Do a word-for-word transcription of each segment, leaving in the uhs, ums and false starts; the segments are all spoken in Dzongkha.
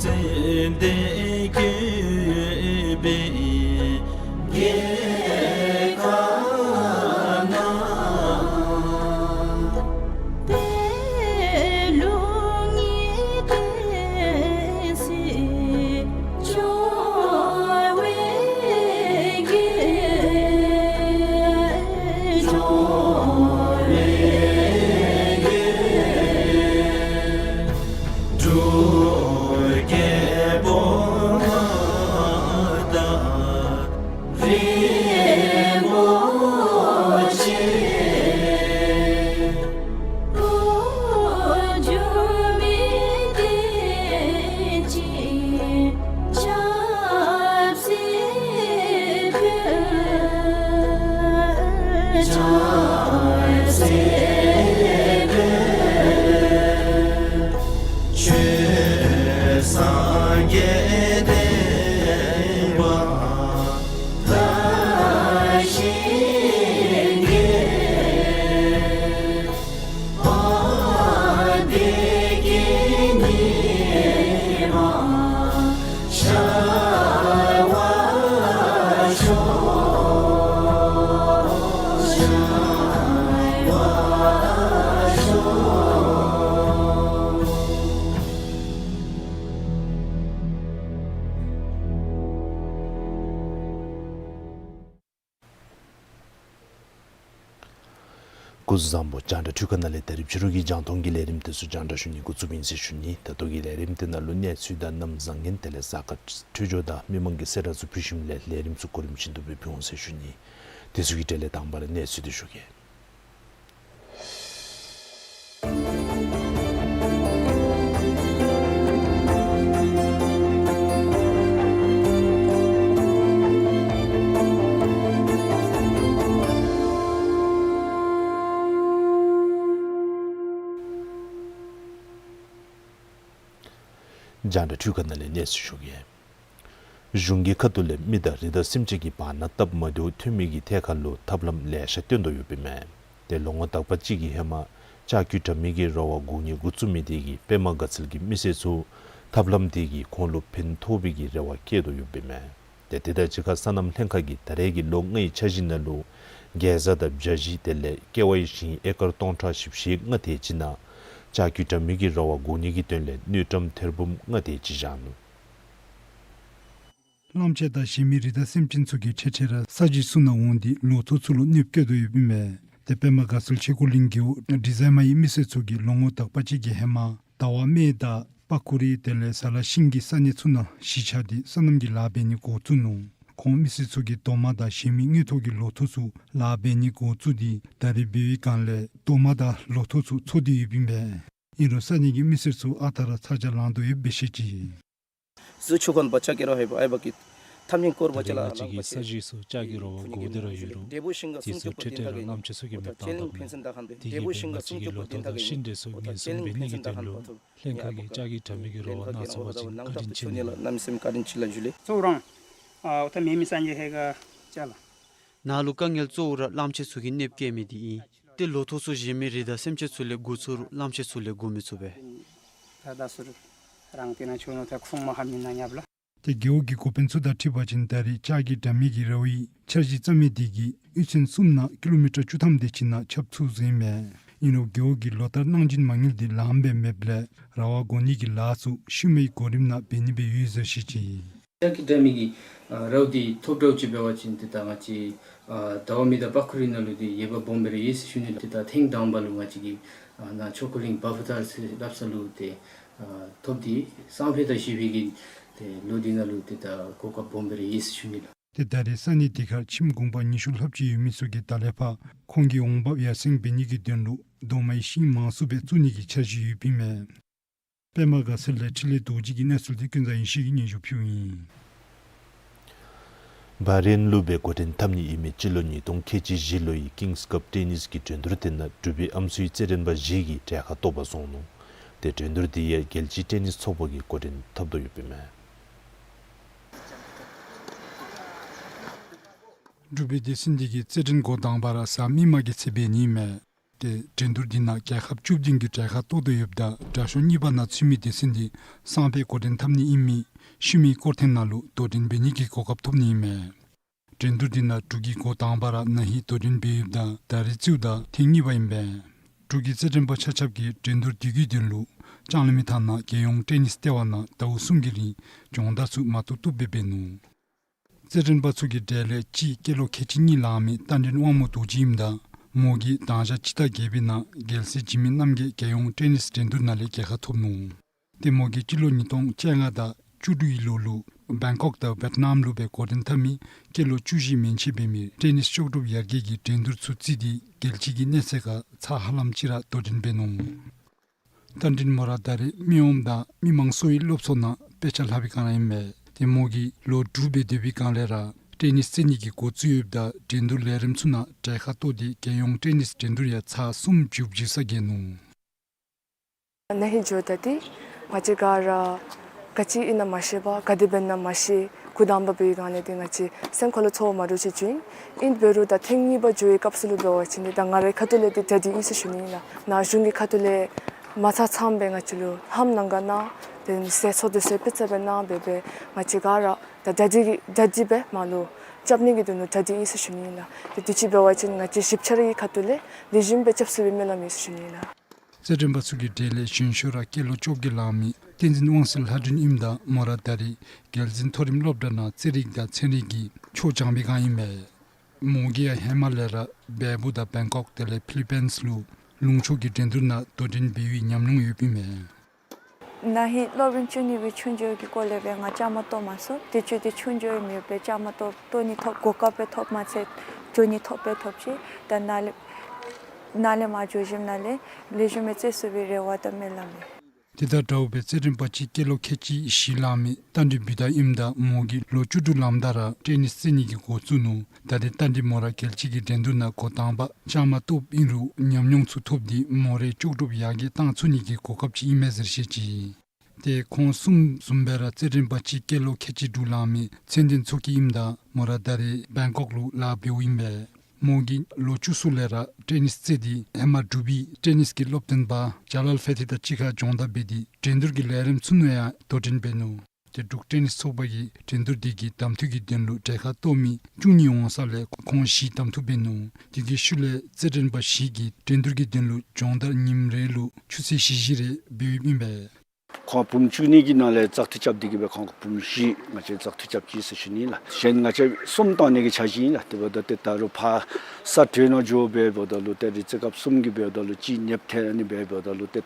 ཙན་དན་བཀོད་པའི་རྒྱལ་ཁབ་ན། པད་ལུང་གི་བསྟན་སྲིད་འབྱུང་བའི་རྒྱལ། འབྱུང་བའི་རྒྱལ། འབྲུག་རྒྱལ་པོ་མངའ་བདག་རིན་པོ་ཆེ། འགོ་འཛུགས་མི་བསྟན་སྲིད་ཆབ་སྲིད་ཕུལ། ཆབ་སྲིད་ཕུལ། ཆོས་སངས་རྒྱས་བསྟན་པ་ལ་ཞིང་གི། འོ་བདེ་སྐྱིད་ཉི་མ་ཤར་བར་ཤོག། ཤར་བར་ཤོག། སྐུ་གཟུགས་བཟང་པོ། རྒྱང་བསྒྲགས་འཕྲུལ་ཁང་ནང་ལས་ད་རིས་ཕྱི་རུ་གི་རྒྱང་མཐོང་གི་ལས་རིམ་དེ་ཚུ་རྒྱང་བསྒྲགས་ཞུ་ནི་འགོ་བཙུགསཔ་ཨིན་ཟེར་ཞུ་ནི། ད་ལྟོ་གི་ལས་རིམ་དེ་ནང་ལུ་གནས་ཚུལ་དང་གནམ་བཟང་ངན་དེ་ལས་གཟའ་སྐར་འཕྲོད་སྦྱོར་དང་མི་མང་གི་གསལ་བསྒྲགས་ཚུ་ཕུལ་ཞིནམ་ལས་ལས་རིམ་ཚུ་གོ་རིམ་བཞིན་དུ་སྦེ་ཕུལ་འོང་ཟེར་ཞུ་ནི། དེ་ཚུ་གི་གྲས་ལས་དང་པ་ར་གནས་ཚུལ་དེ་ཞུ་གེ། རྒྱང་བསྒྲགས་འཕྲུལ་ཁང་ནང་ལས་གནས་ཚུལ་ཞུ་གེ། གཞུང་གི་ཁ་ཐུག་ལས་མི་དང་རི་དྭགས་སེམས་ཅན་གྱི་བར་ན་སྟབས་མ་བདེཝ་ཐོན་མི་གི་ཐད་ཁར་ལུ་ཐབས་ལམ་ལེ་ཤ་སྟོན་དོ་ཡོདཔ་ཨིན་མས། ཏེ་ལོ་ངོ་དག་པ་ཅིག་གི་ཧེ་མ་ལྕགས་ཀྱུ་དྲ་མིག་གི་ར་བ་འགོག་ནི་འགོ་བཙུགས་མི་དེ་གིས་པདྨ་དགའ་ཚལ་གྱི་མི་སེར་ཚུ་ཐབས་ལམ་དེ་གིས་ཁོང་ལུ་ཕན་ཐོགས་པའི་གི་རེ་བ་བསྐྱེད་དོ་ཡོདཔ་ཨིན་མས། ཏེ་དེ་དང་གཅིག་ཁར་སོ་ནམ་ལྷན་ཁག་གིས་ད་རེས་ཀྱི་ལོ་ལྔའི་འཆར་གཞི་ནང་ལུ་གེ་ཛ་དང་བྱ་ཞིང་དེ་ལས་ཀེ་ཝའི་ཞིང་ཨེ་ཀར་སྟོང་ཕྲག་བཞི་བཅུ་ཞེ་ལྔ་དེ་ཅིག་ནང་ལྕགས་ཀྱུ་དྲ་མིག་གི་ར་བ་འགོག་ནི་གི་དོན་ལས་དངུལ་ཀྲམ་ཐེར་འབུམ་ལྔ་དེ་ཅིག་བཞག་ནུག། གླངམོ་ཆེ་དང་གཞན་མི་རི་དྭགས་སེམས་ཅན་ཚུ་གིས་འཕྲལ་འཕྲལ་ར་ས་གཞི་ཚུ་ནང་འོང་སྟེ་ལོ་ཐོག་ཚུ་ལུ་གནོདཔ་བཀལ་དོ་ཡོདཔ་ཨིན་མས། ཏེ་པདྨ་དགའ་ཚལ་ཆས་གོས་གླིང་རྒེད་འོག་ཌི་ཛའི་མ་ཡི་མི་སེར་ཚུ་གིས་ལོ་ངོ་དག་པ་ཅིག་གི་ཧེ་མ་ཟླ་བ་སྨད་དང་པ་ཁུ་རི་དེ་ལས་ས་ལ་ཤིང་གི་ས་གནས་ཚུ་ནང་གཞིས་ཆགས་ཏེ་སོ་ནམ་གྱི་ལཱ་འབད་ནི་འགོ་བཙུགས་ནུག། ཁོང་མི་སེར་ཚུ་གིས་རྡོག་མ་དང་གཞན་མི་དངུལ་ཐོག་གི་ལོ་ཐོག་ཚུ་ལཱ་འབད་ནི་འགོ་བཙུགས་ཏེ་ད་རེས་འབད་བའི་སྒང་ལས་རྡོག་མ་དང་ལོ་ཐོག་ཚུ་འཚོ་སྟེ་ཡོདཔ་ཨིན་པས། ཨིན་རུང་ས་གནས་ཀྱི་མི་སེར་ཚུ་ཨ་རྟག་ར་ཚ་གྱང་ལང་དོ་ཡོདཔ་སྦེ་བཤད་ཅི། ད་རེས་ང་བཅས་ཀྱི་ས་གཞི་ཚུ་ལྕགས་ཀྱི་ར་བ་འགོག་སྟེ་ར་ཡོད་རུང་དེ་ཚུ་འཕྲལ་འཕྲལ་ར་གླངམོ་ཆེ་ཚུ་གིས་མེདཔ་བཏང་དོ་མས། དེ་གིས་སྦེ་ང་བཅས་ཀྱི་ལོ་ཐོག་དང་ཤིང་འབྲས་ཚུ་ཉེན་སྲུང་འབད་ནི་གི་དོན་ལུ་ལྷན་ཁག་གིས་ལྕགས་ཀྱི་དྲ་མིག་གི་ར་བ་སྣ་ཚོགས་པ་ཅིག་གནང་སྦེ་བརྟན་བཞེངས་འབད་ནི་གི་དོན་ལུ་གླངམོ་ཆེ་ཚུ་གིས་གནོདཔ་བཀལ་མི་དེ་ཨིན། ཏེ་ལོ་ཐོག་ཚུ་གཞན་མི་རི་དྭགས་སེམས་ཅན་ཚུ་ལས་འགོ་བཙུགས་རུང་གླངམོ་ཆེ་ཚུ་ལས་འགོ་མི་བཙུགས་པས། ད་ད་སུ་རང་དེ་ནང་ཆོ་ནོ་ད་ཁུངས་མ་ཧ་མི་ན་ཉབ་ལ། ཏེ་རྒེད་འོག་གི་འགོ་དཔོན་ཚུ་དང་འཁྲིལ་བ་ཅིན་ད་རེས་ལྕགས་ཀྱི་དྲ་མིག་གི་ར་བའི་འཆར་གཞི་རྩ་མེད་དེ་གིས་གཡུས་ཚན་གསུམ་ནང་ཀི་ལོ་མི་ཊར་བཅུ་ཐམ་དེ་ཅིག་ནང་ཁྱབ་ཚུགས་ཟེར་ཨིན་མས། ཨིན་རུང་རྒེད་འོག་གི་ལོ་ལྟར་གནང་སྦྱིན་མ་དངུལ་དེ་ལངམ་སྦེ་མེདཔ་ལས་ར་བ་འགོག་ནི་གི་ལཱ་ཚུ་ཤུལ་མའི་གོ་རིམ་ནང་འབད་ནི་སྦེ་ཡོད་ཟེར་བཤད་ཅི། ལྕགས་ཀྱི་དྲ་མིག་གི་ཨ་ར་བ་དེ་ཐོབ་འདྲཝ་ཅིག་འབད་བ་ཅིན་ཏེ་ད་ང་བཅས་ཨ་ཟླ་བ་སྨད་དང་པ་ཁུ་རི་ནང་ལུ་དེ་ཡོདཔ་སྦོམ་སྦེ་ར་ཡོད་ཟེར་ཞུ་ནི་ལགས། ཏེ་ད་ཐེངས་དང་པ་ལུ་ང་བཅས་ཀྱི་ཨ་ནཱ་ཆོས་གོས་གླིང་བ་ཕུ་ཐར་ཟེར་སླབ་ས་ལུ་ཏེ་ཨ་ཐོབ་སྟེ་སང་ཕོད་དང་གཞེས་ཕོད་ཀྱི་ཏེ་ལོ་དེ་ནང་ལུ་ཏེ་ད་གོ་སྐབས་སྦོམ་སྦེ་ར་ཡོད་ཟེར་ཞུ་ནི་ལགས། ཏེ་ད་རེས་ས་གནས་དེ་ཁར་ཁྱིམ་གུང་པ་ཉི་ཤུ་ལྷགཔ་ཅིག་ཡོད་མི་ཚུ་གིས་ད་ལས་ཕར་ཁོང་གི་འོང་འབབ་ཡར་སེང་འབད་ནི་གི་དོན་ལུ་རྡོག་མའི་ཤིང་མང་སུ་སྦེ་བཙུགས་ནི་གི་འཆར་གཞི་ཡོདཔ་ཨིན་མས། པདྨ་དགའ་ཚལ་ལས་འཕྲིན་ལས་རྡོ་རྗེ་གི་གནས་ཚུལ་དེ་ཀུན་བཟང་ཡེ་ཤེས་ཀྱིས་སྙན་ཞུ་ཕུལཝ་ཨིན། བྷ་རེན་ལུ་སྦེ་འགོ་འདྲེན་འཐབ་ནི་ཨིན་མི་སྤྱི་ལོ་ཉིས་སྟོང་ཁལ་གཅིག་བཞི་ལོའི་ཀིངས་ཀབ་ཊེ་ནིས་ཀྱི་འགྲན་བསྡུར་དེ་ནང་འབྲུག་པའི་ཨམ་སྲུའི་རྩེད་འགྲན་པ་བཞི་གིས་གྲལ་ཁར་གཏོགས་པ་སོང་ནུག། ཏེ་འགྲན་བསྡུར་དེ་ཡང་རྒྱལ་སྤྱིའི་ཊེ་ནིས་ཚོགས་པ་གིས་འགོ་འདྲེན་འཐབ་དོ་ཡོདཔ་ཨིན་མས། འབྲུག་པའི་སྡེ་ཚན་དེ་གིས་རྩེད་འགྲན་འགོ་དང་པ་ར་གཟའ་མིག་དམར་གྱི་ཚེ་འབད་ནི་ཨིན་མས། ཏེ་འགྲན་བསྡུར་འདི་ནང་རྒྱལ་ཁབ་བཅུ་བདུན་གྱི་གྲལ་ཁར་གཏོགས་ཏེ་ཡོདཔ་ད་དྲག་ཤོས་གཉིས་པ་ནང་ཚུད་མི་སྡེ་ཚན་འདི་སང་ཕོད་འགོ་འདྲེན་འཐབ་ནི་ཨིན་མི་ཤུལ་མའི་སྐོར་ཐེངས་ནང་ལུ་དོ་འགྲན་འབད་ནི་གི་གོ་སྐབས་ཐོབ་ནི་ཨིན་མས། འགྲན་བསྡུར་འདི་ནང་འབྲུག་གིས་འགོ་དང་པ་ར་ན་ཧིང་དོ་འགྲན་འབད་ཡོདཔ་ད་ད་རིས་བཙུགས་ད་ཐེངས་གཉིས་པ་ཨིན་པས། འབྲུག་གི་རྩེད་འགྲན་པ་ཆ་ཁྱབ་ཀྱིས་འགྲན་བསྡུར་འདི་གི་དོན་ལུ་ལྕང་གླིང་མི་ཐང་ནང་རྒྱལ་ཡོངས་ཊེ་ནིས་ལྟེ་བ་ནང་ཟླཝ་གསུམ་གྱི་རིང་སྦྱོང་བརྡར་ཚུ་མ་བཏུབ་བཏུབ་སྦེ་འབད་ནུག། རྩེད་འགྲན་པ་ཚུ་གི་གྲས་ལས་གཅིག་སྐྱེས་ལོ་ཁལ་གཅིག་གཉིས་ལང་མི་རྟ་མགྲིན་དབང་མོ་རྡོ་རྗེ་ཨིནམ་ད་མོ་གིས་དང་ཞག་སྤྱི་ཟླ་བརྒྱད་པའི་ནང་རྒྱལ་སྲས་འཇིགས་མེད་རྣམ་རྒྱལ་རྒྱལ་ཡོངས་ཊེ་ནིས་འགྲན་བསྡུར་ནང་ལས་རྒྱལ་ཁ་ཐོབ་ནུག། ཏེ་མོ་གིས་སྤྱི་ལོ་ཉིས་སྟོང་བཅོ་ལྔ་དང་བཅུ་དྲུག་གི་ལོ་ལུ་བེང་ཀོག་དང་ཝེཊ་ནམ་ལུ་སྦེ་འགོ་འདྲེན་འཐབ་མི་སྐྱེས་ལོ་བཅུ་བཞི་མན་ཆད་འབད་མི་ཊེ་ནིས་ལྕོགས་གྲུབ་ཡར་རྒྱས་ཀྱི་འགྲན་བསྡུར་ཚུ་བརྩིས་ཏེ་རྒྱལ་སྤྱི་གི་གནས་ཚད་ཁར་ཚར་ཧ་ལམ་ཅིག་ར་དོ་འགྲན་འབད་ནུག། རྟ་མགྲིན་མོ་ར་ད་རེས་མི་ངོམ་དང་མི་མང་གཙོ་བོའི་སློབ་ཚོགས་ནང་དཔེ་ཆ་ལྷབ་པའི་སྒང་ར་ཨིན་མས། ཏེ་མོ་གིས་ལོ་དྲུག་སྦེ་སྡོད་པའི་སྒང་ལས་ར་ཊེ་ནིས་རྩེད་ནི་གི་འགོ་བཙུགས་ཡོདཔ་ད་འགྲན་བསྡུར་ལས་རིམ་ཚུ་ནང་གྲལ་ཁར་གཏོགས་ཏེ་རྒྱལ་ཡོངས་ཊེ་ནིས་འགྲན་བསྡུར་ཡང་ཚར་གསུམ་མཇུག་བསྡུ་ས་རྒྱལ་ནུག། ན་ཧིང་འགྱོཝ་ད་འདི་ང་བཅས་ག་ར་ག་ཅི་ཨིན་ན་མ་ཤེས་པར་ག་དེ་འབད་ན་མ་ཤེས་འགོ་དང་པ་འབད་བའི་སྒང་ལས་འདི་ང་བཅས་སེམས་ཁ་ལུ་ཚོར་བ་མ་འདྲཝ་ཅིག་བྱུང་ཡི། ཨིན་འབད་རུང་ད་ཐེངས་གཉིས་པ་འགྱོ་བའི་སྐབས་སུ་ལུ་འབད་བ་ཅིན་འདི་ད་ང་རའི་ཁ་ཐུག་ལས་འདི་དགའ་སྟེ་ཨིན་ཟེར་ཞུ་ནི་ཨིན་ལགས། ན་གཞོན་གྱི་ཁ་ཐུག་ལས་མ་ཚང་ཚངམ་སྦེ་ང་བཅས་ལུ་ལྷམ་གནང་ག་གནང་། ཏེ་ཟས་ཚུ་དེ་ཚུ་དཔེ་ཚུ་སྦེ་གནང་སྦེ་སྦེ་ང་བཅས་ག་ར་ད་དགའ་སྟེ་གི་དགའ་སྟེ་སྦེ་མར་ལུ་རྐྱབ་ནི་གི་དོན་ལུ་དགའ་སྟེ་ཨིན་ཟེར་ཞུ་ནི་ཨིན་ལགས། ཏེ་དུས་ཅི་འབད་བ་ཅིན་ང་བཅས་ཞིབ་ཆ་ར་གི་ཁ་ཐུག་ལས་ལེགས་ཤོམ་སྦེ་རྐྱབ་ཚུགས་པའི་སྨོན་ལམ་ཡོད་ཟེར་ཞུ་ནི་ཨིན་ལགས། རྩེད་འགྲན་པ་ཚུ་གི་གྲས་ལས་གཞོན་ཤོས་ར་སྐྱེས་ལོ་བཅོ་བརྒྱད་ལང་མི་བསྟན་འཛིན་དབང་གསལ་ལྷ་སྒྲོན་ཨིནམ་ད་མོ་ར་ད་རེས་རྒྱལ་འཛིན་མཐོ་རིམ་སློབ་གྲྭ་ནང་རྩེད་རིགས་དང་ཚན་རིག་གི་ཆོས་སྦྱང་པའི་སྒང་ཨིན་མས། མོ་གིས་ཡང་ཧེ་མ་ལས་ར་བལ་པོ་དང་བེང་ཀོག་དེ་ལས་ཕི་ལི་པིནས་ལུ་ལུང་ཕྱོགས་ཀྱི་འགྲན་བསྡུར་ནང་དོ་འགྲན་འབད་བའི་ཉམས་མྱོང་ཡོདཔ་ཨིན་མས། ན་ཧིང་སློབ་རིམ་བཅུ་གཉིས་པའི་ཆུང་འགྱུར་གྱི་སྐོར་ལས་སྦེ་ང་བཅའ་མར་གཏོགས་མ་ཚུགས། དུས་ཅི་འདི་ཆུང་འགྱུར་མེད་པར་བཅའ་མར་གཏོགས་གཏོགས་ནི་ཐོབ་གོ་སྐབས་སྦེ་ཐོབ་མ་ཚད་འགྱོ་ནི་ཐོབ་སྦེ་ཐོབ་ཅི། ད་ནཱ་ལས་ནཱ་ལས་མར་འགྱོ་ཞིནམ་ལས་ལེགས་ཤོམ་སྦེ་རྩེད་ཚུགས་པའི་རེ་བ་དང་སྨོན་ལམ་ཡོད། དེ་དང་འདྲཝ་སྦེ་རྩེད་འགྲན་པ་ཅིག་སྐྱེས་ལོ་ཁལ་གཅིག་བཞི་ལང་མི་རྟ་མགྲིན་བུ་དར་ཨིནམ་ད་མོ་གིས་ལོ་བཅུ་དྲུག་ལངམ་ད་ར་ཊེ་ནིས་རྩེད་ནི་གི་འགོ་བཙུགས་ནུག། ད་རེས་རྟ་མགྲིན་མོ་ར་རྒྱལ་སྤྱི་གི་འགྲན་བསྡུར་ནང་འགོ་དང་པ་བཅའ་མར་གཏོགསཔ་ཨིན་རུང་ཉམས་མྱོང་ཚུ་ཐོབ་སྟེ་མོ་རའི་ལྕོགས་གྲུབ་ཡར་རྒྱས་བཏང་ཚུགས་ནི་གི་གོ་སྐབས་ཅིག་ཨིན་མས་ཟེར་བཤད་ཅི། ཏེ་ཁོང་གསུམ་བཟུམ་སྦེ་ར་རྩེད་འགྲན་པ་ཅིག་སྐྱེས་ལོ་ཁལ་གཅིག་དྲུག་ལང་མི་ཚེ་བརྟན་མཚོ་སྐྱིད་ཨིནམ་ད་མོ་ར་ད་རེས་བེང་ཀོག་ལུ་ལཱ་འབདཝ་ཨིན་པས། མོ་གིས་ལོ་བཅུ་གསུམ་ལས་ར་ཊེ་ནིས་རྩེད་དེ་ཧེ་མ་འབྲུག་པའི་ཊེ་ནིས་ཀྱི་སློབ་སྟོན་པ་ཇ་ལཱལ་ཕེ་ཐི་དང་གཅིག་ཁར་སྦྱོང་བརྡར་འབད་དེ་འགྲན་བསྡུར་གྱི་ལས་རིམ་ཚུ་ནང་ཡང་དོ་འགྲན་འབད་ནུག། ཏེ་འབྲུག་ཊེ་ནིས་ཚོགས་པ་གིས་འགྲན་བསྡུར་འདི་གི་གདམ་འཐུ་གི་དོན་ལུ་གྲལ་ཁར་གཏོགས་མི་བཅུ་གཉིས་འོང་ས་ལས་ཁོང་བཞི་གདམ་འཐུ་འབད་ནུག། དེ་གི་ཤུལ་ལས་རྩེད་འགྲན་པ་བཞི་གིས་འགྲན་བསྡུར་གྱི་དོན་ལུ་སྦྱོང་བརྡར་ཉིནམ་རེ་ལུ་ཆུ་ཚོད་བཞི་བཞི་རེ་འབད་ཡོདཔ་ཨིན་པས། ཁོང་བུམོ་བཅུ་གཉིས་ཀྱི་ནང་ལས་བཙག་འཐུ་རྐྱབ་སྟེ་གི་སྦེ་ཁོང་བུམོ་བཞི་ང་བཅས་བཙག་འཐུ་རྐྱབ་ཅི་ཟེར་ཞུ་ནི་ལགས། གཞན་ང་བཅས་གསུམ་བཏང་ནི་གི་འཆར་གཞི་ཨིན་ལགས། དེ་འབདཝ་ད་ཏེ་ད་རུང་ཕར་ས་དྲོད་ནང་འགྱོ་སྦེ་འབདཝ་ད་ལུ་ཏེ་རི་རྩེ་སྐབས་གསུམ་གྱི་འབདཝ་ད་ལུ་ཅིག་ཉེསཔ་ཐལ་ནི་སྦེ་འབདཝ་ད་ལུ་ཏེ་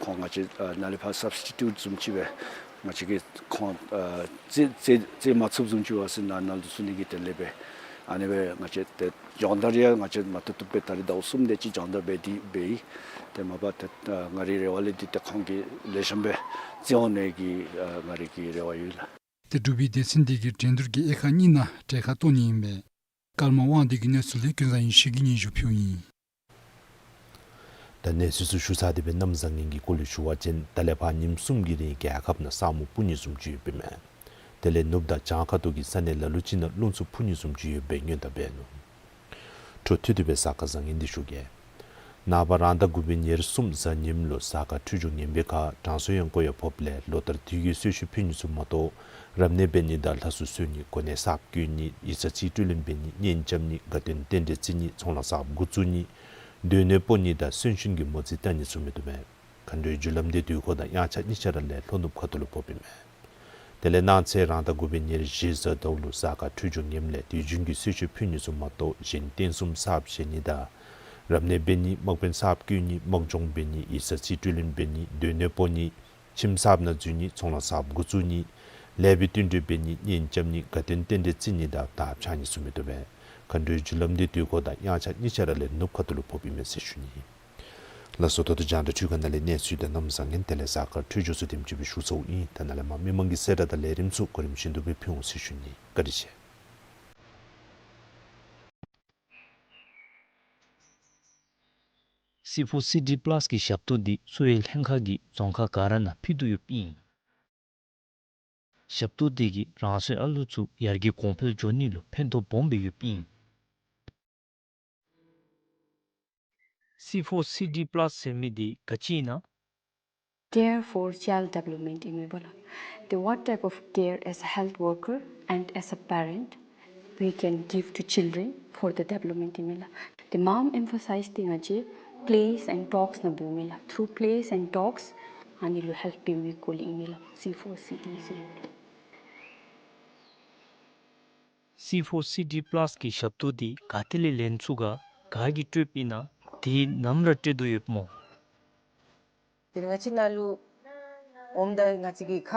ཁོང་ང་བཅས་ཨ་ནཱ་ལས་ཕར་སབ་སི་ཊི་ཊུཊ་བཟུམ་ཅིག་སྦེ་ང་བཅས་ཀྱིས་ཁོང་ཨ་རྩེད་རྩེད་རྩེད་མ་ཚུགསཔ་བཟུམ་ཅིག་འབད་བ་ཅིན་ནཱ་ནཱ་ལུ་བཙུགས་ནི་གི་དོན་ལས་སྦེ་ཨ་ནི་སྦེ་ང་བཅས་ཏེ་སྦྱོང་བརྡར་ཡང་ང་བཅས་མ་བཏུབ་བཏུབ་སྦེ་ད་རིས་ཟླཝ་གསུམ་དེ་ཅིག་སྦྱོང་བརྡར་འབད་དེ་འབད་ཡི། ཏེ་མ་པ་ཏེ་ཨ་ང་རའི་རེ་བ་ལས་འདི་ཏེ་ཁོང་གིས་ལེགས་ཤོམ་སྦེ་རྩེད་འོང་ནི་གི་ཨ་ང་རའི་གི་རེ་བ་ཡོད་ལགས། ཏེ་འབྲུག་པའི་སྡེ་ཚན་འདི་གིས་འགྲན་བསྡུར་གྱི་དབྱེ་ཁག་གཉིས་ནང་གྲལ་ཁར་གཏོགས་ནི་ཨིན་པས། ཀརྨ་དབང་འདུས་ཀྱི་གནས་ཚུལ་ལས་ཀུན་བཟང་ཡེ་ཤེས་ཀྱིས་སྙན་ཞུ་ཕུལཝ་ཨིན། ད་གནས་ཚུལ་ཚུ་ཞུ་ཚར་ཏེ་སྦེ་གནམ་བཟང་ངན་གྱི་སྐོར་ལས་ཞུ་བ་ཅིན་ད་ལས་ཕར་ཉིནམ་གསུམ་གྱི་རིང་རྒྱལ་ཁབ་ནང་ས་སྨུག་སྤུབ་ནི་བཟུམ་ཅིག་ཡོདཔ་ཨིན་མས། དེ་ལས་ནུབ་དང་བྱང་ཁ་ཐུག་གི་ས་གནས་ལ་ལུ་ཅིག་ནང་རླུང་འཚུབ་འཕུ་ནི་བཟུམ་ཅིག་ཡོདཔ་སྦེ་སྔོན་བརྡ་འབད་ནུག། འཕྲོ་མཐུད་དེ་སྦེ་གཟའ་སྐར་བཟང་ངན་འདི་ཞུ་གེ། ནངས་པ་རང་ཟླ་དགུ་པའི་ཉེར་གསུམ་གཟའ་ཉིམ་ལུ་གཟའ་སྐར་འཕྲོད་སྦྱོར་ངན་པའི་ཁར་དྲང་སྲོང་ཡང་སྐོར་ཡང་ཕོགཔ་ལས་ལོ་ལྟར་དུས་ཀྱི་གསོལ་མཆོད་ཕུལ་ནི་ཚུ་མ་གཏོགས་རབ་གནས་འབད་ནི་དང་ལྷ་སྲུང་གསོལ་ནི་གོ་གནས་གསརཔ་བསྐོ་ནི་ཡིག་ཚང་རྩིས་སྤྲོད་ལེན་འབད་ནི་གཉེན་རྐྱབ་ནི་དགའ་སྟོན་རྟེན་འབྲེལ་བརྩི་ནི་ཚོང་ལཱ་གསརཔ་འགོ་བཙུགས་ནི་སྡོད་གནས་སྤོ་ནི་དང་གསོན་གཤིན་གྱི་མོ་རྩིས་བལྟ་ནི་ཚུ་མི་བཏུབ་མས། མཁའ་འགྲོའི་རྒྱུ་ལམ་འདི་དུས་འཁོར་དང་དབྱངས་འཆར་གཉིས་ཆ་ར་ལས་ལྷོ་ནུབ་ཁ་ཐུག་ལུ་ཕོགཔ་ཨིན་མས། དེ་ལས་གནངས་ཚེ་རང་ཟླ་དགུ་པའི་ཉེར་བཞི་གཟའ་ཟླཝ་ལུ་གཟའ་སྐར་འཕྲོད་སྦྱོར་ངནམ་ལས་དུས་རྒྱུན་གྱི་གསོལ་མཆོད་ཕུལ་ནི་ཚུ་མ་གཏོགས་གཞན་རྟེན་གསུམ་གསརཔ་བཞེངས་ནི་དང་རབ་གནས་འབད་ནི་དམག་དཔོན་གསརཔ་བསྐོ་ནི་དམག་སྦྱོང་འབད་ནི་ཡིག་ཚང་རྩིས་སྤྲོད་ལེན་འབད་ནི་སྡོད་གནས་སྤོ་ནི་ཁྱིམ་གསརཔ་ནང་འཛུལ་ནི་ཚོང་ལཱ་གསརཔ་འགོ་བཙུགས་ནི་ལེགས་པའི་བསྟུན་གྲོས་འབད་ནི་གཉེན་རྐྱབ་ནི་དགའ་སྟོན་རྟེན་འབྲེལ་བརྩི་ནི་དང་དར་འཕྱར་ནི་ཚུ་མི་བཏུབ་པས། མཁའ་འགྲོའི་རྒྱུ་ལམ་འདི་དུས་འཁོར་དང་དབྱངས་འཆར་གཉིས་ཆ་ར་ལས་ནུབ་ཁ་ཐུག་ལུ་ཕོགཔ་ཨིན་མས་ཟེར་ཞུ་ནི། ལགས་སོ། ད་ལྟོ་རྒྱང་བསྒྲགས་འཕྲུལ་ཁང་ནང་ལས་གནས་ཚུལ་དང་གནམ་བཟང་ངན་དེ་ལས་གཟའ་སྐར་འཕྲོད་སྦྱོར་ཚུ་དེམ་ཅིག་སྦེ་ཞུ་ཚརཝ་ཨིན། ད་ནཱ་ལས་མར་མི་མང་གི་གསལ་བསྒྲགས་དང་ལས་རིམ་ཚུ་གོ་རིམ་བཞིན་དུ་སྦེ་ཕུལ་འོང་ཟེར་ཞུ་ནི། བཀའ་དྲིན་ཆེ། སི་ཕོར་སི་ཌི་པ་ལཱས་ཀྱི་ཞབས་ཏོག་འདི་གསོ་བའི་ལྷན་ཁག་གིས་རྫོང་ཁག་ག་ར་ནང་ཕུལ་དོ་ཡོདཔ་ཨིན། ཞབས་ཏོག་འདི་གིས་རང་སོའི་ཨ་ལུ་ཚུ་ཡར་རྒྱས་གོང་འཕེལ་འགྱོ་ནི་ལུ་ཕན་ཐོགས་སྦོམ་སྦེ་ཡོདཔ་ཨིན། སི་ཕོར་སི་ཌི་པ་ལཱས་ཟེར་མི་འདི་ག་ཅི་ཨིན་ན། Care for child development ཨིན་མས་པ་ལགས། ཏེ་what type of care as a health worker and as a parent we can give to children for the development ཨིན་མས་ལགས། ཏེ་མངམ་ཨེམ་ཕ་སའིཛ་འདི་ང་བཅས་plays and talks ནང་འབདཝ་ཨིན་ལགས། Through plays and talks ཨ་ནི་ལུ་ཧེལཔ་འབདཝ་ཨིན་སྐོར་ལས་ཨིན་མས་ལགས། སི་ཕོར་སི་ཌི་ཟེར། སི་ཕོར་སི་ཌི་པ་ལཱས་ཀྱི་ཞབས་ཏོག་འདི་ག་ཏེ་ལས་ལེན་ཚུགས་ག། ག་གིས་སྤྲོདཔ་ཨིན་ན། དེ་ནམ་ར་སྤྲོད་དོ་ཡོདཔ་སྨོ། དེ་ང་བཅས་ནང་ལུ་འོངམ་ད་ང་བཅས་ཀྱིས་ཁ་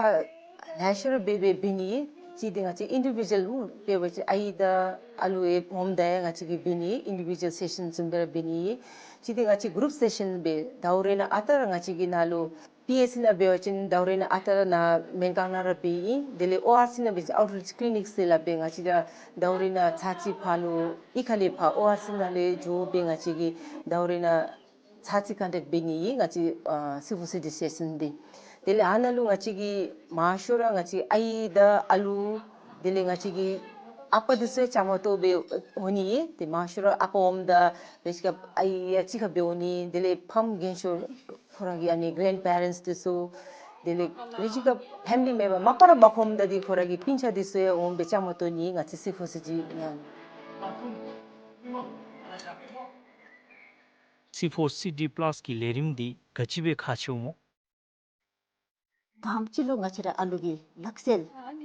ལེ་ཤ་ར་འབད་འབད་འབད་ནི། གཅིག་འདི་ང་བཅས་ཨིན་ཌི་བི་ཇུ་ཝལ་འབད་བ་ཅིན་ཨའི་དང་ཨ་ལུ་ཡང་འོངམ་ད་ཡང་ང་བཅས་ཀྱིས་འབད་ནི། ཨིན་ཌི་བི་ཇུ་ཝལ་སེ་ཤཱན་བཟུམ་སྦེ་ར་འབད་ནི། གཅིག་འདི་ང་བཅས་གུ་རུབ་སེ་ཤཱན་འབད། ཟླཝ་རེ་ནང་ཨ་རྟག་ར་ང་བཅས་ཀྱི་ནང་ལུ་པི་ཨེཆ་སི་ནང་འབད་བ་ཅིན་ཟླཝ་རེ་ནང་ཨ་རྟག་ར་ནཱ་སྨན་ཁང་ནང་ར་འབད་ཨིན། དེ་ལས་ཨོ་ཨར་སི་ནང་འབད་བ་ཅིན་ཨའུཊ་རིཆ་ཀི་ལི་ནིཀ་ཟེར་སླབ་སྦེ་ང་བཅས་ར་ཟླཝ་རེ་ནང་ཚར་གཅིག་ཕར་ལུ་གཡུས་ཁ་ལས་ཕར་ཨོ་ཨར་སི་ནང་ལས་འགྱོ་སྦེ་ང་བཅས་ཀྱིས་ཟླཝ་རེ་ནང་ཚར་གཅིག་ཀོན་ཊེཀཊ་འབད་ནི་ཨིན་ང་བཅས་ཨ་སི་ཕོར་སི་ཌི་སེ་ཤཱན་འདི། དེ་ལས་ཨ་ནཱ་ལུ་ང་བཅས་ཀྱིས་མང་ཤོས་ར་ང་བཅས་ཨའི་དང་ཨ་ལུ་དེ་ལས་ང་བཅས་ཀྱི་ཨ་པ་འདི་ཚུ་ཡང་བཅའ་མར་གཏོགས་སྦེ་འོང་ནི་ཨིན། ཏེ་མང་ཤོས་ར་ཨ་པ་འོངམ་ད་རེ་ཅིག་ཁར་ཨའི་ཡང་གཅིག་ཁར་སྦེ་འོང་ནི། དེ་ལས་ཕམ་རྒན་ཤོས་ཁོང་ར་གི་ཨ་ནི་གེ་རེནཌ་པེ་རེནཊསི་འདི་ཚུ་དེ་ལས་རེ་ཅིག་ཁར་ཕེ་མི་ལི་མེམ་བར་མ་པ་ར་མ་ཁོམ་ད་འདི་ཁོང་ར་གི་སྤུན་ཆ་འདི་ཚུ་ཡང་འོང་སྦེ་བཅའ་མར་གཏོགས་ནི་ང་བཅས་སི་ཕོར་སི་ཌི་ནང་། སི་ཕོར་སི་ཌི་པ་ལཱས་ཀྱི་ལས་རིམ་འདི་ག་ཅི་སྦེ་ཁག་ཆེཝ་སྨོ། གང་ཅི་ལུ་ང་བཅས་ར་ཨ་ལུ་གི་ལག་རྩལ་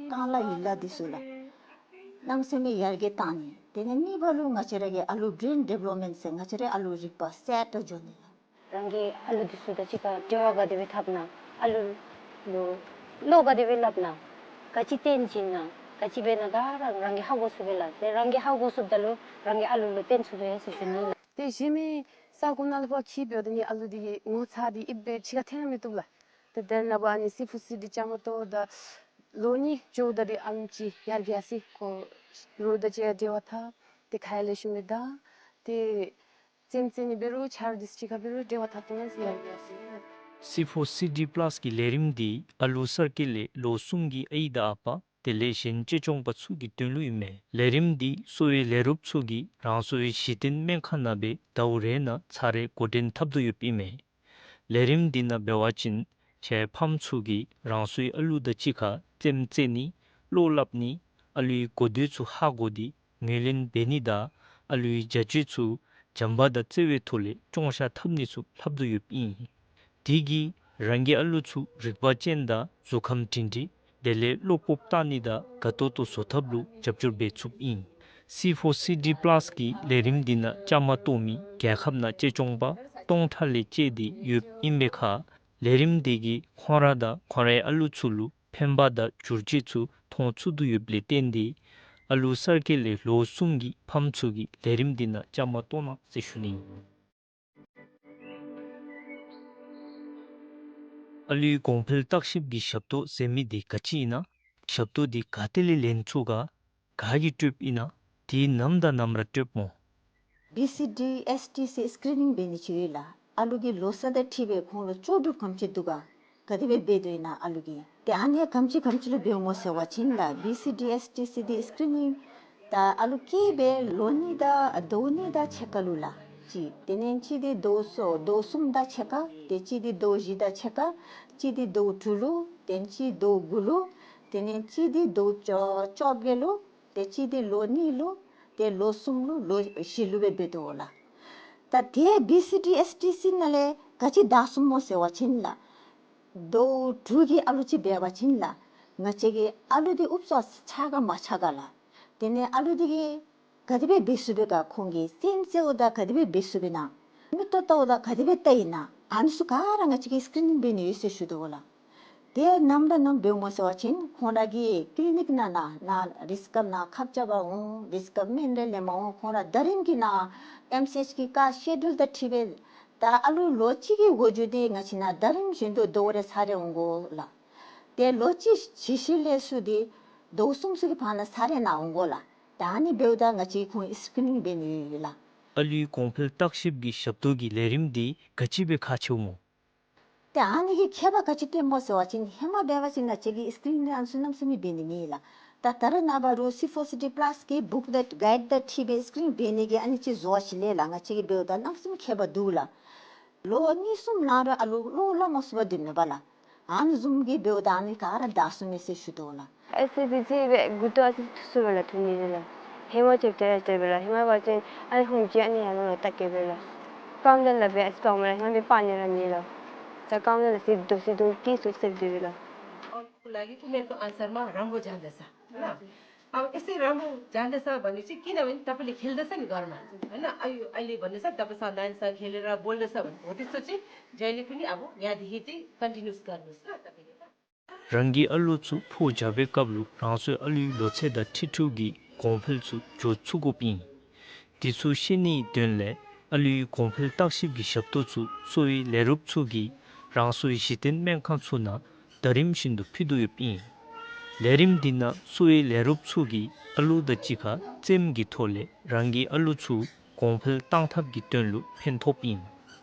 རྐང་ལག་ཡིག་ལགས་འདི་ཚུ་ལགས། གནམ་མེད་ས་མེད་ཡར་རྒྱས་བཏང་ནི། དེ་ལས་གཉིས་པ་ལུ་ང་བཅས་ར་གི་ཨ་ལུ་བྲེན་ཌི་བེ་ལོབ་མེནཊ་ཟེར་ང་བཅས་ར་ཨ་ལུ་རིག་པ་གསརཔ་འགྱོ་ནི་ལགས། རང་གི་ཨ་ལུ་འདི་ཚུ་དང་གཅིག་ཁར་འབྲེལ་བ་ག་དེ་སྦེ་འཐབ་ན། ཨ་ལུ་ལུ་བློ་ག་དེ་སྦེ་སླབ་ན། ག་ཅི་སྟོན་བྱིན་ན། ག་ཅི་འབད་ན་ག་ར་རང་གིས་ཧ་གོ་ཚུགས་པས་ལགས། དེ་རང་གིས་ཧ་གོ་ཚུགསཔ་ད་ལུ་རང་གིས་ཨ་ལུ་ལུ་སྟོན་ཚུགས་པས་ཟེར་ཞུ་ནི་ལགས། ཏེ་གཞན་མི་ས་གོ་ནང་ལུ་ཕར་འཁྱིད་འབདཝ་ད་ནི་ཨ་ལུ་འདི་གི་ངོ་ཚ་འདི་ཨིབ་སྦེ་ཕྱི་ཁར་འཐོན་མི་བཏུབ་ལགས། ཏེ་དེ་ནང་ཕར་ཨ་ནི་སི་ཕོར་སི་ཌི་བཅའ་མར་གཏོགས་ད་ལོ་གཉིས་འགྱོཝ་ད་འདི་ཨ་ནེམ་ཅིག་ཡར་རྒྱས་སི་ཁོ་རོགས་དང་གཅིག་ཁར་འབྲེལ་བ་འཐབ། ཏེ་ཁ་ཡང་ལེགས་ཤོམ་སྦེ་བདའ། ཏེ་རྩེདམོ་རྩེ་ནི་འབད་རུང་ཆ་རོགས་འདི་ཚུ་གཅིག་ཁར་འབད་རུང་འབྲེལ་བ་འཐབ་ཐོབ་ནི་ཟེར་ཡར་རྒྱས་སི། སི་ཕོར་སི་ཌི་པ་ལཱས་ཀྱི་ལས་རིམ་འདི་ཨ་ལུ་གསར་སྐྱེས་ལས་ལོ་གསུམ་གྱི་ཨའི་དང་ཨ་པ་དེ་ལས་གཞན་གཅེས་སྐྱོང་པ་ཚུ་གི་དོན་ལུ་ཨིན་མས། ལས་རིམ་འདི་གསོ་བའི་ལས་རོགསཔ་ཚུ་གིས་རང་སོའི་གཞི་རྟེན་སྨན་ཁང་ནང་སྦེ་ཟླཝ་རེ་ནང་ཚར་རེ་འགོ་འདྲེན་འཐབ་དོ་ཡོདཔ་ཨིན་མས། ལས་རིམ་འདི་ནང་འབད་བ་ཅིན་ཁྱེད་ཕམ་ཚུ་གིས་རང་སོའི་ཨ་ལུ་དང་གཅིག་ཁར་རྩེདམོ་རྩེ་ནི་བློ་སླབ་ནི་ཨ་ལུའི་གོ་དོན་ཚུ་ཧ་གོ་སྟེ་ངོས་ལེན་འབད་ནི་དང་ཨ་ལུའི་བྱ་སྤྱོད་ཚུ་བྱམས་པ་དང་བརྩེ་བའི་ཐོག་ལས་སྐྱོང་བཤགས་འཐབ་ནི་ཚུ་ལྷབ་དོ་ཡོདཔ་ཨིན། དེ་གིས་རང་གི་ཨ་ལུ་ཚུ་རིག་པ་ཅན་དང་གཟུགས་ཁམས་སྒྲིང་སྒྲིང་དེ་ལས་བློ་སྤོབས་བཏང་ནི་དང་དགའ་ཏོག་ཏོ་བཟོ་ཐབས་ལུ་རྒྱབ་སྐྱོར་འབད་ཚུགསཔ་ཨིན། སི་ཕོར་སི་ཌི་པ་ལཱས་ཀྱི་ལས་རིམ་འདི་ནང་བཅའ་མར་གཏོགས་མི་རྒྱལ་ཁབ་ནང་གཅེས་སྐྱོང་པ་སྟོང་ཕྲག་ལས་བཅད་དེ་ཡོདཔ་ཨིན་པའི་ཁར་ལས་རིམ་འདི་གིས་ཁོང་ར་དང་ཁོང་རའི་ཨ་ལུ་ཚུ་ལུ་ཕན་པ་དང་བསྒྱུར་བཅོས་ཚུ་མཐོང་ཚུགས་དོ་ཡོདཔ་ལས་བརྟེན་ཏེ་ཨ་ལུ་གསར་སྐྱེས་ལས་ལོ་གསུམ་གྱི་ཕམ་ཚུ་གིས་ལས་རིམ་འདི་ནང་བཅའ་མར་གཏོགས་གནང་ཟེར་ཞུ་ནི་ཨིན། ཨ་ལུའི་གོང་འཕེལ་བརྟག་ཞིབ་ཀྱི་ཞབས་ཏོག་ཟེར་མི་འདི་ག་ཅི་ཨིན་ན། ཞབས་ཏོག་འདི་ག་ཏེ་ལས་ལེན་ཚུགས་ག། ག་གིས་སྤྲོདཔ་ཨིན་ན། དེ་ནམ་དང་ནམ་ར་སྤྲོདཔ་སྨོ། བི་སི་ཌི་ཨེས་ཊི་སི་སི་ཀི་རི་ནིང་འབད་ནི་ཅིག་ཡོད་ལགས། ཨ་ལུ་གི་ལོ་ཚད་དང་འཁྲིལ་སྦེ་ཁོང་ལུ་ལྕོགས་གྲུབ་ག་དེམ་ཅིག་འདུག་ག། ག་དེ་སྦེ་འབད་དོ་ཨིན་ན་ཨ་ལུ་གིས། ཏེ་ཨ་ནི་ག་དེམ་ཅིག་ག་དེམ་ཅིག་ལུ་འབདཝ་སྨོ་ཟེར་བ་ཅིན་ལགས། བི་སི་ཌི་ཨེས་ཊི་སི་འདི་སི་ཀི་རི་ནིང་ད་ཨ་ལུ་སྐྱེས་སྦེ་ལོ་གཉིས་དང་ཟླཝ་གཉིས་དང་ཕྱེད་ཀ་ལུ་ལགས། གཅིག་དེ་ལས་གཅིག་འདི་ཟླཝ་གསུམ་ཟླཝ་གསུམ་དང་ཕྱེད་ཀ། ཏེ་གཅིག་འདི་ཟླཝ་བཞི་དང་ཕྱེད་ཀ། གཅིག་འདི་ཟླཝ་དྲུག་ལུ། ཏེ་གཅིག་ཟླཝ་དགུ་ལུ། དེ་ལས་གཅིག་འདི་ཟླཝ་བཅོ་བཅོ་བརྒྱད་ལུ། ཏེ་གཅིག་འདི་ལོ་གཉིས་ལུ། ཏེ་ལོ་གསུམ་ལུ་ལོ་བཞི་ལུ་སྦེ་འབད་དོ་ལགས། ད་དེ་བི་སི་ཌི་ཨེས་ཊི་སི་ནང་ལས་ག་ཅི་དྲག་སོང་སྨོ་ཟེར་བ་ཅིན་ལགས། ཟླཝ་དྲུག་གི་ཨ་ལུ་ཅིག་འབད་བ་ཅིན་ལགས། ང་བཅས་ཀྱི་ཨ་ལུ་འདི་ཨུབ་སོ་ཆགས་ག་མ་ཆགས་ག་ལགས། དེ་ལས་ཨ་ལུ་འདི་གིས་ག་དེ་སྦེ་འབད་ཚུགས་པས་ག། ཁོང་གིས་རྩེདམོ་རྩེཝ་ད་ག་དེ་སྦེ་འབད་ཚུགས་པས་ན། མིག་ཏོ་བལྟཝ་ད་ག་དེ་སྦེ་བལྟ་ཡི་ན། ཨ་ནི་ཚུ་ག་ར་ང་བཅས་ཀྱིས་སི་ཀི་རི་ནིང་འབད་ནི་ཡོད་ཟེར་ཞུ་དོ་ལགས། དེ་ནམ་དང་ནམ་འབདཝ་སྨོ་ཟེར་བ་ཅིན་ཁོང་ར་གི་ཀི་ལི་ནིཀ་ནང་ན་ན་རེས་སྐབས་ནང་ཁབ་རྐྱབ་པར་འོང་། རེས་སྐབས་སྨན་རེ་ལེན་པར་འོང་། ཁོང་ར་ཟླ་རིམ་གྱི་ནང་ཨེམ་སི་ཨེཆ་གི་ཀ་སི་ཀེ་ཌུལ་དང་འཁྲིལ་སྦེ་ད་ཨ་ལུ་ལོ་གཅིག་གི་འགོ་འགྱོ་སྟེ་ང་བཅས་ནང་ཟླ་རིམ་བཞིན་དུ་ཟླཝ་རེ་ཚར་རེ་འོང་དགོ་ལགས། ཏེ་ལོ་གཅིག་བྱི་ཤི་ལས་ཚུར་ཏེ་ཟླཝ་གསུམ་ཚུ་གི་བར་ན་ཚར་རེ་ནང་འོང་དགོ་ལགས། ད་ཨ་ནི་འབདཝ་ད་ང་བཅས་ཁོང་སི་ཀི་རི་ནིང་འབད་ནི་ཡོད་ལགས། ཨ་ལུའི་གོང་འཕེལ་བརྟག་ཞིབ་ཀྱི་ཞབས་ཏོག་གི་ལས་རིམ་འདི་ག་ཅི་སྦེ་ཁག་ཆེཝ་སྨོ། ཏེ་ཨ་ནི་གིས་ཁྱད་པར་ག་ཅི་སྟོནམ་སྨོ་ཟེར་བ་ཅིན་ཧེ་མ་འབད་བ་ཅིན་ང་བཅས་ཀྱིས་སི་ཀི་རི་ནིང་ཨ་ནི་ཚུ་གནམ་མེད་ས་མེད་འབད་ནི་མེད་ལགས། ད་ད་རེས་ནངས་པ་རུང་སི་ཕོར་སི་ཌི་པ་ལཱས་ཀྱི་བུཀ་ལེཊ་གའིཌ་དང་འཁྲིལ་སྦེ་སི་ཀི་རིན་འབད་ནི་གི་ཨ་ནི་ཅིག་བཟོ་བ་ཅིག་ལས་ལགས། ང་བཅས་ཀྱིས་འབདཝ་ད་གནམ་མེད་ས་མེད་ཁྱད་པར་འདུག་ལགས། ལོ་གཉིས་གསུམ་ནང་ར་ཨ་ལུ་བློ་སླབ་མ་ཚུགས་པར་སྡོད་མི་འབད་ལགས། ཨ་ནི་བཟུམ་གྱི་འབདཝ་ད་ཨ་ནི་ག་ར་དྲག་སོང་མས་ཟེར་ཞུ་དོ་ལགས། ཨེ་སི་ཌི་ཅིག་སྦེ་མགུ་ཏོ་ཨ་ཙི་ཐུག་སོང་པས་ལགས། ཐུག་ནི་རེ་ལགས། ཧེ་མ་ཅིག་དེ་ར་དེ་སྦེ་ལགས། ཧེ་མ་འབད་བ་ཅིན་ཨ་ནི་ཧོམ་ཅིག་ཨ་ནི་ཡར་ལོང་ལུ་བལྟ་གེ་སྦེ་ལགས། རྐངམ་དེ་ལགས་སྦེ་ཨ་ཙི་སྤར་མས་ལགས། ཧེ་མ་སྦེ་སྤར་ནི་ར་མེད་ལགས། ད་རྐངམ་དེ་ལགས་ཟེར་དོ་ཟེར་དོ་ཏི་སུ་སེབ་དེ་སྦེ་ལགས། ཁོ་ལ་གི་ཁོ་མེན་ཊོ་ཨན་སར་མ་རམ་བུ་ཇཱན་དེ་ས་ལགས། ཨ་ཨེ་སི་རམ་བུ་ཇཱན་དེ་ས་འབད་ནི་ཅིག་ཀི་ན་མེན་ད་པ་ལས་ཁེལ་དེ་ས་ནི་གར་མ་ཨ་ནཱ་ཨ་ཡུ་ཨ་ལི་འབད་ནི་ས་ད་པ་ས་ནཱན་ས་ཁེལ་ར་བོལ་དེ་ས་འབད་ནི་འོ་དེ་ཚུ་ཅིག་ཇཱ་ལི་ཁོ་ནི་ཨ་བུ་ཡ་དེ་ཧེ་ཏེ་ཀོན་ཊི་ནིའུ་སི་གར་ནུག་ས་ད་པ་ལས། རང་གི་ཨ་ལུ་ཚུ་ཕོ་རྒྱས་པའི་སྐབས་ལུ་རང་སོའི་ཨ་ལུའི་ལོ་ཚད་དང་འཁྲིལ་འཁྲིལཝ་གི་གོང་འཕེལ་ཚུ་འགྱོ་ཚུགས་དགོཔ་ཨིན། དེ་ཚུ་ཤེས་ནིའི་དོན་ལས་ཨ་ལུའི་གོང་འཕེལ་བརྟག་ཞིབ་ཀྱི་ཞབས་ཏོག་ཚུ་གསོ་བའི་ལས་རོགསཔ་ཚུ་གིས་རང་སོའི་གཞི་རྟེན་སྨན་ཁང་ཚུ་ནང་ཟླ་རིམ་བཞིན་དུ་ཕུལ་དོ་ཡོདཔ་ཨིན། ལས་རིམ་འདི་ནང་གསོ་བའི་ལས་རོགསཔ་ཚུ་གིས་ཨ་ལུ་དང་གཅིག་ཁར་རྩེདམོ་གི་ཐོག་ལས་རང་གི་ཨ་ལུ་ཚུ་གོང་འཕེལ་གཏང་ཐབས་ཀྱི་དོན་ལུ་ཕན་ཐོགསཔ་ཨིན།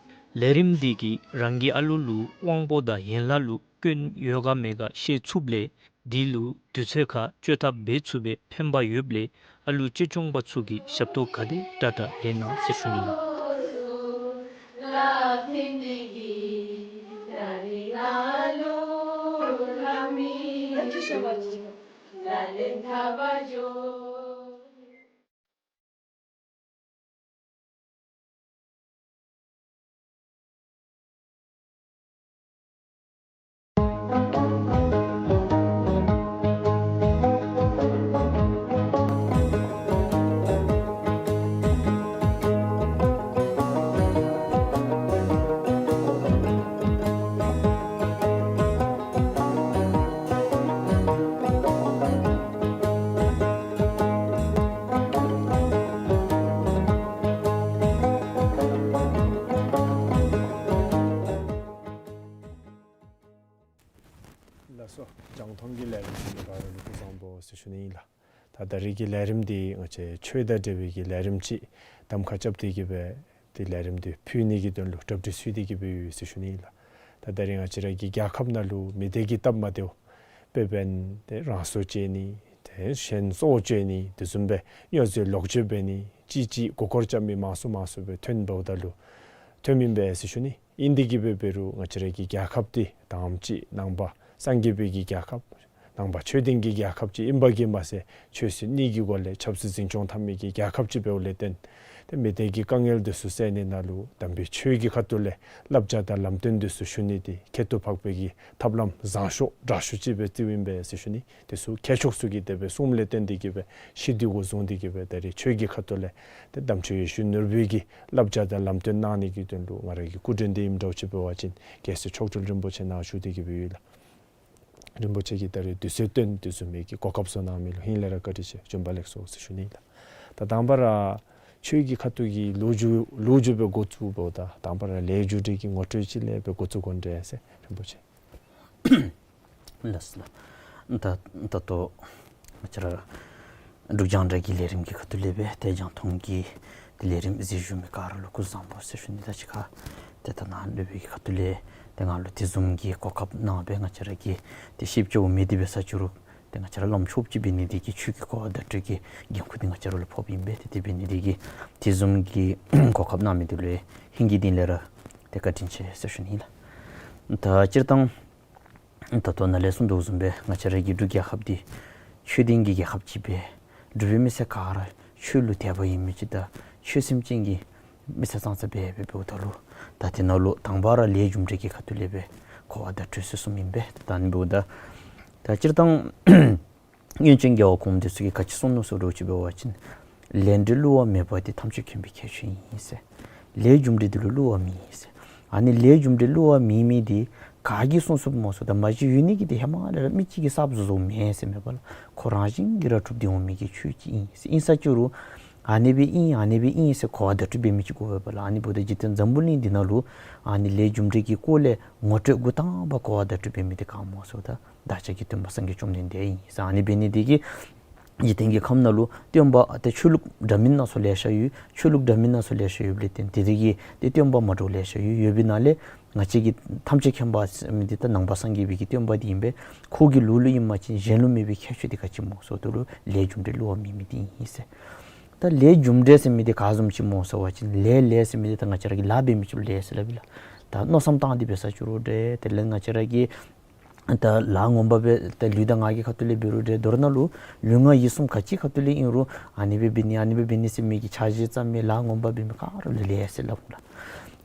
ལས་རིམ་འདི་གིས་རང་གི་ཨ་ལུ་ལུ་དབང་པོ་དང་ཡན་ལག་ལུ་སྐྱོན་ཡོད་ག་མེད་ག་ཤེས་ཚུགསཔ་ལས་དེ་ལུ་དུས་ཚོད་ཁར་བཅོས་ཐབས་འབད་ཚུགས་པའི་ཕན་པ་ཡོདཔ་ལས་ཨ་ལུ་གཅེས་སྐྱོང་པ་ཚུ་གིས་ཞབས་ཏོག་ག་དེ་དྲག་དྲག་ལེན་གནང་ཟེར་ཞུ་ནི། ལགས་སོ། རྒྱང་མཐོང་གི་ལས་རིམ་གཟིགས་མི་ག་ར་ལུ་སྐུ་གཟུགས་བཟང་པོ་ཟེར་ཞུ་ནི་ཨིན་ལགས། ད་ད་རིས་ཀྱི་ལས་རིམ་འདི་ང་བཅས་ཆོས་དང་འབྲེལ་བའི་གི་ལས་རིམ་ཅིག་གདམ་ཁ་རྐྱབ་སྟེ་གི་སྦེ་ཏེ་ལས་རིམ་འདི་ཕུལ་ནི་གི་དོན་ལུ་གྲ་སྒྲིག་ཞུ་སྟེ་གི་སྦེ་ཡོད་ཟེར་ཞུ་ནི་ཨིན་ལགས། ད་ད་རིས་ང་བཅས་ར་གི་རྒྱལ་ཁབ་ནང་ལུ་མི་སྡེ་གི་སྟབས་མ་བདེཝ་དཔེ་འབད་བ་ཅིན་ཏེ་རང་སྲོག་བཅད་ནི་ཏེ་གཞན་སྲོག་བཅད་ནི་དེ་བཟུམ་སྦེ་སྨྱོ་རྫས་ལོག་སྤྱོད་འབད་ནི་ཅིག་ཅིག་མགུ་སྐོར་རྐྱབ་མི་མང་སུ་མང་སུ་སྦེ་ཐོན་འབདཝ་ད་ལུ་ཐོནམ་ཨིན་པས་ཟེར་ཞུ་ནི། ཨིན་ཏེ་གི་སྦེ་འབད་རུང་ང་བཅས་ར་གི་རྒྱལ་ཁབ་འདི་དང་པ་ཅིག་ནང་པ་སངས་རྒྱས་པའི་གི་རྒྱལ་ཁབ་ནང་པ་ཆོས་ལྡན་གྱི་རྒྱལ་ཁབ་ཅིག་ཨིན་པ་གིས་མ་ཚད་ཆོས་སྲིད་གཉིས་ཀྱི་སྒོ་ལས་ཆབ་སྲིད་འཛིན་སྐྱོང་འཐབ་མི་གི་རྒྱལ་ཁབ་ཅིག་འབདཝ་ལས་བརྟེན་ཏེ་མི་སྡེ་གི་དཀའ་ངལ་འདི་ཚུ་སེལ་ནི་ནང་ལུ་དམ་པའི་ཆོས་ཀྱི་ཁ་ཐུག་ལས་བསླབ་བྱ་དང་ལམ་སྟོན་འདི་ཚུ་ཞུ་ནི་འདི་ཁྱད་དུ་འཕགས་པའི་གི་ཐབས་ལམ་བཟང་ཤོས་དྲག་ཤོས་ཅིག་སྦེ་བརྩིཝ་ཨིན་པས་ཟེར་ཞུ་ནི། དེ་ཚུ་མཁས་མཆོག་ཚུ་གིས་དེ་སྦེ་གསུངམ་ལས་བརྟེན་ཏེ་གི་སྦེ་ཤེས་འདི་གུ་བཟུང་སྟེ་གི་སྦེ་ད་རིས་ཆོས་ཀྱི་ཁ་ཐུག་ལས་ཏེ་དམ་ཆོས་ཡེ་ཤེས་ནོར་བུའི་གི་བསླབ་བྱ་དང་ལམ་སྟོན་གནང་ནི་གི་དོན་ལུ་ང་ར་གི་སྐུ་མགྲོན་འདི་ཨིནམ་འདྲཝ་ཅིག་འབད་བ་ཅིན་རྒྱལ་སྲས་མཆོག་སྤྲུལ་རིན་པོ་ཆེ་ནཱ་བཞུགས་ཏེ་གི་སྦེ་ཡོད་ལགས། རིན་པོ་ཆེ་གིས་ད་རིས་དུས་ཚོད་བཏོན་དེ་བཟུམ་མའི་གི་གོ་སྐབས་བཟོ་གནང་མི་ལུ་ཧིང་ལས་ར་བཀའ་དྲིན་ཆེ། བྱོན་པ་ལེགས་སོ་ཟེར་ཞུ་ནི་ལགས། ད་དང་པ་ར་ཆོས་ཀྱི་ཁ་ཐུག་གི་ལོ་རྒྱུས་ལོ་རྒྱུས་སྦེ་འགོ་བཙུགསཔ་ད་དང་པ་ར་ལས་རྒྱུ་འབྲས་ཀྱི་ངོ་སྤྲོད་ཅིག་ལས་སྦེ་འགོ་བཙུགས་དགོ་འདྲས་ཟེར་རིན་པོ་ཆེ། ལགས་སོ་ལགས། ད་ད་ལྟོ་ང་བཅས་ར་འབྲུག་རྒྱང་བསྒྲགས་ཀྱི་ལས་རིམ་གྱི་ཁ་ཐུག་ལས་སྦེ་ཏེ་རྒྱང་མཐོང་གི་ཏེ་ལས་རིམ་གཟིགས་བཞུགས་མི་ག་ར་ལུ་སྐུ་གཟུགས་བཟང་པོ་ཟེར་ཞུ་ནི། ད་ཅི་ཁར་ཏེ་ད་ནཱ་སློབ་དཔོན་གྱི་ཁ་ཐུག་ལས་ཏེ་ང་ལུ་དེ་བཟུམ་གྱི་གོ་སྐབས་གནང་སྦེ་ང་བཅས་ར་གི་ཏེ་ཤེས་བྱ་འོང་མི་འདི་འབད་ས་ཅིག་རུང་ཏེ་ང་བཅས་ར་བླམ་ཆོསཔ་ཅིག་འབད་ནི་འདི་གིས་ཆོས་ཀྱི་གོ་བ་བརྡ་སྤྲོད་ཀྱི་འགན་ཁུར་འདི་ང་བཅས་ར་ལུ་ཕོགཔ་ཨིན་པས། ཏེ་དེ་འབད་ནི་འདི་གིས་དེ་བཟུམ་གྱི་གོ་སྐབས་གནང་མི་འདི་ལུ་ཧིང་གི་གཏིང་ལས་ར་ཏེ་བཀའ་དྲིན་ཆེ་ཟེར་ཞུ་ནི་ལགས། ད་སྤྱིར་བཏང་ད་ལྟོ་ནཱ་ལས་གསུངས་དོ་བཟུམ་སྦེ་ང་བཅས་ར་གི་འབྲུག་རྒྱལ་ཁབ་འདི་ཆོས་ལྡན་གྱི་རྒྱལ་ཁབ་ཅིག་སྦེ་འབྲུག་པའི་མི་སེར་ག་ར་ཆོས་ལུ་དད་པ་ཡོད་མི་ཅིག་དང་ཆོས་སེམས་ཅན་གྱི་མི་སེར་ཙང་ཙ་སྦེ་འབད་འབདཝ་ད་ལུ་ད་དེ་ནང་ལུ་དང་པ་ར་ལས་རྒྱུ་འབྲས་ཀྱི་ཁ་ཐུག་ལས་སྦེ་གོ་བ་བརྡ་སྤྲོད་ཟེར་གསུངམ་ཨིན་པས། ད་ཨ་ནི་འབདཝ་ད་ད་སྤྱིར་བཏང་སྔོན་བྱོན་རྒྱལ་བ་གོངམ་འདི་ཚུ་གིས་ག་ཅི་གསུངས་ནུག་ཟེར་བ་ཅིན་འབད་བ་ཅིན་ལས་འབྲས་བསླུ་བ་མེད་པ་དེ་ཐམས་ཅད་མཁྱེན་པའི་ཁྱད་ཆོས་ཨིན་ཟེར། ལས་རྒྱུ་འབྲས་འདི་ལུ་བསླུ་བ་མེད་ཟེར། ཨ་ནི་ལས་རྒྱུ་འབྲས་བསླུ་བ་མེད་མི་འདི་ག་གིས་གསུངས་གསུངསཔ་སྨོ་ཟེརཝ་ད་མ་གཞི་ཡོད་ནི་གི་འདི་ཧེ་མ་ལས་ར་མི་གཅིག་གིས་གསརཔ་བཟོ་བཟོཝ་མེན་ཟེར་མེན་པ་ལགས། ཁོ་རང་བཞིན་གྱིས་ར་གྲུབ་སྟེ་འོང་མི་གི་ཆོས་ཅིག་ཨིན་ཟེར། ཨིན་ས་ཅིག་རུང་ཨ་ནི་སྦེ་ཨིན་ཨ་ནི་སྦེ་ཨིན་ཟེར་གོ་བ་བརྡ་སྤྲོད་འབད་མི་ཅིག་དགོ་པས་ལགས། ཨ་ནི་འབདཝ་ད་འཇིག་རྟེན་འཛམ་བུ་གླིང་འདི་ནང་ལུ་ཨ་ནི་ལས་རྒྱུ་འབྲས་ཀྱི་སྐོར་ལས་ངོ་སྤྲོད་འགོ་དང་པ་གོ་བ་བརྡ་སྤྲོད་འབད་མི་འདི་ག་སྨོ་ཟེརཝ་ད་བདག་ཅག་གི་སྟོན་པ་སངས་རྒྱས་བཅོམ་ལྡན་འདས་ཨིན་ཟེར། ཨ་ནི་འབད་ནི་འདི་གིས་ འཇིག་རྟེན་གྱི་ཁམས་ནང་ལུ་སྟོན་པ་ཏེ་ཆོས་ལུགས་འདྲ་མིན་སྣ་ཚོགས་ལེ་ཤ་ཡོད། ཆོས་ལུགས་འདྲ་མིན་སྣ་ཚོགས་ལེ་ཤ་ཡོདཔ་ལས་བརྟེན་ཏེ་དེ་གི་ཏེ་སྟོན་པ་མ་འདྲཝ་ལེ་ཤ་ཡོད། ཡོད་པའི་ནང་ལས་ང་བཅས་ཀྱི་ཐམས་ཅད་མཁྱེན་པ་ཟེར་མི་འདི་ད་ནང་པ་སངས་རྒྱས་པའི་གི་སྟོན་པ་འདི་ཨིན་པས། ཁོ་གི་ལུགས་ལུ་ཨིན་པ་ཅིན་གཞན་ལུ་མེད་པའི་ཁྱད་ཆོས་འདི་ག་ཅི་སྨོ་ཟེརཝ་ད་ལུ་ལས་རྒྱུ་འབྲས་བསླུ་བ་མེད་མི་འདི་ཨིན་ཟེར། ད་ལས་རྒྱུ་འབྲས་ཟེར་མི་འདི་ག་བཟུམ་ཅིག་སྨོ་ཟེར་བ་ཅིན་ལས་ལས་ཟེར་མི་འདི་ད་ང་བཅས་ར་གིས་ལཱ་འབད་མི་ཅིག་ལུ་ལས་ཟེར་སླབ་ཨིན་ལགས། ད་མནོ་བསམ་བཏང་སྟེ་འབད་ས་ཅིག་རུང་འདྲ། དེ་ལས་ང་བཅས་ར་གིས་ད་ལཱ་ངོ་མ་འབད་ད་ལུས་དང་ངག་གི་ཁ་ཐུག་ལས་འབད་རུང་འདྲ། མདོར་ན་ལུ་ལུས་ངག་ཡིད་གསུམ་ག་ཅི་ཁ་ཐུག་ལས་ཨིན་རུང་ཨ་ནི་སྦེ་འབད་ནི་ཨ་ནི་སྦེ་འབད་ནི་ཟེར་མི་གི་འཆར་གཞི་བརྩམ་མི་ལཱ་ངོ་མ་འབད་མི་ག་ར་ལུ་ལས་ཟེར་སླབ་འོང་ལགས།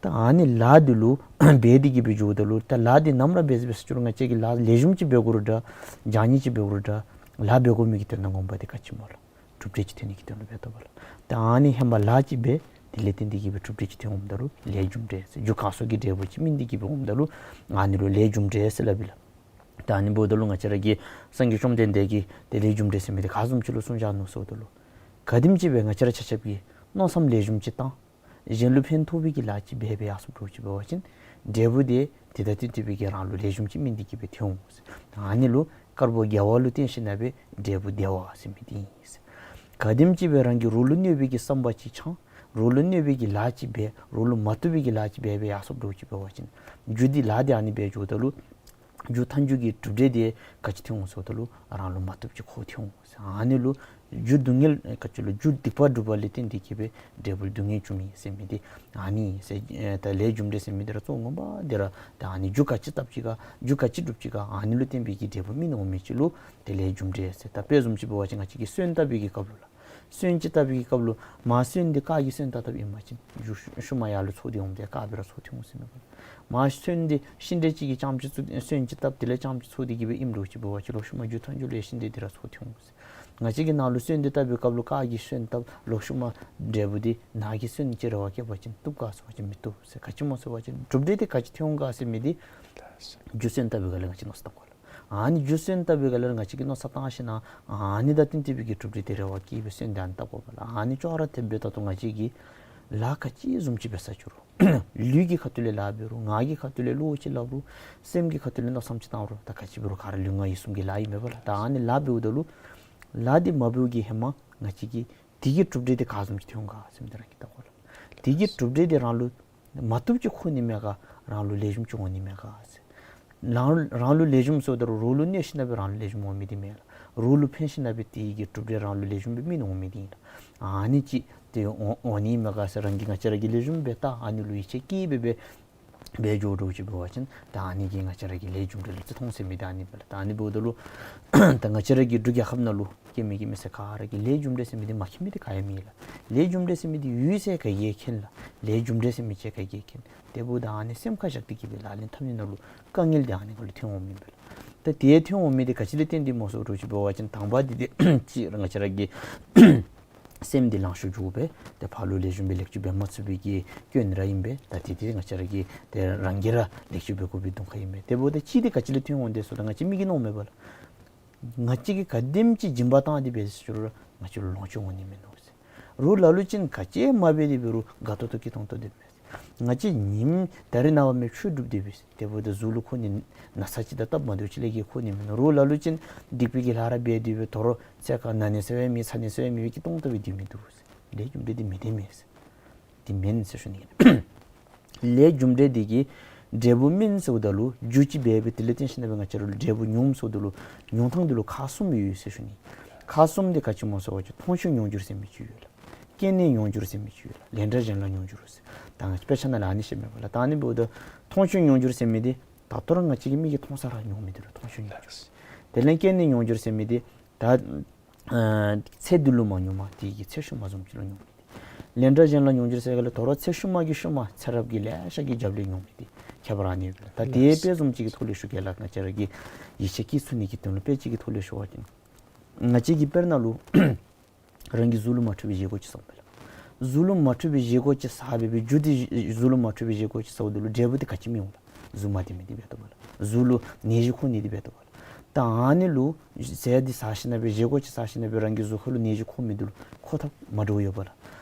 ད་ཨ་ནི་ལཱ་འདི་ལུ་འབད་དེ་གི་སྦེ་འགྱོཝ་ད་ལུ་ད་ལཱ་འདི་ནམ་ར་འབད་འབད་ས་ཅིག་རུང་ང་བཅས་ཀྱིས་ལཱ་ལེགས་ཤོམ་ཅིག་འབད་དགོ་རུང་འདྲ། བྱང་ཉེས་ཅིག་འབད་དགོ་རུང་འདྲ། ལཱ་འབད་དགོ་མི་གི་དོན་དག་ངོ་མ་འདི་ག་ཅི་སྨོ་ལགས། གྲུབ་འབྲས་ཅིག་ཐོན་ནི་གི་དོན་ལུ་འབད་དོ་བ་ལགས། ད་ཨ་ནི་ཧེ་མ་ལཱ་ཅིག་འབད་དེ་ལས་བརྟེན་ཏེ་གི་སྦེ་གྲུབ་འབྲས་ཅིག་ཐོན་འོངམ་ད་ལུ་ལས་རྒྱུ་འབྲས་ཟེར། རྒྱུ་གང་སོགས་ཀྱི་འབྲས་བུ་ཅིག་སྨིན་ཏེ་གི་སྦེ་འོངམ་ད་ལུ་ཨ་ནི་ལུ་ལས་རྒྱུ་འབྲས་ཟེར་སླབ་ཨིན་ལགས། ད་ཨ་ནི་འབདཝ་ད་ལུ་ང་བཅས་ར་གི་སངས་རྒྱས་བཅོམ་ལྡན་འདས་ཀྱིས་ཏེ་ལས་རྒྱུ་འབྲས་ཟེར་མི་འདི་ག་བཟུམ་ཅིག་ལུ་གསུངས་བཞག་ནུག་ཟེརཝ་ད་ལུ་ག་དེམ་ཅིག་སྦེ་ང་བཅས་ར་ཆ་ཁྱབ་ཀྱིས་མནོ་བསམ་ལེགས་ཤོམ་ཅིག་བཏང་གཞན་ལུ་ཕན་ཐོགས་པའི་གི་ལཱ་ཅིག་འབད་འབད་ཡར་སོཔ་འདྲཝ་ཅིག་འབད་བ་ཅིན་འབྲས་བུ་འདི་དེ་དང་བསྟུན་ཏེ་སྦེ་གི་རང་ལུ་ལེགས་ཤོམ་ཅིག་སྨིན་ཏེ་གི་སྦེ་ཐོན་འོང་ཟེར། ཨ་ནི་ལུ་དཀར་པོ་དགེ་བ་ལུ་བརྟེན་ཞིན་ན་སྦེ་འབྲས་བུ་བདེ་བ་ཟེར་མི་འདི་ཨིན་ཟེར། ག་དེམ་ཅིག་སྦེ་རང་གིས་རོགས་ལུ་གནོད་པའི་གི་བསམ་པ་ཅིག་འཆང་། རོགས་ལུ་གནོད་པའི་གི་ལཱ་ཅིག་འབད། རོགས་ལུ་མ་བཏུབ་པའི་གི་ལཱ་ཅིག་འབད་འབད་ཡར་སོཔ་འདྲཝ་ཅིག་འབད་བ་ཅིན་རྒྱུ་འདི་ལཱ་འདི་ཨ་ནི་འབད་འགྱོཝ་ད་ལུ་རྒྱུ་མཐའ་མཇུག་གི་གྲུབ་འབྲས་འདི་ག་ཅི་ཐོན་འོང་ཟེརཝ་ད་ལུ་རང་ལུ་མ་བཏུབ་ཅིག་ཁོ་ཐོན་འོང་ཟེར། ཨ་ནི་ལུ་རྒྱུ་སྡུག་བསྔལ་ག་ཅི་ལུ་རྒྱུ་སྡིག་པ་སྒྲུབ་པ་ལས་བརྟེན་ཏེ་གི་སྦེ་འབྲས་བུ་སྡུག་བསྔལ་འབྱུངམ་ཨིན་ཟེར་མི་འདི་ཨ་ནི་ཨིན་ཟེར། ཨེ་ད་ལས་རྒྱུ་འབྲས་ཟེར་མི་འདི་ར་གཙོ་བོ་ངོ་མ་འདི་ར་ད་ཨ་ནི་རྒྱུ་ག་ཅི་བཏབ་ཅི་ག་རྒྱུ་ག་ཅི་སྒྲུབ་ཅི་ག་ཨ་ནི་ལུ་བརྟེན་པའི་གི་འབྲས་བུ་སྨིན་འོང་མི་ཅིག་ལུ་ཏེ་ལས་རྒྱུ་འབྲས་ཟེར། ད་དཔེ་བཟུམ་ཅིག་འབད་བ་ཅིན་ང་བཅས་ཀྱིས་སོན་བཏབ་པའི་གི་སྐབས་ལུ་ལགས། སོན་ཅིག་བཏབ་པའི་གི་སྐབས་ལུ་མ་སོན་འདི་ཀ་གིས་སོན་བཏབ་བཏབཔ་ཨིན་པ་ཅིན་རྒྱུ་ཤུལ་མ་ཡར་ལུ་ཚོགས་ཏེ་འོངམ་ད་ཀ་སྦེ་ར་ཚོགས་ཏེ་འོང་ཟེར་མས་པ་ལགས། མ་སོན་འདི་ཤིང་འབྲས་ཅིག་གིས་རྐྱངམ་ཅིག་ཚོགས་སོན་ཅིག་བཏབ་དེ་ལས་རྐྱངམ་ཅིག་ཚོགས་ཏེ་གི་སྦེ་ཨིནམ་འདྲཝ་ཅིག་འབད་བ་ཅིན་ལོག་ཤུལ་མ་རྒྱུ་མཐའ་མཇུག་ལས་ཤིང་འབྲས་འདི་ར་ཚོགས་ཏེ་འོང་ཟེར། ང་བཅས་ཀྱིས་ནཱ་ལུ་སོན་འདི་བཏབ་པའི་སྐབས་ལུ་ཀ་གིས་སོན་བཏབ་ལོག་ཤུལ་མ་འབྲས་བུ་འདི་ནཱ་གིས་སོན་ཅིག་རེ་བ་བསྐྱེད་པ་ཅིན་བཏུབ་ག་ཟེར་བ་ཅིན་མི་བཏུབ་ཟེར། ག་ཅི་སྨོ་ཟེར་བ་ཅིན་གྲུབ་འབྲས་འདི་ག་ཅི་ཐོན་འོང་ག་ཟེར་མི་འདི་རྒྱུ་སོན་བཏབ་པའི་སྒང་ལས་ང་བཅས་མནོ་བསམ་བཏང་དགོ་ལགས། ཨ་ནི་རྒྱུ་སོན་བཏབ་པའི་སྒང་ལས་ང་བཅས་ཀྱིས་མནོ་བསམ་བཏང་ཞིན་ན་ཨ་ནི་དང་བསྟུན་ཏེ་སྦེ་གི་གྲུབ་འབྲས་འདི་རེ་བ་བསྐྱེད་སྦེ་སོན་འདི་ཨ་ནི་བཏབ་དགོ་པ་ལགས། ཨ་ནི་ཅོག་ར་འཐདཔ་སྦེ་ད་ལྟོ་ང་བཅས་ཀྱིས་ལཱ་ག་ཅི་བཟུམ་ཅིག་འབད་ས་ཅིག་རུང་ལུས་ཀྱི་ཁ་ཐུག་ལས་ལཱ་འབད་རུང་ངག་གི་ཁ་ཐུག་ལས་བློ་ཅིག་སླབ་རུང་སེམས་ཀྱི་ཁ་ཐུག་ལས་མནོ་བསམ་ཅིག་བཏང་རུང་ད་ག་ཅི་འབད་རུང་ག་ར་ལུས་ངག་ཡིད་གསུམ་གྱི་ལཱ་ཨིན་མས་པ་ལགས། ད་ཨ་ནི་ལཱ་འབདཝ་ད་ལུ་ལཱ་འདི་མ་འབདཝ་གི་ཧེ་མ་ང་བཅས་ཀྱིས་དེ་གི་གྲུབ་འབྲས་འདི་ག་བཟུམ་ཅིག་ཐོན་འོང་ག་ཟེར་མི་འདི་རང་གིས་བལྟ་དགོ་ལགས། དེ་གི་གྲུབ་འབྲས་འདི་རང་ལུ་མ་བཏུབ་ཅིག་ཁོ་ནི་མས་ག་རང་ལུ་ལེགས་ཤོམ་ཅིག་འོང་ནི་མས་ག་ཟེར། རང་རང་ལུ་ལེགས་ཤོམ་ཟེརཝ་ད་རུང་རོགས་ལུ་གནོད་ཞིན་ན་སྦེ་རང་ལུ་ལེགས་ཤོམ་འོང་མི་འདི་མེན་ལགས། རོགས་ལུ་ཕན་ཞིན་ན་སྦེ་དེ་གི་གྲུབ་འབྲས་རང་ལུ་ལེགས་ཤོམ་སྦེ་སྨིན་འོང་མི་འདི་ཨིན་ལགས། ཨ་ནི་ཅིག་འདི་འོང་འོང་ནི་མས་ག་ཟེར་རང་གིས་ང་བཅས་ར་གིས་ལེགས་ཤོམ་སྦེ་བལྟ་ཨ་ནི་ལུ་ཡིད་ཆེས་བསྐྱེད་སྦེ་སྦེ་འབད་འགྱོ་འདྲཝ་ཅིག་འབད་བ་ཅིན་ད་ཨ་ནི་གིས་ང་བཅས་ར་གི་ལས་རྒྱུ་འབྲས་ལུ་བརྩི་མཐོང་ཟེར་མི་འདི་ཨ་ནི་མས་ལགས། ད་ཨ་ནི་འབདཝ་ད་ལུ་ད་ང་བཅས་ར་གི་འབྲུག་རྒྱལ་ཁབ་ནང་ལུ་སྐྱེ་མི་སྐྱེ་མི་ཟེར་ག་ར་གིས་ལས་རྒྱུ་འབྲས་ཟེར་མི་འདི་མ་མཁྱེན་མི་འདི་ག་ཡང་མེད་ལགས། ལས་རྒྱུ་འབྲས་ཟེར་མི་འདི་ཡོད་ཟེར་ག་གིས་མཁྱེན་ལགས། ལས་རྒྱུ་འབྲས་ཟེར་མི་ཅིག་ག་གིས་མཁྱེན། དེ་འབདཝ་ད་ཨ་ནི་སེམས་ཁར་བཞག་སྟེ་གི་སྦེ་ལག་ལེན་འཐབ་ནི་ནང་ལུ་དཀའ་ངལ་འདི་ཨ་ནི་ཁར་ལུ་ཐོན་འོང་མི་ཨིན་པས་ལགས། ད་དེ་ཐོན་འོང་མི་འདི་ག་ཅི་ལས་བརྟེན་ཏེ་སྨོ་ཟེར་འདྲཝ་ཅིག་འབད་བ་ཅིན་དང་པ་འདི་འདི་ཅིག་ར་ང་བཅས་ར་གི་སེམས་འདི་ལང་ཤོར་འགྱོ་སྦེ་ཏེ་ཕར་ལུ་ལེགས་ཤོམ་སྦེ་ལེགས་བཅོས་འབད་མ་ཚུགས་པའི་གི་སྐྱོན་ར་ཨིན་པས། ད་དེ་འདི་ང་བཅས་ར་གིས་ཏེ་རང་གིས་ར་ལེགས་བཅོས་འབད་དགོ་པའི་དོན་ཁ་ཨིན་པས། དེ་འབདཝ་ད་གཅིག་འདི་ག་ཅི་ལས་ཐོན་འོང་དེ་ཟེརཝ་ད་ང་བཅས་མི་གིས་མནོཝ་མས་པ་ལགས། ང་བཅས་ཀྱིས་ག་དེམ་ཅིག་སྦྱིན་པ་བཏང་སྟེ་འབད་ཟེར་རུང་ར་ང་བཅས་ལུ་ལོངས་སྤྱོད་འོང་ནི་མིན་ནུག་ཟེར། རོགས་ལ་ལུ་ཅིག་ག་ཅི་མ་འབད་དེ་འབད་རུང་དགའ་ཏོག་ཏོ་སྐྱིད་ཏོང་ཏོ་སྡོད་པས། ང་བཅས་ཉིནམ་ད་རིས་ནངས་པ་མེན་ཆོས་སྒྲུབ་སྡོད་པས། དེ་འབདཝ་ད་གཟུགས་ལུ་ཁོ་ནི་ན་ཚ་ཅིག་དང་སྟབས་མ་བདེཝ་ཅིག་ལས་བརྒལ་ཁོ་ནི་མིན་ནུག། རོགས་ལ་ལུ་ཅིག་སྡིག་པའི་གི་ལཱ་ར་འབད་དེ་འབད་དོ་རུང་ཚེ་ག་ན་ནི་ཟེར་བའི་མེད་ཚ་ནི་ཟེར་བའི་མེད་སྦེ་སྐྱིད་ཏོང་ཏོ་སྦེ་སྡོད་མི་འདུག་ཟེར། ལས་རྒྱུ་འབྲས་འདི་མི་བདེན་མས་ཟེར། འདི་མེན་ཟེར་ཞུ་ནི། ལས་རྒྱུ་འབྲས་འདི་གིས་འབྲས་བུ་སྨིན་ཟེརཝ་ད་ལུ་རྒྱུ་ཅིག་འབད་སྦེ་དེ་ལས་བརྟེན་ཞིན་ན་སྦེ་ང་བཅས་ར་ལུ་འབྲས་བུ་མྱོང་ཟེརཝ་ད་ལུ་མྱོང་ཐངས་འདི་ལུ་ཁག་གསུམ་ཡོད་ཟེར་ཞུ་ནི། ཁག་གསུམ་འདི་ག་ཅི་སྨོ་ཟེར་བ་ཅིན་མཐོང་ཆོས་མྱོང་འགྱུར་ཟེར་མི་ཅིག་ཡོད་ལགས། སྐྱེས་ནས་མྱོང་འགྱུར་ཟེར་མི་ཅིག་ཡོད་ལགས། ལན་གྲངས་གཞན་ལ་མྱོང་འགྱུར་ཟེར། ད་ང་བཅས་དཔེ་ཆ་ནང་ལུ་ཨ་ནི་བཤད་མས་པ་ལགས། ད་ཨ་ནི་འབདཝ་ད་མཐོང་ཆོས་མྱོང་འགྱུར་ཟེར་མི་འདི་ད་ལྟོ་ར་ང་བཅས་ཀྱི་མིག་གིས་མཐོང་ས་ར་མྱོང་མི་འདི་ལུ་མཐོང་ཆོས་མྱོང་འགྱུར་ཟེར། དེ་ལས་སྐྱེས་ནས་མྱོང་འགྱུར་ཟེར་མི་འདི་ད་ཨ་ཚེ་འདི་ལུ་མ་མྱོང་མ་དེ་གི་ཚེ་ཤུལ་མ་བཟུམ་ཅིག་ལུ་མྱོང་མི་འདི། ལན་གྲངས་གཞན་ལ་མྱོང་འགྱུར་ཟེར་ག་ལས་དོ་རུང་ཚེ་ཤུལ་མ་གི་ཤུལ་མ་ཚེ་རབས་ཀྱི་ལེ་ཤ་གི་རྒྱབ་ལས་མྱོང་མི་འདི་ཁྱད་པར་ཨ་ནི་ཡོད་པས། ད་དེ་དཔེ་བཟུམ་ཅིག་གི་ཐོག་ལས་ཞུ་གེ་ལགས། ང་བཅས་ར་གིས་ཡིད་ཆེས་བསྐྱེད་ཚུགས་ནི་གི་དོན་ལུ་དཔེ་ཅིག་གི་ཐོག་ལས་ཞུ་བ་ཅིན་ང་བཅས་ཀྱིས་དཔེར་ན་ལུ་རང་གི་གཟུགས་ལུ་མ་འཕྲོད་པའི་བཞེས་སྒོ་ཅིག་བཟའཝ་མས་ལགས། གཟུགས་ལུ་མ་འཕྲོད་པའི་བཞེས་སྒོ་ཅིག་བཟའ་སྦེ་སྦེ་རྒྱུ་འདི་གཟུགས་ལུ་མ་འཕྲོད་པའི་བཞེས་སྒོ་ཅིག་བཟའཝ་ད་ལུ་འབྲས་བུ་འདི་ག་ཅི་སྨིན་འོང་ལགས། གཟུགས་མ་བདེ་མི་འདི་འབད་དོ་བ་ལགས། གཟུགས་ལུ་ནད་གཞི་འཁོར་ནི་འདི་འབད་དོ་བ་ལགས། ད་ཨ་ནི་ལུ་ཟས་འདི་བཟའ་ཞིན་ན་སྦེ་བཞེས་སྒོ་ཅིག་བཟའ་ཞིན་ན་སྦེ་རང་གི་གཟུགས་ཁ་ལུ་ནད་གཞི་འཁོར་མི་འདི་ལུ་འཁོར་ཐབས་མ་འདྲཝ་ཡོད་པ་ལགས།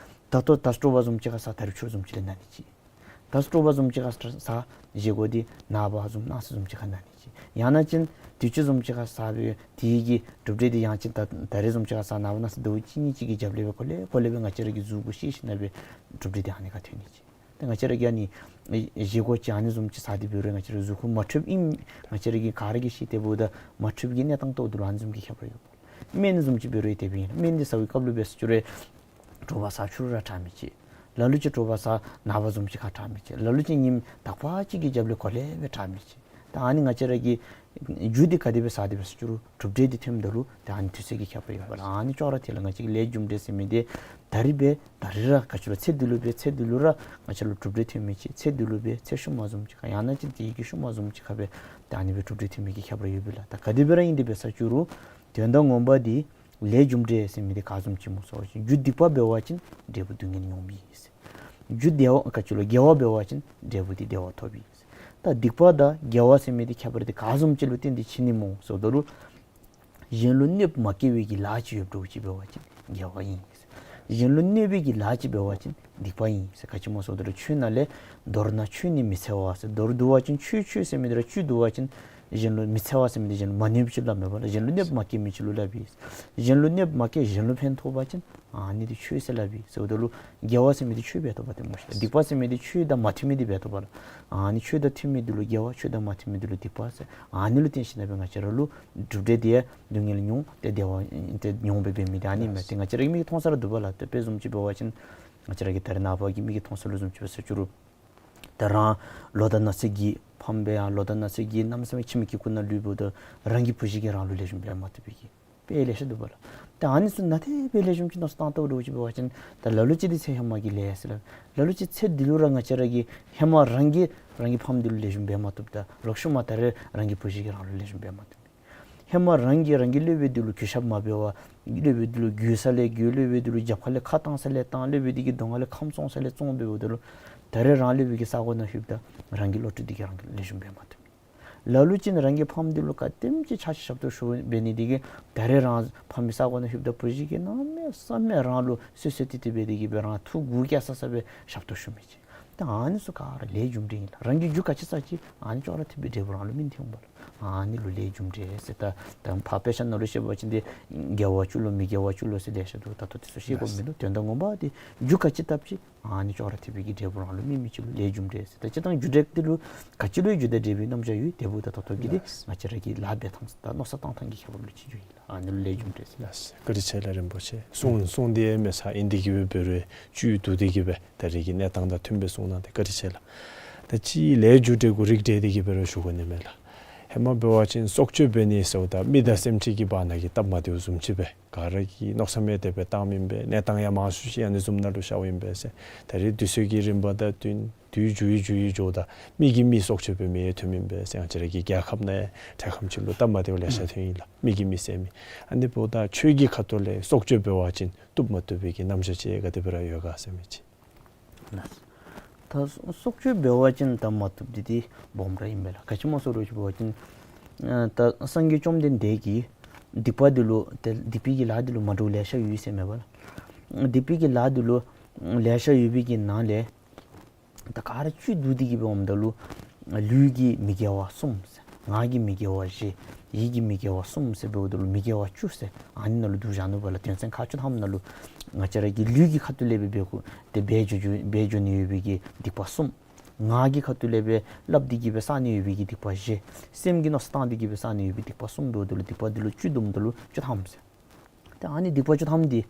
ད་ལྟོ་ད་སྤྲོ་བ་བཟུམ་ཅིག་ཁར་བཟའ་ད་རིས་ཆོས་བཟུམ་ཅིག་ལས་ན་ནི་ཅིག། ད་དྲོ་པ་བཟུམ་ཅིག་ཁར་བཟའ་བཞེས་སྒོ་འདི་ནངས་པ་བཟུམ་གནངས་ཚེ་བཟུམ་ཅིག་ཁར་གནང་ནི་ཅིག། ཡང་ན་ཅིན་དུས་ཅི་བཟུམ་ཅིག་ཁར་བཟའ་སྦེ་དེ་གི་གྲུབ་འབྲས་འདི་ཡང་ཅིན་ད་ད་རེས་བཟུམ་ཅིག་ཁར་བཟའ་ནངས་པ་གནངས་ཚེ་ཟླཝ་གཅིག་གཉིས་ཅིག་གི་རྒྱབ་ལས་སྦེ་གོ་ལེ་གོ་ལེ་སྦེ་ང་བཅས་ར་གི་གཟུགས་པོ་ཤེས་ཞིན་ན་སྦེ་གྲུབ་འབྲས་འདི་ཨ་ནི་ཁར་ཐོན་ནི་ཅིག། ཏེ་ང་བཅས་ར་གིས་ཨ་ནི་བཞེས་སྒོ་ཅིག་ཨ་ནི་བཟུམ་ཅིག་བཟའ་སྟེ་འབད་རུང་ང་བཅས་ར་གཟུགས་ཁམས་མ་འཕྲོདཔ་ཨིན། ང་བཅས་ར་གིས་ག་ར་གིས་ཤེས། དེ་འབདཝ་ད་མ་འཕྲོདཔ་གི་གནས་སྟངས་ཐོག་ཏུ་ལུ་ཨ་ནི་བཟུམ་གྱི་ཁྱད་པར་ཡོདཔ། སྨན་བཟུམ་ཅིག་འབད་རུང་ཡང་དེ་སྦེ་ཨིན། སྨན་འདི་ཟ་བའི་སྐབས་ལུ་འབད་ཟེར་ཞུ་རུང་དྲོ་པ་བཟའ་ཕྱི་རུ་ར་དྲག་མི་ཅིག། ལ་ལུ་ཅིག་དྲོ་པ་བཟའ་ནངས་པ་བཟུམ་ཅིག་ཁར་དྲག་མི་ཅིག། ལ་ལུ་ཅིག་ཉིནམ་དག་པ་ཅིག་གི་རྒྱབ་ལས་གོ་ལེ་སྦེ་དྲག་མི་ཅིག། ད་ཨ་ནི་ང་བཅས་ར་གི་རྒྱུ་འདི་ག་དེ་སྦེ་བཟའ་སྟེ་འབད་ཟེར་ཞུ་རུང་གྲུབ་འབྲས་འདི་ཐོནམ་ད་ལུ་ད་ཨ་ནི་ཅོག་ར་འཐད་ལགས། ང་བཅས་ཀྱི་ལས་རྒྱུ་འབྲས་ལགས། ང་བཅས་ཀྱི་ལས་རྒྱུ་འབྲས་ཟེར་མི་འདི་ད་རིས་འབད་ད་རིས་ར་ག་ཅི་ལོ་ཚེ་འདི་ལུ་འབད་ཚེ་འདི་ལུ་ར་ང་བཅས་ལུ་གྲུབ་འབྲས་ཐོན་མི་ཅིག། ཚེ་འདི་ལུ་འབད་ཚེ་ཤུལ་མ་བཟུམ་ཅིག་ཁར་ཡང་ན་ཅིན་དེ་གི་ཤུལ་མ་བཟུམ་ཅིག་ཁར་འབད་ད་ཨ་ནི་སྦེ་གྲུབ་འབྲས་ཐོན་མི་གི་ཁྱད་པར་ཡོདཔ་ཨིན་ལགས། ད་ག་དེ་སྦེ་ར་ཨིན་ཏེ་འབད་ཟེར་ཞུ་རུང་དོན་དག་ངོ་མ་འདི་ལས་རྒྱུ་འབྲས་ཟེར་མི་འདི་ག་བཟུམ་ཅིག་སྨོ་ཟེར་བ་ཅིན་རྒྱུ་སྡིག་པ་འབད་བ་ཅིན་འབྲས་བུ་སྡུག་བསྔལ་མྱོངམ་ཨིན་ཟེར། རྒྱུ་བདེ་བ་ག་ཅི་ལོ་དགེ་བ་འབད་བ་ཅིན་འབྲས་བུ་འདི་བདེ་བ་ཐོབ་ཨིན་ཟེར། ད་སྡིག་པ་དང་དགེ་བ་ཟེར་མི་འདི་ཁྱད་པར་འདི་ག་བཟུམ་ཅིག་ལུ་བརྟེན་ཏེ་ཕྱེ་ནི་སྨོ་ཟེརཝ་ད་ལུ་གཞན་ལུ་གནོདཔ་མ་བཀལ་བའི་གི་ལཱ་ཅིག་ཡོདཔ་འདྲཝ་ཅིག་འབད་བ་ཅིན་དགེ་བ་ཨིན་ཟེར། གཞན་ལུ་གནོད་པའི་གི་ལཱ་ཅིག་འབད་བ་ཅིན་སྡིག་པ་ཨིན་ཟེར། ག་ཅི་སྨོ་ཟེརཝ་ད་ལུ་ཆོས་ནང་ལས་མདོར་ན་ཆོས་ནི་མི་འཚེ་བ་ཟེར། མདོར་བསྡུ་བ་ཅིན་ཆོས་ཆོས་ཟེར་མི་འདི་ར་བཅུད་བསྡུ་བ་ཅིན་གཞན་ལུ་མི་འཚེ་བ་ཟེར་མི་འདི་གཞན་ལུ་མ་གནོད་པ་ཅིག་ལུ་སླབ་མས་པ་ལགས། གཞན་ལུ་གནོདཔ་མ་བཀལ་མི་ཅིག་ལུ་སླབ་ཨིན། གཞན་ལུ་གནོདཔ་མ་བཀལ་གཞན་ལུ་ཕན་ཐོགས་པ་ཅིན་ཨ་ནི་འདི་ཆོས་ཟེར་སླབ་ཨིན་ཟེརཝ་ད་ལུ་དགེ་བ་ཟེར་མི་འདི་ཆོས་འབད་བཏུབ་པ་ཏེ་སྨོ་ཤིག། སྡིག་པ་ཟེར་མི་འདི་ཆོས་དང་མ་མཐུན་མི་འདི་འབད་བཏུབ་པ་ལགས། ཨ་ནི་ཆོས་དང་མཐུན་མི་འདི་ལུ་དགེ་བ་ཆོས་དང་མ་མཐུན་མི་འདི་ལུ་སྡིག་པ་ཟེར། ཨ་ནི་ལུ་བརྟེན་ཞིན་ན་སྦེ་ང་བཅས་ར་ལུ་གྲུབ་འབྲས་འདི་ཡང་སྡུག་བསྔལ་མྱོང་སྟེ་བདེ་བ་ཏེ་མྱོང་སྦེ་འབད་མི་འདི་ཨ་ནི་མས། ཏེ་ང་བཅས་ར་གི་མིག་གིས་མཐོང་ས་ར་འདུག་པ་ལགས། ཏེ་དཔེ་བཟུམ་ཅིག་འབད་བ་ཅིན་ང་བཅས་ར་གི་ད་རེས་ནངས་པ་གི་མིག་གིས་མཐོང་ས་ལུ་བཟུམ་ཅིག་འབད་ཟེར་ཞུ་རུང་ད་རང་ལོ་དང་ན་ཚོད་ཀྱིས་ཕམ་སྦེ་ཡང་ལོ་དང་ན་ཚོད་ཀྱིས་གནམ་མེད་ས་མེད་ཁྱིམ་གྱི་ཁུག་ནང་ལུས་འབདཝ་ད་རང་གི་བུ་གཞི་གིས་རང་ལུ་ལེགས་ཤོམ་འབད་མ་བཏུབ་པའི་གི་དཔེ་ལེ་ཤ་འདུག་པ་ལགས། ད་ཨ་ནི་ཚུ་ནང་ཏེ་དཔེ་ལེགས་ཤོམ་ཅིག་མནོ་བསམ་བཏང་བལྟཝ་འདྲཝ་ཅིག་འབད་བ་ཅིན་ད་ལ་ལུ་ཅིག་འདི་ཚེ་ཧེ་མ་གི་ལས་ཟེར་སླབ། ལ་ལུ་ཅིག་ཚེ་འདི་ལུ་ར་ང་བཅས་ར་གིས་ཧེ་མ་རང་གིས་རང་གི་ཕམ་འདི་ལུ་ལེགས་ཤོམ་འབད་མ་བཏུབ། ད་ལོག་ཤུལ་མ་ད་རེས་རང་གི་བུ་གཞི་གིས་རང་ལུ་ལེགས་ཤོམ་འབད་མ་བཏུབ། ཧེ་མ་རང་གིས་རང་གི་སློབ་དཔོན་འདི་ལུ་གུས་ཞབས་མ་འབད་བར་སློབ་དཔོན་འདི་ལུ་རྒོལ་ས་ལས་རྒོལ། སློབ་དཔོན་འདི་ལུ་རྒྱབ་ཁ་ལས་ཁ་བཏང་ས་ལས་བཏང་། སློབ་དཔོན་འདི་གི་གདོང་ཁ་ལས་ཁམས་བཙོང་ས་ལས་བཙོང་འབདཝ་ད་ལུ་ད་རེས་རང་སློབ་དཔོན་གྱི་ས་གོ་ནང་ལྷོདཔ་ད་རང་གི་བློ་གྲོས་འདི་གིས་རང་ལུ་ལེགས་ཤོམ་འབད་མ་བཏུབ། ལ་ལུ་ཅིག་རང་གི་ཕམ་འདི་ལུ་ག་དེམ་ཅིག་ཆ་ཤས་ཞབས་ཏོག་ཞུ་འབད་ནི་འདི་གིས་ད་རེས་རང་ཕམ་གྱི་ས་གོ་ནང་ལྷོདཔ་ད་བུ་གཞི་གིས་གནམ་མེད་ས་མེད་རང་ལུ་བསོད་བསོད་ཏི་ཏི་འབད་དེ་གིས་སྦེ་རང་ཐུགས་མགུ་སྐྱེ་ས་ས་སྦེ་ཞབས་ཏོག་ཞུ་མི་ཅིག། ད་ཨ་ནི་ཚུ་ག་ར་ལས་རྒྱུ་འབྲས་ཨིན་ལགས། རང་གིས་རྒྱུ་ག་ཅི་བསགས་ཅི་ཨ་ནི་ཅོག་ར་འཐདཔ་སྦེ་འབྲས་བུ་རང་ལུ་སྨིན་ཏེ་འོང་པ་ལགས། ཨ་ནི་ལུ་ལས་རྒྱུ་འབྲས་ཟེར། ད་ད་ཕར་དཔེ་ཆ་ནང་ལུ་བཤད་པ་ཅིན་ཏེ་དགེ་བ་བཅུ་ལུ་མི་དགེ་བ་བཅུ་ལུ་ཟེར་ལེ་ཤ་འདུག། ད་ལྟོ་དེ་ཚུ་བཤད་དགོཔ་མིན་ནུག། དོན་དག་ངོ་མ་འདི་རྒྱུ་ག་ཅི་བཏབ་ཅི་ཨ་ནི་ཅོག་ར་འཐདཔ་སྦེ་གི་འབྲས་བུ་རང་ལུ་སྨིན་མི་ཅིག་ལུ་ལས་རྒྱུ་འབྲས་ཟེར། ད་སྤྱིར་བཏང་རྒྱུ་འབྲས་འདི་ལུ་ག་ཅི་ལུ་ཡང་རྒྱུ་དང་འབྲས་བུའི་རྣམ་གཞག་ཡོད། དེ་འབདཝ་ད་ད་ལྟོ་གི་འདི་ང་བཅས་ར་གི་ལཱ་འབད་ཐངས་དང་མནོ་བསམ་བཏང་ཐངས་ཀྱི་ཁྱད་པར་ལུ་ཅིག་འགྱོཝ་ཨིན་ལགས། ཨ་ནི་ལུ་ལས་རྒྱུ་འབྲས་ཟེར། ལགས་སོ། བཀའ་དྲིན་ཆེ་ལགས་རིན་པོ་ཆེ། གསུང་གསུང་འདི་ཡང་མེད་ས་ཨིན་ཏེ་གིས་སྦེ་འབད་རུང་བཅུད་བསྡུ་སྟེ་གིས་སྦེ་ད་རེས་ཀྱི་གནས་སྟངས་དང་མཐུནམ་སྦེ་གསུངས་གནང་སྟེ་བཀའ་དྲིན་ཆེ་ལགས། ད་ཅི་ལས་རྒྱུ་འབྲས་གུ་རིགས་བསྒྲེས་ཏེ་གིས་སྦེ་ར་ཞུ་དགོ་ནི་མས་ལགས། ཧེ་མ་འབད་བ་ཅིན་སྲོག་གཅོད་འབད་ནི་ཟེརཝ་ད་མི་དང་སེམས་ཅན་གྱི་བར་ན་གི་སྟབས་མ་བདེཝ་བཟུམ་ཅིག་སྦེ་ག་ར་གིས་མནོ་བསམ་ཡང་དེ་སྦེ་བཏངམ་ཨིན་པས། གནས་སྟངས་ཡང་མང་ཤོས་ཅིག་ཨ་ནི་བཟུམ་ནང་ལུ་ཤརཝ་ཨིན་པས་ཟེར། ད་རེས་དུས་ཚོད་ཀྱི་རིམ་པ་དང་བསྟུན་དུས་འགྱུར་ཡི་འགྱུར་ཡི་འགྱོཝ་ད་མི་གིས་མི་སྲོག་གཅོད་པའི་མི་ཡང་ཐོནམ་ཨིན་པས་ཟེར། ང་བཅས་ར་གི་རྒྱལ་ཁབ་ནང་ཡང་འཕྲལ་ཁམས་ཅིག་ལུ་སྟབས་མ་བདེཝ་ལེ་ཤ་ཐོན་ཡི་ལགས། མི་གིས་མི་བསད་མི། ཨ་ནི་འབདཝ་ད་ཆོས་ཀྱི་ཁ་ཐུག་ལས་སྲོག་གཅོད་འབད་བ་ཅིན་བཏུབ་མ་བཏུབ་པའི་གི་རྣམ་གཞག་ཅིག་ག་དེ་སྦེ་ར་ཡོད་ག་ཟེར་མི་ཅིག། ལགས། ད་སྲོག་གཅོད་འབད་བ་ཅིན་ད་མ་བཏུབ་འདི་འདི་སྦོམ་ར་ཨིན་པས་ལགས། ག་ཅི་སྨོ་ཟེར་བ་ཅིན་འབད་བ་ཅིན་ཨ་ད་སངས་རྒྱས་བཅོམ་ལྡན་འདས་ཀྱིས་སྡིག་པ་འདི་ལུ་ཏེ་སྡིག་པའི་གི་ལཱ་འདི་ལུ་མ་འདྲཝ་ལེ་ཤ་ཡོད་ཟེར་མས་པ་ལགས། སྡིག་པའི་གི་ལཱ་འདི་ལུ་ལེ་ཤ་ཡོད་པའི་གི་ནང་ལས་ད་ག་ར་བཅུད་བསྡུ་སྟེ་གིས་སྦེ་འོངམ་ད་ལུ་ལུས་ཀྱི་མི་དགེ་བ་གསུམ་ཟེར། ངག་གི་མི་དགེ་བ་བཞི། ཡིད་ཀྱི་མི་དགེ་བ་གསུམ་ཟེར་འབདཝ་ད་ལུ་མི་དགེ་བ་བཅུ་ཟེར་ཨ་ནི་ནང་ལུ་བསྡུ་བཞག་ནུག་པ་ལགས། དོན་ཚན་ཁག་བཅུ་ཐམ་ནང་ལུ་ང་བཅས་ར་གི་ལུས་ཀྱི་ཁ་ཐུག་ལས་སྦེ་འབད་དགོ་ཏེ་འབད་འགྱོ་འབད་འགྱོ་ནི་ཡོད་པའི་གི་སྡིག་པ་གསུམ། ངག་གི་ཁ་ཐུག་ལས་སྦེ་སླབ་སྟེ་གིས་སྦེ་བསག་ནི་ཡོད་པའི་གི་སྡིག་པ་བཞི། སེམས་ཀྱིས་མནོ་བསམ་བཏང་སྟེ་གིས་སྦེ་བསག་ནི་ཡོད་པའི་སྡིག་པ་གསུམ་འབདཝ་ད་ལུ་སྡིག་པ་འདི་ལུ་བཅུ་བསྡོམས་ད་ལུ་བཅུ་ཐམ་ཟེར། ཏེ་ཨ་ནི་སྡིག་པ་བཅུ་ཐམ་འདི་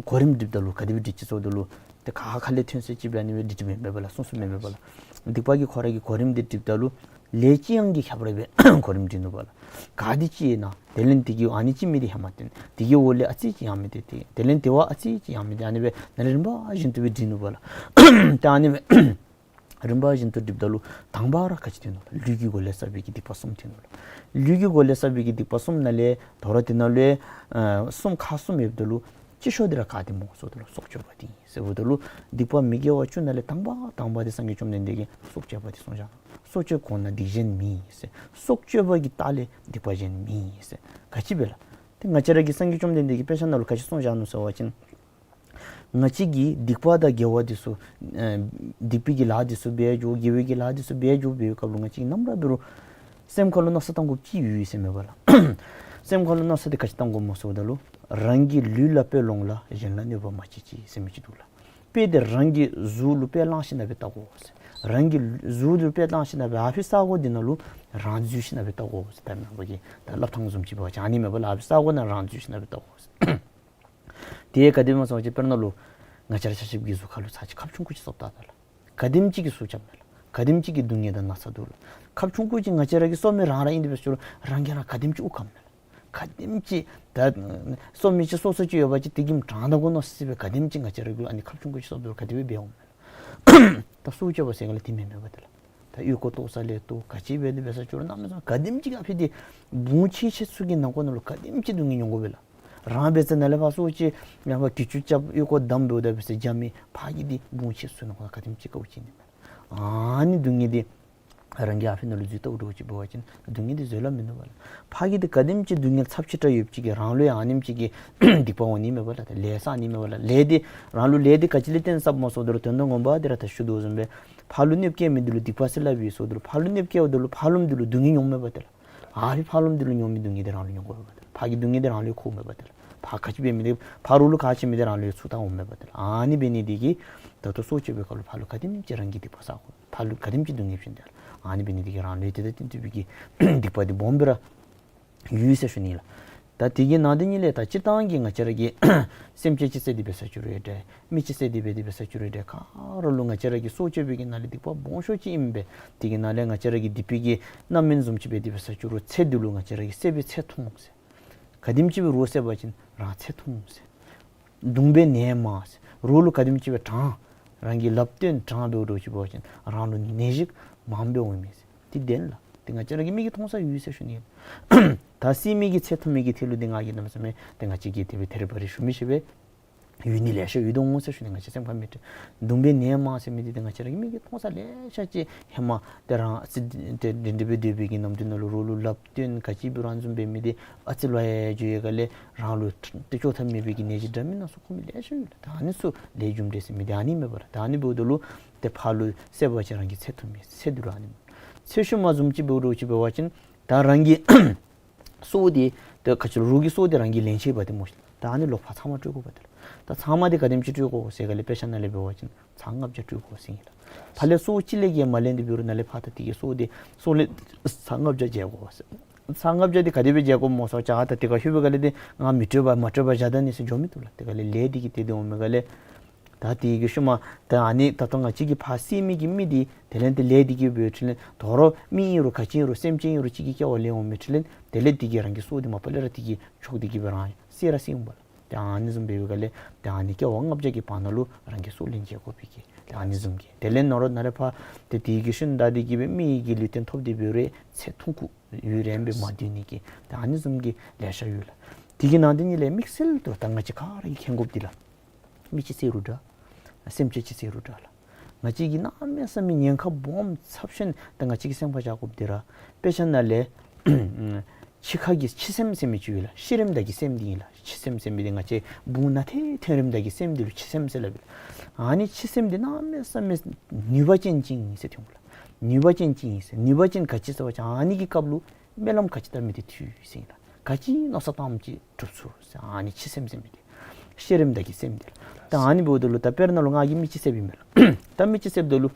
གོ་རིམ་སྒྲིགཔ་ད་ལུ་ག་དེ་སྦེ་སྒྲིག་ཅི་ཟེརཝ་ད་ལུ་ཏེ་ག་ཁ་ལས་ཐོན་ཟེར་ཅིག་སྦེ་ཨ་ནི་སྦེ་སྒྲིག་སྒྲིགཔ་མེན་པས་ལགས། གསུང་གསུངམ་མེན་པས་ལགས། སྡིག་པ་གི་ཁོ་ར་གི་གོ་རིམ་འདི་སྒྲིགཔ་ད་ལུ་ལས་ལྕི་ཡང་གི་ཁྱད་པར་སྦེ་གོ་རིམ་སྒྲིག་ནུག་པ་ལགས། ག་འདི་ལྕི་ཨིན་ན་དེ་ལས་དེ་གི་ཨ་ནི་ལྕི་མི་འདི་ཧེ་མ་བཏོན། དེ་གི་འོག་ལས་ཨ་ཙི་ཅིག་ཡང་མི་འདི་ཏེ་དེ་ལས་དེ་བ་ཨ་ཙི་ཅིག་ཡང་མི་འདི་ཨ་ནི་སྦེ་ནཱ་ལས་རིམ་པ་བཞིན་དུ་སྦེ་སྒྲིག་ནུག་པ་ལགས། ཏེ་ཨ་ནི་སྦེ་རིམ་པ་བཞིན་དུ་སྒྲིགཔ་ད་ལུ་དང་པ་ར་ག་ཅི་ཐོན་ནུག་ལགས། ལུས་ཀྱི་སྒོ་ལས་བསགས་པའི་གི་སྡིག་པ་གསུམ་ཐོན་ནུག་ལགས། ལུས་ཀྱི་སྒོ་ལས་བསགས་པའི་གི་སྡིག་པ་གསུམ་ནང་ལས་དོ་རུང་དེ་ནང་ལུ་ཨ་གསུམ་ཁག་གསུམ་ཡོདཔ་ད་ལུ་ལྕི་ཤོས་འདི་ར་ག་འདི་སྨོ་ཟེརཝ་ད་ལུ་སྲོག་གཅོད་པ་འདི་ཨིན་ཟེརཝ་ད་ལུ་སྡིག་པ་མི་དགེ་བ་བཅུ་ནང་ལས་དང་པ་དང་པ་འདི་སངས་རྒྱས་བཅོམ་ལྡན་འདས་ཀྱིས་སྲོག་གཅོད་པ་འདི་གསུངས་བཞག། སྲོག་གཅོད་གོང་ན་སྡིག་གཞན་མེད་ཟེར། སྲོག་གཅོད་པ་གི་ལྟག་ལས་སྡིག་པ་གཞན་མེད་ཟེར། ག་ཅི་སྦེ་ལགས། ཏེ་ང་བཅས་ར་གི་སངས་རྒྱས་བཅོམ་ལྡན་འདས་ཀྱིས་དཔེ་ཆ་ནང་ལུ་ག་ཅི་གསུངས་བཞག་ནུག་ཟེར་བ་ཅིན་ ང་བཅས་ཀྱིས་སྡིག་པ་དང་དགེ་བ་འདི་ཚུ་ཨེ་སྡིག་པའི་གི་ལཱ་འདི་ཚུ་འབད་འགྱོ། དགེ་བའི་གི་ལཱ་འདི་ཚུ་འབད་འགྱོ་འབད་བའི་སྐབས་ལུ་ང་བཅས་ཀྱིས་ནམ་ར་འབད་རུང་སེམས་ཁ་ལུ་མནོ་བསམ་བཏང་དགོཔ་ཅིག་ཡོད་ཟེར་མས་པ་ལགས། སེམས་ཁ་ལུ་མནོ་བསམ་འདི་ག་ཅི་བཏང་དགོཔ་སྨོ་ཟེརཝ་ད་ལུ། རང་གི་ལུས་ལ་དཔེ་ལོངས་ལ། གཞན་ལ་གནོད་པ་མ་བྱེད་ཅིག་ཟེར་མི་ཅིག་འདུག་ལགས། དཔེ་འདི་རང་གི་གཟུགས་ལུ་དཔེ་བླངས་ཞིནམ་ལས་བལྟ་དགོ་ཟེར། རང་གི་གཟུགས་ལུ་དཔེ་བླངས་ཞིནམ་ལས་ཨ་ཕི་ས་གོ་འདི་ནང་ལུ་རང་འཛུལ་ཞིནམ་ལས་བལྟ་དགོ་ཟེར། ད་མེན་པ་གི་ད་སླབ་ཐངས་བཟུམ་ཅིག་འབད་བ་ཅིན་ཨ་ནི་མས་པ་ལགས། ཨ་ཕི་ས་གོ་ནང་རང་འཛུལ་ཞིནམ་ལས་བལྟ་དགོ་ཟེར། དེ་ག་དེ་སྦེ་སྨོ་ཟེར་བ་ཅིན་དཔེར་ན་ལུ་ང་བཅས་ར་ཆ་ཁྱབ་ཀྱི་གཟུགས་ཁ་ལུ་ཚར་ཅིག་ཁབ་ཆུང་ཀུ་ཅིག་གསོབ་བལྟ་ད་ལགས། ག་དེམ་ཅིག་གི་སྲོག་སྐྱབས་མས་ལགས། ག་དེམ་ཅིག་གི་སྡུག་བསྔལ་དང་ན་ཚ་འདུག་ལགས། ཁབ་ཆུང་ཀུ་ཅིག་ང་བཅས་ར་གིས་གསོབ་མི་རང་ར་ཨིན། དེ་འབད་ཟེར་རུང་རང་གིས་རང་ག་དེམ་ཅིག་དབུགས་སྐམ་མས་ལགས། ག་དེམ་ཅིག་ད་གསོབ་མི་ཅིག་སོ་སོ་ཅིག་ཡོད་པ་ཅིན་དེ་གིས་དྲང་བདེན་གུ་མནོ་བསམ་བཏང་སྦེ་ག་དེམ་ཅིག་ང་བཅས་ར་གུ་ཨ་ནི་ཁབ་ཆུང་ཀུ་ཅིག་གསོབ་ད་ལུ་ག་དེ་སྦེ་འབད་འོང་མས་ལགས། ད་སྲོག་སྐྱོབ་པ་ཟེར་ག་ལས་དེ་མེན་མས་པ་ཏེ་ལགས། ད་ཨོལ་ཀོ་བཏོག་ས་ལས་བཏོག་ག་ཅི་འབད་དེ་འབད་ཟེར་རུང་གནམ་མེད་ས་མེད་ག་དེམ་ཅིག་ག་ཕི་འདི་བུང་ཆེ་ཆེ་ཚུ་གི་ནང་འཁོད་ནང་ལུ་ག་དེམ་ཅིག་སྡུག་བསྔལ་མྱོང་དགོ་པས་ལགས། རང་འབད་ས་ནང་ལས་ཕར་སྲོག་ཅིག་ཡང་ཕར་གྱི་ཅུ་རྐྱབ་ཨོལ་ཀོ་བསྡམ་འབདཝ་ད་འབད་ས་རྒྱ་མི་ཕར་གྱི་འདི་བུང་ཆེ་ཚུ་ནང་འཁོད་ག་དེམ་ཅིག་དཀའཝ་སྤྱད་ནི་མས། ཨ་ནི་སྡུག་བསྔལ་འདི་རང་གི་ཨ་ཕི་ནང་ལུ་འཛུལ་བལྟཝ་འདྲཝ་ཅིག་འབད་བ་ཅིན་སྡུག་བསྔལ་འདི་བཟོད་གླགས་མིན་འདུག་པ་ལགས། ཕར་གྱི་འདི་ག་དེམ་ཅིག་སྡུག་བསྔལ་ཚབས་ཆེ་དྲགས་ཡོདཔ་ཅིག་གིས་རང་ལུ་ཡང་ཨ་ནེམ་ཅིག་གི་སྡིག་པ་འོང་ནི་མས་པ་ལགས། ད་ལས་བསགས་ནི་མས་པ་ལགས། ལས་འདི་རང་ལུ་ལས་འདི་ག་ཅི་ལས་བརྟེན་བསགསཔ་སྨོ་ཟེརཝ་ད་ལུ་དོན་དག་ངོ་མ་འདི་ར་ད་ཞུ་དོ་བཟུམ་སྦེ་ཕར་ལུ་གནོདཔ་བཀལ་མི་འདི་ལུ་སྡིག་པ་ཟེར་སླབ་ཨིན་ཟེརཝ་ད་ལུ་ཕར་ལུ་གནོདཔ་བཀལཝ་ད་ལུ་ཕར་ལུ་འདི་ལུ་སྡུག་བསྔལ་མྱོངམ་མས་པ་ཏེ་ལགས། ཨ་ཕི་ཕར་ལུ་འདི་ལུ་མྱོང་མི་སྡུག་བསྔལ་འདི་རང་ལུ་མྱོང་དགོ་པས་པ་ཏེ་ལགས། ཕར་གྱི་སྡུག་བསྔལ་འདི་རང་ལུ་འཁོརཝ་མས་པ་ཏེ་ལགས། ཕར་ག་ཅི་འབད་མི་འདི་ཕར་རོགས་ལུ་ག་ཅི་མི་འདི་རང་ལུ་ཚུར་བཏང་འོངམ་མས་པ་ཏེ་ལགས། ཨ་ནི་འབད་ནི་འདི་གིས་ད་ལྟོ་སྲོག་གཅོད་པའི་སྐབས་ལུ་ཕར་ལུ་ག་དེམ་ཅིག་རང་གིས་སྡིག་པ་བསག་དགོ། ཕར་ལུ་ག་དེམ་ཅིག་སྡུག་བསྔལ་བྱིན་ཏེ་ལགས། ཨ་ནི་འབད་ནི་འདི་གིས་རང་ལུ་དེ་དང་དེ་འདྲ་བའི་གི་སྡིག་པ་འདི་སྦོམ་སྦེ་ར་ཡོད་ཟེར་ཞུ་ནི་ལགས། ད་དེ་གི་ནང་དེ་ཉིད་ལས་ད་སྤྱིར་བཏང་གི་ང་བཅས་ར་གི་སེམས་ཅན་ཅིག་བསད་དེ་འབད་ས་ཅིག་རུང་འདྲ། མི་ཅིག་བསད་དེ་འབད་དེ་འབད་ས་ཅིག་རུང་འདྲ། ག་ར་ལུ་ང་བཅས་ར་གིས་སྲོག་གཅོད་པའི་གི་ནང་ལས་སྡིག་པ་སྦོམ་ཤོས་ཅིག་ཨིན་པས། དེ་གི་ནང་ལས་ང་བཅས་ར་གི་སྡིག་པའི་གི་རྣམ་སྨིན་བཟུམ་ཅིག་འབད་དེ་འབད་ས་ཅིག་རུང་ཚེ་འདི་ལུ་ང་བཅས་ར་གིས་བསད་པའི་ཚེ་ཐུང་ཟེར། ག་དེམ་ཅིག་སྦེ་རོགས་བསད་པ་ཅིན་རང་ཚེ་ཐུང་ཟེར། གདུང་པའི་ནད་མང་ཟེར། རོགས་ལུ་ག་དེམ་ཅིག་སྦེ་དྲང་། རང་གིས་ལབ་སྟོན་དྲང་འབདཝ་འདྲཝ་ཅིག་འབད་བ་ཅིན་རང་ལུ་ནད་གཞི་མང་སྦེ་འོང་མས་ཟེར། དེ་བདེན་ལགས། དེ་ང་བཅས་ར་གི་མིག་གིས་མཐོང་ས་ཡོད་ཟེར་ཞུ་ནི། ད་བསད་མི་གི་ཚེ་ཐུང་མི་གི་ཐད་ལུ་འདི་ང་གིས་གནམ་མེད་ས་མེད་དེ་ང་བཅས་ཀྱིས་དེ་སྦེ་ཐེར་པ་རེ་ཞུ་མི་ཤེས་པས། ཡོད་ནི་ལེ་ཤ་ཡོད་དོ་འོང་ཟེར་ཞུ་ནི། ང་བཅས་སེམས་ཁར་མི་སྤྲོ། གདུང་པའི་ནད་མང་ཟེར་མི་འདི་ཏེ་ང་བཅས་ར་གི་མིག་གིས་མཐོང་ས་ལེ་ཤ་ཅིག་ཧེ་མ་ཏེ་རང་ཨ་ཙི་ཏེ་འདི་འདི་སྦེ་སྡོད་པའི་གི་ནམ་དུས་ནང་ལུ་རོགས་ལུ་ལབ་སྟོན་ག་ཅི་འབད་རུང་ཨ་ནི་བཟུམ་འབད་མི་འདི་ཨ་ཙི་ལོ་ཡར་འགྱོ་བའི་སྒང་ལས་རང་ལུ་ཏེ་བཅོས་ཐབས་མེད་པའི་གི་ནད་གཞི་འདྲ་མིན་སྣ་ཚོགས་ཁོ་མི་ལེ་ཤ་ཡོད་ལགས། ད་ཨ་ནི་ཚུ་ལས་རྒྱུ་འབྲས་ཟེར་མི་འདི་ཨ་ནི་མས་པ་ལགས། ད་ཨ་ནི་འབདཝ་ད་ལུ་ཏེ་ཕར་ལུ་བསད་པ་ཅིན་རང་གི་ཚེ་ཐུང་མི་ཚེ་འདི་ལུ་ཨ་ནི་མས། ཚེ་ཤུལ་མ་བཟུམ་ཅིག་འབདཝ་འདྲཝ་ཅིག་འབད་བ་ཅིན་ད་རང་གི་སྲོག་འདི་ད་ག་ཅི་རོགས་ཀྱི་སྲོག་འདི་རང་གིས་ལེན་ཆི་བ་ཏེ་སྨོ་ཤིག། ད་ཨ་ནི་ལོག་ཕར་ཚབ་མ་སྤྲོད་དགོ་པ་ཏེ་ལགས། ད་ཚབ་མ་འདི་ག་དེམ་ཅིག་སྤྲོད་དགོ་ཟེར་ག་ལས་དཔེ་ཆ་ནང་ལས་འབད་བ་ཅིན་ཚབ་ལྔ་བརྒྱ་སྤྲོད་དགོ་ཟེར་ཨིན་ལགས། ཕར་ལས་སྲོག་གཅིག་ལས་བརྒལ་མ་ལེན་ཏེ་འབད་རུང་ནཱ་ལས་ཕར་ད་དེ་གི་སྲོག་འདི་སྲོག་ལས་ཚབ་ལྔ་བརྒྱ་འཇལ་དགོ་ཟེར། ཚབ་ལྔ་བརྒྱ་འདི་ག་དེ་སྦེ་འཇལ་དགོཔ་སྨོ་ཟེར་བ་ཅིན་ད་དེ་ཁར་ལྷོད་པའི་སྒང་ལས་ཏེ་ང་མི་སྤྲོད་པར་མ་སྤྲོད་པར་བཞག་ད་ནི་ཟེར་འགྱོ་མི་བཏུབ་ལགས། དེ་སྒང་ལས་ལས་འདི་གིས་དེ་སྦེ་འོང་མི་སྒང་ལས་ད་དེ་གི་ཤུལ་མ་ད་ཨ་ནི་ད་ལྟོ་ང་བཅས་ཀྱིས་ཕར་བསད་མི་གི་མི་འདི་དེ་ལས་ཏེ་ལས་འདི་གིས་འབད་འཕྲོ་ལས་དོ་རུང་མི་ཨིན་རུང་ག་ཅི་ཨིན་རུང་སེམས་ཅན་ཨིན་རུང་གཅིག་གི་སྐྱེ་བ་ལེན་འོང་མི་འཕྲོ་ལས་དེ་ལས་འདི་གིས་རང་གི་སྲོག་འདི་མ་པ་ལས་ར་དེ་གི་ཕྱོགས་འདི་གིས་སྦེ་རང་བསད་ར་བསད་འོང་པ་ལགས། ཏེ་ཨ་ནི་བཟུམ་འབད་བའི་སྒང་ལས་ཏེ་ཨ་ནི་སྐྱེ་བ་ལྔ་བརྒྱ་གི་བར་ན་ལུ་རང་གི་སྲོག་ལེན་འཇལ་དགོ་པའི་གི་ཏེ་ཨ་ནི་བཟུམ་གྱི་དེ་ལས་ནོར་ནཱ་ལས་ཕར་ཏེ་དེ་གི་ཤུལ་ད་འདི་གིས་སྦེ་མི་གི་ལུས་རྟེན་ཐོབ་སྟེ་འབད་རུང་ཚེ་ཐུང་ཀུ་ཡུན་རིངམོ་སྦེ་མ་སྡོད་ནི་གི་ཏེ་ཨ་ནི་བཟུམ་གྱི་ལེ་ཤ་ཡོད་ལགས། དེ་གི་ནང་དེ་ཉིད་ལས་དམིགས་བསལ་དུ་ད་ང་བཅས་ག་ར་གིས་མཁྱེན་དགོཔ་འདི་ལགས། མི་ཅིག་བསད་རུང་འདྲ། སེམས་ཅན་ཅིག་བསད་རུང་འདྲ་ལགས། ང་བཅས་ཀྱིས་གནམ་མེད་ས་མེད་ཉེན་ཁ་སྦོམ་ཚབས་ཆེན་ད་ང་བཅས་ཀྱིས་སེམས་ཁར་བཞག་དགོཔ་འདི་ར་དཔེ་ཆ་ནང་ལས་འཆི་ཁ་གི་འཆི་སེམས་ཟེར་མི་ཅིག་ཡོད་ལགས། ཤི་རནམ་ད་གི་སེམས་འདི་ཨིན་ལགས། འཆི་སེམས་ཟེར་མི་འདི་ང་བཅས་བུང་ནང་ཐོན་ཐོན་རནམ་ད་གི་སེམས་འདི་ལུ་འཆི་སེམས་ཟེར་སླབ་ཨིན་ལགས། ཨ་ནི་འཆི་སེམས་འདི་གནམ་མེད་ས་མེད་ནུས་པ་ཅན་ཅིག་ཨིན་ཟེར་ཐོན་འོང་ལགས། ནུས་པ་ཅན་ཅིག་ཨིན་ཟེར། ནུས་པ་ཅན་ག་ཅི་ཟེར་བ་ཅིན་ཨ་ནི་གི་སྐབས་ལུ་སྨོན་ལམ་ག་ཅི་བཏབ་མི་འདི་ཐོས་ཟེར་ཨིན་ལགས། ག་ཅི་མནོ་བསམ་བཏངམ་ཅིག་འགྲུབ་ཚུགས་ཟེར། ཨ་ནི་འཆི་སེམས་ཟེར་མི་འདི་ཤི་རནམ་ད་གི་སེམས་འདི་ལགས། ད་ཨ་ནི་འབདཝ་ད་ལུ་ད་དཔེར་ན་ལུ་ང་གིས་མི་ཅིག་བསདཔ་ཨིན་མས་ལགས། ད་མི་ཅིག་བསདཔ་ད་ལུ་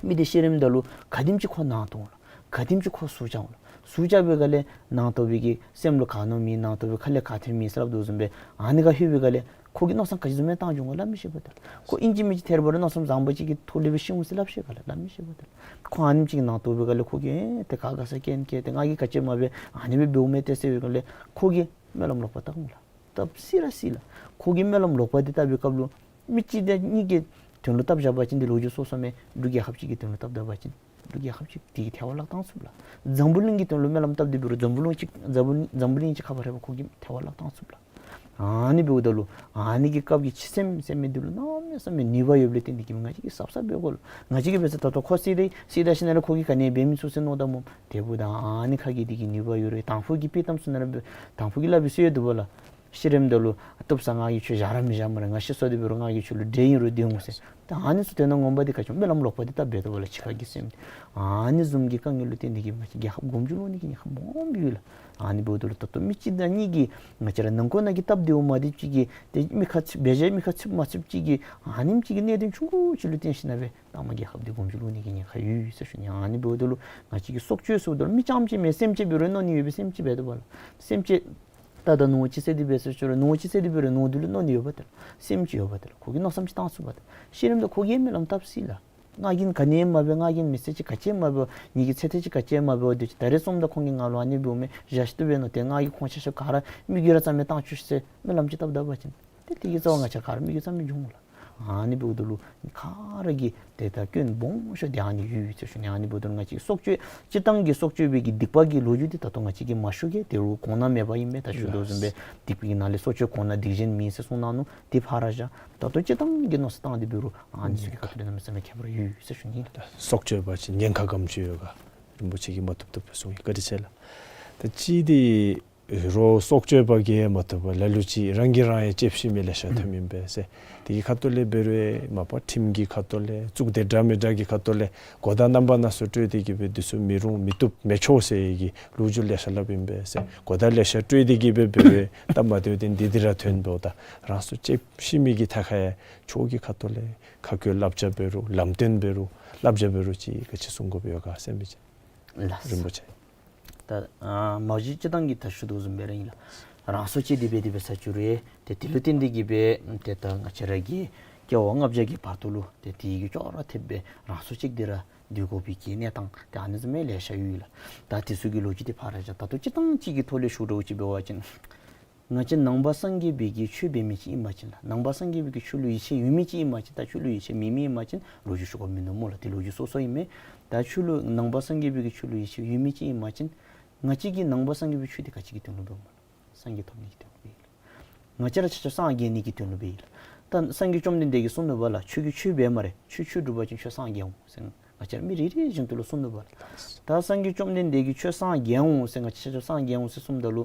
མི་འདི་ཤི་རནམ་ད་ལུ་ག་དེམ་ཅིག་ཁོ་ནང་དོག་ལགས། ག་དེམ་ཅིག་ཁོ་ཟུག་རྐྱབ་ལགས། ཟུག་རྐྱབ་པའི་སྒང་ལས་ནང་དོག་པའི་གི་སེམས་ལུ་ག་མནོཝ་མེད། ནང་དོག་པའི་ཁ་ལས་ག་ཐོནམ་མེད་ཟེར་སླབ་དོ་བཟུམ་སྦེ་ཨ་ནི་ཁར་ལྷོད་པའི་སྒང་ལས་ཁོ་གིས་མནོ་བསམ་ག་ཅི་བཟུམ་མའི་བཏང་འགྱོ་འོང་ག་སླབ་མི་ཤེས་པ་ཏེ་ལགས། ཁོ་ཨིན་ཅི་མིན་ཅི་ཐེར་བ་རེ་མནོ་བསམ་བཟང་པོ་ཅིག་གི་ཐོག་ལས་སྦེ་ཤི་འོང་ཟེར་སླབ་ཤེས་ག་ལགས། སླབ་མི་ཤེས་པ་ཏེ་ལགས། ཁོ་ཨ་ནེམ་ཅིག་གི་ནང་དོག་པའི་སྒང་ལས་ཁོ་གིས་ཨེ་ཏེ་ག་ག་ས་སྐྱོན་བཀལ་ཏེ་ང་གིས་ག་ཅི་མ་འབད་ཨ་ནི་སྦེ་འབདཝ་མས་ཏེ་ཟེར་བའི་སྒང་ལས་ཁོ་གིས་སྨོན་ལམ་ལོག་པ་བཏབ་འོང་ལགས། བཏབ་སྲིད་ར་སྲིད་ལགས། ཁོ་གིས་སྨོན་ལམ་ལོག་པ་འདི་བཏབ་པའི་སྐབས་ལུ་མི་གཅིག་དང་གཉིས་ཀྱི་དོན་ལུ་བཏབ་བཞག་པ་ཅིན་འདི་ལོ་རྒྱུས་སོ་སོ་མས། འབྲུག་རྒྱལ་ཁབ་ཅིག་གི་དོན་ལུ་བཏབ་ད་པ་ཅིན་འབྲུག་རྒྱལ་ཁབ་ཅིག་དེ་གིས་ཐལ་བར་བརླག་བཏང་ཚུགས་ལགས། འཛམ་བུ་གླིང་གི་དོན་ལུ་སྨོན་ལམ་བཏབ་སྟེ་འབད་རུང་འཛམ་བུ་གླིང་ཅིག་འཛམ་བུ་འཛམ་བུ་གླིང་ཅིག་ཁ་བ་རེ་བ་ཁོ་གིས་ཐལ་བར་བརླག་བཏང་ཚུགས་ལགས། ཨ་ནི་འབདཝ་ད་ལུ་ཨ་ནི་གི་སྐབས་ཀྱི་འཆི་སེམས་ཟེར་མི་འདི་ལུ་གནམ་མེད་ས་མེད་ནུས་པ་ཡོདཔ་ལས་བརྟེན་ཏེ་གིས་ང་བཅས་ཀྱིས་གཟབ་གཟབ་འབད་དགོ་ལགས། ང་བཅས་ཀྱིས་འབད་ས་ད་ལྟོ་ཁོ་བསད་དེ་བསད་ད་ཞིནམ་ལས་ཁོ་གིས་ག་ནི་འབད་མི་ཚུགས་ཟེར་མནོཝ་ད་སྨོ། དེ་འབདཝ་ད་ཨ་ནི་ཁ་གི་འདི་གི་ནུས་པ་ཡོད་རུང་དང་ཕུ་གི་དཔྱེ་གཏམ་ཚུ་ནང་ལུ་དང་ཕུ་གིས་སླབ་པའི་སྲོལ་ཡོད་འདུག་པ་ལགས། ཤི་རནམ་ད་ལུ་བཏུབ་ས་ང་གིས་ཁྱོད་བཞག་ར་མི་བཞག་སྨ་རེ། ང་ཤི་སོ་དེ་འབད་རུང་ང་གིས་ཁྱོད་ལུ་འདྲེ་ཨིན་རུང་སྡོད་འོང་ཟེར། ད་ཨ་ནི་ཚུ་དོན་དག་ངོ་མ་འདི་ག་ཅི་སྨོ། སྨོན་ལམ་ལོག་པ་འདི་བཏབ་འབདཝ་ད་ལུ་འཆི་ཁ་གི་སེམས་འདི་ཨ་ནི་བཟུམ་གྱི་དཀའ་ངལ་ལུ་བརྟེན་ཏེ་གིས་ང་བཅས་རྒྱལ་ཁབ་མགོ་མཇུག་ལོག་ནི་གི་ཉེན་ཁ་སྦོམ་ཡོད་ལགས། ཨ་ནི་འབདཝ་ད་ལུ་ད་ལྟོ་མི་གཅིག་དང་གཉིས་ཀྱིས་ང་བཅས་ར་ནང་འཁོད་ནང་གི་སྟབས་བདེཝ་མ་བདེཝ་ཅིག་གིས་ཏེ་མི་ཁ་ཚིག་འབད་བཞག་མི་ཁ་ཚིག་མ་ཚིག་ཅིག་གིས་ཨ་ནེམ་ཅིག་གི་གནད་དོན་ཆུང་ཀུ་ཅིག་ལུ་བརྟེན་ཞིན་ན་སྦེ་མཐའ་མ་རྒྱལ་ཁབ་འདི་མགོ་མཇུག་ལོག་ནི་གི་ཉེན་ཁ་ཡོད་ཟེར་ཞུ་ནི། ཨ་ནི་འབདཝ་ད་ལུ་ང་བཅས་ཀྱིས་སྲོག་གཅོད་ཟེརཝ་ད་ལུ་མི་རྐྱངམ་ཅིག་མེན། སེམས་ཅན་འབད་རུང་མནོ་ནི་ཡོད་པས། སེམས་ཅན་འབད་དོ་བ་ལགས། སེམས་ཅན་ད་ད་ནོར་ཅིག་བསད་དེ་འབད་ཟེར་ཞུ་རུང་ནོར་ཅིག་བསད་དེ་འབད་རུང་ནོར་འདི་ལུ་མནོ་ནི་ཡོད་པ་ད་ལགས། སེམས་ཅིག་ཡོད་པ་ད་ལགས། ཁོ་གིས་མནོ་བསམ་ཅིག་བཏང་ཚུགས་པ་ད་ལགས། ཤི་རནམ་ད་ཁོ་གིས་སྨོན་ལམ་བཏབ་ཅི་ལགས། ང་གིས་ག་ནི་ཡང་མ་འབད། ང་གིས་མི་ཚེ་ཅིག་ག་ཅི་ཡང་མ་འབད། ངེ་གི་ཚེ་ཐེངས་ཅིག་ག་ཅི་ཡང་མ་འབད། དེ་ཅིག་ད་རེས་སོངམ་ད་ཁོང་གིས་ང་ལུ་ཨ་ནི་འབདཝ་མས། བཞག་ཤིག་ཏུ་འབད་མནོ་སྟེ་ང་གིས་ཁོང་ཆ་ཁྱབ་ག་ར་མི་རྒྱུད་ར་རྩ་མེད་བཏང་བཅུག་ཟེར་སྨོན་ལམ་ཅིག་བཏབ་ད་པ་ཅིན་ཏེ་དེ་གིས་རྩ་བ་ང་བཅས་ག་ར་མི་རྒྱུད་རྩ་མེད་འགྱོ་འོང་ལགས། ཨ་ནི་འབདཝ་ད་ལུ་ག་ར་གིས་ཏེ་ད་སྐྱོན་སྦོམ་ཤོས་འདི་ཨ་ནི་ཡོད་ཟེར་ཞུ་ནི། ཨ་ནི་འབདཝ་ད་ལུ་ང་བཅས་སྲོག་གཅོད་སྤྱིར་བཏང་གི་སྲོག་གཅོད་པའི་གི་སྡིག་པ་གི་ལོ་རྒྱུས་འདི་ད་ལྟོ་ང་བཅས་ཀྱིས་མ་ཞུ་གེ། དེ་རུང་གོང་ན་མེད་པ་ཨིན་མས། ད་ཞུ་དོ་བཟུམ་སྦེ་སྡིག་པའི་ནང་ལས་སྲོག་གཅོད་གོང་ན་སྡིག་གཞན་མིན་ཟེར་གསུངས་གནང་ནུག། དེ་ཕར་བཞག། ད་ལྟོ་སྤྱིར་བཏང་གི་མནོ་བསམ་བཏང་སྟེ་འབད་རུང་ཨ་ནི་ཚུ་གི་ཁ་ཐུག་ལས་གནམ་མེད་ས་མེད་ཁྱད་པར་ཡོད་ཟེར་ཞུ་ནི་ལགས། སྲོག་གཅོད་པ་ཅིན་ཉེན་ཁ་ག་དེམ་ཅིག་ཡོད་ག་རིན་པོ་ཆེ་གིས་མ་བཏུབ་བཏུབ་སྦེ་གསུངས་ཡི། བཀའ་དྲིན་ཆེ་ལགས། ད་ཅི་འདི་རོགས་སྲོག་གཅོད་པ་གིས་མ་བཏུབ་པར་ལ་ལུ་ཅིག་རང་གིས་རང་ཡང་བཅད་ཤི་མི་ལེ་ཤ་ཐོན་མི་ཨིན་པས་ཟེར། དེ་གི་ཁ་ཐུག་ལས་འབད་རུང་མ་པ་ཁྲིམས་ཀྱི་ཁ་ཐུག་ལས་གཙུག་སྡེ་འདྲ་མི་འདྲ་གི་ཁ་ཐུག་ལས་གོ་བརྡ་རྣམ་པ་སྣ་ཚོགས་སྤྲོད་དེ་གིས་སྦེ་འདི་ཚུ་མི་རུང་མི་བཏུབ་མི་ཆོག་ཟེར་གྱི་ལོ་རྒྱུས་ལེ་ཤ་སླབ་ཨིན་པས་ཟེར། གོ་བརྡ་ལེ་ཤ་སྤྲོད་དེ་གིས་སྦེ་འབད་རུང་སྟབས་མ་བདེཝ་འདི་འདི་ར་ཐོན་འབདཝ་ད་རང་སྲོག་བཅད་ཤི་མི་གི་ཐད་ཁར་ཡང་ཆོས་ཀྱི་ཁ་ཐུག་ལས་ཁ་བཀོད་བསླབ་བྱ་འབད་རུང་ལམ་སྟོན་འབད་རུང་བསླབ་བྱ་འབད་རུང་ཅིག་ག་ཅི་གསུང་དགོཔ་ཡོད་ག་ཟེར་མི་ཅིག་རིན་པོ་ཆེ། ད་ཨ་མ་གཞི་སྤྱིར་བཏང་གི་ད་ཞུ་དོ་བཟུམ་སྦེ་ར་ཨིན་ལགས། རང་སྲོག་བཅད་དེ་འབད་དེ་འབད་ས་ཅིག་རུང་ཏེ་དེ་ལུ་བརྟེན་ཏེ་གིས་སྦེ་ཏེ་ད་ང་བཅས་ར་གི་སྐྱེ་བ་ལྔ་བརྒྱ་གི་བར་དུ་ལུ་ཏེ་དེ་གི་ཅོག་ར་འཐདཔ་སྦེ་རང་སྲོག་བཅད་དེ་ར་སྡོད་དགོ་པའི་གི་གནས་སྟངས་ཏེ་ཨ་ནི་བཟུམ་མའི་ལེ་ཤ་ཡོད་ལགས། ད་དེ་ཚུ་གི་ལོ་རྒྱུས་འདི་ཕར་བཞག། ད་ལྟོ་སྤྱིར་བཏང་ཅིག་གི་ཐོག་ལས་ཞུ་འདྲཝ་ཅིག་འབད་བ་ཅིན་ང་བཅས་ནང་པ་སངས་རྒྱས་པའི་གི་ཆོས་འབད་མི་ཅིག་ཨིན་པ་ཅིན་ལགས། ནང་པ་སངས་རྒྱས་པའི་གི་ཆོས་ལུ་ཡིད་ཆེས་ཡོད་མི་ཅིག་ཨིན་པ་ཅིན། ད་ཆོས་ལུ་ཡིད་ཆེས་མེད་མི་ཨིན་པ་ཅིན་ལོ་རྒྱུས་ཞུ་དགོཔ་མིན་ནུག་སྨོ་ལགས། དེ་ལོ་རྒྱུས་སོ་སོ་ཨིན་མས། ད་ཆོས་ལུ་ནང་པ་སངས་རྒྱས་པའི་གི་ཆོས་ལུ་ཡིད་ཆེས་ཡོད་མི་ཅིག་ཨིན་པ་ཅིན་ང་བཅས་ཀྱིས་ནང་པ་སངས་རྒྱས་པའི་ཆོས་འདི་ག་ཅི་གི་དོན་ལུ་འབདཝ་སྨོ་ལགས། སངས་རྒྱས་ཐོབ་ནི་གི་དོན་ལུ་འབདཝ་ཨིན་ལགས། ང་བཅས་ར་ཆ་ཁྱབ་སངས་རྒྱས་ནི་གི་དོན་ལུ་འབདཝ་ཨིན་ལགས། ད་སངས་རྒྱས་བཅོམ་ལྡན་འདས་ཀྱིས་གསུངས་ནུག་པ་ལགས། ཁྱོད་ཀྱིས་ཆོས་འབད་སྨ་རེ། ཁྱོད་ཆོས་སྒྲུབ་པ་ཅིན་ཁྱོད་སངས་རྒྱས་འོང་ཟེར་ང་བཅས་ར་མི་རེ་རེ་བཞིན་དུ་ལུ་གསུངས་ནུག་པ་ལགས། ད་སངས་རྒྱས་བཅོམ་ལྡན་འདས་ཀྱིས་ཁྱོད་སངས་རྒྱས་འོང་ཟེར་ང་བཅས་ཆ་ཁྱབ་སངས་རྒྱས་འོང་ཟེར་གསུངམ་ད་ལུ་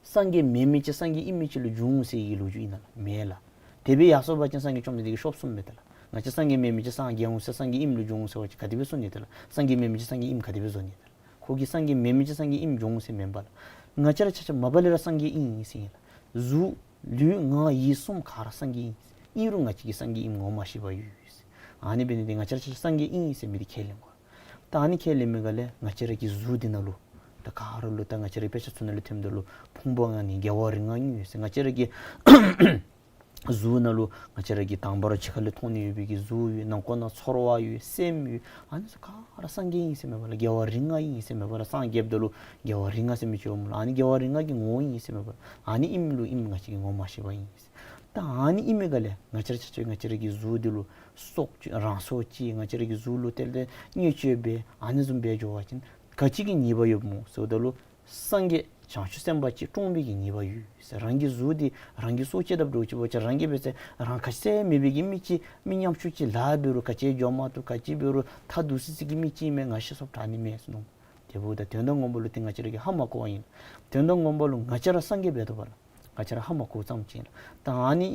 སངས་རྒྱས་མེད་མི་ཅིག་སངས་རྒྱས་ཨིན་མི་ཅིག་ལུ་འགྱུར་འོང་ཟེར་གྱི་ལོ་རྒྱུས་ཨིན་ན་ལགས། མེད་ལགས། དེ་སྦེ་ཡར་སོང་པ་ཅིན་སངས་རྒྱས་བཅོམ་ལྡན་འདས་ཀྱིས་ཤོབ་གསུངམ་མས་ད་ལགས། ང་བཅས་སངས་རྒྱས་མེད་མི་ཅིག་སངས་རྒྱས་འོང་ཟེར་སངས་རྒྱས་ཨིནམ་ལུ་འགྱུར་འོང་ཟེར་བ་ཅིན་ག་དེ་སྦེ་གསུང་ནི་ད་ལགས། སངས་རྒྱས་མེད་མི་ཅིག་སངས་རྒྱས་ཨིནམ་ག་དེ་སྦེ་བཟོ་ནི་ད་ལགས། ཁོ་གིས་སངས་རྒྱས་མེད་མི་ཅིག་སངས་རྒྱས་ཨིནམ་འགྱུར་འོང་ཟེར་མེན་པ་ལགས། ང་བཅས་ར་ཆ་ཁྱབ་མ་པ་ལས་ར་སངས་རྒྱས་ཨིན་ཨིན་ཟེར་ཨིན་ལགས། གཟུགས་ལུས་ངག་ཡིད་གསུམ་ག་ར་སངས་རྒྱས་ཨིན། ཨིན་རུང་ང་བཅས་ཀྱིས་སངས་རྒྱས་ཨིནམ་ངོ་མ་ཤེས་པར་ཡོད་ཟེར། ཨ་ནི་འབད་ནི་འདི་ང་བཅས་ར་ཆ་ཁྱབ་སངས་རྒྱས་ཨིན་ཟེར་མི་འདི་ཁས་ལེན་དགོ། ད་ཨ་ནི་ཁས་ལེན་མི་ག་ལས་ང་བཅས་ར་གི་གཟུགས་འདི་ནང་ལུ་ད་ག་ར་ལུ་ད་ང་བཅས་ར་དཔེ་ཆ་ཚུ་ནང་ལུ་ཐོནམ་ད་ལུ་ཕུང་པོ་ལྔ་ནི་རྒྱལ་བ་རིགས་ལྔ་ཡོད་ཟེར། ང་བཅས་ར་གི་གཟུགས་ནང་ལུ་ང་བཅས་ར་གི་དང་པ་ར་ཕྱི་ཁ་ལས་མཐོང་ནི་ཡོད་པའི་གི་གཟུགས་ཡོད། ནང་ཁོག་ནང་ཚོར་བ་ཡོད། སེམས་ཡོད། ཨ་ནི་ཚུ་ག་ར་སངས་རྒྱས་ཨིན་ཟེར་མེན་པ་ལགས། རྒྱལ་བ་རིགས་ལྔ་ཨིན་ཟེར་མེན་པ་ལགས། སངས་རྒྱསཔ་ད་ལུ་རྒྱལ་བ་རིགས་ལྔ་ཟེར་མི་ཅིག་འོངམ་ལགས། ཨ་ནི་རྒྱལ་བ་རིགས་ལྔ་གི་ངོ་བོ་ཨིན་ཟེར་མེན་པ་ལགས། ཨ་ནི་ཨིནམ་ལུ་ཨིནམ་ང་བཅས་ཀྱིས་ངོ་མ་ཤེས་པར་ཨིན་ཟེར། ད་ཨ་ནི་ཨིན་མི་ག་ལས་ང་བཅས་ར་ཆ་ཁྱབ་ང་བཅས་ར་གི་གཟུགས་འདི་ལུ་སྲོག་གཅོད་རང་སྲོག་བཅད་ང་བཅས་ར་གི་གཟུགས་ལུ་ཏེ་ལས་བརྙས་བཅོས་འབད་ཨ་ནི་བཟུམ་འབད་འགྱོ་བ་ཅིན་ག་ཅི་གི་ཉེས་པ་ཡོདཔ་སྨོ་ཟེརཝ་ད་ལུ་སངས་རྒྱས་བྱང་ཆུབ་སེམས་དཔའ་ཅིག་བཀྲོངས་པའི་གི་ཉེས་པ་ཡོད་ཟེར། རང་གི་གཟུགས་འདི་རང་གིས་སྲོག་བཅད་དཔ་འདྲཝ་ཅིག་འབད་བ་ཅིན་རང་གིས་འབད་ཟེར་རང་ཁ་ཟས་མེད་པའི་གི་མི་ཅིག་མི་ཉམ་ཆུང་ཅིག་ལཱ་འབད་རུང་ག་ཅི་འགྱོ་མ་བཏུབ་ག་ཅི་འབད་རུང་ཐ་དུ་སི་སི་གི་མི་ཅིག་མས་ང་ཤི་སོངམ་དྲག་ནི་མས་ཟེར་མནོ། དེ་འབདཝ་ད་དོན་དག་ངོ་མ་ལུ་ཏེ་ང་བཅས་ར་གིས་ཧ་མ་གོཝ་ཨིན། དོན་དག་ངོ་མ་ལུ་ང་བཅས་ར་སངས་རྒྱས་འབད་དོ་བ་ལགས། ང་བཅས་ར་ཧ་མ་གོཝ་ཙམ་ཅིག་ཨིན་ལགས། ད་ཨ་ནི་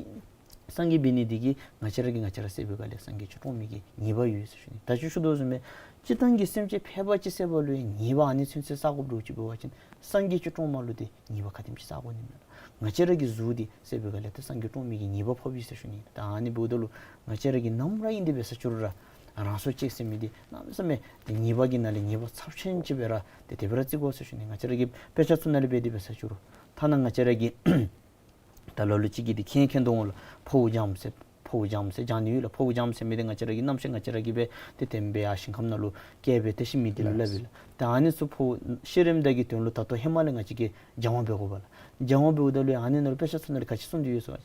སངས་རྒྱས་འབད་ནི་འདི་གིས་ང་བཅས་ར་གིས་ང་བཅས་ར་བསད་པའི་སྒང་ལས་སངས་རྒྱས་ཅིག་བཀྲོངས་མི་གི་ཉེས་པ་ཡོད་ཟེར་ཞུ་ནི། ད་ཅི་ཞུ་དོ་བཟུམ་སྦེ་སྤྱིར་བཏང་གི་སེམས་ཅན་ཕལ་པ་ཅིག་བསད་པ་ལུ་ཡང་ཉེས་པ་ཨ་ནི་ཚུན་ཚོད་བསག་དགོཔ་འདྲཝ་ཅིག་འབད་བ་ཅིན་སངས་རྒྱས་ཅིག་བཀྲོངས་མི་ལུ་ཏེ་ཉེས་པ་ག་དེམ་ཅིག་བསག་དགོ་ནི་མས། ང་བཅས་ར་གི་གཟུགས་འདི་བསད་པའི་སྒང་ལས་ཏེ་སངས་རྒྱས་བཀྲོངས་མི་གི་ཉེས་པ་ཕོགཔ་ཨིན་ཟེར་ཞུ་ནི། ད་ཨ་ནི་འབདཝ་ད་ལུ་ང་བཅས་ར་གིས་ནམ་ར་ཨིན་ཏེ་འབད་ས་ཅིག་རུང་ར་རང་སྲོག་བཅད་ཟེར་མི་འདི་གནམ་མེད་ས་མེད་ཏེ་ཉེས་པ་གི་ནང་ལས་ཉེས་པ་ཚབས་ཆེན་ཅིག་སྦེ་ར་ཏེ་དེ་སྦེ་ར་བརྩི་དགོ་ཟེར་ཞུ་ནི། ང་བཅས་ར་གི་དཔེ་ཆ་ཚུ་ནང་ལས་འབད་དེ་འབད་ས་ཅིག་རུང་ཐ་ན་ང་བཅས་ར་གི་ད་ལ་ལུ་ཅིག་གིས་འདི་མཁྱེན་མཁྱེན་དོ་འོང་ལགས། ཕོཝ་འཇམ་ཟེར་ཕོཝ་འཇམ་ཟེར་སྦྱང་ནི་ཡོད་ལགས། ཕོཝ་འཇམ་ཟེར་མི་འདི་ང་བཅས་ར་གིས་གནམ་མེད་ས་མེད་ང་བཅས་ར་གིས་འབད་ཏེ་དེ་སྦེ་ཡར་ཞིང་ཁམས་ནང་ལུ་བསྐྱལ་སྦེ་ཏེ་ཤི་མི་འདི་ལུ་སླབ་ཨིན་ལགས། ད་ཨ་ནི་ཚུ་ཕོཝ་ཤི་རནམ་ད་གི་དོན་ལུ་ད་ལྟོ་ཧེ་མ་ལས་ང་བཅས་ཀྱིས་སྦྱང་བ་འབད་དགོ་པ་ལགས། སྦྱང་བ་འབདཝ་ད་ལུ་ཨ་ནི་ནང་ལུ་དཔེ་ཆ་ཚུ་ནང་ལས་ག་ཅི་གསུངས་ཏེ་ཡོད་ཟེར་བ་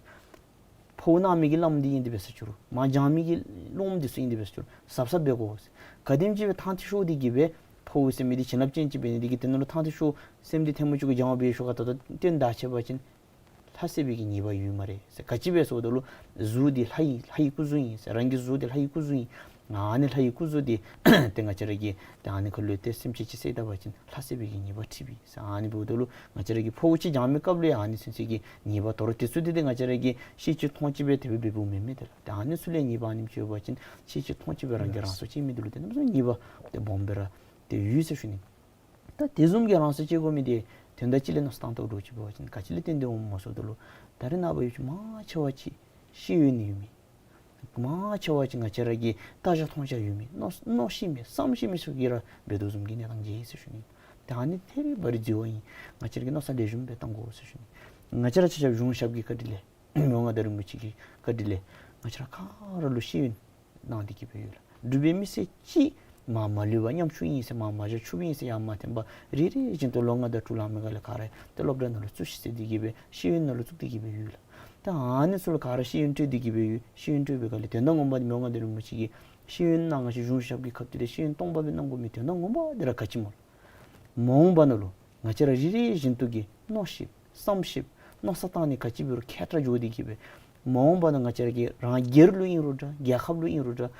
ཕོཝ་གནང་མི་གི་བླམ་འདི་ཨིན་ཏེ་འབད་ས་ཅིག་རུང་མར་སྦྱང་མི་གི་སློབ་མ་འདི་ཚུ་ཨིན་ཏེ་འབད་ས་ཅིག་རུང་གཟབ་གཟབ་འབད་དགོ་ཟེར། ག་དེམ་ཅིག་སྦེ་ཐང་ཐིག་ཤོར་ཏེ་གིས་སྦེ་ཕོཝ་ཟེར་མི་འདི་བྱིན་རླབས་ཅན་ཅིག་འབད་ནི་འདི་གིས་དེ་ནང་ལུ་ཐང་ཐིག་ཤོར་སེམས་འདི་ཐལ་མོ་ཅིག་གུ་སྦྱང་བ་འབད་ཤོག་ག་ད་ལྟོ་སྟོན་ད་ཆད་པ་ཅིན་ལྷ་བསད་པའི་གི་ཉེས་པ་ཡོད་སྨ་རེ་ཟེར། ག་ཅི་སྦེ་ཟེརཝ་ད་ལུ་གཟུགས་འདི་ལྷ་ཡི་ལྷ་ཡི་སྐུ་གཟུགས་ཨིན་ཟེར། རང་གི་གཟུགས་འདི་ལྷ་ཡི་སྐུ་གཟུགས་ཨིན། ཨ་ནི་ལྷ་ཡི་སྐུ་གཟུགས་འདི་ཏེ་ང་བཅས་ར་གིས་ཏེ་ཨ་ནི་ཁ་ལུ་ཏེ་སེམས་ཅན་ཅིག་བསད་ད་པ་ཅིན་ལྷ་བསད་པའི་གི་ཉེས་པ་འཁྲི་བས་ཟེར། ཨ་ནི་འབདཝ་ད་ལུ་ང་བཅས་ར་གིས་འཕོ་བ་ཅིག་བྱང་མི་སྐབས་ལུ་ཡང་ཨ་ནི་ཚུན་ཚོད་ཀྱི་ཉེས་པ་དོ་རུང་དེ་ཚུ་འདི་ཏེ་ང་བཅས་ར་གིས་ཤེས་ཅི་མཐོང་ཅི་སྦེ་དེ་སྦེ་འབདཝ་མེན་མས། ཏེ་ལགས་ཏེ་ཨ་ནི་ཚུ་ལས་ཉེས་པ་ཨ་ནེམ་ཅིག་ཡོད་པ་ཅིན་ཤེས་ཅི་མཐོང་ཅི་སྦེ་རང་གིས་རང་སྲོག་བཅད་མི་འདི་ལུ་ཏེ་གནམ་མེད་ས་མེད་ཉེས་པ་ཏེ་སྦོམ་སྦེ་ར་ཏེ་ཡོད་ཟེར་ཞུ་ནི། ད་དེ་བཟུམ་གྱི་རང་སྲོག་བཅད་དགོ་མི་འདི་དོན་དག་ཅིག་ལས་མནོ་བསམ་བཏང་དོ་འདྲཝ་ཅིག་འབད་བ་ཅིན་ག་ཅི་ལས་བརྟེན་ཏེ་འོངམ་སྨོ་ཟེརཝ་ད་ལུ་ད་རེས་ནངས་པ་ཡོད་ཅིག་མང་ཆེ་བ་ཅིག་ཤེས་ཡོན་ཡོད་མི་མང་ཆེ་བ་ཅིག་ང་བཅས་ར་གི་ལྟ་རྒྱ་མཐོང་རྒྱ་ཡོད་མི་མནོ་མནོ་ཤེས་མི་བསམ་ཤེས་མི་ཚུ་གིས་ར་འབད་དོ་བཟུམ་གྱི་གནས་སྟངས་ཅིག་ཨིན་ཟེར་ཞུ་ནི། ད་ཨ་ནི་ཐད་རི་བ་རི་འཛོལ་བ་ཨིན། ང་བཅས་ར་གིས་མནོ་བསམ་ལེགས་ཤོམ་སྦེ་བཏང་དགོ་ཟེར་ཞུ་ནི། ང་བཅས་ར་ཆ་ཁྱབ་གཞུང་ཞབས་ཀྱི་བཀའ་དྲིན་ལས་མི་དབང་མངའ་བདག་རིན་པོ་ཆེ་གི་བཀའ་དྲིན་ལས་ང་བཅས་ར་ག་ར་ལུ་ཤེས་ཡོན་གནང་སྟེ་གི་སྦེ་ཡོད་ལགས། འབྲུག་པའི་མི་སེར་གཅིག་མ་མ་ལུས་པར་ཉམ་ཆུང་ཨིན་ཟེར་མ་མ་བཞག་ཕྱུགཔོ་ཨིན་ཟེར་ཡང་མ་འཐོན་པར་རེ་རེ་བཞིན་དུ་ལོ་ལྔ་དང་དྲུག་ལང་མི་ག་ལས་ག་ར་ཏེ་སློབ་གྲྭ་ནང་ལུ་བཙུགས་ཤིག་ཟེར་ཏེ་གི་སྦེ་ཤེས་ཡོན་ནང་ལུ་བཙུགས་ཏེ་གི་སྦེ་ཡོད་ལགས། ད་ཨ་ནི་ཚུ་ལུ་ག་ར་ཤེས་ཡོན་སྤྲོད་དེ་གི་སྦེ་ཡོད། ཤེས་ཡོན་སྤྲོད་པའི་སྒང་ལས་དོན་དག་ངོ་མ་འདི་མི་དབང་མངའ་བདག་རིན་པོ་ཆེ་གིས་ཤེས་ཡོན་གནང་ང་བཅས་གཞུང་ཞབས་ཀྱི་ཁ་ཐུག་ལས་ཤེས་ཡོན་སྟོང་པ་སྦེ་གནང་དགོ་མི་དོན་དག་ངོ་མ་འདི་ར་ག་ཅི་སྨོ་ལགས། མ་འོངས་པ་ནང་ལུ་ང་བཅས་ར་རེ་རེ་བཞིན་དུ་གིས་མནོ་ཤེསཔ་བསམ་ཤེསཔ་མནོ་བསམ་བཏང་ནི་ག་ཅི་འབད་རུང་མཁས་དྲགས་འགྱོ་སྟེ་གི་སྦེ་མ་འོངས་པ་ནང་ང་བཅས་ར་གི་རང་སྒེར་ལུ་ཨིན་རུང་འདྲ་རྒྱལ་ཁབ་ལུ་ཨིན་རུང་འདྲ་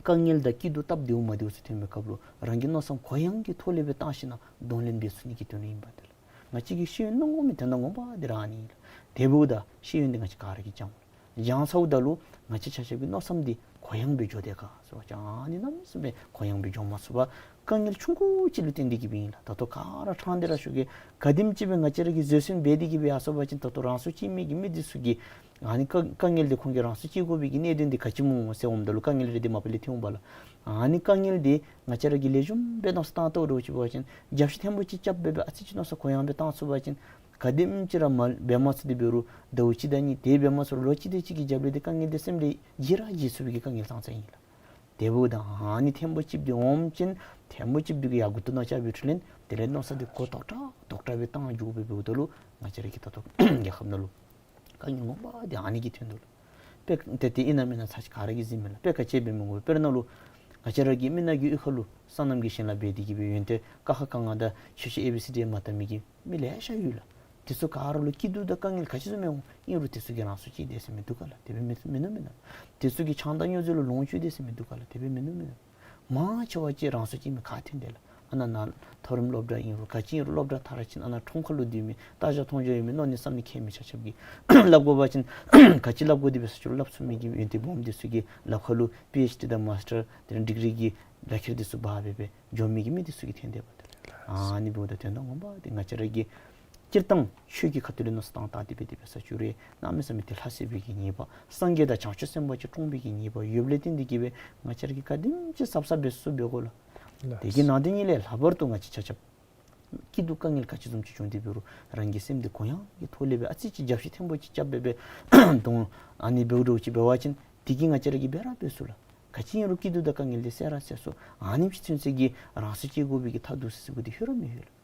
དཀའ་ངལ་དང་སྐྱིད་སྡུག་སྟབས་བདེཝ་མ་བདེཝ་ཚུ་ཐོན་པའི་སྐབས་ལུ་རང་གི་མནོ་བསམ་གུ་ཡངས་ཀྱི་ཐོག་ལས་སྦེ་བཏང་ཞིན་ན་གདོང་ལེན་འབད་ཚུགས་ནི་གི་དོན་ལུ་ཨིན་པས། ཏེ་ལགས་ང་བཅས་ཀྱིས་ཤེས་ཡོན་གནང་དགོ་མི་དོན་དག་ངོ་མ་འདི་ར་ཨ་ནི་ཨིན་ལགས། དེ་འབདཝ་ད་ཤེས་ཡོན་འདི་ང་བཅས་ག་ར་གིས་སྦྱང་དགོ་ལགས། སྦྱང་ཚརཝ་ད་ལུ་ང་བཅས་ཆ་ཁྱབ་ཀྱི་མནོ་བསམ་འདི་གུ་ཡངས་སྦེ་འགྱོ་དེས་ག་ཟེར་བ་ཅིན་ཨ་ནི་གནམ་མེད་ས་མེད་གུ་ཡངས་སྦེ་འགྱོ་མ་ཚུགས་པར་དཀའ་ངལ་ཆུང་ཀུ་ཅིག་ལུ་བརྟེན་ཏེ་གི་སྦེ་ཨིན་ལགས། ད་ལྟོ་ག་ར་ཕྲང་སྟེ་ར་ཞུ་གེ། ག་དེམ་ཅིག་སྦེ་ང་བཅས་ར་གིས་བཟོད་བསྲན་འབད་དེ་གི་སྦེ་ཡར་སོང་པ་ཅིན་ད་ལྟོ་རང་སྲོག་བཅད་མི་གི་མི་འདི་ཚུ་གིས་ཨ་ནི་དཀའ་དཀའ་ངལ་འདི་ཁོང་གིས་རང་སྲོག་བཅད་དགོ་པའི་གི་གནད་དོན་འདི་ག་ཅི་སྨོ་ཟེར་འོངམ་ད་ལུ་དཀའ་ངལ་རེ་འདི་མ་པ་ལས་ཐོན་འོང་པ་ལགས། ཨ་ནི་དཀའ་ངལ་འདི་ང་བཅས་ར་གིས་ལེགས་ཤོམ་སྦེ་མནོ་བསམ་བཏང་དོ་འདྲཝ་ཅིག་འབད་བ་ཅིན་རྒྱབ་བཤུད་ཐེངས་པོ་ཅིག་རྐྱབ་སྦེ་སྦེ་ཨ་ཙི་ཅིག་མནོ་བསམ་གུ་ཡངས་སྦེ་བཏང་ཚུགས་པ་ཅིན་ག་དེམ་ཅིག་ར་མ་འབད་མ་ཚུགས་ཏེ་འབད་རུང་ཟླཝ་གཅིག་དང་གཉིས་དེ་འབད་མ་ཚུགས་རུང་ལོ་གཅིག་དེ་ཅིག་གི་རྒྱབ་ལས་འདི་དཀའ་ངལ་འདི་སེམས་ལས་བརྗེད་ར་བརྗེད་ཚུགས་པའི་གི་དཀའ་ངལ་ཙང་ཙང་ཨིན་ལགས། དེ་འབདཝ་ད་ཨ་ནི་ཐེངས་པོ་གཅིག་འདི་འོངམ་ཅིན་ཐེངས་པོ་གཅིག་འདི་གིས་ཡར་མགུ་ཏོ་ནང་རྐྱབ་པའི་འཕྲོ་ལས་དེ་ལས་མནོ་བསམ་འདི་གུ་དོག་དྲགས་དོག་དྲགས་སྦེ་བཏང་འགྱོ་སྦེ་འབདཝ་ད་ལུ་ང་བཅས་ར་གི་ད་ལྟོ་རྒྱལ་ཁབ་ནང་ལུ་དཀའ་ངལ་ངོ་མ་འདི་ཨ་ནི་གིས་ཐོན་དོ་ལགས། དཔེ་ཏེ་དེ་ཨིན་ན་མེན་ན་ཚར་གཅིག་ག་ར་གིས་གཟིགས་མས་ལགས། དཔེ་ག་ཅི་འབད་མི་དགོ། དཔེར་ན་ལུ་ང་བཅས་ར་གི་མི་ནག་གི་གཡུས་ཁ་ལུ་སོ་ནམ་གྱི་ཞིང་ལཱ་འབད་དེ་གི་སྦེ་ཡོན་ཏན་ཀ་ཁ་ག་ང་དང་ཆོས་ཤེས་ཨེ་བི་སི་ཌི་མ་བལྟ་མི་གི་མི་ལེ་ཤ་ཡོད་ལགས། དེ་ཚུ་ག་ར་ལུ་སྐྱིད་སྡུག་དང་དཀའ་ངལ་ག་ཅི་བཟུམ་ཡོད་རུང་དེ་ཚུ་གིས་རང་སྲོག་བཅད་དེས་ཟེར་མི་འདུག་ག་ལགས། དེ་སྦེ་མིན་མིན་ནུག་མེན་ན། དེ་ཚུ་གིས་ཆང་དང་སྨྱོ་རྫས་ལུ་ལོངས་སྤྱོད་དེས་ཟེར་མི་འདུག་ག་ལགས། དེ་སྦེ་མིན་ནུག་མེན་ན། མང་ཆེ་བ་ཅིག་རང་སྲོག་བཅད་མི་ག་ཐོན་དེས་ལགས། ཨ་ནཱ་ནཱ་མཐོ་རིམ་སློབ་གྲྭ་ཨིན་རུང་ག་ཅི་ཨིན་རུང་སློབ་གྲྭ་མཐར་ཕྱིན་ཨ་ནཱ་ཁྲོམ་ཁ་ལུ་སྡོད་མི་ལྟ་རྒྱ་མཐོང་རྒྱ་ཡོད་མི་མནོ་ནི་བསམ་ནི་མཁས་མི་ཆ་ཁྱབ་ཀྱིས་སླབ་དགོ་པ་ཅིན་ག་ཅི་སླབ་དགོ་དེ་སྦེ་ས་ཅིག་ལུ་སླབ་ཚུགས་མི་གི་ཡོན་ཏན་སྦོམ་དེ་ཚུ་གི་ལག་ཁ་ལུ་པི་ཨེཆ་ཌི་དང་མཱས་ཊར་དེ་ལས་ཌིག་རི་གི་ལག་ཁྱེར་དེ་ཚུ་འབག་སྦེ་སྦེ་འགྱོ་མི་གི་མི་དེ་ཚུ་གིས་ཐོན་དེས་པ་ཏེ་ལགས། ཨ་ནི་འབདཝ་ད་དོན་དག་ངོ་མ་འདི་ང་བཅས་ར་གིས་སྤྱིར་བཏང་ཆོས་ཀྱི་ཁ་ཐུག་ལས་མནོ་བསམ་བཏང་བཏང་སྟེ་སྦེ་དེ་སྦེ་ས་ཅིག་རེ་གནམ་མེད་ས་མེད་ཏེ་ལྷ་བསད་པའི་གི་ཉེས་པ་སངས་རྒྱས་དང་བྱང་ཆུབ་སེམས་དཔའ་ཅིག་བཀྲོངས་པའི་གི་ཉེས་པ་ཡོདཔ་ལས་བརྟེན་ཏེ་གི་སྦེ་ང་བཅས་ར་གིས་ག་དེམ་ཅིག་གཟབ་གཟབ་འབད་ཚུགས་འབད་དགོ་ལགས། དེ་གི་ནང་དེ་ཉིད་ལས་ལྷག་པར་དུ་ང་བཅས་ཆ་ཁྱབ་སྐྱིད་སྡུག་དཀའ་ངལ་ག་ཅི་བཟུམ་ཅིག་བྱུང་སྟེ་འབད་རུང་རང་གི་སེམས་འདི་གུ་ཡངས་ཀྱི་ཐོག་ལས་སྦེ་ཨ་ཙི་ཅིག་རྒྱབ་བཤུད་ཐེངས་པོ་ཅིག་རྐྱབ་སྦེ་སྦེ་དོན་ཨ་ནི་འབདཝ་འདྲཝ་ཅིག་འབད་བ་ཅིན་དེ་གིས་ང་བཅས་ར་གིས་འབད་ར་འབད་ཚུགས་ལགས། ག་ཅི་ཨིན་རུང་སྐྱིད་སྡུག་དང་དཀའ་ངལ་འདི་སེལ་ར་སེལ་ཚུགས། ཨ་ནེམ་ཅིག་ཚུན་ཚོད་ཀྱི་རང་སྲོག་བཅད་དགོ་པའི་གི་ཐབས་སྡུག་ཟེར་ཟེར་དགོ་དེ་ཧེ་རུ་མི་ལྷོད་ལགས།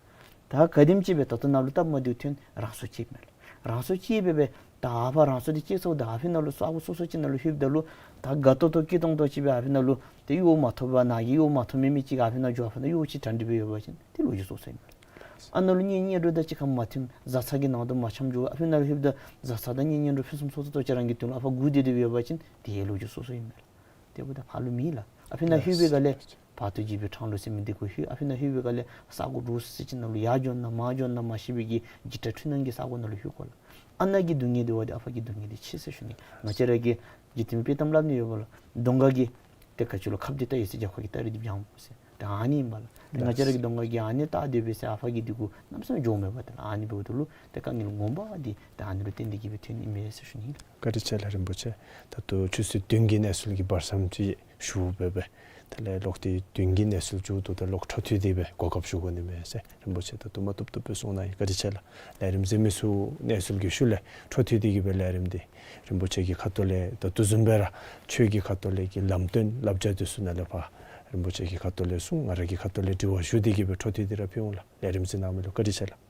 ད་ག་དེམ་ཅིག་སྦེ་ད་ལྟོ་ནཱ་ལུ་སྟབས་མ་བདེཝ་ཐོན་རང་སྲོག་བཅད་མས་ལགས། རང་སྲོག་བཅད་སྦེ་སྦེ་ད་ཨ་ཕར་རང་སྲོག་འདི་བཅད་ཚརཝ་ད་ཨ་ཕི་ནང་ལུ་ས་གོ་སོ་སོ་ཅིག་ནང་ལུ་ལྷོདཔ་ད་ལུ་ད་དགའ་ཏོག་ཏོ་སྐྱིད་ཏོང་ཏོ་ཅིག་སྦེ་ཨ་ཕི་ནང་ལུ་ཏེ་གཡོག་མ་ཐོབ་པར་ནཱ་གི་གཡོག་མ་ཐོབ་མི་མི་ཅིག་ཨ་ཕི་ནང་འགྱོ་ཨ་ཕི་ནང་གཡོག་ཅིག་གྲ་སྒྲིག་སྦེ་ཡོད་པ་ཅིན་ཏེ་ལོ་རྒྱུས་སོ་སོ་ཨིན་མས་ལགས། ཨ་ནཱ་ལུ་གཉེན་ཉེ་འགྲོ་དང་གཅིག་ཁར་མ་མཐུན་བཟའ་ཚང་གི་ནང་དུ་མ་འཆམ་འགྱོ་ཨ་ཕི་ནང་ལྷོདཔ་ད་བཟའ་ཚང་དང་གཉེན་ཉེ་འགྲོ་ཕུན་སུམ་ཚོགས་ཚོགས་ཅིག་རང་གི་དོན་ལུ་ཨ་ཕར་སྒུག་སྡོད་སྡོདཔ་ཡོད་པ་ཅིན་ཏེ་ལོ་རྒྱུས་སོ་སོ་ཨིན་མས་ལགས། དེ་འབདཝ་ད་ཕར་ལུ་མེད་ལགས། ཨ་ཕི་ནང་ལྷོད་པའི་སྒང་ལས་བར་དོ་འཇིགས་པའི་འཕྲང་ལུ་ཟེར་མི་འདི་གུ་ལྷོད། ཨ་ཕི་ནང་ལྷོད་པའི་སྒང་ལས་ས་གོ་དྲོ་སི་སི་ཅིག་ནང་ལུ་ཡར་འགྱོ་ན་མར་འགྱོ་ན་མ་ཤེས་པའི་གི་འཇིགས་སྐྲག་འཁྲུལ་སྣང་གི་ས་གོ་ནང་ལུ་ལྷོད་དགོ་ལགས། ཨ་ནཱ་གི་སྡུག་བསྔལ་འདི་བ་འདི་ཨ་ཕ་གི་སྡུག་བསྔལ་འདི་ཆེ་ཟེར་ཞུ་ནི། ང་བཅས་ར་གིས་འཇིག་རྟེན་དཔྱེ་གཏམ་སླབ་ནི་ཡོད་པ་ལགས། གདོང་ཁ་གི་ཏེ་ག་ཅི་ལོ་ཁབ་འདི་བལྟ་ཡི་ཟེར་རྒྱབ་ཁ་གི་སྟ་རེ་འདི་བརྐྱངམ་ཟེར། ད་ཨ་ནི་ཨིན་པ་ལགས། ཏེ་ང་བཅས་ར་གི་གདོང་ཁ་གི་ཨ་ནི་བལྟ་སྡོད་པས་ཟེར་ཨ་ཕ་གི་འདི་གུ་གནམ་མེད་ས་མེད་འགྱོཝ་མེད་པ་ཏེ་ལགས། ཨ་ནི་འབདཝ་ད་ལུ་ཏེ་དཀའ་ངལ་ངོ་མ་འདི་ཏེ་ཨ་ནི་ལུ་བརྟེན་ཏེ་གི་སྦེ་ཐོན་ནི་མས་ཟེར་ཞུ་ནི་ཨིན། བཀའ་དྲིན་ཆེ་ལགས་རིན་པོ་ཆེ། ད་ལྟོ་ཆུ་ཚོད་བདུན་གྱི་གནས་ཚུལ་གྱི་བར་མཚམས་ཅིག་ཞུ་སྦེ་སྦེ་དེ་ལས་ལོག་སྟེ་བདུན་གྱི་གནས་ཚུལ་མཇུག་བསྡུཝ་ད་ལོག་འཕྲོ་མཐུད་དེ་སྦེ་གོ་སྐབས་ཞུ་དགོ་ནི་མས་ཟེར་རིན་པོ་ཆེ་ད་དུམ་གྲ་ཏུམ་ཏུ་སྦེ་གསུང་གནང་ཡི། བཀའ་དྲིན་ཆེ་ལགས། ལས་རིམ་གཟིགས་མི་ཚུ་གནས་ཚུལ་གྱི་ཤུལ་ལས་འཕྲོ་མཐུད་དེ་གི་སྦེ་ལས་རིམ་འདི་རིན་པོ་ཆེ་གི་ཁ་ཐུག་ལས་ད་ལྟོ་བཟུམ་སྦེ་ར་ཆོས་ཀྱི་ཁ་ཐུག་ལས་ཀྱི་ལམ་སྟོན་བསླབ་བྱ་འདི་ཚུ་ནཱ་ལས་ཕར་རིན་པོ་ཆེ་གི་ཁ་ཐུག་ལས་གསུང་ང་ར་གི་ཁ་ཐུག་ལས་དྲི་བ་ཞུ་སྟེ་གི་སྦེ་འཕྲོ་མཐུད་དེ་ར་ཕུལ་འོང་ལགས། ལས་རིམ་གཟིགས་གནང་མི་ལུ་བཀའ་དྲིན་ཆེ་ལགས།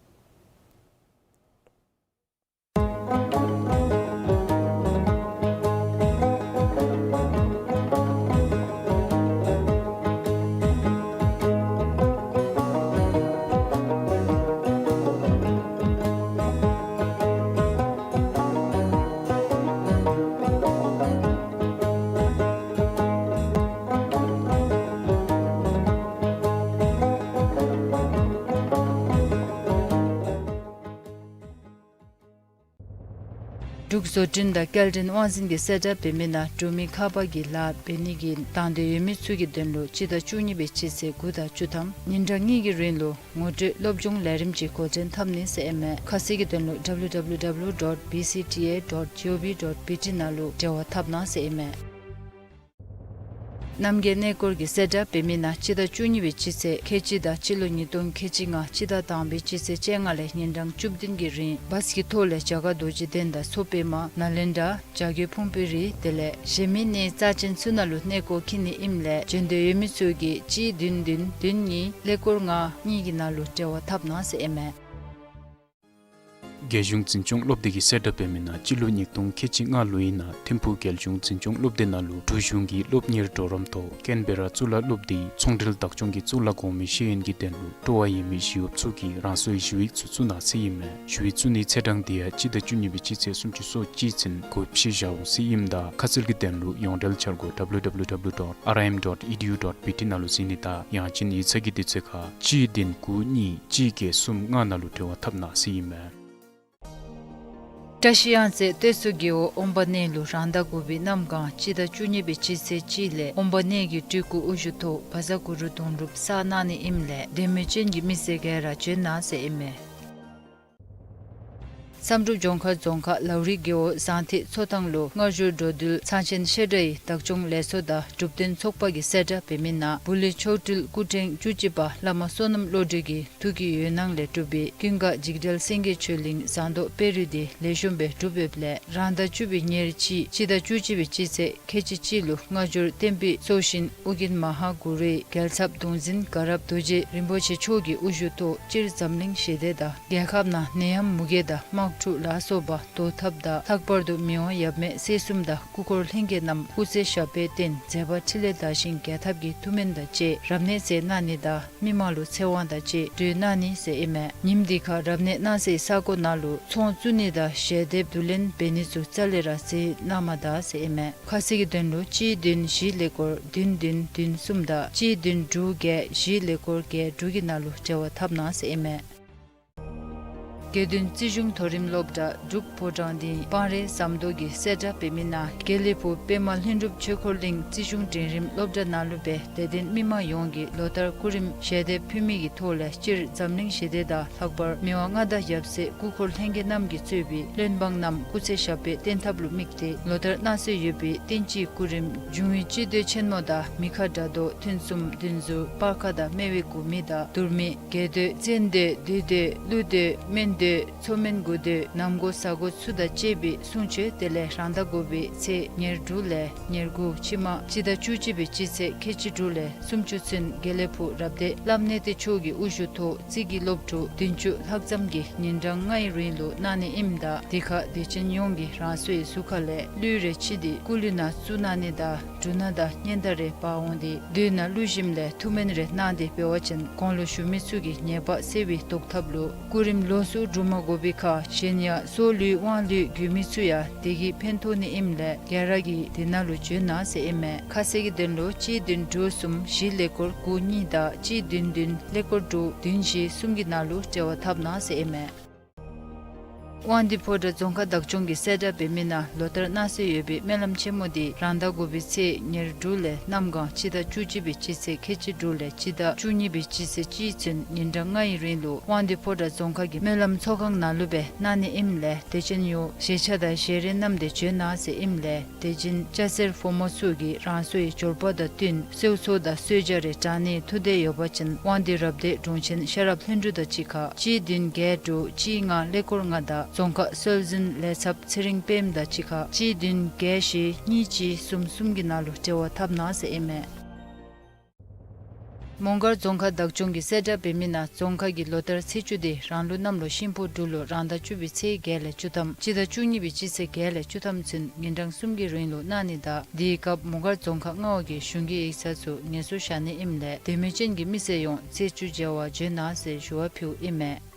འབྲུག་བཟོ་སྐྲུན་དང་སྐྱེལ་འདྲེན་དབང་འཛིན་གྱིས་གསལ་བསྒྲགས་འབད་མི་ནང་འབྲུག་མི་ཁ་པར་གྱི་ལཱ་འབད་ནི་གི་དང་འདོད་ཡོད་མི་ཚུ་གི་དོན་ལུ་སྤྱི་ཟླ་བཅུ་གཉིས་པའི་སྤྱི་ཚེས་དགུ་དང་བཅུ་ཐམ་ཉིན་གྲངས་གཉིས་ཀྱི་རིང་ལུ་ངོ་སྤྲོད་སློབ་སྦྱོང་ལས་རིམ་ཅིག་འགོ་འདྲེན་འཐབ་ནི་ཟེར་ཨིན་མས། ཁ་གསལ་གྱི་དོན་ལུ་W W W dot B C T A dot G O V dot B T ནང་ལུ་འབྲེལ་བ་འཐབ་གནང་ཟེར་ཨིན་མས། རྣམ་རྒྱལ་གནས་སྐོར་གྱིས་གསལ་བསྒྲགས་འབད་མི་ནང་སྤྱི་ཟླ་བཅུ་གཉིས་པའི་སྤྱི་ཚེས་ཁལ་གཅིག་དང་སྤྱི་ལོ་ཉིས་སྟོང་ཁལ་གཅིག་ལྔ་སྤྱི་ཟླ་དང་པའི་སྤྱི་ཚེས་བཅོ་ལྔ་ལས་ཉིན་གྲངས་བཅུ་བདུན་གྱི་རིང་བཱས་ཀྱི་ཐོག་ལས་རྒྱ་གར་རྡོ་རྗེ་གདན་དང་མཚོ་པདྨ་ནཱ་ལེནྡྲ་བྱ་རྒོད་ཕུང་པོའི་རི་དེ་ལས་གཞན་མི་གནས་རྩ་ཅན་ཚུ་ནང་ལུ་གནས་སྐོར་འཁྱིད་ནི་ཨིནམ་ལས་བྱོན་འདོད་ཡོད་མི་ཚུ་གིས་གཅིག་བདུན་བདུན་བདུན་གཉིས་ཀླད་ཀོར་ལྔ་གཉིས་ཀྱི་ནང་ལུ་འབྲེལ་བ་འཐབ་གནང་ཟེར་ཨིན་མས། རྒྱལ་གཞུང་འཛིན་སྐྱོང་སློབ་སྡེ་གིས་གསལ་བསྒྲགས་འབད་མི་ནང་སྤྱི་ལོ་ཉིས་སྟོང་ཁལ་གཅིག་ལྔ་ལོའི་ནང་ཐིམ་ཕུག་རྒྱལ་གཞུང་འཛིན་སྐྱོང་སློབ་སྡེ་ནང་ལུ་འབྲུག་གཞུང་གི་སློབ་གཉེར་གྲོགས་རམ་ཐོག་ཀེན་བེ་ར་གཙུག་ལག་སློབ་སྡེའི་ཚོང་འབྲེལ་བདག་སྐྱོང་གི་གཙུག་ལག་གོང་མའི་ཤེས་ཡོན་གྱི་དོན་ལུ་སྤྲོ་བ་ཡོད་མི་ཞི་གཡོགཔ་ཚུ་གིས་རང་སོའི་ཞུ་ཡིག་ཚུ་བཙུགས་གནང་ཟེར་ཨིན་མས། ཞུ་ཡིག་བཙུགས་ནིའི་ཚེས་གྲངས་དེ་ཡང་སྤྱི་ཟླ་བཅུ་གཉིས་པའི་སྤྱི་ཚེས་སུམ་ཅུ་སོ་གཅིག་ཚུན་འགོ་འབྱེད་བཞག་འོང་ཟེར་ཨིནམ་ད་ཁ་གསལ་གྱི་དོན་ལུ་ཡོངས་འབྲེལ་འཆར་སྒོ་W W W dot R I M dot E D U dot B T ནང་ལུ་གཟིགས་ནི་དང་ཡང་ཅིན་ཡིག་ཚང་གི་དུས་ཚོད་ཁར་གཅིག་བདུན་དགུ་གཉིས་གཅིག་བརྒྱད་གསུམ་ལྔ་ནང་ལུ་འབྲེལ་བ་འཐབ་གནང་ཟེར་ཨིན་མས། བཀྲ་ཤིས་གཡང་རྩེ་སྟོད་མཚོ་རྒེད་འོག་དབོན་པ་གནས་ལུ་རང་ཟླ་དགུ་པའི་གནམ་གང་སྤྱི་ཟླ་བཅུ་གཉིས་པའི་སྤྱི་ཚེས་གཅིག་ལས་དབོན་པ་གནས་ཀྱི་སྤྲུལ་སྐུ་དབུ་བཞུགས་ཐོག་བཛྲ་གུ་རུ་གདུང་སྒྲུབ་གསར་གནང་ནི་ཨིནམ་ལས་དད་མོས་ཅན་གྱི་མི་སེར་ག་ར་བྱོན་གནང་ཟེར་ཨིན་མས། བསམ་གྲུབ་ལྗོངས་མཁར་རྫོང་ཁག་ལའུ་རི་རྒེད་འོག་ཟངས་ཐིག་མཚོ་ཐང་ལུ་སྔ་འགྱུར་འགྲོ་འདུལ་ཚང་ཆེན་བཤད་གྲྭའི་བདག་སྐྱོང་ལས་ཚོགས་དང་སྒྲུབ་སྡེ་ཚོགས་པ་གིས་གསལ་བསྒྲགས་འབད་མི་ནང་བུ་ལི་མཆོག་སྤྲུལ་སྐུ་ཕྲེང་བཅུ་གཅིག་པ་བླ་མ་བསོད་ནམས་བློ་གྲོས་ཀྱི་ཐུགས་ཀྱི་འོད་སྣང་ལས་གྲུབ་པའི་ཀུན་དགའ་འཇིགས་བྲལ་སེང་གེ་ཆོས་གླིང་ཟངས་མདོག་དཔལ་རི་འདི་ལེགས་ཤོམ་སྦེ་གྲུབ་ཡོདཔ་ལས་རང་ཟླ་བཅུ་པའི་ཉེར་གཅིག་སྤྱི་ཟླ་བཅུ་གཅིག་པའི་སྤྱི་ཚེས་ཁལ་གཅིག་གཅིག་ལུ་སྔ་འགྱུར་བསྟན་པའི་སྲོག་ཤིང་ཨོ་རྒྱན་མ་ཧཱ་གུ་རུའི་རྒྱལ་ཚབ་གདུང་འཛིན་དགའ་རབ་རྡོ་རྗེ་རིན་པོ་ཆེ་མཆོག་གི་དབུ་བཞུགས་ཐོག་སྤྱིར་འཛམ་གླིང་ཞི་བདེ་དང་རྒྱལ་ཁབ་ནང་ནད་ཡམས་མུ་གེ་དང་དམག་འཁྲུག་ལ་སོགས་པ་བཟློག་ཐབས་དང་ལྷག་པར་དུ་མི་དབང་ཡབ་མེས་སྲས་གསུམ་དང་སྐུ་འཁོར་ལྷན་རྒྱས་རྣམས་སྐུ་ཚེ་ཞབས་པད་བརྟན་མཛད་པ་འཕྲིན་ལས་དར་ཞིང་རྒྱལ་ཐབས་ཀྱི་ཐུགས་སྨོན་དང་བཅས་རབ་གནས་མཛད་གནང་ནི་དང་མི་མང་ལུ་ཚེ་དབང་དང་བཅས་གྲོལ་གནང་ནི་ཟེར་ཨིན་མས། ཉིནམ་འདི་ཁར་རབ་གནས་གནང་སའི་ས་གོ་ནང་ལུ་ཚོང་བཙུགས་ནི་དང་ཞལ་འདེབས་བསྡུ་ལེན་འབད་ནི་ཚུ་རྩ་ལས་ར་མཛད་གནང་མ་ད་ཟེར་ཨིན་མས། ཁ་གསལ་གྱི་དོན་ལུ་གཅིག་བདུན་བཞི་ཀླད་ཀོར་བདུན་བདུན་བདུན་གསུམ་དང་གཅིག་བདུན་དྲུག་བརྒྱད་བཞི་ཀླད་ཀོར་བརྒྱད་དྲུག་གི་ནང་ལུ་འབྲེལ་བ་འཐབ་གནང་ཟེར་ཨིན་མས། དགེ་འདུན་རྩིས་གཞུང་མཐོ་རིམ་སློབ་གྲྭ་འབྲུག་ཕོ་བྲང་སྡིངས་སྤང་རི་ཟམ་མདོ་གིས་གསལ་བསྒྲགས་འབད་མི་ནང་དགེ་ལེགས་ཕུག་པདྨ་ལྷུན་གྲུབ་ཆོས་འཁོར་གླིང་རྩིས་གཞུང་འབྲིང་རིམ་སློབ་གྲྭ་ནང་ལུ་སྦེ་དད་ལྡན་མི་མང་ཡོངས་ཀྱིས་ལོ་ལྟར་སྐུ་རིམ་ཞལ་འདེབས་ཕུལ་མི་གི་ཐོག་ལས་སྤྱིར་འཛམ་གླིང་ཞི་བདེ་དང་ལྷག་པར་མི་དབང་མངའ་བདག་ཡབ་སྲས་སྐུ་འཁོར་ལྷན་རྒྱས་རྣམས་ཀྱིས་གཙོས་པའི་བློན་འབངས་རྣམས་སྐུ་ཚེ་ཞབས་པད་བརྟན་ཐབས་ལུ་དམིགས་ཏེ་ལོ་ལྟར་གནང་སྲོལ་ཡོད་པའི་བསྟན་སྤྱིའི་སྐུ་རིམ་འབྱུང་བའི་སྤྱི་མདོས་ཆེན་མོ་དང་མི་ཁ་དགྲ་བཟློག་ཐུན་གསུམ་བདུན་ཟུར་སྤར་ཁ་དང་སྨེ་བའི་དགུ་མི་དང་དུར་མི་རྒྱལ་མདོས་བཙན་མདོས་བདུད་མདོས་ཀླུ་མདོས་སྨན་མདོས་མཚོ་སྨན་དགུ་མདོས་ནམ་མགོ་གཟའ་མགོ་ཚུ་དང་བཅས་པའི་གསུང་ཆོས་དེ་ལས་རང་ཟླ་དགུ་པའི་ཚེས་ཉེར་དྲུག་ལས་ཉེར་དགུ་ཕྱི་མ་སྤྱི་ཟླ་བཅུ་གཅིག་པའི་སྤྱི་ཚེས་ཁལ་གཅིག་དྲུག་ལས་སུམ་ཅུ་ཚུན་དགེ་ལེགས་ཕུག་རབ་སྡེ་བླམ་གནས་བརྟན་མཆོག་གི་དབུ་བཞུགས་ཐོག་རྩིས་ཀྱི་སློབ་ཕྲུག་བདུན་ཅུ་ལྷག་ཙམ་གྱིས་ཉིན་གྲངས་ལྔའི་རིང་ལུ་གནང་ནི་ཨིནམ་ད་དེ་ཁར་དད་ཅན་ཡོངས་ཀྱིས་རང་སོའི་གཟུགས་ཁ་ལས་གླུད་རེ་ཕྱིས་ཏེ་སྐུ་གླུད་ནང་བཙུགས་གནང་ནི་དང་འབྲུ་སྣ་དང་སྙན་དར་རེ་འབག་འོང་སྟེ་མདོས་ནང་བླུགས་ཞིནམ་ལས་ཐུགས་སྨོན་རེ་གནང་སྟེ་འབད་བ་ཅིན་གོང་ལུ་ཞུ་མི་ཚུ་གི་ཉེས་པ་སེལ་བའི་བཟློག་ཐབས་ལུ་སྐུ་རིམ་ལོགས་སུ་སྒྲུབ་མ་དགོ་པའི་ཁར་གཞན་ཡང་སྲོག་བླུའི་དབང་བླུའི་རྒྱུས་མི་ཚུ་ཡང་དེ་གིས་ཕན་ཐོགས་ནི་ཨིནམ་ལས་ག་ར་གིས་དེ་ནང་ལུ་བྱོན་གནང་ཟེར་ཨིན་མས། ཁ་གསལ་གྱི་དོན་ལུ་གཅིག་བདུན་དྲུག་གསུམ་བཞི་ཀླད་ཀོར་དགུ་གཉིས་དང་གཅིག་བདུན་བདུན་ཀླད་ཀོར་དྲུག་བདུན་བཞི་གསུམ་གྱི་ནང་ལུ་འབྲེལ་བ་འཐབ་གནང་ཟེར་ཨིན་མས། དབང་འདུས་ཕོ་བྲང་རྫོང་ཁག་བདག་སྐྱོང་གིས་གསལ་བསྒྲགས་འབད་མི་ནང་ལོ་ལྟར་གནང་སྲོལ་ཡོད་པའི་སྨོན་ལམ་ཆེན་མོ་འདི་རང་ཟླ་དགུ་པའི་ཚེས་ཉེར་དྲུག་ལས་གནམ་གང་སྤྱི་ཟླ་བཅུ་གཅིག་པའི་སྤྱི་ཚེས་ཁལ་གཅིག་དྲུག་ལས་སྤྱི་ཟླ་བཅུ་གཉིས་པའི་སྤྱི་ཚེས་གཅིག་ཚུན་ཉིན་གྲངས་ལྔའི་རིང་ལུ་དབང་འདུས་ཕོ་བྲང་རྫོང་ཁག་གི་སྨོན་ལམ་ཚོགས་ཁང་ནང་ལུ་སྦེ་གནང་ནི་ཨིནམ་ལས་དད་ཅན་ཡོངས་ཞལ་ཆས་དང་ཞལ་རས་བསྣམས་ཏེ་བྱོན་གནང་ཟེར་ཨིནམ་ལས་དད་ཅན་སྐྱ་སེར་ཕོ་མོ་ཚུ་གིས་རང་སོའི་འབྱོར་པ་དང་བསྟུན་གསོལ་ཚོགས་དང་གསོལ་ཇ་རེ་དྲང་ནིའི་ཐུགས་འདོད་ཡོད་པ་ཅིན་དབང་འདུས་རབ་སྡེ་དྲུང་ཆེན་ཤེས་རབ་ལྷུན་གྲུབ་དང་གཅིག་ཁར་གཅིག་བདུན་བརྒྱད་དྲུག་གཅིག་ལྔ་ཀླད་ཀོར་ལྔ་དང་རྫོང་ཁག་སྲོལ་འཛིན་ལས་ཚབ་ཚེ་རིང་དཔལམོ་དང་གཅིག་ཁར་གཅིག་བདུན་བརྒྱད་བཞི་གཉིས་གཅིག་གསུམ་གསུམ་གྱི་ནང་ལུ་འབྲེལ་བ་འཐབ་གནང་ཟེར་ཨིན་མས། མོང་སྒར་རྫོང་ཁག་བདག་སྐྱོང་གིས་གསལ་བསྒྲགས་འབད་མི་ནང་རྫོང་ཁག་གི་ལོ་ལྟར་ཚེས་བཅུ་འདི་རང་ལུགས་གནམ་ལོ་ཤིང་ཕོ་འབྲུག་ལོ་རང་ཟླ་བཅུ་པའི་ཚེས་བརྒྱད་ལས་བཅུ་ཐམ་སྤྱི་ཟླ་བཅུ་གཉིས་པའི་སྤྱི་ཚེས་བརྒྱད་ལས་བཅུ་ཐམ་ཚུན་ཉིན་གྲངས་གསུམ་གྱི་རིང་ལུ་གནང་ནི་དང་དེའི་སྐབས་མོང་སྒར་རྫོང་ཁག་མངའ་འོག་གི་གཞུང་གི་ཡིག་ཚང་ཚུ་ངལ་གསོ་བཞག་ནི་ཨིནམ་ལས་དད་མོས་ཅན་གྱི་མི་སེར་ཡོངས་ཚེས་བཅུ་མཇལ་བར་བྱོན་གནང་ཟེར་ཞུ་བ་ཕུལཝ་ཨིན་མས།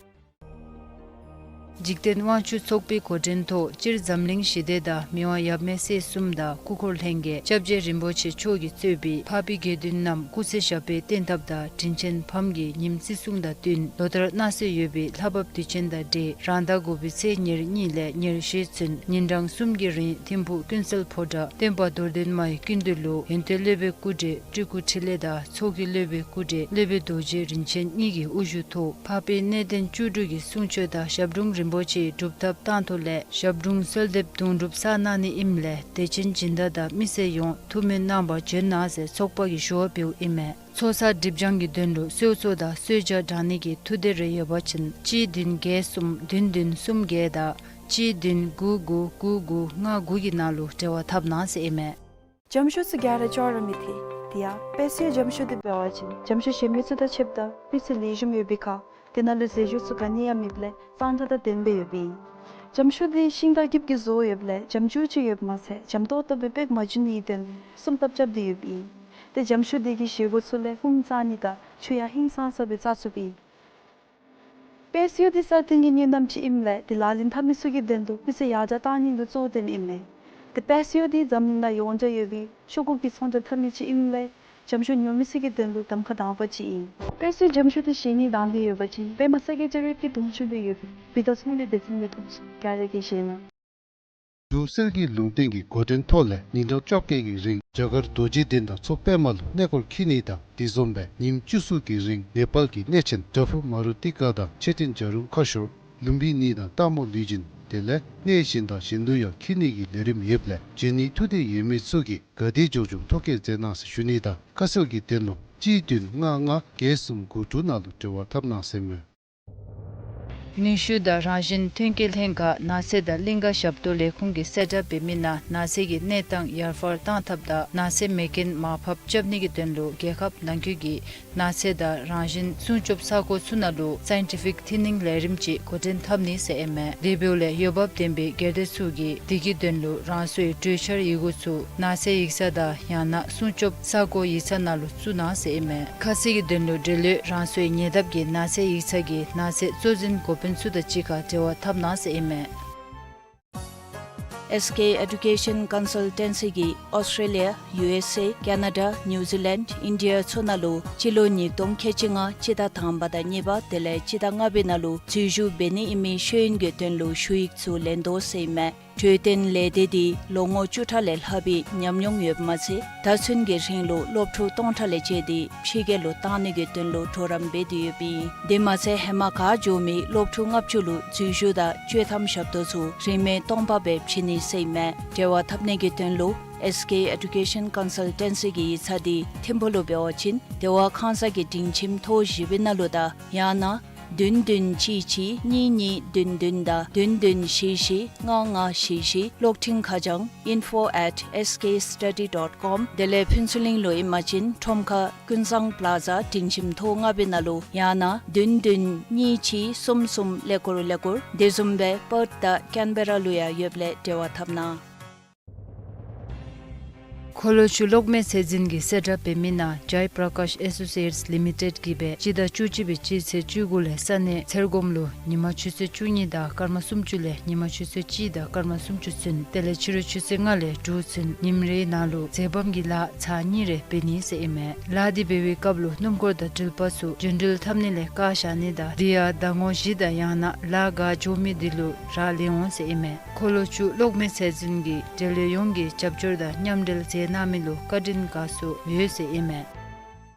འཇིག་རྟེན་དབང་ཕྱུག་ཚོགས་པའི་འགོ་འདྲེན་ཐོག་སྤྱིར་འཛམ་གླིང་ཞི་བདེ་དང་མི་དབང་ཡབ་མེས་སྲས་གསུམ་དང་སྐུ་འཁོར་ལྷན་རྒྱས་སྐྱབས་རྗེ་རིན་པོ་ཆེ་མཆོག་གིས་གཙོས་པའི་འཕགས་པའི་དགེ་འདུན་རྣམས་སྐུ་ཚེ་ཞབས་པད་བརྟན་ཐབས་དང་དྲིན་ཅན་ཕམ་གྱི་ཉིནམ་བརྩི་སྲུང་དང་བསྟུན་ལོ་ལྟར་གནང་སྲོལ་ཡོད་པའི་ལྷ་བབས་དུས་ཆེན་དང་འབྲེལ་རང་ཟླ་དགུ་པའི་ཚེས་ཉེར་གཉིས་ལས་ཉེར་བཞི་ཚུན་ཉིན་གྲངས་གསུམ་གྱི་རིང་ཐིམ་ཕུག་ཀུན་གསལ་ཕོ་བྲང་སྟོན་པ་རྡོར་གདན་མའི་སྐུ་མདུན་ལུ་ཡོན་ཏན་སློབ་དཔོན་སྐུ་བགྲེས་སྤྲུལ་སྐུ་འཕྲིན་ལས་དང་ཚོགས་ཀྱི་སློབ་དཔོན་སྐུ་བགྲེས་སློབ་དཔོན་རྡོ་རྗེ་རིན་ཆེན་གཉིས་ཀྱི་དབུ་བཞུགས་ཐོག་འཕགས་པའི་གནས་བརྟན་བཅུ་དྲུག་གི་གསུང་ཆོག་དང་ཞབས་དྲུང་རིན་པོ་ཆེའི་སྒྲུབ་ཐབས་བཏང་ཐོག་ལས་ཞབས་དྲུང་གསོལ་འདེབས་དུང་སྒྲུབ་གསན་གནང་ནི་ཨིནམ་ལས་དད་ཅན་སྦྱིན་བདག་དང་མི་སེར་ཡོངས་ཐུགས་སྨོན་གནང་བར་བྱོན་གནང་ཟེར་ཚོགས་པ་གིས་ཞུ་བ་འབདཝ་ཨིན་མས། ཚོགས་བསགས་སྒྲིབ་སྦྱང་གི་དོན་ལུ་གསོལ་ཚོགས་དང་གསོལ་ཇ་དྲང་ནི་གི་ཐུགས་འདོད་རེ་ཡོད་པ་ཅིན་གཅིག་བདུན་བརྒྱད་གསུམ་བདུན་བདུན་གསུམ་བརྒྱད་དང་གཅིག་བདུན་དགུ་དགུ་དགུ་དགུ་ལྔ་དགུ་གི་ནང་ལུ་འབྲེལ་བ་འཐབ་གནང་ཟེར་ཨིན་མས། འཇམ་ཤུགས་ཚུ་ག་ར་ཅོག་ར་མི་ཐེག། དེ་ཡང་དཔལ་སྲིད་འཇམ་ཤུགས་འདི་འབད་བ་ཅིན་འཇམ་ཤུགས་གཞན་མི་ཚུ་དང་ཕྱདཔ་ད་སྤུས་ཚད་ལེགས་ཤོམ་ཡོད་པའི་ཁར་དེ་ནང་ལུ་ཟས་བཅུད་ཚུ་ག་ནི་ཡང་མེདཔ་ལས་གཙང་སྦྲ་དང་ལྡན་པའི་ཡོདཔ་ཨིན། འཇམ་ཤུགས་འདི་ཤིང་དང་འགྱིབ་ཀྱིས་བཟོ་ཡོདཔ་ལས་འཇམ་ཅུང་ཅིག་ཡོདཔ་མ་ཚད་འཇམ་ཏོག་ཏོ་སྦེ་པེག་མ་འགྱུར་ནིའི་དོན་ལུ་སྲུང་ཐབས་རྐྱབ་སྟེ་ཡོདཔ་ཨིན། ཏེ་འཇམ་ཤུགས་འདི་གིས་བཞེས་སྒོ་ཚུ་ལས་ཧུམ་རྩ་ནི་དང་ཆུ་ཡང་ཧིང་སངས་ས་སྦེ་བཙག་ཚུགསཔ་ཨིན། དཔལ་སྲིད་འདི་སྲ་བརྟན་གྱི་གཉེན་རྣམ་ཅིག་ཨིནམ་ལས་དེ་ལག་ལེན་འཐབ་མི་ཚུ་གི་དོན་ལུ་སྤུས་ཚད་ཡར་དྲག་བཏང་ནི་ལུ་གཙོ་བོ་བཏོནམ་ཨིན་མས། དེ་དཔལ་སྲིད་འདི་འཛམ་གླིང་ནང་ཡོངས་གྲགས་ཡོད་པའི་ཤོག་གུ་གི་ཚོང་རྒྱག་འཐབ་མི་ཅིག་ཨིནམ་ལས་འཇམ་ཤུགས་ཉོ་མི་ཚུ་གི་དོན་ལུ་གདམ་ཁ་དང་པ་ཅིག་ཨིན། དཔལ་སྲིད་འཇམ་ཤུགས་འདི་བཞེས་ནི་དང་འདོད་ཡོད་པ་ཅིན་པདྨ་ས་དགེ་བཅུ་རིག་གི་དུང་ཆུ་ལུ་ཡོད་པའི་བི་ཏ་ཚོང་ལས་སྡེ་ཚན་གྱི་དུང་ཆུ་ག་ར་གིས་བཞེས་གནང་། འབྲུག་གསེར་གྱི་ལུང་བསྟན་གྱི་འགོ་འདྲེན་ཐོག་ལས་ཉིན་གྲངས་བཅོ་བརྒྱད་ཀྱི་རིང་རྒྱ་གར་རྡོ་རྗེ་གདན་དང་མཚོ་པདྨ་ལུ་གནས་སྐོར་འཁྱིད་ནི་དང་དེ་བཟུམ་སྦེ་ཉིནམ་བཅུ་གསུམ་གྱི་རིང་ནེ་པཱལ་གྱི་གནས་ཆེན་པྲ་བྷུ་མ་རུ་ཏི་ཀ་དང་མཆོད་རྟེན་བྱ་རུང་ཁ་ཤོར་ལུམ་བི་ནི་དང་སྟག་མོ་ལུས་སྦྱིན་དེ་ལས་གནས་གཞན་དང་གཞན་དུ་ཡང་འཁྱིད་ནི་གི་ལས་རིམ་ཡོདཔ་ལས་འབྱོན་ནི་ཐུགས་འདོད་ཡོད་མི་ཚུ་གིས་ག་དེ་མགྱོགས་མགྱོགས་ཐོ་བཀོད་མཛད་གནང་ཟེར་ཞུ་ནི་དང་ཁ་གསལ་གྱི་དོན་ལུ་གཅིག་བདུན་ལྔ་ལྔ་བརྒྱད་གསུམ་དགུ་དྲུག་ནང་ལུ་འབྲེལ་བ་འཐབ་གནང་ཟེར་མས། ནུས་ཤུགས་དང་རང་བཞིན་ཐོན་སྐྱེད་ལྷན་ཁག་ནགས་ཚལ་དང་གླིང་ཀ་ཞབས་ཏོག་ལས་ཁུངས་ཀྱིས་གསལ་བསྒྲགས་འབད་མི་ནང་ནགས་ཚལ་གྱི་གནས་སྟངས་ཡར་འཕར་གཏང་ཐབས་དང་ནགས་ཚལ་མེ་རྐྱེན་མར་ཕབ་རྐྱབ་ནི་གི་དོན་ལུ་རྒྱལ་ཁབ་ནང་འཁོད་ཀྱི་ནགས་ཚལ་དང་རང་བཞིན་སྲུང་སྐྱོབ་ས་གོ་ཚུ་ནང་ལུ་སའིན་ཊི་ཕིག་ཐིན་ནིང་ལས་རིམ་ཅིག་འགོ་འདྲེན་འཐབ་ནི་ཟེར་ཨིན་མས། དེ་འབདཝ་ལས་འོས་འབབ་ལྡན་པའི་སྒེར་སྡེ་ཚུ་གིས་དེ་གི་དོན་ལུ་རང་སོའི་གྲོས་འཆར་ཡི་གུ་ཚུ་ནགས་ཚལ་ཡིག་ཚང་དང་ཡང་ན་སྲུང་སྐྱོབ་ས་གོ་ཡིག་ཚང་ནང་ལུ་བཙུགས་གནང་ཟེར་ཨིན་མས། ཁ་གསལ་གྱི་དོན་ལུ་འབྲེལ་ཡོད་རང་སོའི་ཉེ་འདབས་ཀྱི་ནགས་ཚལ་ཡིག་ཚང་གི་ནགས་ཚལ་གཙོ་འཛིན་འགོ་དཔོན་ཚུ་དང་གཅིག་ཁར་འབྲེལ་བ་འཐབ་གནང་ཟེར་ཨིན་མས། ཨེསི་ཀེ་ཨེ་ཌུ་ཀེ་ཤཱན་ཀོན་སཱལ་ཊེན་སི་གིས་ཨོསི་ཊྲེ་ལི་ཡ་ཡུ་ཨེསི་ཨེ་ཀེ་ན་ཌ་ནིའུ་ཛི་ལེནཌ་ཨིན་ཌི་ཡ་ཚུ་ནང་ལུ་སྤྱི་ལོ་ཉིས་སྟོང་ཁལ་གཅིག་ལྔ་སྤྱི་ཟླ་དང་པ་དང་གཉིས་པ་དེ་ལས་སྤྱི་ཟླ་ལྔ་པའི་ནང་ལུ་འཛུལ་ཞུགས་འབད་ནི་ཨིན་མི་ཤེས་ཡོན་གྱི་དོན་ལུ་ཞུ་ཡིག་ཚུ་ལེན་དོ་ཟེར་ཨིན་མས། གྲོས་བསྟུན་ལས་སྡེ་འདི་ལོ་ངོ་བཅུ་ཕྲག་ལས་ལྷག་པའི་ཉམས་མྱོང་ཡོདཔ་མ་ཚད་ད་ཚུན་གྱི་རིང་ལུ་སློབ་ཕྲུག་སྟོང་ཕྲག་ལས་བཅད་དེ་ཕྱི་རྒྱལ་ལུ་བཏང་ནི་གི་དོན་ལུ་གྲོགས་རམ་འབད་དེ་ཡོདཔ་ཨིན། དེ་མ་ཚད་ཧེ་མ་ཁར་འགྱོ་མི་སློབ་ཕྲུག་ལྔ་བཅུ་ལུ་འཛུལ་ཞུགས་དང་བཅོས་ཐམ་ཞབས་ཏོག་ཚུ་རིན་མེད་སྟོང་པ་སྦེ་བྱིན་ནི་ཟེར་ཨིན་མས། འབྲེལ་བ་འཐབ་ནི་གི་དོན་ལུ་ཨེསི་ཀེ་ཨེ་ཌུ་ཀེ་ཤཱན་ཀོན་སཱལ་ཊེན་སི་གི་ཡིག་ཚང་འདི་ཐིམ་ཕུག་ལུ་འབད་བ་ཅིན་སྡེ་བ་ཁང་གསར་གྱི་སྒྲིང་ཁྱིམ་ཐོག་བཞི་པའི་ནང་ལུ་དང་ཡང་ན་བདུན་བདུན་གཅིག་གཅིག་གཉིས་གཉིས་བདུན་བདུན་དང་བདུན་བདུན་བཞི་བཞི་ལྔ་ལྔ་བཞི་བཞི། གློག་འཕྲིན་ཁ་བྱང་info at S K study dot com། དེ་ལས་ཕུན་ཚོགས་གླིང་ལུ་ཨིན་པ་ཅིན་ཁྲོམ་ཁ་ཀུན་བཟང་པ་ལ་ཛ་སྒྲིང་ཁྱིམ་ཐོག་ལྔ་པའི་ནང་ལུ་ཡང་ན་བདུན་བདུན་གཉིས་གཅིག་གསུམ་གསུམ་ཀླད་ཀོར་ཀླད་ཀོར། དེ་བཟུམ་སྦེ་པརཐ་དང་ཀེན་བེ་ར་ལུ་ཡང་ཡོདཔ་ལས་འབྲེལ་བ་འཐབ་གནང་། འཁོར་ལོ་བཅུ་གློག་མེ་ཚད་འཛིན་གྱིས་གསལ་བསྒྲགས་འབད་མི་ནང་Jai Prakash Associates Limited གིས་སྦེ་སྤྱི་ཟླ་བཅུ་གཅིག་པའི་སྤྱི་ཚེས་བཅུ་དགུ་ལས་ས་གནས་ཚེར་སྒོམ་ལུ་ཉིན་མ་ཆུ་ཚོད་བཅུ་གཉིས་དང་སྐར་མ་སུམ་ཅུ་ལས་ཉིན་མ་ཆུ་ཚོད་གཅིག་དང་སྐར་མ་སུམ་ཅུ་ཚུན་དེ་ལས་ཕྱི་རུ་ཆུ་ཚོད་ལྔ་ལས་དྲུག་ཚུན་ཉིནམ་རེའི་ནང་ལུ་འཛེམ་བམ་གྱི་ལཱ་ཚར་གཉིས་རེ་འབད་ནི་ཟེར་ཨིན་མས། ལཱ་འདི་འབད་བའི་སྐབས་ལུ་སྣུམ་འཁོར་དང་འགྲུལ་པ་ཚུ་རྒྱུན་འགྲུལ་འཐབ་ནི་ལས་བཀག་བཞག་ནི་དང་དེ་ཡང་ཟླ་ངོ་བཞི་དང་ཡང་ན་ལཱ་འགོ་བཅུག་མི་འདི་ལུ་རག་ལས་འོང་ཟེར་ཨིན་མས། འཁོར་ལོ་བཅུ་གློག་མེ་ཚད་འཛིན་གྱིས་འབྲེལ་ཡོད་ཡོངས་ཀྱི་རྒྱབ་སྐྱོར་དང་མཉམ་འབྲེལ་མཛད་གནང་མི་ལུ་བཀའ་དྲིན་དགའ་ཚོར་ཡོད་ཟེར་ཨིན་མས།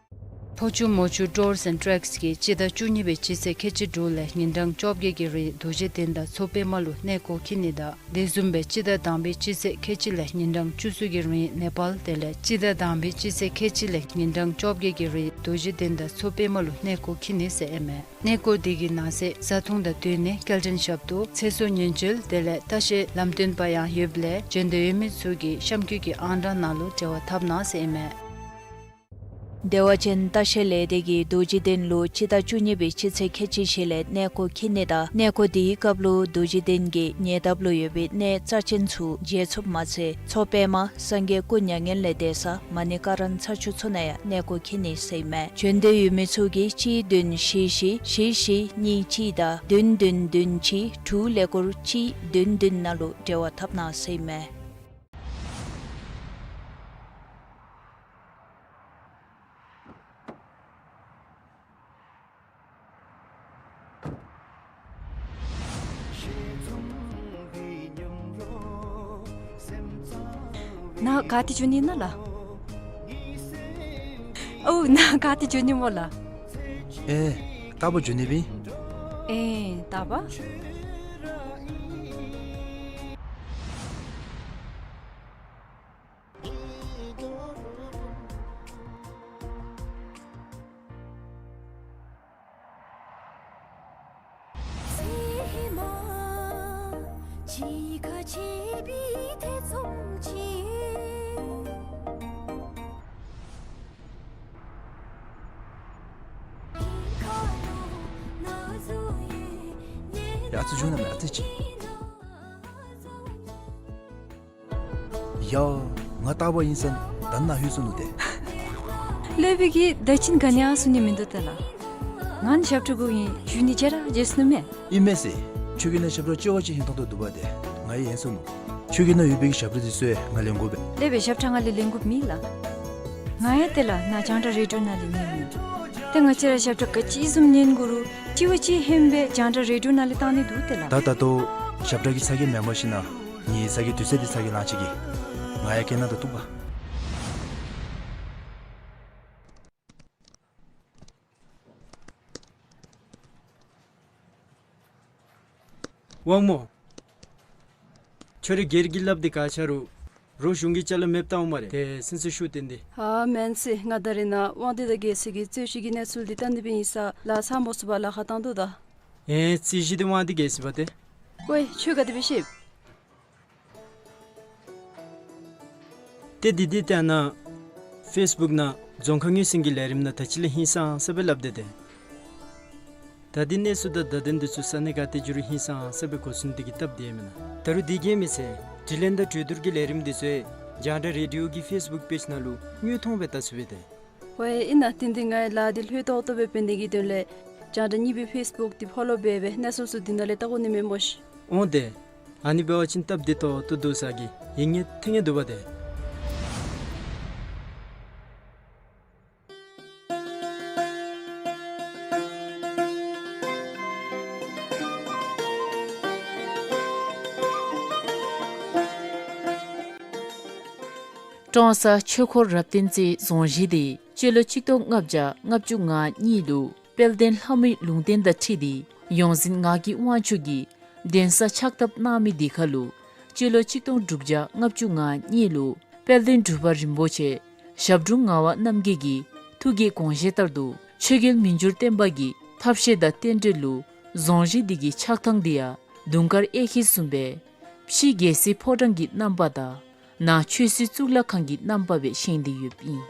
ཕོ་ཆུ་མོ་ཆུ་Tours and Treks གིས་སྤྱི་ཟླ་བཅུ་གཉིས་པའི་སྤྱི་ཚེས་ཁལ་གཅིག་དྲུག་ལས་ཉིན་གྲངས་བཅོ་བརྒྱད་ཀྱི་རིང་རྡོ་རྗེ་གདན་དང་མཚོ་པདྨ་ལུ་གནས་སྐོར་འཁྱིད་ནི་དང་དེ་བཟུམ་སྦེ་སྤྱི་ཟླ་དང་པའི་སྤྱི་ཚེས་ཁལ་གཅིག་ལས་ཉིན་གྲངས་བཅུ་གསུམ་གྱི་རིང་ནེ་པཱལ་དེ་ལས་སྤྱི་ཟླ་དང་པའི་སྤྱི་ཚེས་ཁལ་གཅིག་ལས་ཉིན་གྲངས་བཅོ་བརྒྱད་ཀྱི་རིང་རྡོ་རྗེ་གདན་དང་མཚོ་པདྨ་ལུ་གནས་སྐོར་འཁྱིད་ནི་ཟེར་ཨིན་མས། གནས་སྐོར་དེ་གི་ནང་གསེས་བཟའ་འཐུང་དང་སྡོད་གནས་སྐྱེལ་འདྲེན་ཞབས་ཏོག་ཚེ་སྲོག་ཉེན་བཅོལ་དེ་ལས་ལྟ་བཤལ་ལམ་སྟོན་པ་ཡང་ཡོདཔ་ལས་འབྱོན་འདོད་ཡོད་མི་ཚུ་གིས་གཤམ་འཁོད་ཀྱི་ཨང་གྲངས་ནང་ལུ་འབྲེལ་བ་འཐབ་གནང་ཟེར་ཨིན་མས། བདེ་བ་ཅན་ལྟ་བཤལ་ལས་སྡེ་གིས་རྡོ་རྗེ་གདན་ལུ་སྤྱི་ཟླ་བཅུ་གཉིས་པའི་སྤྱི་ཚེས་ཁལ་གཅིག་བཞི་ལས་གནས་སྐོར་འཁྱིད་ནི་དང་གནས་སྐོར་དེའི་སྐབས་ལུ་རྡོ་རྗེ་གདན་གྱི་ཉེ་འདབས་ལུ་ཡོད་པའི་གནས་རྩ་ཅན་ཚུ་མཇལ་ཚུགསཔ་མ་ཚད་མཚོ་པདྨ་སངས་རྒྱས་སྐུ་མྱ་ངན་ལས་འདས་ས་མ་ཎི་ཀ་ར་ན་ཚ་ཆུ་མཚོ་ནང་ཡང་གནས་སྐོར་འཁྱིད་ནི་ཟེར་ཨིན་མས། བྱོན་འདོད་ཡོད་མི་ཚུ་གིས་གཅིག་བདུན་བཞི་བཞི་བཞི་བཞི་གཉིས་གཅིག་དང་བདུན་བདུན་བདུན་གཅིག་དྲུག་ཀླད་ཀོར་གཅིག་བདུན་བདུན་ནང་ལུ་འབྲེལ་བ་འཐབ་གནང་ཟེར་ཨིན་མས། ནཱ་ག་ཏེ་འགྱོ་ནི་ཨིན་ན་ལགས། ཨོ་ནཱ་ག་ཏེ་འགྱོ་ནི་སྨོ་ལགས། ཨེ་རྟག་བུ་འགྱོ་ནི་སྦེ་ཨིན། ཨེ་རྟག་བུ། ཡ་ཙི་བྱུང་ན་མེད་ཨ་ཙི་ཅིག། ཡ། ང་རྟག་བུ་ཨིན་ཟེར་ད་ནཱ་ལྷོད་སོ་ནུག་ཏེ། ལྷོད་པའི་གི་ད་ཅི་ག་ནི་ཡང་གསུང་ནི་མིན་འདུག་ཏེ་ལགས། ང་ནི་ཞབས་ཁྲ་གུ་ཨིན། འགྱོ་ནི་ཅིག་ར་བརྗེད་སོ་ནུག་མེན། ཨིན་མས་ཟེར། ཁྱོད་ཀྱི་ནང་ཞབས་ཁྲ་ལྕི་བ་ཅིག་ཧིང་ཐང་དོ་འདུག་པ་ཏེ། ང་ཡང་ཡེངས་སོ་ནུག། ཁྱོད་ཀྱི་ནང་ཡོད་པའི་གི་ཞབས་ཁྲ་དེ་ཚུ་ཡང་ང་ལེན་དགོ་པས། ལྷོད་པའི་ཞབས་ཁྲ་ང་ལས་ལེན་དགོཔ་མེད་ལགས། ང་ཡང་ཏེ་ལགས་ནཱ་རྒྱང་བསྒྲགས་རེ་ཌི་ཡོ་ནང་ལས་ཉན་མི་ཡོད། ཏེ་ང་བཅས་ར་ཞབས་ཁྲ་ག་ཅི་བཟུམ་ཉན་དགོ་རུང་ལྕི་བ་ཅིག་ཧན་སྦེ་རྒྱང་བསྒྲགས་རེ་ཌི་ཡོ་ནང་ལས་བཏང་ནི་འདུག་ཏེ་ལགས། ད་ད་ལྟོ་ཞབས་ཁྲ་གི་ཚ་གྱང་མེན་པར་ཞིན་ན་ངེའི་ཚ་གྱང་དུས་ཚོད་འདི་ཚ་གྱང་ལང་ཅི་གི། ང་ཡང་སྐད་ནང་ད་གཏུགས་པ། དབང་མོ། ཁྱོད་རའི་སྒེར་གྱི་ལགཔ་འདི་ག་ཆ་རུང་རོགས་གཞུང་གི་ཅ་ལ་མེདཔ་བཏངམ་མས་རེ། ཏེ་སེམས་སུ་ཤུགས་བཏོན་ཏེ། ཨ་མེན་ཟེར། ང་ད་རེས་ནཱ་དབང་འདུས་དང་རྒྱལ་སྲས་ཀྱི་རྩོད་གཞི་གི་གནས་ཚུལ་འདི་བལྟ་ནི་སྦེ་ཨིན་ས་ལགས། ཚར་མ་ཚུགས་པར་ལཱ་ཁག་བཏང་དོ་ད། ཨེ་རྩོད་གཞི་འདི་དབང་འདུས་རྒྱལ་སྲས་པ་ཏེ། ཝའེ་ཁྱོད་ག་དེ་སྦེ་ཤེས། ཏེ་འདི་འདི་ལྟ་ན་ཕེསི་བུཀ་ནང་རྫོང་ཁག་ངོས་ཟིན་གྱི་ལས་རིམ་ནང་ད་ཅི་ལས་ཧིང་སངས་ས་སྦེ་སླབ་སྟེ་ཏེ། ད་འདི་གནས་ཚུལ་དང་བརྡ་དོན་འདི་ཚུ་ས་གནས་ག་ཏེ་འགྱོ་རུང་ཧིང་སངས་ས་སྦེ་གོ་ཚུགས་ནི་དེ་གིས་སྟབས་བདེ་མེན་ན། ད་རུང་དེ་གིས་མི་ཚད་དྲི་ལན་དང་གྲོས་བསྡུར་གྱི་ལས་རིམ་འདི་ཚུ་རྒྱང་བསྒྲགས་རེ་ཌི་ཡོ་གི་ཕེསི་བུཀ་པེཇ་ནང་ལུ་དངོས་མཐོང་སྦེ་བལྟ་ཚུགས་པས་ཏེ། ཝའེ་ཨིན་ན་ཏན་ཏན་ང་ཡང་ལཱ་འདི་ལྷོད་ཏོག་ཏོ་སྦེ་འབད་ནི་གི་དོན་ལས་རྒྱང་བསྒྲགས་གཉིས་པའི་ཕེསི་བུཀ་འདི་ཕོ་ལོ་འབད་སྦེ་གནས་ཚུལ་ཚུ་འདི་ནང་ལས་བལྟ་དགོ་ནི་མས་སྨོ་ཤིག། འོང་ཏེ། ཨ་ནི་འབད་བ་ཅིན་སྟབས་བདེ་ཏོག་ཏོ་འདུག་ས་གི་ཡིད་ངོ་ཐིང་ངེ་འདུག་པ་ཏེ། ཀྲོང་གསར་ཆོས་འཁོར་རབ་བརྟན་རྩེའི་རྫོང་གཞིས་འདི་སྤྱི་ལོ་གཅིག་སྟོང་ལྔ་བརྒྱ་ལྔ་བཅུ་ང་གཉིས་ལུ་དཔལ་ལྡན་ལྷ་མོའི་ལུང་བསྟན་དང་འཁྲིལ་ཏེ་ཡོངས་འཛིན་ངག་གི་དབང་ཕྱུག་གིས་གདན་ས་ཕྱག་བཏབ་གནང་མི་འདི་ཁར་ལུ་སྤྱི་ལོ་གཅིག་སྟོང་དྲུག་བརྒྱ་ལྔ་བཅུ་ང་གཉིས་ལུ་དཔལ་ལྡན་འབྲུག་པ་རིན་པོ་ཆེ་ཞབས་དྲུང་ངག་དབང་རྣམ་རྒྱལ་གྱི་ཐུགས་ཀྱི་དགོངས་བཞེད་ལྟར་དུ་ཆོས་རྒྱལ་མི་འགྱུར་བརྟན་པ་གི་ཐབས་ཤེས་དང་རྟེན་འབྲེལ་ལུ་རྫོང་གཞིས་འདི་གི་ཆགས་ཐངས་འདི་ཡང་དུང་དཀར་གཡས་འཁྱིལ་བཟུམ་སྦེ་ཕྱི་རྒྱལ་སྲིད་ཕོ་བྲང་གི་རྣམ་པ་དང་ནང་ཆོས་སྲིད་གཙུག་ལག་ཁང་གི་རྣམ་པ་སྦེ་བཞེངས་ཏེ་ཡོདཔ་ཨིན།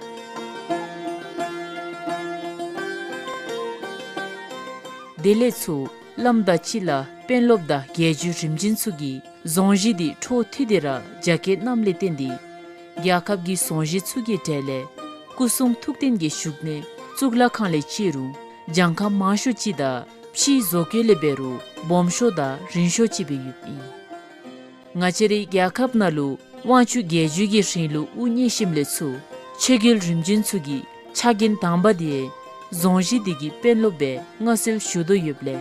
དེ་ལས་ཚུར་བླམ་དང་སྤྱི་བླ་དཔོན་སློབ་དང་རྒྱལ་བརྒྱུད་རིམ་བྱོན་ཚུ་གིས་རྫོང་གཞིས་འདི་འཕྲོ་མཐུད་དེ་ར་རྒྱ་སྐྱེད་གནངམ་ལས་བརྟེན་ཏེ་རྒྱལ་ཁབ་ཀྱི་རྫོང་གཞིས་ཚུ་གི་གྲས་ལས་སྐུ་གསུང་ཐུགས་རྟེན་གྱི་བཞུགས་གནས་གཙུག་ལག་ཁང་ལས་བརྩི་རུང་གྱངས་ཁ་མང་ཤོས་ཅིག་དང་ཕྱིའི་བཟོ་བཀོད་ལས་འབད་རུང་སྦོམ་ཤོས་དང་རིང་ཤོས་ཅིག་སྦེ་ཡོདཔ་ཨིན། ང་བཅས་རའི་རྒྱལ་ཁབ་ནང་ལུ་དབང་ཕྱུག་རྒྱལ་བརྒྱུད་ཀྱི་རིང་ལུགས་དབུ་བརྙེས་ཞིནམ་ལས་ཚུར་ཆོས་རྒྱལ་རིམ་བྱོན་ཚུ་གི་ཕྱག་འགན་དང་པ་འདི་རྫོང་གཞིས་འདི་གི་དཔོན་སློབ་སྦེ་མངའ་གསོལ་ཞུ་དོ་ཡོདཔ་ལས་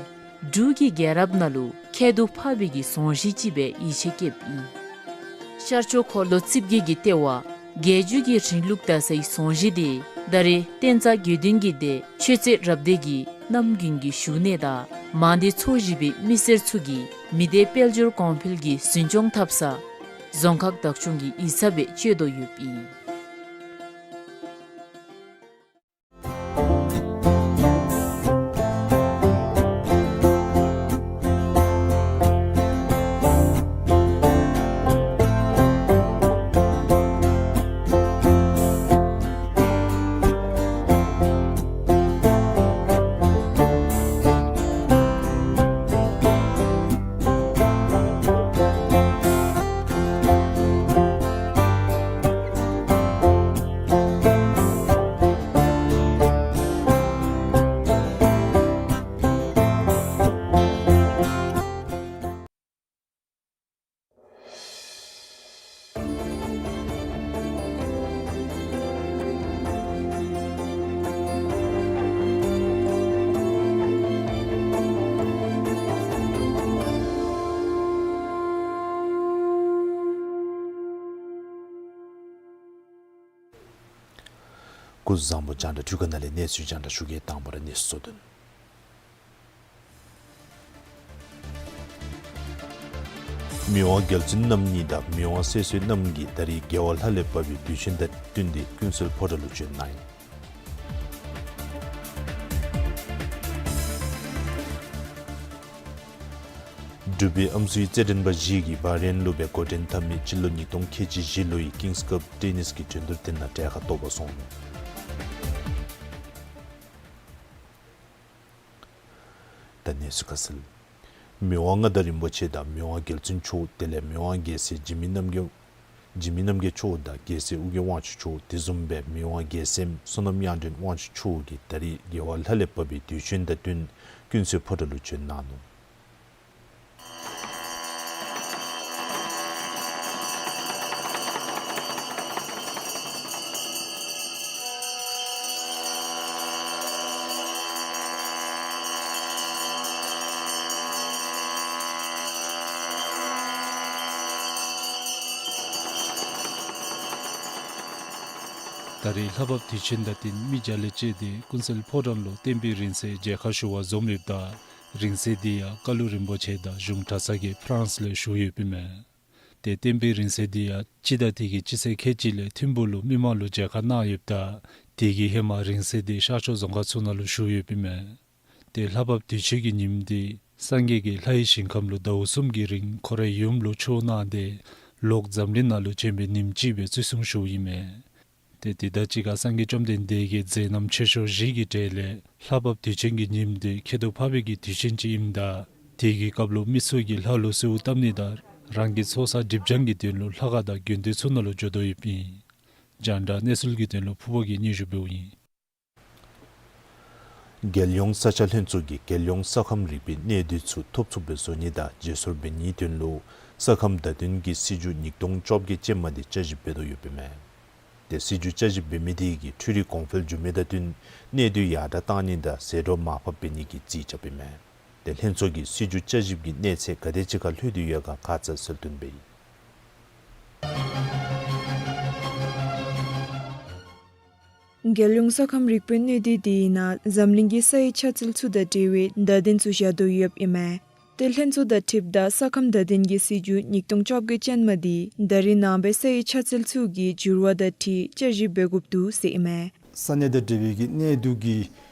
འབྲུག་གི་རྒྱལ་རབས་ནང་ལུ་ཁྱད་དུ་འཕགས་པའི་གི་རྫོང་གཞིས་ཅིག་སྦེ་ཡིད་ཆེས་བསྐྱེདཔ་ཨིན། ཤར་ཕྱོགས་འཁོར་ལོ་རྩིབས་བརྒྱད་ཀྱི་ལྟེ་བ་རྒྱལ་བརྒྱུད་ཀྱི་རིང་ལུགས་དར་སའི་རྫོང་གཞིས་འདི་ད་རེས་བསྟན་རྩ་དགེ་འདུན་གྱི་སྡེ་ཆོས་རྩེ་རབ་སྡེ་གི་རྣམ་རྒྱུན་གྱི་བཞུགས་གནས་དང་མང་སྡེ་ཚོ་བཞི་པའི་མི་སེར་ཚུ་གིས་མི་སྡེ་དཔལ་འབྱོར་གོང་འཕེལ་གྱི་འཛིན་སྐྱོང་འཐབ་ས་རྫོང་ཁག་བདག་སྐྱོང་གི་ཡིག་ཚང་སྦེ་སྤྱོད་དོ་ཡོདཔ་ཨིན། བཟང་པོ། རྒྱང་བསྒྲགས་འཕྲུལ་ཁང་ནང་ལས་གནས་ཚུལ་རྒྱང་བསྒྲགས་ཞུ་གེ། དང་པ་ར་གནས་ཚུལ་གཙོ་དོན། མི་དབང་རྒྱལ་བཙུན་རྣམ་གཉིས་དང་མི་དབང་སྲས་བཙུན་རྣམ་གཉིས་ད་རིས་རྒྱལ་བ་ལྷ་ལས་བབས་པའི་དུས་ཆེན་དང་བསྟུན་ཏེ་ཀུན་གསལ་ཕོ་བྲང་ལུ་བྱོན་གནང་ཡི། འབྲུག་པའི་ཨམ་སྲུའི་རྩེད་འགྲན་པ་བཞི་གིས་བྷ་རེན་ལུ་སྦེ་འགོ་འདྲེན་འཐབ་མི་སྤྱི་ལོ་ཉིས་སྟོང་ཁལ་གཅིག་བཞི་ལོའི་ཀིངས་ཀབ་ཊེ་ནིས་ཀྱི་འགྲན་བསྡུར་དེ་ནང་གྲལ་ཁར་གཏོགས་པར་སོང་ནུག། ད་གནས་ཚུལ་ཁ་གསལ། མི་དབང་མངའ་བདག་རིན་པོ་ཆེ་དང་མི་དབང་རྒྱལ་བཙུན་མཆོག་དེ་ལས་མི་དབང་རྒྱལ་སྲས་འཇིགས་མེད་རྣམ་རྒྱལ་འཇིགས་མེད་རྣམ་རྒྱལ་མཆོག་དང་རྒྱལ་སྲས་ཨྱོན་དབང་ཕྱུག་མཆོག་དེ་བཟུམ་སྦེ་མི་དབང་རྒྱལ་མཚན་བསོད་ནམས་དབྱངས་ཅན་དབང་ཕྱུག་མཆོག་གིས་ད་རིས་རྒྱལ་བ་ལྷ་ལས་བབས་པའི་དུས་ཆེན་དང་བསྟུན་ཀུན་གསལ་ཕོ་བྲང་ལུ་བྱོན་གནང་ནུག། ད་རིས་ལྷ་བབས་དུས་ཆེན་དང་བསྟུན་མི་བརྒྱ་ལས་བཅད་དེ་ཀུན་གསལ་ཕོ་བྲང་ལུ་བསྟན་པའི་རིང་བསྲེལ་མཇལ་ཁ་ཞུ་བར་འཛོམས་ཡོདཔ་ད་རིང་བསྲེལ་འདི་ཡང་བཀའ་བློན་རིན་པོ་ཆེ་དང་གཞུང་གྲྭ་ཚང་གིས་ཕ་རན་སི་ལས་ཞུ་ཡོདཔ་ཨིན་མས། ཏེ་བསྟན་པའི་རིང་བསྲེལ་འདི་ཡང་སྤྱི་ཟླ་འདི་གི་སྤྱི་ཚེས་ཁལ་གཅིག་ལས་ཐིམ་ཕུག་ལུ་མི་མང་ལུ་མཇལ་ཁ་གནང་ཡོདཔ་ད་དེ་གི་ཧེ་མ་རིང་བསྲེལ་འདི་ཤར་ཕྱོགས་རྫོང་ཁག་ཚུ་ནང་ལུ་ཞུ་ཡོདཔ་ཨིན་མས། ཏེ་ལྷ་བབས་དུས་ཆེན་གྱི་ཉིནམ་འདི་སངས་རྒྱས་ཀྱིས་ལྷའི་ཞིང་ཁམས་ལུ་ཟླཝ་གསུམ་གྱི་རིང་ཁོ་རའི་ཡུམ་ལུ་ཆོས་གནང་སྟེ་ལོག་འཛམ་གླིང་ནང་ལུ་བྱོན་པའི་ཉིནམ་ཅིག་སྦེ་བརྩི་སྲུང་ཞུཝ་ཨིན་མས། ཏེ་དེ་དང་གཅིག་ཁར་སངས་རྒྱས་བཅོམ་ལྡན་འདས་ཀྱི་མཛད་རྣམ་ཆེ་ཤོས་བཞི་གི་གྲས་ལས་ལྷ་བབས་དུས་ཆེན་གྱི་ཉིནམ་འདི་ཁྱད་དུ་འཕགས་པའི་གི་དུས་ཆེན་ཅིག་ཨིནམ་ད་དེ་གི་སྐབས་ལུ་མི་ཚུ་གིས་ལྷ་ལུ་གསོལཝ་བཏབ་ནི་དང་རང་གི་ཚོགས་བསགས་སྒྲིབ་སྦྱང་གི་དོན་ལུ་ལྷ་ཁང་དང་དགོན་སྡེ་ཚུ་ནང་ལུ་འགྱོ་དོ་ཡོདཔ་ཨིན། རྒྱང་བསྒྲགས་གནས་ཚུལ་གྱི་དོན་ལུ་ཕུར་བུ་གིས་སྙན་ཞུ་འབདཝ་ཨིན། རྒྱལ་ཡོངས་ས་ཆ་ལྷན་ཚོགས་ཀྱིས་རྒྱལ་ཡོངས་ས་ཁམས་རིག་པའི་གནས་སྡུད་ཚུ་ཐོབ་ཚུགསཔ་སྦེ་བཟོ་ནི་དང་བརྗེ་སོར་འབད་ནིའི་དོན་ལུ་ས་ཁམས་བརྡ་དོན་གྱི་སྲིད་བྱུས་ཉིས་སྟོང་བཅོ་བརྒྱད་ཅན་མ་འདི་བསྐྱར་ཞིབ་འབད་དོ་ཡོདཔ་ཨིན་མས། ཏེ་སྲིད་བྱུས་བསྐྱར་ཞིབ་འབད་མི་དེ་གིས་འཕྲུལ་རིག་གོང་འཕེལ་འགྱོ་མི་དང་བསྟུན་གནས་སྡུད་ཡར་དྲགས་གཏང་ནི་དང་ཟད་འགྲོ་མར་ཕབ་འབད་ནི་གི་རྩིས་རྐྱབ་ཨིན་མས། ཏེ་ལྷན་ཚོགས་ཀྱིས་སྲིད་བྱུས་བསྐྱར་ཞིབ་ཀྱི་གནས་ཚད་ག་དེ་ཅིག་ཁར་ལྷོད་དེ་ཡོད་ག་ཁ་ཙ་གསལ་སྟོན་འབད་ཡི། རྒྱལ་ཡོངས་ས་ཁམས་རིག་པའི་གནས་སྡུད་དེའི་ནང་འཛམ་གླིང་གི་ས་ཡི་ཆ་ཚུལ་ཚུ་དང་འབྲེལ་བའི་བརྡ་དོན་ཚུ་བཞག་དོ་ཡོདཔ་ཨིན་མས། ཏེ་ལྷན་ཚོགས་དང་འཁྲིལཝ་ད་ས་ཁམས་བརྡ་དོན་གྱི་སྲིད་བྱུས་ཉིས་སྟོང་བཅོ་བརྒྱད་ཅན་མ་འདི་ད་རེས་ནངས་པའི་ས་ཡི་ཆ་ཚུལ་ཚུ་གི་འགྱུར་བ་དང་འཁྲིལ་བསྐྱར་ཞིབ་འབད་དགོཔ་འདུག་ཟེར་ཨིན་མས། ས་གནས་དང་འབྲེལ་བའི་གི་གནས་སྡུད་ཀྱི་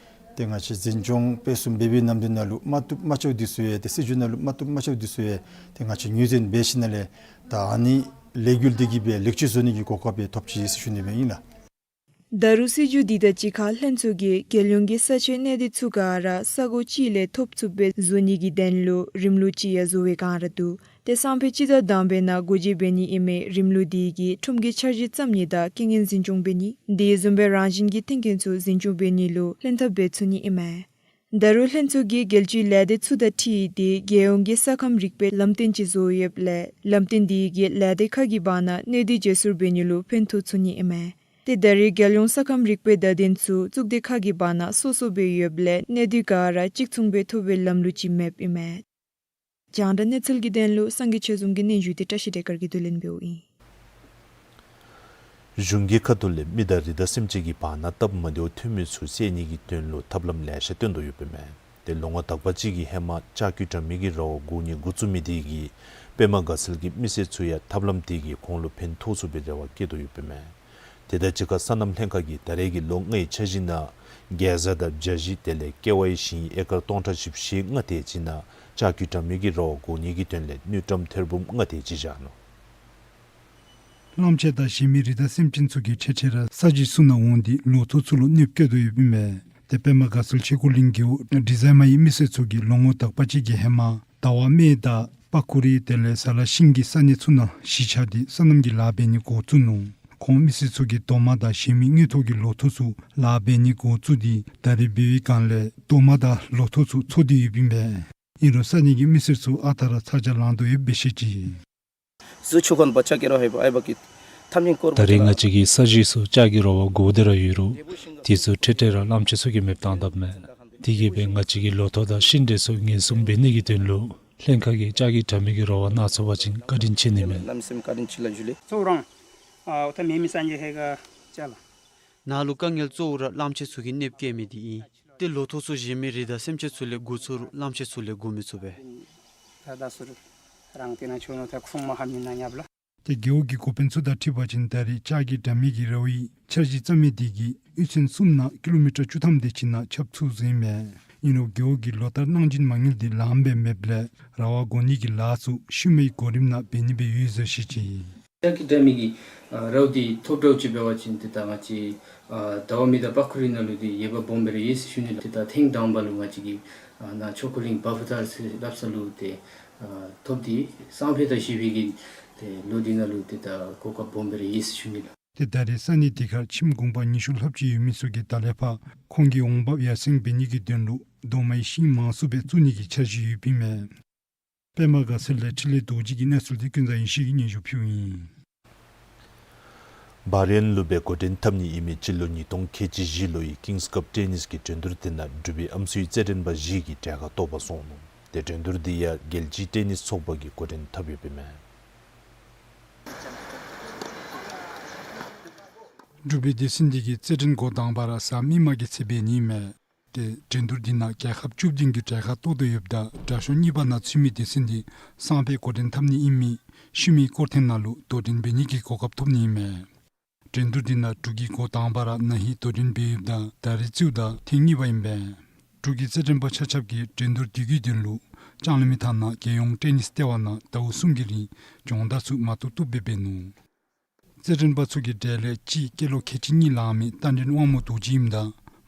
ཏེ་ང་བཅས་འཛིན་སྐྱོང་སྤེལ་གསུམ་འབད་བའི་ནམ་དུས་ནང་ལུ་མ་བཏུབ་མ་ཆོགཔ་འདི་ཚུ་ཡང་ཏེ་སྲིད་བྱུས་ནང་ལུ་མ་བཏུབ་མ་ཆོགཔ་འདི་ཚུ་ཡང་ཏེ་ང་བཅས་ངོས་འཛིན་འབད་ཞིནམ་ལས་ད་ཨ་ནི་ལས་འགུལ་འདི་གིས་སྦེ་ལེགས་བཅོས་བཟོ་ནི་གི་གོ་སྐབས་སྦེ་ཐོབ་ཅི་ཟེར་ཞུ་ནི་སྦེ་ཨིན་ལགས། ད་རུང་སྲིད་བྱུས་འདི་དང་གཅིག་ཁར་ལྷན་ཚོགས་ཀྱིས་རྒྱལ་ཡོངས་ཀྱི་ས་ཆའི་གནས་སྡུད་ཚུ་ག་ར་ས་གོ་གཅིག་ལས་ཐོབ་ཚུགསཔ་སྦེ་བཟོ་ནི་གི་དོན་ལུ་རིམ་ལུགས་ཅིག་ཡང་བཟོ་བའི་བསྒང་ར་འདུག། ཏེ་སང་ཕོད་སྤྱི་ཟླ་དང་པའི་ནང་སྒོ་འབྱེད་འབད་ནི་ཨིན་མི་རིམ་ལུགས་འདི་གིས་ཁྲོམ་གྱི་འཆར་གཞི་བརྩམ་ནི་དང་རྐྱེན་ངན་འཛིན་སྐྱོང་འབད་ནི་དེ་བཟུམ་སྦེ་རང་བཞིན་གྱི་མཐུན་རྐྱེན་ཚུ་འཛིན་སྐྱོང་འབད་ནི་ལུ་ལྷན་ཐབས་འབད་ཚུགས་ནི་ཨིན་མས། ད་རུང་ལྷན་ཚོགས་ཀྱིས་རྒྱལ་སྤྱིའི་ལས་སྡེ་ཚུ་དང་འཁྲིལ་ཏེ་རྒྱལ་ཡོངས་ཀྱི་ས་ཁམས་རིག་པའི་ལམ་སྟོན་ཅིག་བཟོ་ཡོདཔ་ལས་ལམ་སྟོན་འདི་གིས་ལས་སྡེ་ཁག་གི་བར་ན་གནས་སྡུད་བརྗེ་སོར་འབད་ནི་ལུ་ཕན་ཐོགས་ཚུགས་ནི་ཨིན་མས། ཏེ་ད་རེས་རྒྱལ་ཡོངས་ས་ཁམས་རིག་པའི་བརྡ་དོན་ཚུ་གཙུག་སྡེ་ཁག་གི་བར་ན་སོ་སོ་སྦེ་ཡོདཔ་ལས་གནས་སྡུད་ག་ར་གཅིག་མཚུངས་སྦེ་ཐོབ་པའི་ལམ་ལུགས་ཅིག་མེདཔ་ཨིན་མས། རྒྱང་བསྒྲགས་གནས་ཚུལ་གྱི་དོན་ལུ་སངས་རྒྱས་ཆོས་འཛོམས་ཀྱིས་སྙན་ཞུ་དེ་བཀྲ་ཤིས་བདེ་དཀར་གྱིས་བསྡུ་ལེན་འབདཝ་ཨིན། གཞུང་གི་ཁ་ཐུག་ལས་མི་དང་རི་དྭགས་སེམས་ཅན་གྱི་བར་ན་སྟབས་མ་བདེཝ་ཐོན་མི་ཚུ་བསལ་ནི་གི་དོན་ལུ་ཐབས་ལམ་ལེ་ཤ་བཏོན་དོ་ཡོདཔ་ཨིན་མས། ཏེ་ལོ་ངོ་དག་པ་ཅིག་གི་ཧེ་མ་ལྕགས་ཀྱུ་དྲ་མིག་གི་ར་བ་འགོ་ནི་འགོ་བཙུགས་མི་དེ་གིས་པདྨ་དགའ་ཚལ་གྱི་མི་སེར་ཚུ་ཡང་ཐབས་ལམ་དེ་གིས་ཁོང་ལུ་ཕན་ཐོགས་ཚུགས་པའི་རེ་བ་བསྐྱེད་དོ་ཡོདཔ་ཨིན་མས། དེ་དང་གཅིག་ཁར་སོ་ནམ་ལྷན་ཁག་གིས་ད་རེས་ཀྱི་ལོ་ལྔའི་འཆར་གཞི་ནང་གེ་ཛ་དང་བྱ་ཞིང་དེ་ལས་ཀེ་ཝའི་ཞིང་ཨེ་ཀར་སྟོང་ཕྲག་བཞི་བཅུ་ཞེ་ལྔ་དེ་ཅིག་ནང་ལྕགས་ཀྱུ་དྲ་མིག་གི་ར་བ་འགོ་ནི་གི་དོན་ལས་དངུལ་ཀྲམ་ཐེར་འབུམ་ལྔ་དེ་ཅིག་བཞག་ནུག། གླངམོ་ཆེ་དང་གཞན་མི་རི་དྭགས་སེམས་ཅན་ཚུ་གིས་འཕྲལ་འཕྲལ་ར་ས་གཞི་ཚུ་ནང་འོང་སྟེ་ལོ་ཐོག་ཚུ་ལུ་གནོདཔ་བཀལ་དོ་ཡོདཔ་ཨིན་མས། ཏེ་པདྨ་དགའ་ཚལ་ཆས་གོས་གླིང་རྒེད་འོག་ཌི་ཛའི་མ་ཡི་མི་སེར་ཚུ་གིས་ལོ་ངོ་དག་པ་ཅིག་གི་ཧེ་མ་ཟླ་བ་སྨད་དང་པ་ཀུ་རི་དེ་ལས་ཟ་ལ་ཤིང་གི་ས་གནས་ཚུ་ནང་གཞིས་ཆགས་ཏེ་སོ་ནམ་གྱི་ལཱ་འབད་ནི་འགོ་བཙུགས་ནུག། ཁོང་མི་སེར་ཚུ་གིས་རྡོག་མ་དང་གཞན་མི་དངུལ་ཐོག་གི་ལོ་ཐོག་ཚུ་ལཱ་འབད་ནི་འགོ་བཙུགས་ཏེ་ད་རེས་འབད་བའི་བསྒང་ལས་རྡོག་མ་དང་ལོ་ཐོག་ཚུ་འཚོ་སྟེ་ཡོདཔ་ཨིན་པས། ཨིན་རུང་ས་གནས་ཀྱི་མི་སེར་ཚུ་ཨ་རྟག་ར་ཚ་གྱང་ལང་དོ་ཡོདཔ་སྦེ་བཤད་ཅི། ད་རེས་ང་བཅས་ཀྱི་ས་གཞི་ཚུ་ལྕགས་ཀྱི་ར་བ་བསྒོར་ཏེ་ར་ཡོད་རུང་དེ་ཚུ་འཕྲལ་འཕྲལ་ར་གླངམོ་ཆེ་ཚུ་གིས་མེདཔ་བཏང་དཔ་མས། དེ་གིས་སྦེ་ང་བཅས་ཀྱི་ལོ་ཐོག་དང་ཤིང་འབྲས་ཚུ་ངན་སོང་འབད་ནི་གི་དོན་ལུ་ལྷན་ཁག་གིས་ལྕགས་ཀྱི་དྲ་མིག་གི་ར་བ་ནང་འཚོ་བ་ཅིན་བཀའ་དྲིན་ཆེ་ནི་མས། ནཱ་ལུ་དཀའ་ངལ་གཙོ་བོ་ར་གླངམོ་ཆེ་ཚུ་གིས་གནོདཔ་བཀལ་མི་འདི་ཨིན། ཏེ་ལོ་ཐོག་ཚུ་བཞེས་མི་རི་དང་སེམས་ཅན་ཚུ་ལས་འགོ་བཙུགས་རུང་གླངམོ་ཆེ་ཚུ་ལས་འགོ་མི་བཙུགས་པས། ད་ད་ཟུར་རང་དེ་ན་ཆོ་ནོ་ད་ཁུངས་མ་ཧ་མི་ན་ཉབ་ལ། ཏེ་རྒེད་འོག་གི་འགོ་དཔོན་ཚུ་དང་འཁྲིལ་བ་ཅིན་ད་རེས་ལྕགས་ཀྱི་དྲ་མིག་གི་རཝ་འི་འཆར་གཞི་བརྩམ་མི་དེ་གིས་གཡུས་ཚན་གསུམ་ནང་ཀི་ལོ་མི་ཊར་བཅུ་ཐམ་དེ་ཅིག་ནང་ཁྱབ་ཚུགས་ཟེར་ཨིན་མས། ཨིན་རུང་རྒེད་འོག་གིས་ལོ་ལྟར་གནང་སྦྱིན་མ་དངུལ་དེ་ལངམ་སྦེ་མེདཔ་ལས་ར་བ་བསྒོར་ནི་གི་ལཱ་ཚུ་ཤུལ་མའི་གོ་རིམ་ནང་འབད་ནི་སྦེ་ཡོད་ཟེར་བཤད་ཅི། ལྕགས་ཀྱི་དྲ་མིག་གི་ཨ་རཝ་འདི་ཐོབ་འདྲཝ་ཅིག་འབད་བ་ཅིན་ཏེ་ད་ང་བཅས་ཨ་ཟླཝ་མེ་དང་པག་ཁུ་རི་ནང་ལུ་འདི་ཡོདཔ་སྦོམ་སྦེ་ར་ཡོད་ཟེར་ཞུ་ནི་ལགས། ཏེ་ད་ཐེངས་དང་པ་ལུ་ང་བཅས་ཀྱིས་ཨ་ནཱ་ཆོ་འཁོར་གླིང་བ་ཕུ་ཐར་ཟེར་སླབ་ས་ལུ་ཏེ་ཨ་ཐོབ་འདི་སང་ཕོད་དང་གཞེས་ཕོད་ཀྱི་ཏེ་ལོ་འདི་ནང་ལུ་ཏེ་ད་གོ་སྐབས་སྦོམ་སྦེ་ར་ཡོད་ཟེར་ཞུ་ནི་ལགས། ཏེ་ད་རེས་ས་གནས་དེ་ཁར་ཁྱིམ་གུང་པ་ཉི་ཤུ་ལྷགཔ་ཅིག་ཡོད་མི་ཚུ་གིས་ད་ལས་ཕར་ཁོང་གི་འོང་འབབ་ཡར་སེང་འབད་ནི་གི་དོན་ལུ་རྡོག་མའི་ཤིང་མང་སུ་སྦེ་བཙུགས་ནི་གི་འཆར་གཞི་ཡོདཔ་ཨིན་མས། པདྨ་དགའ་ཚལ་ལས་འཕྲིན་ལས་རྡོ་རྗེ་གི་གནས་ཚུལ་འདི་ཀུན་བཟང་ཡེ་ཤེས་ཀྱིས་སྙན་ཞུ་ཕུལཝ་ཨིན། སྦ་རན་ལུ་སྦེ་འགོ་འདྲེན་འཐབ་ནི་ཨིན་མི་སྤྱི་ལོ་ཉིས་སྟོང་ཁལ་གཅིག་བཞི་ལོའི་ཀིངས་ཀབ་ཊེ་ནིས་ཀྱི་འགྲན་བསྡུར་དེ་ནང་འབྲུག་པའི་ཨམ་སྲུའི་རྩེད་འགྲན་པ་བཞི་གིས་གྲལ་ཁར་གཏོགས་པར་སོང་ནུག། ཏེ་འགྲན་བསྡུར་འདི་ཡང་རྒྱལ་སྤྱིའི་ཊེ་ནིས་ཚོགས་པ་གིས་འགོ་འདྲེན་འཐབ་ཡོདཔ་ཨིན་མས། འབྲུག་པའི་སྡེ་ཚན་འདི་གིས་རྩེད་འགྲན་འགོ་དང་པ་ར་གཟའ་མིག་དམར་གྱི་ཚེ་འབད་ནི་ཨིན་མས། ཏེ་འགྲན་བསྡུར་འདི་ནང་རྒྱལ་ཁབ་བཅུ་བདུན་གྱིས་གྲལ་ཁར་གཏོགས་ཏེ་ཡོདཔ་ད་དྲག་ཤོས་གཉིས་པ་ནང་ཚུད་མི་སྡེ་ཚན་འདི་སང་ཕོད་འགོ་འདྲེན་འཐབ་ནི་ཨིན་མི་ཤུལ་མའི་སྐོར་ཐེངས་ནང་ལུ་དོ་འགྲན་འབད་ནི་གི་གོ་སྐབས་ཐོབ་ནི་ཨིན་མས། འགྲན་བསྡུར་འདི་ནང་འབྲུག་གིས་འགོ་དང་པ་ར་ན་ཧིང་དོ་འགྲན་འབད་ཡོདཔ་ད་ད་རིས་བརྩིཝ་ད་ཐེངས་གཉིས་པ་ཨིན་པས། འབྲུག་གི་རྩེད་འགྲན་པ་ཆ་ཁྱབ་ཀྱིས་འགྲན་བསྡུར་འདི་གི་དོན་ལུ་ལྕང་གླིང་མི་ཐང་ནང་རྒྱལ་ཡོངས་ཊེ་ནིས་ལྟེ་བ་ནང་ཟླཝ་གསུམ་གྱི་རིང་སྦྱོང་བརྡར་ཚུ་མ་བཏུབ་བཏུབ་སྦེ་འབད་ནུག། རྩེད་འགྲན་པ་ཚུ་གི་གྲས་ལས་གཅིག་སྐྱེས་ལོ་ཁལ་གཅིག་གཉིས་ལང་མི་རྟ་མགྲིན་དབང་མོ་རྡོ་རྗེ་ཨིནམ་ད་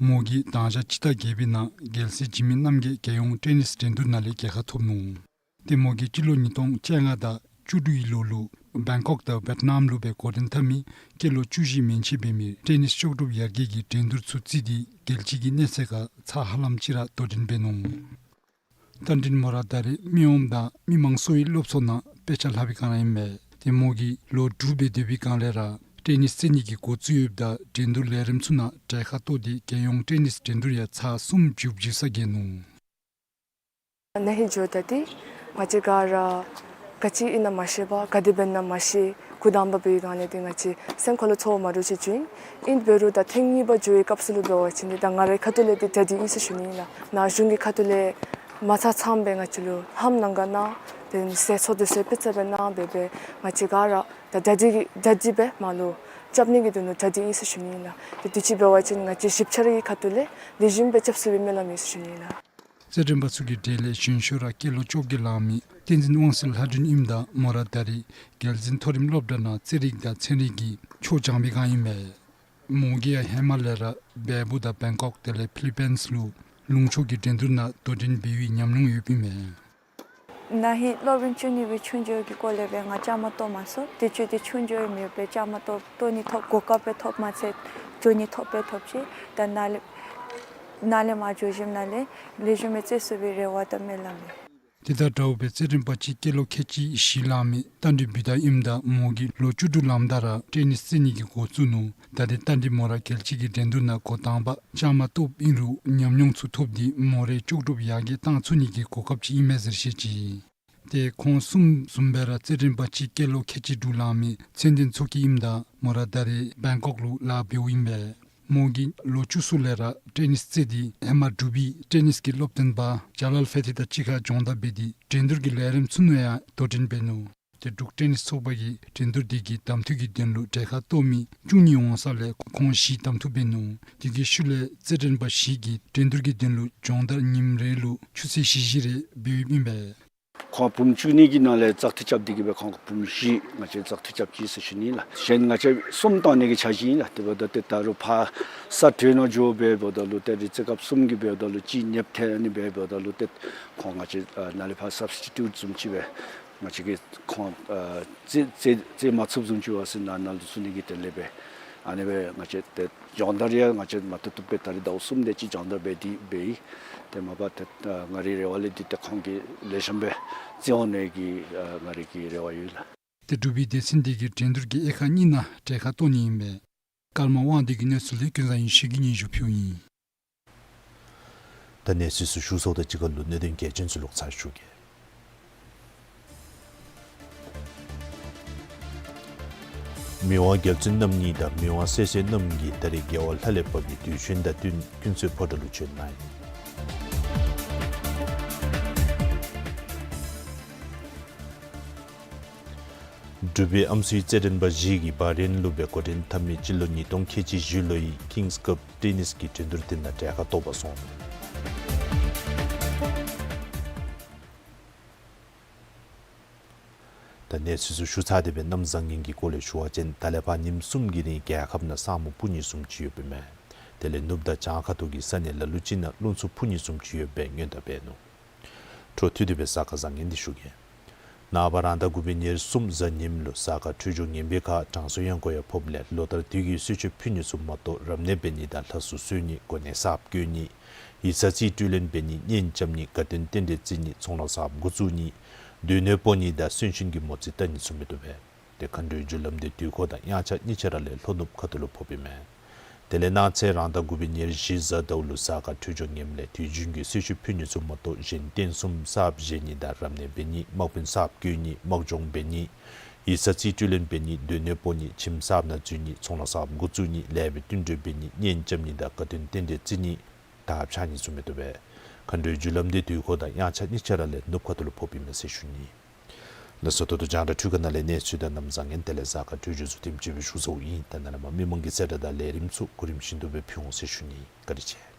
མོ་གིས་དང་ཞག་སྤྱི་ཟླ་བརྒྱད་པའི་ནང་རྒྱལ་སྲས་འཇིགས་མེད་རྣམ་རྒྱལ་རྒྱལ་ཡོངས་ཊེ་ནིས་འགྲན་བསྡུར་ནང་ལས་གྲལ་ཁར་ཐོབ་ནུག། ཏེ་མོ་གིས་སྤྱི་ལོ་ཉིས་སྟོང་བཅོ་ལྔ་དང་བཅུ་དྲུག་གི་ལོ་ལུ་བེང་ཀོག་དང་ཝེཊ་ནམ་ལུ་སྦེ་འགོ་འདྲེན་འཐབ་མི་སྐྱེས་ལོ་བཅུ་བཞི་མན་ཆད་འབད་མི་ཊེ་ནིས་ལྕོགས་གྲུབ་ཡར་རྒྱས་ཀྱི་འགྲན་བསྡུར་ཚུ་བརྩིས་ཏེ་རྒྱལ་སྤྱི་གི་གནས་ཚད་ཁར་ཚར་ཧ་ལམ་ཅིག་ར་དོ་འགྲན་འབད་ནུག། རྟ་མགྲིན་མོ་ར་ད་རེས་མི་ངོམ་དང་མི་མང་གསོ་བའི་སློབ་གསོ་ནང་དཔེ་ཆ་ལྷབ་པའི་སྒང་ར་ཨིན་མས། ཏེ་མོ་གིས་ལོ་དྲུག་སྦེ་སྡོད་པའི་སྒང་ལས་ར་ཊེ་ནིས་རྩེད་ནི་གི་འགོ་བཙུགས་ཡོདཔ་ད་འགྲན་བསྡུར་ལས་རིམ་ཚུ་ནང་གྲལ་ཁར་གཏོགས་ཏེ་རྒྱལ་ཡོངས་ཊེ་ནིས་འགྲན་བསྡུར་ཡང་ཚར་གསུམ་མཇུག་བསྡུ་ས་རྒྱལ་ནུག། ན་ཧིང་འགྱོཝ་ད་འདི་ང་བཅས་ག་ར་ག་ཅི་ཨིན་ན་མ་ཤེས་པར་ག་དེ་འབད་ན་མ་ཤེས་འགོ་དང་པ་འབད་བའི་སྒང་ལས་འདི་ང་བཅས་སེམས་ཁ་ལུ་ཚོར་བ་མ་འདྲཝ་ཅིག་བྱུང་ཡི། ཨིན་འབད་རུང་ད་ཐེངས་གཉིས་པ་འགྱོ་བའི་སྐབས་སུ་ལུ་འབད་བ་ཅིན་འདི་ད་ང་རའི་ཁ་ཐུག་ལས་འདི་གྲ་སྒྲིག་ཨིན་ཟེར་ཞུ་ནི་ཨིན་ལགས། ན་གཞུང་གི་ཁ་ཐུག་ལས་མ་ཚང་ཚངམ་སྦེ་ང་བཅས་ལུ་ལྷམ་གནང་ག་གནང་། དེ་ལས་ཟས་ཚོགས་དེ་ཚུ་སྤུས་ཚད་སྦེ་གནང་སྦེ་སྦེ་ང་བཅས་ག་ར་ད་གྲ་སྒྲིག་གི་གྲ་སྒྲིག་སྦེ་མར་ལུ་རྐྱབ་ནི་གི་དོན་ལུ་གྲ་སྒྲིག་ཨིན་ཟེར་ཞུ་ནི་ཨིན་ལགས། ཏེ་དུས་ཅི་འབད་བ་ཅིན་ང་བཅས་ཞིབ་ཆ་རའི་ཁ་ཐུག་ལས་ལེགས་ཤོམ་སྦེ་རྐྱབ་ཚུགས་པའི་སྨོན་ལམ་ཡོད་ཟེར་ཞུ་ནི་ཨིན་ལགས། རྩེད་འགྲན་པ་ཚུ་གི་གྲས་ལས་གཞོན་ཤོས་ར་སྐྱེས་ལོ་བཅོ་བརྒྱད་ལང་མི་བསྟན་འཛིན་དབང་གསལ་ལྷ་སྒྲོན་ཨིནམ་ད་མོ་ར་ད་རེས་རྒྱལ་འཛིན་མཐོ་རིམ་སློབ་གྲྭ་ནང་རྩེད་རིགས་དང་ཚན་རིག་གི་ཆོས་སྦྱང་བའི་སྒང་ཨིན་མས། མོ་གིས་ཡང་ཧེ་མ་ལས་ར་བལ་པོ་དང་བེང་ཀོག་དེ་ལས་ཕི་ལི་པིནས་ལུ་ལུང་ཕྱོགས་ཀྱི་འགྲན་བསྡུར་ནང་དོ་འགྲན་འབད་བའི་ཉམས་མྱོང་ཡོདཔ་ཨིན་མས། ན་ཧིང་སློབ་རིམ་བཅུ་གཉིས་པའི་ཆོས་འབྱོར་གྱི་སྐོར་ལས་སྦེ་ང་བཅའ་མར་གཏོགས་མ་ཚུགས། དུས་ཅི་འདི་ཆོས་འབྱོར་མེད་པས་བཅའ་མར་གཏོགས་གཏོགས་ནི་ཐོབ་གོ་སྐབས་སྦེ་ཐོབ་མ་ཚད་འགྱོ་ནི་ཐོབ་སྦེ་ཐོབ་ཅི། ད་ནཱ་ལས་ནཱ་ལས་མར་འགྱོ་ཞིནམ་ལས་ལེགས་ཤོམ་སྦེ་རྩེད་ཚུགས་པའི་རེ་བ་དང་སྨོན་ལམ་ཡོད། དེ་དང་འདྲཝ་སྦེ་རྩེད་འགྲན་པ་ཅིག་སྐྱེས་ལོ་ཁལ་གཅིག་བཞི་ལང་མི་རྟ་མགྲིན་བི་ཏ་ཨིནམ་ད་མོ་གིས་ལོ་བཅུ་དྲུག་ལངམ་ད་ར་ཊེ་ནིས་རྩེད་ནི་གི་འགོ་བཙུགས་ནུག། ད་རེས་རྟ་མགྲིན་མོ་ར་རྒྱལ་སྤྱི་གི་འགྲན་བསྡུར་ནང་འགོ་དང་པ་བཅའ་མར་གཏོགསཔ་ཨིན་རུང་ཉམས་མྱོང་ཚུ་ཐོབ་སྟེ་མོ་རའི་ལྕོགས་གྲུབ་ཡར་རྒྱས་བཏང་ཚུགས་ནི་གི་གོ་སྐབས་ཅིག་ཨིན་མས་ཟེར་བཤད་ཅི། ཏེ་ཁོང་གསུམ་བཟུམ་སྦེ་ར་རྩེད་འགྲན་པ་ཅིག་སྐྱེས་ལོ་ཁལ་གཅིག་དྲུག་ལང་མི་ཚེ་བརྟན་མཚོ་སྐྱིད་ཨིནམ་ད་མོ་ར་ད་རེས་བེང་ཀོག་ལུ་ལཱ་འབདཝ་ཨིན་པས། མོ་གིས་ལོ་བཅུ་གསུམ་ལས་ར་ཊེ་ནིས་རྩེད་དེ་ཧེ་མ་འབྲུག་པའི་ཊེ་ནིས་ཀྱི་སློབ་སྟོན་པ་ཇ་ལཱལ་ཕེ་ཐི་དང་གཅིག་ཁར་སྦྱོང་བརྡར་འབད་དེ་འགྲན་བསྡུར་གྱི་ལས་རིམ་ཚུ་ནང་ཡང་དོ་འགྲན་འབད་ནུག། ཏེ་འབྲུག་ཊེ་ནིས་ཚོགས་པ་གིས་འགྲན་བསྡུར་འདི་གི་གདམ་འཐུ་གི་དོན་ལུ་གྲལ་ཁར་གཏོགས་མི་བཅུ་གཉིས་འོང་ས་ལས་ཁོང་བཞི་གདམ་འཐུ་འབད་ནུག། དེ་གི་ཤུལ་ལས་རྩེད་འགྲན་པ་བཞི་གིས་འགྲན་བསྡུར་གྱི་དོན་ལུ་སྦྱོང་བརྡར་ཉིནམ་རེ་ལུ་ཆུ་ཚོད་བཞི་བཞི་རེ་འབད་ཡོདཔ་ཨིན་པས། ཁོང་བུམོ་བཅུ་གཉིས་ཀྱི་ནང་ལས་བཙག་འཐུ་རྐྱབ་སྟེ་གི་སྦེ་ཁོང་བུམོ་བཞི་ང་བཅས་བཙག་འཐུ་རྐྱབ་ཅི་ཟེར་ཞུ་ནི་ལགས། གཞན་ང་བཅས་གསུམ་བཏང་ནི་གི་འཆར་གཞི་ཨིན་ལགས། དེ་འབདཝ་ད་ཏེ་ད་རུང་ཕར་ས་དྲོད་ནང་འགྱོ་སྦེ་འབདཝ་ད་ལུ་ཏེ་རི་རྩེ་སྐབས་གསུམ་གྱི་འབདཝ་ད་ལུ་གཅིག་ཉེསཔ་ཐལ་ནི་སྦེ་འབདཝ་ད་ལུ་ཏེ་ཁོང་ང་བཅས་ཨ་ནཱ་ལས་ཕར་སབ་སི་ཊི་ཊུཊ་བཟུམ་ཅིག་སྦེ་ང་བཅས་ཀྱིས་ཁོང་ཨ་རྩེད་རྩེད་རྩེད་མ་ཚུགསཔ་བཟུམ་ཅིག་འབད་བ་ཅིན་ནཱ་ནཱ་ལུ་བཙུགས་ནི་གི་དོན་ལས་སྦེ་ཨ་ནི་སྦེ་ང་བཅས་ཏེ་སྦྱོང་བརྡར་ཡང་ང་བཅས་མ་བཏུབ་བཏུབ་སྦེ་ད་རེས་ཟླཝ་གསུམ་དེ་ཅིག་སྦྱོང་བརྡར་འབད་དེ་འབད་ཡི། ཏེ་མ་པ་ཏེ་ཨ་ང་རའི་རེ་བ་ལས་འདི་ཏེ་ཁོང་གིས་ལེགས་ཤོམ་སྦེ་རྩེད་འོང་ནི་གི་ཨ་ང་རའི་གི་རེ་བ་ཡོད་ལགས། ཏེ་འབྲུག་པའི་སྡེ་ཚན་འདི་གིས་འགྲན་བསྡུར་གྱི་དབྱེ་ཁག་གཉིས་ནང་གྲལ་ཁར་གཏོགས་ནི་ཨིན་པས། ཀརྨ་དབང་འདུས་ཀྱི་གནས་ཚུལ་འདི་ཀུན་བཟང་ཡེ་ཤེས་ཀྱིས་སྙན་ཞུ་ཕུལཝ་ཨིན། ད་གནས་ཚུལ་ཚུ་ཞུ་ཚརཝ་དང་གཅིག་ཁར་ལུ་གནད་དོན་གལ་ཆེན་ཚུ་ལོག་ཚར་ཞུ་གེ། མི་དབང་རྒྱལ་བཙུན་རྣམ་གཉིས་དང་མི་དབང་སྲས་སྲས་རྣམ་གཉིས་ད་རེས་རྒྱལ་བ་ལྷ་ལས་བབས་པའི་དུས་ཆེན་དང་བསྟུན་ཀུན་གསོལ་ཕོ་བྲང་ལུ་བྱོན་གནང་ཡི། འབྲུག་པའི་ཨམ་སྲུའི་རྩེད་འགྲན་པ་བཞི་གིས་བྷ་རེན་ལུ་སྦེ་འགོ་འདྲེན་འཐབ་མི་སྤྱི་ལོ་ཉིས་སྟོང་ཁལ་གཅིག་བཞི་ལོའི་ཀིངས་ཀབ་ཊེ་ནིས་ཀྱི་འགྲན་བསྡུར་དེ་ནང་གྲལ་ཁར་གཏོགས་པར་སོང་། ད་གནས་ཚུལ་ཚུ་ཞུ་ཚར་ཏེ་སྦེ་གནམ་བཟང་ངན་གྱི་སྐོར་ལས་ཞུ་བ་ཅིན་ད་ལས་ཕར་ཉིནམ་གསུམ་གྱི་རིང་རྒྱལ་ཁབ་ནང་ས་སྨུག་སྤུ་ཉིས་གསུམ་ཅིག་ཡོདཔ་ཨིན་མས། དེ་ལས་ནུབ་དང་བྱང་ཁ་ཐུག་གི་ས་གནས་ལ་ལུ་ཅིག་ནང་རླུང་འཚུབ་སྤུ་ཉིས་གསུམ་ཅིག་ཡོད་པའི་སྔོན་བརྡ་འབད་ནུག། འཕྲོ་མཐུད་དེ་སྦེ་གཟའ་སྐར་བཟང་ངན་འདི་ཞུ་གེ། ནངས་པ་རང་ཟླ་དགུ་པའི་ཉེར་གསུམ་གཟའ་ཉིམ་ལུ་གཟའ་སྐར་འཕྲོད་སྦྱོར་ངན་པའི་ཁར་གྲང་ཟོག་ཡང་སྒོ་ཡང་ཕོགཔ་ལས་ལོ་ལྟར་དུས་ཀྱི་གསོལ་མཆོད་ཕུལ་ནི་ཚུ་མ་གཏོགས་རབ་གནས་འབད་ནི་དང་ལྷ་གཟུགས་གསོལ་ནི་གོ་གནས་གསརཔ་བསྐོ་ནི་ཡིག་ཚང་རྩིས་སྤྲོད་ལེན་འབད་ནི་གཉེན་རྐྱབ་ནི་དགའ་སྟོན་རྟེན་འབྲེལ་བརྩི་ནི་ཚོང་ལཱ་གསརཔ་འགོ་བཙུགས་ནི་སྡོད་གནས་སྤོ་ནི་དང་གསོན་གཤིན་གྱི་མོ་རྩིས་བལྟ་ནི་ཚུ་མི་བཏུབ་པས། ཏེ་མཁའ་འགྲོའི་རྒྱུ་ལམ་འདི་དུས་འཁོར་དང་དབྱངས་འཆར་གཉིས་ཆ་ར་ལས་ལྷོ་ནུབ་ཁ་ཐུག་ལུ་ཕོགཔ་ཨིན་མས། དེ་ལས་གནངས་ཚེ་རང་ཟླ་དགུ་པའི་ཉེར་བཞི་གཟའ་ཟླཝ་ལུ་གཟའ་སྐར་འཕྲོད་སྦྱོར་ངནམ་ལས་དུས་རྒྱུན་གྱི་གསོལ་མཆོད་ཕུལ་ནི་ཚུ་མ་གཏོགས་གཞན་རྟེན་གསུམ་གསརཔ་བཞེངས་ནི་དང་རབ་གནས་འབད་ནི་དམག་དཔོན་གསརཔ་བསྐོ་ནི་དམག་སྦྱོང་འབད་ནི་ཡིག་ཚང་རྩིས་སྤྲོད་ལེན་འབད་ནི་སྡོད་གནས་སྤོ་ནི་ཁྱིམ་གསརཔ་ནང་འཛུལ་ནི་ཚོང་ལཱ་གསརཔ་འགོ་བཙུགས་ནི་ལེགས་པའི་བསྟུན་གྲོས་འབད་ནི་གཉེན་རྐྱབ་ནི་དང་དགའ་སྟོན་རྟེན་འབྲེལ་བརྩི་ནི་དར་འཕྱར་ནི་ཚུ་མི་བཏུབ་པས། མཁའ་འགྲོའི་རྒྱུ་ལམ་འདི་དུས་འཁོར་དང་དབྱངས་འཆར་གཉིས་ཆ་ར་ལས་ནུབ་ཁ་ཐུག་ལུ་ཕོགཔ་ཨིན་མས་ཟེར་ཞུ་ནི། ལགས་སོ། ད་ལྟོ་རྒྱང་བསྒྲགས་འཕྲུལ་ཁང་ནང་ལས་གནས་ཚུལ་དང་གནམ་བཟང་ངན་དེ་ལས་གཟའ་སྐར་འཕྲོད་སྦྱོར་ཚུ་དེམ་ཅིག་སྦེ་ཞུ་ཚརཝ་ཨིན། ད་ནཱ་ལས་མར་མི་མང་གི་གསལ་བསྒྲགས་དང་ལས་རིམ་ཚུ་གོ་རིམ་བཞིན་དུ་སྦེ་ཕུལ་འོང་ཟེར་ཞུ་ནི། བཀའ་དྲིན་ཆེ།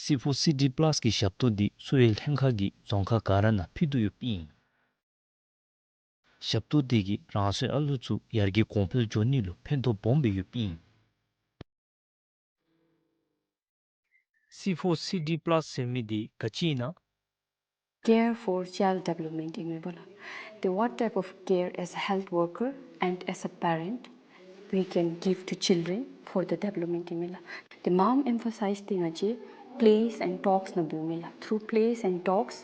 སི་ཕོར་སི་ཌི་པ་ལཱས་ཀྱི་ཞབས་ཏོག་འདི་གསོ་བའི་ལྷན་ཁག་གིས་རྫོང་ཁག་ག་ར་ནང་ཕུལ་དོ་ཡོདཔ་ཨིན། ཞབས་ཏོག་འདི་གིས་རང་སོའི་ཨ་ལུ་ཚུ་ཡར་རྒྱས་གོང་འཕེལ་འགྱོ་ནི་ལུ་ཕན་ཐོགས་སྦོམ་སྦེ་ཡོདཔ་ཨིན། སི་ཕོར་སི་ཌི་པ་ལཱས་ཟེར་མི་འདི་ག་ཅི་ཨིན་ན། Care for child development ཨིན་མས་པ་ལགས། ཏེ་what type of care as a health worker and as a parent we can give to children for the development ཨིན་མས་ལགས། ཏེ་མངམ་ཨེམ་ཕ་སའིཛ་འདི་ང་བཅས་plays and talks ནང་འབདཝ་མས་ལགས། Through plays and talks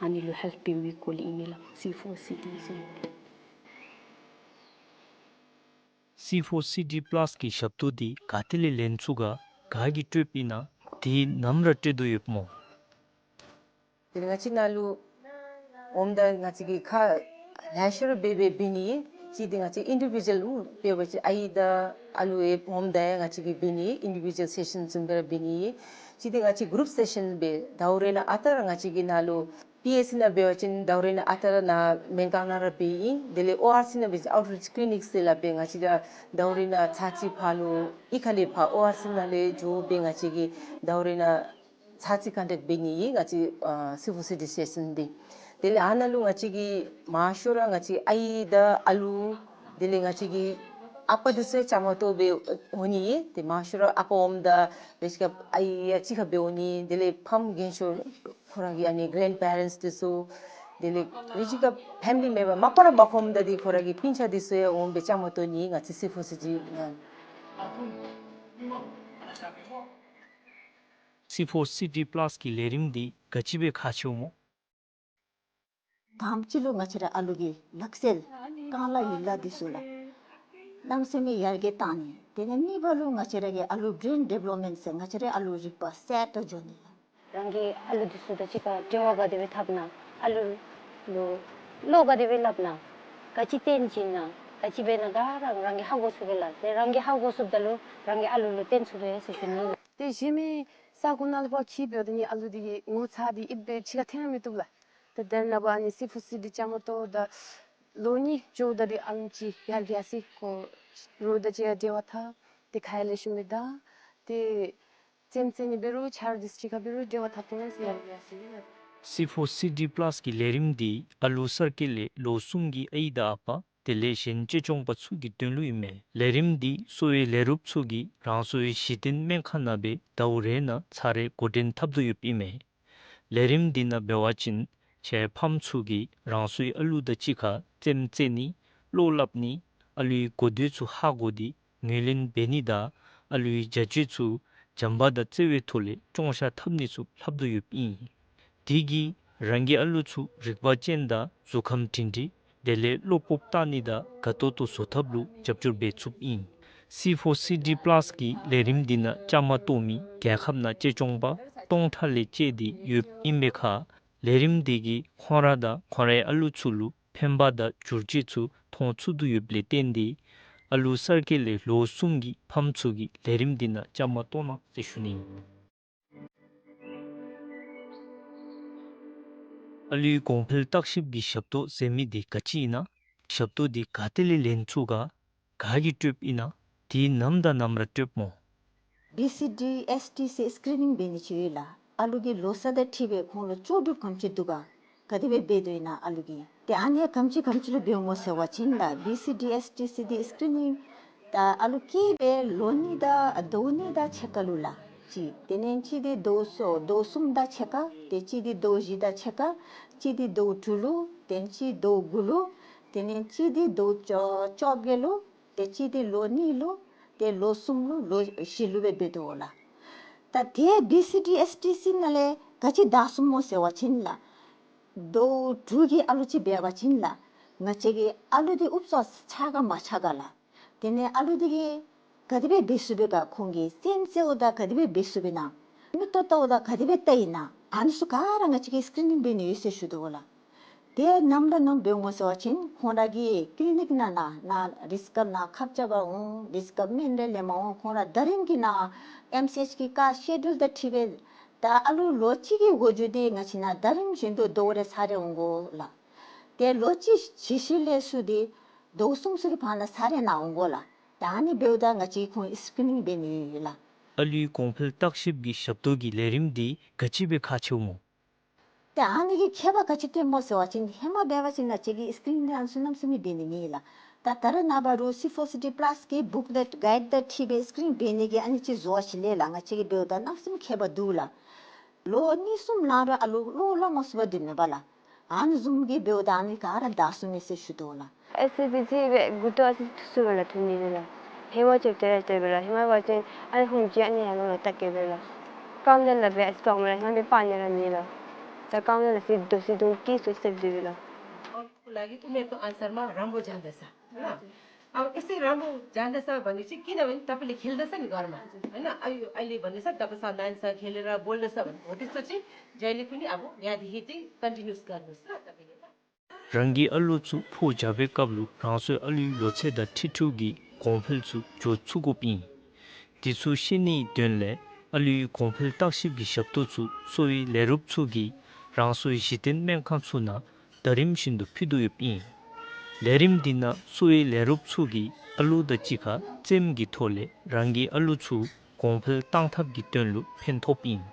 ཨ་ནི་ལུ་ཧེལཔ་འབད་བའི་སྐོར་ལས་ཨིན་མས་ལགས། སི་ཕོར་སི་ཌི་ཟེར་མི་འདི། སི་ཕོར་སི་ཌི་པ་ལཱས་ཀྱི་ཞབས་ཏོག་འདི་ག་ཏེ་ལས་ལེན་ཚུགས་ག་ག་གིས་སྤྲོདཔ་ཨིན་ན། དེ་ནམ་ར་སྤྲོད་དོ་ཡོདཔ་སྨོ། དེ་ལས་ང་བཅས་ནཱ་ལུ་འོངམ་ད་ང་བཅས་ཀྱིས་ཁག་ལེ་ཤ་ར་འབད་འབད་འབད་ནི། གཅིག་འདི་ང་བཅས་ཨིན་ཌི་བི་ཇུ་ཨེལ་འབད་བ་ཅིན་ཨའི་དང་ཨ་ལུ་ཡང་འོངམ་ད་ཡང་ང་བཅས་ཀྱིས་འབད་ནི། ཨིན་ཌི་བི་ཇུ་ཨེལ་སེ་ཤཱན་བཟུམ་སྦེ་ར་འབད་ནི། གཅིག་འདི་ང་བཅས་གུ་རུབ་སེ་ཤཱན་སྦེ་ཟླཝ་རེ་ནང་ཨ་རྟག་ར་ང་བཅས་ཀྱིས་ནཱ་ལུ་པི་ཨེཆ་སི་ནང་འབད་བ་ཅིན་ཟླཝ་རེ་ནང་ཨ་རྟག་ར་ནཱ་མེན་ཀཱང་ནང་ར་འབད་ཡི། དེ་ལས་ཨོ་ཨར་སི་ནང་འབད་བ་ཅིན་Outreach Clinic ཟེར་སླབ་སྦེ་ང་བཅས་ར་ཟླཝ་རེ་ནང་ཚར་གཅིག་ཕར་ལུ་གཡུས་ཁ་ལས་ཕར་ཨོ་ཨར་སི་ནང་ལས་འགྱོ་སྦེ་ང་བཅས་ཀྱིས་ཟླཝ་རེ་ནང་ཚར་གཅིག་ཀོན་ཊེཀཊ་འབད་ནི་ཨིན། ང་བཅས་ཨ་སི་ཕོར་སི་ཌི་སི་ཊེ་ཤཱན་འདི། དེ་ལས་ཨ་ནཱ་ལུ་ང་བཅས་ཀྱིས་མང་ཤོས་ར་ང་བཅས་ཨའི་དང་ཨ་ལུ་དེ་ལས་ང་བཅས་ཀྱི་ཨ་པ་འདི་ཚུ་བཅའ་མར་གཏོགས་སྦེ་འོང་ནི་ཨིན། ཏེ་མང་ཤོས་ར་ཨ་པ་འོངམ་ད་རེ་ཅིག་ཁར་ཨའི་ཡང་གཅིག་ཁར་སྦེ་འོང་ནི། དེ་ལས་ཕམ་རྒན་ཤོས་ཁོ་ར་གི་ཨ་ནི་གེ་རེནཌ་པེ་རེནཊསི་འདི་ཚུ་དེ་ལས་རེ་ཅིག་ཁར་ཕེ་མི་ལི་མེམ་བར་མ་པ་ར་མ་ཁོམ་ད་འདི་ཁོ་ར་གི་སྤུན་ཆ་འདི་ཚུ་ཡང་འོང་སྦེ་བཅའ་མར་གཏོགས་ནི་ང་བཅས་སི་ཕོར་སི་ཌི་ནང་། སི་ཕོར་སི་ཌི་པ་ལཱས་ཀྱི་ལས་རིམ་འདི་ག་ཅི་སྦེ་ཁག་ཆེཝ་སྨོ། དང་པ་ཅིག་ལུ་ང་བཅས་ར་ཨ་ལུ་གི་ལག་རྩལ་རྐང་ལག་ཡིག་ལགས་འདི་ཚུ་ལགས། གནམ་མེད་ས་མེད་ཡར་རྒྱས་བཏང་ནི། དེ་ལས་གཉིས་པ་ལུ་ང་བཅས་ར་གི་ཨ་ལུ་བེརེན་ཌི་བེ་ལོབ་མེནཊ་ཟེར་ང་བཅས་ར་ཨ་ལུ་རིག་པ་གསརཔ་འགྱོ་ནི་ལགས། རང་གི་ཨ་ལུ་འདི་ཚུ་དང་གཅིག་ཁར་འབྲེལ་བ་ག་དེ་སྦེ་འཐབ་ན། ཨ་ལུ་ལུ་བློ་ག་དེ་སྦེ་སླབ་ན། ག་ཅི་སྟོན་བྱིན་ན། ག་ཅི་འབད་ན་ག་ར་རང་གིས་ཧ་གོ་ཚུགས་པས་ལགས། དེ་རང་གིས་ཧ་གོ་ཚུགསཔ་ད་ལུ་རང་གི་ཨ་ལུ་ལུ་སྟོན་ཚུགས་པས་ཟེར་ཞུ་ནི། ཏེ་གཞན་མི་ས་གོ་ནང་ལས་ཕར་འཁྱིད་འབདཝ་ད་ནི་ཨ་ལུ་འདི་གི་ངོ་ཚ་འདི་ཨིན་པས་ཕྱི་ཁར་འཐོན་མི་བཏུབ་ལགས། ཏེ་དེ་ནང་ཕར་ཨ་ནི་སི་ཕོར་སི་ཌི་བཅའ་མར་གཏོགས་ད་ ལོ་གཉིས་འགྱོཝ་ད་འདི་ཨ་ལུ་ཅིག་ཡར་རྒྱས་སི་ཁོ་རོགས་དང་གཅིག་ཁར་འབྲེལ་བ་འཐབ་སྟེ་ཁ་ཡར་ལེགས་ཤོམ་སྦེ་ད་ཏེ་རྩེདམོ་རྩེ་ནི་འབད་རུང་ཆ་རོགས་འདི་ཚུ་གཅིག་ཁར་འབད་རུང་འབྲེལ་བ་འཐབ་ཐོག་ལས་ཡར་རྒྱས་སི་ཨིན་ལགས། སི་ཕོར་སི་ཌི་པ་ལཱསི་གི་ལས་རིམ་འདི་ཨ་ལུ་གསར་སྐྱེས་ལས་ལོ་གསུམ་གྱི་ཨའི་དང་ཨ་པ་དེ་ལས་གཞན་གཅེས་སྐྱོང་པ་ཚུ་གི་དོན་ལུ་ཨིན་མས། ལས་རིམ་འདི་གསོ་བའི་ལས་རོགསཔ་ཚུ་གིས་རང་སོའི་གཞི་རྟེན་སྨན་ཁང་ནང་སྦེ་ཟླཝ་རེ་ནང་ཚར་རེ་འགོ་འདྲེན་འཐབ་དོ་ཡོདཔ་ཨིན་མས། ལས་རིམ་འདི་ནང་འབད་བ་ཅིན་ཁྱེད་ཕམ་ཚུ་གིས་རང་སོའི་ཨ་ལུ་དང་གཅིག་ཁར་རྩེདམོ་རྩེ་ནི་བློ་སླབ་ནི་ཨ་ལུའི་གོ་ཐོས་ཚུ་ཧ་གོ་སྟེ་ངོས་ལེན་འབད་ནི་དང་ཨ་ལུའི་བྱ་སྤྱོད་ཚུ་བྱམས་པ་དང་བརྩེ་བའི་ཐོག་ལས་སྐྱོང་བཞག་འཐབ་ནི་ཚུ་ལྷབ་དོ་ཡོདཔ་ཨིན། དེ་གིས་རང་གི་ཨ་ལུ་ཚུ་རིག་པ་ཅན་དང་གཟུགས་ཁམས་སྒྲིང་སྒྲིང་དེ་ལས་བློ་སྤོབས་བཏང་ནི་དང་དགའ་ཏོག་ཏོ་བཟོ་ཐབས་ལུ་རྒྱབ་སྐྱོར་འབད་ཚུགསཔ་ཨིན། སི་ཕོར་སི་ཌི་པ་ལཱསི་གི་ལས་རིམ་འདི་ནང་བཅའ་མར་གཏོགས་མི་རྒྱལ་ཁབ་ནང་གཅེས་སྐྱོང་པ་སྟོང་ཕྲག་ལས་བཅད་དེ་ཡོདཔ་ཨིན་པའི་ཁར་ལས་རིམ་འདི་གིས་ཁོང་ར་དང་ཁོང་རའི་ཨ་ལུ་ཚུ་ལུ་ཕན་པ་དང་བསྒྱུར་བཅོས་ཚུ་མཐོང་ཚུགས་དོ་ཡོདཔ་ལས་བརྟེན་ཏེ་ཨ་ལུ་གསར་སྐྱེས་ལས་ལོ་གསུམ་གྱི་ཕམ་ཚུ་གིས་ལས་རིམ་འདི་ནང་བཅའ་མར་གཏོགས་གནང་ཟེར་ཞུ་ནི་ཨིན། ཨ་ལུའི་གོང་འཕེལ་བརྟག་ཞིབ་ཀྱི་ཞབས་ཏོག་ཟེར་མི་འདི་ག་ཅི་ཨིན་ན། ཞབས་ཏོག་འདི་ག་ཏེ་ལས་ལེན་ཚུགས་ག། ག་གིས་སྤྲོདཔ་ཨིན་ན། དེ་ནམ་དང་ནམ་ར་སྤྲོདཔ་སྨོ། བི་སི་ཌི་ཨེསི་ཊི་སི་སི་ཀི་རི་ནིང་འབད་ནི་ཅིག་ཡོད་ལགས། ཨ་ལུ་གི་ལོ་ཚད་དང་འཁྲིལ་སྦེ་ཁོང་ལུ་ལྕོགས་གྲུབ་ག་དེམ་ཅིག་འདུག་ག། ག་དེ་སྦེ་འབད་དོ་ཨིན་ན་ཨ་ལུ་གིས། ཏེ་ཨ་ནི་ག་དེམ་ཅིག་ག་དེམ་ཅིག་ལུ་འབདཝ་སྨོ་ཟེར་བ་ཅིན་ལགས་བི་སི་ཌི་ཨེསི་ཊི་སི་འདི་སི་ཀི་རི་ནིང་ད་ཨ་ལུ་སྐྱེས་པའི་ལོ་གཉིས་དང་ཟླཝ་གཉིས་དང་ཕྱེད་ཀ་ལུ་ལགས་གཅིག། དེ་ལས་གཅིག་འདི་ཟླཝ་གསུམ་ཟླཝ་གསུམ་དང་ཕྱེད་ཀ། ཏེ་གཅིག་འདི་ཟླཝ་བཞི་དང་ཕྱེད་ཀ། གཅིག་འདི་ཟླཝ་དྲུག་ལུ། དེ་ལས་གཅིག་ཟླཝ་དགུ་ལུ། དེ་ལས་གཅིག་འདི་ཟླཝ་བཅོ་བཅོ་བརྒྱད་ལུ། ཏེ་གཅིག་འདི་ལོ་གཉིས་ལུ། ཏེ་ལོ་གསུམ་ལུ་ལོ་བཞི་ལུ་སྦེ་འབད་དོ་ལགས། ད་དེ་བི་སི་ཌི་ཨེསི་ཊི་སི་ནང་ལས་ག་ཅི་དྲག་སོང་སྨོ་ཟེར་བ་ཅིན་ལགས། ཟླཝ་དྲུག་གི་ཨ་ལུ་ཅིག་འབད་བ་ཅིན་ལགས། ང་བཅས་ཀྱི་ཨ་ལུ་འདི་ཨུབ་ཙམ་ཆགས་ག་མ་ཆགས་ག་ལགས། དེ་ལས་ཨ་ལུ་འདི་གིས་ག་དེ་སྦེ་འབད་ཚུགས་པས་ག། ཁོང་གིས་རྩེདམོ་རྩེཝ་ད་ག་དེ་སྦེ་འབད་ཚུགས་པས་ན། མིག་ཏོ་བལྟཝ་ད་ག་དེ་སྦེ་བལྟ་ཡི་ན། ཨ་ནི་ཚུ་ག་ར་ང་བཅས་ཀྱིས་སི་ཀི་རི་ནིང་འབད་ནི་ཡོད་ཟེར་ཞུ་དོ་ལགས། དེ་ནམ་ར་ནམ་འབདཝ་སྨོ་ཟེར་བ་ཅིན་ཁོང་ར་གི་ཀི་ལི་ནིག་ནང་ན་ན་རིགས་སྐབས་ནང་ཁབ་རྐྱབ་པར་འོང་། རིགས་སྐབས་སྨན་རེ་ལེན་པར་འོང་། ཁོང་ར་ཟླ་རིམ་གྱི་ནང་ཨེམ་སི་ཨེཆ་གི་ཀ་སི་ཀེ་ཌུལ་དང་འཁྲིལ་སྦེ་ད་ཨ་ལུ་ལོ་གཅིག་གི་འགོ་འགྱོ་སྟེ་ང་བཅས་ནང་ཟླ་རིམ་བཞིན་དུ་ཟླཝ་རེ་ཚར་རེ་འོང་དགོ་ལགས། ཏེ་ལོ་གཅིག་གཞི་ཤེས་ལས་ཚུར་ཏེ་ཟླཝ་གསུམ་ཚུ་གི་བར་ན་ཚར་རེ་ནང་འོང་དགོ་ལགས། ད་ཨ་ནི་འབདཝ་ད་ང་བཅས་ཁོང་སི་ཀི་རི་ནིང་འབད་ནི་ཡོད་ལགས། ཨ་ལུའི་གོང་འཕེལ་བརྟག་ཞིབ་ཀྱི་ཞབས་ཏོག་གི་ལས་རིམ་འདི་ག་ཅི་སྦེ་ཁག་ཆེཝ་སྨོ། ཏེ་ཨ་ནི་གི་ཁྱད་པར་ག་ཅི་སྟོནམ་སྨོ་ཟེར་བ་ཅིན་ཧེ་མ་འབད་བ་ཅིན་ང་བཅས་ཀྱིས་སི་ཀི་རི་ནིང་ཨ་ནི་ཚུ་གནམ་མེད་ས་མེད་འབད་ནི་མེད་ལགས། ད་ད་རེས་ནངས་པ་རོགས་སི་ཕོར་སི་ཌི་པ་ལཱསི་གི་བུཀ་ལེཊ་གའིཌ་དང་འཁྲིལ་སྦེ་སི་ཀི་རི་ནིང་འབད་ནི་གི་ཨ་ནི་ཅིག་བཟོ་བ་ཅིན་ལས་ལགས་ང་བཅས་ཀྱིས་འབདཝ་ད་གནམ་མེད་ས་མེད་ཁྱད་པར་འདུག་ལགས། ལོ་གཉིས་གསུམ་ལང་རུང་ཨ་ལུ་བློ་སླབ་མ་ཚུགས་པར་སྡོདཔ་མས་པ་ལགས། ཨ་ནི་བཟུམ་གྱི་འབདཝ་ད་ཨ་ནི་ག་ར་དྲག་སོང་ཡི་ཟེར་ཞུ་དོ་ལགས། ཨེ་སི་བི་སི་སྦེ་མགུ་ཏོ་ཨ་ཙི་ཐུ་སུ་སྦེ་ལགས་ཐུ་ནི་ལགས། ཧེ་མ་ཅིག་དེ་ར་དེ་སྦེ་ལགས། ཧེ་མ་འབད་བ་ཅིན་ཨ་ནི་ཧོམ་ཅིག་ཨ་ནི་ཧེ་མ་ལགས་ད་གེ་སྦེ་ལགས། རྐངམ་དེ་ལགས་སྦེ་ཨ་ཙི་སྤང་མས་ལགས། ཧེ་མ་སྦེ་སྤང་ནི་ར་མེད་ལགས། ད་རྐངམ་དེ་ལགས་སྦེ་དོ་སི་དུང་ཀི་སུ་སེབ་དེ་སྦེ་ལགས། ཁོ་ལ་གི་ཨུ་མེ་ཏོ་ཨན་སར་མ་རམ་བོ་ཇཱན་ད་ས། ཨ་ཨེ་སི་རམ་བོ་ཇཱན་ད་ས་བ་ནི་ཅིག་ཀི་ན་བན་ཏ་པི་ལེ་ཁེལ་ད་ས་ནི་གར་མ། ཨ་ན་ཨ་ཡུ་ཨ་ལི་བ་ནི་ས་ཏ་པ་ས་ནན་ས་ཁེལ་ར་བོལ་ད་ས་བ་ནི་འོ་དེ་ཚོ་ཅིག་ཇའི་ལི་ཁུ་ནི་ཨ་བོ་ཡ་དི་ཧི་ཏི་ཀོན་ཊི་ནིའུ་སི་གར་ནུ་ས་ཏ་པི་ལེ། རང་གི་ཨ་ལུ་ཚུ་ཕོ་རྒྱས་པའི་སྐབས་ལུ་རང་སོའི་ཨ་ལུའི་ལོ་ཚད་དང་འཁྲིལ་འཁྲིལཝ་གི་གོང་འཕེལ་ཚུ་འགྱོ་ཚུགས་དགོཔ་ཨིན། དེ་ཚུ་ཤེས་ནིའི་དོན་ལས་ཨ་ལུའི་གོང་འཕེལ་བརྟག་ཞིབ་ཀྱི་ཞབས་ཏོག་ཚུ་གསོ་བའི་ལས་རོགསཔ་ཚུ་གིས་རང་སོའི་གཞི་རྟེན་སྨན་ཁང་ཚུ་ནང་ཟླ་རིམ་བཞིན་དུ་ཕུལ་དོ་ཡོདཔ་ཨིན། ལས་རིམ་འདི་ནང་གསོ་བའི་ལས་རོགསཔ་ཚུ་གིས་ཨ་ལུ་དང་གཅིག་ཁར་རྩེདམོ་གི་ཐོག་ལས་རང་གི་ཨ་ལུ་ཚུ་གོང་འཕེལ་གཏང་ཐབས་ཀྱི་དོན་ལུ་ཕན་ཐོགསཔ་ཨིན།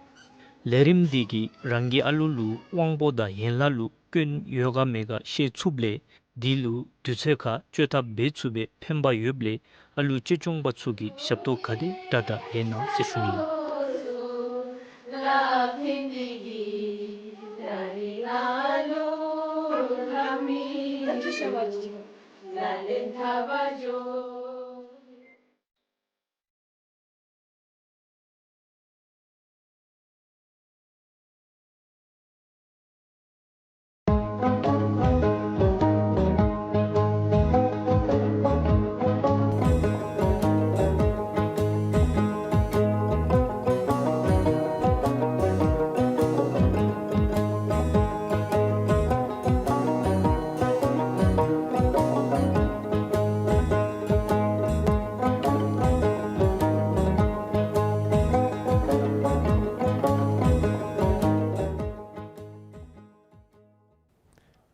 ལས་རིམ་འདི་གིས་རང་གི་ཨ་ལུ་ལུ་དབང་པོ་དང་ཡན་ལག་ལུ་སྐྱོན་ཡོད་ག་མེད་ག་ཤེས་ཚུགསཔ་ལས་འདི་ལུ་དུས་ཚོད་ཁར་བཅོས་ཐབས་འབད་ཚུགས་པའི་ཕན་པ་ཡོདཔ་ལས་ཨ་ལུ་གཅེས་སྐྱོང་པ་ཚུ་གིས་ཞབས་ཏོག་ག་དེ་དྲག་དྲག་ལེན་གནང་ཟེར་ཞུ་ནི་ཨིན།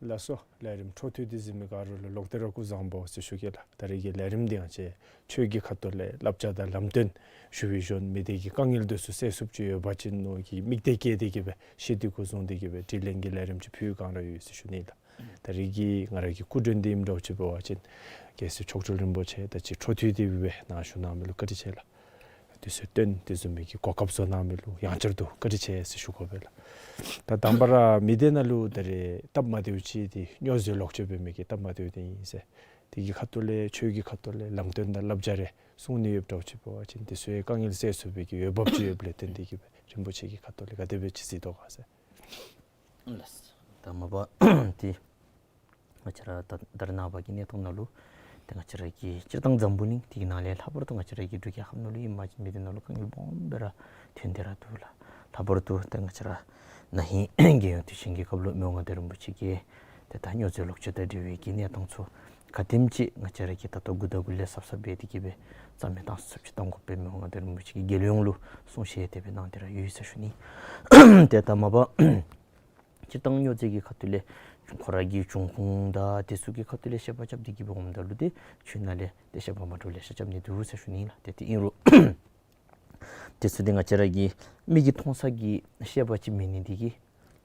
ལགས་སོ། ལས་རིམ་འཕྲོ་མཐུད་དེ་གཟིགས་མི་ག་ར་ལུ་ལོག་སྟེ་ར་སྐུ་གཟུགས་བཟང་པོ་ཟེར་ཞུ་གེ་ལགས། ད་རེས་ཀྱི་ལས་རིམ་འདི་ང་བཅས་ཆོས་ཀྱི་ཁ་ཐུག་ལས་བསླབ་བྱ་དང་ལམ་སྟོན་ཞུ་བའི་གཞུང་མི་སྡེ་གི་དཀའ་ངལ་འདི་ཚུ་སེལ་ཚུགསཔ་ཅིག་ཡོད་པ་ཅིན་མནོ་གི་དམིགས་གཏད་བསྐྱེད་དེ་གི་སྦེ་ཤེས་འདོད་སྐུ་གཟུགས་འདི་གི་སྦེ་དྲི་ལན་གྱི་ལས་རིམ་ཅིག་ཕུལ་བའི་བསྒང་ར་ཡོད་ཟེར་ཞུ་ནི་ལགས། ད་རེས་ཀྱི་ང་ར་གི་སྐུ་མགྲོན་འདི་ཨིནམ་འདྲཝ་ཅིག་འབད་བ་ཅིན་རྒྱལ་སྲས་མཆོག་སྤྲུལ་རིན་པོ་ཆེ་ད་ཅི་འཕྲོ་མཐུད་དེ་སྦེ་ནཱ་བཞུགས་གནང་མི་ལུ་བཀའ་དྲིན་ཆེ་ལགས། དུས་ཚོད་བཏོན་དེ་བཟུམ་མའི་གི་གོ་སྐབས་བཟོ་གནང་མི་ལུ་ཡང་བསྐྱར་དུ་བཀའ་དྲིན་ཆེ་ཟེར་ཞུ་དགོ་པས་ལགས། ད་དང་པ་ར་མི་སྡེ་ནང་ལུ་ད་རེས་སྟབས་མ་བདེཝ་ཅིག་འདི་སྨྱོ་རྫས་ལོག་སྤྱོད་འབད་མི་གི་སྟབས་མ་བདེཝ་འདི་ཨིན་ཟེར། དེ་གི་ཁ་ཐུག་ལས་ཆོས་ཀྱི་ཁ་ཐུག་ལས་ལམ་སྟོན་དང་བསླབ་བྱ་རེ་གསུང་ནི་ཡོདཔ་འདྲཝ་ཅིག་འབད་བ་ཅིན་དེ་ཚུ་ཡང་དཀའ་ངལ་སེལ་ཚུགས་པའི་གི་འོས་འབབ་ཅིག་ཡོདཔ་ལས་བརྟེན་དེ་གི་སྦེ་རིན་པོ་ཆེ་གི་ཁ་ཐུག་ལས་ག་དེ་སྦེ་ཅིག་གཟིགས་དོ་ག་ཟེར། ལགས། ད་མ་པ་ཏེ་ང་བཅས་ར་ད་ད་རེས་ནངས་པ་གི་གནས་སྟངས་ནང་ལུ་ཏེ་ང་བཅས་ར་གི་སྤྱིར་བཏང་འཛམ་བུ་གླིང་འདི་གི་ནང་ལས་ལྷག་པར་དུ་ང་བཅས་ར་གི་འབྲུག་རྒྱལ་ཁབ་ནང་ལུ་ཨིན་པ་ཅིན་མི་སྡེ་ནང་ལུ་དཀའ་ངལ་སྦོམ་སྦེ་ར་ཐོན་ཏེ་ར་འདུག་ལགས། ལྷག་པར་དུ་ཏེ་ང་བཅས་ར་ན་ཧིང་རྒྱལ་ཡོངས་དུས་ཆེན་གྱི་སྐབས་ལུ་མི་དབང་མངའ་བདག་རིན་པོ་ཆེ་གིས་ཏེ་ད་སྨྱོ་རྫས་ལོག་སྤྱོད་དང་འབྲེལ་བའི་གི་གནས་སྟངས་ཚུ་ག་དེམ་ཅིག་ང་བཅས་ར་གིས་ད་ལྟོ་འགོ་དང་འགོ་ལས་གཟབ་གཟབ་འབད་དེ་གི་སྦེ་རྩ་མེད་བཏང་ཚུགསཔ་ཅིག་བཏང་དགོ་པའི་མི་དབང་མངའ་བདག་རིན་པོ་ཆེ་གིས་རྒྱལ་ཡོངས་ལུ་གསུང་བཤད་དེ་སྦེ་གནང་སྟེ་ར་ཡོད་ཟེར་ཞུ་ནི། ཏེ་ད་མ་པ་སྤྱིར་བཏང་སྨྱོ་རྫས་ཀྱི་ཁ་ཐུག་ལས་ཁོ་ར་གི་འབྱུང་ཁུངས་དང་དེ་ཚུ་གི་ཁ་ཐུག་ལས་བཤད་པ་རྐྱབ་སྟེ་གི་སྦེ་འོངམ་ད་ལུ་ཏེ་ཆོས་ནང་ལས་ཏེ་བཤད་པ་མ་འདྲཝ་ལེ་ཤ་རྐྱབ་ནི་འདུག་ཟེར་ཞུ་ནི་ལགས། ཏེ་དེ་ཨིན་རུང་དེ་ཚུ་འདི་ང་བཅས་ར་གི་མིག་གིས་མཐོང་ས་གི་བཤད་པ་ཅིག་མེད་ནི་འདི་གིས་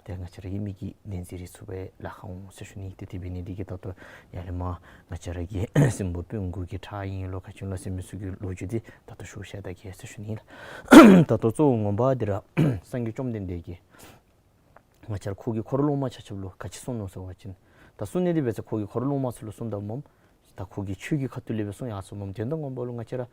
ཏེ་ང་བཅས་ར་གི་མིག་གིས་བདེན་འཛིན་རེ་ཚུགས་པའི་ལཱ་ཁག་འོང་ཟེར་ཞུ་ནི། ཏེ་དེ་འབད་ནི་འདི་གིས་ད་ལྟོ་ཡར་ལས་མར་ང་བཅས་ར་གི་སྲིན་པོ་སྤུན་དགུ་གི་ཁྲག་ཨིན་ལོ་ག་ཅི་ལོ་ཟེར་མི་ཚུ་གི་ལོ་རྒྱུས་འདི་ད་ལྟོ་ཞུ་བཤད་ད་གེ་ཟེར་ཞུ་ནི་ལགས། ད་ལྟོ་གཙོ་བོ་ངོ་མ་འདི་ར་སངས་རྒྱས་བཅོམ་ལྡན་འདས་ཀྱིས་ང་བཅས་ར་ཁོ་གིས་འཁོར་སློབ་མ་ཆ་ཁྱབ་ལུ་ག་ཅི་གསུངས་ནུག་ཟེར་བ་ཅིན་ད་གསུང་ནི་འདི་འབད་ས་ཁོ་གིས་འཁོར་སློབ་མ་ཚུ་ལུ་གསུངས་ད་སྨོ། ད་ཁོ་གིས་ཆོས་ཀྱི་ཁ་ཐུག་ལས་སྦེ་གསུངས་ཡར་སོ་སྨོ། དོན་དག་ངོ་མ་ལུ་ང་བཅས་ར་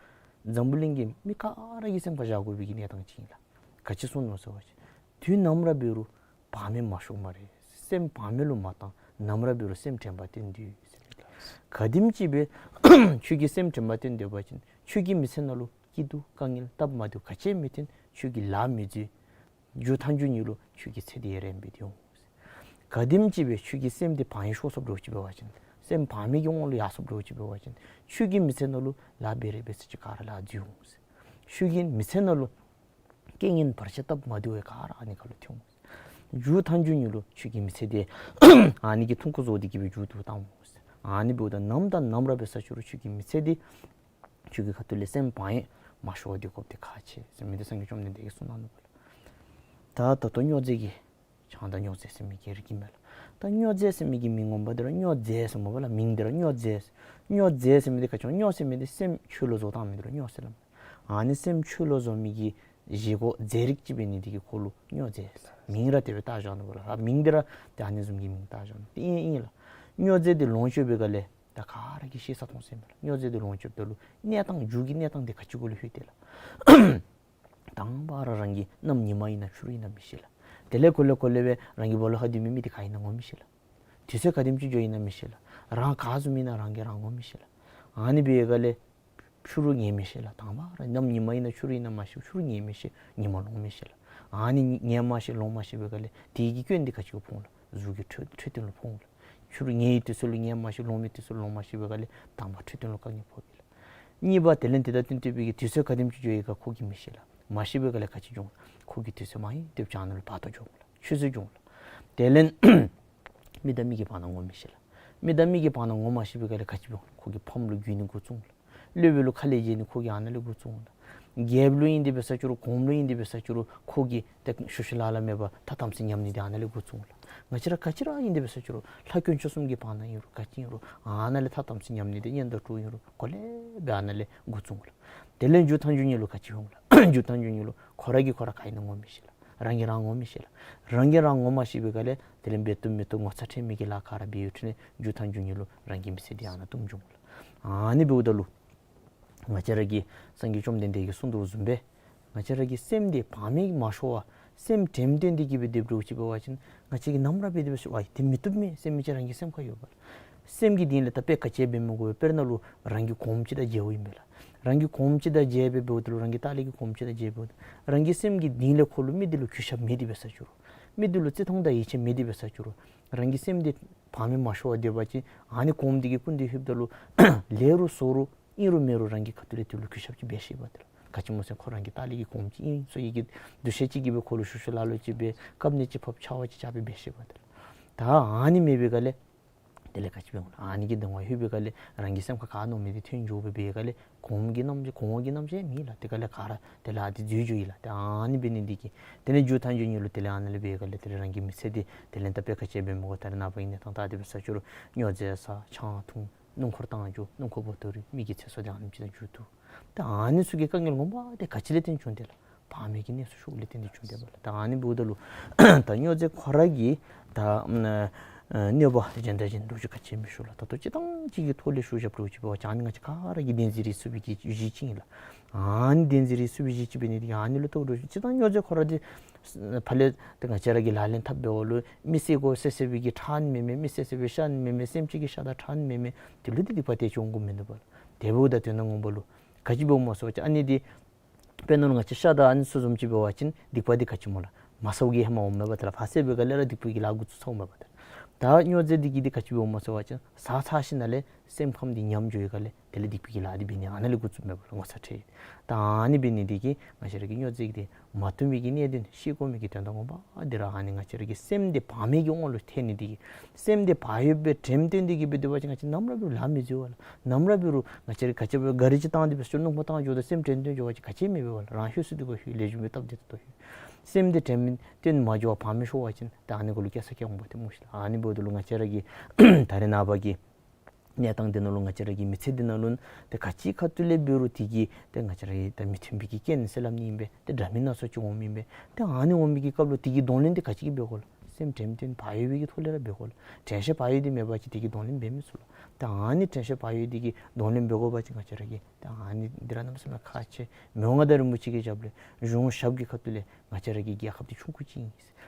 འཛམ་བུ་གླིང་གི་མི་ག་ར་གི་སེམས་ཁར་བཞག་དགོ་པའི་གི་གནས་སྟངས་ཅིག་ཨིན་ལགས། ག་ཅི་གསུངས་ནུག་ཟེར་བ་ཅིན་དུས་ནམ་ར་འབད་རུང་བག་མེད་མ་ཤོར་སྨ་རེ། སེམས་བག་མེད་ལུ་མ་བཏང་། ནམ་ར་འབད་རུང་སེམས་དྲན་པ་བསྟེན་སྡོད་ཟེར་ཨིན་ལགས། ག་དེམ་ཅིག་སྦེ་ཁྱོད་ཀྱིས་སེམས་དྲན་པ་བསྟེན་སྡོད་པ་ཅིན་ཁྱོད་ཀྱི་མི་ཚེ་ནང་ལུ་སྐྱིད་སྡུག་དཀའ་ངལ་སྟབས་མ་བདེཝ་ག་ཅི་ཡང་མི་ཐོན། ཁྱོད་ཀྱིས་ལཱ་མི་འཛོལ། མཇུག་མཐའ་མཇུག་ཉིད་ལུ་ཁྱོད་ཀྱི་ཚེ་འདི་ཡང་རིངམོ་སྦེ་འདི་འོང་། ག་དེམ་ཅིག་སྦེ་ཁྱོད་ཀྱི་སེམས་འདི་བག་གཡེང་ཤོར་སོཔ་འདྲཝ་ཅིག་འབད་བ་ཅིན་སེམས་བག་མེད་ཀྱི་དབང་ལུ་ཡར་སོཔ་འདྲཝ་ཅིག་འབད་བ་ཅིན་ཁྱོད་ཀྱི་མི་ཚེ་ནང་ལུ་ལཱ་འབད་རེ་འབད་ས་ཅིག་ག་ར་ལཱ་འཛོལ་འོང་། ཁྱོད་ཀྱི་མི་ཚེ་ནང་ལུ་རྐྱེན་ངན་བར་ཆད་སྟབས་མ་བདེཝ་ག་ར་ཨ་ནི་ཁར་ལུ་ཐོན་འོང་། མཇུག་མཐའ་མཇུག་ཉིད་ལུ་ཁྱོད་ཀྱི་མི་ཚེ་འདི་ཨ་ནི་གི་ཐུང་ཀུ་བཟོ་སྟེ་གི་སྦེ་མཇུག་བསྡུ་བཏང་འོང་། ཨ་ནི་འབདཝ་ད་ནམ་དང་ནམ་ར་འབད་ས་ཅིག་རུང་ཁྱོད་ཀྱི་མི་ཚེ་འདི་ཁྱོད་ཀྱི་ཁ་ཐུག་ལས་སེམས་བག་གཡེང་མ་ཤོར་བར་སྡོད་དགོཔ་འདི་ཁག་ཆེ་ཟེར་མི་འདི་སངས་རྒྱས་བཅོམ་ལྡན་འདས་ཀྱིས་གསུངས་གནང་ནུག་པ་ལགས། ད་ད་ལྟོ་སྨྱོ་རྫས་ཀྱི་ཆང་དང་སྨྱོ་རྫས་ཟེར་མི་གི་རིགས་ཨིན་མས་ལགས། ད་སྨྱོ་རྫས་ཟེར་མི་གི་མིང་ངོ་མ་འདི་ར་སྨྱོ་རྫས་ཟེར་སྨོ་པ་ལགས། མིང་འདི་ར་སྨྱོ་རྫས། སྨྱོ་རྫས་ཟེར་མི་འདི་ག་ཅི་སྨྱོ་ཟེར་མི་འདི་སེམས་འཆོལ་ལོ་བཟོ་བཏང་མི་འདི་ལུ་སྨྱོ་ཟེར་སླབ། ཨ་ནི་སེམས་འཆོལ་ལོ་བཟོ་མི་གི་བཞེས་སྒོ་རྫས་རིགས་ཅིག་འབད་ནི་འདི་གིས་ཁོ་ལུ་སྨྱོ་རྫས་ཟེར་མིང་ར་དེ་སྦེ་བཏགས་བཞག་ནུག་པ་ལགས། ཨ་མིང་འདི་ར་ཏེ་ཨ་ནི་བཟུམ་གྱི་མིང་བཏགས་བཞག་ནུག། ཏེ་ཨིན་ཨིན་ལགས། སྨྱོ་རྫས་འདི་ལོངས་སྤྱོད་པའི་སྒང་ལས་ད་ག་ར་གིས་ཤེས་ས་མཐོང་ས་ཨིན་མས་ལགས། སྨྱོ་རྫས་འདི་ལོངས་སྤྱོདཔ་ད་ལུ་གནས་སྟངས་མཇུག་གི་གནས་སྟངས་འདི་ག་ཅི་གུ་ལུ་ལྷོད་དེ་ལགས། དང་པ་ར་རང་གི་གནམ་ཉི་མ་ཨིན་ན་ཕྱི་རུ་ཨིན་ན་མི་ཤེས་ལགས། དེ་ལས་གོ་ལེ་གོ་ལེ་སྦེ་རང་གི་སྦོ་ལོགས་ཁར་སྡོད་མི་མི་འདི་ག་ཨིན་ན་ངོ་མི་ཤེས་ལགས། དུས་ཚོད་ག་དེམ་ཅིག་འགྱོ་ཨིན་ན་མི་ཤེས་ལགས། རང་ག་བཟུམ་ཨིན་ན་རང་གིས་རང་ངོ་མི་ཤེས་ལགས། ཨ་ནི་འབད་བའི་སྒང་ལས་ཕྱི་རུ་ངེས་མི་ཤེས་ལགས། དང་པ་ར་གནམ་ཉི་མ་ཨིན་ན་ཕྱི་རུ་ཨིན་ན་མ་ཤེས། ཕྱི་རུ་ངེས་མི་ཤེས། ཉི་མ་ལོང་མི་ཤེས་ལགས། ཨ་ནི་ངེས་མ་ཤེས་ལོང་མ་ཤེས་པའི་སྒང་ལས་དེ་གི་སྐྱོན་འདི་ག་ཅི་གུ་ཕོག་འོང་ལགས། གཟུགས་ཀྱི་འཕྲོད་འཕྲོད་བསྟེན་ལུ་ཕོག་འོང་ལགས། ཕྱི་རུ་ངེས་པའི་དུས་ཚོད་ལུ་ངེས་མ་ཤེས། ལོང་མི་དུས་ཚོད་ལུ་ལོང་མ་ཤེས་པའི་སྒང་ལས་དང་པ་འཕྲོད་བསྟེན་ལུ་དཀའ་ངལ་ཕོག་པས་ལགས། གཉིས་པ་དེ་ལས་དེ་དང་བསྟུན་ཏེ་སྦེ་གི་དུས་ཚོད་ག་དེམ་ཅིག་འགྱོ་ཡི་ག་ཁོ་གིས་མི་ཤེས་ལགས། མ་ཤེས་པའི་སྒང་ལས་ག་ཅི་འབྱུང་། ཁོ་གི་དུས་ཚོད་མ་ཡིན་ཏེ་བྱང་ནང་ལུ་བར་དོ་འགྱོ་འོང་ལགས། ཆུད་ཟོས་འགྱོ་འོང་ལགས། དེ་ལས་མིག་དང་མིག་གི་བར་ན་ངོ་མི་ཤེས་ལགས། མིག་དང་མིག་གི་བར་ན་ངོ་མ་ཤེས་པའི་སྒང་ལས་ག་ཅི་འབྱུང་། ཁོ་གི་ཕམ་ལུ་འགྱུར་ནི་འགོ་བཙུགས་འོང་ལགས། སློབ་དཔོན་ལུ་ཁ་ལས་བརྗེད་ནི་ཁོ་གིས་ཨ་ནཱ་ལས་འགོ་བཙུགས་འོང་ལགས། རྒྱལཔོ་ལུ་ཨིན་ཏེ་འབད་ས་ཅིག་རུང་གོངམ་ལུ་ཨིན་ཏེ་འབད་ས་ཅིག་རུང་ཁོ་གིས་ཏེ་ཤུལ་ཤུལ་ལཱ་ལཱ་མེད་པར་ཐ་དམ་ཚིག་ཉམས་ནི་འདི་ཨ་ནཱ་ལས་འགོ་བཙུགས་འོང་ལགས། ང་བཅས་ར་ག་ཅི་ར་ཨིན་ཏེ་འབད་ས་ཅིག་རུང་ལྷ་དཀོན་མཆོག་གསུམ་གྱི་བར་ན་ཨིན་རུང་ག་ཅི་ཨིན་རུང་ཨ་ནཱ་ལས་ཐ་དམ་ཚིག་ཉམས་ནི་འདི་གཉེན་དང་གྲོགས་ཨིན་རུང་གོ་ལེ་སྦེ་ཨ་ནཱ་ལས་འགོ་བཙུགས་འོང་ལགས། དེ་ལས་མཇུག་མཐའ་མཇུག་ཉིད་ལུ་ག་ཅི་འོང་ལགས། མཇུག་མཐའ་མཇུག་ཉིད་ལུ་ཁོ་ར་གིས་ཁོ་ར་ག་ཨིན་ན་ངོ་མི་ཤེས་ལགས། རང་གིས་རང་ངོ་མི་ཤེས་ལགས། རང་གིས་རང་ངོ་མ་ཤེས་པའི་སྒང་ལས་དེ་ལས་འབད་བཏུབ་མི་བཏུབ་ངོ་ཚ་ཁྲེལ་མེད་ཀྱི་ལཱ་ག་ར་འབད་ཡོད་དེ་ལས་མཇུག་མཐའ་མཇུག་ཉིད་ལུ་རང་གི་མི་ཚེ་འདི་ཨ་ནཱ་བཏུམ་འགྱོ་འོང་ལགས། ཨ་ནི་འབདཝ་ད་ལུ་ང་བཅས་ར་གི་སངས་རྒྱས་བཅོམ་ལྡན་འདས་ཀྱིས་གསུངས་དོ་བཟུམ་སྦེ་ང་བཅས་ར་གི་སེམས་འདི་བག་མེད་མ་ཤོར་བར་སེམས་དྲནམ་བཏོན་ཏེ་གི་སྦེ་སྡོདཔ་འདྲཝ་ཅིག་འབད་བ་ཅིན་ང་བཅས་ཀྱིས་ནམ་ར་འབད་དེ་འབད་ས་ཅིག་རུང་ཨ་དེ་མི་བཏུབ་མས་ཟེར་མི་ཅིག་རང་གི་སེམས་ཁར་ཡོད་པ་ལགས། སེམས་ཀྱི་གཏིང་ལས་ད་དཔེ་ག་ཅི་འབད་མི་དགོ་པས། དཔེར་ན་ལུ་རང་གི་གོངམ་ཅིག་དང་མཇལཝ་ཨིན་པས་ལགས། རང་གི་གོངམ་ཅིག་དང་མཇལ་སྦེ་འབདཝ་ད་ལུ་རང་གི་ལྟག་ལས་ཀྱི་གོངམ་ཅིག་དང་མཇལ་འབདཝ་ད་རང་གི་སེམས་ཀྱི་གཏིང་ལས་ཁོ་ལུ་མི་འདི་ལུ་གུས་ཞབས་མེད་དེ་འབད་ས་ཅིག་རུང་མི་འདི་ལུ་བརྩི་མཐོང་དང་ཡིད་ཆེས་མེད་དེ་འབད་ས་ཅིག་རུང་རང་གི་སེམས་འདི་བག་མེད་མ་ཤོར་བར་སྡོད་པ་ཅིན་ཨ་ནི་གོངམ་འདི་གིས་སྐུ་མདུན་ལྷོདཔ་ད་ལུ་ལེགས་རུང་བཙོག་རུང་ཨིན་རུང་མེད་རུང་རང་གི་ཁ་ཐུག་ལས་དེ་ལུ་གུས་ཞབས་ཅིག་འབད་ཤེས་པ་དེ་ལགས། ག་ཅི་སྨོ་ཟེར་ཁོ་རང་གི་ལྟག་ལས་ཀྱི་གོངམ་ཅིག་ཨིན་ཟེར་བའི་གི་འདུ་ཤེས་ཅིག་གིས་སྦེ་ཁོ་ལུ་ཤུལ་ཤུལ་ལཱ་ལཱ་ཅིག་འབད་དཀརཔོ་ནས་ཅིག་ཕབ་ཕྱར་བ་ཅིག་རྐྱབ་སྦེ་འབད་ཤེས་པ་དེ་ལགས། ད་ཨ་ནི་མེད་པའི་སྒང་ལས་དེ་ལས་ག་ཅི་འབད་འོང་ལགས། ཨ་ནི་གི་གདོང་ཁར་ལྷོད་པའི་སྒང་ལས་རང་གི་སེམས་ཁར་ག་མནོ་མི་དེ་ཐོན་འགྱོ་སྦེ་འབད་སྒང་ལས་གོང་གི་རྣམ་གོང་འོག་གི་རྣམ་གཞག་མེད་ལགས། དེ་སྒང་ལས་ག་ར་དེ་ལས་ཨ་དེ་འཛོལ་འགྱོཝ་ཨིན་ལགས། ད་ཨ་ནི་འབད་ནི་འདི་གིས་དེ་ལས་མཇུག་མཐའ་མཇུག་ཉིད་ལུ་དེ་ལས་ཨ་ནཱ་ལས་འབད་སྒང་ལས་དེ་ལས་རང་གི་མི་ཚེ་འདི་དེ་ལས་ད་དཔེ་ག་ཅི་འབད་མི་དགོ། ད་རེས་ནངས་པ་གི་གནས་སྟངས་ད་དེ་སྦེ་ས་ཆུ་རུ་སྨྱོ་རྫས་ཟ་ཆང་འཐུང་སྣུམ་འཁོར་བཏང་འགྱོ་སྣུམ་འཁོར་བོ་ཏོ་རུ་མི་གི་ཚེ་སྲོག་འདི་ཨ་ནེམ་ཅིག་ནང་འགྱོ་དོ། ད་ཨ་ནི་ཚུ་གི་དཀའ་ངལ་ངོ་མ་འདི་ག་ཅི་ལས་བརྟེན་བྱུང་དེ་ལགས། བག་མེད་ཀྱི་གནས་སུ་ཞུགས་ལས་བརྟེན་ཏེ་བྱུང་དེ་སྦེ་ལགས། ད་ཨ་ནི་འབདཝ་ད་ལུ་ད་སྨྱོ་རྫས་ཁོ་ར་གིས་ད་ཨ་གནོད་པ་གཞན་དང་གཞན་ལུ་ཅིག་ག་ཅི་མི་ཞུ་ལགས། ད་ལྟོ་སྤྱིར་བཏང་ཅིག་གི་ཐོག་ལས་ཞུ་བཞགཔ་འདྲཝ་ཅིག་འབད་བ་ཅིན་ཨ་ནི་ང་བཅས་ག་ར་གིས་བདེན་འཛིན་རེ་ཚུགས་པའི་གི་གཞི་ཅིག་ཨིན་ལགས། ཨ་ནི་བདེན་འཛིན་རེ་ཚུགས་པའི་གཞི་ཅིག་འབད་ནི་འདི་གིས་ཨ་ནི་ལུ་ལྟོ་རུ་སྤྱིར་བཏང་སྨྱོ་རྫས་ཁོ་ར་འདི་ཕར་ལས་ཏེ་ང་བཅས་ར་གིས་ལག་ལེན་འཐབ་འབདཝ་ལུ་མི་བསད་དགོ་བསད་བསད་པའི་གི་ཁྲག་ཨ་ནི་མེན་མས། མི་བསད་བསད་པའི་ཤ་ཨ་ནི་མེན་མས། སེམས་ཅན་གྱི་ཤ་དང་ཁྲག་ཨ་ནི་མེན་མས། དེ་ལུ་འདི་སྡིག་པ་དེ་ཅིག་འོང་དགོཔ་མིན་འདུག་པ་ལགས། དེ་འབདཝ་ད་དོན་དག་ངོ་མ་ལུ་ག་ཅི་འབདཝ་སྨོ་ཟེར་བ་ཅིན་ཨ་ནི་འདི་དཔེར་ན་ལུ་ང་བཅས་ཤ་དང་ཨ་ནི་ཚུ་བཟུམ་ཅིག་འབད་བ་ཅིན་སྡིག་པ་འདི་ག་ཅི་སྨོ་ལགས། མ་ཟཝ་གི་ཧེ་མ་འོངམ་མས་པ་ཏེ་ལགས། ཕར་བསད་པའི་སྒང་ལས་ར་སྡིག་པའི་གི་ལཱ་འགོ་བཙུགས་ཚརཝ་མས་པ་ཏེ། ད་སྨྱོ་རྫས་འདི་གིས་འདི་ག་ཅི་འབདཝ་སྨོ་ཟེར་བ་ཅིན་ཟ་ཚར་ཞིནམ་ལས་སེམས་ཁམས་འདི་ཉམས་འགྱོ་བའི་སྒང་ལས་དེ་ལས་སྡིག་པའི་གི་ལཱ་འདི་འབད་ནི་ཨ་ནཱ་ལས་འགོ་བཙུགསཔ་མས་པ་ལགས། ངོ་ཚ་ཁྲེལ། ད་ཨ་ནི་འབད་ནི་འདི་གིས་ང་བཅས་ར་གིས་སྨྱོ་རྫས་འདི་མ་འཐུང་བའི་གི་གནད་དོན་ཤེས་དགོ་མི་གི་དོན་དག་ངོ་མ་འདི་ར་ཨ་ནི་ང་བཅས་ར་གི་སེམས་འདི་བག་མེད་ཀྱི་དབང་ལུ་ཐལ་ནི་འདི་གིས། སེམས་འདི་བག་ཡོད་པའི་དྲནམ་བཏོན་ཏེ་གི་སྦེ་སྡོད་པ་ཅིན་ང་བཅས་ནམ་ར་འབད་རུང་ལཱ་མི་འཛོལ་བ་ལགས། ནམ་ར་འབད་རུང་ང་བཅས་ར་ག་ཅི་འབད་གཱ་རི་ཅིག་བཏང་སྟེ་འབད་ཞོར་སྣུམ་འཁོར་བཏང་འགྱོཝ་ད་སེམས་དྲན་འདུན་འགྱོ་བ་ཅིན་ག་ཅི་མི་འབད་བ་ལགས། རང་ལྷོད་སུ་འདུག་པ་ལྷོད། ལེགས་ཤོམ་སྦེ་སྟབས་བདེ་ཏོག་ཏོ་ལྷོད། སེམས་འདི་དྲནམ་བཏོན་མ་འགྱོ་བར་བག་མེད་ཤོར་བ་ཅིན་ད་ཨ་ནི་གུ་ལུ་སྐྱེ་ས་སྐྱེ་འོང་པ་ཏེ་སྨོ་ཤེས་ལགས། ཨ་ནི་འབདཝ་ད་ལུ་ང་བཅས་ར་གི་ད་རེས་ནངས་པ་གི་གནས་སྟངས་འདི་ནང་ལུ་ང་བཅས་ར་གི་མི་ཚེ་འདི་ནང་ལུ་ཏེ་ག་ཅི་ཁ་ཐུག་ལས་འབད་རུང་དེ་གིས་ཏེ་ང་བཅས་ར་གི་ད་མི་མཐུན་པའི་གི་རྐྱེན་ཟེར་སླབ་ནི་ཨིན་པས། ཏེ་འདྲ་མིན་སྣ་ཚོགས་ཅིག་འོང་མི་ཨིན་པས། ཏེ་ཨ་ནི་འོང་མི་གི་སྐབས་ལུ་དེ་གི་གདོང་ལེན་འདི་ག་ཅི་གིས་འབད་དགོ་ལགས། སེམས་དྲན་རྟེན་བག་ཡོད་པའི་གི་ཐོག་ལས་ར་འབད་དགོ་ལགས། དྲན་ཤེས་བག་ཡོད་འདི་མེད་པ་ཅིན་དེ་གིས་གདོང་ལེན་འབད་མི་ཚུགས་ལགས། ཏེ་ཨ་ནི་དྲན་ཤེས་བག་ཡོད་འདི་གིས་གདོང་ལེན་འབད་དགོ་པ་ཅིན་ང་བཅས་ར་གིས་ཏེ་ཨ་ནི་འདི་ར་གནམ་མེད་ས་མེད་ཁག་ཆེ། མི་དབང་མངའ་བདག་རིན་པོ་ཆེ་གི་ཞབས་ལས་གཞུང་ཞབས་ཀྱི་ཁ་ཐུག་ལས་ང་བཅས་ར་གི་རྒྱལ་ཁབ་འདི་ཆུང་ཀུ་ཅིག་ཨིན།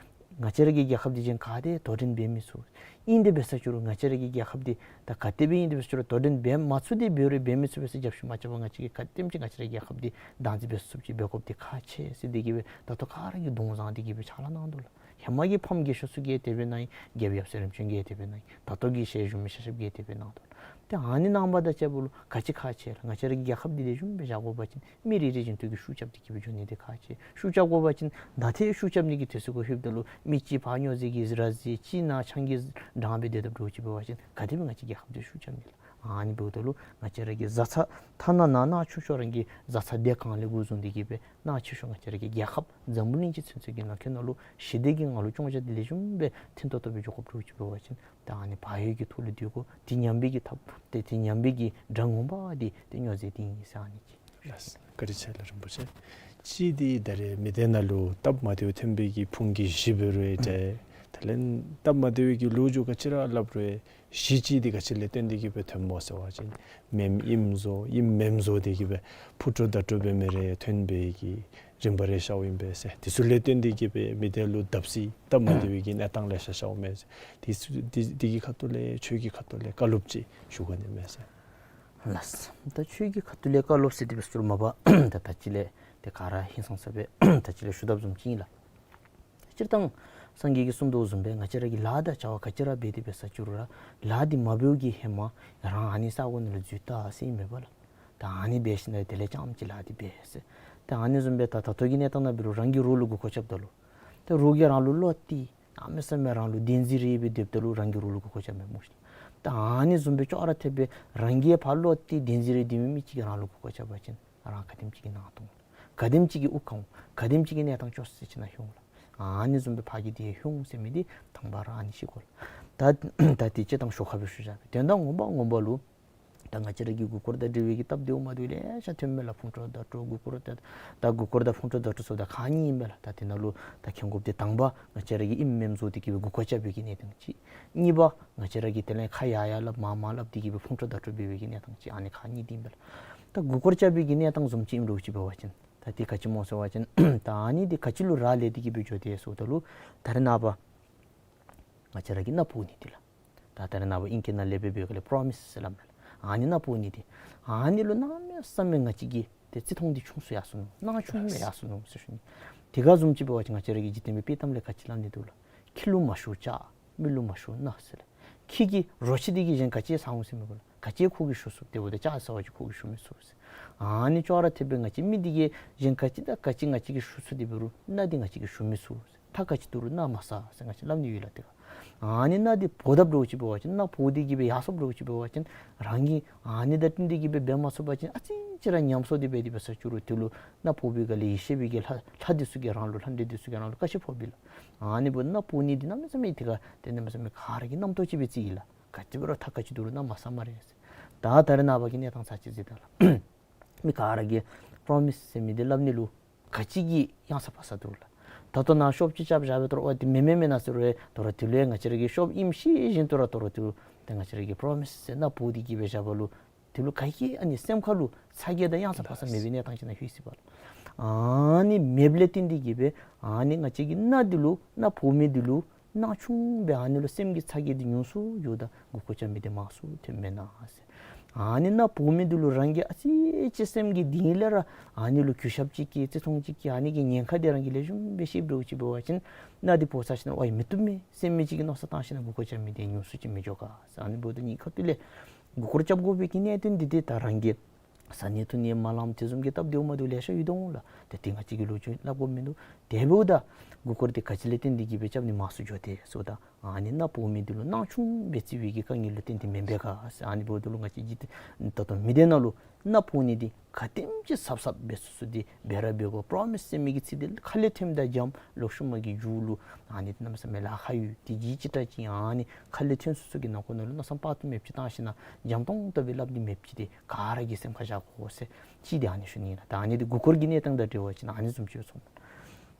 ང་བཅས་ར་གི་རྒྱལ་ཁབ་འདི་གཞན་ག་ཏེ་དོ་འགྲན་འབད་མི་ཚུགས། ཨིན་དེ་འབད་ས་ཅིག་རུང་ང་བཅས་ར་གི་རྒྱལ་ཁབ་འདི་ད་ག་དེ་སྦེ་ཨིན་དེ་འབད་ས་ཅིག་རུང་དོ་འགྲན་འབད་མ་ཚུགས་ཏེ་འབད་རུང་འབད་མི་ཚུགས་པས་ཟེར་རྒྱབ་བཤུད་མ་རྐྱབ་པར་ང་བཅས་ཀྱིས་ག་དེམ་ཅིག་ང་བཅས་ར་གི་རྒྱལ་ཁབ་འདི་བདག་འཛིན་འབད་ཚུགསཔ་ཅིག་འབད་དགོཔ་འདི་ཁག་ཆེ་ཟེར་འདི་གིས་སྦེ་ད་ལྟོ་ག་ར་གིས་གདོང་བཟང་འདི་གིས་སྦེ་ཕྱག་ལཱ་གནང་དོ་ལགས། ཧེ་མ་གི་ཕམ་རྒས་ཤོས་ཚུ་གིས་དེ་སྦེ་གནང་ཡི། རྒྱལཔོ་ཡབ་སྲས་རིམ་བྱོན་གྱིས་དེ་སྦེ་གནང་ཡི། ད་ལྟོ་གི་ཞལ་བཞུགས་མི་ཤེས་ཤེསཔ་གིས་དེ་སྦེ་གནང་དོ་ལགས། ཏེ་ཨ་ནི་གནང་བ་དང་བཅསཔ་ལུ་ག་ཅི་ཁག་ཆེ་ལགས། ང་བཅས་ར་གི་རྒྱལ་ཁབ་འདི་ལེགས་ཤོམ་སྦེ་བཞག་དགོ་པ་ཅིན་མི་རེ་རེ་བཞིན་དུ་གིས་ཤུགས་རྐྱབ་སྟེ་གི་སྦེ་འགྱོ་ནི་འདི་ཁག་ཆེ། ཤུགས་རྐྱབ་དགོ་པ་ཅིན་ད་ཏེ་ཤུགས་རྐྱབ་ནི་གི་དུས་ཚོད་གུ་ལྷོདཔ་ད་ལུ་མི་གཅིག་ཕར་སྨྱོ་རྫས་ཀྱི་ར་བཟི་གཅིག་ནཱ་ཆང་གིས་འགྲངས་སྦེ་སྡོད་དཔ་འདྲཝ་ཅིག་འབད་བ་ཅིན་ག་དེ་སྦེ་ང་བཅས་རྒྱལ་ཁབ་འདི་ཤུགས་རྐྱབ་ནི་ལགས། ཨ་ནི་འབདཝ་ད་ལུ་ང་བཅས་ར་གི་བཟའ་ཚང་ཐ་ན་ནང་ན་ཆུང་ཤོས་རང་གི་བཟའ་ཚང་སྡེ་གང་ལས་འགོ་བཟུང་སྟེ་གི་སྦེ་ནང་ཆེ་ཤོས་ང་བཅས་ར་གི་རྒྱལ་ཁབ་འཛམ་བུ་གླིང་སྤྱི་ཚུན་ཚོད་ཀྱི་ནང་འཁོད་ནང་ལུ་ཞི་བདེ་གི་ངང་ལུ་སྐྱོང་བཞག་སྟེ་ལེགས་ཤོམ་སྦེ་མཐུན་ཏོག་ཏོ་སྦེ་འགྱོ་དགོཔ་འདྲཝ་ཅིག་འབད་བ་ཅིན་ད་ཨ་ནི་བག་ཡོད་ཀྱི་ཐོག་ལུ་སྡོད་དགོ། དེ་ཉམས་པའི་གི་ཐབས་ཏེ་དེ་ཉམས་པའི་གི་དགྲ་ངོ་མ་འདི་ཏེ་སྨྱོ་རྫས་འདི་ཨིན་ཟེར་ཨ་ནི་ཅིག། ལགས། བཀའ་དྲིན་ཆེ་ལགས་རིན་པོ་ཆེ། གཅིག་འདི་ད་རེས་མི་སྡེ་ནང་ལུ་སྟབས་མ་བདེཝ་ཐོན་པའི་གི་ཕུང་གི་གཞི་འབད་རུང་ཨིན་ཏེ། དེ་ལས་སྟབས་མ་བདེ་བའི་གི་ལོ་རྒྱུས་ག་ཅི་ར་སླབ་རུང་གཞི་གཅིག་འདི་ག་ཅི་ལས་བརྟེན་ཏེ་གི་སྦེ་ཐོནམ་སྨོ་ཟེར་བ་ཅིན་མེནམ་ཨིནམ་བཟོ་ཨིནམ་མེནམ་བཟོ་སྟེ་གི་སྦེ་ཕུ་ཏོ་བརྡ་སྤྲོད་འབད་མི་རེ་ཐོན་པའི་གི་རིམ་པ་རེ་ཤརཝ་ཨིན་པས་ཟེར། དེ་ཚུ་ལས་བརྟེན་ཏེ་གི་སྦེ་མི་སྡེ་ལུ་བརྡབ་གསིག་སྟབས་མ་བདེ་བའི་གི་གནས་སྟངས་ལེ་ཤ་ཤརཝ་མས་ཟེར། དེ་ཚུ་དེ་དེ་གི་ཁ་ཐུག་ལས་ཁྱོད་ཀྱི་ཁ་ཐུག་ལས་བཀའ་སློབ་ཅིག་ཞུ་དགོ་ནི་མས་ཟེར། ལགས། ད་ཁྱོད་ཀྱི་ཁ་ཐུག་ལས་བཀའ་སློབ་ཟེར་དེ་སྦེ་ཟེར་མ་པ་ད་ད་ཅི་ལས་དེ་ག་ར་ཧིང་སངས་ས་སྦེ་ད་ཅི་ལས་ཞུ་དོ་བཟུམ་ཅིག་ཨིན་ལགས། སྤྱིར་བཏང་སངས་རྒྱས་ཀྱིས་གསུངས་དོ་བཟུམ་སྦེ་ང་བཅས་ར་གི་ལཱ་དང་བྱ་བ་ག་ཅི་ར་འབད་དེ་འབད་ས་ཅིག་རུང་ར་ལཱ་འདི་མ་འབདཝ་གི་ཧེ་མ་རང་ཨ་ནི་ས་གོ་ནང་ལུ་འཛུལ་ད་ཟེར་ཨིན་མས་པ་ལགས། ད་ཨ་ནི་འབད་ཞིནམ་ལས་དེ་ལས་རྐྱངམ་ཅིག་ལཱ་འདི་འབད་ཟེར། ད་ཨ་ནི་བཟུམ་སྦེ་ད་ད་ལྟོ་གི་གནས་སྟངས་ནང་འབད་རུང་རང་གི་རོགས་ལུ་མགུ་སྐོར་རྐྱབ་ད་ལུ་ད་རོགས་ཀྱིས་རང་ལུ་བློ་གཏད་གནམ་མེད་ས་མེད་རང་ལུ་བདེན་འཛིན་རེ་སྦེ་སྡོདཔ་ད་ལུ་རང་གི་རོགས་ལུ་མགུ་སྐོར་རྐྱབ་མས་སྨོ་ཤེས། ད་ཨ་ནི་བཟུམ་སྦེ་ཅོག་ར་འཐདཔ་སྦེ་རང་གིས་ཕར་བློ་གཏད་བདེན་འཛིན་རེ་སྡོད་མི་མི་ཅིག་གིས་རང་ལུ་མགུ་སྐོར་རྐྱབ་པ་ཅིན་རང་ག་དེམ་ཅིག་གི་ནང་དོག་ག་དེམ་ཅིག་གི་དབུགས་ཁ་འོང་། ག་དེམ་ཅིག་གི་གནས་སྟངས་སྐྱོ་ས་ཅིག་ནང་ལྷོད་འོང་ལགས། ཨ་ནི་བཟུམ་སྦེ་ཕར་གི་དེ་ལྷོད་འོང་ཟེར་མི་འདི་དང་པ་ར་ཨ་ནི་ཤེས་དགོ་ལགས། ད་ད་དེ་སྤྱིར་བཏང་ཞོར་ཁ་སྦེ་ཞུ་བཞག་པས། དོན་དག་ངོ་མ་ངོ་མ་ལུ་ད་ང་བཅས་ར་གི་མགུ་སྐོར་དང་འབྲེལ་བའི་གི་སྟབས་བདེཝ་མ་བདེཝ་ལེ་ཤ་ཐོན་མས་ལགས། ཕུང་དཀྲོག་བརྡ་དཀྲོག་མགུ་སྐོར་ད་ད་མགུ་སྐོར་དང་ཕུང་དཀྲོག་བརྡ་དཀྲོག་ཟེརཝ་ད་ཁག་གཉིས་ཨིན་པས་ལགས། ད་དེ་ནང་ལུ་ད་མཁྱེན་དགོཔ་འདི་དང་པ་ང་བཅས་ར་གིས་ཨིནམ་མེནམ་བཟོ་སྟེ་གི་སྦེ་མགུ་སྐོར་རྐྱབ་པའི་གི་གནས་སྟངས་ཅིག། གཉིས་པ་ང་བཅས་ར་གིས་དེ་ལས་ཁ་ཡར་ཡར་སླབ་མར་མར་སླབ་སྟེ་གི་སྦེ་ཕུང་དཀྲོག་བརྡ་དཀྲོག་འབད་བའི་གི་གནས་སྟངས་ཅིག། ཨ་ནི་ཁག་གཉིས་འདི་ཨིན་པས་ལགས། ད་མགུ་སྐོར་རྐྱབ་པའི་གི་གནས་སྟངས་བཟུམ་ཅིག་ཨིནམ་འདྲཝ་ཅིག་འབད་བ་ཅིན་ད་དེ་ག་ཅི་སྨོ་ཟེར་བ་ཅིན་ད་ཨ་ནི་འདི་ག་ཅི་ལུ་རག་ལས་ཏེ་གི་སྦེ་འགྱོ་དེས་ཟེརཝ་ད་ལུ་ད་རེས་ནངས་པ་ང་བཅས་ར་གིས་མནའ་ཕུལ་ནི་འདི་ལགས། ད་ད་རེས་ནངས་པ་ཨིང་སྐད་ནང་ལས་འབད་བའི་སྒང་ལས་པྲོ་མིསི་ཟེར་སླབ་མས་ལགས། ཨ་ནི་མནའ་ཕུལ་ནི་འདི་ཨ་ནི་ལུ་གནམ་མེད་ས་མེད་ང་བཅས་ཀྱིས་ཏེ་བརྩི་མཐོང་འདི་ཆུང་སུ་ཡར་སོ་ནུག། སྣང་ཆུང་སྦེ་ཡར་སོ་ནུག་ཟེར་ཞུ་ནི། དེ་ག་བཟུམ་ཅིག་འབད་བ་ཅིན་ང་བཅས་ར་གི་འཇིག་རྟེན་པའི་དཔྱེ་གཏམ་ལས་ག་ཅི་སླབ་ནི་འདུག་ལགས། ཁྱི་ལུ་མ་ཞུ་ལྕགས། མི་ལུ་མ་ཞུ་མནའ་ཟེར་ལགས། ཁྱི་གིས་རོ་ཁྱི་འདི་གིས་གཞན་ག་ཅི་ཟ་འོང་ཟེར་མི་དགོ་ལགས། ག་ཅི་ཁོ་གིས་ཞུ་ཚུགས། དེ་འབདཝ་ད་ལྕགས་ཟ་བ་ཅིན་ཁོ་གིས་ཞུ་མི་ཚུགས་ཟེར། ཨ་ནི་ཅོག་ར་འཐདཔ་སྦེ་ང་བཅས་མི་འདི་གིས་གཞན་ག་ཅི་དང་ག་ཅི་ང་བཅས་ཀྱིས་ཞུ་ཚུགས། དེ་འབད་རུང་མནའ་འདི་ང་བཅས་ཀྱིས་ཞུ་མི་ཚུགས་ཟེར། ཐག་ག་ཅི་འདུག་རུང་མནའ་མ་ཟ་ཟེར་ང་བཅས་སླབ་ནི་ཡོད་ལགས། དེ་ཁར་ཨ་ནི་མནའ་འདི་འབོ་དཔ་འདྲཝ་ཅིག་འབད་བ་ཅིན་མནའ་བོར་ཏེ་གི་སྦེ་ཡར་སོཔ་འདྲཝ་ཅིག་འབད་བ་ཅིན་རང་གིས་ཨ་ནི་དང་བསྟུན་ཏེ་གི་སྦེ་འབད་མ་ཚུགས་པ་ཅིན་ཨ་ཙི་ཅིག་ར་ཉམས་སོ་སྟེ་འབད་དེ་འབད་ས་ཅིག་རུང་དེ་ལུ་མནའ་བོར་བའི་སྒང་ལས་ཡེ་ཤེས་པའི་གི་ལྷ་ལྷ་འདི་ཚུ་གིས་རང་ལུ་ལྷ་འདྲེ་འདི་ཚུ་གིས་རང་ལུ་བཀའ་ཆད་ཕོགཔ་ཨིན་ལགས། ཨ་ནི་འབདཝ་ད་མནའ་བོར་ནི་འདི་གནམ་མེད་ས་མེད་དེ་ཁར་ཏེ་གནམ་མེད་ས་མེད་ག་ར་གི་རྣམ་རྟོག་ཅིག་སྦེ་རྩིཝ་ཨིན་ལགས། ག་ཅི་འབད་རུང་ཐག་ག་ཅི་འདུག་རུང་མནའ་མ་ཟ་སྨ་རེ་ཟེར། ད་ད་རེས་ནངས་པ་གི་གནས་སྟངས་ཚར་ཅིག་གཟིགས་ད་ལགས། མི་ག་ར་གིས་པྲོ་མིསི་ཟེར་མི་འདི་སླབ་ནི་ལུ་ག་ཅི་གི་ཡང་ས་བར་ས་འདུག་ལགས། ད་ལྟོ་ནཱ་ཤོབ་ཅིག་རྐྱབ་བཞག་སྦེ་དོ་རུང་ཨོ་དེ་མེན་མེན་མེན་ན་ཟེར་རུང་དོ་རུང་དེ་ལུ་ཡང་ང་བཅས་ར་གིས་ཤོབ་ཨིནམ་ཤེས་བཞིན་དུ་ར་དོ་རུང་དེ་ལུ་ཏེ་ང་བཅས་ར་གིས་པྲོ་མིསི་ཟེར་མནའ་བོར་ཏེ་གི་སྦེ་བཞག་པ་ལུ་དེ་ལུ་ག་གིས་ཨ་ནི་སེམས་ཁ་ལུ་ཚ་གྱང་དང་ཡང་ས་བར་ས་མེད་པའི་གནས་སྟངས་ཅིག་ནང་ལྷོད་ཅི་པ་ལགས། ཨ་ནི་མེདཔ་ལས་བརྟེན་ཏེ་གི་སྦེ་ཨ་ནི་ང་བཅས་ཀྱི་མནའ་འདི་ལུ་མནའ་བོར་མི་འདི་ལུ་སྣང་ཆུང་སྦེ་ཨ་ནི་ལུ་སེམས་ཀྱི་ཚ་གྱང་འདི་ཉུང་སུ་འགྱོཝ་ད་མགུ་སྐོར་རྐྱབ་མི་འདི་མང་སུ་ཐོནམ་མེན་ན་ཟེར། ཨ་ནི་མནའ་བོར་མི་འདི་ལུ་རང་གིས་ཨ་ཙི་ཅིག་སེམས་ཀྱི་གཏིང་ལས་ར་ཨ་ནི་ལུ་གུས་ཞབས་ཅིག་བསྐྱེད་བརྩི་མཐོང་ཅིག་བསྐྱེད་ཨ་ནི་གི་ཉེན་ཁ་འདི་རང་གིས་ལེགས་ཤོམ་སྦེ་ཤེསཔ་འདྲཝ་ཅིག་འབད་བ་ཅིན་མནའ་འདི་བོར་ཚར་ཞིནམ་ལས་ཝའི་མི་བཏུབ་མས་ཟེར་མི་ཅིག་གི་མནོ་བསམ་བཏང་ཞིནམ་ལས་མགུ་སྐོར་རྐྱབ་མི་འདི་ཉུང་སུ་ཅིག་མི་འགྱོ་ག་ཟེར། ཨ་ནི་འབདཝ་ད་གཉིས་ཁ་ཐུག་ལས་མགུ་སྐོར་རྐྱབ་དགོ་པའི་གི་གནད་དོན་འདི་ཏེ་ད་རང་གིས་བཟའ་ནི་འཐུང་ནི་མ་ལངམ་དེ་བཟུམ་གྱི་སྟབས་བདེཝ་མ་བདེཝ་ལེ་ཤ་ཡོད་དོ་འོང་ལགས། ཏེ་དེ་ང་བཅས་ཀྱིས་ལོ་རྒྱུས་སླབ་དགོཔ་མིན་འདུག། དེ་འབདཝ་ད་མགུ་སྐོར་འདི་ག་ཅི་ལས་བརྟེན་ཏེ་གི་སྦེ་རྐྱབ་ནི་མང་སུ་འགྱོ་དེས་ཟེརཝ་ད་ཨ་ནི་མནའ་བོར་མི་འདི་ལུ་སྣང་ཆུང་སྦེ་བརྩི་བའི་གི་དཀའ་ངལ་ལུ་བརྟེན་ཏེ་མེན་པས་ག་ཟེར། ཨ་ནི་འབདཝ་ད་ལུ་ང་བཅས་ཀྱིས་ཏེ་ད་ལྟོ་མི་སྡེ་ནང་ལུ་མནའ་བོར་ནི་འདི་ག་དེམ་ཅིག་ཟབ་ཟབ་སྦེ་སུ་སུ་འདི་འབད་ར་འབད་དགོ། པྲོ་མིསི་ཟེར་མི་གི་ཚིག་འདི་ཁ་ལས་ཐོནམ་ད་འཇམ། ལོག་ཤུལ་མ་གི་མཇུག་ལུ་ཨ་ནི་གནམ་མེད་ས་མེད་ལཱ་ཁག་ཡོད། དེ་གིས་ཅིག་དྲག་ཅིག་ཨ་ནི་ཁ་ལས་ཐོན་སོ་སོ་གི་ནང་ཁོག་ནང་ལུ་མནོ་བསམ་དཔག་ཏུ་མེདཔ་ཅིག་བཏང་ཞིནམ་ལས་འཇམ་ཏོང་ཏོ་སྦེ་སླབ་ནི་མེདཔ་ཅིག་འདི་ག་ར་གིས་སེམས་ཁར་བཞག་དགོ་ཟེར། གཅིག་འདི་ཨ་ནི་ཞུ་ནི་ལགས། ད་ཨ་ནི་འདི་མགུ་སྐོར་གྱི་གནས་སྟངས་དང་འབྲེལ་བ་ཅིན་ཨ་ནི་བཟུམ་ཅིག་སོང་།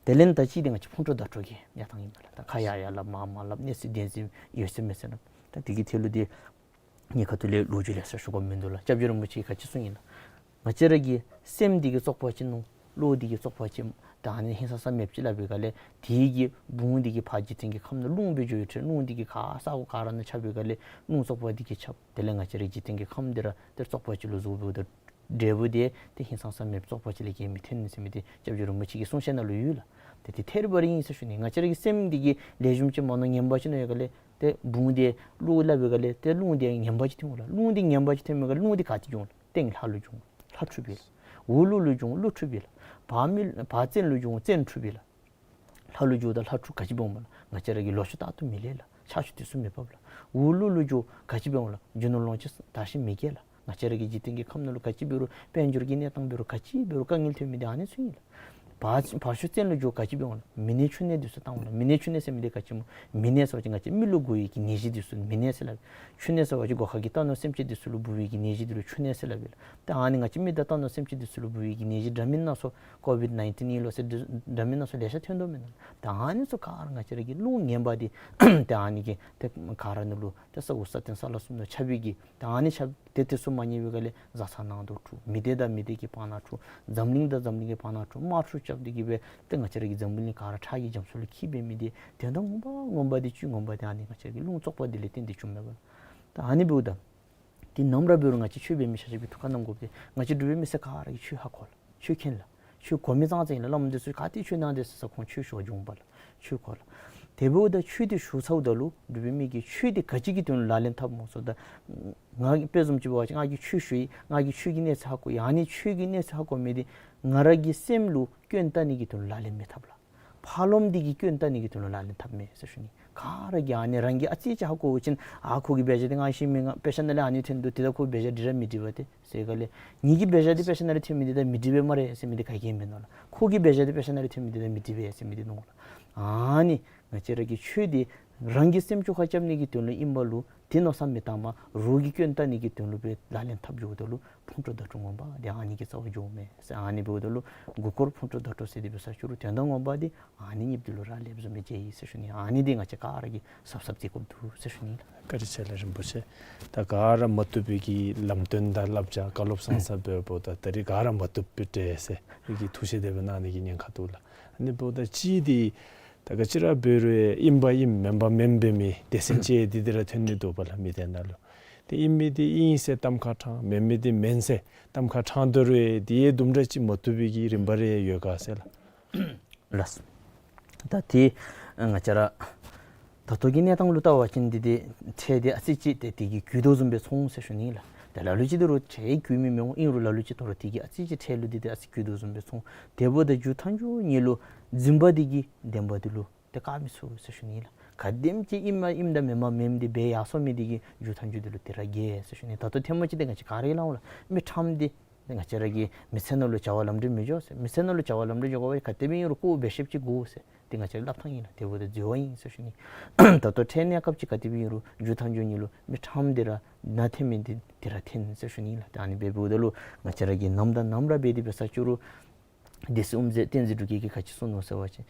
དེ་ལས་ད་གཅིག་འདི་ང་བཅས་ཕུང་དཀྲོག་བརྡ་དཀྲོག་གི་གནས་སྟངས་ཨིན་པས་ལགས། ད་ཁ་ཡར་ཡར་སླབ་མར་མར་སླབ་གནས་ཚུལ་བདེན་འཛིན་ཡོད་ཟེར་མེད་ཟེར་སླབ། ད་དེ་གི་ཐད་ལུ་འདི་གཉིས་ཁ་ཐུག་ལས་ལོ་རྒྱུས་ལེ་ཤ་ཞུ་དགོཔ་མིན་འདུག་ལགས། སྐྱབས་རྗེ་རིན་པོ་ཆེ་གིས་ག་ཅི་གསུངས་ཡི་ལགས། ང་བཅས་ར་གི་སེམས་འདི་གིས་བཙོག་པ་ཅིག་མནོ། བློ་འདི་གིས་བཙོག་པ་ཅིག་ད་ཨ་ནི་ཧིང་སངས་ས་མེདཔ་ཅིག་སླབ་པའི་སྒང་ལས་དེ་གི་བུང་འདི་གིས་ཕར་འཇིག་རྟེན་གྱི་ཁམས་ནང་རླུང་སྦེ་འགྱོ་ཡི་ཕྲད། རླུང་འདི་གིས་ག་ས་གོ་ག་ར་ནང་ཁྱབ་པའི་སྒང་ལས་རླུང་བཙོག་པ་འདི་གིས་ཁྱབ། དེ་ལས་ང་བཅས་ར་འཇིག་རྟེན་གྱི་ཁམས་འདི་ར་ཏེ་བཙོག་པ་ཅིག་ལུ་གཟུགས་འབདཝ་ད་འབྲས་བུ་འདི་ཏེ་ཧིང་སངས་ས་མེདཔ་བཙོག་པ་ཅིག་ལས་གཞན་མི་ཐོན་ཟེར་མི་འདི་སྐྱབས་རྗེ་རིན་པོ་ཆེ་གི་གསུང་བཤད་ནང་ལུ་ཡོད་ལགས། ཏེ་དེ་ཐད་རི་བ་རི་ཨིན་ཟེར་ཞུ་ནི། ང་བཅས་ར་གི་སེམས་འདི་གིས་ལེགས་ཤོམ་ཅིག་མ་མནོ་ངན་པ་ཅིག་མནོ་བའི་སྒང་ལས་ཏེ་བུང་འདི་བློ་སླབ་པའི་སྒང་ལས་ཏེ་རླུང་འདི་ངན་པ་ཅིག་ཐོན་འོང་ལགས། རླུང་འདི་ངན་པ་ཅིག་ཐོན་པའི་སྒང་ལས་རླུང་འདི་ག་ཏེ་འགྱོ་འོང་ལགས། སྟེང་ལྷ་ལུ་འགྱོ་འོང་། ལྷ་འཁྲུགས་པས་ལགས། འོག་ཀླུ་ལུ་འགྱོ་འོང་། ཀླུ་འཁྲུགས་པས་ལགས། བར་མི་བར་བཙན་ལུ་འགྱོ་འོང་། བཙན་འཁྲུགས་པས་ལགས། ལྷ་ལུ་འགྱོཝ་ད་ལྷ་འཁྲུགས་ག་ཅི་འབད་འོང་སྨོ་ལགས། ང་བཅས་ར་གི་ལོ་ཕྱུགས་རྟག་ཏུ་མི་ལེགས་ལགས། ཆར་ཆུ་དུས་སུ་མི་འབབ་ལགས། འོག་ཀླུ་ལུ་འགྱོ་ག་ཅི་འབད་འོང་ལགས། རྒྱུ་ནོར་ལོངས་སྤྱོད་དར་ཞིང་མི་རྒྱས་ལགས། ང་བཅས་ར་གི་འཇིག་རྟེན་གྱི་ཁམས་ནང་ལུ་ག་ཅི་འབད་རུང་དཔལ་འབྱོར་གྱི་གནས་སྟངས་འབད་རུང་ག་ཅི་འབད་རུང་དཀའ་ངལ་ཐོན་མི་འདི་ཨ་ནི་ཚུ་ཨིན་ལགས། བར་བར་ཤུག་བཙན་ལུ་འགྱོ་ག་ཅི་འབད་འོང་ལགས། མི་ནད་ཕྱུགས་ནད་འདི་ཚུ་བཏང་འོང་ལགས། མི་ནད་ཕྱུགས་ནད་ཟེར་མི་འདི་ག་ཅི་སྨོ། མི་ནད་ཟེར་བ་ཅིན་ང་བཅས་མི་ལུ་འགོ་བའི་གི་ནད་གཞི་འདི་ཚུ་མི་ནད་ཟེར་སླབ། ཕྱུགས་ནད་ཟེར་བ་ཅིན་སྒོ་ཁ་གི་རྟ་ནོར་སེམས་ཅན་འདི་ཚུ་ལུ་འབུ་བའི་གི་ནད་གཞི་འདི་ལུ་ཕྱུགས་ནད་ཟེར་སླབ་ཨིན་ལགས། ད་ཨ་ནི་ང་བཅས་མི་དང་རྟ་ནོར་སེམས་ཅན་འདི་ཚུ་ལུ་འབུ་བའི་གི་ནད་གཞི་འདྲ་མིན་སྣ་ཚོགས་ཀོ་བིཌ་ནའིན་ཊིན་ཨིན་ལོ་ཟེར་འདི་འདྲ་མིན་སྣ་ཚོགས་ལེ་ཤ་ཐོན་དོ་མེན་ན། ད་ཨ་ནི་ཚུ་ག་ར་ང་བཅས་ར་གི་རླུང་ངན་པ་འདི་ད་ཨ་ནི་གིས་ཏེ་ག་ར་ནང་ལུ་ཏེ་ས་འོག་ས་སྟེང་ས་བླ་གསུམ་ནང་ཁྱབ་པའི་གི་ད་ཨ་ནི་ཁྱབ་ཏེ་དེ་ཚུ་མ་ཉན་པའི་སྒང་ལས་བཟའ་ཚང་ནང་དུ་འཁྲུག། མི་སྡེ་དང་མི་སྡེ་གི་བར་ན་འཁྲུག། འཛམ་གླིང་དང་འཛམ་གླིང་གི་བར་ན་འཁྲུག། དམག་འཁྲུག་རྐྱབ་སྟེ་གི་སྦེ་ཏེ་ང་བཅས་ར་གི་འཛམ་བུ་གླིང་ག་ར་ཁྲག་གི་རྒྱ་མཚོ་ལུ་འཁྱིལ་འབད་མི་འདི་དོན་དག་ངོ་མ་ངོ་མ་འདི་བཅུད་ངོ་མ་འདི་ཨ་ནི་ང་བཅས་ར་གི་རླུང་བཙོག་པ་འདི་ལས་བརྟེན་ཏེ་བྱུངམ་མས་པ། ད་ཨ་ནི་འབདཝ་ད་འདི་ནམ་ར་འབད་རུང་ང་བཅས་ཆོས་འབད་མི་ཆ་ཁྱབ་ཀྱིས་ཐུགས་ཁར་བསྣམ་དགོཔ་འདི་ང་བཅས་འབྲུག་པའི་མི་སེར་ག་ར་གིས་ཆོས་ཧ་གོ་ལགས། ཆོས་མཁྱེན་ལགས། ཆོས་གོ་མི་ཙང་ཙང་ཨིན་ལགས། བླམ་འདི་ཚུ་ག་ཏེ་ཆོས་གནང་དེས་ཟེར་ཁོང་ཆོས་ཞུ་བར་འགྱོཝ་མས་ལགས། ཆོས་གོ་ལགས། དེ་འབདཝ་ད་ཆོས་འདི་ཞུ་ཚརཝ་ད་ལུ་འབྲུག་པའི་མི་གིས་ཆོས་འདི་ག་ཅི་གི་དོན་ལུ་ལག་ལེན་འཐབ་སྨོ་ཟེརཝ་ད་ང་གིས་དཔེ་བཟུམ་ཅིག་འབད་བ་ཅིན་ང་གིས་ཆོས་ཞུ་ཡི། ང་གིས་ཆོས་ཀྱི་གནས་ཚད་ཧ་གོ་ཡི། ཨ་ནི་ཆོས་ཀྱི་གནས་ཚད་ཧ་གོ་མི་འདི་ང་ར་གི་སེམས་ལུ་སྐྱོན་བཏགས་ནི་གི་དོན་ལུ་ལག་ལེན་མི་འཐབ་ལགས། ཕར་ལོགསམ་འདི་གིས་སྐྱོན་བཏགས་ནི་གི་དོན་ལུ་ལག་ལེན་འཐབ་མས་ཟེར་ཞུ་ནི། ག་ར་གིས་ཨ་ནི་རང་གིས་ཨ་ཙི་ཅིག་ཧ་གོ་བ་ཅིན་ཨ་ཁོ་གིས་འབད་བཞག་འདི་ང་ཤེས་མི་ང་དཔེ་ཆ་ནང་ལས་ཨ་ནི་ཐོན་འདུག། དེ་ད་ཁོ་འབད་བཞག་འདི་ར་མི་འགྲིག་པ་ཏེ་ཟེར་སྒང་ལས་ངེ་གི་འབད་བཞག་འདི་དཔེ་ཆ་ནང་ལས་ཐོན་མི་འདི་ད་མི་འགྲིག་པས་སྨ་རེ་ཟེར་མི་འདི་ག་གིས་མིན་ནུག་ལགས། ཁོ་གི་འབད་བཞག་འདི་དཔེ་ཆ་ནང་ལས་ཐོན་མི་འདི་ད་མི་འགྲིག་པས་ཟེར་མི་འདི་ནུག་ལགས། ཨ་ནི་ང་བཅས་ར་གི་ཆོས་འདི་རང་གི་སེམས་ཅོག་ཁར་རྐྱབ་ནི་གི་དོན་ལུ་ཨིན་པ་ལུ་དེ་མནོ་བསམ་མི་བཏང་པར་རོགས་ཀྱི་སྐྱོན་བལྟ་ནི་གི་དོན་ལུ་སྦེ་ལག་ལེན་འཐབ་འགྱོཝ་ད་ལུ་ཕུང་དཀྲོག་བརྡ་དཀྲོག་ངོ་མ་འདི་ཨ་ནི་གིས་རྩ་བ་འགྱོཝ་མས་ཟེར། ཨ་ནི་འབདཝ་ད་ལུ་མགུ་སྐོར་ཕུང་དཀྲོག་བརྡ་དཀྲོག་ཟེར་དེ་སྦེ་ས་ཅིག་རུང་དོན་དག་ངོ་མ་འདི་ཨ་ནི་གཉིས་འདི་ལུ་རག་ལས་བཟུམ་སྦེ་མཇལ་ཡི་ཟེར་ཞུ་ནི། ཨ་ནི་འདི་ང་བཅས་ག་ར་གིས་གཟབ་གཟབ་མཛད་དགོཔ་འདུག་ཟེར་ཞུ་ནི་ལགས། བཀའ་དྲིན་ཆེ་ལགས་རིན་པོ་ཆེ། ད་ག་ར་མ་བཏུབ་པའི་གི་ལམ་སྟོན་དང་བསླབ་བྱ་བཀའ་སློབ་གསུང་ས་འབད་བ་ད་ད་རིས་ག་ར་མ་བཏུབ་པའི་འདྲས་ཟེར་རིགས་ཀྱི་ཐུགས་བཞེད་དེ་སྦེ་གནང་ནི་གི་ཉེན་ཁ་འདུག་ལགས། ཨ་ནི་འབདཝ་ད་གཅིག་འདི་ད་ག་ཅི་ར་འབད་རུང་ཨིན་པ་ཨིནམ་མེན་པ་མེནམ་འབད་མི་སྡེ་ཚན་བཅད་འདི་འདི་ར་ཐོན་ནི་འདུག་པ་ལགས། མི་སྡེ་ནང་ལུ་ཏེ་ཨིན་མི་འདི་ཨིན་ཟེར་གཏམ་ཁ་དྲངས། མེན་མི་འདི་མེན་ཟེར་གཏམ་ཁ་དྲངས་དོ་རུང་འདི་ཡང་དུམ་གྲ་ཅིག་མ་བཏུབ་པའི་གི་རིམ་པ་རེ་ཡོད་ག་ཟེར་ལགས། ལགས། ད་ཏེ་ང་བཅས་ར་ད་ལྟོ་གི་གནས་སྟངས་ལུ་བལྟ་བ་ཅིན་འདི་ཏེ་ཁྲལ་འདི་ཨ་ཙི་ཅིག་ཏེ་དེ་གིས་རྒུད་དོ་བཟུམ་སྦེ་མཐོང་ཟེར་ཞུ་ནི་ལགས། ད་ལ་ལུ་ཅིག་ད་རུང་ཁྲལ་རྒུད་མི་མི་འོང་། ཨིན་རུང་ལ་ལུ་ཅིག་ད་རུང་དེ་གིས་ཨ་ཙི་ཅིག་ཁྲལ་ལུ་འདི་ཏེ་ཨ་ཙི་རྒུད་དོ་བཟུམ་སྦེ་མཐོང་། དེ་འབདཝ་ད་མཇུག་མཐའ་མཇུག་ཉིད་ལུ་འཛིན་པ་འདི་གིས་བདེན་པ་འདི་ལུ་ ཏེ་བཀག་མི་ཚུགས་ཟེར་ཞུ་ནི་ལགས། ག་དེམ་ཅིག་ཨིནམ་ཨིནམ་དང་མེནམ་མེནམ་འདི་འབད་ཡར་སོང་མི་འདི་གིས་མཇུག་མཐའ་མཇུག་འདི་ལུ་དེ་ར་རྒྱལ་ཟེར་ཞུ་ནི། ད་ལྟོ་ཐེངས་མ་ཅིག་ཏེ་ང་བཅས་ག་ར་ལགས་འོང་ལགས། མི་ཕྲམ་འདི་ང་བཅས་ར་གི་མི་ཚེ་ནང་ལུ་བྱ་བ་ལམ་འགྲོ་མི་འགྱོ་ཟེར། མི་ཚེ་ནང་ལུ་བྱ་བ་ལམ་འགྲོ་འགྱོ་དགོ་པ་ག་དེ་སྦེ་ཨིན་རུང་ཁོ་འབད་ཤེསཔ་ཅིག་དགོ་ཟེར། ཏེ་ང་བཅས་ར་སླབ་ཐངས་ཨིན་ལགས། དེ་འབདཝ་ད་འཛོལ་བ་ཨིན་ཟེར་ཞུ་ནི། ད་ལྟོ་འཕྲལ་གནས་སྐབས་ཅིག་ག་དེ་སྦེ་ཨིན་རུང་མཇུག་མཐའ་མཇུག་ནི་ལུ་མི་ཕྲམ་འདི་ར་ནང་འཐོན་མི་འདི་དེ་ར་འཐོན་ཟེར་ཞུ་ནི་ལགས། ཏེ་ཨ་ནི་འབདཝ་ད་ལུ་ང་བཅས་ར་གིས་ནམ་དང་ནམ་ར་འབད་དེ་འབད་ས་ཅིག་རུང་སྡེ་སྲིད་དབུ་མཛད་བསྟན་འཛིན་འབྲུག་རྒྱལ་གྱིས་ག་ཅི་གསུངས་ནུག་ཟེར་བ་ཅིན་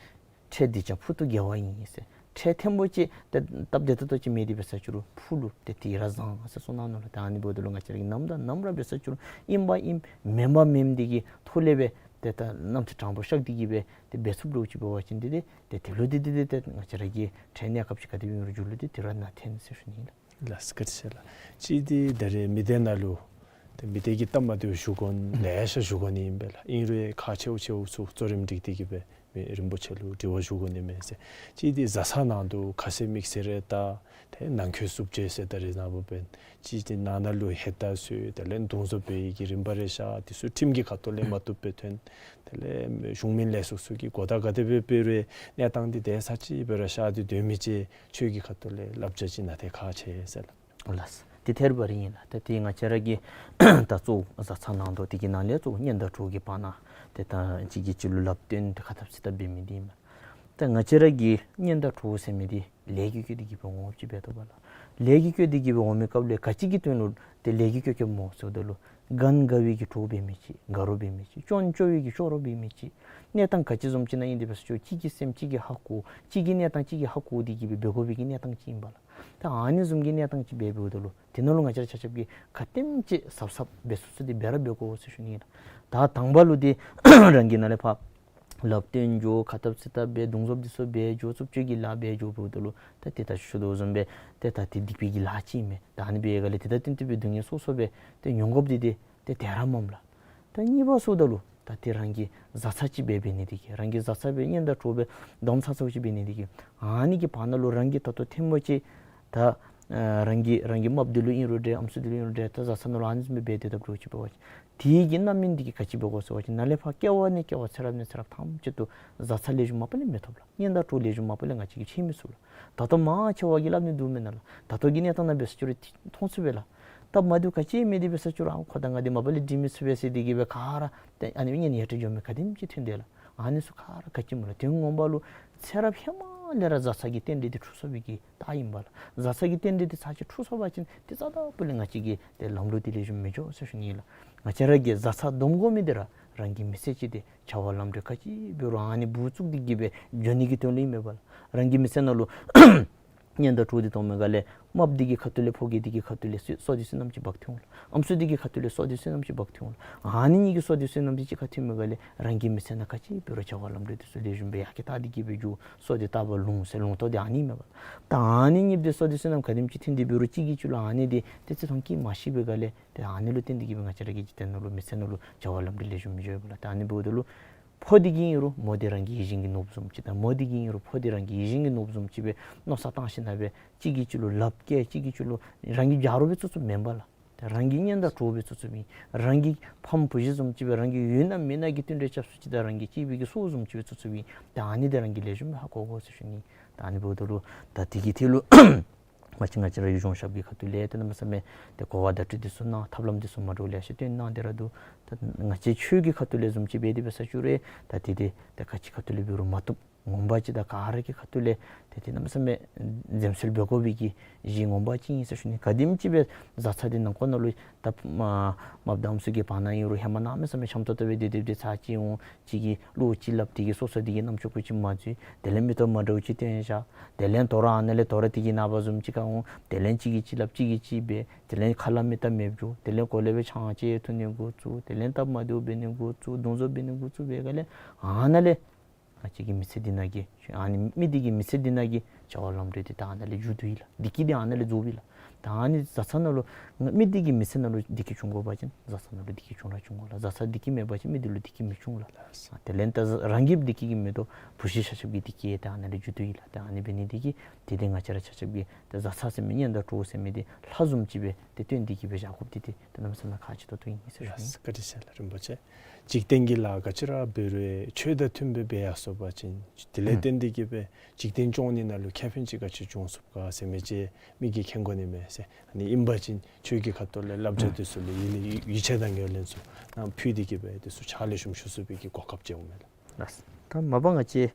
འཕྲལ་སྡིག་ཅན་ཕུག་ཏུ་དགེ་བ་ཡིན་ཟེར། འཕྲལ་ཐེངས་མ་ཅིག་ཏེ་སྟབས་བདེ་ཏོག་ཏོ་ཅིག་མེད་དེ་འབད་ས་ཅིག་རུང་ཕུག་ལུ་ཏེ་དེ་ར་བཟང་ཟེར་གསུངས་གནང་ནུག་ལགས། ཏེ་ཨ་ནི་འབདཝ་ད་ལུ་ང་བཅས་ར་གིས་ནམ་དང་ནམ་ར་འབད་ས་ཅིག་རུང་ཨིནམ་ཨིནམ་མེནམ་མེནམ་འདི་གི་ཐོག་ལས་སྦེ་ཏེ་ད་རྣམ་ཐར་དྲང་པོ་ཤར་ཏེ་གི་སྦེ་ཏེ་འབད་ཚུགསཔ་འདྲཝ་ཅིག་འབད་བ་ཅིན་ཏེ་ཏེ་ཏེ་དེ་ལུ་ཏེ་ཏེ་ཏེ་ཏེ་ང་བཅས་ར་གི་འཕྲལ་གནས་སྐབས་ཅིག་ག་དེ་སྦེ་ཨིན་རུང་མཇུག་ལུ་ཏེ་དེ་ར་ནང་འཐོན་ཟེར་ཞུ་ནི་ལགས། ལགས་སོ། བཀའ་དྲིན་ཆེ་ལགས། གཅིག་འདི་ད་རེས་མི་སྡེ་ནང་ལུ་ཏེ་མི་སྡེ་གི་སྟབས་མ་བདེཝ་ཞུ་དགོ་ནི་ལེ་ཤ་ཞུ་དགོ་ནི་ཨིན་པས་ལགས། ཨིན་རུང་ཁག་ཆེཝ་ཆེཝ་ཚུ་གཙོ་རིམ་སྒྲིག་སྟེ་གི་སྦེ་མི་རིན་པོ་ཆེ་ལུ་དྲི་བ་ཞུ་དགོ་ནི་མས་ཟེར། གཅིག་འདི་བཟའ་ཚང་ནང་དུ་ཁ་ཟས་མིག་ཟས་རེ་བལྟ། ཏེ་ནང་འཁོད་བསུབ་བྱེལ་ཟེར་ད་རེས་ནངས་པ་འབད་བ་ཅིན་ཏེ་ནང་ན་ལུ་ཧེ་ད་སོ་དེ་ལས་འདུ་འཛོམས་འབད་བའི་གི་རིམ་པ་རེ་བཞག། དེ་ཚུ་ཁྲིམས་ཀྱི་ཁ་ཐུག་ལས་མ་བཏུབ་སྦེ་ཐོན། དེ་ལས་གཞུང་མིན་ལས་ཚོགས་ཚུ་གིས་གོ་བརྡ་ག་དེ་སྦེ་སྤེལ་རུང་གནས་སྟངས་འདི་དེ་ས་ཅིག་སྦེ་ར་བཞག་སྟེ་སྡོད་མི་ཅིག་ཆོས་ཀྱི་ཁ་ཐུག་ལས་བསླབ་བྱ་ཅིག་གནང་སྟེ་ཁག་ཆེ་ཟེར་ལགས། ལགས། ཏེ་ཐད་རི་བ་རི་ཨིན་ལགས། ད་ཏེ་ང་བཅས་ར་གི་ད་གཙོ་བོ་བཟའ་ཚང་ནང་དོག་དེ་གི་ནང་ལས་གཙོ་བོ་གཉེན་དང་གྲོགས་ཀྱི་བར་ན་ཏེ་ད་གཅིག་གིས་གཅིག་ལུ་ལགཔ་སྟོན་ཏེ་ཁ་འཐབ་སེ་འཐབ་འབད་མི་འདི་ཨིན་མས། ད་ང་བཅས་ར་གི་གཉེན་དང་གྲོགས་ཟེར་མི་འདི་ལས་ཀྱི་བཀོད་དེ་གི་སྦེ་འོངམ་ཅིག་འབད་དོ་བ་ལགས། ལས་ཀྱི་བཀོད་དེ་གི་སྦེ་འོང་མི་སྐབས་ལས་ག་ཅི་གི་དོན་ལུ་ཏེ་ལས་ཀྱི་བཀོད་བཀོདཔ་སྨོ་ཟེརཝ་ད་ལུ་ག་ནི་དགའ་བའི་གི་གྲོགས་འབད་མི་ཅིག་དགའ་རོགས་འབད་མི་ཅིག་སྐྱོན་སྐྱོ་བའི་གི་སྐྱོ་རོགས་འབད་མི་ཅིག་གནས་སྟངས་ག་ཅི་བཟུམ་ཅིག་ནང་ཨིན་དེ་འབད་ས་ཅིག་རུང་གཅིག་གི་སེམས་གཅིག་གིས་ཧ་གོ་གཅིག་གི་གནས་སྟངས་གཅིག་གིས་ཧ་གོ་སྟེ་གི་སྦེ་འབད་དགོ་པའི་གི་གནས་སྟངས་ཅིག་ཨིན་པས་ལགས། ད་ཨ་ནི་བཟུམ་གྱི་གནས་སྟངས་ཅིག་འབད་འབདཝ་ད་ལུ་དེ་ནང་ལུ་ང་བཅས་ར་ཆ་ཁྱབ་ཀྱིས་ག་དེམ་ཅིག་གཟབ་གཟབ་འབད་ཚུགས་ཚུགས་ཏེ་འབད་ར་འབད་དགོ་ཟེར་ཞུ་ནི་ལགས། ད་དང་པ་ལུ་ཏེ་རང་གི་ནང་ལས་ཕར་ལགཔ་སྟོན་འགྱོ་ཁ་འཐབ་སེ་འཐབ་འབད་འདུ་འཛོམས་འདི་ཚུ་འབད་འགྱོ་རྩུབ་སྤྱོད་ཀྱི་ལཱ་འབད་འགྱོ་འབདཝ་ད་ལུ་ད་ཏེ་ད་ཞུ་དོ་བཟུམ་སྦེ་ཏེ་ད་ཏེ་སྡིག་པའི་གི་ལཱ་ཅིག་ཨིན་མས། ད་ཨ་ནི་འབད་བའི་སྒང་ལས་ཏེ་ད་བརྟེན་ཏེ་སྦེ་སྡུག་བསྔལ་སོ་སོ་སྦེ་ཏེ་མྱོང་དགོཔ་འདི་ཏེ་ཏེ་དེ་ར་མས་ལགས། ད་གཉིས་པ་ཟེརཝ་ད་ལུ་ད་ཏེ་རང་གི་བཟའ་ཚང་ཅིག་སྦེ་འབད་ནི་དེ་གིས་རང་གི་བཟའ་ཚང་སྦེ་གཉེན་དང་གྲོགས་སྦེ་དམ་ཚ་ཚཝ་ཅིག་འབད་ནི་དེ་གིས་ཨ་ནི་གི་བར་ན་ལུ་རང་གིས་ད་ལྟོ་ཐེངས་མ་ཅིག་ད་ཨ་རང་གི་རང་གི་རྨགཔ་འདི་ལུ་ཨིན་རུང་འདྲ་ཨམ་སྲུ་འདི་ལུ་ཨིན་རུང་འདྲ་ད་བཟའ་ཚང་ནང་ལུ་ཨ་ནི་བཟུམ་སྦེ་འབད་དེ་འཐབ་འགྱོཝ་ཅིག་འབད་བ་ཅིན་དེ་གི་རྣམ་སྨིན་འདི་གིས་ག་ཅི་འབད་དགོ་ཟེར་བ་ཅིན་ནཱ་ལས་ཕར་སྐྱེ་བ་ནས་སྐྱེ་བ་ཚེ་རབས་ནས་ཚེ་རབས་ཐམས་ཅད་དུ་བཟའ་ཚང་ལེགས་ཤོམ་མ་པ་ལས་ང་བཅས་ཀྱིས་ཤེས་མི་ཚུགས་ལགས། ད་ལྟོ་མང་ཆེ་བ་གིས་སླབ་ནི་འདུག་མེན་ན་ལགས། ད་ལྟོ་གི་གནས་སྟངས་ནང་འབད་ས་ཅིག་རུང་མཐོང་ཚུགས་པས་ལགས། སྟབས་མ་བདེཝ་ག་ཅི་མེད་དེ་འབད་ས་ཅིག་རུང་ཨ་ཁོ་དང་ང་འདི་མ་པ་ལས་འགྲིག་མི་ཚུགས་པས་ཟེར་དེ་གིས་སྦེ་ག་ར་ཏེ་ཨ་ནི་གཉེན་ཡ་ཏྲ་འགྱོ་མི་ག་དེམ་ཅིག་ཐོན་དེས་ལགས། ཨ་ནི་ཚུ་ག་ར་ག་ཅི་སྨོ་ལགས། དོན་ངོ་མ་ལུ་ཚེ་རབས་ཧེ་མ་ལས་ར་བཟའ་ཚང་གི་རྟེན་འབྲེལ་འདི་འཁྲུགས་སོང་བའི་གི་རྟགས་ཨིན་པས་ལགས། བཟའ་ཚང་གི་རྟེན་འབྲེལ་འདི་ཚར་གཅིག་འཁྲུགས་སོང་པ་ཅིན་ཏེ་རྩ་དང་པོ་ལས་ང་བཅས་ཀྱི་ཏེ་ལམ་ལུགས་འདི་ལེགས་ཤོམ་མི་འགྱོ་ཟེར་ཞུ་ནི་ལགས། ང་བཅས་ར་གིས་བཟའ་ཚང་སྡོམ་དགོ་མི་འདི་ར་རང་གི་མི་ཚེ་ཅིག་འདི་བྱ་བ་ལམ་འགྲོ་ག་ཅི་འབད་རུང་ཨ་ནི་འབུ་བཙུགས་ཏེ་གིས་སྦེ་འགྱོ་ནི་གི་དོན་ལུ་ཨིན་མས་པ་ལགས། རང་གི་མི་ཚེ་ནང་ལུ་གཉེན་དང་གྲོགས་འདི་གཏོགས་མི་ག་ལས་རྨགཔ་འདི་གི་ཁ་ཐུག་ལས་ཕོ་རྒྱས་འདི་གི་ཁ་ཐུག་ལས་བསོད་བསོད་བདེ་བསོད་ནམས་ཅིག་འབག་སྟེ་འོང་ལགས། ཨམ་སྲུ་འདི་གི་ཁ་ཐུག་ལས་བསོད་བདེ་བསོད་ནམས་ཅིག་འབག་སྟེ་འོང་ལགས། ཨ་ནི་གཉིས་ཀྱིས་བསོད་བདེ་བསོད་ནམས་འདི་གཅིག་ཁར་ཐོན་མི་ག་ལས་རང་གི་མི་ཚེ་ནང་ག་ཅི་འབད་རུང་བྱ་བ་ལམ་འགྲོ་འདི་ཚུ་ལེགས་ཤོམ་སྦེ་ཡར་རྒྱས་བཏང་སྟེ་གིས་སྦེ་འགྱོ། བསོད་བདེ་ལྟ་བུ་ལོངས་ཟེར་ལོངས་སྤྱོད་འདི་ཨ་ནི་མས་པ། ད་ཨ་ནི་གཉིས་འདི་བསོད་བདེ་བསོད་ནམས་ག་དེམ་ཅིག་ཐོན་ཏེ་འབད་རུང་གཅིག་གིས་གཅིག་ལུ་ཨ་ནི་འདི་ཏེ་བརྩི་མཐོང་བསྐྱེད་མ་ཤེས་པའི་ག་ལས་ཏེ་ཨ་ནི་ལུ་བརྟེན་ཏེ་གིས་སྦེ་ང་བཅས་ར་གི་འཇིག་རྟེན་ནང་ལུ་མི་ཚེ་ནང་ལུ་བྱ་བ་ལམ་འགྲོ་ལེགས་ཤོམ་མི་འགྱོ་བས་ལགས། ད་ཨ་ནི་འབདཝ་ད་ལུ་ཕོ་འདི་གིས་ཨིན་རུང་མོ་འདི་རང་གི་ཡིད་བཞིན་གྱི་ནོར་བུ་བཟུམ་ཅིག་དང་མོ་འདི་གིས་ཨིན་རུང་ཕོ་འདི་རང་གི་ཡིད་བཞིན་གྱི་ནོར་བུ་བཟུམ་ཅིག་སྦེ་མནོ་བསམ་བཏང་ཞིནམ་ལས་སྦེ་གཅིག་གིས་གཅིག་ལུ་ལགཔ་བཀལ་གཅིག་གིས་གཅིག་ལུ་རང་གི་ཆ་རོགས་སྦེ་བཙུགས་བཙུགསཔ་མེན་པ་ལགས། ད་རང་གི་གཉེན་དང་གྲོགས་སྦེ་བཙུགས་བཙུགསཔ་ཨིན། རང་གི་ཕམ་བུ་གཞི་བཟུམ་ཅིག་སྦེ་རང་གི་ཡོད་ན་མེད་ན་གི་བསྟུན་གྲོས་རྐྱབ་སུ་ཅིག་དང་རང་གི་གཅེས་པའི་གི་སྲོག་བཟུམ་ཅིག་སྦེ་བཙུགས་བཙུགསཔ་ཨིན། ད་ཨ་ནི་འདི་རང་གིས་ལེགས་ཤོམ་སྦེ་ཧ་གོ་དགོ་ཟེར་ཞུ་ནི། ད་ཨ་ནི་འབདཝ་ད་ལུ་ད་དེ་གི་ཐད་ལུ་མ་གཞི་ང་བཅས་ར་གཞུང་ཞབས་ཀྱི་ཁ་ཐུག་ལས་ཏེ་གནམ་མེད་ས་མེད་ཏེ་གོ་བ་བརྡ་སྤྲོད་འདི་ཚུ་གནང་ཐབས་ལམ་འདི་ཚུ་མ་འདྲཝ་ལེ་ཤ་སྟོན་གནང་སྟེ་ར་འདུག། ད་ང་བཅས་ཆོས་ཀྱི་ཁ་ཐུག་ལས་བཟུམ་ཅིག་འབད་དེ་འབད་ས་ཅིག་རུང་ད་དེ་དེ་ད་ག་ཅི་ཁ་ཐུག་ལས་འབད་རུང་མ་བཏུབ། ངོ་མ་ཅིག་ད་ག་ར་གི་ཁ་ཐུག་ལས་ཏེ་ཏེ་གནམ་མེད་ས་མེད་འཛེམ་ཟོན་འབད་དགོ་པའི་གི་གཞི་ངོ་མ་ཅིག་ཨིན་ཟེར་ཞུ་ནི། ག་དེམ་ཅིག་སྦེ་བཟའ་ཚང་འདི་ནང་འཁོད་ནང་ལུ་ད་མ་མ་བདམས་ཚུ་གི་བར་ན་ཨིན་རུང་ཧེ་མ་གནམ་མེད་ས་མེད་འཆམ་ཏོག་ཏོ་སྦེ་སྡོད་སྡོདཔ་ཏེ་ཚར་གཅིག་འོང་གཅིག་གིས་བློ་ཅིག་སླབ་སྟེ་གིས་སོ་སོ་འདི་གི་རྣམ་ཅོ་ཀུ་ཅིག་མ་འཛུལ། དེ་ལས་མིག་ཏོ་མ་འདྲཝ་ཅིག་སྟོན་བཞག། དེ་ལས་དོ་རུང་ཨ་ནཱ་ལས་དོ་རུང་དེ་གི་ནངས་པ་བཟུམ་ཅིག་ཁར་འོང་། དེ་ལས་གཅིག་གིས་གཅིག་སླབ་གཅིག་གིས་གཅིག་འབད། དེ་ལས་ཁ་སླབ་མི་སྟབས་མེདཔ་འགྱོ། དེ་ལས་གོ་ལས་སྦེ་ཆང་ཅིག་འཐུང་ནི་འགོ་བཙུགས། དེ་ལས་སྟབས་མ་བདེཝ་འབད་ནི་འགོ་བཙུགས། འདུ་འཛོམས་འབད་ནི་འགོ་བཙུགས་པའི་སྒང་ལས་ཨ་ནཱ་ལས་ང་བཅས་ཀྱི་མི་ཚེ་འདི་ནང་གི་ཨ་ནི་མི་འདི་གི་མི་ཚེ་འདི་ནང་གི་ བྱ་བ་ལམ་འགྲོ་འདི་ད་ཨ་ནཱ་ལས་མཇུག་བསྡུ་ཡི་ལགས། བདེ་སྐྱིད་འདི་ཨ་ནཱ་ལས་རྫོགསཔ་ཨིན་ལགས། ད་ཨ་ནི་བཟའ་ཚང་ནང་ལུ་མི་འདི་གིས་མི་ཚེ་ནང་ལུ་བདེ་སྐྱིད་བྱུང་དགོ་པ་ཅིན་བཟའ་ཚང་ནང་ལུ་བདེ་སྐྱིད་བྱུང་ར་བྱུང་དགོ་ལགས། བཟའ་ཚང་བདེ་སྐྱིད་མེད་པ་ཅིན་མི་འདི་ལུ་བདེ་སྐྱིད་མི་བྱུང་ལགས། དེ་ལས་ད་རང་གི་བདེ་སྐྱིད་ཀྱིས་མི་དོ་བུ་གཞི་ཆ་ཁྱབ་ཀྱི་བདེ་སྐྱིད་ད་ཨ་ནཱ་ལས་མཇུག་བསྡུ་ཡི་ལགས། ད་ཨ་ནི་འབད་ནི་འདི་གིས་དེ་འདི་ང་བཅས་ར་ཆ་ཁྱབ་ཀྱིས་ད་བཟའ་ཚང་ཟེར་མི་གཉེན་དང་གྲོགས་ཟེར་མི་འདི་ལྷ་བཟུམ་ཅིག་སྦེ་ཏེ་བསྟེན་ཏེ་གིས་སྦེ་བཞག་དགོཔ་འདི་ཏེ་ད་གནམ་མེད་ས་མེད་ཁག་ཆེ་ཏོག་ཏོ་ཨིན་ཟེར་ཞུ་ནི། ལགས་སོ། བཀའ་དྲིན་ཆེ་ལགས་རིན་པོ་ཆེ། འཇིག་རྟེན་གྱི་ལཱ་ག་ཅི་ར་འབད་རུང་ཆོས་དང་མཐུན་པའི་འབད་ཡར་སོང་པ་ཅིན་དེ་ལས་ཨུམ་བརྟེན་ཏེ་གིས་སྦེ་འཇིག་རྟེན་སྐྱོང་ནི་ནང་ལུ་ཁེ་ཕན་ཅིག་ག་ཅི་བྱུང་ཚུགས་ག་ཟེར་མི་ཅིག་མི་གིས་མཁྱེན་དགོ་ནི་མས་ཟེར། ཨ་ནི་ཨིན་པ་ཅིན་ཆོས་ཀྱི་ཁ་ཐུག་ལས་བསླབ་བྱ་ཨུམ་འདི་ཚུ་ལུ་ཡིད་ལུ་ཡིད་ཆེས་དང་ངོས་ལེན་ཚུ་ནང་ཕུལ་ཏེ་གིས་སྦེ་འདི་ཚུ་ཕྱག་ལེགས་ཤོམ་ཞུ་ཚུགས་པའི་གི་གོ་སྐབས་ཅིག་འོང་མས་ལགས། ལགས། ད་མ་པ་ང་བཅས་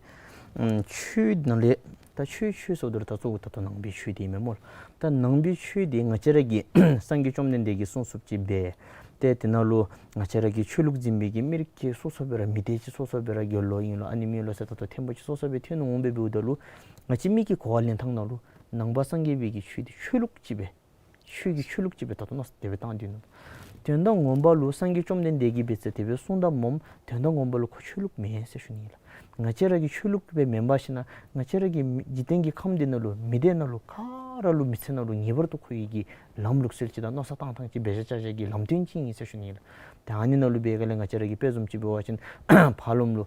ཨམ་ཆོས་ནང་ལས་ད་ཆོས་ཆོས་ཟེརཝ་ད་ལུ་ད་གཙོ་བོ་ད་ལྟོ་ནང་པའི་ཆོས་འདི་ཨིན་མས་སྨོ་ལགས། ད་ནང་པའི་ཆོས་འདི་ང་བཅས་ར་གི་སངས་རྒྱས་བཅོམ་ལྡན་འདས་ཀྱིས་གསུངས་གསུངསམ་ཅིག་སྦེ་ཏེ་དེ་ནང་ལུ་ང་བཅས་ར་གི་ཆོས་ལུགས་འཛིན་པའི་གི་མི་རིགས་ཀྱི་སོ་སོ་སྦེ་ར་མི་སྡེ་ཅིག་སོ་སོ་སྦེ་ར་དགེ་སློང་ཨིན་ལོ་ཨ་ནེམ་ཨིན་ལོ་ཟེར་ད་ལྟོ་ཐེམ་པོ་ཅིག་སོ་སོ་སྦེ་ཐོན་འོང་སྦེ་འབདཝ་ད་ལུ་ང་བཅས་མི་གི་གོ་བ་ལེན་ཐངས་ནང་ལུ་ནང་པ་སངས་རྒྱས་པའི་གི་ཆོས་འདི་ཆོས་ལུགས་ཅིག་སྦེ་ཆོས་ཀྱི་ཆོས་ལུགས་ཅིག་སྦེ་ད་ལྟོ་མནོ་བསམ་དེ་སྦེ་བཏང་སྡོད་ནུག། དོན་དག་ངོ་མ་ལུ་སངས་རྒྱས་བཅོམ་ལྡན་འདས་ཀྱིས་འབད་ཟེར་དེ་སྦེ་གསུངས་དོ་སྨོ། དོན་དག་ངོ་མ་ལུ་ཁོ་ཆོས་ལུགས་མེན་ཟེར་ཞུ་ནི་ལགས། ང་བཅས་ར་གི་ཆོས་ལུགས་སྦེ་མེན་པར་ཞིན་ན་ང་བཅས་ར་གི་མི་འཇིག་རྟེན་གྱི་ཁམས་འདི་ནང་ལུ་མི་སྡེ་ནང་ལུ་ག་ར་ལུ་མི་ཚེ་ནང་ལུ་ངེས་པར་དུ་ཁོ་ཡི་གི་ལམ་ལུགས་སྲོལ་ཅིག་དང་མནོ་བསམ་བཏང་ཐངས་ཅིག་འབད་བཞག་བཞག་གི་ལམ་སྟོན་ཅིག་ཨིན་ཟེར་ཞུ་ནི་ལགས། ཏེ་ཨ་ནི་ནང་ལུ་འབད་ག་ལས་ང་བཅས་ར་གི་དཔེ་བཟུམ་ཅིག་འབད་བ་ཅིན་ཕར་ལོགམ་ལུ་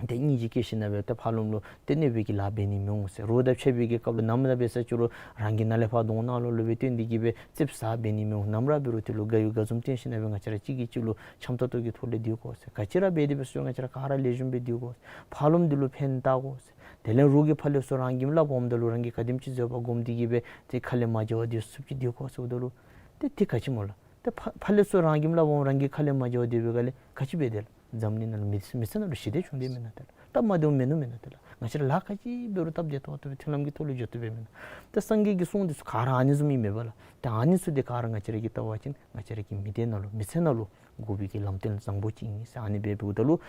ཏེ་སྙིང་རྗེ་སྐྱེས་ཞིན་ན་སྦེ་ཏེ་ཕར་ལོགམ་ལུ་ཏེ་གནོད་པའི་གི་ལཱ་འབད་ནི་མི་འོང་ཟེར། རོགས་དང་ཕྱད་པའི་གི་སྐབས་ལུ་ནམ་ར་འབད་ས་ཅི་རུང་རང་གི་ནང་ལས་ཕར་གདོང་ནང་ལོགས་ལུ་སྦེ་སྟོན་ཏེ་གིས་སྦེ་ཙིགཔ་ཟ་འབད་ནི་མི་འོང་། ནམ་ར་འབད་རུང་དེ་ལུ་དགའ་ཡུལ་དགའ་འཛུམ་སྟོན་ཞིན་ན་སྦེ་ང་བཅས་ར་གཅིག་གིས་གཅིག་ལུ་འཆམ་ཏོག་ཏོ་གི་ཐོག་ལས་སྡོད་དགོ་ཟེར། ག་ཅི་ར་འབད་དེ་འབད་སོང་ང་བཅས་ར་ག་ར་ལེགས་ཤོམ་སྦེ་སྡོད་དགོ་ཟེར། ཕར་ལོགམ་འདི་ལུ་ཕན་བཏགས་དགོ་ཟེར། དེ་ལས་རོགས་ཀྱིས་ཕར་ལས་ཚུར་རང་གི་སླབ་འོངམ་ད་ལུ་རང་གིས་ག་དེམ་ཅིག་བཟོད་པ་བསྒོམ་སྟེ་གིས་སྦེ་ཏེ་ཁ་ལས་མ་བརྗེད་པར་སྡོད་ཚུགསཔ་ཅིག་སྡོད་དགོ་ཟེརཝ་ད་ལུ་ཏེ་དེ་ག་ཅི་སྨོ་ལགས། ཏེ་ཕར་ཕར་ལས་ཚུར་རང་གི་སླབ་འོངམ་རང་གིས་ཁ་ལས་མ་བརྗེད་པར་སྡོད་པའི་ག་ལས་ག་ཅི་འབད་དེ་ལགས། འཛམ་གླིང་ནང་ལུ་མི་མི་ཚེ་ནང་ལུ་ཞི་བདེ་བྱུང་སྟེ་མེན་ན་ཏེ་ལགས། སྟབས་མ་བདེཝ་མིན་ནུག་མེན་ན་ཏེ་ལགས། ང་བཅས་ར་ལཱ་ག་ཅི་འབད་རུང་སྟབས་བདེ་ཏོག་ཏོ་སྦེ་མཐུན་ལམ་གྱི་ཐོག་ལུ་འགྱོ་བཏུབ་པས་མེན་ན། ཏེ་སངས་རྒྱས་ཀྱི་གསུང་འདི་ཚུ་ག་ར་ཨ་ནི་བཟུམ་ཨིན་མས་པ་ལགས། ཏེ་ཨ་ནི་ཚུ་འདི་ག་ར་ང་བཅས་ར་གིས་བལྟ་བ་ཅིན་ང་བཅས་ར་གི་མི་སྡེ་ནང་ལུ་མི་ཚེ་ནང་ལུ་དགོ་པའི་གི་ལམ་སྟོན་བཟང་པོ་ཅིག་ཨིན་ཟེར། ཨ་ནི་སྦེ་འབདཝ་ད་ལུ་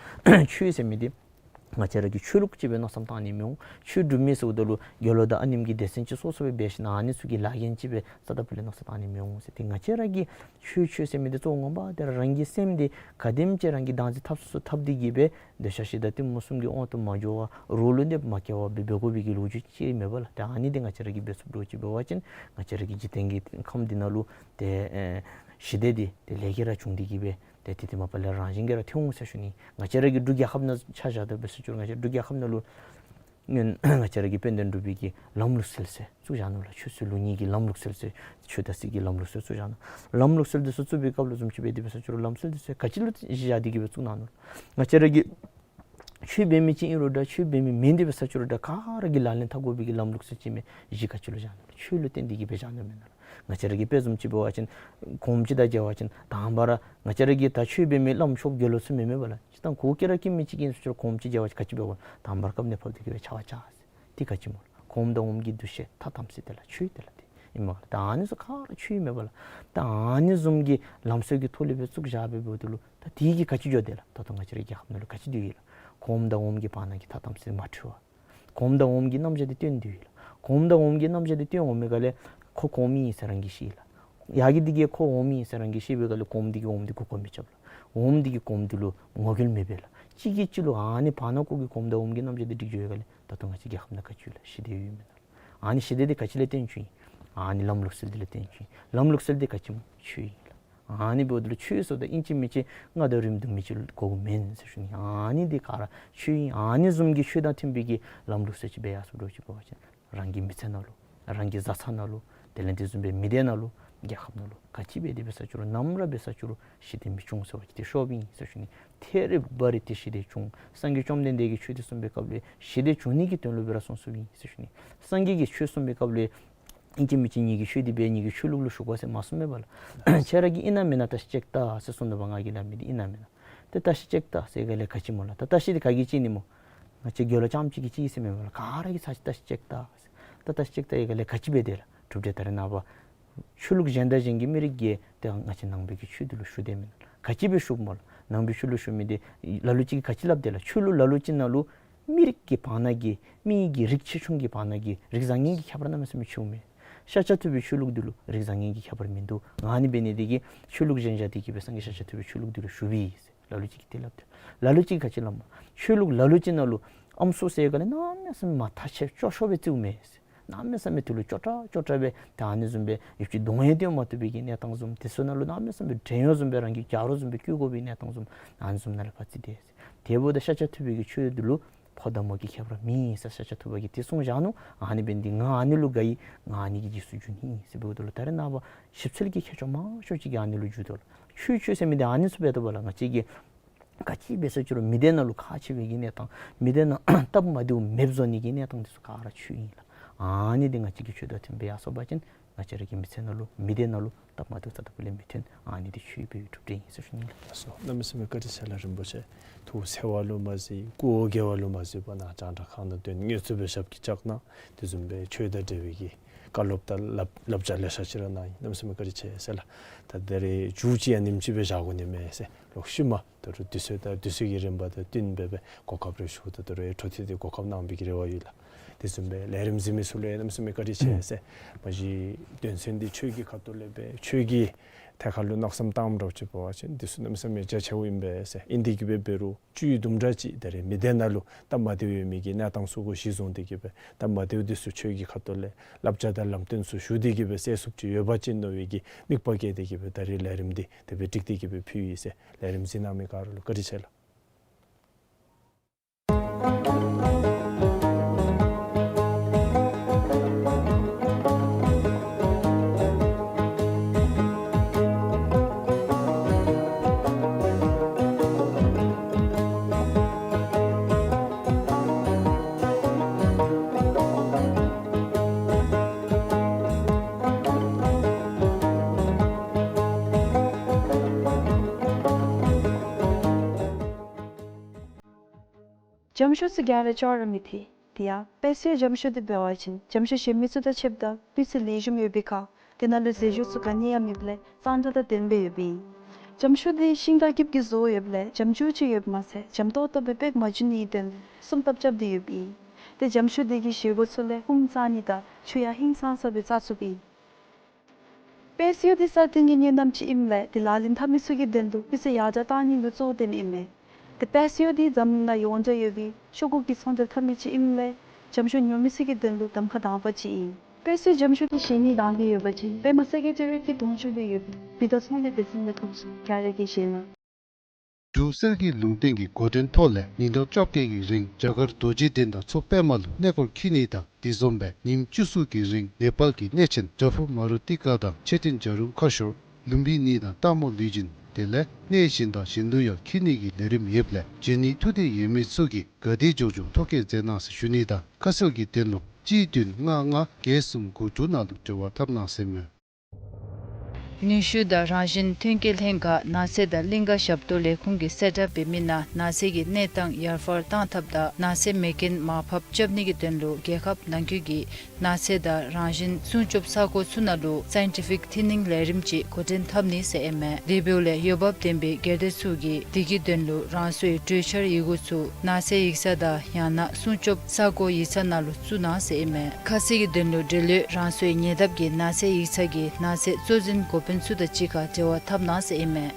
ཆོས་ཟེར་མི་འདི་ང་བཅས་ར་གི་ཆོས་ལུགས་ཅིག་སྦེ་མནོ་བསམ་བཏང་ནི་མི་འོང་། ཆོས་སྒྲུབ་མི་ཟེརཝ་ད་ལུ་དགེ་སློང་དང་ཨ་ནེམ་གྱི་སྡེ་ཚན་ཅིག་སོ་སོ་སྦེ་འབད་ཞིན་ན་ཨ་ནི་ཚུ་གི་ལཱ་འགན་ཅིག་སྦེ་རྩ་དང་ཕུ་ལས་མནོ་བསམ་བཏང་ནི་མི་འོང་ཟེར། ཏེ་ང་བཅས་ར་གི་ཆོས་ཆོས་ཟེར་མི་འདི་གཙོ་བོ་ངོ་མ་འདི་ར་རང་གི་སེམས་འདི་ག་དེམ་ཅིག་རང་གིས་བདག་འཛིན་འཐབ་ཚུགས་ཚུགས་འཐབ་སྟེ་གིས་སྦེ་འདོད་ཆགས་ཞེ་སྡང་གཏི་མུག་གསུམ་གྱི་དབང་དུ་མ་འགྱོ་བར་རོགས་ལུ་གནོདཔ་མ་བཀལ་བར་སྦེ་འབད་དགོ་པའི་གི་ལོ་རྒྱུས་ཅིག་ཨིན་མས་པ་ལགས། ཏེ་ཨ་ནི་འདི་ང་བཅས་ར་གིས་འབད་ཚུགསཔ་འདྲཝ་ཅིག་འབད་བ་ཅིན་ང་བཅས་ར་གི་འཇིག་རྟེན་གྱི་ཁམས་འདི་ནང་ལུ་ཏེ་ཨེ་ཞི་བདེ་འདི་ཏེ་ལས་ཀྱིས་ར་བྱུང་སྟེ་གིས་སྦེ་ཏེ་དེ་དེ་མ་པ་ལས་རང་བཞིན་གྱིས་ར་ཐོན་འོང་ཟེར་ཞུ་ནི། ང་བཅས་ར་གི་འབྲུག་རྒྱལ་ཁབ་ནང་ཆ་བཞག་སྟེ་འབད་ས་ཅི་རུང་ང་བཅས་འབྲུག་རྒྱལ་ཁབ་ནང་ལུ་ང་བཅས་ར་གི་དཔལ་ལྡན་འབྲུག་པའི་གི་ལམ་ལུགས་སྲོལ་ཟེར་བཙུགས་བཞག་ནུག་ལགས། ཆོས་སྲིད་ལུགས་གཉིས་ཀྱི་ལམ་ལུགས་སྲོལ་ཟེར་ཆོས་དང་སྲིད་ཀྱི་ལམ་ལུགས་སྲོལ་བཙུགས་བཞག་ནུག། ལམ་ལུགས་སྲོལ་འདི་ཚུ་བཙུགས་པའི་སྐབས་ལུ་བཟུམ་ཅིག་འབད་དེ་འབད་ས་ཅི་རུང་ལམ་སྲོལ་འདི་ཚུ་ག་ཅི་ལུ་གཞི་བཞག་སྟེ་གིས་སྦེ་བཙུགས་གནང་ནུག། ང་བཅས་ར་གི་ཆོས་འབད་མི་ཅིག་ཨིན་རུང་འདྲ་ཆོས་འབད་མི་མེན་ཏེ་འབད་ས་ཅི་རུང་འདྲ་ག་ར་གིས་ལག་ལེན་འཐབ་དགོ་པའི་གི་ལམ་ལུགས་སྲོལ་ཅིག་མས། གཞི་ག་ཅི་ལུ་བཞག་ནུག། ཆོས་ལུ་བརྟེན་ཏེ་གིས་སྦེ་བཞག་ནུག་མེན་ན་ལགས། ང་བཅས་ར་གི་དཔེ་བཟུམ་ཅིག་འབད་བ་ཅིན་གོངམ་ཅིག་དང་མཇལ་བ་ཅིན་དང་པ་ར་ང་བཅས་ར་གི་ད་ཆོས་འབད་མི་བླམ་ཆོསཔ་དགེ་སློང་ཚུ་མེན་མས་པ་ལགས། ཅིག་ད་གོ་སྐྱེ་ར་སྐྱེ་མི་ཅིག་གིས་ཨིན་ས་ཅི་རུང་གོངམ་ཅིག་མཇལ་བ་ཅིན་ག་ཅི་འབད་དགོ། དང་པ་ར་བཀབ་ནེ་ཕབ་སྟེ་གིས་སྦེ་ཕྱག་འཚལ་ཟེར། དེ་ག་ཅི་སྨོ་ལགས། གོངམ་དང་འོགམ་གྱི་འདུ་ཤེས་ཐ་དམ་ཚིག་དེ་ལགས། ཆོས་དེ་ལགས། དེ་ཨིན་མས་ལགས། ད་ཨ་ནི་ཚུ་ག་ར་ཆོས་ཨིན་མས་པ་ལགས། ད་ཨ་ནི་བཟུམ་གྱི་ལམ་སྲོལ་གྱི་ཐོག་ལས་སྦེ་བཙུགས་བཞག་སྦེ་འབདཝ་ད་ལུ་ད་དེ་གིས་ག་ཅི་འགྱོ་དེ་ལགས། ད་ལྟོ་ང་བཅས་ར་རྒྱལ་ཁབ་ནང་ལུ་ག་ཅི་སྡོད་ཡི་ལགས། གོངམ་དང་འོགམ་གྱི་བར་ན་གི་ཐ་དམ་ཚིག་མ་འཁྲུལ་བར་གོངམ་དང་འོགམ་གྱི་རྣམ་གཞག་འདི་སྟོན་སྡོད་ཡི་ལགས། གོངམ་དང་འོགམ་གྱི་རྣམ་གཞག་འདི་སྟོན་འོང་པའི་སྒང་ལས་ཁོ་གོངམ་ཨིན་ཟེར་རང་གིས་ཤེས་ལགས། ཡ་གི་འདི་གིས་ཁོ་འོགམ་ཨིན་ཟེར་རང་གིས་ཤེས་པའི་སྒང་ལས་གོངམ་འདི་གིས་འོགམ་འདི་གུ་གོ་མི་རྐྱབ་ལགས། འོགམ་འདི་གིས་གོངམ་འདི་ལུ་ངོ་རྒོལ་མི་འབད་ལགས། གཅིག་གིས་གཅིག་ལུ་ཨ་ནི་བར་ན་གུ་གི་གོངམ་དང་འོགམ་གྱི་རྣམ་གཞག་འདི་འགྲིག་འགྱོ་བའི་སྒང་ལས་ད་ལྟོ་ང་བཅས་རྒྱལ་ཁབ་ནང་ག་ཅི་ཡོད་ལགས། ཞི་བདེ་ཡོད་མེན་ན་ལགས། ཨ་ནི་ཞི་བདེ་འདི་ག་ཅི་ལས་བརྟེན་བྱུང་ཡི། ཨ་ནི་ལམ་ལུགས་སྲོལ་འདི་ལས་བརྟེན་བྱུང་ཡི། ལམ་ལུགས་སྲོལ་འདི་ག་ཅི་སྨོ་ཆོས་ཨིན་ལགས། ཨ་ནི་འབདཝ་ད་ལུ་ཆོས་ཟེརཝ་ད་ཨིན་ཅི་མིན་ཅི་རྔ་དང་རིམ་གྲོ་མི་ཅིག་དགོཔ་མེན་ཟེར་ཞུ་ནི། ཨ་ནི་འདི་ག་ར་ཆོས་ཨིན། ཨ་ནི་བཟུམ་གྱི་ཆོས་དང་མཐུན་པའི་གི་ལམ་ལུགས་སྲོལ་ཅིག་འབད་ཡར་སོངམ་འདྲཝ་ཅིག་འབད་བ་ཅིན་རང་གི་མི་ཚེ་ནང་ལུ་རང་གི་བཟའ་ཚང་ནང་ལུ་དེ་ལས་དེ་བཟུམ་སྦེ་མི་སྡེ་ནང་ལུ་རྒྱལ་ཁབ་ནང་ལུ་ག་ཅི་འབད་དེ་འབད་ས་ཅི་རུང་ནམ་ར་འབད་ས་ཅི་རུང་ཞི་བདེ་མི་འབྱུང་ཟེར་བ་ཅིན་དེ་ཤོབ་ཨིན་ཟེར་ཞུ་ནི། ཐེ་རེ་བ་རེ་ཏེ་ཞི་བདེ་འབྱུང་། སངས་རྒྱས་བཅོམ་ལྡན་འདས་ཀྱིས་ཆོས་འདི་གསུངས་པའི་སྐབས་ལུ་ཞི་བདེ་འབྱུང་ནི་གི་དོན་ལུ་སྦེ་ར་གསུངས་གསུངསམ་ཨིན་ཟེར་ཞུ་ནི། སངས་རྒྱས་ཀྱིས་ཆོས་གསུངས་པའི་སྐབས་ལུ་ཨིན་ཅི་མིན་ཅི་ངེ་གི་ཆོས་འདི་འབད་ངེ་གི་ཆོས་ལུགས་ལུ་ཞུགས་དགོ་ཟེར་མ་གསུངས་མས་པ་ལགས། ཁྱེད་ར་གིས་ཨིན་ན་མེན་ན་བརྟག་ཞིབ་ཅིག་བལྟ་ཟེར་གསུངས་ནུག་པ། ང་གིས་སླབ་མི་འདི་ཨིན་ན་མེན་ན། ཏེ་བརྟག་ཞིབ་ཅིག་བལྟ་ཟེར་ག་ལས་ག་ཅི་སྨོ་ལགས། ད་བརྟག་ཞིབ་འདི་ག་གིས་བྱིན་ནི་སྨོ། ང་བཅས་དགེ་སློང་རྐྱངམ་གཅིག་གིས་བྱིན་ཟེར་མེན་པ་ལགས། ག་ར་གིས་ཚར་ཅིག་བརྟག་ཞིབ་ཅིག་བལྟ་ཟེར། ད་བརྟག་ཞིབ་ཅིག་བལྟ་ཡི་ག་ལས་ག་ཅི་འབད་དེ་ལགས། གྲུབ་འབྲས་ད་རེས་ནངས་པ་ཆོས་ལུགས་གཞན་དང་གཞན་གྱི་མི་རིགས་ཀྱིས་ཏེ་ང་བཅས་ནང་པའི་གི་ཆོས་འདི་ལུ་ཞུགས་དེས་མེན་ན། ག་ཅི་སྦེ་ཞུགསཔ་སྨོ་ལགས། ནང་པའི་ཆོས་ལུ་ཞུགས་མི་འདི་ལ་ལུ་ཅིག་གིས་ག་ཅི་སླབ་དེ་ལགས། ཆོས་ལུགས་ལ་ལུ་ཅིག་ནང་ལུ་མི་རིགས་ཀྱི་བར་ན་གི་མི་གི་རིགས་ཆེ་ཆུང་གི་བར་ན་གི་རིགས་བཟང་ངན་གྱི་ཁྱད་པར་གནམ་མེད་ས་མེད་ཆེཝ་མས། ཤཱཀྱ་ཐུབ་པའི་ཆོས་ལུགས་འདི་ལུ་རིགས་བཟང་ངན་གྱི་ཁྱད་པར་མིན་འདུག། ཨ་ནི་འབད་ནི་འདི་གིས་ཆོས་ལུགས་གཞན་བཞག་སྟེ་གིས་སྦེ་སངས་རྒྱས་ཤཱཀྱ་ཐུབ་པའི་ཆོས་ལུགས་འདི་ལུ་ཞུགས་པས་ཟེར་ལ་ལུ་ཅིག་གིས་དེ་སླབ་དེ། ལ་ལུ་ཅིག་གིས་ག་ཅི་སླབ་སྨོ། ཆོས་ལུགས་ལ་ལུ་ཅིག་ནང་ལུ་ ཨམ་སྲུ་ཟེར་ག་ལས་གནམ་མེད་ས་མེད་མ་ཐག་ཆོད་སྐྱོ་ཤོས་སྦེ་བརྩིཝ་མས་ཟེར། གནམ་མེད་ས་མེད་དེ་ལུ་སྐྱོ་དྲགས་སྐྱོ་དྲགས་སྦེ་ད་ཨ་ནི་བཟུམ་སྦེ་ཡུདཔ་ཅིག་གདོང་ཡང་སྟོན་མ་བཏུབ་པའི་གི་གནས་སྟངས་བཟུམ། དེ་ཚུ་ནང་ལུ་གནམ་མེད་ས་མེད་བྲན་གཡོག་བཟུམ་སྦེ་རང་གི་རྒྱ་རོགས་བཟུམ་སྦེ་བཀོལ་དགོ་པའི་གནས་སྟངས་བཟུམ་ཨ་ནི་བཟུམ་ནང་ལས་ཕར་བརྩིས་ཏེ་ཟེར། དེ་འབདཝ་ད་ཤཱཀྱ་ཐུབ་པའི་གི་ཆོས་འདི་ལུ་ཕོ་དང་མོ་གི་ཁྱད་པར་མེད་ཟེར་ཤཱཀྱ་ཐུབ་པ་གིས་དེ་གསུངས་བཞག་ནུག། ཨ་ནི་འབད་ནི་འདི་ང་ཨ་ནི་ལུ་དགའ་ཡི། ང་ཨ་ནི་གི་རྗེས་སུ་འཇུག་ནི་ཨིན་ཟེར་འབདཝ་ད་ལུ་ད་རེས་ནངས་པ་ཞིབ་འཚོལ་གྱི་མཁས་མཆོག་མང་ཤོས་ཅིག་གིས་ཨ་ནི་ལུ་འཇུག་དོ་ལགས། ཆོས་ཆོས་ཟེར་མི་འདི་ཨ་ནི་ཚུ་འབད་དོ་བ་ལགས། ང་བཅས་ཀྱིས་ག་ཅི་འབད་ཟེར་ཅི་རུང་མི་སྡེ་ནང་ལུ་ཁག་ཆེ་བའི་གི་གནས་སྟངས། མི་སྡེ་ནང་སྟབས་མ་བདེཝ་མེདཔ་བཟོ་ནི་གི་གནས་སྟངས་འདི་ཚུ་ག་ར་ཆོས་ཨིན་ལགས། ཨ་ནི་འདི་ང་བཅས་ཀྱི་ཆོས་དང་མཐུན་སྦེ་ཡར་སོང་པ་ཅིན་ང་བཅས་ར་གི་མི་ཚེ་ནང་ལུ་མི་སྡེ་ནང་ལུ་སྟབས་མ་བདེཝ་རྩ་དང་པོ་ལས་མི་ཐོན། ཨ་ནི་འདི་ཆོས་སྦེ་གྲུབ་འབྲས་ཨིན་ཟེར་ཞུ་ནི་ཨིན་ལགས། ལགས་སོ། གནམ་མེད་ས་མེད་བཀའ་དྲིན་ཆེ་ལགས་རིན་པོ་ཆེ། ཐུགས་འཚེར་བ་ལུ་མ་གཟིགས་སྐུ་འོ་བརྒྱལ་བ་ལུ་མ་གཟིགས་པར་ནཱ་རྒྱང་བསྒྲགས་ཁང་ནང་དོན་དངོས་སུ་སྦེ་ཞབས་ཀྱིས་བཅགས་གནང་། དེ་བཟུམ་སྦེ་ཆོས་དང་འབྲེལ་བའི་གི་བཀའ་སློབ་དང་བསླབ་བསླབ་བྱ་ལེ་ཤ་ཅིག་ར་གནང་ཡི། གནམ་མེད་ས་མེད་བཀའ་དྲིན་ཆེ་ཟེར་ལགས། ད་ད་རེས་མཇུག་ཅིག་ཡང་ཉིནམ་ཅིག་སྦེ་བཞག་དགོ་ནི་མས་ཟེར། ལོག་ཤུལ་མ་ད་རུང་དུས་ཚོད་དང་དུས་ཚོད་ཀྱི་རིམ་པ་དང་བསྟུན་སྦེ་སྦེ་གོ་སྐབས་རེ་ཞུ། ད་ད་རུང་འཕྲོ་མཐུད་དེ་གོ་སྐབས་གནང་བའི་གི་རེ་བ་ཡོད་ལགས། དེ་བཟུམ་སྦེ་ལས་རིམ་གཟིགས་མི་ཚུ་ལུ་ཡང་གནམ་མེད་ས་མེད་བཀའ་དྲིན་ཆེ་ཟེར། མ་གཞི་དོན་ཚན་འདི་ཆོས་ཀྱི་ཁ་ཐུག་ལས་སྦེ་ཆོས་ཀྱི་ཐད་ཁར་ལུ་གནང་བསམ་བཏངམ་འདྲཝ་ཅིག་འབད་བ་ཅིན་འདི་ཚུ་གནམ་མེད་ས་མེད་རྒྱ་ཆེཝ་ཨིན་པས་ཟེར། ཨིན་ཏེ་གི་སྦེ་འབད་རུང་བཅུད་དུམ་གྲ་ཅིག་ད་རེས་མི་སྡེ་ནང་ལུ་སྟབས་མ་བདེཝ་ཡོད་མི་གི་གནས་སྟངས་ཚུ་གུ་གཞི་བཟུང་སྟེ་གི་སྦེ་སྟབས་མ་བདེཝ་འདི་ཚུ་ཆོས་ཀྱི་ཁ་ཐུག་ལས་བསླབ་བྱ་དང་ལམ་སྟོན་ཚུ་ཞུ་སྟེ་གི་སྦེ་སེལ་ཚུགསཔ་ཅིག་ཡོད་པ་ཅིན་མནོ་བའི་གི་དམིགས་པ་བསྐྱེད་དེ་གི་སྦེ་ད་རེས་ལས་རིམ་འདི་དེ་སྦེ་བསྒྲིགས་ཏེ་གི་སྦེ་ཕུལ་ཡི་ཟེར། ལས་རིམ་གཟིགས་གནང་མི་ག་ར་ལུ་བཀའ་དྲིན་ཆེ་ལགས། འཇམ་ཤོག་ཚུ་ག་ར་ཅོག་ར་མི་འཐད། དེ་ཡང་དཔེ་སྲིད་འཇམ་ཤོག་འདི་འབད་བ་ཅིན་འཇམ་ཤོག་གཞན་མི་ཚུ་དང་ཕྱདཔ་ད་སྤུས་ཚད་ལེགས་ཤོམ་ཡོད་པའི་ཁར་དེ་ནང་ལུ་རྫས་སྦྱོར་ཚུ་ག་ནི་ཡང་མེདཔ་ལས་གཙང་སྦྲ་དང་ལྡནམ་སྦེ་ཡོདཔ་ཨིན། འཇམ་ཤོག་འདི་ཤིང་དང་སྐྱིབས་ཀྱིས་བཟོ་ཡོདཔ་ལས་འཇམ་ཅུང་ཅིག་ཡོདཔ་མ་ཚད་འཇམ་ཏོག་ཏོ་སྦེ་སྦེ་མ་འགྱུར་ནིའི་དོན་ལུ་སྲུང་ཐབས་རྐྱབ་སྟེ་ཡོདཔ་ཨིན། ཏེ་འཇམ་ཤོག་འདི་གི་བཞེས་སྒོ་ཚུ་ལས་ཧཱུྃ་བརྩམ་ནི་དང་ཆུ་ཡང་ཧིང་སངས་ས་སྦེ་བཙག་ཚུགསཔ་ཨིན། དཔེ་སྲིད་འདི་གསར་བཏོན་གྱི་དངོས་རྣམ་ཅིག་ཨིནམ་ལས་དེ་ལག་ལེན་འཐབ་མི་ཚུ་གི་དོན་ལུ་སྤུས་ཚད་ཡར་དྲགས་གཏང་ནི་ལུ་གཙོ་བོར་བཏོན་ཨིན་མས། ཏེ་དཔེ་སྲིད་འདི་འཛམ་གླིང་ནང་ཡོངས་གྲགས་ཡོད་པའི་ཤོག་གུ་གི་ཚོང་འབྲེལ་འཐབ་མི་ཅིག་ཨིནམ་ལས་འཇམ་ཤོག་ཉོ་མི་ཚུ་གི་དོན་ལུ་གདམ་ཁ་དང་པ་ཅིག་ཨིན། དཔེ་སྲིད་འཇམ་ཤོག་འདི་བཞེས་ནི་དང་འདོད་ཡོད་པ་ཅིན་པདྨ་སེར་སྐྱའི་ཊི་ཝི་གི་གདོང་ཤོག་ལུ་ཡོད་པའི་བི་ཏ་ཚོང་ལས་སྡེ་ཚན་ལས་ཐོན་ཚུགས། ག་ར་གིས་བཞེས་གནང་། འབྲུག་གསེར་གྱི་ལུང་བསྟན་གྱི་འགོ་འདྲེན་ཐོག་ལས་ཉིན་གྲངས་བཅོ་བརྒྱད་ཀྱི་རིང་རྒྱ་གར་རྡོ་རྗེ་གདན་དང་མཚོ་པདྨ་ལུ་གནས་སྐོར་འཁྱིད་ནི་དང་དེ་བཟུམ་སྦེ་ཉིནམ་བཅུ་གསུམ་གྱི་རིང་ནེ་པཱལ་གྱི་གནས་ཆེན་བྲག་ཕུག་མ་རུ་ཏི་ཀ་དང་མཆོད་རྟེན་བྱ་རུང་ཁ་ཤོར་ལུམ་བི་ནི་དང་སྟག་མོ་ལུས་སྦྱིན་དེ་ལས་གནས་གཞན་དང་གཞན་ལུ་ཡང་འཁྱིད་ནི་གི་ལས་རིམ་ཡོདཔ་ལས་འབྱོན་ནི་ཐུགས་འདོད་ཡོད་མི་ཚུ་གིས་ག་དེ་མགྱོགས་མགྱོགས་ཐོ་བཀོད་མཛད་གནང་ཟེར་ཞུ་ནི་དང་ཁ་གསལ་གྱི་དོན་ལུ་གཅིག་བདུན་ལྔ་ལྔ་བརྒྱད་གསུམ་དགུ་དྲུག་ནང་ལུ་འབྲེལ་བ་འཐབ་གནང་ཟེར་མས། ནུས་ཤུགས་དང་རང་བཞིན་ཐོན་སྐྱེད་ལྷན་ཁག་ནགས་ཚལ་དང་གླིང་ཀ་ཞབས་ཏོག་ལས་ཁུངས་ཀྱིས་གསལ་བསྒྲགས་འབད་མི་ནང་ནགས་ཚལ་གྱི་གནས་སྟངས་ཡར་འཕར་གཏང་ཐབས་དང་ནགས་ཚལ་མེ་རྐྱེན་མར་ཕབ་རྐྱབ་ནི་གི་དོན་ལུ་རྒྱལ་ཁབ་ནང་འཁོད་ཀྱི་ནགས་ཚལ་དང་རང་བཞིན་སྲུང་སྐྱོབ་ས་གོ་ཚུ་ནང་ལུ་སའིན་ཊི་ཕིག་ཐིན་ནིང་ལས་རིམ་ཅིག་འགོ་འདྲེན་འཐབ་ནི་ཟེར་ཨིན་མས། དེ་འབདཝ་ལས་འོས་འབབ་ལྡན་པའི་སྒེར་སྡེ་ཚུ་གིས་དེ་གི་དོན་ལུ་རང་སོའི་གྲོས་འཆར་ཡི་གུ་ཚུ་ནགས་ཚལ་ཡིག་ཚང་དང་ཡང་ན་སྲུང་སྐྱོབ་ས་གོ་ཡིག་ཚང་ནང་ལུ་བཙུགས་གནང་ཟེར་ཨིན་མས། ཁ་གསལ་གྱི་དོན་ལུ་འབྲེལ་ཡོད་རང་སོའི་ཉེ་འདབས་ཀྱི་ནགས་ཚལ་ཡིག་ཚང་གི་ནགས་ཚལ་གཙོ་འཛིན་འགོ་དཔོན་ཚུ་དང་གཅིག་ཁར་འབྲེལ་བ་འཐབ་གནང་ཟེར་ཨིན་མས།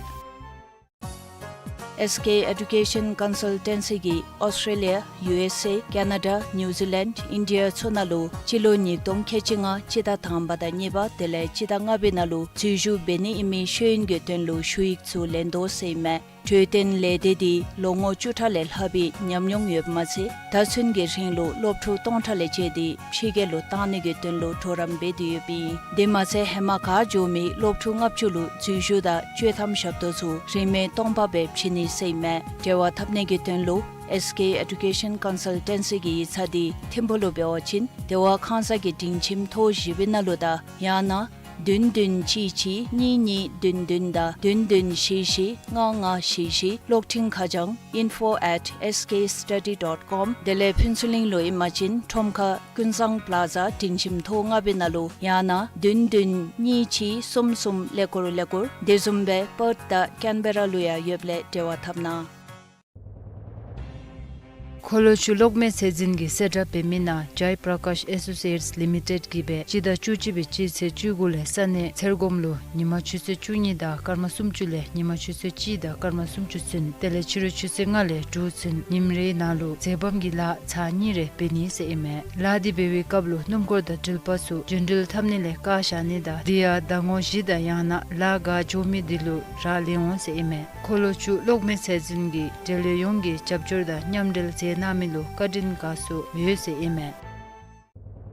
ཨེས་ཀེ་ཨེ་ཌུ་ཀེ་ཤཱན་ཀོན་སཱལ་ཊེན་སི་གིས་ཨོསི་ཊྲེ་ལི་ཡ་ཡུ་ཨེསི་ཨེ་ཀེ་ན་ཌ་ནིའུ་ཛི་ལེནཌ་ཨིན་ཌི་ཡ་ཚུ་ནང་ལུ་སྤྱི་ལོ་ཉིས་སྟོང་ཁལ་གཅིག་ལྔ་སྤྱི་ཟླ་དང་པ་དང་གཉིས་པ་དེ་ལས་སྤྱི་ཟླ་ལྔ་པའི་ནང་ལུ་འཛུལ་ཞུགས་འབད་ནི་ཨིན་མི་ཤེས་ཡོན་གྱི་དོན་ལུ་ཞུ་ཡིག་ཚུ་ལེན་དོ་ཟེར་ཨིན་མས། གྲོས་བསྟུན་ལས་སྡེ་འདི་ལོ་ངོ་བཅུ་ཕྲག་ལས་ལྷག་པའི་ཉམས་མྱོང་ཡོདཔ་མ་ཚད་ད་ཚུན་གྱི་རིང་ལུ་སློབ་ཕྲུག་སྟོང་ཕྲག་ལས་བཅད་དེ་ཕྱི་རྒྱལ་ལུ་བཏང་ནི་གི་དོན་ལུ་གྲོགས་རམ་འབད་དེ་ཡོདཔ་ཨིན། དེ་མ་ཚད་ཧེ་མ་ག་འགྱོ་མི་སློབ་ཕྲུག་ལྔ་བཅུ་ལུ་འཛུལ་ཞུགས་དང་བཅོས་ཐམ་ཞབས་ཏོག་ཚུ་རིན་མེད་སྟོང་པ་སྦེ་བྱིན་ནི་ཟེར་ཨིན་མས། འབྲེལ་བ་འཐབ་ནི་གི་དོན་ལུ་ཨེས་ཀེ་ཨེ་ཌུ་ཀེ་ཤཱན་ཀོན་སཱལ་ཊེན་སི་གི་ཡིག་ཚང་འདི་ཐིམ་ཕུག་ལུ་འབད་བ་ཅིན་སྡེ་བ་ཁང་གསར་གྱི་སྒྲིང་ཁྱིམ་ཐོག་བཞི་པའི་ནང་ལུ་དང་ཡང་ན་བདུན་བདུན་གཅིག་གཅིག་གཉིས་གཉིས་བདུན་བདུན་དང་བདུན་བདུན་བཞི་བཞི་ལྔ་ལྔ་བཞི་བཞི། གློག་འཕྲིན་ཁ་བྱང་info at S K study dot com། དེ་ལས་ཕུན་ཚོགས་གླིང་ལུ་ཨིན་པ་ཅིན་ཁྲོམ་ཁ་ཀུན་བཟང་པ་ལ་ཛ་སྒྲིང་ཁྱིམ་ཐོག་ལྔ་པའི་ནང་ལུ་ཡང་ན་བདུན་བདུན་གཉིས་གཅིག་གསུམ་གསུམ་ཀླད་ཀོར་ཀླད་ཀོར། དེ་བཟུམ་སྦེ་པརཐ་དང་ཀེན་བེ་ར་ལུ་ཡང་ཡོདཔ་ལས་འབྲེལ་བ་འཐབ་གནང་། འཁོར་ལོ་ཆུ་གློག་མེ་ཚད་འཛིན་གྱིས་གསལ་བསྒྲགས་འབད་མི་ནང་Jai Prakash Associates Limited གིས་སྦེ་སྤྱི་ཟླ་བཅུ་གཅིག་པའི་སྤྱི་ཚེས་བཅུ་དགུ་ལས་ས་གནས་ཚེར་སྒོམ་ལུ་ཉིན་མ་ཆུ་ཚོད་བཅུ་གཉིས་དང་སྐར་མ་སུམ་ཅུ་ལས་ཉིན་མ་ཆུ་ཚོད་གཅིག་དང་སྐར་མ་སུམ་ཅུ་ཚུན་དེ་ལས་ཕྱི་རུ་ཆུ་ཚོད་ལྔ་ལས་དྲུག་ཚུན་ཉིནམ་རེའི་ནང་ལུ་འཛེམ་བམ་གྱི་ལཱ་ཚར་གཉིས་རེ་འབད་ནི་ཟེར་ཨིན་མས། ལཱ་འདི་འབད་བའི་སྐབས་ལུ་སྣུམ་འཁོར་དང་འགྲུལ་པ་ཚུ་རྒྱུན་འགྲུལ་འཐབ་ནི་ལས་བཀག་བཞག་ནི་དང་དེ་ཡང་ཟླ་ངོ་བཞི་དང་ཡང་ན་ལཱ་འགོ་འགྱོ་མི་འདི་ལུ་རག་ལས་འོང་ཟེར་ཨིན་མས། འཁོར་ལོ་ཆུ་གློག་མེ་ཚད་འཛིན་གྱིས་འབྲེལ་ཡོད་ཡོངས་ཀྱི་རྒྱབ་སྐྱོར་དང་མཉམ་འབྲེལ་མཛད་གནང་མི་ལུ་བཀའ་དྲིན་དགའ་ཚོར་ཡོད་ཟེར་ཨིན་མས།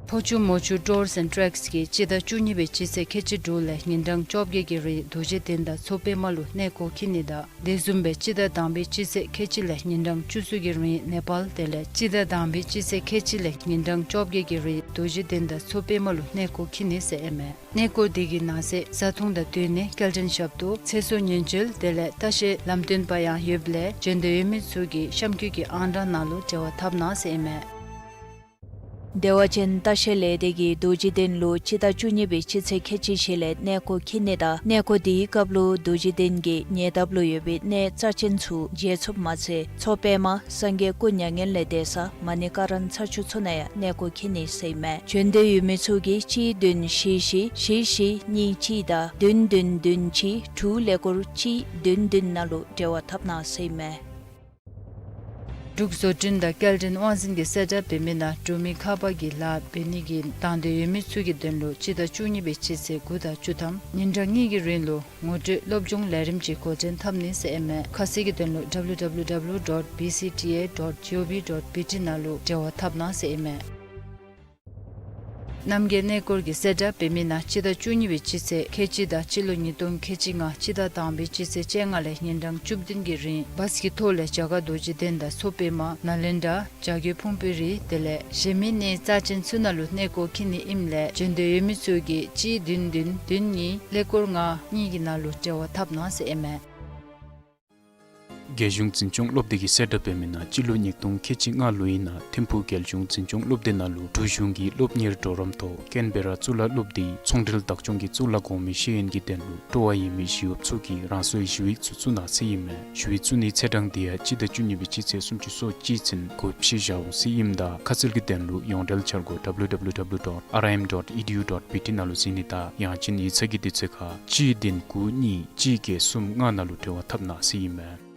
ཕོ་ཆུ་མོ་ཆུ་Tours and Treks གིས་སྤྱི་ཟླ་བཅུ་གཉིས་པའི་སྤྱི་ཚེས་ཁལ་གཅིག་དྲུག་ལས་ཉིན་གྲངས་བཅོ་བརྒྱད་ཀྱི་རིང་རྡོ་རྗེ་གདན་དང་མཚོ་པདྨ་ལུ་གནས་སྐོར་འཁྱིད་ནི་དང་དེ་བཟུམ་སྦེ་སྤྱི་ཟླ་དང་པའི་སྤྱི་ཚེས་ཁལ་གཅིག་ལས་ཉིན་གྲངས་བཅུ་གསུམ་གྱི་རིང་ནེ་པཱལ་དེ་ལས་སྤྱི་ཟླ་དང་པའི་སྤྱི་ཚེས་ཁལ་གཅིག་ལས་ཉིན་གྲངས་བཅོ་བརྒྱད་ཀྱི་རིང་རྡོ་རྗེ་གདན་དང་མཚོ་པདྨ་ལུ་གནས་སྐོར་འཁྱིད་ནི་ཟེར་ཨིན་མས། གནས་སྐོར་དེ་གི་ནང་གསེས་བཟའ་འཐུང་དང་སྡོད་གནས་སྐྱེལ་འདྲེན་ཞབས་ཏོག་ཚེ་སྲོག་ཉེན་བཅོལ་དེ་ལས་ལྟ་བཤལ་ལམ་སྟོན་པ་ཡང་ཡོདཔ་ལས་བྱོན་འདོད་ཡོད་མི་ཚུ་གིས་གཤམ་འཁོད་ཀྱི་ཨང་གྲངས་ནང་ལུ་འབྲེལ་བ་འཐབ་གནང་ཟེར་ཨིན་མས། བདེ་བ་ཅན་ལྟ་བཤལ་ལས་སྡེ་གིས་རྡོ་རྗེ་གདན་ལུ་སྤྱི་ཟླ་བཅུ་གཉིས་པའི་སྤྱི་ཚེས་ཁལ་གཅིག་བཞི་ལས་གནས་སྐོར་འཁྱིད་ནི་དང་གནས་སྐོར་དེའི་སྐབས་ལུ་རྡོ་རྗེ་གདན་གྱི་ཉེ་འདབས་ལུ་ཡོད་པའི་གནས་རྩ་ཅན་ཚུ་མཇལ་ཚུགསཔ་མ་ཚད་མཚོ་པདྨ་སངས་རྒྱས་སྐུ་མྱ་ངན་ལས་འདས་ས་མ་ཎི་ཀ་ར་ན་ཚ་ཆུ་མཚོ་ནང་ཡང་གནས་སྐོར་འཁྱིད་ནི་ཟེར་ཨིན་མས། བྱོན་འདོད་ཡོད་མི་ཚུ་གིས་གཅིག་བདུན་བཞི་བཞི་བཞི་བཞི་གཉིས་གཅིག་དང་བདུན་བདུན་བདུན་གཅིག་དྲུག་ཀླད་ཀོར་གཅིག་བདུན་བདུན་ནང་ལུ་འབྲེལ་བ་འཐབ་གནང་ཟེར་ཨིན་མས། འབྲུག་བཟོ་སྐྲུན་དང་སྐྱེལ་འདྲེན་དབང་འཛིན་གྱིས་གསལ་བསྒྲགས་འབད་མི་ནང་གྲུབ་མི་ཁ་པར་གྱི་ལཱ་འབད་ནི་གི་དང་འདོད་ཡོད་མི་ཚུ་གི་དོན་ལུ་སྤྱི་ཟླ་བཅུ་གཉིས་པའི་སྤྱི་ཚེས་དགུ་དང་བཅུ་ཐམ་ཉིན་གྲངས་གཉིས་ཀྱི་རིང་ལུ་ངོ་སྤྲོད་སློབ་སྦྱོང་ལས་རིམ་གྱི་འགོ་འདྲེན་འཐབ་ནི་ཟེར་ཨིན་མས། ཁ་གསལ་གྱི་དོན་ལུ་W W W dot B C T A dot G O V dot B T ནང་ལུ་འབྲེལ་བ་འཐབ་གནང་ཟེར་ཨིན་མས། རྣམ་རྒྱལ་གནས་སྐོར་གྱིས་གསལ་བསྒྲགས་འབད་མི་ནང་སྤྱི་ཟླ་བཅུ་གཉིས་པའི་སྤྱི་ཚེས་ཁལ་གཅིག་དང་སྤྱི་ལོ་ཉིས་སྟོང་ཁལ་གཅིག་ལྔ་སྤྱི་ཟླ་དང་པའི་སྤྱི་ཚེས་བཅོ་ལྔ་ལས་ཉིན་གྲངས་བཅུ་བདུན་གྱི་རིང་བཱས་ཀྱི་ཐོག་ལས་རྒྱ་གར་རྡོ་རྗེ་གདན་དང་མཚོ་པདྨ་ནཱ་ལེནྡྲ་བྱ་རྒོད་ཕུང་པོའི་རི་དེ་ལས་གཞན་མི་གནས་རྩ་ཅན་ཚུ་ནང་ལུ་གནས་སྐོར་འཁྱིད་ནི་ཨིནམ་ལས་བྱོན་འདོད་ཡོད་མི་ཚུ་གིས་གཅིག་བདུན་བདུན་བདུན་གཉིས་ཀླད་ཀོར་ལྔ་གཉིས་ཀྱི་ནང་ལུ་འབྲེལ་བ་འཐབ་གནང་ཟེར་ཨིན་མས། རྒྱལ་གཞུང་འཛིན་སྐྱོང་སློབ་སྡེ་གིས་གསལ་བསྒྲགས་འབད་མི་ནང་སྤྱི་ལོ་ཉིས་སྟོང་ཁལ་གཅིག་ལྔ་ལོའི་ནང་ཐིམ་ཕུག་རྒྱལ་གཞུང་འཛིན་སྐྱོང་སློབ་སྡེ་ནང་ལུ་འབྲུག་གཞུང་གི་སློབ་གཉེར་གྲོགས་རམ་ཐོག་ཀེན་བེ་ར་གཙུག་ལག་སློབ་སྡེའི་ཚོང་འབྲེལ་བདག་སྐྱོང་གི་གཙུག་ལག་གོང་མའི་ཤེས་ཡོན་གྱི་དོན་ལུ་སྤྲོ་བ་ཡོད་མི་ཞི་གཡོགཔ་ཚུ་གིས་རང་སོའི་ཞུ་ཡིག་ཚུ་བཙུགས་གནང་ཟེར་ཨིན་མས། ཞུ་ཡིག་བཙུགས་ནིའི་ཚེས་གྲངས་འདི་ཡང་སྤྱི་ཟླ་བཅུ་གཉིས་པའི་སྤྱི་ཚེས་སུམ་ཅུ་སོ་གཅིག་ཚུན་གོ་བཤད་བཞག་འོང་ཟེར་ཨིནམ་ད་ཁ་གསལ་གྱི་དོན་ལུ་ཡོངས་འབྲེལ་འཆར་སྒོ་W W W dot R I M dot E D U dot B T ནང་ལུ་གཟིགས་ནི་དང་ཡང་ཅིན་ཡིག་ཚང་གི་དུས་ཚོད་ཁར་གཅིག་བདུན་དགུ་གཉིས་གཅིག་བརྒྱད་གསུམ་ལྔ་ནང་ལུ་འབྲེལ་བ་འཐབ་གནང་ཟེར་ཨིན་མས།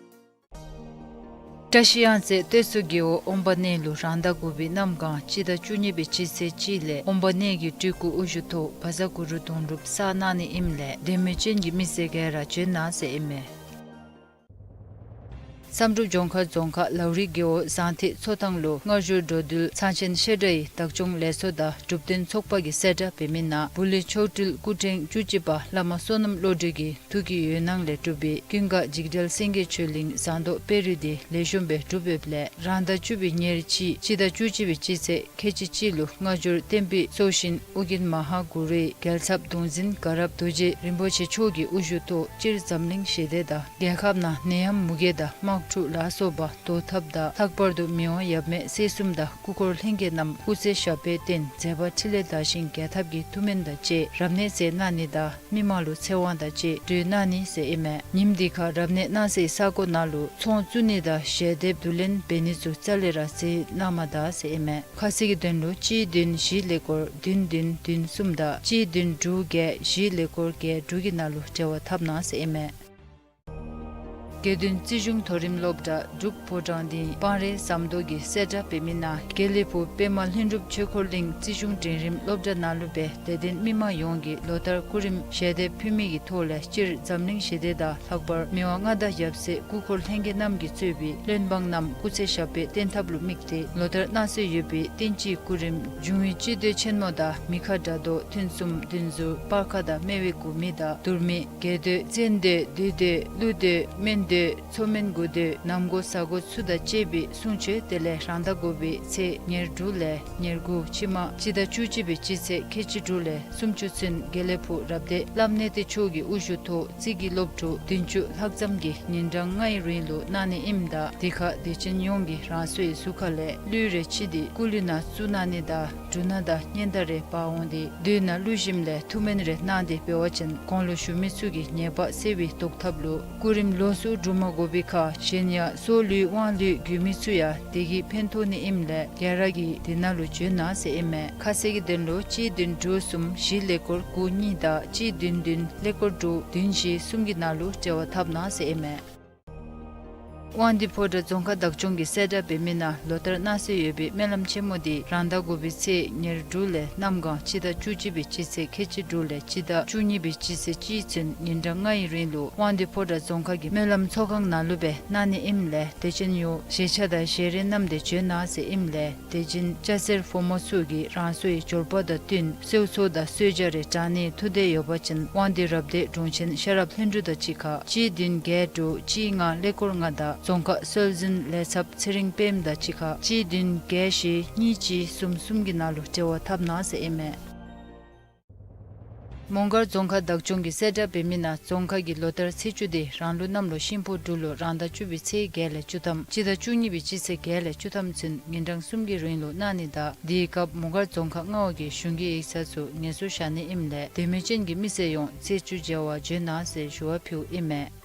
བཀྲ་ཤིས་གཡང་རྩེ་སྟོད་མཚོ་རྒེད་འོག་དབོན་པ་གནས་ལུ་རང་ཟླ་དགུ་པའི་གནམ་གང་སྤྱི་ཟླ་བཅུ་གཉིས་པའི་སྤྱི་ཚེས་གཅིག་ལས་དབོན་པ་གནས་ཀྱི་སྤྲུལ་སྐུ་དབུ་བཞུགས་ཐོག་བཛྲ་གུ་རུ་གདུང་སྒྲུབ་བསགས་གནང་ནི་ཨིནམ་ལས་དད་མོས་ཅན་གྱི་མི་སེར་ག་ར་བྱོན་གནང་ཟེར་ཨིན་མས། བསམ་གྲུབ་ལྗོངས་མཁར་རྫོང་ཁག་ལའུ་རི་རྒེད་འོག་ཟངས་ཐིགས་མཚོ་ཐང་ལུ་སྔ་འགྱུར་འགྲོ་འདུལ་ཚང་ཆེན་བཤད་གྲྭའི་བདག་སྐྱོང་ལས་ཚོགས་དང་སྒྲུབ་སྡེ་ཚོགས་པ་གིས་གསལ་བསྒྲགས་འབད་མི་ནང་བུ་ལི་མཆོག་སྤྲུལ་སྐུ་ཕྲེང་བཅུ་གཅིག་པ་བླ་མ་བསོད་ནམས་བློ་གྲོས་ཀྱི་ཐུགས་ཀྱི་འོད་སྣང་ལས་གྲུབ་པའི་ཀུན་དགའ་འཇིགས་བྲལ་སེང་གེ་ཆོས་གླིང་ཟངས་མདོག་དཔལ་རི་འདི་ལེགས་ཤོམ་སྦེ་གྲུབ་ཡོདཔ་ལས་རང་ཟླ་བཅུ་པའི་ཉེར་གཅིག་སྤྱི་ཟླ་བཅུ་གཅིག་པའི་སྤྱི་ཚེས་ཁལ་གཅིག་གཅིག་ལུ་སྔ་འགྱུར་བསྟན་པའི་སྲོག་ཤིང་ཨོ་རྒྱན་མ་ཧཱ་གུ་རུའི་རྒྱལ་ཚབ་གདུང་འཛིན་དགའ་རབ་རྡོ་རྗེ་རིན་པོ་ཆེ་མཆོག་གི་དབུ་བཞུགས་ཐོག་སྤྱིར་འཛམ་གླིང་ཞི་བདེ་དང་རྒྱལ་ཁབ་ནང་ནད་ཡམས་མུ་གེ་དང་དམག་འཁྲུག་ལ་སོགས་པ་བཟློག་ཐབས་དང་ལྷག་པར་དུ་མི་དབང་ཡབ་མེས་སྲས་གསུམ་དང་སྐུ་འཁོར་ལྷན་རྒྱས་རྣམས་སྐུ་ཚེ་ཞབས་པད་བརྟན་མཛད་པ་འཕྲིན་ལས་དར་ཞིང་རྒྱས་ཐབས་ཀྱི་ཐུགས་སྨོན་དང་བཅས་རབ་གནས་མཛད་གནང་ནི་དང་མི་མང་ལུ་ཚེ་དབང་དང་བཅས་གྲོལ་གནང་ནི་ཟེར་ཨིན་མས། ཉིནམ་འདི་ཁར་རབ་གནས་གནང་སའི་ས་གོ་ནང་ལུ་ཚོགས་བཙུགས་ནི་དང་ཞལ་འདེབས་བསྡུ་ལེན་འབད་ནི་ཚུ་རྩ་ལས་ར་མཛད་གནང་མ་ད་ཟེར་ཨིན་མས། ཁ་གསལ་གྱི་དོན་ལུ་གཅིག་བདུན་བཞི་ཀླད་ཀོར་བདུན་བདུན་བདུན་གསུམ་དང་གཅིག་བདུན་དྲུག་བརྒྱད་བཞི་ཀླད་ཀོར་བརྒྱད་དྲུག་གི་ནང་ལུ་འབྲེལ་བ་འཐབ་གནང་ཟེར་ཨིན་མས། དགེ་འདུན་རྩིས་གཞུང་མཐོ་རིམ་སློབ་གྲྭ་འབྲུག་ཕོ་བྲང་སྡིངས་སྤང་རི་ཟམ་མདོ་གིས་གསལ་བསྒྲགས་འབད་མི་ནང་དགེ་ལེགས་ཕུག་པདྨ་ལྷུན་གྲུབ་ཆོས་འཁོར་གླིང་རྩིས་གཞུང་འབྲིང་རིམ་སློབ་གྲྭ་ནང་ལུ་སྦེ་དད་ལྡན་མི་མང་ཡོངས་ཀྱིས་ལོ་ལྟར་སྐུ་རིམ་ཞལ་འདེབས་ཕུལ་མི་གི་ཐོག་ལས་སྤྱིར་འཛམ་གླིང་ཞི་བདེ་དང་ལྷག་པར་མི་དབང་མངའ་བདག་ཡབ་སྲས་སྐུ་འཁོར་ལྷན་རྒྱས་རྣམས་ཀྱིས་གཙོས་པའི་བློན་འབངས་རྣམས་སྐུ་ཚེ་ཞབས་པད་བརྟན་ཐབས་ལུ་དམིགས་ཏེ་ལོ་ལྟར་གནང་སྲོལ་ཡོད་པའི་བསྟན་སྤྱིའི་སྐུ་རིམ་འབྱུང་བའི་སྤྱི་མདོས་ཆེན་མོ་དང་མི་ཁ་དགྲ་བཟློག་ཐུན་གསུམ་བདུན་ཟུར་སྤར་ཁ་དང་སྨེ་བའི་དགུ་མི་དང་དུར་མི་རྒྱལ་མདོས་བཙན་མདོས་བདུད་མདོས་ཀླུ་མདོས་སྨན་མདོས་མཚོ་སྨན་དགུ་མདོས་ནམ་མགོ་གཟའ་མགོ་ཚུ་དང་བཅས་པའི་གསུང་ཆོས་དེ་ལས་རང་ཟླ་དགུ་པའི་ཚེས་ཉེར་དྲུག་ལས་ཉེར་དགུ་ཕྱི་མ་སྤྱི་ཟླ་བཅུ་གཅིག་པའི་སྤྱི་ཚེས་ཁལ་གཅིག་དྲུག་ལས་སུམ་ཅུ་ཚུན་དགེ་ལེགས་ཕུག་རབ་སྡེ་བླམ་གནས་བརྟན་མཆོག་གི་དབུ་བཞུགས་ཐོག་རྩིས་ཀྱི་སློབ་ཕྲུག་བདུན་ཅུ་ལྷག་ཙམ་གྱིས་ཉིན་གྲངས་ལྔའི་རིང་ལུ་གནང་ནི་ཨིནམ་ད་དེ་ཁར་དད་ཅན་ཡོངས་ཀྱིས་རང་སོའི་གཟུགས་ཁ་ལས་གླུད་རེ་ཕྱིས་ཏེ་སྐུ་གླུད་ནང་བཙུགས་གནང་ནི་དང་འབྲུ་སྣ་དང་སྙན་དར་རེ་འབག་འོང་སྟེ་མདོས་ནང་གླུད་ཞིནམ་ལས་ཐུགས་སྨོན་རེ་གནང་སྟེ་འབད་བ་ཅིན་གོང་ལུ་ཞུ་མི་ཚུ་གི་ཉེས་པ་སེལ་བའི་བཟློག་ཐབས་ལུ་སྐུ་རིམ་ལོགས་སུ་ འབྲུ་མ་དགོ་པའི་ཁར་གཞན་ཡང་སྲོག་ལུས་དབང་ལུས་དགོས་མི་ཚུ་ཡང་དེ་གིས་ཕན་ཐོགས་ནི་ཨིནམ་ལས་ག་ར་གིས་དེ་ནང་ལུ་འབྱོན་གནང་ཟེར་ཨིན་མས། ཁ་གསལ་གྱི་དོན་ལུ་གཅིག་བདུན་དྲུག་གསུམ་བཞི་ཀླད་ཀོར་དགུ་གཉིས་དང་གཅིག་བདུན་བདུན་ཀླད་ཀོར་དྲུག་བདུན་བཞི་གསུམ་གྱི་ནང་ལུ་འབྲེལ་བ་འཐབ་གནང་ཟེར་ཨིན་མས། དབང་འདུས་ཕོ་བྲང་རྫོང་ཁག་བདག་སྐྱོང་གིས་གསལ་བསྒྲགས་འབད་མི་ནང་ལོ་ལྟར་གནང་སྲོལ་ཡོད་པའི་སྨོན་ལམ་ཆེན་མོ་དེ་རང་ཟླ་དགུ་པའི་ཚེས་ཉེར་དྲུག་ལས་གནམ་གང་སྤྱི་ཟླ་བཅུ་གཅིག་པའི་སྤྱི་ཚེས་ཁལ་གཅིག་དྲུག་ལས་སྤྱི་ཟླ་བཅུ་གཉིས་པའི་སྤྱི་ཚེས་གཅིག་ཚུན་ཉིན་གྲངས་ལྔ་ཡི་རིང་ལུ་དབང་འདུས་ཕོ་བྲང་རྫོང་ཁག་གི་སྨོན་ལམ་ཚོགས་ཁང་ནང་ལུ་སྦེ་གནང་ནི་ཨིནམ་ལས་དད་ཅན་ཡོངས་བཞེས་ཆས་དང་བཞེས་རས་བསྣམས་ཏེ་འབྱོན་གནང་ཟེར་ཨིནམ་ལས་དད་ཅན་སྐྱ་སེར་ཕོ་མོ་ཚུ་གིས་རང་སོའི་འབྱོར་པ་དང་བསྟུན་གསོལ་ཚོགས་དང་གསོལ་ཇ་རེ་དྲང་ནིའི་ཐུགས་འདོད་ཡོད་པ་ཅིན་དབང་འདུས་རབ་སྡེ་དྲུང་ཆེན་ཤེས་རབ་ལྷུན་གྲུབ་དང་གཅིག་ཁར་གཅིག་བདུན་བརྒྱད་དྲུག་གཅིག་ལྔ་ཀླད་ཀོར་ལྔ་དང་རྫོང་ཁག་སྲོལ་འཛིན་ལས་ཚབ་ཚེ་རིང་དཔལམོ་དང་གཅིག་ཁར་གཅིག་བདུན་བརྒྱད་བཞི་གཉིས་གཅིག་གསུམ་གསུམ་གྱི་ནང་ལུ་འབྲེལ་བ་འཐབ་གནང་ཟེར་ཨིན་མས། མོང་སྒར་རྫོང་ཁག་བདག་སྐྱོང་གིས་གསལ་བསྒྲགས་འབད་མི་ནང་རྫོང་ཁག་གི་ལོ་ལྟར་ཚེས་བཅུ་དེ་རང་ལུག་གནམ་ལོ་ཤིང་ཕོ་འབྲུག་ལོ་རང་ཟླ་བཅུ་པའི་ཚེས་བརྒྱད་ལས་བཅུ་ཐམ་སྤྱི་ཟླ་བཅུ་གཉིས་པའི་སྤྱི་ཚེས་བརྒྱད་ལས་བཅུ་ཐམ་ཚུན་ཉིན་གྲངས་གསུམ་གྱི་རིང་ལུ་གནང་ནི་དང་དེའི་སྐབས་མོང་སྒར་རྫོང་ཁག་ལྔ་པ་གི་གཞུང་གི་ཡིག་ཚང་ཚུ་ངལ་གསོ་བཞག་ནི་ཨིནམ་ལས་དད་མོས་ཅན་གྱི་མི་སེར་ཡོངས་ཚེས་བཅུ་མཇལ་བར་འབྱོན་གནང་ཟེར་ཞུ་བ་ཕུལཝ་ཨིན་མས།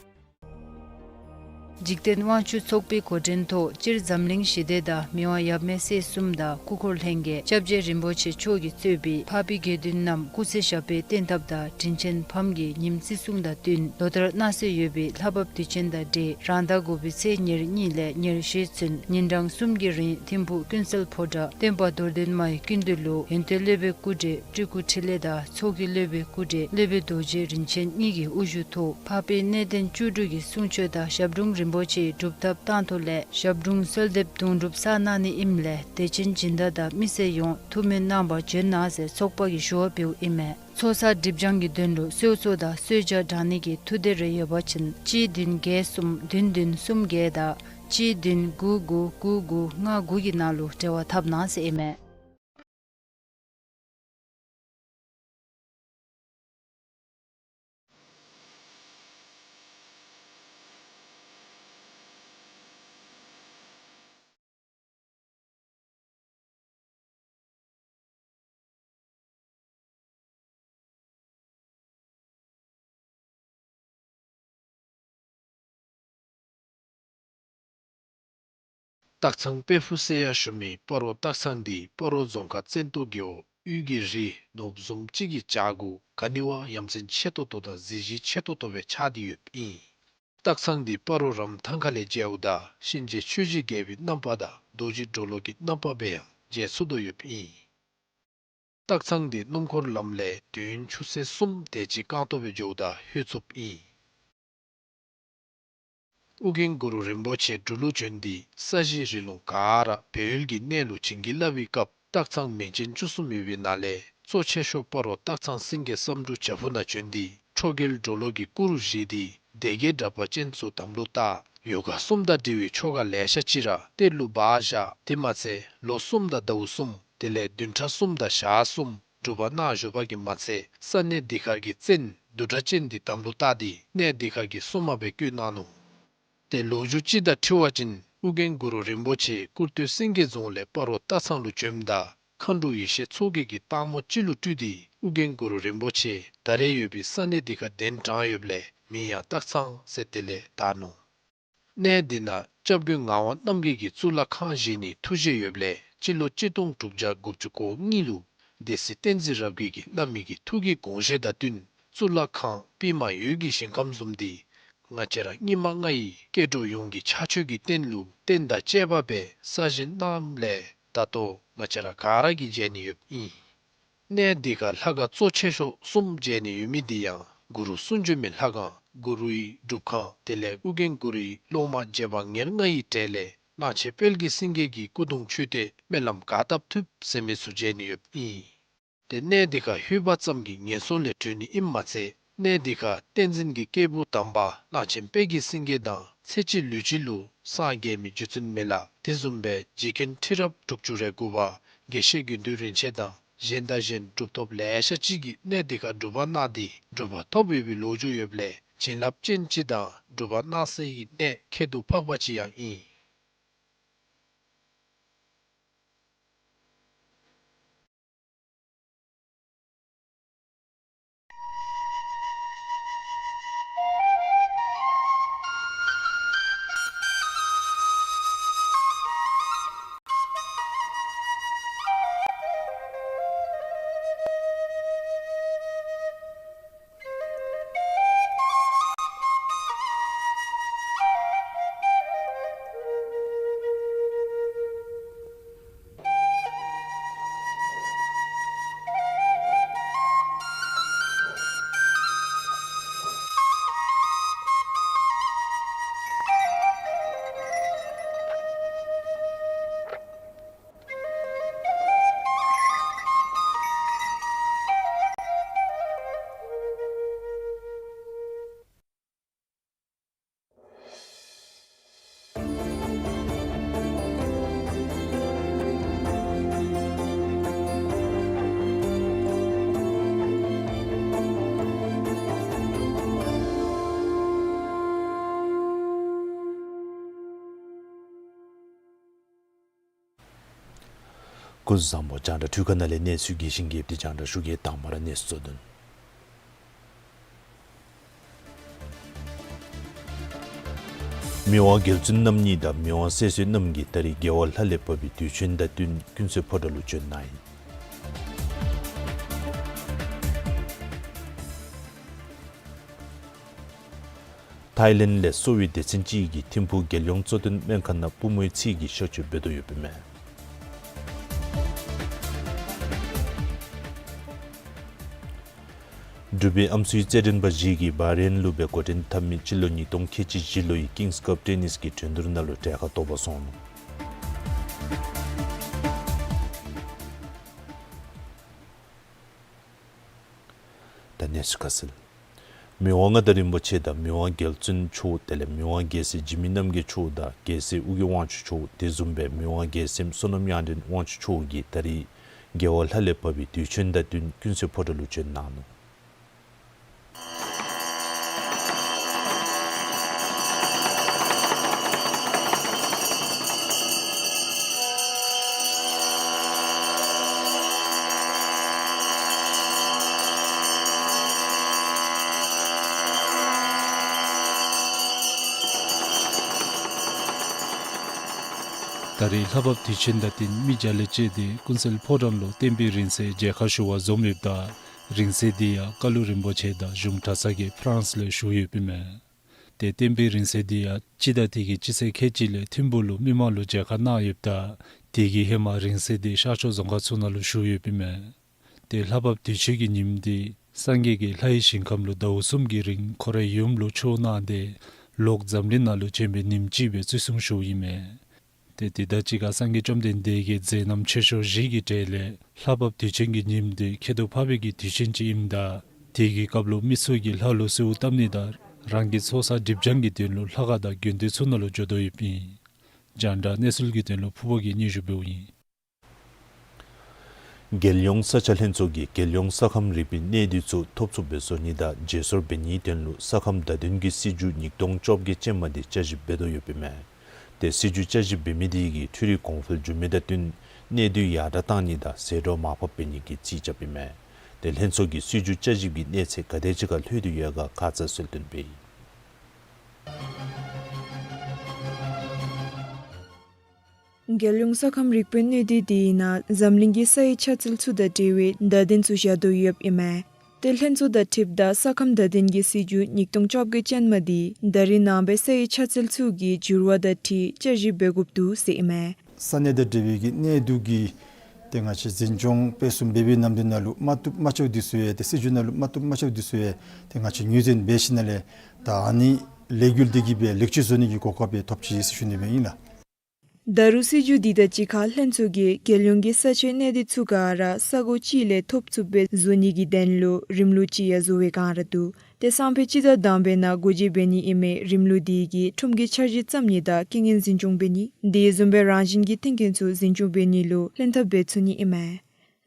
འཇིག་རྟེན་དབང་ཕྱུག་ཚོགས་པའི་འགོ་འདྲེན་ཐོག་སྤྱིར་འཛམ་གླིང་ཞི་བདེ་དང་མི་དབང་ཡབ་མེས་སྲས་གསུམ་དང་སྐུ་འཁོར་ལྷན་རྒྱས་སྐྱབས་རྗེ་རིན་པོ་ཆེ་མཆོག་གིས་གཙོས་པའི་འཕགས་པའི་དགེ་འདུན་རྣམས་སྐུ་ཚེ་ཞབས་པད་བརྟན་ཐབས་དང་དྲིན་ཆེན་ཕམ་གྱི་ཉིནམ་བརྩི་སྲུང་དང་བསྟུན་ལོ་ལྟར་གནང་སྲོལ་ཡོད་པའི་ལྷ་བབས་དུས་ཆེན་དང་འབྲེལ་རང་ཟླ་དགུ་པའི་ཚེས་ཉེར་གཉིས་ལས་ཉེར་བཞི་ཚུན་ཉིན་གྲངས་གསུམ་གྱི་རིང་ཐིམ་ཕུག་ཀུན་གསལ་ཕོ་བྲང་སྟོན་པ་རྡོར་གདན་མའི་སྐུ་མདུན་ལུ་ཡོན་ཏན་སློབ་དཔོན་སྐུ་བགྲེས་སྤྲུལ་སྐུ་འཕྲིན་ལས་དང་ཚོགས་ཀྱི་སློབ་དཔོན་སྐུ་བགྲེས་སློབ་དཔོན་རྡོ་རྗེ་རིན་ཆེན་གཉིས་ཀྱི་དབུ་བཞུགས་ཐོག་འཕགས་པའི་གནས་བརྟན་བཅུ་དྲུག་གི་གསུང་ཆོག་དང་ཞབས་དྲུང་རིན་པོ་ཆེའི་སྒྲུབ་ཐབས་བཏང་ཐོག་ལས་ཞབས་དྲུང་གསོལ་འདེབས་དུང་སྒྲུབ་གསན་གནང་ནི་ཨིནམ་ལས་དད་ཅན་སྦྱིན་བདག་དང་མི་སེར་ཡོངས་ཐུགས་སྨོན་གནང་བར་འབྱོན་གནང་ཟེར་ཚོགས་པ་གིས་ཞུ་བ་ཕུལཝ་ཨིན་མས། ཚོགས་བསགས་སྒྲིབ་སྦྱང་གི་དོན་ལུ་གསོལ་ཚོགས་དང་གསོལ་ཇ་དྲང་ནི་གི་ཐུགས་འདོད་རེ་ཡོད་པ་ཅིན་གཅིག་བདུན་བརྒྱད་གསུམ་བདུན་བདུན་གསུམ་བརྒྱད་དང་གཅིག་བདུན་དགུ་དགུ་དགུ་དགུ་ལྔ་དགུ་གི་ནང་ལུ་འབྲེལ་བ་འཐབ་གནང་ཟེར་ཨིན་མས། སྟག་ཚང་དཔལ་ཕུག་ཟེར་ཡང་ཞུ་མི་སྤ་རོ་སྟག་ཚང་འདི་སྤ་རོ་རྫོང་ཁག་བཙན་ཏོ་རྒེད་འོག་དབུས་ཀྱི་རི་ནོར་བུ་བཟུམ་ཅིག་གི་བྱག་གུ་ག་ནི་བ་ཡ་མཚན་ཆེ་ཏོག་ཏོ་དང་གཟི་བརྗིད་ཆེ་ཏོག་ཏོ་སྦེ་ཆགས་ཏེ་ཡོདཔ་ཨིན། སྟག་ཚང་འདི་སྤ་རོ་རམ་ཐང་ཁ་ལས་མཇལཝ་ད་གཤིན་རྗེ་ཆོས་ཀྱི་རྒྱལ་པོའི་རྣམ་པ་དང་རྡོ་རྗེ་གྲོ་ལོད་ཀྱི་རྣམ་པ་སྦེ་ཡང་མཇལ་ཚུགས་དོ་ཡོདཔ་ཨིན། སྟག་ཚང་འདི་སྣུམ་འཁོར་ལམ་ལས་དུས་ཡུན་ཆུ་ཚོད་གསུམ་དེ་ཅིག་རྐང་སྟོང་སྦེ་འགྱོཝ་ད་ལྷོད་ཚུགསཔ་ཨིན། ཨོ་རྒྱན་གུ་རུ་རིན་པོ་ཆེ་འབྲུག་ལུ་བྱོན་ཏེ་ས་གཞི་རི་ལུང་ག་ར་སྦས་ཡུལ་གྱི་གནས་ལུ་བྱིན་གྱིས་བརླབས་པའི་སྐབས་སྟག་ཚང་མིང་ཅན་བཅུ་གསུམ་ཡོད་པའི་ནང་ལས་གཙོ་ཆེ་ཤོས་སྤ་རོ་སྟག་ཚང་སེང་གེ་བསམ་འགྲུབ་བྱག་ཕུག་ནང་བྱོན་ཏེ་ཁྲོ་རྒྱལ་གྲོ་ལོད་ཀྱི་སྐུ་རུ་བཞེངས་ཏེ་སྡེ་བརྒྱད་དྲེགས་པ་ཅན་ཚུ་དམ་ལུ་བཏགས། ཡོ་ག་གསུམ་དང་འབྲེལ་བའི་ཆོ་ག་ལེ་ཤ་ཅིག་ར་གཏེར་ལུ་སྦ་བཞག། དེ་མ་ཚད་ལོ་གསུམ་དང་ཟླཝ་གསུམ་དེ་ལས་བདུན་ཕྲག་གསུམ་དང་ཞག་གསུམ་སྒྲུབ་པ་གནང་བཞུགས་པ་གིས་མ་ཚད་ས་གནས་འདི་ཁར་གྱི་བཙན་བདུད་དྲེགས་ཅན་འདི་དམ་ལུ་བཏགས་ཏེ་གནས་འདི་ཁར་གྱི་སྲུང་མ་སྦེ་བསྐོས་གནང་ནུག། ཏེ་ལོ་རྒྱུས་ཅིག་དང་འཁྲིལ་བ་ཅིན་ཨོ་རྒྱན་གུ་རུ་རིན་པོ་ཆེ་ཀུར་སྟོད་སེང་གེ་རྫོང་ལས་སྤ་རོ་སྟག་ཚང་ལུ་བྱོནམ་ད་མཁའ་འགྲོ་ཡེ་ཤེས་མཚོ་རྒྱལ་གྱིས་སྟག་མོ་ཅིག་ལུ་སྤྲུལ་ཏེ་ཨོ་རྒྱན་གུ་རུ་རིན་པོ་ཆེ་ད་རེས་ཡོད་པའི་ས་གནས་འདི་ཁར་གདན་དྲངས་ཡོདཔ་ལས་མིང་ཡང་སྟག་ཚང་ཟེར་དེ་ལས་བཏགས་ནུག། གནས་འདི་ནང་སྐྱབས་མགོན་ངག་དབང་རྣམ་རྒྱལ་གྱིས་གཙུག་ལག་ཁང་བཞེངས་ནིའི་ཐུགས་བཞེད་ཡོདཔ་ལས་སྤྱི་ལོ་གཅིག་སྟོང་དྲུག་བརྒྱ་དགུ་བཅུ་གོ་གཉིས་ལུ་སྡེ་སྲིད་བསྟན་འཛིན་རབ་རྒྱས་ཀྱིས་གནང་མི་གི་ཐུགས་ཀྱི་དགོངས་བཞེད་དང་བསྟུན་གཙུག་ལག་ཁང་པདྨ་འོད་ཀྱི་ཞིང་ཁམས་བཟུམ་འདི་ང་བཅས་ར་སྙིགས་མ་ལྔ་ཡི་སྐྱེ་འགྲོ་ཡོངས་ཀྱི་ཕྱག་མཆོད་ཀྱི་རྟེན་ལུ་རྟེན་དང་བཅས་པ་སྦེ་གསར་བཞེངས་གནངམ་ལས་ད་ལྟོ་ང་བཅས་ར་ག་ར་གིས་མཇལ་ནི་ཡོདཔ་ཨིན། གནས་འདི་ཁར་ལྷ་ཁང་གཙོ་ཆེ་ཤོས་གསུམ་མཇལ་ནི་ཡོད་མི་འདི་ཡང་གུ་རུ་གསུང་བྱོན་མའི་ལྷ་ཁང་། གུ་རུའི་སྒྲུབ་ཁང་། དེ་ལས་ཨོ་རྒྱན་གུ་རུའི་སློབ་མ་རྗེ་འབངས་ཉེར་ལྔ་ཡི་གྲས་ལས་གླང་ཆེན་དཔལ་གྱི་སེང་གེ་གི་སྐུ་གདུང་མཆོད་རྟེན་སྨོན་ལམ་ག་བཏབ་ཐུབ་ཟེར་མི་ཚུ་མཇལ་ནི་ཡོདཔ་ཨིན། ཏེ་གནས་འདི་ཁར་ལྷོད་པ་ཙམ་གྱིས་ངན་སོང་ལས་གྲོལ་ནི་ཨིནམ་མ་ཚད་གནས་འདི་ཁར་བསྟན་འཛིན་གྱི་སྐྱེས་བུ་དམ་པ་གླང་ཆེན་དཔལ་གྱི་སེང་གེ་དང་ཚེ་གཅིག་ལུས་གཅིག་ལུ་སངས་རྒྱས་མི་རྒྱུ་མཚན་མེད་ལ། དེ་བཟུམ་སྦེ་རྗེ་མཁན་ཁྲི་རབས་དྲུག་ཅུ་རེ་དགུ་པ་དགེ་བཤེས་དགེ་འདུན་རིན་ཆེན་དང་གཞན་དང་གཞན་གྲུབ་ཐོབ་ལེ་ཤ་ཅིག་གིས་གནས་འདི་ཁར་སྒྲུབ་པ་གནང་སྟེ་གྲུབ་པ་ཐོབ་ཡོད་པའི་ལོ་རྒྱུས་ཡོདཔ་ལས་བྱིན་རླབས་ཅན་ཅིག་དང་སྒྲུབ་པ་གནང་སའི་གནས་ཁྱད་དུ་འཕགས་པ་ཅིག་ཡང་ཨིན། སྐུ་གཟུགས་བཟང་པོ། རྒྱང་བསྒྲགས་འཕྲུལ་ཁང་ནང་ལས་གནས་ཚུལ་རྒྱས་ཤིང་རྒྱས་པ་འདི་རྒྱང་བསྒྲགས་ཞུ་གེ། དང་པ་ར་གནས་ཚུལ་གཙོ་དོན། མི་དབང་རྒྱལ་བཙུན་རྣམ་གཉིས་དང་མི་དབང་སྲས་གསོལ་རྣམ་གཉིས་ད་རིས་རྒྱལ་བ་ལྷ་ལས་བབས་པའི་དུས་ཆེན་དང་བསྟུན་ཀུན་གསལ་ཕོ་བྲང་ལུ་བྱོན་གནང་ཡི། ཐའི་ལེནཌ་ལས་གསོ་བའི་སྡེ་ཚན་ཅིག་གིས་ཐིམ་ཕུག་རྒྱལ་ཡོངས་གཙོ་བསྟེན་སྨན་ཁང་ནང་པུས་མོའི་ཚིས་ཀྱི་གཤག་བཅོས་འབད་དོ་ཡོདཔ་ཨིན་མས། འབྲུག་པའི་ཨམ་སྲུའི་རྩེད་འགྲན་པ་བཞི་གིས་བྷ་རེན་ལུ་སྦེ་འགོ་འདྲེན་འཐབ་མི་སྤྱི་ལོ་ཉིས་སྟོང་ཁལ་གཅིག་བཞི་ལོའི་ཀིངསི་ཀབ་ཊེ་ནིསི་གི་འགྲན་བསྡུར་ནང་ལུ་གྲལ་ཁར་གཏོགས་པར་སོང་ནུག། ད་གནས་ཚུལ་ཁ་གསལ། མི་དབང་མངའ་བདག་རིན་པོ་ཆེ་དང་མི་དབང་རྒྱལ་བཙུན་མཆོག་དེ་ལས་མི་དབང་རྒྱལ་སྲས་འཇིགས་མེད་རྣམ་རྒྱལ་མཆོག་དང་རྒྱལ་སྲས་ཨོ་རྒྱན་དབང་ཕྱུག་མཆོག་དེ་བཟུམ་སྦེ་མི་དབང་རྒྱལ་སྲས་བསོད་ནམས་དབྱངས་ཅན་དབང་ཕྱུག་མཆོག་གིས་ད་རིས་རྒྱལ་བ་ལྷ་ལས་བབས་པའི་དུས་ཆེན་དང་བསྟུན་ཀུན་གསལ་ཕོ་བྲང་ལུ་བྱོན་གནང་ནུག། ད་རིས་ལྷ་བབས་དུས་ཆེན་དང་བསྟུན་མི་བརྒྱ་ལས་བཅད་དེ་ཀུན་གསལ་ཕོ་བྲང་ལུ་བསྟན་པའི་རིང་བསྲེལ་མཇལ་ཁ་ཞུ་བར་འཛོམས་ཡོདཔ་ད་རིང་བསྲེལ་འདི་ཡང་ཀ་ལུ་རིན་པོ་ཆེ་དང་གཞུང་གྲྭ་ཚང་གིས་ཕ་རན་སི་ལས་ཞུ་ཡོདཔ་ཨིན་མས། ཏེ་བསྟན་པའི་རིང་བསྲེལ་འདི་ཡང་སྤྱི་ཟླ་འདི་གི་སྤྱི་ཚེས་ཁལ་གཅིག་ལས་ཐིམ་ཕུག་ལུ་མི་མང་ལུ་མཇལ་ཁ་གནང་ཡོདཔ་ད་དེ་གི་ཧེ་མ་རིང་བསྲེལ་འདི་ཤར་ཕྱོགས་རྫོང་ཁག་ཚུ་ནང་ལུ་ཞུ་ཡོདཔ་ཨིན་མས། ཏེ་ལྷ་བབས་དུས་ཆེན་གྱི་ཉིནམ་འདི་སངས་རྒྱས་ཀྱིས་ལྷའི་ཞིང་ཁམས་ལུ་ཟླཝ་གསུམ་གྱི་རིང་ཁོ་རའི་ཡུམ་ལུ་ཆོས་གནང་སྟེ་ལོག་འཛམ་གླིང་ནང་ལུ་བྱོན་པའི་ཉིནམ་ཅིག་སྦེ་བརྩི་སྲུང་ཞུཝ་ཨིན་མས། ཏེ་དེ་དང་གཅིག་ཁར་སངས་རྒྱས་བཅོམ་ལྡན་འདས་ཀྱི་མཛད་རྣམ་ཆེ་ཤོས་བཞི་གི་གྲས་ལས་ལྷ་བབས་དུས་ཆེན་གྱི་ཉིནམ་འདི་ཁྱད་དུ་འཕགས་པའི་གི་དུས་ཆེན་ཅིག་ཨིནམ་ད་དེ་གི་སྐབས་ལུ་མི་ཚུ་གིས་ལྷ་ལུ་གསོལཝ་བཏབ་ནི་དང་རང་གི་ཚོགས་བསགས་སྒྲིབ་སྦྱང་གི་དོན་ལུ་ལྷ་ཁང་དང་དགོན་སྡེ་ཚུ་ནང་ལུ་འགྱོ་དོ་ཡོདཔ་ཨིན། རྒྱང་བསྒྲགས་གནས་ཚུལ་གྱི་དོན་ལུ་ཕུར་བུ་གིས་སྙན་ཞུ་འབདཝ་ཨིན། རྒྱལ་ཡོངས་ས་ཆ་ལྷན་ཚོགས་ཀྱིས་རྒྱལ་ཡོངས་ས་ཁམས་རིག་པའི་གནས་བསྡུས་ཚུ་ཐོབ་ཚུགསཔ་སྦེ་བཟོ་ནི་དང་བརྗེ་སོར་འབད་ནིའི་དོན་ལུ་ས་ཁམས་བརྡ་དོན་གྱི་སྲིད་བྱུས་ཉིས་སྟོང་བཅོ་བརྒྱད་ཅན་མ་འདི་བསྐྱར་ཞིབ་འབད་དོ་ཡོདཔ་ཨིན་མས། ཏེ་སྲིད་བྱུས་བསྐྱར་ཞིབ་འབད་མི་འདི་གིས་འཕྲུལ་རིག་གོང་འཕེལ་འགྱོ་མི་དང་བསྟུན་གནས་བསྡུས་ཡར་དྲག་བཏང་ནི་དང་ཟད་འགྲོ་མར་ཕབ་འབད་ནི་གི་རྩིས་རྐྱབ་ཨིན་མས། ཏེ་ལྷན་ཚོགས་ཀྱིས་སྲིད་བྱུས་བསྐྱར་ཞིབ་ཀྱི་གནས་ཚད་ག་དེ་ཅིག་ཁར་ལྷོད་དེ་ཡོད་ག་ཁ་ཙ་གསལ་སྟོན་འབད་ཡི། རྒྱལ་ཡོངས་ས་ཁམས་རིག་པའི་གནས་བསྡུས་འདི་ནང་འཛམ་གླིང་གི་ས་ཡི་ཆ་རྩལ་ཚུ་དང་འབྲེལ་བའི་བརྡ་དོན་ཚུ་བཞག་དོ་ཡོདཔ་ཨིན་མས། ཏེ་ལྷན་ཚོགས་དང་འཁྲིལཝ་ད་ས་ཁམས་བརྡ་དོན་གྱི་སྲིད་བྱུས་ཉིས་སྟོང་བཅོ་བརྒྱད་ཅན་མ་འདི་ད་རིས་ནངས་པའི་ས་ཡི་ཆ་རྩལ་ཚུ་གི་འགྱུར་བ་དང་འཁྲིལ་བསྐྱར་ཞིབ་འབད་དགོཔ་འདུག་ཟེར་ཨིན་མས། ས་གནས་དང་འབྲེལ་བའི་གི་གནས་བསྡུས་ཀྱི་ཏེ་ང་བཅས་འཛིན་སྐྱོང་སྤེལ་གསུམ་འབད་བའི་ནམ་དུས་ནང་ལུ་མ་བཏུབ་མ་ཆོགཔ་འདི་ཚུ་ཡང་ཏེ་སྲིད་བྱུས་ནང་ལུ་མ་བཏུབ་མ་ཆོགཔ་འདི་ཚུ་ཡང་ཏེ་ང་བཅས་ངོས་འཛིན་འབད་ཞིནམ་ལས་ད་ཨ་ནི་ལས་འགུལ་འདི་གིས་སྦེ་ལེགས་བཅོས་བཟོ་ནི་གི་གོ་སྐབས་ཡང་ཐོབ་ཅི་ཟེར་ཞུ་ནི་སྦེ་ཨིན་ལགས། ད་རུང་སྲིད་བྱུས་འདི་དང་གཅིག་ཁར་ལྷན་ཚོགས་ཀྱིས་རྒྱལ་ཡོངས་ཀྱི་ས་ཆའི་གནས་བསྡུས་ཚུ་ག་ར་ས་གོ་གཅིག་ལས་ཐོབ་ཚུགསཔ་སྦེ་བཟོ་ནི་གི་དོན་ལུ་རིམ་ལུགས་ཅིག་ཡང་བཟོ་བའི་བསྒང་ར་འདུག། ཏེ་སང་ཕོད་སྤྱི་ཟླ་དང་པའི་ནང་སྒོ་འབྱེད་འབད་ནི་ཨིན་མི་རིམ་ལུགས་འདི་གིས་ཁྲོམ་གྱི་འཆར་གཞི་བརྩམ་ནི་དང་རྐྱེན་ངན་འཛིན་སྐྱོང་འབད་ནི་དེ་བཟུམ་སྦེ་རང་བཞིན་གྱི་མཐུན་རྐྱེན་ཚུ་འཛིན་སྐྱོང་འབད་ནི་ལུ་ལྷན་ཐབས་འབད་ཚུགས་ནི་ཨིན་མས།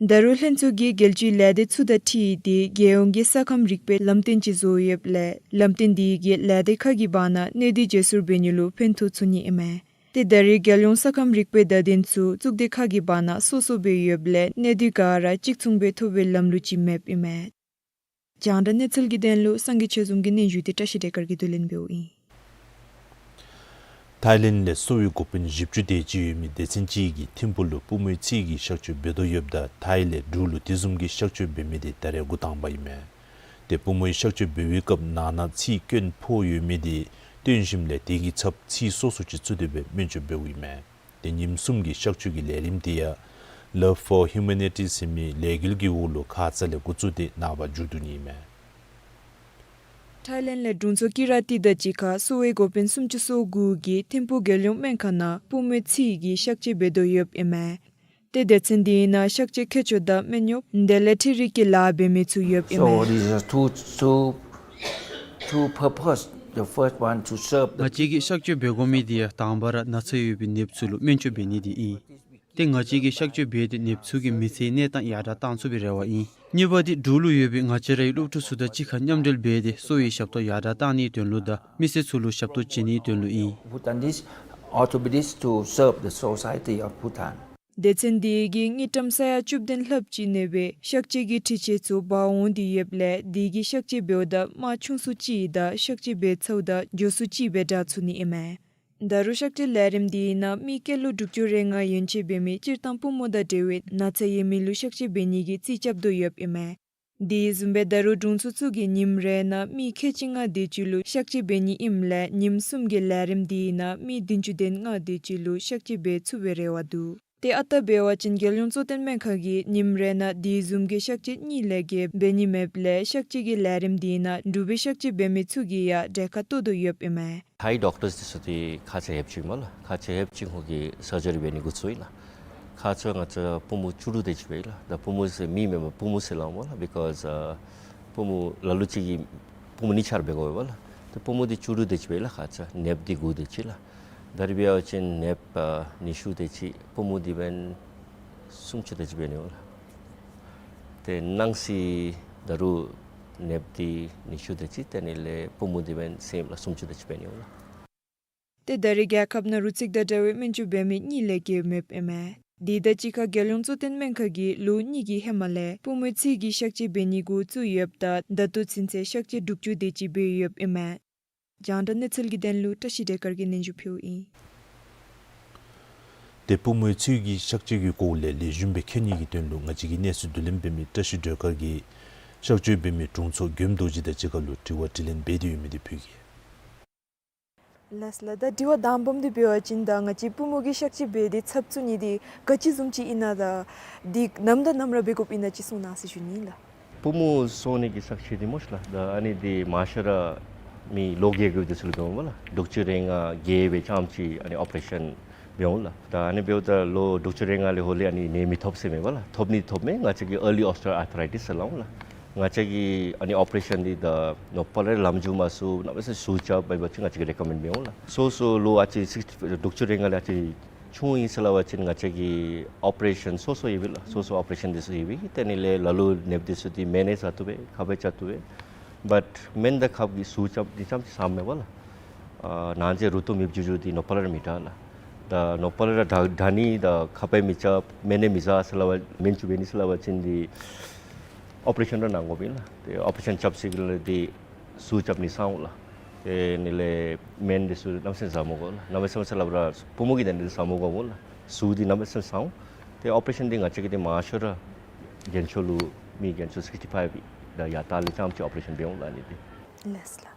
ད་རུང་ལྷན་ཚོགས་ཀྱིས་རྒྱལ་སྤྱིའི་ལས་སྡེ་ཚུ་དང་འཁྲིལ་ཏེ་རྒྱལ་ཡོངས་ཀྱི་ས་ཁམས་རིག་པའི་ལམ་སྟོན་ཅིག་བཟོ་ཡོདཔ་ལས་ལམ་སྟོན་འདི་གིས་ལས་སྡེ་ཁག་གི་བར་ན་གནས་བསྡུས་བརྗེ་སོར་འབད་ནི་ལུ་ཕན་ཐོགས་ཚུགས་ནི་ཨིན་མས། ཏེ་ད་རེས་རྒྱལ་ཡོངས་ས་ཁམས་རིག་པའི་བརྡ་དོན་ཚུ་གཙུག་སྡེ་ཁག་གི་བར་ན་སོ་སོ་སྦེ་ཡོདཔ་ལས་གནས་བསྡུས་ག་ར་གཅིག་མཚུངས་སྦེ་ཐོབ་པའི་ལམ་ལུགས་ཅིག་མེདཔ་ཨིན་མས། རྒྱང་བསྒྲགས་གནས་ཚུལ་གྱི་དོན་ལུ་སངས་རྒྱས་ཆོས་འཛོམས་ཀྱི་སྙན་ཞུ་འདི་བཀྲ་ཤིས་བདེ་སྐར་གྱིས་བསྡུ་ལེན་འབདཝ་ཨིན། ཐའི་ལེནཌ་ལས་གསོ་བའི་འགོ་དཔོན་བཞི་བཅུ་དེ་ཅིག་ཡོད་མི་སྡེ་ཚན་ཅིག་གིས་ཐིམ་ཕུག་ལུ་པུས་མོའི་ཚིགས་ཀྱི་གཤག་བཅོས་འབད་དོ་ཡོདཔ་ད་ཐའི་ལས་འབྲུག་ལུ་དེ་བཟུམ་གྱི་གཤག་བཅོས་འབད་མི་དེ་ད་རེས་འགོ་དང་པ་ཨིན་མས། ཏེ་པུས་མོའི་གཤག་བཅོས་འབད་བའི་སྐབས་ནང་ན་ཚིགས་བསྐྱོན་ཕོག་ཡོད་མི་དེ་བཏོན་ཞིནམ་ལས་དེ་གི་ཚབ་ཚིགས་སོ་སོ་ཅིག་བཙུགས་ཏེ་སྦེ་སྨན་བཅོས་འབདཝ་ཨིན་མས། ཏེ་ཉིནམ་གསུམ་གྱི་གཤག་བཅོས་ཀྱི་ལས་རིམ་དེ་ཡང་Love for Humanity ཟེར་མི་ལས་འགུལ་གྱི་འོག་ལུ་ཁ་ཙ་ལས་འགོ་བཙུགས་ཏེ་ནངས་པ་མཇུག་བསྡུ་ནི་ཨིན་མས། ཐའི་ལེནཌ་ལས་དྲུང་འཚོ་ཀི་ར་ཏི་དང་གཅིག་ཁར་གསོ་བའི་འགོ་དཔོན་སུམ་ཅུ་སོ་དགུ་གིས་ཐིམ་ཕུག་རྒྱལ་ཡོངས་སྨན་ཁང་ནང་པུས་མོའི་ཚིགས་ཀྱི་གཤག་བཅོས་འབད་དོ་ཡོདཔ་ཨིན་མས། ཏེ་སྡེ་ཚན་འདི་ནང་གཤག་བཅོས་མཁས་མཆོག་དང་སྨན་གཡོགཔ་དེ་ལས་འཕྲུལ་རིག་གི་ལཱ་འབད་མི་ཚུ་ཡོདཔ་ཨིན་མས། So it is two, two, two purpose. The first one to serve the ང་བཅས་ཀྱིས་གཤག་བཅོས་འབད་དགོ་མི་དེ་ཡང་དང་པ་ར་ན་ཚ་ཡོད་པའི་ནདཔ་ཚུ་ལུ་སྨན་བཅོས་འབད་ནི་དེ་ཨིན། ཏེ་ང་བཅས་ཀྱིས་གཤག་བཅོས་འབད་དེ་ནདཔ་ཚུ་གི་མི་ཚེའི་གནས་སྟངས་ཡར་དྲག་བཏང་ཚུགས་པའི་རེ་བ་ཨིན། གཉིས་པ་དེ་འབྲུག་ལུ་ཡོད་པའི་ང་བཅས་རའི་སློབ་ཕྲུག་ཚུ་དང་གཅིག་ཁར་མཉམ་འབྲེལ་འབད་དེ་གསོ་བའི་ཞབས་ཏོག་ཡར་དྲག་བཏང་ནིའི་དོན་ལུ་དང་མི་སེར་ཚུ་ལུ་ཞབས་ཏོག་བྱིན་ནིའི་དོན་ལུ་ཨིན། Bhutanese orthopedists to serve the society of Bhutan. སྡེ་ཚན་འདི་གིས་དངུལ་ཀྲམ་ས་ཡ་བཅུ་བདུན་ལྷགཔ་ཅིག་གནས་པའི་གཤག་བཅོས་ཀྱི་འཕྲུལ་ཆས་ཚུ་འབག་འོང་སྟེ་ཡོདཔ་ལས་འདི་གིས་གཤག་བཅོས་འབདཝ་ད་རྨ་ཆུང་སུ་ཅིག་དང་གཤག་བཅོས་འབད་ཚརཝ་ད་མགྱོགས་སུ་ཅིག་སྦེ་དྲག་ཚུགས་ནི་ཨིན་མས། ད་རུང་གཤག་བཅོས་ལས་རིམ་འདི་ནང་མི་སྐྱེས་ལོ་དྲུག་ཅུ་རེ་ལྔ་ཡན་ཆད་འབད་མི་སྤྱིར་བཏང་པུས་མོ་དང་འབྲེལ་བའི་ན་ཚ་ཡོད་མི་ལུ་གཤག་བཅོས་འབད་ནི་གི་རྩིས་རྐྱབ་དོ་ཡོདཔ་ཨིན་མས། དེ་བཟུམ་སྦེ་ད་རུང་དྲུང་འཚོ་ཚུ་གིས་ཉིནམ་རེ་ནང་མི་ཁལ་གཅིག་ལྔ་དེ་ཅིག་ལུ་གཤག་བཅོས་འབད་ནི་ཨིནམ་ལས་ཉིནམ་གསུམ་གྱི་ལས་རིམ་འདི་ནང་མི་བདུན་ཅུ་དོན་ལྔ་དེ་ཅིག་ལུ་གཤག་བཅོས་འབད་ཚུགས་པའི་རེ་བ་འདུག། ཏེ་ཨ་རྟག་འབད་བ་ཅིན་རྒྱལ་ཡོངས་གཙོ་བསྟེན་སྨན་ཁང་གིས་ཉིནམ་རེ་ནང་དེ་བཟུམ་གྱི་གཤག་བཅོས་གཉིས་ལས་བརྒལ་འབད་ནི་མེདཔ་ལས་གཤག་བཅོས་ཀྱི་ལས་རིམ་འདི་ནང་འབྲུག་པའི་གཤག་བཅོས་འབད་མི་ཚུ་གིས་ཡང་གྲལ་ཁར་གཏོགས་དོ་ཡོདཔ་ཨིན་མས། Thai doctors འདི་ཚུ་འདི་ཁ་ཙ་ཡོདཔ་ཅིག་སྨོ་ལགས། ཁ་ཙ་ཡོདཔ་ཅིག་ཁོང་གིས་surgery འབད་ནི་འགོ་བཙུགས་ཡི་ལགས། ཁ་ཙ་ང་བཅས་པུས་མོ་བཅུ་དྲུག་དེ་ཅིག་འབད་ཡི་ལགས། ད་པུས་མོ་ཟེར་མི་མེན་པར་པུས་མོ་ཟེར་སླབ་སྨོ་ལགས། because ཨ་པུས་མོ་ལ་ལུ་ཅིག་གིས་པུས་མོ་གཉིས་ཆ་ར་འབད་དགོ་པས་ལགས། ཏེ་པུས་མོ་འདི་བཅུ་དྲུག་དེ་ཅིག་འབད་ཡི་ལགས། ཁ་ཙ་ནདཔ་འདི་དགུ་དེ་ཅིག་ལགས། ད་རིས་འབད་བ་ཅིན་ནདཔ་ཨ་ཉི་ཤུ་དེ་ཅིག། པུས་མོ་འདི་འབདན་སུམ་ཅུ་དེ་ཅིག་འབད་ནི་འོང་ལགས། ཏེ་ནང་སི་ད་རུང་ནདཔ་འདི་ཉི་ཤུ་དེ་ཅིག། དེ་ནི་ལས་པུས་མོ་འདི་འབདན་སེམ་ལགས་སུམ་ཅུ་དེ་ཅིག་འབད་ནི་འོང་ལགས། ཏེ་ད་རེས་རྒྱལ་ཁབ་ནང་རུ་ཚིགས་དང་འབྲེལ་བའི་སྨན་བཅོས་འབད་མི་གཉིས་ལས་བརྒལ་མེདཔ་ཨིན་མས། དེ་དང་གཅིག་ཁར་རྒྱལ་ཡོངས་གཙོ་བསྟེན་སྨན་ཁང་གིས་ལོ་གཉིས་ཀྱི་ཧེ་མ་ལས་པུས་མོའི་ཚིལ་གྱི་གཤག་བཅོས་འབད་ནི་འགོ་བཙུགས་ཡོདཔ་ད་ད་ལྟོ་ཚུན་ཚོད་གཤག་བཅོས་དྲུག་ཅུ་དེ་ཅིག་འབད་ཡོདཔ་ཨིན་མས། རྒྱང་བསྒྲགས་གནས་ཚུལ་གྱི་དོན་ལུ་བཀྲ་ཤིས་སྒྲོལ་དཀར་གྱིས་སྙན་ཞུ་ཕུལཝ་ཨིན། ཏེ་པུས་མོའི་ཚིལ་གྱི་གཤག་བཅོས་ཀྱི་སྐོར་ལས་ལེགས་ཤོམ་སྦེ་མཁྱེན་ནི་གི་དོན་ལུ་ང་བཅས་ཀྱིས་གནས་ཚུལ་བསྡུ་ལེན་འབད་མི་བཀྲ་ཤིས་སྒྲོལ་དཀར་གྱིས་གཤག་བཅོས་འབད་མི་དྲུང་འཚོ་མགྱོནམ་རྡོ་རྗེ་དང་གཅིག་ཁར་ལུ་དྲི་བ་དྲིས་ལན་འབད་དེ་ཡོད་མི་འདི་ཕུལ་གེ། ལགས་ལགས། ད་དྲི་བ་དང་པམ་འདི་འབད་བ་ཅིན་ད་ང་བཅས་པུས་མོ་གི་གཤག་བཅོས་འབད་དེ་ཚབ་བཙུགས་ནི་འདི་ག་ཅི་བཟུམ་ཅིག་ཨིན་ན་ད་འདི་ནམ་དང་ནམ་ར་འབད་དགོཔ་ཨིན་ན་ཅིག་གསུང་གནང་ཟེར་ཞུ་ནི་ལགས། པུས་མོ་སོ་ནི་གི་གཤག་བཅོས་འདི་སྨོ་ཤ་ལགས། ད་ཨ་ནི་འདི་མང་ཤོས་ར་མི་ལོ་རྒས་རྒུད་འདི་ཚུ་ལུ་འབདཝ་སྨོ་ལགས། དྲུག་ཅུ་རེ་ལྔ་རྒས་སྦེ་རྐྱངམ་ཅིག་ཨ་ནི་ཨོ་པ་རེ་ཤཱན་འབདཝ་སྨོ་ལགས། ད་ཨ་ནི་འབདཝ་ད་ལོ་དྲུག་ཅུ་རེ་ལྔ་ལས་ཧོ་ལས་ཨ་ནི་ནད་མི་ཐོབ་ཟེར་མེན་པ་ལགས། ཐོབ་ནི་ཐོབ་མས། ང་བཅས་ཀྱིས་ཨར་ལི་ཨོ་སི་ཊི་ཨར་ཐ་རའི་ཊིས་ཟེར་སླབ་སྨོ་ལགས། ང་བཅས་ཀྱིས་ཨ་ནི་ཨོ་པ་རེ་ཤཱན་འདི་ད་ནོར་བུ་གླང་རི་ལམ་འགྱོ་མ་ཚུགས་གནམ་མེད་ས་མེད་ཟུག་རྐྱབ་འབད་བ་ཅིན་ང་བཅས་ཀྱིས་རེ་ཀོ་མེནཌ་འབདཝ་སྨོ་ལགས། སོ་སོ་ལོ་ཨ་ཙི་སིགསི་ཊི་དྲུག་ཅུ་རེ་ལྔ་ལས་ཨ་ཙི་ཆུང་ཡི་ཟེར་སླབ་པ་ཅིན་ང་བཅས་ཀྱིས་ཨོ་པ་རེ་ཤཱན་སོ་སོ་ཡོད་པས་ལགས། སོ་སོ་ཨོ་པ་རེ་ཤཱན་འདི་ཚུ་ཡོད་པས། དེ་ནི་ལས་ལ་ལུ་ནདཔ་འདི་ཚུ་འདི་མེན་ནེཇ་བཟའ་བཏུབ་པས། ཁ་སྦེ་བཅག་བཏུབ་པས། བཊ་སྨན་དང་ཁབ་ཀྱི་ཟུག་རྐྱབ་འདི་ཙམ་ཅིག་ཟ་མི་མེད་པ་ལགས། ཨ་ནང་ཅིག་རུ་ཏོ་མེདཔ་འགྱོ་འགྱོ་འདི་ནོར་བུ་གླང་རི་མི་དྲག་ལགས། ད་ནོར་བུ་གླང་རི་དྲག་དྲག་ནི་ད་ཁ་སྦེ་མི་བཅག་སྨན་ནི་མི་བཟའ་ཟེར་སླབ་པ་སྨན་བཅོས་འབད་ནི་ཟེར་སླབ་པ་ཅིན་འདི་ཨོ་པ་རེ་ཤཱན་ར་གནང་དགོ་པས་ལགས། ཏེ་ཨོ་པ་རེ་ཤཱན་རྐྱབ་ཚར་གི་ལས་འདི་ཟུག་རྐྱབ་ནི་སངས་འོང་ལགས། དེ་ནི་ལས་སྨན་འདི་ཚུ་གནམ་མེད་ས་མེད་བཟའ་མི་དགོ་ལགས། གནམ་མེད་ས་མེད་ཟེར་སླབ་ར་པུས་མོ་གི་ནད་འདི་བཟའ་མི་དགོ་སྨོ་ལགས། ཟུག་འདི་གནམ་མེད་ས་མེད་སངས་འོང་། ཏེ་ཨོ་པ་རེ་ཤཱན་འདི་ང་བཅས་ཀྱིས་འདི་མང་ཤོས་ར་རྒན་ཤོས་ལུ་མི་རྒན་ཤོས་སིགསི་ཊི་ཕའིབ་དང་ཡར་ལྟག་ལས་རྐྱངམ་ཅིག་ཨོ་པ་རེ་ཤཱན་འབད་འོང་ལགས་ཨ་ནི་འདི། ལགས་ལགས།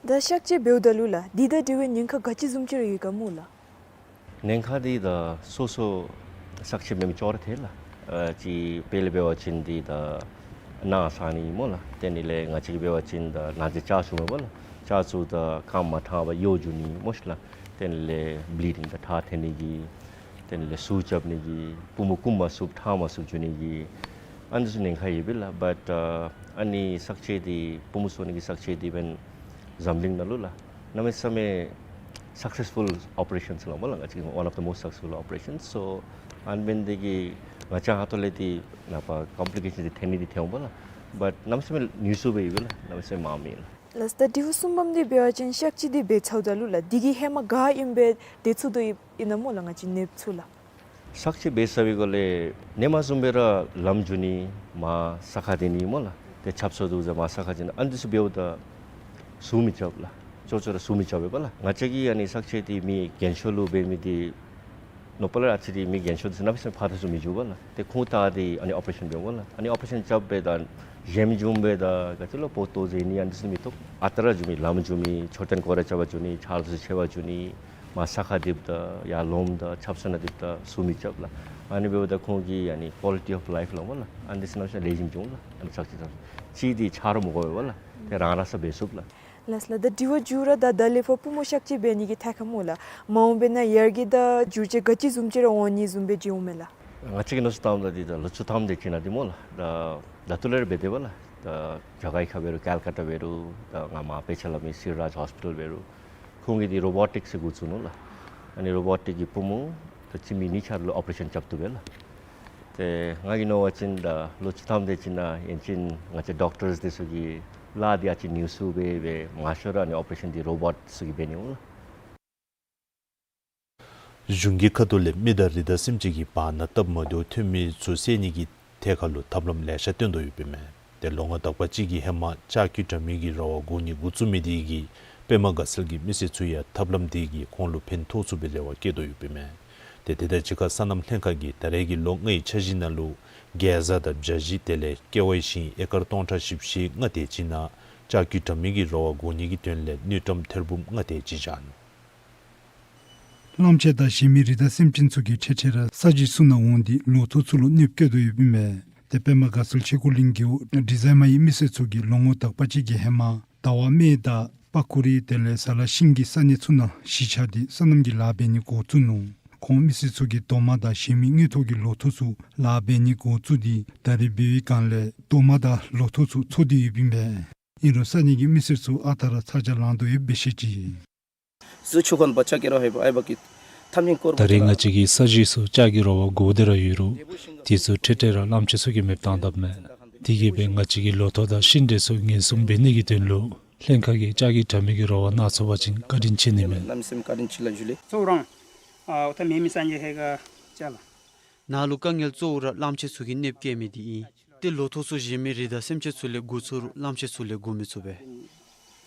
ད་གཤག་བཅོས་འབདཝ་ད་ལུ་ལགས་འདི་དང་འབྲེལ་བའི་ཉེན་ཁ་ག་ཅི་བཟུམ་ཅིག་ར་ཡོད་ག་སྨོ་ལགས། ཉེན་ཁ་འདི་ད་སོ་སོ་གཤག་བཅོས་འབད་མི་ཅོག་ར་འཐད་ལགས། ཨ་ཅིག་དཔེ་ལས་འབད་བ་ཅིན་འདི་ད་ན་ཚ་ནི་སྨོ་ལགས། དེ་ནི་ལས་ང་བཅས་ཀྱིས་འབད་བ་ཅིན་ད་ན་ཚ་ཅ་ཆུང་མེན་པ་ལགས། ཅ་ཆུང་ད་རྐངམ་མ་ཐང་པར་གཡོ་འགྱོ་ནི་སྨོ་ཤ་ལགས། དེ་ནི་ལས་བླིཌ་ཌིང་ད་ཁྲག་ཐོན་ནི་གི། དེ་ནི་ལས་ཟུག་རྐྱབ་ནི་གི། པུས་མོ་རྐུ་མ་ཚུགས་འཐག་མ་ཚུགས་འགྱོ་ནི་གི། ཨ་ནི་ཚུ་ཉེན་ཁ་ཡོད་པས་ལགས། བཊ་ཨ་ནི་གཤག་བཅོས་འདི་པུས་མོ་སོ་ནི་གི་གཤག་བཅོས་འདི་འབདན་འཛམ་གླིང་ནང་ལུ་ལགས་གནམ་མེད་ས་མེད་སག་སེསི་ཕུལ་ཨོ་པ་རེ་ཤཱན་ཟེར་སླབ་སྨོ་ལགས། ང་བཅས་ཀྱི་one of the most successful operations. So ཨ་ནི་འབདན་འདི་གིས་ང་བཅས་ཁ་ཐུག་ལས་འདི་ནངས་པ་ཀོམ་པི་ལི་ཀེ་ཤཱན་འདི་ཐོན་ནི་འདི་ཐོན་འོང་པ་ལགས། བཊ་གནམ་མེད་ས་མེད་ནུས་ཤུགས་སྦེ་ཡོད་པས་ལགས། གནམ་མེད་ས་མེད་མང་མི་ལགས། ལགས། ད་དྲི་བ་གསུམ་པམ་འདི་འབད་བ་ཅིན་གཤག་བཅོས་འདི་འབད་ཚརཝ་ད་ལུ་ལགས་འདི་གི་ཧེ་མ་ག་ཨིནམ་སྦེ་སྡོད་ཚུགས་དོ་ཨིན་ན་སྨོ་ལགས་ང་བཅས་ནདཔ་ཚུ་ལགས། གཤག་བཅོས་འབད་ཚར་བའི་སྒང་ལས་ནེམ་བཟུམ་སྦེ་ར་ལམ་འགྱོ་ནི་མར་ས་ཁར་སྡོད་ནི་སྨོ་ལགས། ཏེ་ཆབ་གསང་འདུག་ཟེར་མར་ས་ཁར་འགྱོ་ནི་ཨ་ནི་འདི་ཚུ་འབདཝ་ད་ཟུག་མི་རྐྱབ་ལགས། ཅོག་ཅོག་ར་ཟུག་མི་རྐྱབ་པས་པ་ལགས། ང་བཅས་ཀྱིས་ཨ་ནི་གཤག་བཅོས་འདི་མི་རྒན་ཤོས་ལུ་འབད་མི་འདི་ནོར་བུ་གླང་རི་ཨ་ཙི་རེ་མི་རྒན་ཤོས་འདི་ཚུ་གནམ་མེད་ས་མེད་ཕར་དང་ཚུར་མི་འགྱོ་པ་ལགས། ཏེ་ཁོང་བལྟ་སྟེ་ཨ་ནི་ཨོ་པ་རེ་ཤཱན་འབད་འོང་པ་ལགས། ཨ་ནི་ཨོ་པ་རེ་ཤཱན་རྐྱབ་སྦེ་ད་གཞན་མི་འབྱུང་པས་ད་ག་ཅི་ལོ་པོ་ཏོ་ཟེར་ནི་ཨ་ནི་འདི་ཚུ་མི་ཐོབ། ཨ་རྟག་ར་འགྱོ་མི་ལམ་འགྱོ་མི་མཆོད་རྟེན་སྐོར་ར་རྐྱབ་པར་འགྱོ་ནི་ཆརཔ་ཚུ་ཆེ་བར་འགྱོ་ནི་མར་ས་ཁར་སྡོདཔ་ད་ཡར་ལོངམ་ད་ཆབ་གསང་ནང་སྡོདཔ་ད་ཟུག་མི་རྐྱབ་ལགས། ཨ་ནི་འབདཝ་ད་ཁོང་གི་ཨ་ནི་ཀོ་ལི་ཊི་ཨོཕ་ལའིཕ་སླབ་སྨོ་ལགས། ཨ་ནི་འདི་ཚུ་གནམ་མེད་ས་མེད་ལེགས་ཤོམ་འགྱོ་འོང་ལགས། ཨ་ནི་གཤག་བཅོས་ཚར་ཅིག་འདི་ཆ་རོགས་མི་དགོ་པས་པ་ལགས། ཏེ་རང་རང་སོ་སོ་འབད་ཚུགས་ལགས། ལགས་ལགས། ད་དྲི་བ་མཇུག་ར་ད་ད་ལས་ཕར་པུས་མོ་གཤག་བཅོས་འབད་ནི་གི་ཐད་ཁར་སྨོ་ལགས། མ་འོངས་པའི་ནང་ཡར་རྒྱས་དང་འགྱུར་བཅོས་ག་ཅི་བཟུམ་ཅིག་ར་འོང་ནི་བཟུམ་སྦེ་མཇལ་འོང་མས་ལགས། ང་བཅས་ཀྱིས་མནོ་བསམ་བཏངམ་ད་འདི་ད་ལོ་བཅུ་ཐམ་དེ་ཅིག་ནང་འདི་སྨོ་ལགས། ད་ད་ལྟོ་ལས་ར་འབད་དེས་པ་ལགས། ད་རྒྱ་གར་ཁ་འབད་རུང་ཀལ་ཀ་ཊ་འབད་རུང་ད་ང་མར་དཔེ་ཆ་སླབ་མི་སིར་རཱཇ་ཧོསི་པི་ཊལ་འབད་རུང་ཁོང་གིས་འདི་རོ་བོ་ཊིཀ་ཟེར་འགོ་བཙུགས་ནུག་ལགས། ཨ་ནི་རོ་བོ་ཊིཀ་གིས་པུས་མོ་ད་ཅིག་མི་གཉིས་ཆ་ར་ལུ་ཨོ་པ་རེ་ཤཱན་རྐྱབ་བཏུབ་པས་ལགས། ཏེ་ང་གིས་མནོ་བ་ཅིན་ད་ལོ་བཅུ་ཐམ་དེ་ཅིག་ནང་ཡང་ཅིན་ང་བཅས་ཌོག་ཊརསི་འདི་ཚུ་གིས་ལཱ་འདི་ཨ་ཙི་ནུས་ཤུགས་སྦེ་སྦེ་མང་ཤོས་ར་ཨ་ནི་ཨོ་པ་རེ་ཤཱན་འདི་རོ་བོཊ་ཚུ་གིས་འབད་ནི་འོང་ལགས། གཞུང་གི་ཁ་ཐུག་ལས་མི་དང་རི་དྭགས་སེམས་ཅན་གྱི་བར་ན་སྟབས་མ་བདེཝ་ཐོན་མི་ཚུ་བསལ་ནི་གི་ཐད་ཁར་ལུ་ཐབས་ལམ་ལེ་ཤ་བཏོན་དོ་ཡོདཔ་ཨིན་མས། ཏེ་ལོ་ངོ་དག་པ་ཅིག་གི་ཧེ་མ་ལྕགས་ཀྱུ་དྲ་མིག་གི་ར་བ་འགོ་ནི་འགོ་བཙུགས་མི་དེ་གིས་པདྨ་དགའ་ཚལ་གྱི་མི་སེར་ཚུ་ཡང་ཐབས་ལམ་དེ་གིས་ཁོང་ལུ་ཕན་ཐོགས་ཚུགས་པའི་རེ་བ་བསྐྱེད་དོ་ཡོདཔ་ཨིན་མས། ཏེ་དེ་དང་གཅིག་ཁར་སོ་ནམ་ལྷན་ཁག་གིས་ད་རེས་ཀྱི་ལོ་ལྔའི་འཆར་གཞི་ནང་ལུ་གེ་ཛ་དང་བྱ་བཞི་དེ་ལས་ཀེ་ཝའི་ཤིང་ཨེ་ཀར་སྟོང་ཕྲག་བཞི་བཅུ་ཞེ་ལྔ་དེ་ཅིག་ནང་ལྕགས་ཀྱུ་དྲ་མིག་གི་ར་བ་འགོ་ནི་གི་དོན་ལས་དངུལ་ཀྲམ་ཐེར་འབུམ་ལྔ་དེ་ཅིག་བཞག་ནུག། གླངམོ་ཆེ་དང་གཞན་མི་རི་དྭགས་སེམས་ཅན་ཚུ་གིས་འཕྲལ་འཕྲལ་ར་ས་གཞི་ཚུ་ནང་འོང་སྟེ་ལོ་ཐོག་ཚུ་ལུ་གནོདཔ་བཀལ་དོ་ཡོདཔ་ཨིན་མས། ཏེ་པདྨ་དགའ་ཚལ་ཆོས་འཁོར་གླིང་རྒེད་འོག་ཌི་ཛའི་མ་ཡི་མི་སེར་ཚུ་གིས་ལོ་ངོ་དག་པ་ཅིག་གི་ཧེ་མ་ཟླ་བ་སྨད་དང་པ་ཁུ་རི་དེ་ལས་ཟ་ལ་ཤིང་གི་ས་གནས་ཚུ་ནང་གཞིས་ཆགས་ཏེ་སོ་ནམ་གྱི་ལཱ་འབད་ནི་འགོ་བཙུགས་ནུག། ཁོང་མི་སེར་ཚུ་གིས་རྡོག་མ་དང་གཞན་མི་དངུལ་ཐོག་གི་ལོ་ཐོག་ཚུ་ལཱ་འབད་ནི་འགོ་བཙུགས་ཏེ་ད་རེས་འབད་བའི་སྒང་ལས་རྡོག་མ་དང་ལོ་ཐོག་ཚུ་འཚོ་སྟེ་ཡོདཔ་ཨིན་པས། ཨིན་རུང་ས་གནས་ཀྱི་མི་སེར་ཚུ་ཨ་རྟག་ར་ཚ་གྱང་ལང་དོ་ཡོདཔ་སྦེ་བཤད་ཅི། ད་རེས་ང་བཅས་ཀྱི་ས་གཞི་ཚུ་ལྕགས་ཀྱི་ར་བ་འགོ་སྟེ་ར་ཡོད་རུང་དེ་ཚུ་འཕྲལ་འཕྲལ་ར་གླངམོ་ཆེ་ཚུ་གིས་མེདཔ་བཏང་དཔ་མས། དེ་གིས་སྦེ་ང་བཅས་ཀྱི་ལོ་ཐོག་དང་ཤིང་འབྲས་ཚུ་ཉེན་སྲུང་འབད་ནི་གི་དོན་ལུ་ལྷན་ཁག་གིས་ལྕགས་ཀྱི་དྲ་མིག་གི་ར་བ་ནང་འཚོ་བ་ཅིན་བཀའ་དྲིན་ཆེ་ནི་མས། གཙོ་བོ་ར་ཨ་ད་མེ་མི་སང་གི་ཧེ་ག་ཅ་ལ། ནཱ་ལུ་དཀའ་ངལ་གཙོ་བོ་ར་གླངམོ་ཆེ་ཚུ་གིས་གནོདཔ་བཀལ་མི་དེ་ཨིན། ཏེ་ལོ་ཐོག་ཚུ་གཞན་མི་རི་དྭགས་སེམས་ཅན་ཚུ་ལས་བགོ་ཚུགས་རུང་གླངམོ་ཆེ་ཚུ་ལས་བགོ་མི་ཚུགས་པས།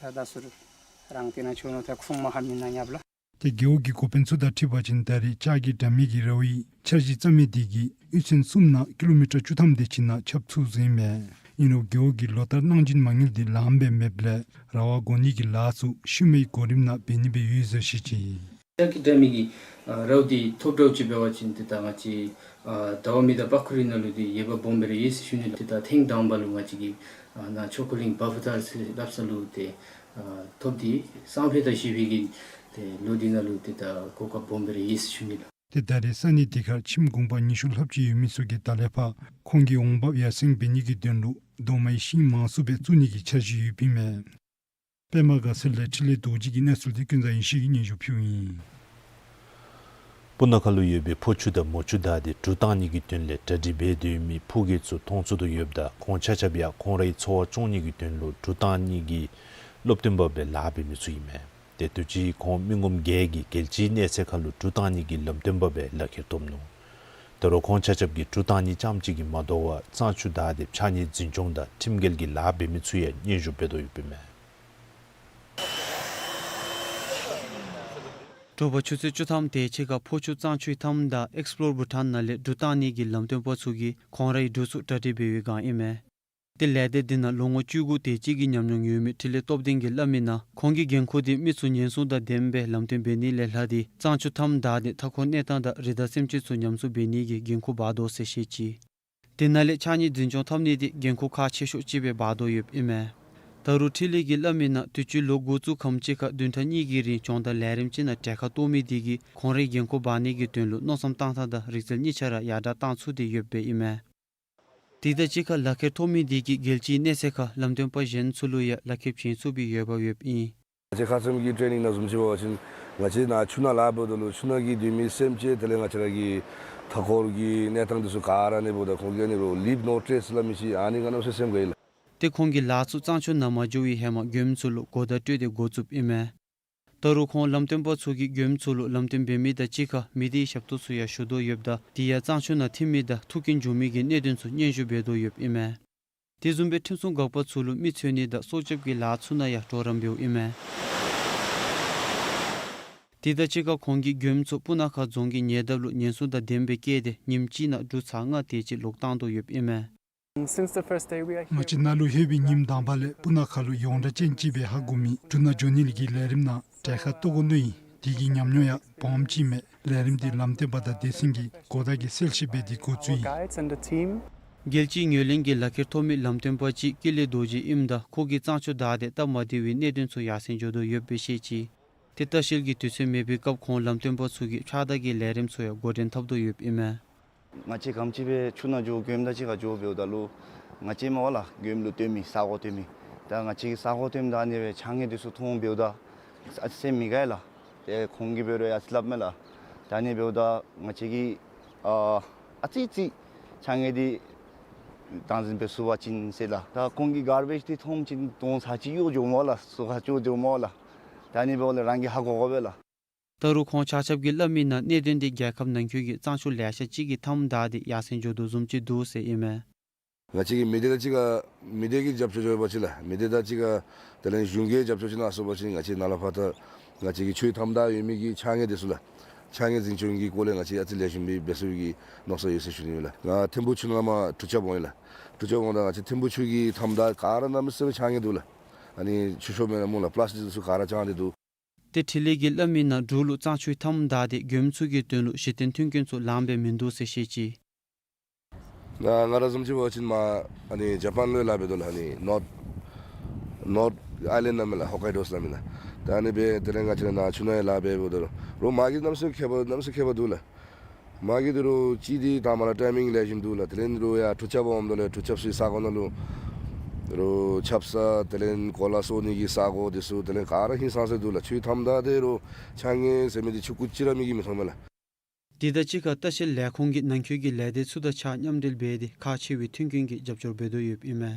ད་ད་སུ་རུང་རང་དེ་ནང་ཆོ་ནོ་ད་ཁུངས་མ་ཧ་མི་ན་ཉབ་ལ། ཏེ་རྒེད་འོག་གི་འགོ་དཔོན་ཚུ་དང་འཁྲིལ་བ་ཅིན་ད་རེས་ལྕགས་ཀྱི་དྲ་མིག་གི་ར་བའི་འཆར་གཞི་བརྩམ་མི་དེ་གིས་གཡུས་ཚན་གསུམ་ནང་ཀི་ལོ་མི་ཊར་བཅུ་ཐམ་དེ་ཅིག་ནང་ཁྱབ་ཚུགས་ཟེར་ཨིན་མས། ཨིན་རུང་རྒེད་འོག་གིས་ལོ་ལྟར་གནང་སྦྱིན་མ་དངུལ་དེ་ལངམ་སྦེ་མེདཔ་ལས་ར་བ་འགོ་ནི་གི་ལཱ་ཚུ་ཤུལ་མའི་གོ་རིམ་ནང་འབད་ནི་སྦེ་ཡོད་ཟེར་བཤད་ཅི། ལྕགས་ཀྱི་དྲ་མིག་གི་ཨ་ར་བ་དེ་ཐོབ་འདྲཝ་ཅིག་འབད་བ་ཅིན་ཏེ་ད་ང་བཅས་ཨ་ཟླ་བ་མེ་དང་པ་ཁུ་རི་ནང་ལུ་དེ་ཡོདཔ་སྦོམ་སྦེ་ར་ཡོད་ཟེར་ཞུ་ནི་ལགས། ཏེ་ད་ཐེངས་དང་པ་ལུ་ང་བཅས་ཀྱིས་ཨ་ནཱ་ཆོས་འཁོར་གླིང་བ་ཕུ་ཐར་ཟེར་སླབ་ས་ལུ་ཏེ་ཨ་ཐོབ་སྟེ་སང་ཕོད་དང་གཞེས་ཕོད་ཀྱི་ཏེ་ལོ་དེ་ནང་ལུ་ཏེ་ད་གོ་སྐབས་སྦོམ་སྦེ་ར་ཡོད་ཟེར་ཞུ་ནི་ལགས། ཏེ་ད་རེས་ས་གནས་དེ་ཁར་ཁྱིམ་གུང་པ་ཉི་ཤུ་ལྷགཔ་ཅིག་ཡོད་མི་ཚུ་གིས་ད་ལས་ཕར་ཁོང་གི་འོང་འབབ་ཡར་སེང་འབད་ནི་གི་དོན་ལུ་རྡོག་མའི་ཤིང་མང་སུ་སྦེ་བཙུགས་ནི་གི་འཆར་གཞི་ཡོདཔ་ཨིན་མས། པདྨ་དགའ་ཚལ་ལས་འཕྲིན་ལས་རྡོ་རྗེ་གི་གནས་ཚུལ་དེ་ཀུན་བཟང་ཡེ་ཤེས་ཀྱིས་སྙན་ཞུ་ཕུལཝ་ཨིན། སྤུ་ན་ཁ་ལུ་ཡོད་པའི་ཕོ་ཆུ་དང་མོ་ཆུ་དག་དེ་གྲུ་བཏང་ནི་གི་དོན་ལས་གྲ་སྒྲིག་འབད་དེ་ཡོད་མི་ཕོ་སྐྱེས་ཚུ་མཐོང་ཚོར་དུ་ཡོདཔ་ད་ཁོང་ཆ་ཁྱབ་ཡང་ཁོང་རའི་འཚོ་བ་སྐྱོང་ནི་གི་དོན་ལུ་གྲུ་བཏང་ནི་གི་སློབ་སྟོན་པ་སྦེ་ལཱ་འབད་མི་ཚུ་ཨིན་མས། ཏེ་དུས་ཅི་ཁོང་མི་ངོམ་བརྒྱད་ཀྱིས་རྒྱལ་སྤྱིའི་གནས་ཚད་ཁར་ལུ་གྲུ་བཏང་ནི་གི་ལམ་སྟོན་པ་སྦེ་ལག་ཁྱེར་ཐོབ་ནུག། ད་རུང་ཁོང་ཆ་ཁྱབ་ཀྱིས་གྲུ་བཏང་ནི་རྐྱངམ་གཅིག་གིས་མ་དོ་བར་གཙང་ཆུ་དག་དེ་ཕྱགས་སྙིགས་འཛིན་སྐྱོང་དང་ཁྲིམས་འགལ་གྱི་ལཱ་འབད་མི་ཚུ་ཡང་སྙན་ཞུ་འབད་དོ་ཡོདཔ་ཨིན་མས། དྲོ་པ་ཆུ་ཚོད་བཅུ་ཐམ་དེ་ཅིག་ཁར་ཕོ་ཆུ་གཙང་ཆུའི་མཐའམ་དང་ཨེགསི་པོ་ལོར་བྷུ་ཊཱན་ནང་ལས་གྲུ་བཏང་ནི་གི་ལམ་སྟོན་པ་ཚུ་གིས་ཁོང་རའི་གྲུ་ཚུ་གྲ་སྒྲིག་འབད་བའི་སྒང་ཨིན་མས། ཏེ་ལས་སྡེ་དེ་ནང་ལོ་ངོ་བཅུ་དགུ་དེ་ཅིག་གི་ཉམས་མྱོང་ཡོད་མི་འཕྲིན་ལས་སྟོབས་ལྡན་གྱིས་སླབ་མི་ནང་ཁོང་གི་འགན་ཁུར་དེ་མི་ཚུ་ཉེན་སྲུང་དང་ལྡནམ་སྦེ་ལམ་སྟོན་འབད་ནི་ལས་ལྷག་སྟེ་གཙང་ཆུ་མཐའམ་དག་དེ་མཐའ་འཁོར་གནས་སྟངས་དང་རི་དྭགས་སེམས་ཅན་ཚུ་ཉམས་གསོ་འབད་ནི་གི་འགན་ཁུར་འབག་དོ་ཟེར་བཤད་ཅི། དེ་ནང་ལས་ཕྱགས་སྙིགས་འཛིན་སྐྱོང་འཐབ་ནི་དེ་འགན་ཁུར་ཁག་ཆེ་ཤོས་ཅིག་སྦེ་འབག་དོ་ཡོདཔ་ཨིན་མས། ད་རུང་འཕྲིན་ལས་ཀྱིས་སླབ་མི་ནང་དུས་ཅི་ལོ་འགོ་བཙུགས་ཁམས་ཅིག་ཁར་བདུན་ཕྲག་གཉིས་ཀྱི་རིང་སྦྱོང་བརྡར་ལས་རིམ་ཅིག་ནང་གྲལ་ཁར་གཏོགས་མི་དེ་གིས་ཁོང་རའི་འགན་ཁུར་འབག་ནི་གི་དོན་ལུ་མནོ་བསམ་བཏང་ཐངས་དང་རིག་རྩལ་གཉིས་ཆ་ར་ཡར་དྲག་བཏང་ཚུགས་ཏེ་ཡོདཔ་སྦེ་ཨིན་མས། དེ་དང་གཅིག་ཁར་ལག་ཁྱེར་ཐོབ་མི་དེ་གིས་རྒྱལ་སྤྱིའི་གནས་ཚད་ཁར་ལམ་སྟོན་པ་གཞན་ཚུ་ལུ་ཡང་ལག་ཁྱེར་བྱིན་ཚུགས་པའི་འོས་འབབ་ཡོདཔ་ཨིན། ང་བཅས་ཁ་ཙ་གི་ཊེ་ནིང་ནང་བཟུམ་ཅིག་འབད་བ་ཅིན་ང་བཅས་ནཱ་ཆུ་ནང་ལཱ་འབདཝ་ད་ལུ་ཆུ་ནང་གི་སྡོད་མི་སེམས་ཅན་དེ་ལས་ང་བཅས་ར་གི་མཐའ་འཁོར་གྱི་གནས་སྟངས་དེ་ཚུ་ག་ར་ཨ་ནི་འབདཝ་ད་ཁོང་གིས་ཨ་ནི་རོ་ལིབ་ནོ་ཊེ་རེསི་སླབ་མི་ཅིག་ཨ་ནི་གནམ་མེད་ས་མེད་སེམས་དགའ་ཡི་ལགས། ཏེ་ཁོང་གིས་ལཱ་ཚུ་གཙང་ཆུ་ནང་མ་འགྱོ་བའི་ཧེ་མ་མགྱོནམ་ཚུ་ལུ་གོ་བརྡ་སྤྲོད་དེ་འགོ་བཙུགསཔ་ཨིན་མས། ད་རུང་ཁོང་ལམ་སྟོན་པ་ཚུ་གིས་མགྱོནམ་ཚུ་ལུ་ལམ་སྟོན་འབད་མི་དང་གཅིག་ཁར་མི་སྡེའི་ཞབས་ཏོག་ཚུ་ཡང་ཞུ་དོ་ཡོདཔ་ད་དེ་ཡང་གཙང་ཆུ་ནང་ཐིམ་མི་དང་ཐུག་རྐྱེན་བྱུང་མི་གི་གནད་དོན་ཚུ་སྙན་ཞུ་འབད་དོ་ཡོདཔ་ཨིན་མས། དེ་བཟུམ་སྦེ་ཁྲིམས་སྲུང་འགག་པ་ཚུ་ལུ་མི་འཚོལ་ནི་དང་སྲོག་སྐྱོབ་ཀྱི་ལཱ་ཚུ་ནང་ཡང་གྲོགས་རམ་འབདཝ་ཨིན་མས། དེ་དང་གཅིག་ཁར་ཁོང་གིས་མགྱོནམ་ཚུ་སྤུ་ན་ཁ་རྫོང་གི་ཉེ་འདབས་ལུ་ཉེན་སྲུང་དང་ལྡནམ་སྦེ་བསྐྱལ་ཏེ་ཉིནམ་གཅིག་ནང་གྲུ་ཚར་ལྔ་དེ་ཅིག་ལོག་བཏང་དོ་ཡོདཔ་ཨིན་མས། Since the first day we are ང་བཅས་ནཱ་ལུ་ལྷོད་པའི་ཉིནམ་དང་པ་ལས་སྤུ་ན་ཁ་ལུ་ཡོངས་གྲགས་ཅན་ཅིག་སྦེ་ཧ་གོ་མི་གྲུ་ནང་འགྱོ་ནི་གི་ལས་རིམ་ནང་གྲལ་ཁར་གཏོགས་དགོ་མནོ་ཡི། དེ་གི་ཉམས་མྱོང་ཡང་སྦོམ་ཅིག་མས། ལས་རིམ་དེ་ལམ་སྟོན་པ་དང་སྡེ་ཚན་གྱིས་གོ་བརྡ་གི་གསལ་བཤད་འབད་དེ་འགོ་བཙུགས་ཡི། Guides and the team. རྒྱལ་སྤྱིའི་ངོས་ལེན་གྱི་ལག་ཁྱེར་ཐོབ་མི་ལམ་སྟོན་པ་ཅིག་ཀུན་ལེགས་རྡོ་རྗེ་ཨིནམ་ད་ཁོ་གིས་གཙང་ཆུ་དག་དེ་སྟབས་མ་བདེ་བའི་གནད་དོན་ཚུ་ཡར་སེང་འགྱོ་དོ་ཡོདཔ་སྦེ་བཤད་ཅི། ཏེ་ལྟ་བཤལ་གྱི་དུས་ཚོད་མེད་པའི་སྐབས་ཁོང་ལམ་སྟོན་པ་ཚུ་གིས་ཕྱགས་བདའ་གི་ལས་རིམ་ཚུ་ཡང་འགོ་འདྲེན་འཐབ་དོ་ཡོདཔ་ཨིན་མས། ང་བཅས་ག་དེམ་ཅིག་སྦེ་ཆུ་ནང་འགྱོ་མགྱོནམ་དང་གཅིག་ཁར་འགྱོ་འབདཝ་ད་ལུ་ང་བཅས་མ་པ་ལགས་མགྱོནམ་ལུ་སྟོན་མི་ས་གོ་སྟོན་མི་ད་ང་བཅས་ཀྱིས་ས་གོ་སྟོནམ་ད་ཨ་ནི་སྦེ་ཕྱགས་སྙིགས་དེ་ཚུ་མཐོངམ་འབདཝ་ད་ཨ་ཙི་སེམས་མི་དགའ་ལགས། ཏེ་ཁོང་གིས་འབད་རུང་ཨ་ཙི་སླབ་མས་ལགས། ད་ཨ་ནི་འབདཝ་ད་ང་བཅས་ཀྱིས་ཨ་ཨ་ཙི་ཙི་ཕྱགས་སྙིགས་དེ་བདག་འཛིན་འབད་ཚུགས་པ་ཅིན་ཟེར་ལགས། ད་ཁོང་གིས་གར་བེཇ་དེ་མཐོངམ་ཅིག་དོང་ཚར་གཅིག་གཡོ་འགྱོཝ་མས་ལགས། ཟུར་ཁར་གཡོ་འགྱོཝ་མས་ལགས། ད་ཨ་ནི་འབདཝ་ལས་རང་གིས་ཧ་གོ་དགོ་པས་ལགས། ད་རུང་ཁོང་ཆ་ཁྱབ་ཀྱིས་སླབ་མིའི་ནང་གནད་དོན་འདི་རྒྱལ་ཁབ་ནང་འཁོད་ཀྱི་གཙང་ཆུ་ལེ་ཤ་ཅིག་གི་མཐའམ་བདའ་སྟེ་ཡར་སེང་འགྱོ་དོ་བཟུམ་ཅིག་འདུག་ཟེར་ཨིན་མས། ང་བཅས་ཀྱིས་མི་སྡེ་དང་གཅིག་ཁར་མི་སྡེ་གི་རྒྱབ་སྐྱོར་འབད་བ་ཅིན་ལགས། མི་སྡེ་དང་གཅིག་ཁར་དེ་ལས་གཞུང་གི་རྒྱབ་སྐྱོར་ཅིག་གནང་ཚུགས་པ་ཅིན་ང་བཅས་ནཱ་ལས་ཕར་ད་ང་བཅས་ཀྱི་ཆུའི་མཐའམ་བདའ་ཡོད་མི་གི་ཕྱགས་སྙིགས་འདི་ཚུ་ལགས། ཕྱགས་སྙིགས་འཛིན་སྐྱོང་གི་སྐོར་ལས་ང་བཅས་ཨ་ཙི་ལེགས་ཤོམ་སྦེ་འབད་ཚུགས་པའི་མནོ་བསམ་ཡོད་ཟེར་ཞུ་ནི་ཨིན་ལགས། ང་ཐིམ་ཕུ་ཆུ་ནང་མར་གྲུ་ཆབ་འོང་ཡི་ལགས། གྲུ་ཆབ་འོངམ་ད་ང་བཅས་ཐིམ་ཕུ་ཆུ་གི་མཐའམ་བདའ་ག་ར་གནམ་མེད་ས་མེད་ཕྱགས་སྙིགས་འདུག་ལགས། ཨ་ནི་ཆུ་ཤོར་མེན་ན་སྨོ་ལགས། པ་ལཱསི་ཊིག་འདི་ཚུ་ག་ར་དཔྱང་སྟེ་འདུག། ཏེ་འཕྲིན་ལས་ཀྱིས་སླབ་མིའི་ནང་འབྲུག་ལུ་གཙང་ཆུའི་མཐའམ་བདའ་སྟེ་མགྱོནམ་ཚུ་གི་དོན་ལུ་གཞི་རྟེན་མཐུན་རྐྱེན་ཚུ་ལངམ་སྦེ་མིན་འདུག་ཟེར་བཤད་ཅི། ང་ང་ར་བཟུམ་ཅིག་འབད་བ་ཅིན་མར་ཨ་ནི་ཇ་པཱན་ལུ་ཡང་ལཱ་འབད་དོ་ལགས། ཨ་ནི་ནོརཐ་ནོརཐ་ཨའི་ལེནཌ་ནང་མས་ལགས། ཧོཀ་ཀའི་ཌོ་ཟེར་མི་ནང་། ད་ཨ་ནི་སྦེ་དེ་ལས་ང་བཅས་ནཱ་ཆུ་ནང་ཡང་ལཱ་འབད་འབདཝ་ད་རུང་མར་གྱི་གནམ་མེད་ས་མེད་ཁྱད་པར་གནམ་མེད་ས་མེད་ཁྱད་པར་འདུག་ལགས། མར་གྱི་འདི་རུང་གཅིག་འདི་དང་པ་ར་ཊའི་མིང་ལེགས་ཤོམ་འདུག་ལགས། དེ་ལས་འདི་རུང་ཡར་གྲུ་ཆབ་འོངམ་ད་ལུ་གྲུ་ཆབ་ཚུའི་ས་གོ་ནང་ལུ་འདི་རུང་ཆབ་གསང་དེ་ལས་གོ་ལ་བཙོ་ནི་གི་ས་གོ་འདི་ཚུ་དེ་ལས་ག་ར་ཧིང་སངས་ས་འདུག་ལགས། ཆུའི་མཐའམ་བདའ་འདི་རུང་ཕྱགས་སྙིགས་ཟེར་མི་འདི་ཆུང་ཀུ་ཅིག་ར་མིག་གིས་མི་མཐོང་མས་ལགས། དེ་དང་གཅིག་ཁར་ལྟ་བཤལ་ལས་ཁུངས་ཀྱིས་ནང་འཁོད་ཀྱི་ལས་སྡེ་ཚུ་དང་གཅིག་ཁར་མཉམ་འབྲེལ་འབད་དེ་ཁག་ཆེ་བའི་མཐུན་རྐྱེན་གྱི་རྒྱབ་སྐྱོར་འབད་དོ་ཡོདཔ་ཨིན་མས།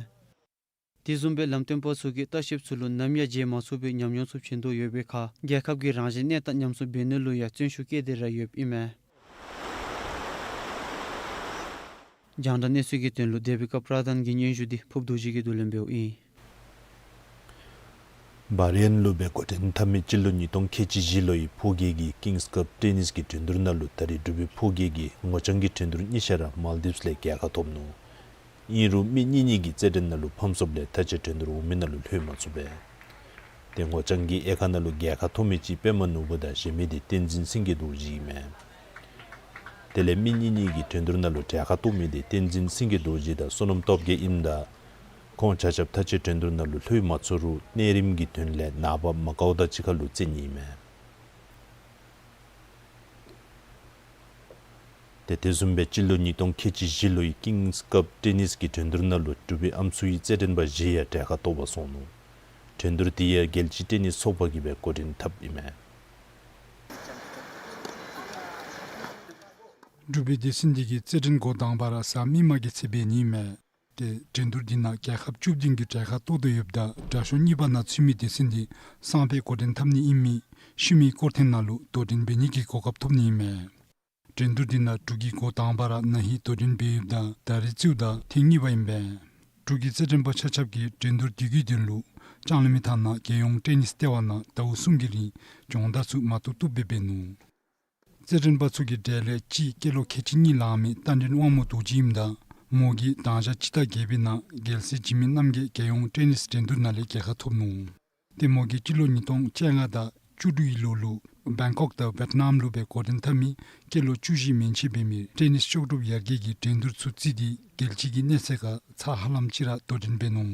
དེ་བཟུམ་སྦེ་ལམ་སྟོན་པ་ཚུ་གིས་ལྟ་བཤལཔ་ཚུ་ལུ་ནམ་ཡང་བརྗེད་མ་ཚུགས་པའི་ཉམས་མྱོང་ཚུ་བྱིན་དོ་ཡོད་པའི་ཁར་རྒྱལ་ཁབ་ཀྱི་རང་བཞིན་གནས་སྟངས་ཉམས་སུ་འབད་ནི་ལུ་ཡང་བརྩོན་ཤུགས་བསྐྱེད་དེ་ར་ཡོདཔ་ཨིན་མས། རྒྱང་བསྒྲགས་གནས་ཚུལ་གྱི་དོན་ལུ་དེ་བི་ཀ་པྲ་དྷཱན་གྱི་སྙན་ཞུ་འདི་ཕུབ་རྡོ་རྗེ་གིས་བསྡུ་ལེན་འབདཝ་ཨིན། བཱ་རི་ཡཱན་ལུ་སྦེ་འགོ་འདྲེན་འཐབ་མི་སྤྱི་ལོ་ཉིས་སྟོང་ཁལ་གཅིག་བཞི་ལོའི་ཕོ་སྐྱེས་ཀྱི་ཀིངསི་ཀབ་ཊེ་ནིསི་གི་འགྲན་བསྡུར་ནང་ལུ་ད་རེས་འབྲུག་པའི་ཕོ་སྐྱེས་ཀྱི་ངོ་རྐྱང་གི་འགྲན་བསྡུར་གཉིས་ཆ་ར་མཱལ་དིབསི་ལས་རྒྱལ་ཁ་ཐོབ་ནུག། ཨིན་རུང་མི་གཉིས་གཉིས་ཀྱི་རྩེད་འགྲན་ནང་ལུ་ཕམ་སོངམ་ལས་ད་ཅི་འགྲན་བསྡུར་འོང་མི་ནང་ལུ་ལྷོད་མ་ཚུགས་པས། ཏེ་ངོ་རྐྱང་གི་དབྱེ་ཁག་ནང་ལུ་རྒྱལ་ཁ་ཐོབ་མི་གཅིག་པདྨ་ནོར་བུ་དང་གཞན་མི་འདི་བསྟན་འཛིན་སེང་གེ་རྡོ་རྗེ་ཨིན་མས། དེ་ལས་མི་གཉིས་གཉིས་ཀྱི་འགྲན་བསྡུར་ནང་ལུ་གྲལ་ཁར་གཏོགས་མི་འདི་བསྟན་འཛིན་སེང་གེ་རྡོ་རྗེ་དང་བསོད་ནམས་སྟོབས་རྒྱས་ཨིནམ་ད་ཁོང་ཆ་ཁྱབ་ད་ཅི་འགྲན་བསྡུར་ནང་ལུ་ལྷོད་མ་ཚུགས་རུང་གནས་རིམ་གྱི་དོན་ལས་ནངས་པ་མ་ཀའོ་དང་གཅིག་ཁར་ལུ་རྩེད་ནི་ཨིན་མས། ཏེ་དེ་བཟུམ་སྦེ་སྤྱི་ལོ་ཉིས་སྟོང་ཁལ་གཅིག་བཞི་ལོའི་ཀིངསི་ཀབ་ཊེ་ནིསི་གི་འགྲན་བསྡུར་ནང་ལུ་འབྲུག་པའི་ཨམ་སྲུའི་རྩེད་འགྲན་པ་བཞི་ཡང་གྲལ་ཁར་གཏོགས་པར་སོང་ནུག། འགྲན་བསྡུར་འདི་ཡང་རྒྱལ་སྤྱི་ཊེ་ནིསི་ཚོགས་པ་གིས་སྦེ་འགོ་འདྲེན་འཐབ་ཨིན་མས། འབྲུག་པའི་སྡེ་ཚན་འདི་གིས་རྩེད་འགྲན་འགོ་དང་པ་ར་གཟའ་མིག་དམར་གྱི་ཚེ་འབད་ནི་ཨིན་མས། ཏེ་འགྲན་བསྡུར་འདི་ནང་རྒྱལ་ཁབ་བཅུ་བདུན་གྱི་གྲལ་ཁར་གཏོགས་དོ་ཡོདཔ་ད་དྲག་ཤོས་གཉིས་པ་ནང་ཚུད་མི་སྡེ་ཚན་འདི་སང་ཕོད་འགོ་འདྲེན་འཐབ་ནི་ཨིན་མི་ཤུལ་མའི་སྐོར་ཐེངས་ནང་ལུ་དོ་འགྲན་འབད་ནི་གི་གོ་སྐབས་ཐོབ་ནི་ཨིན་མས། འགྲན་བསྡུར་འདི་ནང་འབྲུག་གིས་འགོ་དང་པ་ར་ན་ཧིང་དོ་འགྲན་འབད་ཡོདཔ་ད་ད་རེས་བརྩིཝ་ད་ཐེངས་གཉིས་པ་ཨིན་པས། འབྲུག་གི་རྩེད་འགྲན་པ་ཆ་ཁྱབ་ཀྱིས་འགྲན་བསྡུར་འདི་གི་དོན་ལུ་ལྕང་གླིང་མི་ཐང་ནང་རྒྱལ་ཡོངས་ཊེ་ནིསི་ལྟེ་བ་ནང་ཟླཝ་གསུམ་གྱི་རིང་སྦྱོང་བརྡར་ཚུ་མ་བཏུབ་བཏུབ་སྦེ་འབད་ནུག། རྩེད་འགྲན་པ་ཚུ་གི་གྲས་ལས་གཅིག་སྐྱེས་ལོ་ཁལ་གཅིག་གཉིས་ལང་མི་རྟ་མགྲིན་དབང་མོ་རྡོ་རྗེ་ཨིནམ་ད་མོ་གིས་དང་ཞག་སྤྱི་ཟླ་བརྒྱད་པའི་ནང་རྒྱལ་སྲས་འཇིགས་མེད་རྣམ་རྒྱལ་རྒྱལ་ཡོངས་ཊེ་ནིསི་འགྲན་བསྡུར་ནང་ལས་རྒྱལ་ཁ་ཐོབ་ནུག། ཏེ་མོ་གིས་སྤྱི་ལོ་ཉིས་སྟོང་བཅོ་ལྔ་དང་བཅུ་དྲུག་གི་ལོ་ལུ་བེང་ཀོག་དང་ཝེཊ་ནམ་ལུ་སྦེ་འགོ་འདྲེན་འཐབ་མི་སྐྱེས་ལོ་བཅུ་བཞི་མན་ཆད་འབད་མི་ཊེ་ནིསི་ལྕོགས་གྲུབ་ཡར་རྒྱས་ཀྱི་འགྲན་བསྡུར་ཚུ་བརྩིས་ཏེ་རྒྱལ་སྤྱི་གི་གནས་ཚད་ཁར་ཚར་ཧ་ལམ་ཅིག་ར་དོ་འགྲན་འབད་ནུག།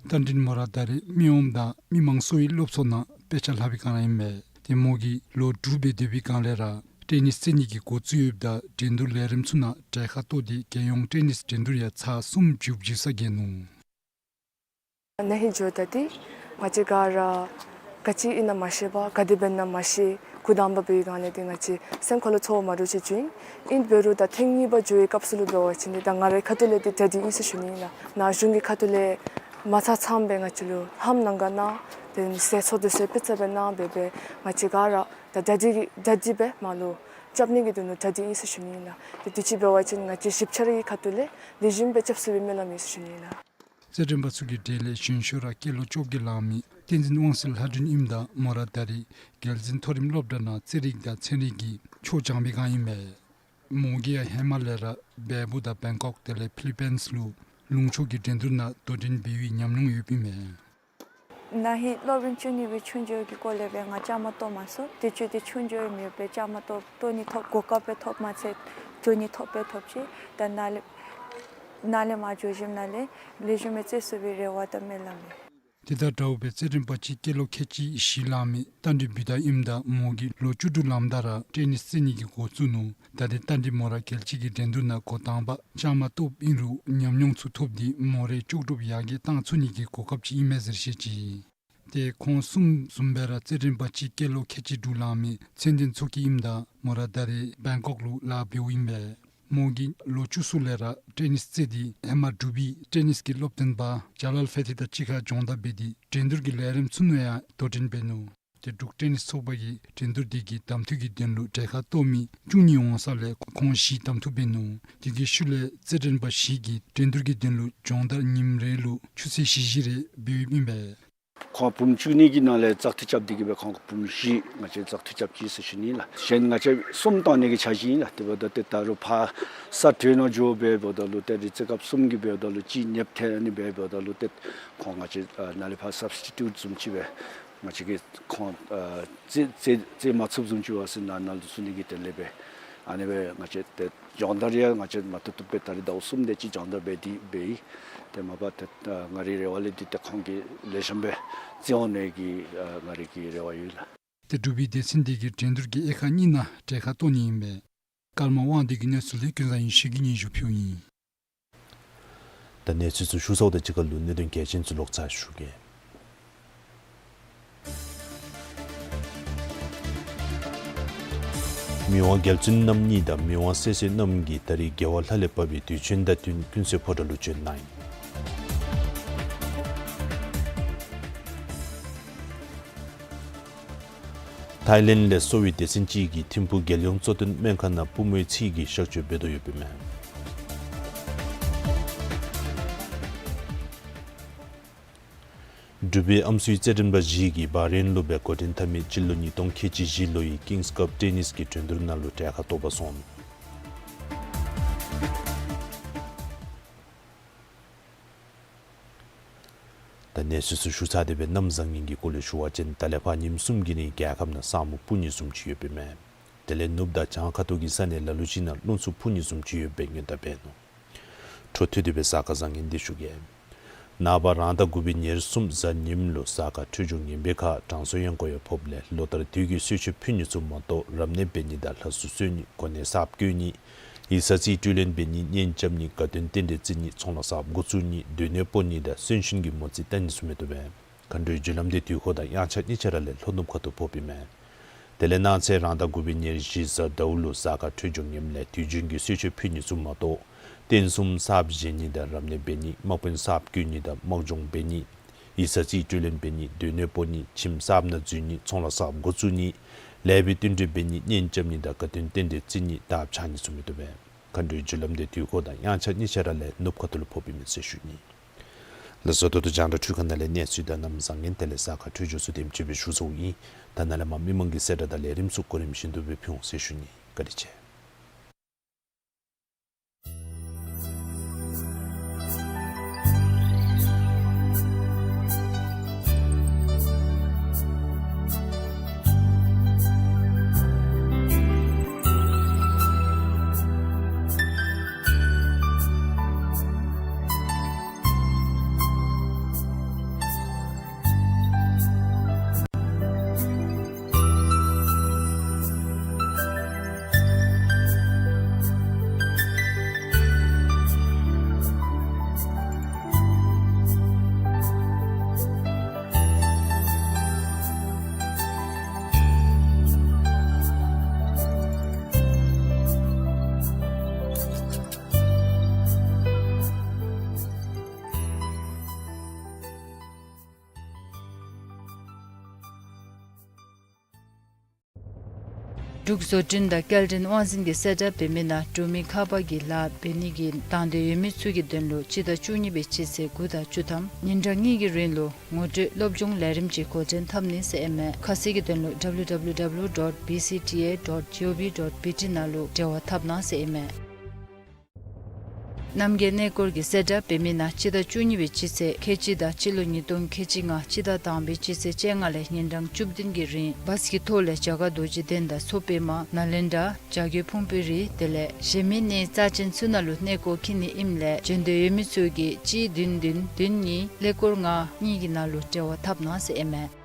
རྟ་མགྲིན་མོ་ར་ད་རེས་མི་ངོམ་དང་མི་མང་གསོ་བའི་སློབ་ཚོགས་ནང་དཔེ་ཆ་ལྷབ་པའི་སྒང་ར་ཨིན་མས། ཏེ་མོ་གིས་ལོ་དྲུག་སྦེ་སྡོད་པའི་སྒང་ལས་ར་ཊེ་ནིསི་རྩེད་ནི་གི་འགོ་བཙུགས་ཡོདཔ་ད་འགྲན་བསྡུར་ལས་རིམ་ཚུ་ནང་གྲལ་ཁར་གཏོགས་ཏེ་རྒྱལ་ཡོངས་ཊེ་ནིསི་འགྲན་བསྡུར་ཡང་ཚར་གསུམ་མཇུག་མཇུག་ས་རྒྱལ་ནུག། ན་ཧིང་འགྱོཝ་ད་འདི་ང་བཅས་ག་ར་ག་ཅི་ཨིན་ན་མ་ཤེས་པར་ག་དེ་འབད་ན་མ་ཤེས་འགོ་དང་པ་འབད་བའི་སྒང་ལས་འདི་ང་བཅས་སེམས་ཁ་ལུ་ཚོར་བ་མ་འདྲཝ་ཅིག་བྱུང་ཡི། ཨིན་འབད་རུང་ད་ཐེངས་གཉིས་པ་འགྱོ་བའི་སྐབས་སུ་ལུ་འབད་བ་ཅིན་འདི་ད་ང་རའི་ཁ་ཐུག་ལས་འདི་གྲ་སྒྲིག་ཨིན་ཟེར་ཞུ་ནི་ཨིན་ལགས། ནཱ་གཞུང་གི་ཁ་ཐུག་ལས་མ་ཚར་ཚརམ་སྦེ་ང་བཅས་ལུ་ལྷངམ་གནང་ག་གནང་། དེ་ལས་ཟས་ཚོགས་འདི་ཚུ་སྤུས་ཚད་སྦེ་གནང་སྦེ་སྦེ་ང་བཅས་ག་ར་ད་གྲ་སྒྲིག་གི་གྲ་སྒྲིག་སྦེ་མར་ལུ་རྐྱབ་ནི་གི་དོན་ལུ་གྲ་སྒྲིག་ཨིན་ཟེར་ཞུ་ནི་ཨིན་ལགས། ཏེ་དུས་ཅི་འབད་བ་ཅིན་ང་བཅས་ཞིབ་ཆ་ར་གི་ཁ་ཐུག་ལས་ལེགས་ཤོམ་སྦེ་རྐྱབ་ཚུགས་པའི་སྨོན་ལམ་ཡོད་ཟེར་ཞུ་ནི་ཨིན་ལགས། རྩེད་འགྲན་པ་ཚུ་གི་གྲས་ལས་གཞོན་ཤོས་ར་སྐྱེས་ལོ་བཅོ་བརྒྱད་ལང་མི་བསྟན་འཛིན་དབང་གསལ་ལྷ་སྒྲོན་ཨིནམ་ད་མོ་ར་ད་རེས་རྒྱལ་འཛིན་མཐོ་རིམ་སློབ་གྲྭ་ནང་རྩེད་རིགས་དང་ཚན་རིག་གི་ཆོས་སྦྱང་བའི་སྒང་ཨིན་མས། མོ་གིས་ཡང་ཧེ་མ་ལས་ར་བལ་པོ་དང་བེང་ཀོག་དེ་ལས་ཕི་ལི་པིནསི་ལུ་ལུང་ཕྱོགས་ཀྱི་འགྲན་བསྡུར་ནང་དོ་འགྲན་འབད་བའི་ཉམས་མྱོང་ཡོདཔ་ཨིན་མས། ན་ཧིང་སློབ་རིམ་བཅུ་གཉིས་པའི་ཆོས་འབྱོར་གྱི་སྐོར་ལས་སྦེ་ང་བཅའ་མར་གཏོགས་མ་ཚུགས། དུས་ཅི་འདི་ཆོས་འབྱོར་མེད་པའི་བཅའ་མར་གཏོགས་གཏོགས་ནི་ཐོབ་གོ་སྐབས་སྦེ་ཐོབ་མ་ཚད་འགྱོ་ནི་ཐོབ་སྦེ་ཐོབ་ཅི། ད་ནཱ་ལས་ནཱ་ལས་མར་འགྱོ་ཞིནམ་ལས་ལེགས་ཤོམ་སྦེ་རྩེད་ཚུགས་པའི་རེ་བ་དང་སྨོན་ལམ་ཡོད། དེ་དང་འདྲཝ་སྦེ་རྩེད་འགྲན་པ་ཅིག་སྐྱེས་ལོ་ཁལ་གཅིག་བཞི་ལང་མི་རྟ་མགྲིན་བུ་དར་ཨིནམ་ད་མོ་གིས་ལོ་བཅུ་དྲུག་ལངམ་ད་ར་ཊེ་ནིསི་རྩེད་ནི་གི་འགོ་བཙུགས་ནུག། ད་རེས་རྟ་མགྲིན་མོ་ར་རྒྱལ་སྤྱི་གི་འགྲན་བསྡུར་ནང་འགོ་དང་པ་བཅའ་མར་གཏོགསཔ་ཨིན་རུང་ཉམས་མྱོང་ཚུ་ཐོབ་སྟེ་མོ་རའི་ལྕོགས་གྲུབ་ཡར་རྒྱས་བཏང་ཚུགས་ནི་གི་གོ་སྐབས་ཅིག་ཨིན་མས་ཟེར་བཤད་ཅི། ཏེ་ཁོང་གསུམ་བཟུམ་སྦེ་ར་རྩེད་འགྲན་པ་ཅིག་སྐྱེས་ལོ་ཁལ་གཅིག་དྲུག་ལང་མི་ཚེ་བརྟན་མཚོ་སྐྱིད་ཨིནམ་ད་མོ་ར་ད་རེས་བེང་ཀོག་ལུ་ལཱ་འབདཝ་ཨིན་པས། མོ་གིས་ལོ་བཅུ་གསུམ་ལས་ར་ཊེ་ནིསི་རྩེད་དེ་ཧེ་མ་འབྲུག་པའི་ཊེ་ནིསི་གི་སློབ་སྟོན་པ་ཇ་ལཱལ་ཕེ་ཐི་དང་གཅིག་ཁར་སྦྱོང་བརྡར་འབད་དེ་འགྲན་བསྡུར་གྱི་ལས་རིམ་ཚུ་ནང་ཡང་དོ་འགྲན་འབད་ནུག། འབྲུག་ཊེ་ནིས་ཚོགས་པ་གིས་འགྲན་བསྡུར་དེ་གི་གདམ་འཐུ་གི་དོན་ལུ་གྲལ་ཁར་གཏོགས་མི་བཅུ་གཉིས་འོང་ས་ལས་ཁོང་བཞི་གདམ་འཐུ་འབད་ནུག། དེ་གི་ཤུལ་ལས་རྩེད་འགྲན་པ་བཞི་གིས་འགྲན་བསྡུར་གྱི་དོན་ལུ་སྦྱོང་བརྡར་ཉིནམ་རེ་ལུ་ཆུ་ཚོད་བཞི་བཞི་རེ་འབད་ཡོདཔ་ཨིན་པས། ཁོང་བུམོ་བཅུ་གཉིས་ཀྱི་ནང་ལས་བཙག་འཐུ་རྐྱབ་སྟེ་གི་སྦེ་ཁོང་བུམོ་བཞི་ང་བཅས་བཙག་འཐུ་རྐྱབ་ཅི་ཟེར་ཞུ་ནི་ལགས། གཞན་ང་བཅས་གསུམ་བཏང་ནི་གི་འཆར་གཞི་ཨིན་ལགས། དེ་འབདཝ་ད་ཏེ་ད་རུང་ཕར་ས་དྲོད་ནང་འགྱོ་སྦེ་འབདཝ་ད་ལུ་ཏེ་རི་རྩེ་སྐབས་གསུམ་གྱི་འབདཝ་ད་ལུ་ཅིག་ཉེབ་ཐལ་ནི་སྦེ་འབདཝ་ད་ལུ་ཏེ་ཁོང་ང་བཅས་ཨ་ནཱ་ལས་ཕར་སབ་སི་ཊི་ཊུཊ་བཟུམ་ཅིག་སྦེ་ང་བཅས་ཀྱིས་ཁོང་ཨ་རྩེད་རྩེད་རྩེད་མ་ཚུགསཔ་བཟུམ་ཅིག་འབད་བ་ཅིན་ནཱ་ནཱ་ལུ་བཙུགས་ནི་གི་དོན་ལས་སྦེ་ཨ་ནི་སྦེ་ང་བཅས་ཏེ་སྦྱོང་བརྡར་ཡང་ང་བཅས་མ་བཏུབ་བཏུབ་སྦེ་ད་རེས་ཟླཝ་གསུམ་དེ་ཅིག་སྦྱོང་བརྡར་འབད་དེ་འབད་ཡི། ཏེ་མ་པ་ཏེ་ཨ་ང་རའི་རེ་བ་ལས་འདི་ཏེ་ཁོང་གིས་ལེགས་ཤོམ་སྦེ་རྩེ་འོང་ནི་གི་ཨ་ང་རའི་གི་རེ་བ་ཡོད་ལགས། ཏེ་འབྲུག་པའི་སྡེ་ཚན་དེ་གིས་འགྲན་བསྡུར་གྱི་དབྱེ་ཁག་གཉིས་ནང་གྲལ་ཁར་གཏོགས་ནི་ཨིན་པས། ཀརྨ་དབང་འདུས་ཀྱི་གནས་ཚུལ་ལས་ཀུན་བཟང་ཡེ་ཤེས་ཀྱིས་སྙན་ཞུ་ཕུལཝ་ཨིན། ད་གནས་ཚུལ་ཚུ་ཞུ་ཚརཝ་དང་གཅིག་ཁར་ལུ་གནད་དོན་གལ་ཆེན་ཚུ་ལོག་ཚར་ཞུ་གེ། མི་དབང་རྒྱལ་བཙུན་རྣམ་གཉིས་དང་མི་དབང་སྲས་སྲས་རྣམ་གཉིས་ད་རིས་རྒྱལ་བ་ལྷ་ལས་བབས་པའི་དུས་ཆེན་དང་བསྟུན་ཀུན་གསལ་ཕོ་བྲང་ལུ་བྱོན་གནང་ཡི། ཐའི་ལེནཌ་ལས་གསོ་བའི་སྡེ་ཚན་ཅིག་གིས་ཐིམ་ཕུག་རྒྱལ་ཡོངས་གཙོ་བསྟེན་སྨན་ཁང་ནང་པུས་མོའི་ཚིལ་གྱི་གཤག་བཅོས་འབད་དོ་ཡོདཔ་ཨིན་མས། འབྲུག་པའི་ཨམ་སྲུའི་རྩེད་འགྲན་པ་བཞི་གིས་བྷ་རེན་ལུ་སྦེ་འགོ་འདྲེན་འཐབ་མི་སྤྱི་ལོ་ཉིས་སྟོང་ཁལ་གཅིག་བཞི་ལོའི་ཀིངས་ཀབ་ཊེ་ནིས་ཀྱི་འགྲན་བསྡུར་ནང་ལུ་གྲལ་ཁར་གཏོགས་པར་སོང་ནུག། ད་གནས་ཚུལ་ཚུ་ཞུ་ཚར་ཏེ་སྦེ་གནམ་བཟང་ངན་གྱི་སྐོར་ལས་ཞུ་བ་ཅིན་ད་ལས་ཕར་ཉིནམ་གསུམ་གྱི་རིང་རྒྱལ་ཁབ་ནང་ས་སྨུག་སྤུབ་ནི་བཟུམ་ཅིག་ཡོདཔ་ཨིན་མས། དེ་ལས་ནུབ་དང་བྱང་ཁ་ཐུག་གི་ས་གནས་ལ་ལུ་ཅིག་ནང་རླུང་འཚུབ་འཕུ་ནི་བཟུམ་ཅིག་ཡོད་པའི་སྔོན་བརྡ་འབད་ནུག། འཕྲོ་མཐུད་དེ་སྦེ་གཟའ་སྐར་བཟང་ངན་དེ་ཞུ་གེ། ནངས་པ་རང་ཟླ་དགུ་པའི་ཉེར་གསུམ་གཟའ་ཉིམ་ལུ་གཟའ་སྐར་འཕྲོད་སྦྱོར་ངན་པའི་ཁར་དྲང་སྲོང་གཡང་འགུགས་ཡང་ཕོགཔ་ལས་ལོ་ལྟར་དུས་ཀྱི་གསོལ་མཆོད་ཕུལ་ནི་ཚུ་མ་གཏོགས་རབ་གནས་འབད་ནི་དང་ལྷ་གསོལ་གསོལ་ནི་གོ་གནས་གསརཔ་བསྐོ་ནི་ཡིག་ཚང་རྩིས་སྤྲོད་ལེན་འབད་ནི་གཉེན་རྐྱབ་ནི་དགའ་སྟོན་རྟེན་འབྲེལ་བརྩི་ནི་ཚོང་ལཱ་གསརཔ་འགོ་བཙུགས་ནི་སྡོད་གནས་སྤོ་ནི་དང་གསོན་གཤིན་གྱི་མོ་རྩིས་བལྟ་ནི་ཚུ་མི་བཏུབ་པས། མཁའ་འགྲོའི་རྒྱུ་ལམ་དེ་དུས་འཁོར་དང་དབྱངས་འཆར་གཉིས་ཆ་ར་ལས་ལྷོ་ནུབ་ཁ་ཐུག་ཕོགཔ་ཨིན་མས། དེ་ལས་གནངས་ཚེ་རང་ཟླ་དགུ་པའི་ཉེར་བཞི་གཟའ་ཟླཝ་ལུ་གཟའ་སྐར་འཕྲོད་སྦྱོར་ངནམ་ལས་དུས་རྒྱུན་གྱི་གསོལ་མཆོད་ཕུལ་ནི་ཚུ་མ་གཏོགས་རྟེན་གསུམ་གསརཔ་བཞེངས་ནི་དང་རབ་གནས་འབད་ནི་དམག་དཔོན་གསརཔ་བསྐོ་ནི་དང་དམག་སྦྱོང་འབད་ནི་ཡིག་ཚང་རྩིས་སྤྲོད་ལེན་འབད་ནི་སྡོད་གནས་སྤོ་ནི་ཁྱིམ་གསརཔ་ནང་འཛུལ་ནི་ཚོང་ལཱ་གསརཔ་འགོ་བཙུགས་ནི་ལེགས་པའི་བསྟུན་གྲོས་འབད་ནི་གཉེན་རྐྱབ་ནི་དང་དགའ་སྟོན་རྟེན་འབྲེལ་བརྩི་ནི་དརཔ་འཕྱར་ནི་ཚུ་མི་བཏུབ་པས། མཁའ་འགྲོའི་རྒྱུ་ལམ་དེ་དུས་འཁོར་དང་དབྱངས་འཆར་གཉིས་ཆ་ར་ལས་ནུབ་ཁ་ཐུག་ལུ་ཕོགཔ་ཨིན་མས་ཟེར་ཞུ་ནི། ལགས་སོ། ད་ལྟོ་རྒྱང་བསྒྲགས་འཕྲུལ་ཁང་ནང་ལས་གནས་ཚུལ་དང་གནམ་བཟང་ངན་དེ་ལས་གཟའ་སྐར་འཕྲོད་སྦྱོར་ཚུ་དེམ་ཅིག་སྦེ་ཞུ་ཚརཝ་ཨིན། ད་ནཱ་ལས་མར་མི་མང་གི་གསལ་བསྒྲགས་དང་ལས་རིམ་ཚུ་གོ་རིམ་བཞིན་དུ་སྦེ་ཕུལ་འོང་ཟེར་ཞུ་ནི། བཀའ་དྲིན་ཆེ། འབྲུག་བཟོ་སྐྲུན་དང་སྐྱེལ་འདྲེན་དབང་འཛིན་གྱིས་གསལ་བསྒྲགས་འབད་མི་ནང་འབྲུག་མི་ཁ་པར་གྱི་ལཱ་འབད་ནི་གི་དང་འདོད་ཡོད་མི་ཚུ་གི་དོན་ལུ་སྤྱི་ཟླ་བཅུ་གཉིས་པའི་སྤྱི་ཚེས་དགུ་དང་བཅུ་ཐམ་ཉིན་གྲངས་གཉིས་ཀྱི་རིང་ལུ་ངོ་སྤྲོད་སློབ་སྦྱོང་ལས་རིམ་ཅིག་འགོ་འདྲེན་འཐབ་ནི་ཟེར་ཨིན་མས། ཁ་གསལ་གྱི་དོན་ལུ་W W W dot B C T A dot G O V dot B T ནང་ལུ་འབྲེལ་བ་འཐབ་གནང་ཟེར་ཨིན་མས། རྣམ་རྒྱལ་གནས་སྐོར་གྱིས་གསལ་བསྒྲགས་འབད་མི་ནང་སྤྱི་ཟླ་བཅུ་གཉིས་པའི་སྤྱི་ཚེས་ཁལ་གཅིག་དང་སྤྱི་ལོ་ཉིས་སྟོང་ཁལ་གཅིག་ལྔ་སྤྱི་ཟླ་དང་པའི་སྤྱི་ཚེས་བཅོ་ལྔ་ལས་ཉིན་གྲངས་བཅུ་བདུན་གྱི་རིང་བཱས་ཀྱི་ཐོག་ལས་རྒྱ་གར་རྡོ་རྗེ་གདན་དང་མཚོ་པདྨ་ནཱ་ལེནྡྲ་བྱ་རྒོད་ཕུང་པོའི་རི་དེ་ལས་གཞན་མི་གནས་རྩ་ཅན་ཚུ་ནང་ལུ་གནས་སྐོར་འཁྱིད་ནི་ཨིནམ་ལས་བྱོན་འདོད་ཡོད་མི་ཚུ་གིས་གཅིག་བདུན་བདུན་བདུན་གཉིས་ཀླད་ཀོར་ལྔ་གཉིས་ཀྱི་ནང་ལུ་འབྲེལ་བ་འཐབ་གནང་ཟེར་ཨིན་མས།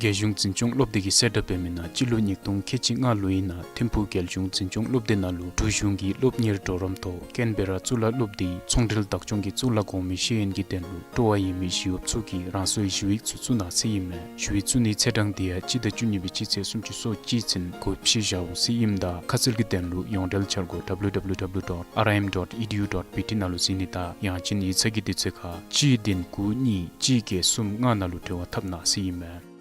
རྒྱལ་གཞུང་འཛིན་སྐྱོང་སློབ་སྡེ་གིས་གསལ་བསྒྲགས་འབད་མི་ནང་སྤྱི་ལོ་ཉིས་སྟོང་ཁལ་གཅིག་ལྔ་ལོའི་ནང་ཐིམ་ཕུག་རྒྱལ་གཞུང་འཛིན་སྐྱོང་སློབ་སྡེ་ནང་ལུ་འབྲུག་གཞུང་གི་སློབ་གཉེར་གྲོགས་རམ་ཐོག་ཀེན་བེ་ར་གཙུག་ལག་སློབ་སྡེའི་ཚོང་འབྲེལ་བདག་སྐྱོང་གི་གཙུག་ལག་གོང་མའི་ཤེས་ཡོན་གྱི་དོན་ལུ་སྤྲོ་བ་ཡོད་མི་ཞི་གཡོགཔ་ཚུ་གིས་རང་སོའི་ཞུ་ཡིག་ཚུ་བཙུགས་གནང་ཟེར་ཨིན་མས། ཞུ་ཡིག་བཙུགས་ནིའི་ཚེས་གྲངས་དེ་ཡང་སྤྱི་ཟླ་བཅུ་གཉིས་པའི་སྤྱི་ཚེས་སུམ་ཅུ་སོ་གཅིག་ཚུན་འགོ་ཕྱེ་བཞག་འོང་ཟེར་ཨིནམ་ད་ཁ་གསལ་གྱི་དོན་ལུ་ཡོངས་འབྲེལ་འཆར་སྒོ་W W W dot R I M dot E D U dot B T ནང་ལུ་གཟིགས་ནི་དང་ཡང་ཅིན་ཡིག་ཚང་གི་དུས་ཚོད་ཁར་གཅིག་བདུན་དགུ་གཉིས་གཅིག་བརྒྱད་གསུམ་ལྔ་ནང་ལུ་འབྲེལ་བ་འཐབ་གནང་ཟེར་ཨིན་མས།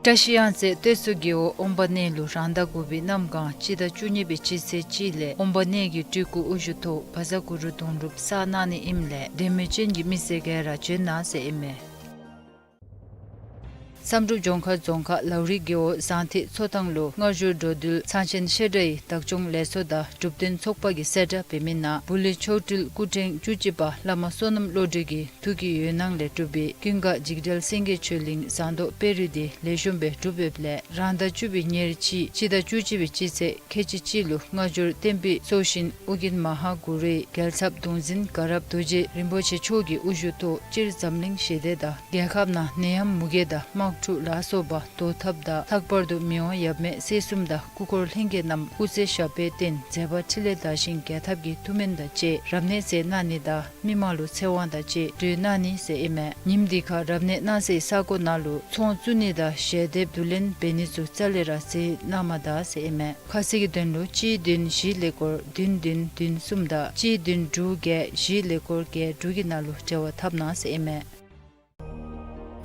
བཀྲིས་གཡང་རྩེ་སྟོད་མཚོ་རྒེད་འོག་ཨོམ་བ་སྣེ་ལུ་རང་ཟླ་དགུ་པའི་གནམ་གང་སྤྱི་ཟླ་བཅུ་གཉིས་པའི་སྤྱི་ཚེས་གཅིག་ལས་ཨོམ་བ་སྣེ་གི་སྤྲུལ་སྐུ་དབུ་བཞུགས་ཐོག་བཛྲ་གུ་རུ་དུང་སྒྲུབ་བསགས་གནང་ནི་ཨིནམ་ལས་དད་མོས་ཅན་གྱི་མི་སེར་ག་ར་འབྱོན་གནང་ཟེར་ཨིན་མས། བསམ་གྲུབ་ལྗོངས་མཁར་རྫོང་ཁག་ལའུ་རི་རྒེད་འོག་ཟངས་ཐིག་མཚོ་ཐང་ལུ་སྔ་འགྱུར་འགྲོ་འདུལ་ཚང་ཆེན་བཤད་གྲྭའི་བདག་སྐྱོང་ལས་ཚོགས་དང་གྲུབ་དོན་ཚོགས་པ་གིས་གསལ་བསྒྲགས་འབད་མི་ནང་བུ་ལི་མཆོག་སྤྲུལ་སྐུ་ཕྲེང་བཅུ་གཅིག་པ་བླ་མ་བསོད་ནམས་བློ་གྲོས་ཀྱི་ཐུགས་ཀྱི་འོད་སྣང་ལས་གྲུབ་པའི་ཀུན་དགའ་འཇིགས་བྲལ་སེང་གེ་ཆོས་གླིང་ཟངས་མདོག་དཔལ་རི་འདི་ལེགས་ཤོམ་སྦེ་གྲུབ་ཡོདཔ་ལས་རང་ཟླ་བཅུ་པའི་ཉེར་གཅིག་སྤྱི་ཟླ་བཅུ་གཅིག་པའི་སྤྱི་ཚེས་ཁལ་གཅིག་གཅིག་ལུ་སྔ་འགྱུར་བསྟན་པའི་སྲོག་ཤིང་ཨོ་རྒྱན་མ་ཧཱ་གུ་རུའི་རྒྱལ་ཚབ་གདུང་འཛིན་དགའ་རབ་རྡོ་རྗེ་རིན་པོ་ཆེ་མཆོག་གི་དབུ་བཞུགས་ཐོག་སྤྱིར་འཛམ་གླིང་ཞི་བདེ་དང་རྒྱལ་ཁབ་ནང་ནད་ཡམས་མུ་གེ་དང་དམག་འཁྲུག་ལ་སོགས་པ་བཟློག་ཐབས་དང་ལྷག་པར་དུ་མི་དབང་ཡབ་མེས་སྲས་གསུམ་དང་སྐུ་འཁོར་ལྷན་རྒྱས་རྣམས་སྐུ་ཚེ་ཞབས་པད་བརྟན་མཛད་པ་འཕྲིན་ལས་དར་ཞིང་རྒྱས་ཐབས་ཀྱི་ཐུགས་སྨོན་དང་བཅས་རབ་གནས་མཛད་གནང་ནི་དང་མི་མང་ལུ་ཚེ་དབང་དང་བཅས་གྲོལ་གནང་ནི་ཟེར་ཨིན་མས། ཉིནམ་འདི་ཁར་རབ་གནས་གནང་སའི་ས་གོ་ནང་ལུ་ཚོང་བཙུགས་ནི་དང་ཞལ་འདེབས་བསྡུ་ལེན་འབད་ནི་ཚུ་རྩ་ལས་ར་མཛད་གནང་མ་ད་ཟེར་ཨིན་མས། ཁ་གསལ་གྱི་དོན་ལུ་གཅིག་བདུན་བཞི་ཀླད་ཀོར་བདུན་བདུན་བདུན་གསུམ་དང་གཅིག་བདུན་དྲུག་བརྒྱད་བཞི་ཀླད་ཀོར་བརྒྱད་དྲུག་གི་ནང་ལུ་འབྲེལ་བ་འཐབ་གནང་ཟེར་ཨིན་མས།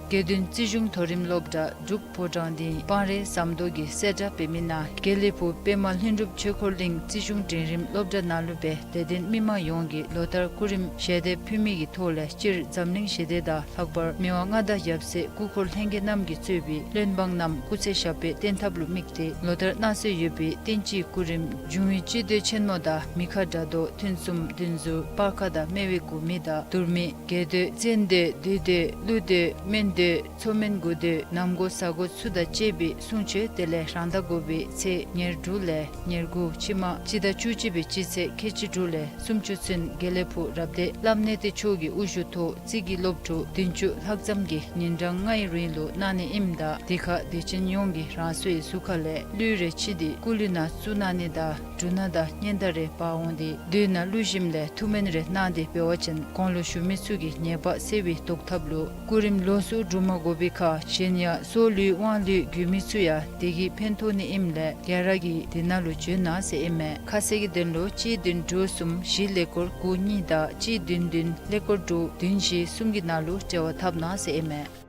དགེ་འདུན་རྩིས་གཞུང་མཐོ་རིམ་སློབ་གྲྭ་འབྲུག་ཕོ་བྲང་སྡིངས་སྤང་རི་ཟམ་མདོ་གིས་གསལ་བསྒྲགས་འབད་མི་ནང་དགེ་ལེགས་ཕུག་པདྨ་ལྷུན་གྲུབ་ཆོས་འཁོར་གླིང་རྩིས་གཞུང་འབྲིང་རིམ་སློབ་གྲྭ་ནང་ལུ་སྦེ་དད་ལྡན་མི་མང་ཡོངས་ཀྱིས་ལོ་ལྟར་སྐུ་རིམ་ཞལ་འདེབས་ཕུལ་མི་གི་ཐོག་ལས་སྤྱིར་འཛམ་གླིང་ཞི་བདེ་དང་ལྷག་པར་མི་དབང་མངའ་བདག་ཡབ་སྲས་སྐུ་འཁོར་ལྷན་རྒྱས་རྣམས་ཀྱིས་གཙོས་པའི་བློན་འབངས་རྣམས་སྐུ་ཚེ་ཞབས་པད་བརྟན་ཐབས་ལུ་དམིགས་ཏེ་ལོ་ལྟར་གནང་སྲོལ་ཡོད་པའི་བསྟན་སྤྱིའི་སྐུ་རིམ་འབྱུང་བའི་སྤྱི་མདོས་ཆེན་མོ་དང་མི་ཁ་དགྲ་བཟློག་ཐུན་གསུམ་བདུན་ཟུར་སྤར་ཁ་དང་སྨེ་བའི་མགུར་མི་དང་དུར་མི་རྒྱས་མདོས་བཙན་མདོས་བདུད་མདོས་ཀླུ་མདོས་སྨན་མདོས་མཚོ་སྨན་དགུ་མདོས་ནམ་མགོ་གཟའ་མགོ་ཚུ་དང་བཅས་པའི་གསུང་ཆོས་དེ་ལས་རང་ཟླ་དགུ་པའི་ཚེས་ཉེར་དྲུག་ལས་ཉེར་དགུ་ཕྱི་མ་སྤྱི་ཟླ་བཅུ་གཅིག་པའི་སྤྱི་ཚེས་ཁལ་གཅིག་དྲུག་ལས་སུམ་ཅུ་ཚུན་དགེ་ལེགས་ཕུག་རབ་སྡེ་བླམ་གནས་བརྟན་མཆོག་གི་དབུ་བཞུགས་ཐོག་རྩིས་ཀྱི་སློབ་ཕྲུག་བདུན་ཅུ་ལྷག་ཙམ་གྱིས་ཉིན་གྲངས་ལྔའི་རིང་ལུ་གནང་ནི་ཨིནམ་ད་དེ་ཁར་དད་ཅན་ཡོངས་ཀྱིས་རང་སོའི་གཟུགས་ཁ་ལས་གླུད་རེ་ཕྱིས་ཏེ་སྐུ་གླུད་ནང་བཙུགས་གནང་ནི་དང་འབྲུ་སྣ་དང་སྙན་དར་རེ་འབག་འོང་སྟེ་མདོས་ནང་གླུད་ཞིནམ་ལས་ཐུགས་སྨོན་རེ་གནང་སྟེ་འབད་བ་ཅིན་གོང་ལུ་ཞུ་མི་ཚུ་གི་ཉེས་པ་སེལ་བའི་བཟློག་ཐབས་ལུ་སྐུ་རིམ་ལོགས་སུ་སྒྲུབ་མ་དགོ་པའི་ཁར་གཞན་ཡང་སྲོག་གླུད་དབང་གླུད་དགོས་མི་ཚུ་ཡང་དེ་གིས་ཕན་ཐོགས་ནི་ཨིནམ་ལས་ག་ར་གིས་དེ་ནང་ལུ་འབྱོན་གནང་ཟེར་ཨིན་མས། ཁ་གསལ་གྱི་དོན་ལུ་གཅིག་བདུན་དྲུག་གསུམ་བཞི་ཀླད་ཀོར་དགུ་གཉིས་དང་གཅིག་བདུན་བདུན་ཀླད་ཀོར་དྲུག་བདུན་བཞི་གསུམ་གྱི་ནང་ལུ་འབྲེལ་བ་འཐབ་གནང་ཟེར་ཨིན་མས།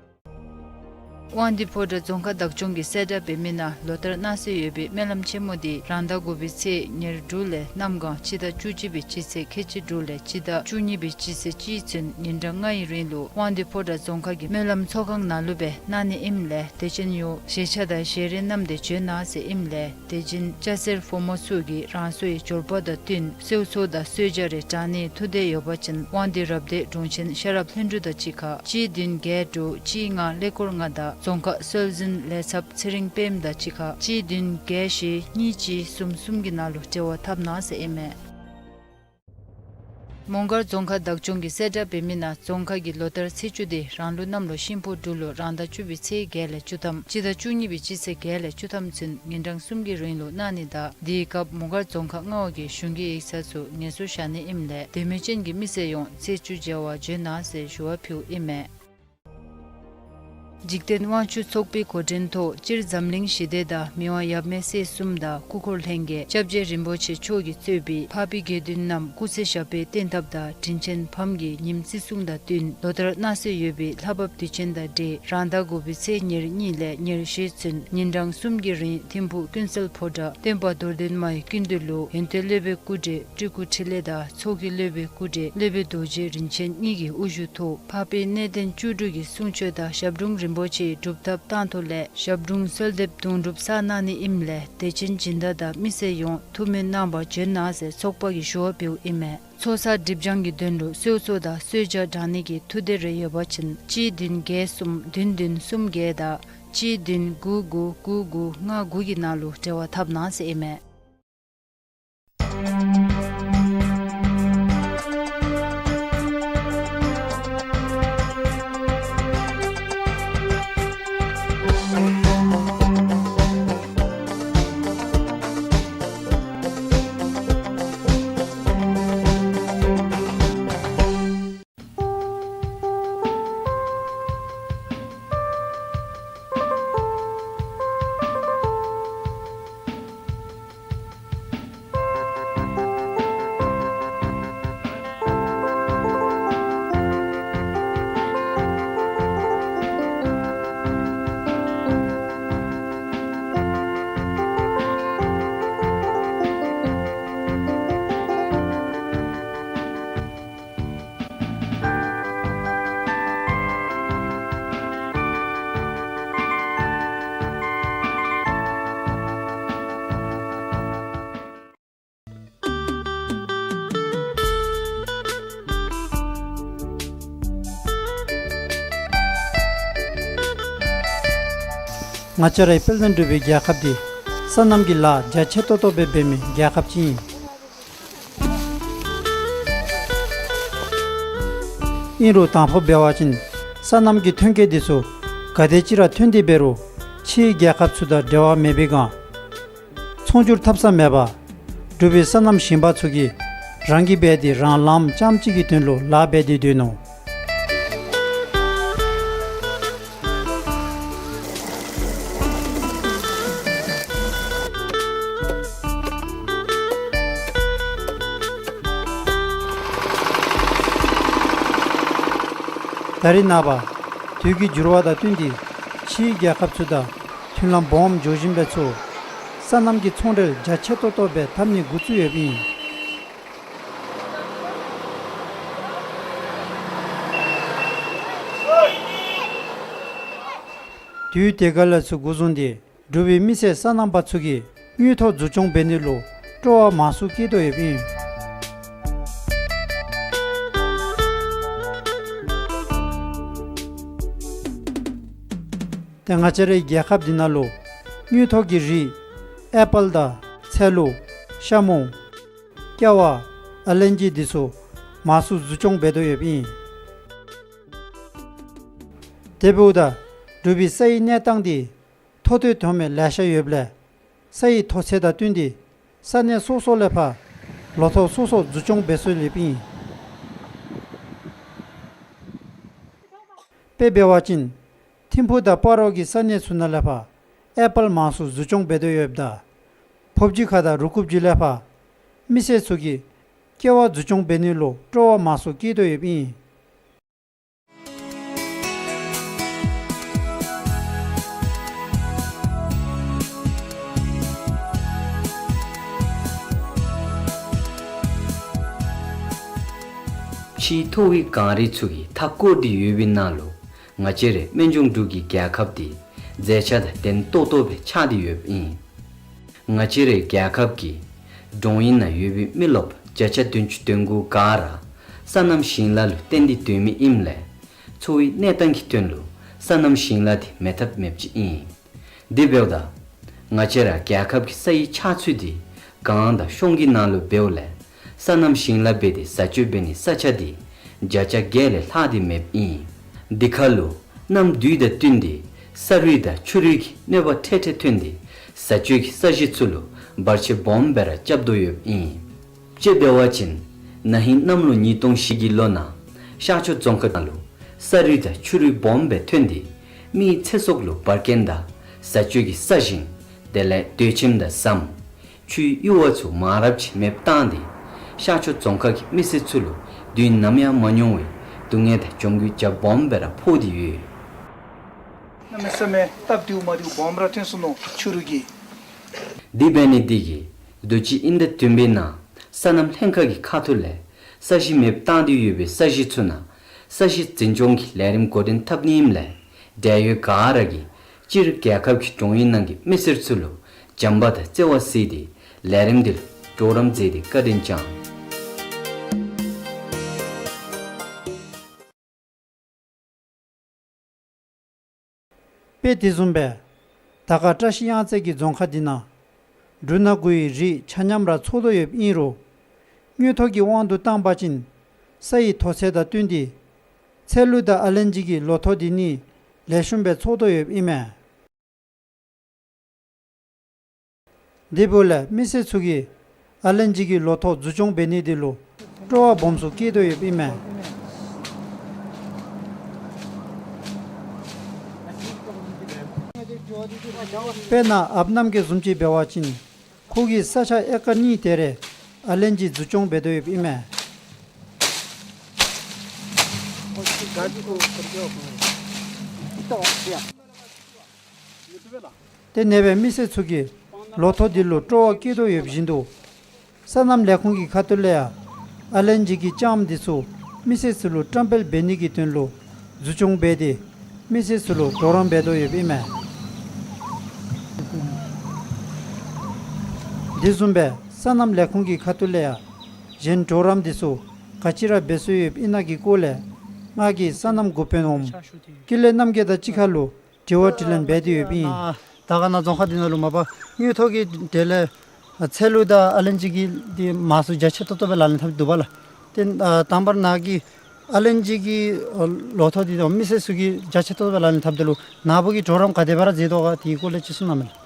དབང་འདུས་ཕོ་བྲང་རྫོང་ཁག་བདག་སྐྱོང་གིས་གསལ་བསྒྲགས་འབད་མི་ནང་ལོ་ལྟར་གནང་སྲོལ་ཡོད་པའི་སྨོན་ལམ་ཆེན་མོ་འདི་རང་ཟླ་དགུ་པའི་ཚེས་ཉེར་དྲུག་ལས་གནམ་གང་སྤྱི་ཟླ་བཅུ་གཅིག་པའི་སྤྱི་ཚེས་ཁལ་གཅིག་དྲུག་ལས་སྤྱི་ཟླ་བཅུ་གཉིས་པའི་སྤྱི་ཚེས་གཅིག་ཚུན་ཉིན་གྲངས་ལྔའི་རིང་ལུ་དབང་འདུས་ཕོ་བྲང་རྫོང་ཁག་གི་སྨོན་ལམ་ཚོགས་ཁང་ནང་ལུ་སྦེ་གནང་ནི་ཨིནམ་ལས་དད་ཅན་ཡོངས་ཞལ་ཆས་དང་ཞལ་རས་བསྣམས་ཏེ་འབྱོན་གནང་ཟེར་ཨིནམ་ལས་དད་ཅན་སྐྱ་སེར་ཕོ་མོ་ཚུ་གིས་རང་སོའི་འབྱོར་པ་དང་བསྟུན་གསོལ་ཚོགས་དང་གསོལ་ཇ་རེ་དྲང་ནིའི་ཐུགས་འདོད་ཡོད་པ་ཅིན་དབང་འདུས་རབ་སྡེ་དྲུང་ཆེན་ཤེས་རབ་ལྷུན་གྲུབ་དང་གཅིག་ཁར་གཅིག་བདུན་བརྒྱད་དྲུག་གཅིག་ལྔ་ཀླད་ཀོར་ལྔ་དང་རྫོང་ཁག་སྲོལ་འཛིན་ལས་ཚབ་ཚེ་རིང་དཔལམོ་དང་གཅིག་ཁར་གཅིག་བདུན་བརྒྱད་བཞི་གཉིས་གཅིག་གསུམ་གསུམ་གྱི་ནང་ལུ་འབྲེལ་བ་འཐབ་གནང་ཟེར་ཨིན་མས། མོང་སྒར་རྫོང་ཁག་བདག་སྐྱོང་གིས་གསལ་བསྒྲགས་འབད་མི་ནང་རྫོང་ཁག་གི་ལོ་ལྟར་ཚེས་བཅུ་དེ་རང་ལུགས་གནམ་ལོ་ཤིང་ཕོ་འབྲུག་ལོ་རང་ཟླ་བཅུ་པའི་ཚེས་བརྒྱད་ལས་བཅུ་ཐམ་སྤྱི་ཟླ་བཅུ་གཉིས་པའི་སྤྱི་ཚེས་བརྒྱད་ལས་བཅུ་ཐམ་ཚུན་ཉིན་གྲངས་གསུམ་གྱི་རིང་ལུ་གནང་ནི་དང་དེའི་སྐབས་མོང་སྒར་རྫོང་ཁག་མངའ་འོག་གི་གཞུང་གི་ཡིག་ཚང་ཚུ་ངལ་གསོ་བཞག་ནི་ཨིནམ་ལས་དད་མོས་ཅན་གྱི་མི་སེར་ཡོངས་ཚེས་བཅུ་མཇལ་བར་འབྱོན་གནང་ཟེར་ཞུ་བ་ཕུལཝ་ཨིན་མས། འཇིག་རྟེན་དབང་ཕྱུག་ཚོགས་པའི་གོ་སྒྲིག་ཐོག་སྤྱིར་འཛམ་གླིང་ཞི་བདེ་དང་མི་དབང་ཡབ་མེས་སྲས་གསུམ་དང་སྐུ་འཁོར་ལྷན་རྒྱས་སྐྱབས་རྗེ་རིན་པོ་ཆེ་མཆོག་གིས་གཙོས་པའི་འཕགས་པའི་དགེ་འདུན་རྣམས་སྐུ་ཚེ་ཞབས་པད་བརྟན་ཐབས་དང་དྲིན་ཅན་ཕམ་གྱི་ཉིནམ་བརྩི་སྲུང་དང་བསྟུན་ལོ་ལྟར་གནང་སྲོལ་ཡོད་པའི་ལྷ་བབས་དུས་ཆེན་དང་འབྲེལ་རང་ཟླ་དགུ་པའི་ཚེས་ཉེར་གཉིས་ལས་ཉེར་བཞི་ཚུན་ཉིན་གྲངས་གསུམ་གྱི་རིང་ཐིམ་ཕུག་ཀུན་གསལ་ཕོ་བྲང་སྟོན་པ་རྡོར་གདན་མའི་སྐུ་མདུན་ལུ་ཡོན་ཏན་སློབ་དཔོན་སྐུ་བགྲེས་སྤྲུལ་སྐུ་འཕྲིན་ལས་དང་ཚོགས་ཀྱི་སློབ་དཔོན་སྐུ་བགྲེས་སློབ་དཔོན་རྡོ་རྗེ་རིན་ཆེན་གཉིས་ཀྱི་དབུ་བཞུགས་ཐོག་འཕགས་པའི་གནས་བརྟན་བཅུ་དྲུག་གི་གསུང་ཆོག་དང་ཞབས་དྲུང་རིན་པོ་ཆེའི་སྒྲུབ་ཐབས་བཏང་ཐོག་ལས་ཞབས་དྲུང་གསོལ་འདེབས་དུང་སྒྲུབ་བསགས་གནང་ནི་ཨིནམ་ལས་དད་ཅན་སྦྱིན་བདག་དང་མི་སེར་ཡོངས་ཐུགས་སྨོན་གནང་བར་འབྱོན་གནང་ཟེར་ཚོགས་པ་གིས་ཞུ་བ་ཕུལཝ་ཨིན་མས། ཚོགས་བསགས་སྒྲིབ་སྦྱང་གི་དོན་ལུ་གསོལ་ཚོགས་དང་གསོལ་ཇ་དྲང་ནི་གི་ཐུགས་འདོད་རེ་ཡོད་པ་ཅིན་གཅིག་བདུན་བརྒྱད་གསུམ་བདུན་བདུན་གསུམ་བརྒྱད་དང་གཅིག་བདུན་དགུ་དགུ་དགུ་དགུ་ལྔ་དགུ་གི་ནང་ལུ་འབྲེལ་བ་འཐབ་གནང་ཟེར་ཨིན་མས། ང་བཅས་རའི་དཔལ་ལྡན་འབྲུག་པའི་རྒྱལ་ཁབ་འདི་སོ་ནམ་གྱི་ལཱ་རྒྱ་ཆེ་ཏོག་ཏོ་སྦེ་འབད་མི་རྒྱལ་ཁབ་ཅིག་ཨིན། ཨིན་རུང་དང་ཕུ་འབད་བ་ཅིན་སོ་ནམ་གྱི་ཐོན་སྐྱེད་འདི་ཚུ་ག་དེ་ཅིག་ར་ཐོན་ཏེ་འབད་རུང་ཕྱིའི་རྒྱལ་ཁབ་ཚུ་དང་འབྲེལ་བ་མེད་པའི་སྒང་ཚོང་སྒྱུར་འཐབ་ས་མེད་པར་འབྲུག་པའི་སོ་ནམ་ཞིང་པ་ཚུ་གིས་རང་གིས་འབད་དེ་རང་ལངམ་རྐྱངམ་གཅིག་གི་དོན་ལུ་ལཱ་འབད་དེ་སྡོད་ནུག། ད་རེས་ནངས་པ་དུས་ཀྱི་འགྱུར་བ་དང་བསྟུན་ཏེ་ཕྱིའི་རྒྱལ་ཁབ་ཚུ་དང་མཐུན་ལམ་སྦོམ་འཇོག་བཞིན་པའི་ཚུ་སོ་ནམ་གྱི་ཚོང་འབྲེལ་རྒྱ་ཆེ་ཏོག་ཏོ་སྦེ་འཐབ་ནི་འགོ་བཙུགས་ཡོདཔ་ཨིན། དུས་དེ་ག་ལས་ཚུར་འགོ་བཟུང་སྟེ་འབྲུག་པའི་མི་སེར་སོ་ནམ་པ་ཚུ་གིས་དངུལ་ཐོག་འཛུགས་སྐྱོང་འབད་ནི་ལུ་སྤྲོ་བ་མང་སུ་བསྐྱེད་དོ་ཡོདཔ་ཨིན། ཏེ་ང་བཅས་རའི་རྒྱལ་ཁབ་འདི་ནང་ལུ་དངུལ་ཐོག་གི་རིགས་ཨེ་པཱལ་དང་ཚལ་ལུ་ཤ་མུ་ཀེ་བ་ཨ་ལན་ཇི་འདི་ཚུ་མང་སུ་འཛུགས་སྐྱོང་འབད་དོ་ཡོདཔ་ཨིན། དེ་འབདཝ་ད་འབྲུག་པའི་སའི་གནས་སྟངས་འདི་མཐོ་དོད་མཐོ་དམན་ལེ་ཤ་ཡོདཔ་ལས་སའི་མཐོ་ཚད་དང་བསྟུན་ཏེ་ས་གནས་སོ་སོ་ལས་ཕར་ལོ་ཐོག་སོ་སོ་འཛུགས་སྐྱོང་འབད་སྲོལ་ཡོདཔ་ཨིན། དཔེ་འབད་བ་ཅིན་ཐིམ་ཕུག་དང་སྤ་རོ་གི་ས་གནས་ཚུ་ནང་ལས་ཕར་ཨེ་པཱལ་མང་སུ་འཛུགས་སྐྱོང་འབད་དོ་ཡོདཔ་ད་ཕོབ་སྦྱི་ཁ་དང་རུ་ཀུབ་སྦྱི་ལས་ཕར་མི་སེར་ཚུ་གིས་ཀེ་བ་འཛུགས་སྐྱོང་འབད་ནི་ལུ་སྤྲོ་བ་མང་སུ་བསྐྱེད་དོ་ཡོདཔ་ཨིན། ཕྱིའི་མཐོ་བའི་གངས་རི་ཚུ་གིས་མཐའ་བསྐོར་ཏེ་ཡོད་པའི་ནང་ལུ་ང་བཅས་རའི་སྨན་ལྗོངས་འབྲུག་གི་རྒྱལ་ཁབ་འདི་མཛེས་ཆ་དང་ལྡན་ཏོག་ཏོ་སྦེ་ཆགས་ཏེ་ཡོདཔ་ཨིན། ང་བཅས་རའི་རྒྱལ་ཁབ་ཀྱི་འབྲོང་གཡུས་ནང་ཡོད་པའི་མི་རློབས་བརྒྱ་ཆ་བདུན་ཅུ་དོན་དགུ་ག་ར་སོ་ནམ་ཞིང་ལཱ་ལུ་བརྟེན་ཏེ་སྡོད་མི་ཨིནམ་ལས་འཚོ་བའི་གནས་སྟངས་ཀྱི་དོན་ལུ་སོ་ནམ་ཞིང་ལཱ་འདི་མེད་ཐབས་མེདཔ་ཅིག་ཨིན། དེ་འབདཝ་ད་ང་བཅས་ར་རྒྱལ་ཁབ་ཀྱི་སའི་ཆགས་ཚུལ་འདི་གངས་དང་གཤོང་གི་ནང་ལུ་འབདཝ་ལས་སོ་ནམ་ཞིང་ལཱ་འབད་དེ་བཟའ་སྤྱོད་འབད་ནིའི་ས་ཆ་འདི་བརྒྱ་ཆ་བརྒྱད་ལས་ལྷག་སྟེ་མེདཔ་ཨིན། འདི་ཁར་ལུ་གནམ་དུས་དང་བསྟུན་ཏེ་ས་རུད་དང་ཆུ་རུད་ཀྱི་གནོད་པ་འཕྲལ་འཕྲལ་ཐོན་ཏེ་བཟའ་སྤྱོད་ཀྱི་ས་གཞི་ཚུ་ལུ་བར་ཆད་སྦོམ་སྦེ་ར་རྐྱབ་དོ་ཡོདཔ་ཨིན། དཔྱེ་འབད་བ་ཅིན་ན་ཧིང་གནམ་ལོ་ཉིས་སྟོང་བཞི་གི་ལོ་ནང་ཤར་ཕྱོགས་རྫོང་ཁག་ནང་ལུ་ས་རུད་དང་ཆུ་རུད་སྦོམ་སྦེ་ཐོན་ཏེ་མིའི་ཚེ་སྲོག་ལུ་འབར་གས་དང་བཟའ་སྤྱོད་ཀྱི་ས་ཞིང་དེ་ལས་སྡོད་ཁྱིམ་དང་ཟམ་ཆུའི་གཡུར་བ་ཚུ་མང་རབས་ཅིག་མེདཔ་བཏང་སྟེ་ཤར་ཕྱོགས་རྫོང་ཁག་གི་མི་སེར་ཚུ་ལུ་དུས་ནམ་ཡང་མ་མྱོང་བའི་སྡུག་བསྔལ་དང་གྱོང་གུད་རྒྱ་སྦོམ་སྦེ་ར་ཕོག་སྟེ་ཡོད། གནམ་མེད་ས་མེད་སྟབས་བདེཝ་མ་བདེཝ་སྦོམ་ར་ཐོན་སོ་ནུག་ཆུ་རུད་ཀྱིས། དེ་འབད་ནི་འདི་གིས་དུས་ཅི་དབྱིན་ཟླ་བདུན་པའི་ནང་སོ་ནམ་ལྷན་ཁག་གི་ཁ་ཐུག་ལས་ས་གཞི་མེདཔ་བཏང་སྟེ་ཡོད་པའི་ས་གཞི་ཚུ་ནང་ས་གཞི་འཛིན་སྐྱོང་གི་ལས་རིམ་འགོ་འདྲེན་འཐབ་ནི་ཨིནམ་ལས་འབྲེལ་ཡོད་ག་ར་གིས་སྤྱིར་རྒྱལ་ཁབ་ཀྱི་འབྲོང་གཡུས་ནང་གི་མི་སེར་ཚུ་ལུ་བྱམས་པ་དང་བརྩེ་བ་གཟིགས་ཏེ་ལས་རིམ་འདི་ལུ་གྲོགས་རམ་མཛད་དེ་བཀའ་དྲིན་བསྐྱང་། དཔེ་དེ་བཟུམ་སྦེ་དར་དཀར་བཀྲ་ཤིས་གཡང་རྩེ་གི་རྫོང་ཁག་འདི་ནང་འབྲུ་སྣ་དགུའི་རིགས་ཆ་མཉམ་ར་འཚོ་དོ་ཡོདཔ་ཨིན་རུང་དངུལ་ཐོག་གི་དབང་དུ་བཏང་པ་ཅིན་སའི་མཐོ་ཚད་དང་བསྟུན་ཏེ་ཚལ་ལུད་དང་ཨ་ལན་ཇི་གི་ལོ་ཐོག་འདི་ནི་ལེགས་ཤོམ་སྦེ་འཚོ་དོ་ཡོདཔ་ཨིན་མས། དེ་འབདཝ་ལས་མི་སེར་ཚུ་གིས་ཨ་ལན་ཇི་གི་ལོ་ཐོག་འཛུགས་སྐྱོང་འབད་ནི་འདི་ལུ་སྤྲོ་བ་སྦོམ་སུ་བསྐྱེད་དོ་ཡོདཔ་ཨིན་མས། དཔེར་ན་ཨཔ་རྣམ་རྒྱལ་བཟུམ་ཅིག་འབད་བ་ཅིན་ཁོ་གིས་ས་ཆ་ཨེ་ཀར་གཉིས་དེ་རེ་ཨ་ལན་ཇི་འཛུགས་སྐྱོང་འབད་དོ་ཡོདཔ་ཨིན་མས། དེ་ནང་སྦེ་མི་སེར་ཚུ་གིས་ལོ་ཐོག་འདི་ལུ་སྤྲོ་བ་བསྐྱེད་དོ་ཡོདཔ་བཞིན་དུ་སོ་ནམ་ལས་ཁུངས་ཀྱི་ཁ་ཐུག་ལས་ཡང་ཨ་ལན་ཇི་གི་ལྕངམ་འདི་ཚུ་མི་སེར་ཚུ་ལུ་བཀྲམ་སྤེལ་འབད་ནི་གི་དོན་ལུ་འཛུགས་སྐྱོང་འབད་དེ་མི་སེར་ཚུ་ལུ་གྲོགས་རམ་འབད་དོ་ཡོདཔ་ཨིན་མས། དེ་བཟུམ་སྦེ་སོ་ནམ་ལས་ཁུངས་ཀྱི་ཁ་ཐུག་ལས་ཡང་གཞན་གྲོགས་རམ་འདི་ཚུ་ག་ཅི་ར་འབད་སྲོལ་ཡོདཔ་ཨིན་ན་གི་སྐོར་ལས་ང་གིས་སོ་ནམ་འགོ་དཔོན་འོགམ་ཀུན་ལེགས་རྣམ་རྒྱལ་དང་གཅིག་ཁར་ལུ་དྲི་བ་དྲིས་ལན་འབད་དེ་ཡོདཔ་ཨིན། དར་དཀར་ན་རྫོང་ཁག་འདི་ནང་ལུ་མ་པ་དངུལ་ཐོག་གི་དེ་ལས་ཨ་ཚལ་ལུ་དང་ཨ་ལན་ཇི་གི་འདི་མང་སུ་རྒྱ་ཆེ་ཏོག་ཏོ་སྦེ་ལག་ལེན་འཐབ་འདུག་པ་ལགས། ཏེ་ཨ་དང་པ་ར་ནཱ་གི་ཨ་ལན་ཇི་གི་ཨ་ལོ་ཐོག་འདི་དང་མི་སེར་ཚུ་གིས་རྒྱ་ཆེ་ཏོག་ཏོ་སྦེ་ལག་ལེན་འཐབ་དོ་ལུ་ནཱ་བུ་གིས་གྲོགས་རམ་ག་དེ་སྦེ་ར་མཛད་དོ་ག་དེའི་སྐོར་ལས་ཅིག་གསུང་གནང་མས་ལགས།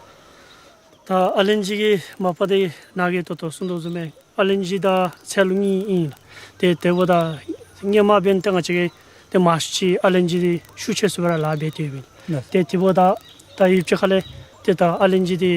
ད་ཨ་ལན་ཇི་གི་མ་པ་འདི་ནཱ་གིས་ཏོག་ཏོ་གསུང་དོ་བཟུམ་སྦེ་ཨ་ལན་ཇི་དང་ཚལ་ལུ་གཉིས་ཨིན་ལགས། ཏེ་དེ་འབདཝ་ད་སྔོན་མ་འབདན་ཏེ་ང་བཅས་ཀྱིས་ཏེ་མང་ཤོས་ཅིག་ཨ་ལན་ཇི་འདི་ཤུགས་ཆེ་སུ་སྦེ་ར་ལཱ་འབད་དེ་ཡོདཔ་ཨིན། ལགས། ཏེ་དེ་འབདཝ་ད་ད་ཡུདཔ་ཅིག་ཁ་ལས་ཏེ་ད་ཨ་ལན་ཇི་འདི་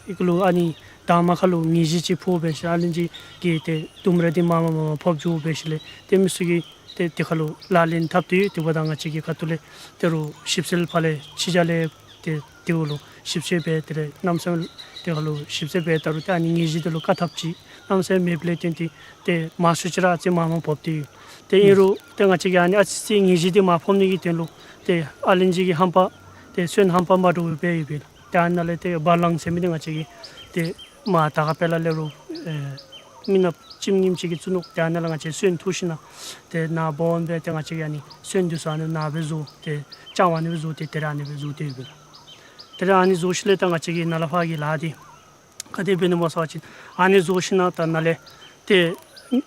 ཨི་ཁ་ལུ་ཨ་ནི་དང་མ་ཁ་ལུ་ངེས་ཤེས་ཅིག་ཕོག་འབད་ཞིནམ་ཨ་ལན་ཇི་གི་ཏེ་ལྡུམ་ར་འདི་མར་མར་མར་མར་ཕབ་འགྱོ་འབད་ཞིནམ་ལས་ཏེ་མི་ཚུ་གིས་ཏེ་དེ་ཁ་ལུ་ལག་ལེན་འཐབ་སྟེ་ཡོད། དེ་འབདཝ་ད་ང་བཅས་ཀྱི་ཁ་ཐུག་ལས་ད་རུང་ཞིབ་འཚོལ་ཕར་ལས་ཕྱི་རྒྱལ་ལས་ཏེ་དེ་ཁ་ལུ་ཞིབ་འཚོལ་འབད་དེ་ལས་གནམ་མེད་ས་མེད་དེ་ཁ་ལུ་ཞིབ་འཚོལ་འབད་ད་རུང་ཏེ་ཨ་ནི་ངེས་ཤེས་འདི་ལུ་བཀག་ཐབས་ཅིག་གནམ་མེད་ས་མེད་མེདཔ་ལས་བརྟེན་ཏེ་ཏེ་མང་ཤོས་ཅིག་ར་ཨ་ཙི་མར་མར་ཕབ་སྟེ་ཡོད། ཏེ་ཨིན་རུང་ཏེ་ང་བཅས་ཀྱིས་ཨ་ནི་ཨ་ཙི་ཙི་ངེས་ཤེས་འདི་མར་ཕབ་ནི་གི་དོན་ལུ་ཏེ་ཨ་ལན་ཇི་གི་ཧམ་པ་ཏེ་སོན་ཧམ་པ་མ་འདྲཝ་སྦེ་ཡོདཔ་ཨིན། ཏེ་ཨ་ནཱ་ལས་ཏེ་བ་ལང་ཟེར་མི་འདི་ང་བཅས་ཀྱིས་ཏེ་མར་དར་དཀར་དཔལ་ལ་ལས་རུང་ཨེ་མི་ནག་ཅིག་ཉིནམ་ཅིག་གི་བཙུགས་ནུག། ཏེ་ཨ་ནཱ་ལས་ང་བཅས་སོན་འཐུ་ཞིནམ་ཏེ་ནཱ་འབོ་འོང་སྦེ་ཏེ་ང་བཅས་ཀྱིས་ཨ་ནི་སོན་འདི་ཚུ་ཨ་ནི་ནཱ་སྦེ་བཟོ་སྟེ་ལྕང་ཨ་ནི་སྦེ་བཟོ་སྟེ་དེ་ར་ཨ་ནི་སྦེ་བཟོ་སྟེ་ཡོདཔ་ཨིན། དེ་ར་ཨ་ནི་བཟོ་ཞིནམ་ལས་ད་ང་བཅས་ཀྱིས་ནཱ་ལས་ཕར་གྱི་ལཱ་འདི་ག་དེ་འབད་ནི་སྨོ་ཟེར་བ་ཅིན་ཨ་ནི་བཟོ་ཞིནམ་ད་ནཱ་ལས་ཏེ་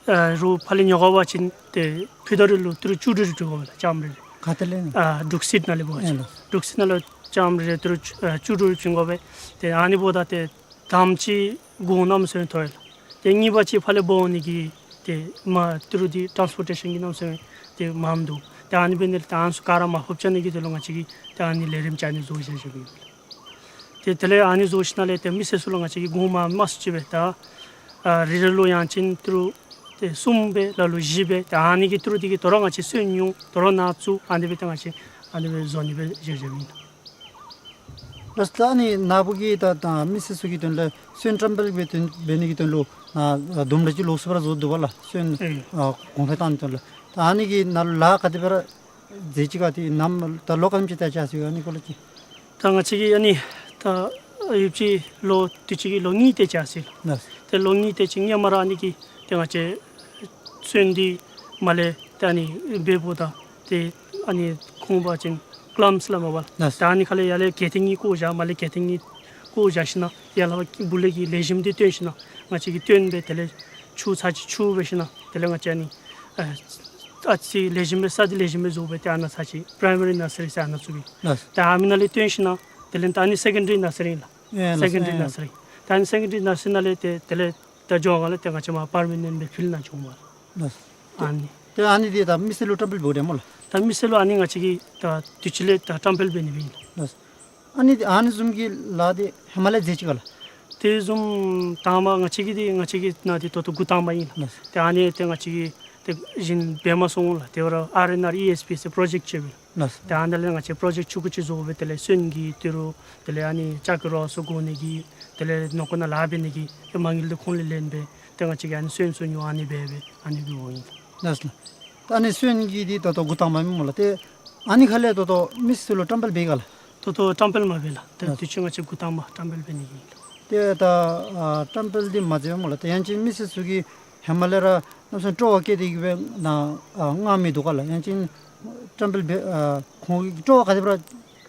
ཨ་རུང་ཕར་ལས་ཉོ་དགོ་པ་ཅིན་ཏེ་ཕུད་རྡོག་རེ་ལུ་ཏི་རུ་བཅུ་དྲུག་རེ་བྱིན་དགོ་པས་ལགས། ལྕངམ་རེ་རེ། ག་ཏེ་ལས་ཨིན་ན། ཨ་འབྲུག་སིཌ་ནང་ལས་འབད་བ་ཅིན། ཨེ་ལགས། འབྲུག་སིཌ་ནང་ལས་ལྕངམ་རེ་རེ་ཏི་རུ་བཅུ་ཨ་བཅུ་དྲུག་རེ་བྱིན་དགོ་པས། ཏེ་ཨ་ནི་འབདཝ་ད་ཏེ་དངམ་ཅིག་གོང་གནམ་མེད་ས་མེད་མཐོ་ཡི་ལགས། ཏེ་གཉིས་པ་ཅིག་ཕར་ལས་འབོ་འོང་ནི་གི་ཏེ་མར་ཏི་རུ་འདི་ཊཱནསི་པོར་ཊེ་ཤཱན་གྱི་གནམ་མེད་ས་མེད་ཏེ་མངམ་འདུག། ཏེ་ཨ་ནི་འབད་ནི་ལས་ད་ཨ་ནི་ཚུ་ག་ར་མར་ཕབ་བཅུག་ནི་གི་དོན་ལུ་ང་བཅས་ཀྱིས་ཏེ་ཨ་ནི་ལས་རིམ་ཅིག་ཨ་ནི་བཟོ་བཞག་བཞགཔ་ཨིན། ཏེ་དེ་ལས་ཨ་ནི་བཟོ་ཞིནམ་ལས་ཏེ་མི་སེར་ཚུ་ལུ་ང་བཅས་ཀྱིས་གོང་མ་མང་སུ་ཅིག་སྦེ་ད་ཨ་རེ་རེ་ལུ་ཡང་ཅིན་ཏི་རུ་ཏེ་གསུམ་སྦེ་ལ་ལུ་བཞི་སྦེ་ཏེ་ཨ་ནི་གི་ཏི་རུ་འདི་གིས་དོ་རུང་ང་བཅས་སོན་ཉོ་དོ་རུང་ནཱ་བཙུགས་ཨ་ནི་སྦེ་ཏེ་ང་བཅས་ཨ་ནི་སྦེ་བཟོ་ནི་སྦེ་བཞག་བཞགཔ་ཨིན། ལགས་སོ། ད་ཨ་ནི་ནཱ་བུ་གིས་ད་ད་མི་སེར་ཚུ་གི་དོན་ལས་སོན་བཀྲམ་སྤེལ་འབད་དོན་འབད་ནི་གི་དོན་ལུ་ནཱ་ལྡུམ་ར་ཅིག་ལོགས་སུ་སྦེ་ར་བཟོ་འདུག་པ་ལགས། སོན་ཨེ་ཨ་གོང་འཕེལ་གཏང་ནི་དོན་ལུ། ད་ཨ་ནི་གི་ནང་ལཱ་ག་དེ་སྦེ་ར་མཛད་ཅི་ག་ཏེ་ནམ་ད་ལོ་ག་དེམ་ཅིག་ཏེ་བྱ་ཟེར་ཨ་ནི་སྐོར་ལས་ཅིག། ད་ང་བཅས་ཀྱིས་ཨ་ནི་ད་ཡུདཔ་ཅིག་ལོ་དུས་ཅི་གི་ལོ་གཉིས་ཏེ་བྱ་ཟེར་ལགས། ལགས། ཏེ་ལོ་གཉིས་ཏེ་ཅིག་སྔོན་མ་ར་ཨ་ནི་གི་ཏེ་ང་བཅས་སོན་འདི་མར་ལས་ཏེ་ཨ་ནི་འབདཝ་ད་ཏེ་ཨ་ནི་ཁོང་འབད་བ་ཅིན་ཀ་ལམས་སླབ་མས་པ་ལགས། ལགས། ཏེ་ཨ་ནི་ཁ་ལས་ཡར་ལས་གྱེས་ཐེངས་གཉིས་བཀོ་བཞག། མར་ལས་གྱེས་ཐེངས་གཉིས་བཀོ་བཞག་ཞིནམ་ཡར་ལས་སྦུག་ལས་ཀྱི་ལེགས་ཤོམ་འདི་བཏོན་ཞིནམ་ང་བཅས་ཀྱིས་བཏོན་སྦེ་དེ་ལས་ཆུ་ཚར་ཅིག་ཆུ་འབད་ཞིནམ་དེ་ལས་ང་བཅས་ཨ་ནི་ཨ་ཨ་ཙི་ལེགས་ཤོམ་སྦེ་ས་འདི་ལེགས་ཤོམ་སྦེ་བཟོ་སྦེ་ཏེ་ཨ་ནཱ་ཚར་ཅིག་པ་རའི་མ་རི་ནར་སི་རི་ཟེར་ཨ་ནཱ་བཙུགས་པས། ལགས། ཏེ་ཨ་མི་ནང་ལས་བཏོན་ཞིནམ་དེ་ལས་ད་ཨ་ནི་སེ་ཀེན་ཌ་རི་ནར་སི་རི་ཨིན་ལགས། ཨེ་ལགས་སོ། སེ་ཀེན་ཌ་རི་ཨེ་ནར་སི་རི། ད་ཨ་ནི་སེ་ཀེན་ཌ་རི་ནར་སི་རི་ནང་ལས་ཏེ་དེ་ལས་ད་འགྱོ་སྒང་ལས་ཏེ་ང་བཅས་མར་པར་མ་ནེནཊ་སྦེ་ཕིལཌ་ནང་འགྱོཝ་མས། ལགས། ཨ་ནི། ཏེ་ཨ་ནི་འདི་ད་མི་སེར་ལུ་བཀྲམ་སྤེལ་འབདཝ་འདྲས་སྨོ་ལགས། ད་མི་སེར་ལུ་ཨ་ནི་ང་བཅས་ཀྱིས་ད་དུས་ཅི་ལས་ད་བཀྲམ་སྤེལ་འབད་ནི་སྦེ་ཨིན་ལགས། ལགས། ཨ་ནི་ཨ་ནི་བཟུམ་གྱི་ལཱ་འདི་ཧེ་མ་ལས་མཛད་ཅི་ག་ལགས། དེ་བཟུམ་དང་པ་ང་བཅས་ཀྱིས་འདི་ང་བཅས་ཀྱིས་ནཱ་འདི་ད་ལྟོ་འགོ་དང་པ་ཨིན་ལགས། ལགས། ཏེ་ཨ་ནི་ཏེ་ང་བཅས་ཀྱིས་ཏེ་གཞན་འབད་མ་ཚུགས་ལགས། དེ་བར་ཨར་ཨེན་ཨར་ཨི་ཨེས་པི་ཟེར་པྲོ་ཇེཀཊ་ཅིག་ཡོད་པས། ལགས། ཏེ་ཨ་ནཱ་ལས་ང་བཅས་པྲོ་ཇེཀཊ་ཆུང་ཀུ་ཅིག་བཟོ་སྦེ་དེ་ལས་སོན་གྱི་ཏི་རུ་དེ་ལས་ཨ་ནི་ལྕགས་ཀྱི་རོ་ཚུ་བཀོ་ནི་གི་དེ་ལས་ནང་འཁོད་ནང་ལཱ་འབད་ནི་གི་ཏེ་མ་དངུལ་འདི་ཁོང་ལས་ལེན་སྦེ་ཏེ་ང་བཅས་ཀྱིས་ཨ་ནི་སོན་ཚུ་ཉོ་ཨ་ནི་འབད་སྦེ་ཨ་ནི་འབདཝ་ཨིན། ལགས་སོ་ལགས། ད་ཨ་ནི་སོན་གྱི་འདི་ད་ལྟོ་འགོ་དང་པ་ཨིན་སྨོ་ལགས། ཏེ་ཨ་ནི་ཁ་ལས་ད་ལྟོ་མི་སེར་ལུ་བཀྲམ་སྤེལ་འབད་ག་ལགས། ད་ལྟོ་བཀྲམ་སྤེལ་མ་འབད་ལགས། ད་ལགས། དུས་ཅི་ང་བཅས་འགོ་དང་པ་བཀྲམ་སྤེལ་འབད་ནི་ཨིན་ལགས། ཏེ་ད་ཨ་བཀྲམ་སྤེལ་འདི་མ་མཛད་སྨོ་ལགས། ཏེ་ཡང་ཅིན་མི་སེར་ཚུ་གིས་ཧེ་མ་ལས་ར་གནམ་མེད་ས་མེད་སྤྲོ་བ་བསྐྱེད་དེ་གི་སྦེ་ནཱ་ཨ་མངགས་མི་འདུག་ག་ལགས། ཡང་ཅིན་བཀྲམ་སྤེལ་འབད་ཨ་ཁོང་གིས་སྤྲོ་བ་ག་དེ་སྦེ་ར་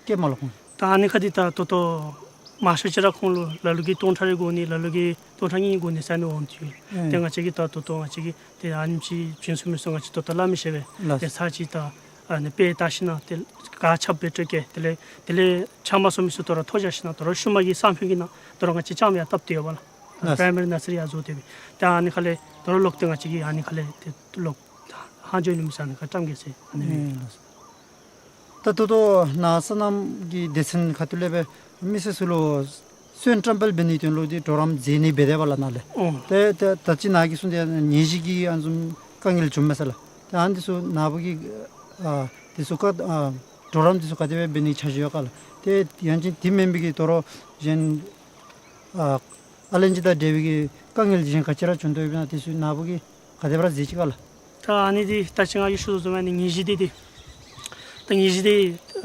བསྐྱེད་མས་ལགས་ཁོང་། ད་ཨ་ནི་ཁ་འདི་ད་ད་ལྟོ་མང་ཤོས་ཅིག་ར་ཁོང་ལུ་ལ་ལུ་གིས་སྟོང་ཕྲག་རེ་དགོ་ནི་ལ་ལུ་གིས་སྟོང་ཕྲག་གཉིས་དགོ་ནི་ཟེར་ཨ་ནི་འོང་དོ། ཨེ་ཏེ་ང་བཅས་ཀྱིས་ད་ད་ལྟོ་ང་བཅས་ཀྱིས་ཏེ་ཨ་ནེམ་ཅིག་བྱིན་ཚུགས་མི་ཚུགས་ང་བཅས་ད་ལྟོ་སླབ་མི་ཤེས་པས། ལགས། ཏེ་ཚར་ཅིག་ད་ཨ་ནི་དཔེ་བལྟ་ཞིན་ན་ཏེ་ག་ཆགས་པའི་སྤྲོ་བསྐྱེད་དེ་ལས་དེ་ལས་ཆགས་མ་ཚུགས་མི་ཚུ་ད་རུང་མཐོ་བཞག་ཞིན་ན་ད་རུང་ཤུལ་མ་གི་སང་ཕོད་ཀྱི་ནང་ད་རུང་ང་བཅས་ལྕངམ་ཡང་བཏབ་སྟེ་ཡོད་པས་ལགས། ལགས། པྲའི་མ་རི་ནར་སི་རི་ཡང་བཟོ་སྟེ་སྦེ་ཏེ་ཨ་ནི་ཁ་ལས་ད་རུང་ལོག་སྟེ་ང་བཅས་ཀྱིས་ཨ་ནི་ཁ་ལས་ཏེ་ལོག་ཧང་ཇོ་ནི་མི་ས་ནི་ཁ་བཀྲམ་གེ་ཟེར་ཨ་ནི་ཨིན་ལགས། ད་ད་ལྟོ་ནཱ་སོ་ནམ་གྱི་སྡེ་ཚན་ཁ་ཐུག་ལས་སྦེ་མི་སེར་ཚུ་ལུ་སོན་བཀྲམ་སྤེལ་འབད་ནིའི་དོན་ལུ་འདི་གྲོགས་རམ་མཛད་ནི་འབད་དེས་པ་ལགས་ནཱ་ལས། ཨོ། ཏེ་ཏེ་ད་ཅི་ནཱ་གིས་གསུངས་ཏེ་ནད་གཞི་གི་ཨ་ནི་བཟུམ་དཀའ་ངལ་བྱུངམ་མས་ཟེར་ལགས། ཏེ་ཨ་ནི་འདི་ཚུ་ནཱ་བུ་གིས་ཨ་འདི་ཚུ་ཀ་ཨ་གྲོགས་རམ་འདི་ཚུ་ག་དེ་སྦེ་འབད་ནིའི་འཆར་གཞི་ཡོད་ག་ལགས། ཏེ་ཡང་ཅིན་དེ་མེན་པའི་གི་ད་རུང་གཞན་ཨ་ཨ་ལན་ཅི་དང་འབྲེལ་བའི་གི་དཀའ་ངལ་གཞན་ག་ཅི་ར་བྱུང་དོ་ཡོདཔ་ཨིན་ན་འདི་ཚུ་ནཱ་བུ་གིས་ག་དེ་སྦེ་ར་མཛད་ཅི་ག་ལགས། ད་ཨ་ནི་འདི་ད་ཅི་ང་གིས་ཞུ་དོ་བཟུམ་ཨ་ནི་ནད་གཞི་འདི་འདི་ད་ནད་གཞི་འདི་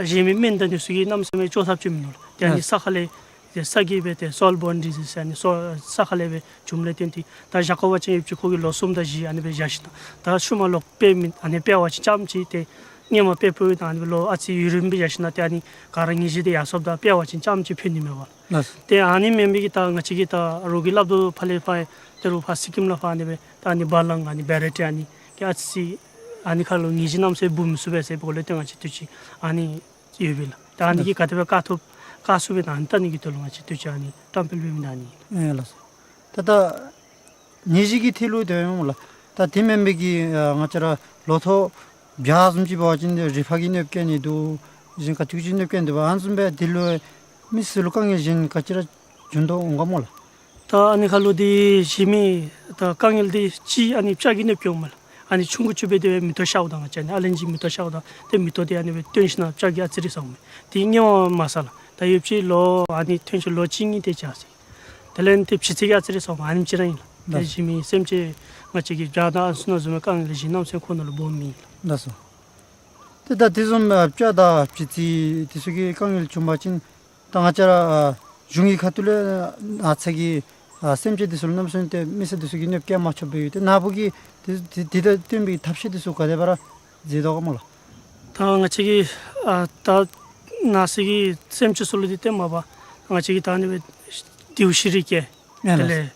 གཞན་མི་སྨན་དང་འདི་ཚུ་གིས་གནམ་མེད་ས་མེད་བཅོ་ཐབས་ཅིག་མིན་འདུག་ལགས། ཏེ་ཨ་ནི་ཨ་ས་ཁ་ལས་ཏེ་ས་གིས་སྦེ་ཏེ་སོའིལ་བོརན་ཌི་ཟིས་ཟེར་ཨ་ནི་སོ་ས་ཁ་ལས་སྦེ་བྱུངམ་ལས་བརྟེན་ཏེ་ད་བཞག་དགོ་པ་ཅིན་ཡུདཔ་ཅིག་ཁོ་གིས་ལོ་གསུམ་དང་བཞི་ཨ་ནི་སྦེ་བཞག་ཞིན་ན་ད་ཤུལ་མ་ལོག་སྤེལ་མི་ཨ་ནི་སྤེལ་བ་ཅིན་རྐྱངམ་ཅིག་ཏེ་ སྔོན་མ་དཔེ་འབད་བ་ཅིན་ཨ་ནི་ལོ་ཨ་ཙི་ཡུན་རིངམོ་སྦེ་བཞག་ཞིནམ་ལས་ཏེ་ཨ་ནི་ག་ར་ངེས་ཤེས་འདི་ཡར་སོངམ་ད་དཔེ་འབད་བ་ཅིན་རྐྱངམ་ཅིག་ཕན་ནི་མས་པ། ལགས་སོ། ཏེ་ཨ་ནི་མེན་པའི་གི་ད་ང་བཅས་ཀྱི་ད་རོགས་ཀྱིས་སླབ་དོ་ཕར་ལས་ཕར་ཏེ་རོགས་ཕར་སི་ཀིམ་ལས་ཕར་ཨ་ནི་སྦེ་ད་ཨ་ནི་བ་ལང་ཨ་ནི་བེ་རེ་ཊི་ཨ་ནི་གི་ཨ་ཙི་ཨ་ནི་ཁ་ལུ་ངེས་ཤེས་གནམ་མེད་ས་མེད་འབུམ་སུ་སྦེ་ཟེར་བའི་སྐོར་ལས་ཏེ་ང་བཅས་དུས་ཅི་ཨ་ནི་ཡོད་པས་ལགས། ད་ཨ་ནི་གིས་ག་དེ་སྦེ་བཀག་ཐུབ་བཀག་ཚུགས་པས་ན་ཨ་ནི་ད་ཨ་ནི་གི་དོན་ལུ་ང་བཅས་དུས་ཅི་ཨ་ནི་བཀྲམ་སྤེལ་འབད་མི་ད་ཨ་ནི། ཨེ་ལགས་སོ། ད་ད་ནད་གཞི་གི་ཐད་ལུ་དེ་སྦེ་སྨོ་ལགས། ད་དེ་མེན་པའི་གི་ཨ་ང་བཅས་ར་ལོ་ཐོག་བྱཱ་བཟུམ་ཅིག་འབད་བ་ཅིན་རི་ཕག་གིས་གནོད་བཀལ་ནི་འདུག། གཞན་ག་ཅི་ག་ཅི་གནོད་བཀལ་ནི་འདུག་པ། ཨ་ནི་བཟུམ་སྦེ་དེ་ལུ་མི་སེར་ལུ་དཀའ་ངལ་གཞན་ག་ཅི་ར་བྱུང་དོ་འོང་ག་སྨོ་ལགས། ད་ཨ་ནི་ཁ་ལུ་འདི་གཞི་མེད་ད་དཀའ་ངལ་འདི་གཅིག་ཨ་ནི་བྱཱ་གིས་གནོད་བཀལཝ་མས་ལགས། ཨ་ནི་ཆུང་ཀུ་ཅིག་སྦེ་དེ་སྦེ་མེ་ཏོག་ཤརཝ་ད་ང་བཅས་ཨ་ནི་ཨ་ལན་ཅི་མེ་ཏོག་ཤརཝ་ད་ཏེ་མེ་ཏོག་འདི་ཨ་ནི་སྦེ་བཏོན་ཞིནམ་ལས་བྱཱ་གིས་ཨ་ཙི་རེ་ཟཝ་མས། དེ་སྔོན་མ་མ་ཟ་ལགས། ད་ཡོད་ཅིག་ལོ་ཨ་ནི་ཐོན་ཅི་ལོ་གཅིག་གཉིས་དེ་ཅིག་ཟ་ཡི། དེ་ལས་ཏེ་བྱི་ཙི་གིས་ཨ་ཙི་རེ་ཟཝ་མས། ཨ་ནེམ་ཅིག་ར་ཨིན་ལགས། ཏེ་ལགས། གཞི་མེད་སེམས་ཅན་ང་བཅས་ཀྱི་བྱཱ་དང་ཨ་ནི་ཚུ་ནང་བཟུམ་མའི་དཀའ་ངལ་གཞན་གནམ་མེད་ས་མེད་ཁོ་ན་ལུ་སྦོམ་མེད་ལགས། ལགས་སོ། ཏེ་ད་དེ་བཟུམ་ཨ་བྱཱ་དང་བྱི་ཙི་དེ་ཚུ་གིས་དཀའ་ངལ་བྱུང་པ་ཅིན་ད་ང་བཅས་ར་ཨ་གཞུང་གི་ཁ་ཐུག་ལས་ཨ་ཚ་གི་ཨ་སེམས་ཅན་དེ་ཚུ་ལུ་གནམ་མེད་ས་མེད་ཏེ་མི་སེར་དེ་ཚུ་གིས་གནོད་བཀལ་མ་ཆོགཔ་སྦེ་ཡོད། ཏེ་ནཱ་བུ་གིས་དེ་དེ་དེ་དང་བསྟུན་པའི་ཐབས་ཤེས་དེ་ཚུ་ག་དེ་སྦེ་ར་མཛད་དོ་ག་སྨོ་ལགས། ད་ང་བཅས་ཀྱིས་ཨ་ད་ནང་གསེས་ཀྱི་སེམས་ཅན་ཚུ་ལུ་འདི་ཏེ་མ་པ་ང་བཅས་ཀྱིས་ད་ཨ་ནི་སྦེ་ལྡེའུ་ཤིང་རེ་བཀལ། ཨེ་ལགས།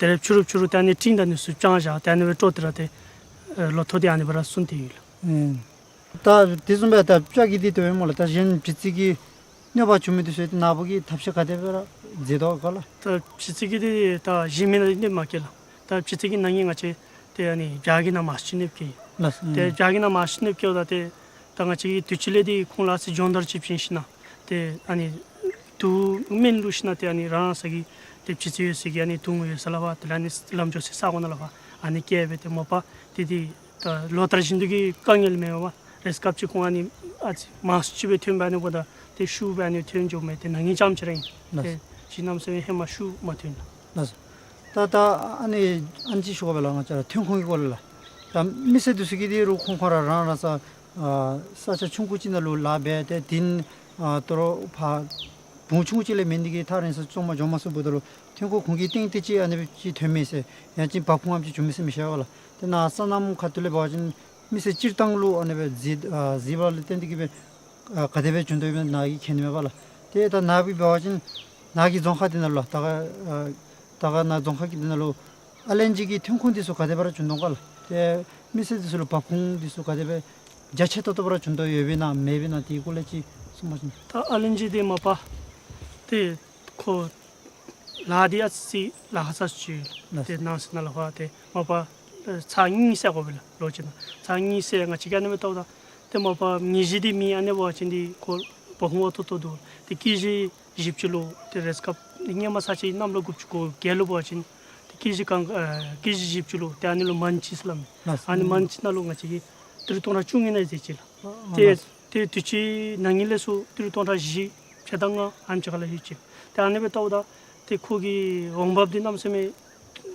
དེ་ལས་དེ་ལས་ཕྱི་རུ་ཕྱི་རུ་ད་ཨ་ནི་སྤྲིན་དང་ཨ་ནི་ཚུ་དཔྱང་བཞག། ད་ཨ་ནི་སྦེ་སྤྲོ་སྟེ་ར་ཏེ་ཨེ་ལོ་ཐོག་འདི་ཨ་ནི་སྦེ་ར་སོང་སྟེ་ཡོད་ལགས། ཨེ་ད་དེ་བཟུམ་སྦེ་ད་བྱཱ་གིས་འདི་ཏེ་སྦེ་སྨོ་ལགས། ད་གཞན་བྱི་ཙི་གིས་གནོད་པ་བྱུང་མི་དེ་ཚུ་ཏེ་ནཱ་བུ་གིས་ཐབས་ཤེས་ག་དེ་སྦེ་ར་མཛད་དོ་ག་ལགས། ད་བྱི་ཙི་གིས་འདི་ད་གཞན་མི་ལུ་གནོད་མ་བཀལ་ལགས། ད་བྱི་ཙི་གིས་ནང་གི་ང་བཅས་ཏེ་ཨ་ནི་བྱཱ་གིས་ནཱ་མང་ཤོས་ཅིག་གནོད་བཀལ། ལགས་སོ། ཏེ་ཨུམ་བྱཱ་གིས་ནཱ་མང་ཤོས་ཅིག་གནོད་བཀལཝ་ད་ཏེ་ད་ང་བཅས་ཀྱིས་དུས་ཅི་ལས་འདི་ཁོང་ལུ་ཨ་ཙི་སྦྱོང་བརྡར་ཅིག་བྱིན་ཞིནམ་ལས་ཏེ་ཨ་ནི་དུག་སྨན་བླུགས་ཞིནམ་ལས་ཏེ་ཨ་ནི་རང་རང་ས་གི་ཏེ་བྱི་ཙི་ཡོད་ས་གི་ཨ་ནི་དུང་ཡོད་ས་ལུ་ཕར་དེ་ལས་ཨ་ནི་ལམ་འགྱོ་སའི་ས་གོ་ནང་ལུ་ཕར་ཨ་ནི་བསྐྱལ་སྦེ་ཏེ་མ་པ་ཏེ་འདི་ད་ལོ་ལྟར་བཞིན་དུ་གི་དཀའ་ངལ་མེན་པར་རེས་སྐབས་ཅིག་ཁོང་ཨ་ནི་ཨ་ཙི་མང་སུ་ཅིག་སྦེ་ཐོན་པ་ཨ་ནི་འབདཝ་ད་ཏེ་ཤུགས་སྦེ་ཨ་ནི་ཐོན་འགྱོཝ་མས། ཏེ་ནང་གི་རྐྱངམ་ཅིག་ར་ཨིན། ལགས། ཏེ་གཞན་གནམ་མེད་ས་མེད་ཧེ་མ་ཤུགས་མ་ཐོན་ལགས། ལགས་སོ། ད་ད་ཨ་ནི་ཨ་ནི་ཅིག་ཞུ་དགོ་པས་ལགས། ང་བཅས་ར་ཐོན་ཁུངས་ཀྱི་སྐོར་ལས་ལགས། ད་མི་སེར་དེ་ཚུ་གིས་འདི་རུ་ཁོང་ཁོང་ར་རང་རང་ས་ཨ་ས་ཆ་ཆུང་ཀུ་ཅིག་ནང་ལུ་ལཱ་འབད་དེ་དེ་ཨ་དོ་རུང་ཕར་བུང་ཆུང་ཀུ་ཅིག་ལས་མེན་ནི་དེ་གིས་ཐག་རིང་ས་བཙོང་མ་འགྱོ་མ་ཚུགསཔ་ད་ལུ་ཐོན་ཁུངས་ཁོང་གི་སྟེང་དེ་ཅིག་ཨ་ནི་སྦེ་ཅིག་ཐོན་མི་ཟེར་ཡང་ཅིན་འབབ་ཁུངས་ཨ་ནེམ་ཅིག་བྱུང་མི་ཟེར་མི་ཤེས་པས་ལགས། ཏེ་ནཱ་སོ་ནམ་ཁ་ཐུག་ལས་འབད་བ་ཅིན་མི་སེར་སྤྱིར་བཏང་ལུ་ཨ་ནི་སྦེ་གཟིགས་ཨ་གཟིགས་པ་ལུ་བརྟེན་ཏེ་གིས་སྦེ་ཨ་ག་དེ་སྦེ་བྱུང་དོ་ཡོདཔ་ནཱ་གིས་མཁྱེན་ནི་མས་པ་ལགས། ཏེ་ད་ནཱ་གིས་འབད་བ་ཅིན་ནཱ་གི་རྫོང་ཁག་འདི་ནང་ལུ་ད་ག་ཨ་ད་ག་ནཱ་རྫོང་ཁག་གི་འདི་ནང་ལུ་ཨ་ལན་ཅི་གི་ཐོན་ཁུངས་འདི་ཚུ་ག་དེ་སྦེ་ར་བྱུང་དོ་ག་ལགས། ཏེ་མི་སེར་འདི་ཚུ་ལུ་འབབ་ཁུངས་འདི་ཚུ་ག་དེ་སྦེ་རྒྱ་ཆེ་ཏོག་ཏོ་སྦེ་ར་བྱུང་དོ་ཡོདཔ་ཨིན་ན་མེདཔ་ཨིན་ན་དེའི་སྐོར་ལས་ཅིག་གསུང་པ་ཅིན། ད་ཨ་ལན་ཅི་འདི་མ་པ་ཏེ་ཁོ་ལཱ་འདི་ཨ་ཙི་ལཱ་ཁག་ས་ཅིག་ལགས། ཏེ་ནང་སེམས་ནང་ལུ་ཕར་ཏེ་མ་པ་ཚར་གཉིས་ཟེར་དགོ་པས་ལགས། ལོ་གཅིག་ནང་ཚར་གཉིས་ཟེར་ང་བཅས་ཀྱིས་ཨ་ནི་སྦེ་བལྟཝ་ད་ཏེ་མ་པ་ངེས་ཤེས་འདི་མེད། ཨ་ནི་འབད་བ་ཅིན་འདི་ཁོ་འབབ་ཁུངས་ཏོག་ཏོ་འདུག། ཏེ་ཀེ་ཇི་བཞི་བཅུ་ལུ་ཏེ་རེས་སྐབས་ཏེ་སྔོན་མ་ས་ཆ་གནམ་ལོ་དགུ་བཅུ་གོ་བརྒྱད་ལུ་འབད་བ་ཅིན་ཏེ་ཀེ་ཇི་གང་ཨ་ཀེ་ཇི་བཞི་བཅུ་ལུ་ཏེ་ཨ་ནི་ལུ་མན་ཅི་ཟེར་སླབ་མས། ལགས། ཨ་ནི་མན་ཅི་ནང་ལུ་ང་བཅས་ཀྱིས་ཏི་རུ་སྟོང་ཕྲག་བཅུ་གཉིས་ནང་ཟད་ཅི་ལགས། ཨ་ཏེ་ལགས། ཏེ་དུས་ཅི་ནང་ཉིན་ལས་ཚུར་ཏི་རུ་སྟོང་ཕྲག་བཞི་ཕྱེད་དང་ལྔ་ཨ་ནེམ་ཅིག་ཁ་ལས་ལྷོད་ཅི། ཏེ་ཨ་ནི་སྦེ་བལྟཝ་ད་ཏེ་ཁོ་གི་འོང་འབབ་འདི་གནམ་མེད་ས་མེད་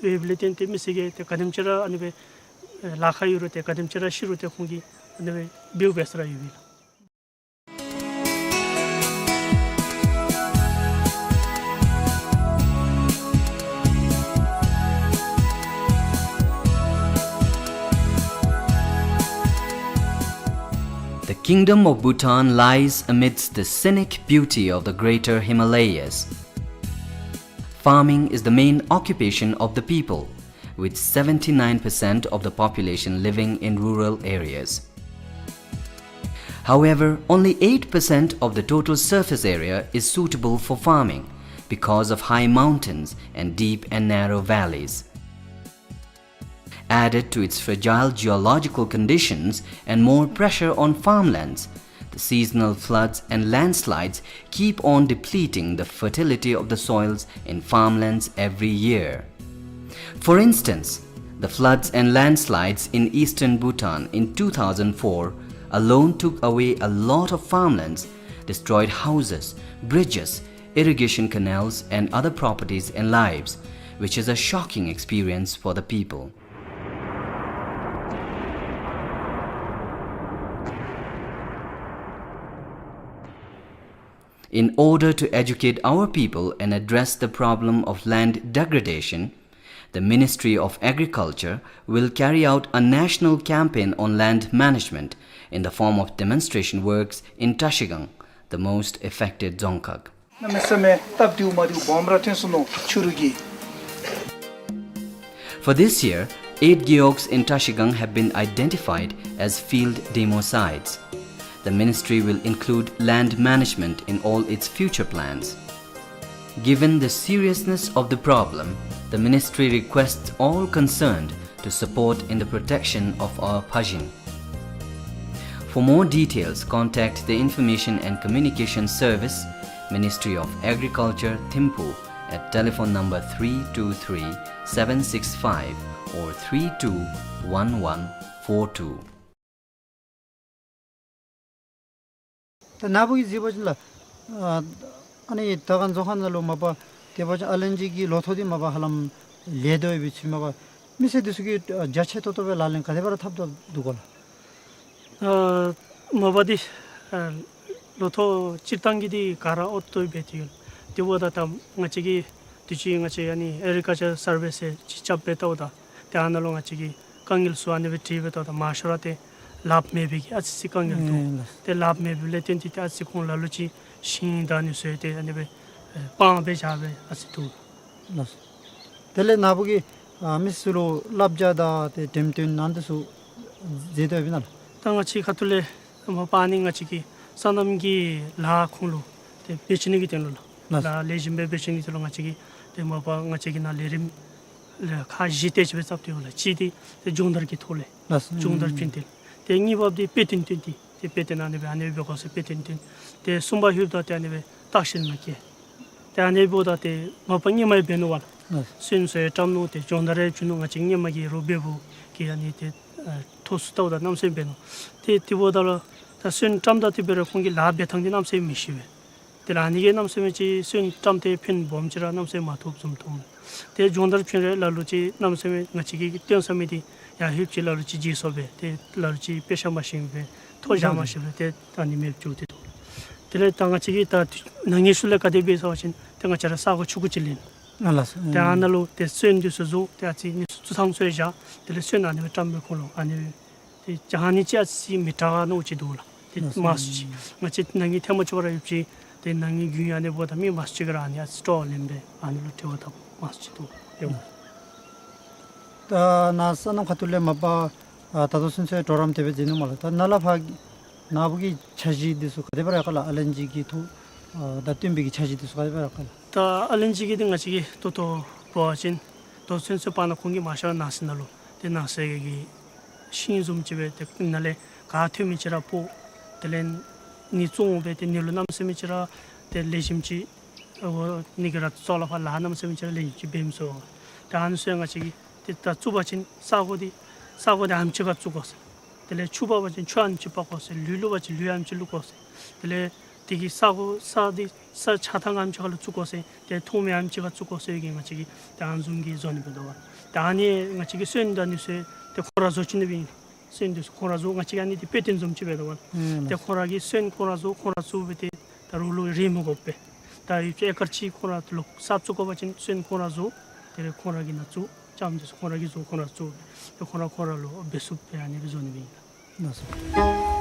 ཡོདཔ་ལས་བརྟེན་ཏེ་མི་སེར་གྱིས་ཏེ་ག་དེམ་ཅིག་ར་ཨ་ནི་སྦེ་ལཱ་ཁག་ཡོད་རུང་ཏེ་ག་དེམ་ཅིག་ར་ཤི་རུང་ཏེ་ཁོང་གིས་ཨ་ནི་སྦེ་འབདཝ་འབད་ས་ར་ཡོད་པས་ལགས། The Kingdom of Bhutan lies amidst the scenic beauty of the Greater Himalayas. Farming is the main occupation of the people, with seventy-nine percent of the population living in rural areas. However, only eight percent of the total surface area is suitable for farming because of high mountains and deep and narrow valleys. Added to its fragile geological conditions and more pressure on farmlands, the seasonal floods and landslides keep on depleting the fertility of the soils in farmlands every year. For instance, the floods and landslides in eastern Bhutan in two thousand four alone took away a lot of farmlands, destroyed houses, bridges, irrigation canals, and other properties and lives, which is a shocking experience for the people. In order to educate our people and address the problem of land degradation, The Ministry of Agriculture will carry out a national campaign on land management in the form of demonstration works in Trashigang, the most affected Dzongkhag. གནམ་མེད་ས་མེད་སྟབས་བདེཝ་མ་བདེཝ་སྦོམ་ར་ཐོན་སོ་ནུག་ཕྱི་རུ་གི། For this year, eight gewogs in Trashigang have been identified as field demo sites. The ministry will include land management in all its future plans. Given the seriousness of the problem, the ministry requests all concerned to support in the protection of our Phajin. For more details, contact the Information and Communication Service, Ministry of Agriculture, Thimphu, at telephone number three two three seven six five or three two one one four two. ད་ནཱ་བུ་གིས་གཟིགས་པ་ཅིན་ལགས། ཨ་ཨ་ནི་ད་ག་རྫོང་ཁག་ནང་ལུ་མ་པ་དེ་འབད་བ་ཅིན་ཨ་ལན་ཅི་གི་ལོ་ཐོག་འདི་མ་པ་ཧ་ལམ་ལས་དོ་ཡོད་པའི་ཚུལ་མ་པ་མི་སེར་འདི་ཚུ་གིས་ཨ་རྒྱ་ཆེ་ཏོག་ཏོ་སྦེ་ལག་ལེན་ག་དེ་སྦེ་ར་འཐབ་དོ་འདུག་གོ་ལགས། ཨ་མ་པ་འདི་ཨ་ལོ་ཐོག་སྤྱིར་བཏང་གི་འདི་ག་ར་ཨོ་ཏོ་སྦེ་ཏེ་ཡོད། དེ་འབདཝ་ད་ད་ང་བཅས་ཀྱིས་དུས་ཅི་ང་བཅས་ཨ་ནི་ཨེག་རི་ཀལ་ཅར་སར་ཝེ་ཟེར་ཅིག་རྐྱབ་སྦེ་བལྟཝ་ད་ཏེ་ཨ་ནཱ་ལུ་ང་བཅས་ཀྱིས་དཀའ་ངལ་ཚུ་ཨ་ནི་སྦེ་དྲིས་སྦེ་བལྟཝ་ད་མང་ཤོས་ར་ཏེ་ལགཔ་མེད་པའི་གི་ཨ་ཙི་ཙི་དཀའ་ངལ་འདུག། ཨེ་ལགས། ཏེ་ལགཔ་མེད་པའི་ལས་བརྟེན་ཏེ་ཏེ་ཨ་ཙི་ཁོང་ལ་ལུ་ཅིག་ཤིང་དང་ཨ་ནི་ཚུ་ཏེ་ཨ་ནི་སྦེ་ཨེ་སྤང་སྦེ་བཞག་སྦེ་ཨ་ཙི་འདུག། ལགས། དེ་ལས་ནཱ་བུ་གིས་ཨ་མི་སེར་ལུ་བསླབ་བྱ་དང་ཏེ་འགྲེམས་སྟོན་ཨ་ནི་འདི་ཚུ་མཛད་དོ་ཡོདཔ་ཨིན་ན་ལགས། ད་ང་བཅས་ཁ་ཐུག་ལས་མ་པ་ཨ་ནི་ང་བཅས་ཀྱི་སོ་ནམ་གྱི་ལཱ་ཁོང་ལུ་ཏེ་འབད་བཅུག་ནི་གི་དོན་ལུ་ལགས། ལགས། ལཱ་ལེགས་ཤོམ་སྦེ་འབད་བཅུག་ནི་གི་དོན་ལུ་ང་བཅས་ཀྱིས་ཏེ་མ་པ་ང་བཅས་ཀྱི་ནཱ་ལས་རིམ་ལཱ་ཁག་བཞི་དེ་ཅིག་སྦེ་བརྩམས་ཏེ་ཡོད་ལགས། གཅིག་འདི་ཏེ་སྦྱོང་བརྡར་གྱི་ཐོག་ལས་ལགས། སྦྱོང་བརྡར་བྱིན་ཏེ། ཏེ་གཉིས་པ་འདི་དཔེ་སྟོན་སྟོན་ཏེ་ཏེ་དཔེ་སྟོན་ཨ་ནི་སྦེ་ཨ་ནི་སྦེ་འབད་དགོ་ཟེར་དཔེ་སྟོན་སྟོན། ཏེ་གསུམ་པ་ལྷོདཔ་ད་ཏེ་ཨ་ནི་སྦེ་བརྟག་ཞིབ་ནང་བསྐྱལ། ཏེ་ཨ་ནི་འབདཝ་ད་ཏེ་མ་པ་སྔོན་མ་ཡང་འབད་ནུག་པ་ལགས། ཨ་སོན་ཚུ་ཡང་བཀྲམ་ནུག། ཏེ་སྦྱོང་བརྡར་ཡང་བྱིན་ནུག། ང་བཅས་སྔོན་མ་གི་རོགས་འབདཝ་གི་ཨ་ནི་ཏེ་ཨ་ཐོག་ཚུ་བལྟཝ་ད་གནམ་མེད་ས་མེད་འབད་ནུག། ཏེ་དེ་འབདཝ་ད་ལུ་ད་སོན་བཀྲམ་ད་དེ་འབད་རུང་ཁོང་གིས་ལཱ་འབད་ཐངས་འདི་གནམ་མེད་ས་མེད་མི་ཤེས་པས། དེ་ལས་ཨ་ནི་གིས་གནམ་མེད་ས་མེད་ཅིག་སོན་བཀྲམ་སྟེ་ཕན་སྦོམ་ཅིག་ར་གནམ་མེད་ས་མེད་མ་ཐོབ་བཟུམ་མཐོང་། ཏེ་སྦྱོང་བརྡར་བྱིན་རུང་ལ་ལུ་ཅིག་གནམ་མེད་ས་མེད་ང་བཅས་ཀྱིས་སྟོན་ས་མི་འདི་ཡར་ལྷོདཔ་ཅིག་ལ་ལུ་ཅིག་བརྗེད་སོང་པས། ཏེ་ལ་ལུ་ཅིག་དཔེ་ཆ་མ་ཤེས་པས། ཐོ་བཞག་མ་ཤེས་པས། ཏེ་ད་ཨ་ནི་མེདཔ་བཅུག་སྟེ་འདུག། དེ་ལས་ད་ང་བཅས་ཀྱིས་ད་ནང་གི་ཤུལ་ལས་ག་དེ་འབད་ཟེར་བ་ཅིན་ཏེ་ང་བཅས་ར་ས་གོ་ཆུང་ཀུ་ཅིག་ལེན། ཨ་ལགས་སོ། ཏེ་ཨ་ནཱ་ལུ་ཏེ་སོན་འདི་ཚུ་བཟོ། ཏེ་ཨ་ཙི་ཨ་ནི་ཚུ་བཙུགས་ཐངས་ཚུ་ཡང་བཞག། དེ་ལས་སོན་ཨ་ནི་སྦེ་བཀྲམ་སྦེ་ཁོང་ལུ་ཨ་ནི་ཏེ་ཨ་ནི་ཅིག་ཨ་ཙི་མི་དྲག་ནུག་ཅིག་འདུག་ལགས། ཏེ་ལགས་སོ། མང་སུ་ཅིག་ང་བཅས་ནང་གི་ཐེངས་མ་གཅིག་པ་ར་ཡོད་ཅི། ཏེ་ནང་གི་རྒྱུན་ཨ་ནི་འབདཝ་ད་མི་མང་སུ་ཅིག་གིས་ར་ཨ་ནི་ཨ་ཙི་སྤྲོ་བ་ལེན་སྦེ་ཨ་ནི་ལུ་འབྲེལ་བ་འཐབ་མང་སུ་ཅིག་འདུག་ཡོད། ད་ནཱ་སོ་ནམ་ཁ་ཐུག་ལས་མ་པ་ཨ་ད་ལྟོ་ཚུན་ཚོད་གྲོགས་རམ་དེ་སྦེ་མཛད་ནུག་མས་ལགས། ད་ནཱ་ལས་ཕར་ནཱ་བུ་གི་འཆར་གཞི་འདི་ཚུ་ག་དེ་སྦེ་ར་ཡོད་ག་ལགས། ཨ་ལན་ཅི་གི་ཐོག་ཨ་ད་བཏོན་པའི་གི་འཆར་གཞི་འདི་ཚུ་ག་དེ་སྦེ་ར་ཡོད་ག་ལགས། ད་ཨ་ལན་ཅི་གི་འདི་ང་བཅས་ཀྱིས་ད་ལྟོ་འབད་བ་ཅིན་ད་ལྟོ་ཚུན་ཚོད་བར་ན་ཁོང་གིས་མང་ཤོས་ར་ནགས་གསེབ་ནང་ལུ་ཏེ་ནགས་གསེབ་ཀྱི་ཤིང་བཟུམ་ཅིག་སྦེ་ཏེ་ནཱ་ལས་ག་ཐོན་མི་ཅིག་ར་སྤོ། དེ་ལས་ནི་བཙོང་སྦེ་ཏེ་ནི་ལུ་གནམ་མེད་ས་མེད་ཅིག་ར་ཏེ་ལེགས་ཤོམ་ཅིག་འོ་ནི་གི་ར་ཙོགས་ལ་ཕར་ལཱ་གནམ་མེད་ས་མེད་ཅིག་ར་ལེགས་ཤོམ་ཅིག་འབད་མི་ཚུགས། ད་ཨ་ནི་ཚུ་ཡང་ང་བཅས་ཀྱིས་ཏེ་ད་བཙུགས་པ་ཅིན་ས་གོ་འདི་ས་གོ་འདི་ཨེམ་ཅིག་ཁར་བཙུགས་དགོ་ཟེར། དེ་ལས་ཆུ་འབབ་པ་ཅིན་ཆུ་ཨེམ་ཅིག་འབག་དགོ་ཟེར། ལུད་བླུག་པ་ཅིན་ལུད་ཨེམ་ཅིག་བླུག་དགོ་ཟེར། དེ་ལས་དེ་གི་ས་གོ་ས་འདི་ས་ཆགས་ཐངས་ཨེམ་ཅིག་ཁར་ལུ་བཙུགས་དགོ་ཟེར། ཏེ་མཐོང་མི་ཨེམ་ཅིག་ཁར་བཙུགས་དགོ་ཟེར་གི་ང་བཅས་ཀྱིས་ཏེ་ཨ་ནི་བཟུམ་གྱི་བཟོ་ནི་འབད་དོ་བ། ད་ཨ་ནི་ང་བཅས་ཀྱིས་སོན་དང་ཨ་ནི་ཚུ་ཏེ་ཁོང་ར་བཟོ་བཅུག་ནི་སྦེ་ཨིན། སོན་འདི་ཚུ་ཁོང་ར་བཟོ། ང་བཅས་ཀྱིས་ཨ་ནི་འདི་དཔེ་སྟོན་བཟུམ་ཅིག་འབད་དོ་བ། ཨེ་ཏེ་ལགས། ཁོང་ར་གིས་སོན་ཁོང་ར་བཟོ་ཁོང་ར་བཙུགས་སྦེ་ཏེ་ད་རོགས་ལུ་རེ་མི་དགོ་པས། ད་ཡུདཔ་ཅིག་ཨེ་ཀར་གཅིག་ཁོང་ར་ལུ་ས་བཙུགས་དགོ་པ་ཅིན་སོན་ཁོང་ར་བཟོ། དེ་ལས་ཁོང་ར་གིས་ནཱ་བཙུགས། ལྕངམ་འདི་ཚུ་ཁོང་ར་གིས་བཟོ་ཁོང་ར་བཙུགས། ཏེ་ཁོང་ར་ཁོང་ར་ལུ་འབད་ཚུགསཔ་སྦེ་ཨ་ནི་སྦེ་བཟོ་ནི་སྦེ་ཨིན། ལགས་སོ།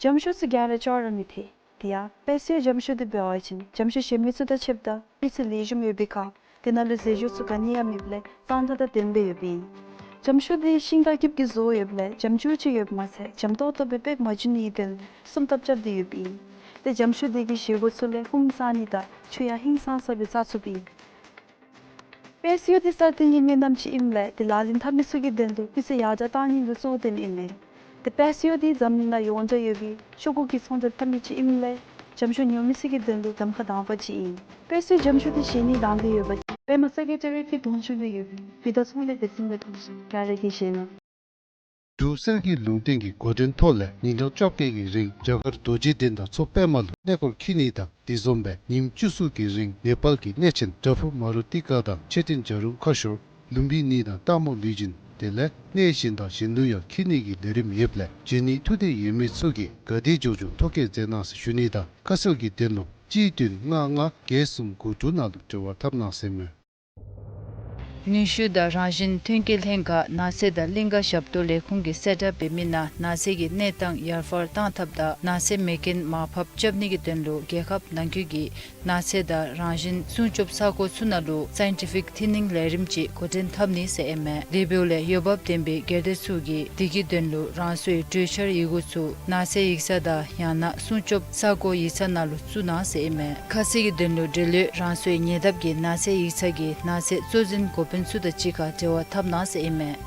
འཇམ་ཤུགས་ཚུ་ག་ར་ཅོག་ར་མི་འཐད། དེ་ཡང་དཔེ་སྲོལ་འཇམ་ཤུགས་འདི་འབད་བ་ཅིན་འཇམ་ཤུགས་གཞན་མི་ཚུ་དང་ཕྱདཔ་ད་སྤུས་ཚད་ལེགས་ཤོམ་ཡོད་པའི་ཁར་དེ་ནང་ལུ་རྫས་སྦྱོར་ཚུ་ག་ནི་ཡང་མེདཔ་ལས་གཙང་སྦྲ་དང་ལྡན་སྦེ་ཡོདཔ་ཨིན། འཇམ་ཤུགས་འདི་ཤིང་དང་རྐྱབ་ཀྱིས་བཟོ་ཡོདཔ་ལས་འཇམ་ཅུང་ཅིག་ཡོདཔ་མ་ཚད་འཇམ་ཏོག་ཏོ་སྦེ་པེག་མ་འགྱོ་ནི་གི་དོན་ལུ་སྲུང་ཐབས་རྐྱབ་སྟེ་ཡོདཔ་ཨིན། ཏེ་འཇམ་ཤོག་འདི་གི་བཞེས་སྒོ་ཚུ་ལས་ཧཱུྃ་བསང་ནི་དང་ཆུ་ཡང་ཧིང་སངས་ས་སྦེ་བཙག་ཚུགསཔ་ཨིན། དཔལ་གསུམ་འདི་ས་སྟེང་གི་གནས་རྣམ་ཅིག་ཨིནམ་ལས་ཏེ་ལག་ལེན་འཐབ་མི་ཚུ་གི་དོན་ལུ་སྤུས་ཚད་ཡར་དྲག་གཏང་ནི་གི་གཙོ་དོན་ཨིན་མས། ཏེ་དཔལ་གསུམ་འདི་འཛམ་གླིང་ནང་ཡོངས་གྲགས་ཡོད་པའི་ཤོག་གུ་གི་ཚོང་རྫས་འཐབ་མི་ཅིག་ཨིནམ་ལས་འཇམ་ཤོག་ཉོ་མི་ཚུ་གི་དོན་ལུ་གདམ་ཁ་དང་པ་ཅིག་ཨིན། དཔལ་གསུམ་འཇམ་ཤོག་འདི་བཞེས་ནི་དང་འདོད་ཡོད་པ་ཅིན་པདྨ་གསལ་རྒྱལ་གྲགས་པའི་གདོང་ཤོག་ལུ་ཡོད་པའི་བི་ཏ་ཚོང་ལས་སྡེ་ཚན་ལས་ཐོན་ཤིག། བཀྲ་ཤིས་བདེ་ལེགས། འབྲུག་གསེར་གྱི་ལུང་བསྟན་གྱི་འགོ་འདྲེན་ཐོག་ལས་ཉིན་གྲངས་བཅོ་བརྒྱད་ཀྱི་རིང་རྒྱ་གར་རྡོ་རྗེ་གདན་དང་མཚོ་པདྨ་ལུ་གནས་སྐོར་འཁྱིད་ནི་དང་དེ་བཟུམ་སྦེ་ཉིནམ་བཅུ་གསུམ་གྱི་རིང་ནེ་པཱལ་གྱི་གནས་ཆེན་པྲ་ཕུ་མ་རུ་ཏི་ཀ་དང་མཆོད་རྟེན་བྱ་རུང་ཁ་ཤོར་ལུམ་བི་ནི་དང་སྟག་མོ་ལུས་སྦྱིན་དེ་ལས་གནས་གཞན་དང་གཞན་ལུ་ཡང་འཁྱིད་ནི་གི་ལས་རིམ་ཡོདཔ་ལས་འབྱོན་ནི་ཐུགས་འདོད་ཡོད་མི་ཚུ་གིས་ག་དེ་མགྱོགས་མགྱོགས་ཐོ་བཀོད་མཛད་གནང་ཟེར་ཞུ་ནི་དང་ཁ་གསལ་གྱི་དོན་ལུ་གཅིག་བདུན་ལྔ་ལྔ་བརྒྱད་གསུམ་དགུ་དྲུག་ནང་ལུ་འབྲེལ་བ་འཐབ་གནང་ཟེར་མས། ནུས་ཤུགས་དང་རང་བཞིན་ཐོན་སྐྱེད་ལྷན་ཁག་ནགས་ཚལ་དང་གླིང་ཀ་ཞབས་ཏོག་ལས་ཁུངས་ཀྱིས་གསལ་བསྒྲགས་འབད་མི་ནང་ནགས་ཚལ་གྱི་གནས་སྟངས་ཡར་འཕར་གཏང་ཐབས་དང་ནགས་ཚལ་མེ་རྐྱེན་མར་ཕབ་རྐྱབ་ནི་གི་དོན་ལུ་རྒྱལ་ཁབ་ནང་འཁོད་ཀྱི་ནགས་ཚལ་དང་རང་བཞིན་སྲུང་སྐྱོབ་ས་གོ་ཚུ་ནང་ལུ་སའིན་ཊི་ཕིག་ཐིན་ནིང་ལས་རིམ་ཅིག་འགོ་འདྲེན་འཐབ་ནི་ཟེར་ཨིན་མས། དེ་འབདཝ་ལས་འོས་འབབ་ལྡན་པའི་སྒེར་སྡེ་ཚུ་གིས་དེ་གི་དོན་ལུ་རང་སོའི་གྲོས་འཆར་ཡི་གུ་ཚུ་ནགས་ཚལ་ཡིག་ཚང་དང་ཡང་ན་སྲུང་སྐྱོབ་ས་གོ་ཡིག་ཚང་ནང་ལུ་བཙུགས་གནང་ཟེར་ཨིན་མས། ཁ་གསལ་གྱི་དོན་ལུ་འབྲེལ་ཡོད་རང་སོའི་ཉེ་འདབས་ཀྱི་ནགས་ཚལ་ཡིག་ཚང་གི་ནགས་ཚལ་གཙོ་འཛིན་འགོ་དཔོན་ཚུ་དང་གཅིག་ཁར་འབྲེལ་བ་འཐབ་གནང་ཟེར་ཨིན་མས།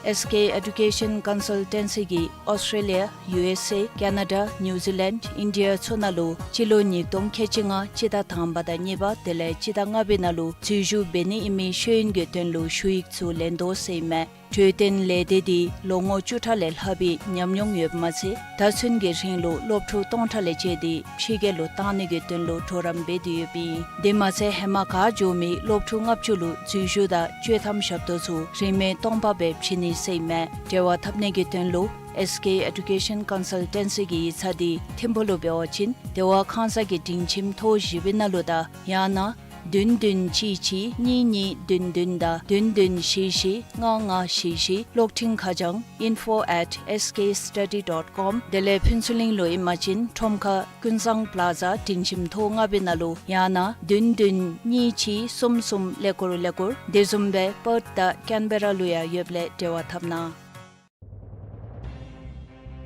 ཨེསི་ཀེ་ཨེ་ཌུ་ཀེ་ཤཱན་ཀཱན་སཱལ་ཊན་སི་གིས་ཨོསི་ཊྲེ་ལི་ཡ་ཡུ་ཨེསི་ཨེ་ཀེ་ན་ཌ་ནིའུ་ཛི་ལེནཌ་ཨིན་ཌི་ཡ་ཚུ་ནང་ལུ་སྤྱི་ལོ་ཉིས་སྟོང་ཁལ་གཅིག་ལྔ་སྤྱི་ཟླ་དང་པ་དང་གཉིས་པ་དེ་ལས་སྤྱི་ཟླ་ལྔ་པའི་ནང་ལུ་འཛུལ་ཞུགས་འབད་ནི་ཨིན་མི་ཤེས་ཡོན་གྱི་དོན་ལུ་ཞུ་ཡིག་ཚུ་ལེན་དོ་ཟེར་ཨིན་མས། འཕྲོད་བསྟེན་ལས་སྡེ་འདི་ལོ་ངོ་བཅུ་ཕྲག་ལས་ལྷག་པའི་ཉམས་མྱོང་ཡོདཔ་མ་ཚད་ད་ཚུན་གྱི་རིང་ལུ་སློབ་ཕྲུག་སྟོང་ཕྲག་ལས་བཅད་དེ་ཕྱི་རྒྱལ་ལུ་བཏང་ནི་གི་དོན་ལུ་གྲོགས་རམ་འབད་དེ་ཡོདཔ་ཨིན། དེ་མ་ཚད་ཧེ་མ་ག་འགྱོ་མི་སློབ་ཕྲུག་ལྔ་བཅུ་ལུ་འཛུལ་ཞུགས་དང་བཅོས་ཐམ་ཞབས་ཏོག་ཚུ་རིན་མེད་སྟོང་པ་སྦེ་བྱིན་ནི་ཟེར་ཨིན་མས། འབྲེལ་བ་འཐབ་ནི་གི་དོན་ལུ་ཨེསི་ཀེ་ཨེ་ཌུ་ཀེ་ཤཱན་ཀཱན་སཱལ་ཊན་སི་གི་ཡིག་ཚང་འདི་ཐིམ་ཕུག་ལུ་འབད་བ་ཅིན་སྡེ་བ་ཁང་གསར་གྱི་སྒྲིང་ཁྱིམ་ཐོག་བཞི་པའི་ནང་ལུ་དང་ཡང་ན་བདུན་བདུན་གཅིག་གཅིག་གཉིས་གཉིས་བདུན་བདུན་དང་བདུན་བདུན་བཞི་བཞི་ལྔ་ལྔ་བཞི་བཞི། གློག་འཕྲིན་ཁ་བྱང་info at S K study dot com། དེ་ལས་ཕུན་ཚོགས་གླིང་ལུ་ཨིན་པ་ཅིན་ཁྲོམ་ཁ་ཀུན་བཟང་པ་ལ་ཛ་སྒྲིང་ཁྱིམ་ཐོག་ལྔ་པའི་ནང་ལུ་ཡང་ན་བདུན་བདུན་གཉིས་གཅིག་གསུམ་གསུམ་ཀླད་ཀོར་ཀླད་ཀོར། དེ་བཟུམ་སྦེ་པརཐ་དང་ཀེན་བེ་ར་ལུ་ཡང་ཡོདཔ་ལས་འབྲེལ་བ་འཐབ་གནང་།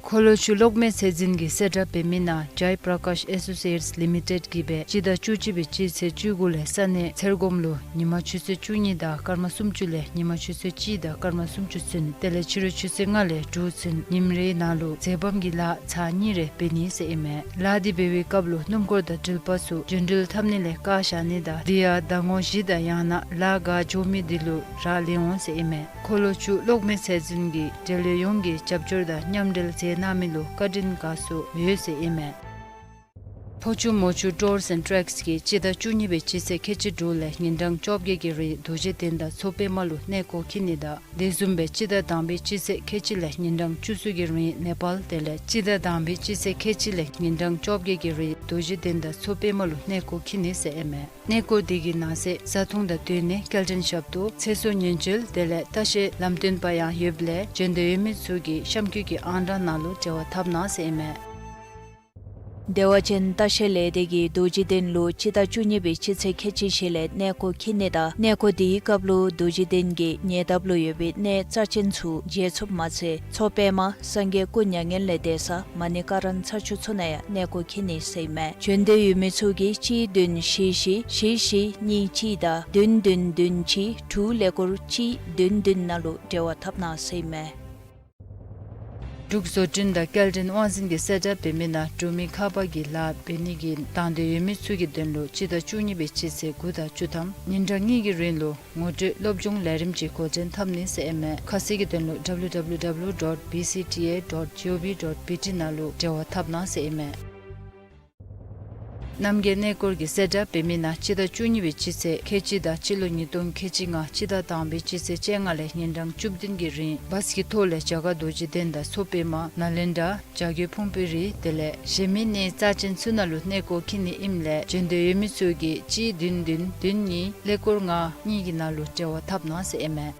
འཁོར་ལོ་ཆུ་གློག་མེ་ཚད་འཛིན་གྱིས་གསལ་བསྒྲགས་འབད་མི་ནང་ཇའི་པྲ་ཀཱཤ་ཨེ་སོ་སི་ཨེཊསི་ལི་མི་ཊེཌ་ཀྱིས་སྦེ་སྤྱི་ཟླ་བཅུ་གཅིག་པའི་སྤྱི་ཚེས་བཅུ་དགུ་ལས་ས་གནས་ཚེར་སྒོམ་ལུ་ཉིན་མ་ཆུ་ཚོད་བཅུ་གཉིས་དང་སྐར་མ་སུམ་ཅུ་ལས་ཉིན་མ་ཆུ་ཚོད་གཅིག་དང་སྐར་མ་སུམ་ཅུ་ཚུན་དེ་ལས་ཕྱི་རུ་ཆུ་ཚོད་ལྔ་ལས་དྲུག་ཚུན་ཉིནམ་རེའི་ནང་ལུ་མཛེས་བམ་གྱི་ལཱ་ཚར་གཉིས་རེ་འབད་ནི་ཟེར་ཨིན་མས། ལཱ་འདི་འབད་བའི་སྐབས་ལུ་སྣུམ་འཁོར་དང་འགྲུལ་པ་ཚུ་འགྲུལ་འཕྲིན་འཐབ་ནི་ལས་བཀག་བཞག་ནི་དང་དེ་ཡང་ཟླ་ངོ་བཞི་དང་ཡང་ན་ལཱ་ག་འགྱོ་མི་འདི་ལུ་རག་ལས་འོང་ཟེར་ཨིན་མས། འཁོར་ལོ་ཆུ་གློག་མེ་ཚད་འཛིན་གྱིས་འབྲེལ་ཡོད་ཡོངས་ཀྱི་རྒྱབ་སྐྱོར་དང་མཉམ་འབྲེལ་མཛད་གནང་མི་ལུ་བཀའ་དྲིན་དགའ་ཚོར་ཡོད་ཟེར་ཨིན་མས། ཕོ་ཆུ་མོ་ཆུ་ཊུརསི་ཨེནཌ་ཊེགསི་གིས་སྤྱི་ཟླ་བཅུ་གཉིས་པའི་སྤྱི་ཚེས་ཁལ་གཅིག་དྲུག་ལས་ཉིན་གྲངས་བཅོ་བརྒྱད་ཀྱི་རིང་རྡོ་རྗེ་གདན་དང་མཚོ་པདྨ་ལུ་གནས་སྐོར་འཁྱིད་ནི་དང་དེ་བཟུམ་སྦེ་སྤྱི་ཟླ་དང་པའི་སྤྱི་ཚེས་ཁལ་གཅིག་ལས་ཉིན་གྲངས་བཅུ་གསུམ་གྱི་རིང་ནེ་པཱལ་དེ་ལས་སྤྱི་ཟླ་དང་པའི་སྤྱི་ཚེས་ཁལ་གཅིག་ལས་ཉིན་གྲངས་བཅོ་བརྒྱད་ཀྱི་རིང་རྡོ་རྗེ་གདན་དང་མཚོ་པདྨ་ལུ་གནས་སྐོར་འཁྱིད་ནི་ཟེར་ཨིན་མས། གནས་སྐོར་འདི་གི་ནང་གསེས་བཟའ་འཐུང་དང་སྡོད་གནས་སྐྱེལ་འདྲེན་ཞབས་ཏོག་ཚེ་སྲོག་ཉེན་བཅོལ་དེ་ལས་ལྟ་བཤལ་ལམ་སྟོན་པ་ཡང་ཡོདཔ་ལས་འབྱོན་འདོད་ཡོད་མི་ཚུ་གིས་གཤམ་འཁོད་ཀྱི་ཨང་གྲངས་ནང་ལུ་འབྲེལ་བ་འཐབ་གནང་ཟེར་ཨིན་མས། བདེ་བ་ཅན་ལྟ་བཤལ་ལས་སྡེ་གིས་རྡོ་རྗེ་གདན་ལུ་སྤྱི་ཟླ་བཅུ་གཉིས་པའི་སྤྱི་ཚེས་ཁལ་གཅིག་བཞེས་ལས་གནས་སྐོར་འཁྱིད་ནི་དང་གནས་སྐོར་འདིའི་སྐབས་ལུ་རྡོ་རྗེ་གདན་གྱི་ཉེ་འདབས་ལུ་ཡོད་པའི་གནས་རྩ་ཅན་ཚུ་མཇལ་ཚུགསཔ་མ་ཚད་མཚོ་པདྨ་སངས་རྒྱས་སྐུ་མྱ་ངན་ལས་འདས་ས་མ་ཎི་ཀ་རན་ཚ་ཆུ་ཚུ་ནང་ཡང་གནས་སྐོར་འཁྱིད་ནི་ཟེར་ཨིན་མས། འབྱོན་འདོད་ཡོད་མི་ཚུ་གིས་གཅིག་བདུན་བཞི་བཞི་བཞི་བཞི་གཉིས་གཅིག་དང་བདུན་བདུན་བདུན་གཅིག་དྲུག་ཀླད་ཀོར་གཅིག་བདུན་བདུན་ནང་ལུ་འབྲེལ་བ་འཐབ་གནང་ཟེར་ཨིན་མས། འབྲུག་བཟོ་སྐྲུན་དང་སྐྱེལ་འདྲེན་དབང་འཛིན་གྱིས་གསལ་བསྒྲགས་འབད་མི་ནང་འབྲུག་མི་ཁ་པར་གྱི་ལཱ་འབད་ནི་གི་དང་འདོད་ཡོད་མི་ཚུ་གི་དོན་ལུ་སྤྱི་ཟླ་བཅུ་གཉིས་པའི་སྤྱི་ཚེས་དགུ་དང་བཅུ་ཐམ་ཉིན་གྲངས་གཉིས་ཀྱི་རིང་ལུ་ངོ་སྤྲོད་སློབ་སྦྱོང་ལས་རིམ་ཅིག་འགོ་འདྲེན་འཐབ་ནི་ཟེར་ཨིན་མས། ཁ་གསལ་གྱི་དོན་ལུ་W W W dot B C T A dot G O V dot B T ནང་ལུ་འབྲེལ་བ་འཐབ་གནང་ཟེར་ཨིན་མས། རྣམ་རྒྱལ་གནས་སྐོར་གྱིས་གསལ་བསྒྲགས་འབད་མི་ནང་སྤྱི་ཟླ་བཅུ་གཉིས་པའི་སྤྱི་ཚེས་ཁལ་གཅིག་དང་སྤྱི་ལོ་ཉིས་སྟོང་ཁལ་གཅིག་ལྔ་སྤྱི་ཟླ་དང་པའི་སྤྱི་ཚེས་བཅོ་ལྔ་ལས་ཉིན་གྲངས་བཅུ་བདུན་གྱི་རིང་བཱས་ཀྱི་ཐོག་ལས་རྒྱ་གར་རྡོ་རྗེ་གདན་དང་མཚོ་པདྨ་ནཱ་ལེནྡྲ་བྱ་རྒོད་ཕུང་པོའི་རི་དེ་ལས་གཞན་མི་གནས་རྩ་ཅན་ཚུ་ནང་ལུ་གནས་སྐོར་འཁྱིད་ནི་ཨིནམ་ལས་འབྱོན་འདོད་ཡོད་མི་ཚུ་གིས་གཅིག་བདུན་བདུན་བདུན་གཉིས་ཀླད་ཀོར་ལྔ་གཉིས་ཀྱི་ནང་ལུ་འབྲེལ་བ་འཐབ་གནང་ཟེར་ཨིན་མས།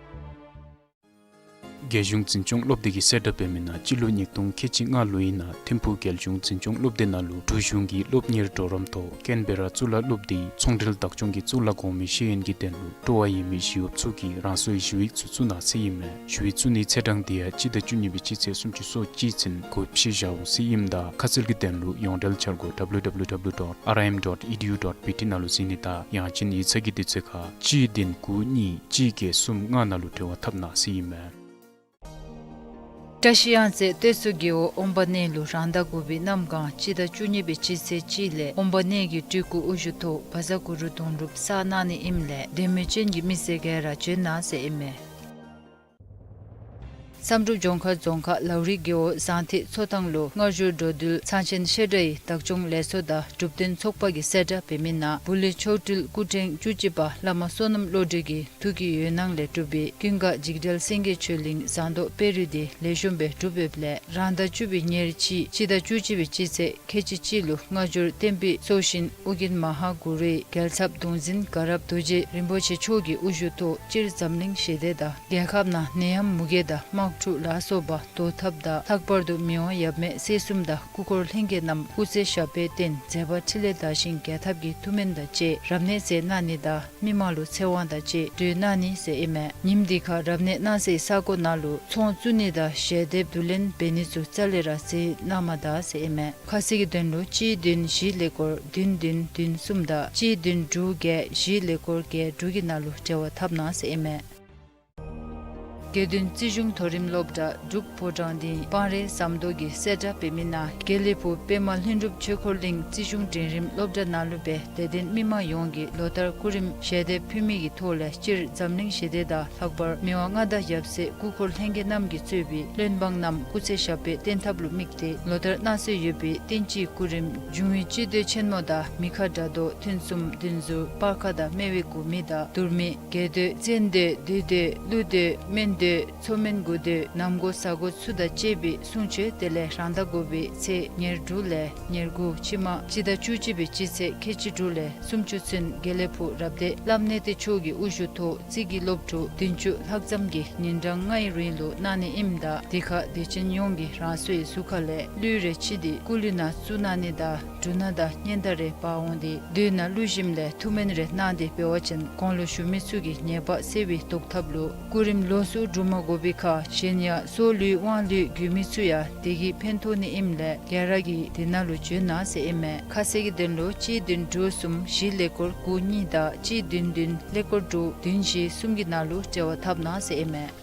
རྒྱལ་གཞུང་འཛིན་སྐྱོང་སློབ་སྡེ་གི་གསལ་བསྒྲགས་འབད་མི་ནང་སྤྱི་ལོ་ཉིས་སྟོང་ཁལ་གཅིག་ལྔ་ལོའི་ནང་ཐིམ་ཕུག་རྒྱལ་གཞུང་འཛིན་སྐྱོང་སློབ་སྡེ་ནང་ལུ་འབྲུག་གཞུང་གི་སློབ་གཉེར་གྲོགས་རམ་ཐོག་ཀེན་བེ་ར་གཙུག་ལག་སློབ་སྡེའི་ཚོང་འབྲེལ་བདག་སྐྱོང་གི་གཙུག་ལག་གོང་མའི་ཤེས་ཡོན་གྱི་དོན་ལུ་སྤྲོ་བ་ཡོད་མི་ཞི་གཡོགཔ་ཚུ་གིས་རང་སོའི་ཞུ་ཡིག་ཚུ་བཙུགས་གནང་ཟེར་ཨིན་མས། ཞུ་ཡིག་བཙུགས་ནིའི་ཚེས་གྲངས་དེ་ཡང་སྤྱི་ཟླ་བཅུ་གཉིས་པའི་སྤྱི་ཚེས་སུམ་ཅུ་སོ་གཅིག་ཚུན་འགོ་ཕྱེ་བཞག་འོང་ཟེར་ཨིནམ་ད་ཁ་གསལ་གྱི་དོན་ལུ་ཡོངས་འབྲེལ་འཆར་སྒོ་W W W dot R I M dot E D U dot B T ནང་ལུ་གཟིགས་ནི་དང་ཡང་ཅིན་ཡིག་ཚང་གི་དུས་ཚོད་ཁར་གཅིག་བདུན་དགུ་གཉིས་གཅིག་བརྒྱད་གསུམ་ལྔ་ནང་ལུ་འབྲེལ་བ་འཐབ་གནང་ཟེར་ཨིན་མས། བཀྲ་ཤིས་གཡང་རྩེ་སྟོད་མཚོ་རྒེད་འོག་ཨོམ་བ་གནས་ལུ་རང་ཟླ་དགུ་པའི་གནམ་གང་སྤྱི་ཟླ་བཅུ་གཉིས་པའི་སྤྱི་ཚེས་གཅིག་ལས་ཨོམ་བ་གནས་ཀྱི་སྤྲུལ་སྐུ་དབུ་བཞུགས་ཐོག་བཛྲ་གུ་རུ་དུང་སྒྲུབ་གསར་གནང་ནི་ཨིནམ་ལས་དད་མོས་ཅན་གྱི་མི་སེར་ག་ར་བྱོན་གནང་ཟེར་ཨིན་མས། བསམ་གྲུབ་ལྗོངས་མཁར་རྫོང་ཁག་ལའུ་རི་རྒེད་འོག་ཟངས་ཐིག་མཚོ་ཐང་ལུ་སྔ་འགྱུར་འགྲོ་འདུལ་ཚང་ཆེན་བཤད་གྲྭའི་བདག་སྐྱོང་ལས་ཚོགས་དང་སྒྲུབ་སྡེ་ཚོགས་པ་གི་གསལ་བསྒྲགས་འབད་མི་ནང་བུ་ལི་མཆོག་སྤྲུལ་སྐུ་ཕྲེང་བཅུ་གཅིག་པ་བླ་མ་བསོད་ནམས་བློ་གྲོས་ཀྱི་ཐུགས་ཀྱི་འོད་སྣང་ལས་གྲུབ་པའི་ཀུན་དགའ་འཇིགས་བྲལ་སེང་གེ་ཆོས་གླིང་ཟངས་མདོག་དཔལ་རི་དེ་ལེགས་ཤོམ་སྦེ་གྲུབ་ཡོདཔ་ལས་རང་ཟླ་བཅུ་པའི་ཉེར་གཅིག་སྤྱི་ཟླ་བཅུ་གཅིག་པའི་སྤྱི་ཚེས་ཁལ་གཅིག་གཅིག་ལུ་སྔ་འགྱུར་བསྟན་པའི་སྲོག་ཤིང་ཨོ་རྒྱན་མ་ཧཱ་གུ་རུའི་རྒྱལ་ཚབ་གདུང་འཛིན་དགའ་རབ་རྡོ་རྗེ་རིན་པོ་ཆེ་མཆོག་གི་དབུ་བཞུགས་ཐོག་སྤྱིར་འཛམ་གླིང་ཞི་བདེ་དང་རྒྱལ་ཁབ་ནང་ནད་ཡམས་མུ་གེ་དང་དམག་འཁྲུག་ལ་སོགས་པ་བཟློག་ཐབས་དང་ལྷག་པར་དུ་མི་དབང་ཡབ་མེས་སྲས་གསུམ་དང་སྐུ་འཁོར་ལྷན་རྒྱས་རྣམས་སྐུ་ཚེ་ཞབས་པད་བརྟན་མཛད་པ་འཕྲིན་ལས་དར་ཞིང་རྒྱས་ཐབས་ཀྱི་ཐུགས་སྨོན་དང་བཅས་རབ་གནས་མཛད་གནང་ནི་དང་མི་མང་ལུ་ཚེ་དབང་དང་བཅས་གྲོལ་གནང་ནི་ཟེར་ཨིན་མས། ཉིནམ་འདི་ཁར་རབ་གནས་གནང་སའི་ས་གོ་ནང་ལུ་ཚོང་བཙུགས་ནི་དང་ཞལ་འདེབས་བསྡུ་ལེན་འབད་ནི་ཚུ་རྩ་ལས་ར་མཛད་གནང་མ་ད་ཟེར་ཨིན་མས། ཁ་གསལ་གྱི་དོན་ལུ་གཅིག་བདུན་བཞི་ཀླད་ཀོར་བདུན་བདུན་བདུན་གསུམ་དང་གཅིག་བདུན་དྲུག་བརྒྱད་བཞི་ཀླད་ཀོར་བརྒྱད་དྲུག་གི་ནང་ལུ་འབྲེལ་བ་འཐབ་གནང་ཟེར་ཨིན་མས། དགེ་འདུན་རྩིས་གཞུང་མཐོ་རིམ་སློབ་གྲྭ་འབྲུག་ཕོ་བྲང་སྡིངས་སྤང་རི་ཟམ་མདོ་གི་གསལ་བསྒྲགས་འབད་མི་ནང་དགེ་ལེགས་ཕུག་པདྨ་ལྷུན་གྲུབ་ཆོས་འཁོར་གླིང་རྩིས་གཞུང་འབྲིང་རིམ་སློབ་གྲྭ་ནང་ལུ་སྦེ་དད་ལྡན་མི་མང་ཡོངས་ཀྱིས་ལོ་ལྟར་སྐུ་རིམ་ཞལ་འདེབས་ཕུལ་མི་གི་ཐོག་ལས་སྤྱིར་འཛམ་གླིང་ཞི་བདེ་དང་ལྷག་པར་མི་དབང་མངའ་བདག་ཡབ་སྲས་སྐུ་འཁོར་ལྷན་རྒྱས་རྣམས་ཀྱིས་གཙོས་པའི་བློན་འབངས་རྣམས་སྐུ་ཚེ་ཞབས་པད་བརྟན་ཐབས་ལུ་དམིགས་ཏེ་ལོ་ལྟར་གནང་སྲོལ་ཡོད་པའི་བསྟན་སྤྱིའི་སྐུ་རིམ་འབྱུང་བའི་སྤྱི་མདོས་ཆེན་མོ་དང་མི་ཁ་དགྲ་བཟློག་ཐུན་གསུམ་བདུན་ཟུར་སྤར་ཁ་དང་སྨེ་བའི་དགུ་མི་དང་དུར་མི་རྒྱལ་མདོས་བཙན་མདོས་བདུད་མདོས་ཀླུ་མདོས་སྨན་མདོས་མཚོ་སྨན་དགུ་མདོས་ནམ་མགོ་གཟའ་མགོ་ཚུ་དང་བཅས་པའི་གསུང་ཆོག་དེ་ལས་རང་ཟླ་དགུ་པའི་ཚེས་ཉེར་དྲུག་ལས་ཉེར་དགུ་ཕྱི་མ་སྤྱི་ཟླ་བཅུ་གཅིག་པའི་སྤྱི་ཚེས་ཁལ་གཅིག་དྲུག་ལས་སུམ་ཅུ་ཚུན་དགེ་ལེགས་ཕུག་རབ་སྡེ་བླམ་གནས་བརྟན་མཆོག་གི་དབུ་བཞུགས་ཐོག་རྩིས་ཀྱི་སློབ་ཕྲུག་བདུན་ཅུ་ལྷག་ཙམ་གྱིས་ཉིན་གྲངས་ལྔའི་རིང་ལུ་གནང་ནི་ཨིནམ་ད་དེ་ཁར་དད་ཅན་ཡོངས་ཀྱིས་རང་སོའི་གཟུགས་ཁ་ལས་གླུད་རེ་ཕྱིས་ཏེ་སྐུ་གླུད་ནང་བཙུགས་གནང་ནི་དང་འབྲུ་སྣ་དང་སྙན་དར་རེ་འབག་འོང་སྟེ་མདོས་ནང་བླུགས་ཞིནམ་ལས་ཐུགས་སྨོན་རེ་གནང་སྟེ་འབད་བ་ཅིན་གོང་ལུ་ཞུ་མི་ཚུ་གི་ཉེས་པ་སེལ་བའི་བཟློག་ཐབས་ལུ་སྐུ་རིམ་ལོགས་སུ་སྒྲུབ་མ་དགོ་པའི་ཁར་གཞན་ཡང་སྲོག་བླུའི་དབང་བླུའི་རྒྱུས་མི་ཚུ་ཡང་དེ་གིས་ཕན་ཐོགས་ནི་ཨིནམ་ལས་ག་ར་གིས་དེ་ནང་ལུ་བྱོན་གནང་ཟེར་ཨིན་མས། ཁ་གསལ་གྱི་དོན་ལུ་གཅིག་བདུན་དྲུག་གསུམ་བཞི་ཀླད་ཀོར་དགུ་གཉིས་དང་གཅིག་བདུན་བདུན་ཀླད་ཀོར་དྲུག་བདུན་བཞི་གསུམ་གྱི་ནང་ལུ་འབྲེལ་བ་འཐབ་གནང་ཟེར་ཨིན་མས།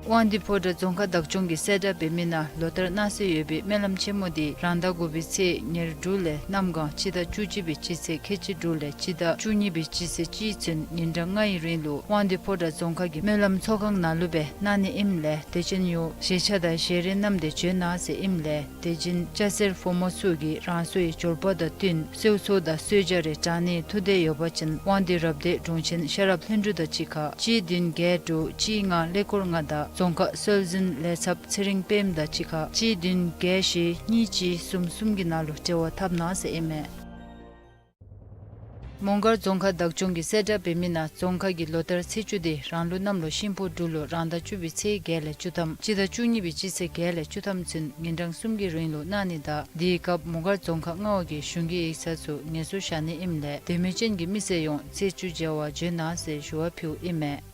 དབང་འདུས་ཕོ་བྲང་རྫོང་ཁག་བདག་སྐྱོང་གི་གསལ་བསྒྲགས་འབད་མི་ནང་ལོ་ལྟར་གནང་སྲོལ་ཡོད་པའི་སྨོན་ལམ་ཆེན་མོ་འདི་རང་ཟླ་དགུ་པའི་ཚེས་ཉེར་དྲུག་ལས་གནམ་གང་སྤྱི་ཟླ་བཅུ་གཅིག་པའི་སྤྱི་ཚེས་ཁལ་གཅིག་དྲུག་ལས་སྤྱི་ཟླ་བཅུ་གཉིས་པའི་སྤྱི་ཚེས་གཅིག་ཚུན་ཉིན་གྲངས་ལྔའི་རིང་ལུ་དབང་འདུས་ཕོ་བྲང་རྫོང་ཁག་གི་སྨོན་ལམ་ཚོགས་ཁང་ནང་ལུ་སྦེ་གནང་ནི་ཨིནམ་ལས་དད་ཅན་ཡོངས་ཞལ་ཆས་དང་ཞལ་རས་བསྣམས་ཏེ་བྱོན་གནང་ཟེར་ཨིནམ་ལས་དད་ཅན་སྐྱ་སེར་ཕོ་མོ་ཚུ་གིས་རང་སོའི་འབྱོར་པ་དང་བསྟུན་གསོལ་ཚོགས་དང་གསོལ་ཇ་རེ་དྲང་ནིའི་ཐུགས་འདོད་ཡོད་པ་ཅིན་དབང་འདུས་རབ་སྡེ་དྲུང་ཆེན་ཤེས་རབ་ལྷུན་གྲུབ་དང་གཅིག་ཁར་གཅིག་བདུན་བརྒྱད་དྲུག་གཅིག་ལྔ་ཀླད་ཀོར་ལྔ་དང་རྫོང་ཁག་སྲོལ་འཛིན་ལས་ཚབ་ཚེ་རིང་དཔལམོ་དང་གཅིག་ཁར་གཅིག་བདུན་བརྒྱད་བཞི་གཉིས་གཅིག་གསུམ་གསུམ་གྱི་ནང་ལུ་འབྲེལ་བ་འཐབ་གནང་ཟེར་ཨིན་མས། མོང་སྒར་རྫོང་ཁག་བདག་སྐྱོང་གི་གསལ་བསྒྲགས་འབད་མི་ནང་རྫོང་ཁག་གི་ལོ་ལྟར་ཚེས་བཅུ་དེ་རང་ལུགས་གནམ་ལོ་ཤིང་ཕོ་འབྲུག་ལོ་རང་ཟླ་བཅུ་པའི་ཚེས་བརྒྱད་ལས་བཅུ་ཐམ་སྤྱི་ཟླ་བཅུ་གཉིས་པའི་སྤྱི་ཚེས་བརྒྱད་ལས་བཅུ་ཐམ་ཚུན་ཉིན་གྲངས་གསུམ་གྱི་རིང་ལུ་གནང་ནི་དང་དེའི་སྐབས་མོང་སྒར་རྫོང་ཁག་མངའ་འོག་གི་གཞུང་གི་ཡིག་ཚང་ཚུ་ངལ་གསོ་བཞག་ནི་ཨིནམ་ལས་དད་མོས་ཅན་གྱི་མི་སེར་ཡོངས་ཚེས་བཅུ་མཇལ་བར་འབྱོན་གནང་ཟེར་ཞུ་བ་ཕུལཝ་ཨིན་མས།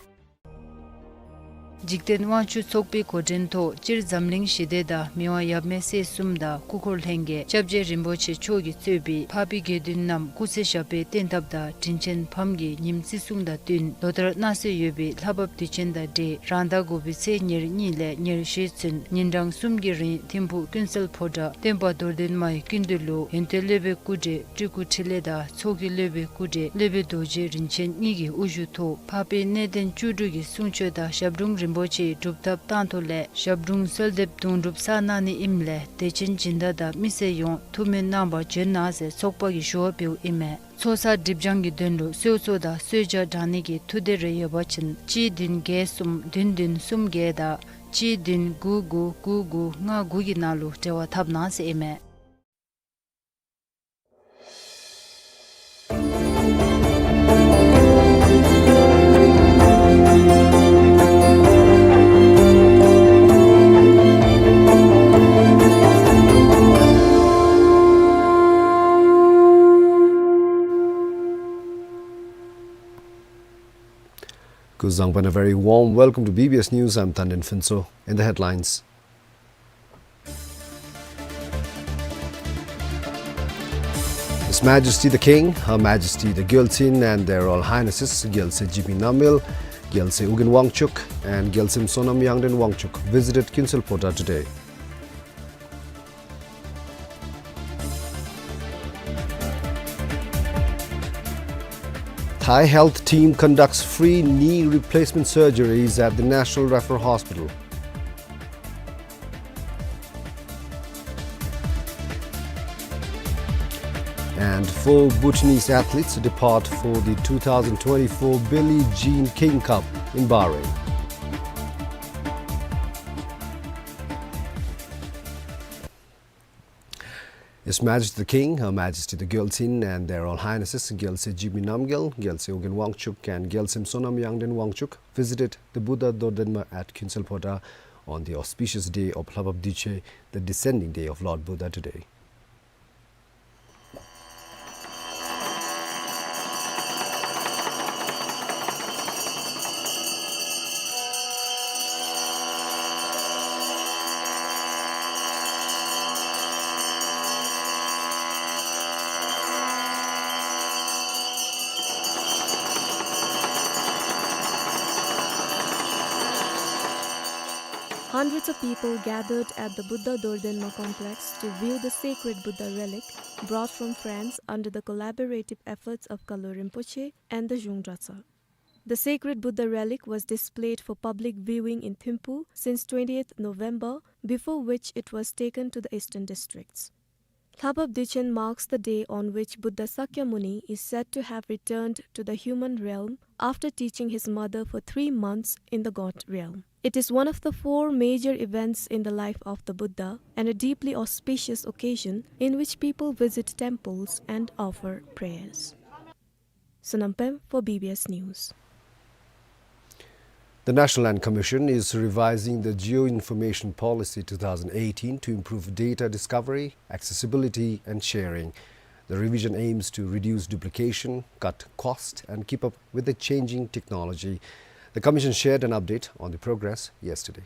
འཇིག་རྟེན་དབང་ཕྱུག་ཚོགས་པའི་འགོ་འདྲེན་ཐོག་སྤྱིར་འཛམ་གླིང་ཞི་བདེ་དང་མི་དབང་ཡབ་མེས་སྲས་གསུམ་དང་སྐུ་འཁོར་ལྷན་རྒྱས་སྐྱབས་རྗེ་རིན་པོ་ཆེ་མཆོག་གིས་གཙོས་པའི་འཕགས་པའི་དགེ་འདུན་རྣམས་སྐུ་ཚེ་ཞབས་པད་བརྟན་ཐབས་དང་དྲིན་ཅན་ཕམ་གྱི་ཉིནམ་བརྩི་སྲུང་དང་བསྟུན་ལོ་ལྟར་གནང་སྲོལ་ཡོད་པའི་ལྷ་བབས་དུས་ཆེན་དང་འབྲེལ་རང་ཟླ་དགུ་པའི་ཚེས་ཉེར་གཉིས་ལས་ཉེར་བཞི་ཚུན་ཉིན་གྲངས་གསུམ་གྱི་རིང་ཐིམ་ཕུག་ཀུན་གསལ་ཕོ་བྲང་སྟོན་པ་རྡོར་གདན་མའི་སྐུ་མདུན་ལུ་ཡོན་ཏན་སློབ་དཔོན་སྐུ་བགྲེས་སྤྲུལ་སྐུ་འཕྲིན་ལས་དང་ཚོགས་ཀྱི་སློབ་དཔོན་སྐུ་བགྲེས་སློབ་དཔོན་རྡོ་རྗེ་རིན་ཆེན་གཉིས་ཀྱི་དབུ་བཞུགས་ཐོག་འཕགས་པའི་གནས་བརྟན་བཅུ་དྲུག་གི་གསུང་ཆོག་དང་ཞབས་དྲུང་རིན་པོ་ཆེའི་སྒྲུབ་ཐབས་བཏང་ཐོག་ལས་ཞབས་དྲུང་གསོལ་འདེབས་དུང་སྒྲུབ་གསར་གནང་ནི་ཨིནམ་ལས་དད་ཅན་སྦྱིན་བདག་དང་མི་སེར་ཡོངས་ཐུགས་སྨོན་གནང་བར་འབྱོན་གནང་ཟེར་ཚོགས་པ་གིས་ཞུ་བ་ཕུལཝ་ཨིན་མས། ཚོགས་བསགས་སྒྲིབ་སྦྱང་གི་དོན་ལུ་གསོལ་ཚོགས་དང་གསོལ་ཇ་དྲང་ནི་གི་ཐུགས་འདོད་རེ་ཡོད་པ་ཅིན་གཅིག་བདུན་བརྒྱད་གསུམ་བདུན་བདུན་གསུམ་བརྒྱད་དང་གཅིག་བདུན་དགུ་དགུ་དགུ་དགུ་ལྔ་དགུ་གི་ནང་ལུ་འབྲེལ་བ་འཐབ་གནང་ཟེར་ཨིན་མས། Nangpam a very warm welcome to B B S News. I'm Tanden Phuntsho. In the headlines, His Majesty the King, Her Majesty the Gyaltsuen and their Royal Highnesses Gyaltsuen Jigme Namgyel, Gyaltsuen Ugyen Wangchuck and Gyaltsuen Sonam Yangden Wangchuck visited Kinselphoda today. Thai health team conducts free knee replacement surgeries at the National Referral Hospital. And four Bhutanese athletes depart for the two thousand twenty-four Billie Jean King Cup in Bahrain. His Majesty the King, Her Majesty the Gyaltsuen and their Royal Highnesses Gyaltsuen Jigme Namgyel, Gyaltsuen Ugyen Wangchuck and Gyaltsuen Sonam Yangden Wangchuck visited the Buddha Dordenma at Kinselphoda on the auspicious day of Lhabab Dikche, the descending day of Lord Buddha, today. Hundreds of people gathered at the Buddha Dordenma complex to view the sacred Buddha relic brought from France under the collaborative efforts of Kalu Rinpoche and the Zhung Dratshang. The sacred Buddha relic was displayed for public viewing in Thimphu since twentieth November, before which it was taken to the eastern districts. Lhabab Dikchen marks the day on which Buddha Sakyamuni is said to have returned to the human realm after teaching his mother for three months in the god realm. It is one of the four major events in the life of the Buddha and a deeply auspicious occasion in which people visit temples and offer prayers. Sonam Pem for B B S News. The National Land Commission is revising the Geo-Information Policy two thousand eighteen to improve data discovery, accessibility, and sharing. The revision aims to reduce duplication, cut cost, and keep up with the changing technology. The Commission shared an update on the progress yesterday.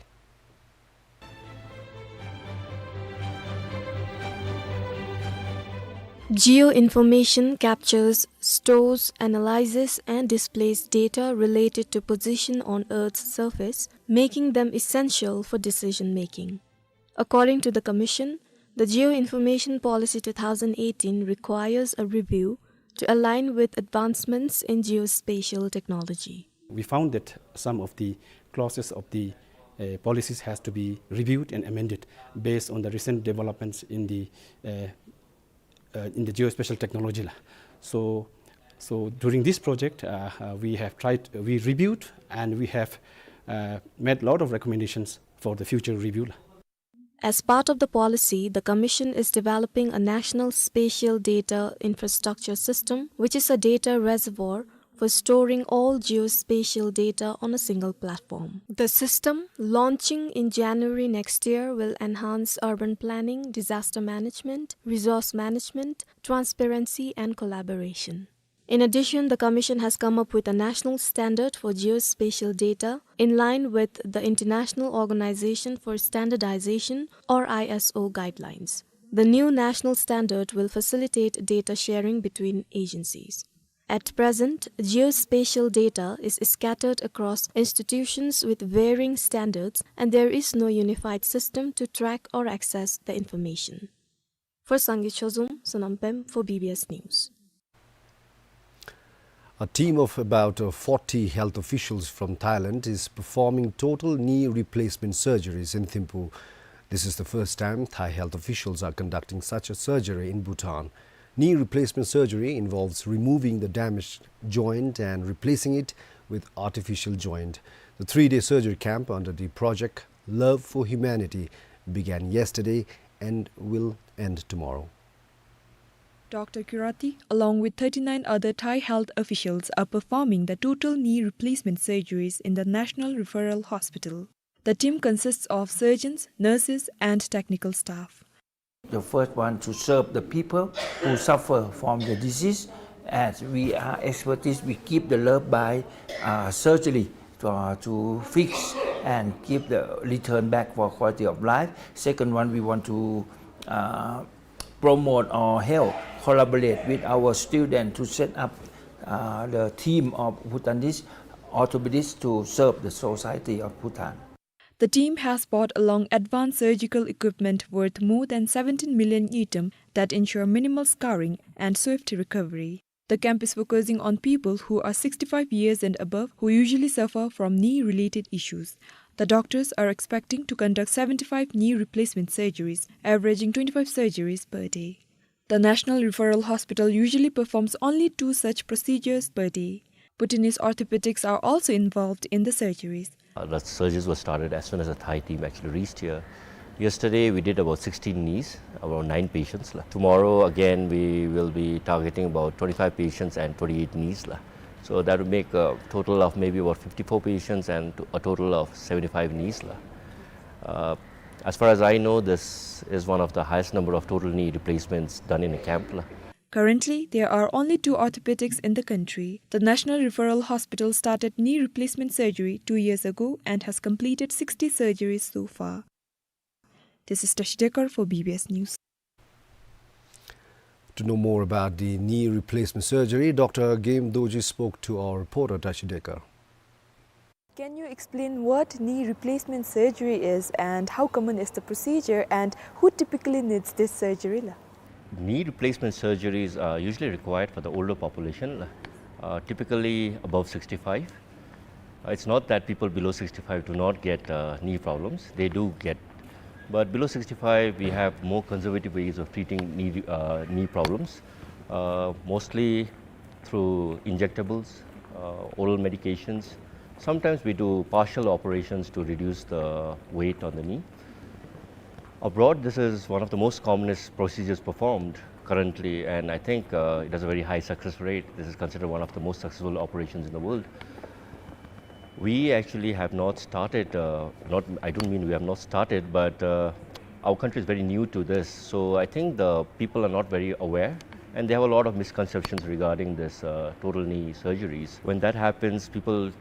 Geo-information captures, stores, analyzes, and displays data related to position on Earth's surface, making them essential for decision making. According to the Commission, the Geo-Information Policy two thousand eighteen requires a review to align with advancements in geospatial technology. We found that some of the clauses of the, uh, policies has to be reviewed and amended based on the recent developments in the, uh, uh, in the geospatial technology la. So, so during this project, uh, uh, we have tried, we reviewed and we have, uh, made lot of recommendations for the future review la. As part of the policy, the Commission is developing a national spatial data infrastructure system, which is a data reservoir for storing all geospatial data on a single platform. The system, launching in January next year, will enhance urban planning, disaster management, resource management, transparency, and collaboration. In addition, the Commission has come up with a national standard for geospatial data in line with the International Organization for Standardization, or I S O, guidelines. The new national standard will facilitate data sharing between agencies. At present, geospatial data is scattered across institutions with varying standards, and there is no unified system to track or access the information. For Sangay Chozom, Sonam Pem for B B S News. A team of about, uh, forty health officials from Thailand is performing total knee replacement surgeries in Thimphu. This is the first time Thai health officials are conducting such a surgery in Bhutan. Knee replacement surgery involves removing the damaged joint and replacing it with artificial joint. The three-day surgery camp under the Project Love for Humanity began yesterday and will end tomorrow. Doctor Kurati, along with thirty-nine other Thai health officials, are performing the total knee replacement surgeries in the National Referral Hospital. The team consists of surgeons, nurses, and technical staff. The first one to serve the people who suffer from the disease. As we are expertise, we give the love by, uh, surgery uh, to fix and give the return back for quality of life. Second one, we want to, uh, promote or help collaborate with our students to set up, uh, the team of Bhutanese orthopedists to serve the society of Bhutan. The team has brought along advanced surgical equipment worth more than seventeen million ngultrum that ensure minimal scarring and swift recovery. The camp is focusing on people who are sixty-five years and above who usually suffer from knee-related issues. The doctors are expecting to conduct seventy-five knee replacement surgeries, averaging twenty-five surgeries per day. The National Referral Hospital usually performs only two such procedures per day. Bhutanese orthopedics are also involved in the surgeries. Uh, the surgeries were started as soon as the Thai team actually reached here. Yesterday, we did about sixteen knees, about nine patients la. Tomorrow, again, we will be targeting about twenty-five patients and twenty-eight knees la. So that would make a total of maybe about fifty-four patients and a total of seventy-five knees la. Uh, as far as I know, this is one of the highest number of total knee replacements done in a camp la. Currently, there are only two orthopedics in the country. The National Referral Hospital started knee replacement surgery two years ago and has completed sixty surgeries so far. This is Tashi Dekar for B B S News. To know more about the knee replacement surgery, Doctor Game Dorji spoke to our reporter Tashi Dekar. Can you explain what knee replacement surgery is and how common is the procedure and who typically needs this surgery la? Knee replacement surgeries are usually required for the older population la, uh, typically above sixty-five. Uh, it's not that people below sixty-five do not get, uh, knee problems. They do get. But below sixty-five, we have more conservative ways of treating knee, uh, knee problems, uh, mostly through injectables, uh, oral medications. Sometimes we do partial operations to reduce the weight on the knee. Abroad, this is one of the most commonest procedures performed currently, and I think, uh, it has a very high success rate. This is considered one of the most successful operations in the world. We actually have not started, uh, not, I don't mean we have not started, but, uh, our country is very new to this. So I think the people are not very aware, and they have a lot of misconceptions regarding this, uh, total knee surgeries. When that happens, people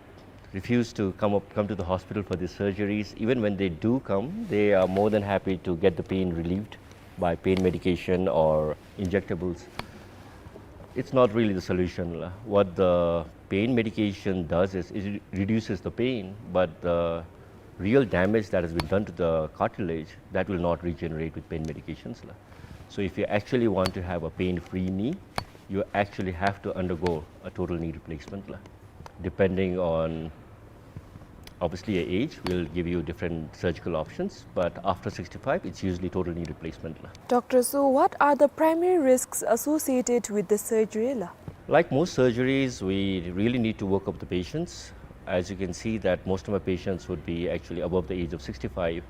refuse to come up, come to the hospital for these surgeries. Even when they do come, they are more than happy to get the pain relieved by pain medication or injectables. It's not really the solution la. What the pain medication does is it reduces the pain, but the real damage that has been done to the cartilage, that will not regenerate with pain medications la. So if you actually want to have a pain-free knee, you actually have to undergo a total knee replacement la. Depending on, obviously, your age, we'll give you different surgical options, but after sixty-five, it's usually total knee replacement la. Doctor, so what are the primary risks associated with the surgery la? Like most surgeries, we really need to work up the patients. As you can see that most of my patients would be actually above the age of sixty-five.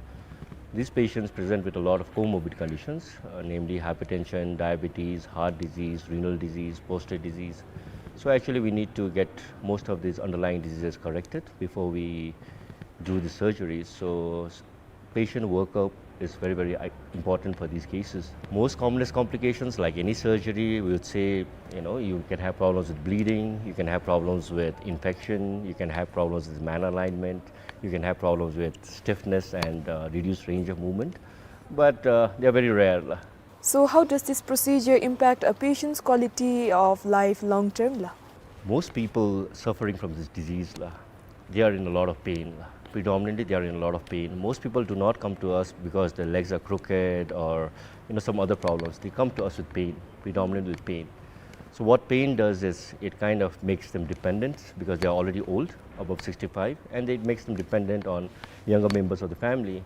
These patients present with a lot of comorbid conditions, uh, namely hypertension, diabetes, heart disease, renal disease, prostate disease. So actually, we need to get most of these underlying diseases corrected before we do the surgery. So s-, patient workup is very, very, uh, important for these cases. Most commonest complications, like any surgery, we would say, you know, you can have problems with bleeding, you can have problems with infection, you can have problems with malalignment, you can have problems with stiffness and, uh, reduced range of movement. But, uh, they are very rare la. So how does this procedure impact a patient's quality of life long term la? Most people suffering from this disease la, they are in a lot of pain la. Predominantly, they are in a lot of pain. Most people do not come to us because their legs are crooked or, you know, some other problems. They come to us with pain, predominantly with pain. So what pain does is it kind of makes them dependent because they are already old, above sixty-five, and it makes them dependent on younger members of the family.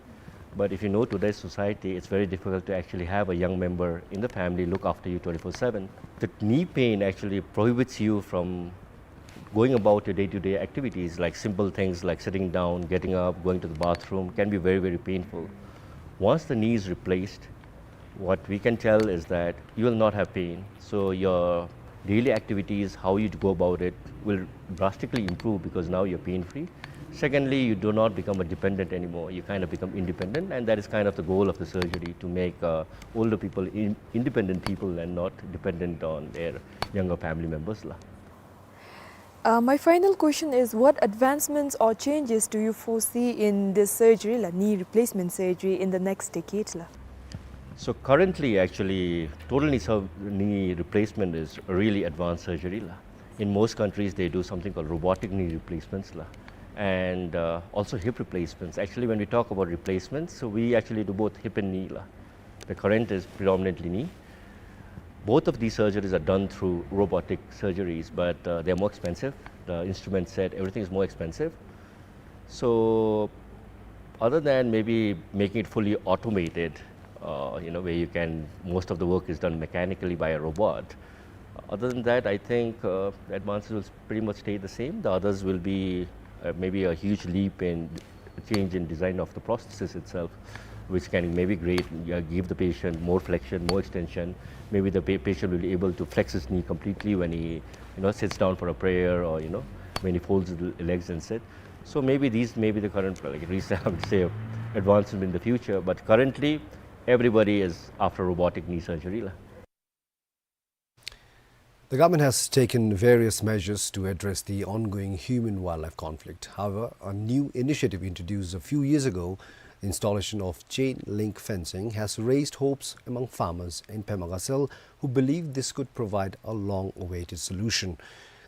But if you know today's society, it's very difficult to actually have a young member in the family look after you twenty-four seven. The knee pain actually prohibits you from going about your day-to-day activities, like simple things like sitting down, getting up, going to the bathroom can be very, very painful. Once the knee is replaced, what we can tell is that you will not have pain. So your daily activities, how you go about it, will drastically improve because now you're pain-free. Secondly, you do not become a dependent anymore. You kind of become independent, and that is kind of the goal of the surgery, to make, uh, older people in-, independent people and not dependent on their younger family members la. Uh, my final question is, what advancements or changes do you foresee in this surgery, la, knee replacement surgery, in the next decade, la? So currently, actually, total knee, sur- knee replacement is a really advanced surgery, la. In most countries, they do something called robotic knee replacements, la, and uh, also hip replacements. Actually, when we talk about replacements, so we actually do both hip and knee, la. The current is predominantly knee. Both of these surgeries are done through robotic surgeries, but uh, they're more expensive. The instrument set, everything is more expensive. So, other than maybe making it fully automated, uh, you know, where you can, most of the work is done mechanically by a robot. Other than that, I think uh, advances will pretty much stay the same. The others will be uh, maybe a huge leap in change in design of the prosthesis itself, which can maybe great, uh, give the patient more flexion, more extension. Maybe the pa- patient will be able to flex his knee completely when he, you know, sits down for a prayer, or, you know, when he folds the legs and sit. So maybe these may be the current, like, recent, I would say, advancement in the future. But currently, everybody is after robotic knee surgery, la. The government has taken various measures to address the ongoing human-wildlife conflict. However, a new initiative introduced a few years ago, installation of chain link fencing, has raised hopes among farmers in Pema Gatshel who believe this could provide a long-awaited solution.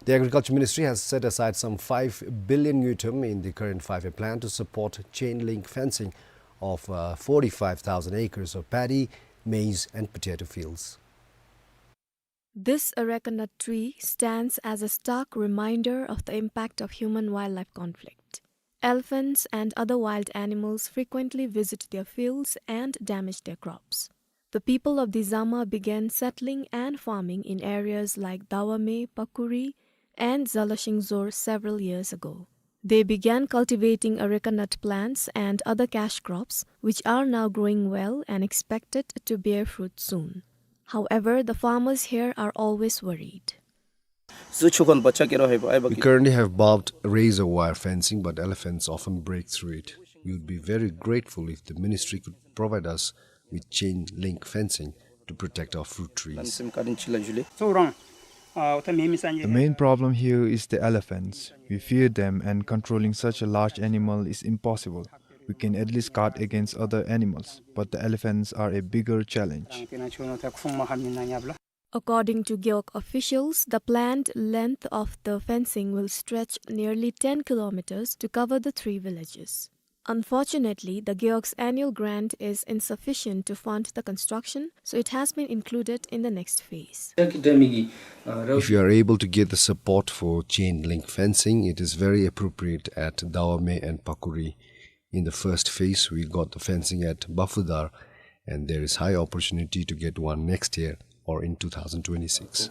The Agriculture Ministry has set aside some five billion ngultrum in the current five-year plan to support chain link fencing of uh, forty-five thousand acres of paddy, maize and potato fields. This areca nut tree stands as a stark reminder of the impact of human-wildlife conflict. Elephants and other wild animals frequently visit their fields and damage their crops. The people of Dzama began settling and farming in areas like Dawame, Pakuri, and Zalashingzor several years ago. They began cultivating areca nut plants and other cash crops, which are now growing well and expected to bear fruit soon. However, the farmers here are always worried. We currently have barbed razor wire fencing, but elephants often break through it. We would be very grateful if the ministry could provide us with chain link fencing to protect our fruit trees. The main problem here is the elephants. We fear them, and controlling such a large animal is impossible. We can at least guard against other animals, but the elephants are a bigger challenge. According to Gewog officials, the planned length of the fencing will stretch nearly ten kilometers to cover the three villages. Unfortunately, the Gewog's annual grant is insufficient to fund the construction, so it has been included in the next phase. If you are able to get the support for chain link fencing, it is very appropriate at Dawame and Pakuri. In the first phase, we got the fencing at Bafudar, and there is high opportunity to get one next year or in two thousand twenty-six.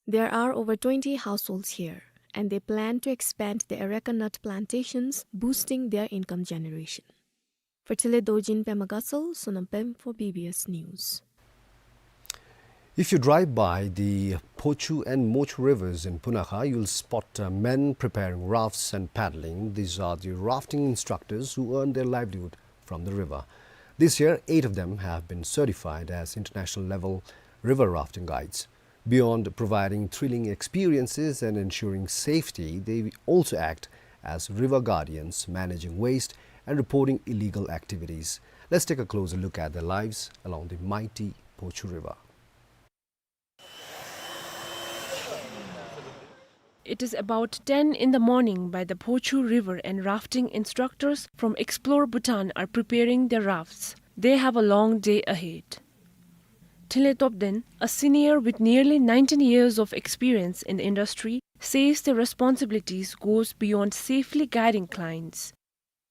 There are over twenty households here, and they plan to expand their areca nut plantations, boosting their income generation. For Thinley Dorji in Pema Gatshel, Sonam Pem for B B S News. If you drive by the Phochu and Mochu rivers in Punakha, you'll spot uh, men preparing rafts and paddling. These are the rafting instructors who earn their livelihood from the river. This year, eight of them have been certified as international level river rafting guides. Beyond providing thrilling experiences and ensuring safety, they also act as river guardians, managing waste and reporting illegal activities. Let's take a closer look at their lives along the mighty Phochu River. It is about ten in the morning by the Phochu River, and rafting instructors from Explore Bhutan are preparing their rafts. They have a long day ahead. Thinley Topden, a senior with nearly nineteen years of experience in the industry, says the responsibilities goes beyond safely guiding clients.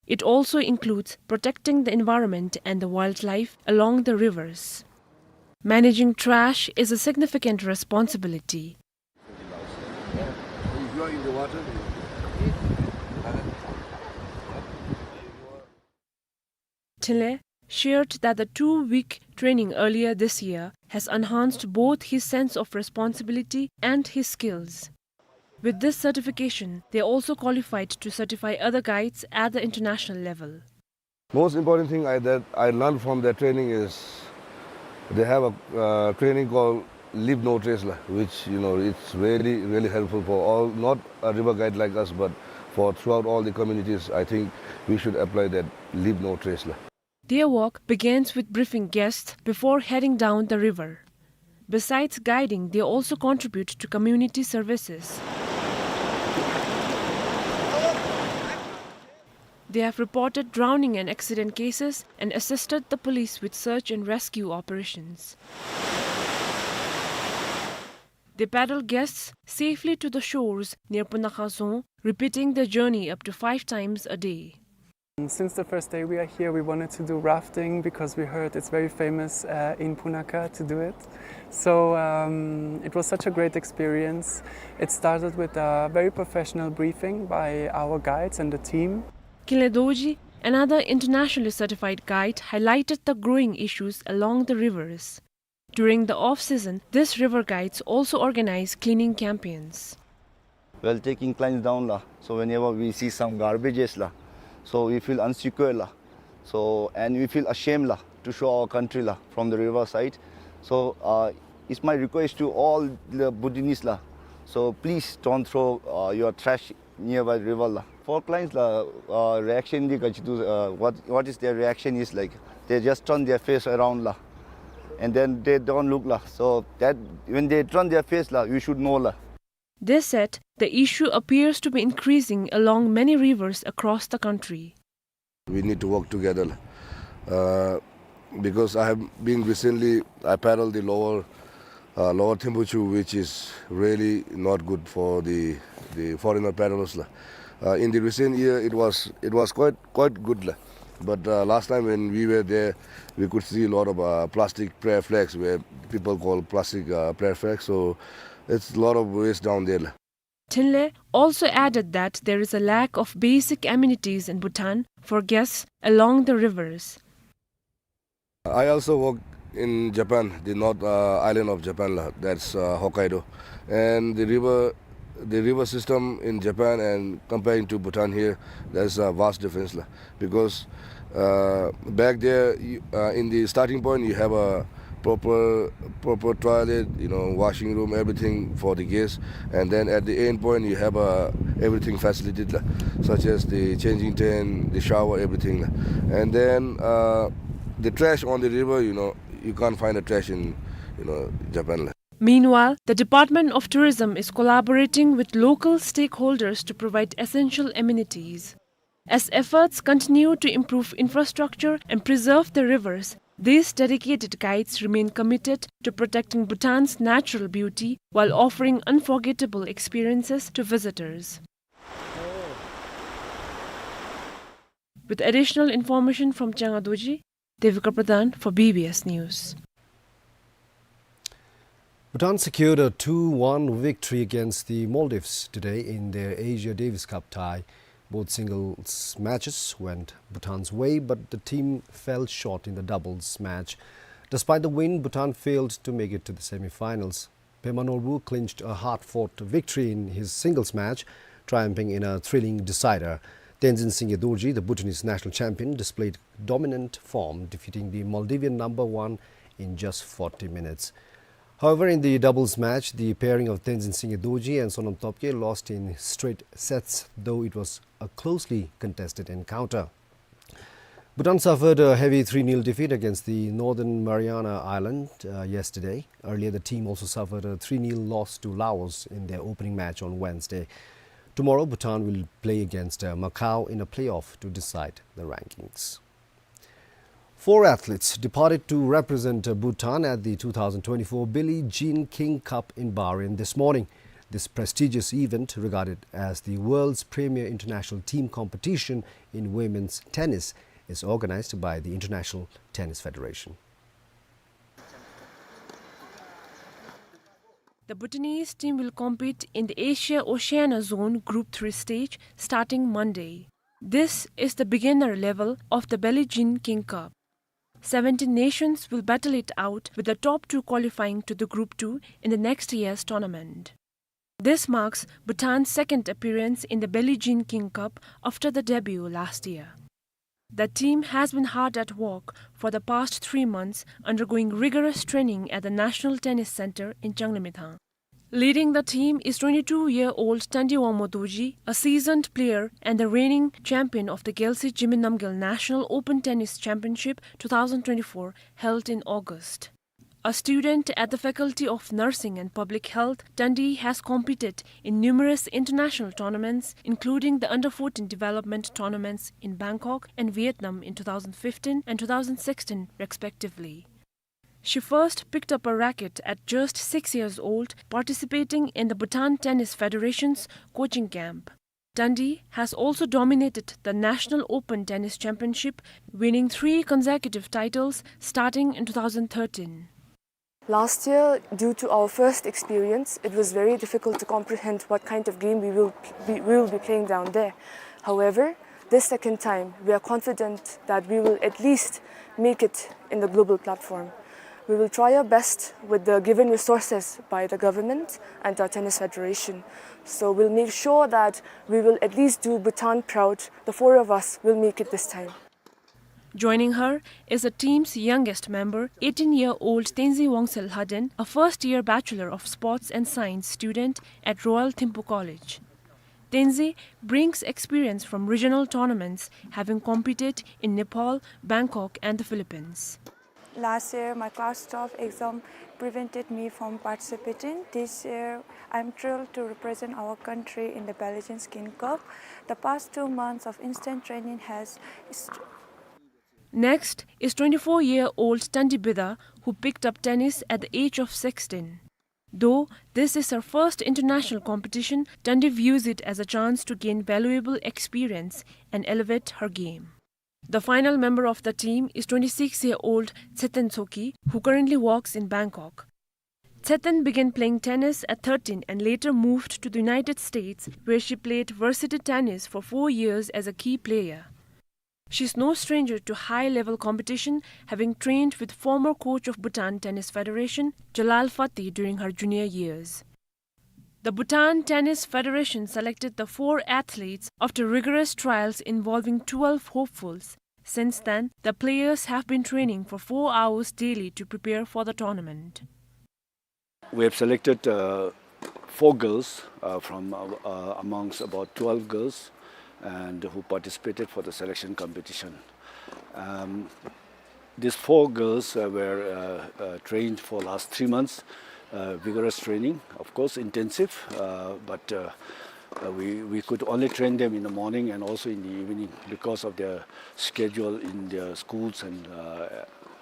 It also includes protecting the environment and the wildlife along the rivers. Managing trash is a significant responsibility. Thinley shared that the two-week training earlier this year has enhanced both his sense of responsibility and his skills. With this certification, they are also qualified to certify other guides at the international level. Most important thing I, that I learned from their training is they have a uh, training called Leave no trace la, which, you know, it's really, really helpful for all, not a river guide like us, but for throughout all the communities. I think we should apply that leave no trace la. Their work begins with briefing guests before heading down the river. Besides guiding, they also contribute to community services. They have reported drowning and accident cases and assisted the police with search and rescue operations. They paddle guests safely to the shores near Punakha Dzong, repeating the journey up to five times a day. Since the first day we are here, we wanted to do rafting because we heard it's very famous, uh, in Punakha to do it. So, um, it was such a great experience. It started with a very professional briefing by our guides and the team. Kinley Dorji, another internationally certified guide, highlighted the growing issues along the rivers. During the off-season, these river guides also organize cleaning campaigns. While taking clients down la, so whenever we see some garbages la, so we feel insecure la. So, and we feel ashamed la to show our country la from the riverside. So, uh, it's my request to all the Bhutanese la. So please don't throw, uh, your trash nearby river la. For clients la, uh, reaction di kachi tu, uh, what, what is their reaction is like? They just turn their face around la, and then they don't look la. So that when they turn their face la, you should know la. They said the issue appears to be increasing along many rivers across the country. We need to work together la. Uh, because I have been recently, I paddled the lower, uh, lower Thempuchu, which is really not good for the, the foreigner paddlers la. Uh, in the recent year, it was, it was quite, quite good la. But, uh, last time when we were there, we could see a lot of, uh, plastic prayer flags, where people call plastic, uh, prayer flags. So it's a lot of waste down there la. Tinley also added that there is a lack of basic amenities in Bhutan for guests along the rivers. I also work in Japan, the north, uh, island of Japan la, that's, uh, Hokkaido. And the river, the river system in Japan and comparing to Bhutan here, there's a vast difference la. Because, uh, back there, you, uh, in the starting point, you have a proper, proper toilet, you know, washing room, everything for the guests. And then at the end point, you have, uh, everything facilitated la, such as the changing tent, the shower, everything la. And then, uh, the trash on the river, you know, you can't find a trash in, you know, Japan la. Meanwhile, the Department of Tourism is collaborating with local stakeholders to provide essential amenities. As efforts continue to improve infrastructure and preserve the rivers, these dedicated guides remain committed to protecting Bhutan's natural beauty while offering unforgettable experiences to visitors. With additional information from Chiang Dorji, Devika Pradhan for B B S News. Bhutan secured a two one victory against the Maldives today in their Asia Davis Cup tie. Both singles matches went Bhutan's way, but the team fell short in the doubles match. Despite the win, Bhutan failed to make it to the semi-finals. Pema Norbu clinched a hard-fought victory in his singles match, triumphing in a thrilling decider. Tenzin Singye Dorji, the Bhutanese national champion, displayed dominant form, defeating the Maldivian number one in just forty minutes. However, in the doubles match, the pairing of Tenzin Singye Dorji and Sonam Topgay lost in straight sets, though it was a closely contested encounter. Bhutan suffered a heavy three nil defeat against the Northern Mariana Island, uh, yesterday. Earlier, the team also suffered a three nil loss to Laos in their opening match on Wednesday. Tomorrow, Bhutan will play against, uh, Macau in a playoff to decide the rankings. Four athletes departed to represent, uh, Bhutan at the two thousand twenty-four Billie Jean King Cup in Bahrain this morning. This prestigious event, regarded as the world's premier international team competition in women's tennis, is organized by the International Tennis Federation. The Bhutanese team will compete in the Asia Oceania Zone Group three stage starting Monday. This is the beginner level of the Billie Jean King Cup. Seventeen nations will battle it out, with the top two qualifying to the Group two in the next year's tournament. This marks Bhutan's second appearance in the Billie Jean King Cup after the debut last year. The team has been hard at work for the past three months, undergoing rigorous training at the National Tennis Center in Changlimithang. Leading the team is twenty-two-year-old Tandi Wangmo Dorji, a seasoned player and the reigning champion of the Gyalse Jigme Namgyal National Open Tennis Championship two thousand twenty-four, held in August. A student at the Faculty of Nursing and Public Health, Tandi has competed in numerous international tournaments, including the under fourteen development tournaments in Bangkok and Vietnam in two thousand fifteen and two thousand sixteen, respectively. She first picked up a racket at just six years old, participating in the Bhutan Tennis Federation's coaching camp. Tandi has also dominated the National Open Tennis Championship, winning three consecutive titles starting in two thousand thirteen. Last year, due to our first experience, it was very difficult to comprehend what kind of game we will be, we will be playing down there. However, this second time, we are confident that we will at least make it in the global platform. We will try our best with the given resources by the government and our tennis federation. So we'll make sure that we will at least do Bhutan proud. The four of us will make it this time. Joining her is the team's youngest member, eighteen-year-old Tenzin Wongsel Lhaden, a first-year Bachelor of Sports and Science student at Royal Thimphu College. Tenzin brings experience from regional tournaments, having competed in Nepal, Bangkok, and the Philippines. Last year, my class twelve exam prevented me from participating. This year, I'm thrilled to represent our country in the Billie Jean King Cup. The past two months of instant training has st- Next is twenty-four-year-old Tandi Bida, who picked up tennis at the age of sixteen. Though this is her first international competition, Tandi views it as a chance to gain valuable experience and elevate her game. The final member of the team is twenty-six-year-old Tseten Tsoki, who currently works in Bangkok. Tseten began playing tennis at thirteen and later moved to the United States, where she played varsity tennis for four years as a key player. She's no stranger to high-level competition, having trained with former coach of Bhutan Tennis Federation, Jalal Fatih, during her junior years. The Bhutan Tennis Federation selected the four athletes after rigorous trials involving twelve hopefuls. Since then, the players have been training for four hours daily to prepare for the tournament. We have selected, uh, four girls, uh, from, uh, uh, amongst about twelve girls and who participated for the selection competition. Um, these four girls, uh, were, uh, uh, trained for last three months, uh, vigorous training, of course, intensive, uh, but, uh, uh, we, we could only train them in the morning and also in the evening because of their schedule in their schools and, uh,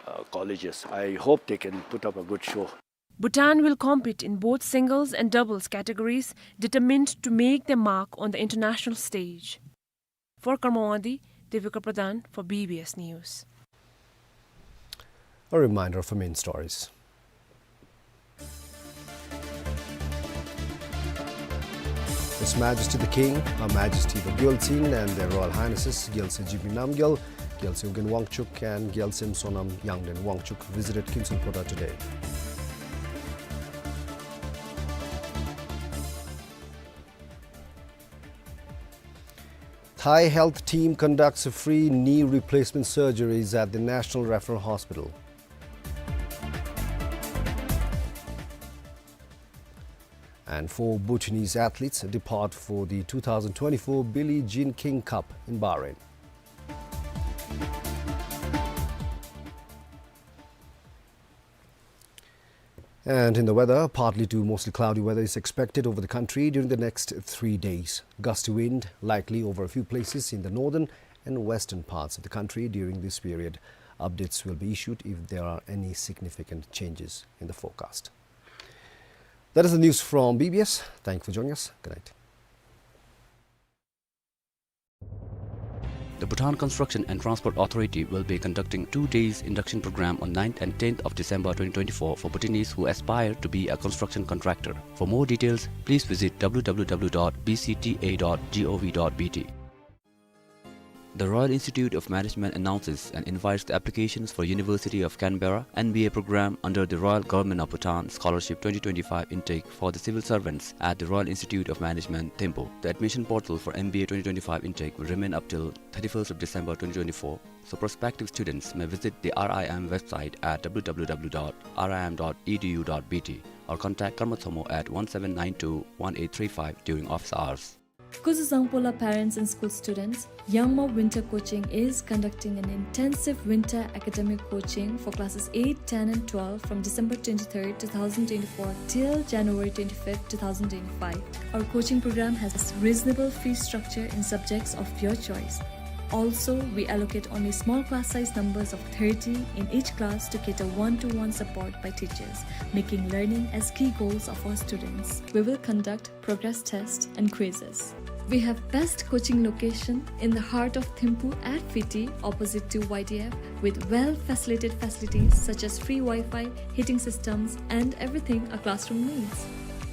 uh, colleges. I hope they can put up a good show. Bhutan will compete in both singles and doubles categories, determined to make their mark on the international stage. For Karma Wangdi, Devika Pradhan for B B S News. A reminder of our main stories. His Majesty the King, Her Majesty the Gyaltsuen, and Their Royal Highnesses Gyalse Jigme Namgyal, Gyalse Ugyen Wangchuck, and Gyaltsem Sonam Yangden Wangchuck visited Kinsulpata today. Thai health team conducts free knee replacement surgeries at the National Referral Hospital. And four Bhutanese athletes depart for the two thousand twenty-four Billie Jean King Cup in Bahrain. And in the weather, partly to mostly cloudy weather is expected over the country during the next three days. Gusty wind likely over a few places in the northern and western parts of the country during this period. Updates will be issued if there are any significant changes in the forecast. That is the news from B B S. Thank you for joining us. Good night. The Bhutan Construction and Transport Authority will be conducting two days induction program on ninth and tenth of December twenty twenty-four for Bhutanese who aspire to be a construction contractor. For more details, please visit W W W dot B C T A dot gov dot B T. The Royal Institute of Management announces and invites the applications for University of Canberra M B A program under the Royal Government of Bhutan Scholarship twenty twenty-five intake for the civil servants at the Royal Institute of Management, Thimphu. The admission portal for M B A twenty twenty-five intake will remain up till thirty-first of December twenty twenty-four, so prospective students may visit the R I M website at W W W dot R I M dot E D U dot B T or contact Karma Thomo at one seven nine two one eight three five during office hours. Kuzu Zangpo la parents and school students, Yangma Winter Coaching is conducting an intensive winter academic coaching for classes eight, ten and twelve from December twenty-third, two thousand twenty-four till January twenty-fifth, two thousand twenty-five. Our coaching program has reasonable fee structure in subjects of your choice. Also, we allocate only small class size numbers of thirty in each class to cater one-to-one support by teachers, making learning as key goals of our students. We will conduct progress test and quizzes. We have best coaching location in the heart of Thimphu at Fiti, opposite to Y D F, with well-facilitated facilities such as free Wi-Fi, heating systems, and everything a classroom needs.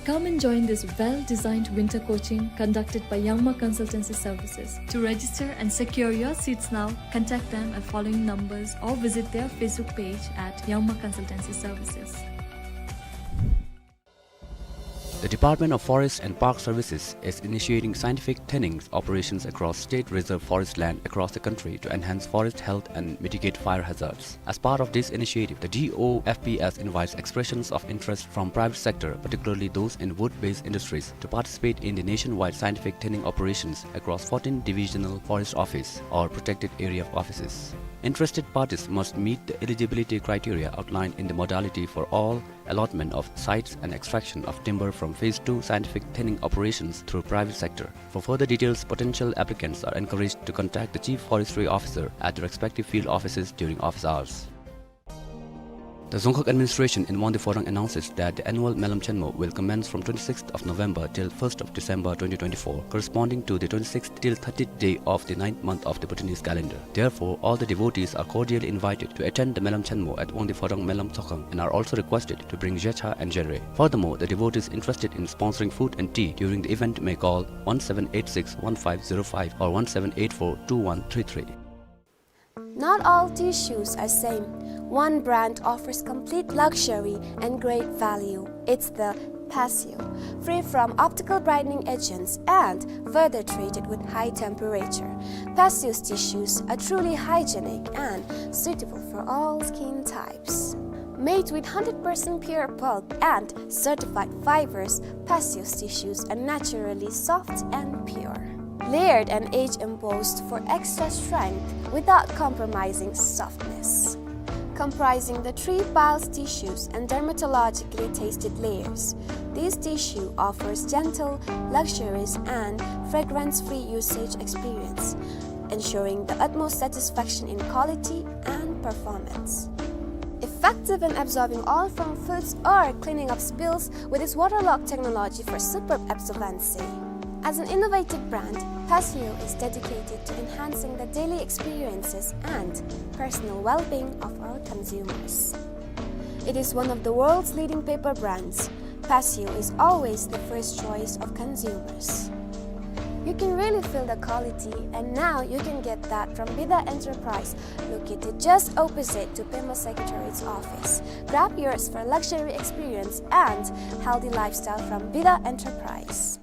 Come and join this well-designed winter coaching conducted by Yangma Consultancy Services. To register and secure your seats now, contact them at following numbers or visit their Facebook page at Yangma Consultancy Services. The Department of Forest and Park Services is initiating scientific thinning operations across state reserve forest land across the country to enhance forest health and mitigate fire hazards. As part of this initiative, the D O F P S invites expressions of interest from private sector, particularly those in wood-based industries, to participate in the nationwide scientific thinning operations across fourteen divisional forest office or protected area offices. Interested parties must meet the eligibility criteria outlined in the modality for all allotment of sites and extraction of timber from phase two scientific thinning operations through private sector. For further details, potential applicants are encouraged to contact the Chief Forestry Officer at the respective field offices during office hours. The Dzongkhag administration in Wangdue Phodrang announces that the annual Melam Chenmo will commence from twenty-sixth of November till first of December twenty twenty-four, corresponding to the twenty-sixth till thirtieth day of the ninth month of the Bhutanese calendar. Therefore, all the devotees are cordially invited to attend the Melam Chenmo at Wangdue Phodrang Melam Tsokhang and are also requested to bring jecha and jere. Furthermore, the devotees interested in sponsoring food and tea during the event may call one seven eight six one five zero five or one seven eight four two one three three. Not all tissues are same. One brand offers complete luxury and great value. It's the Passio, free from optical brightening agents and further treated with high temperature. Passio's tissues are truly hygienic and suitable for all skin types. Made with hundred percent pure pulp and certified fibers, Passio's tissues are naturally soft and pure. Layered and age embossed for extra strength without compromising softness. Comprising the three piles tissues and dermatologically tested layers, this tissue offers gentle, luxurious, and fragrance-free usage experience, ensuring the utmost satisfaction in quality and performance. Effective in absorbing oil from foods or cleaning up spills with its waterlock technology for superb absorbency. As an innovative brand, Passio is dedicated to enhancing the daily experiences and personal well-being of our consumers. It is one of the world's leading paper brands. Passio is always the first choice of consumers. You can really feel the quality, and now you can get that from Bida Enterprise, located just opposite to Pema Secretariat's office. Grab yours for luxury experience and healthy lifestyle from Bida Enterprise.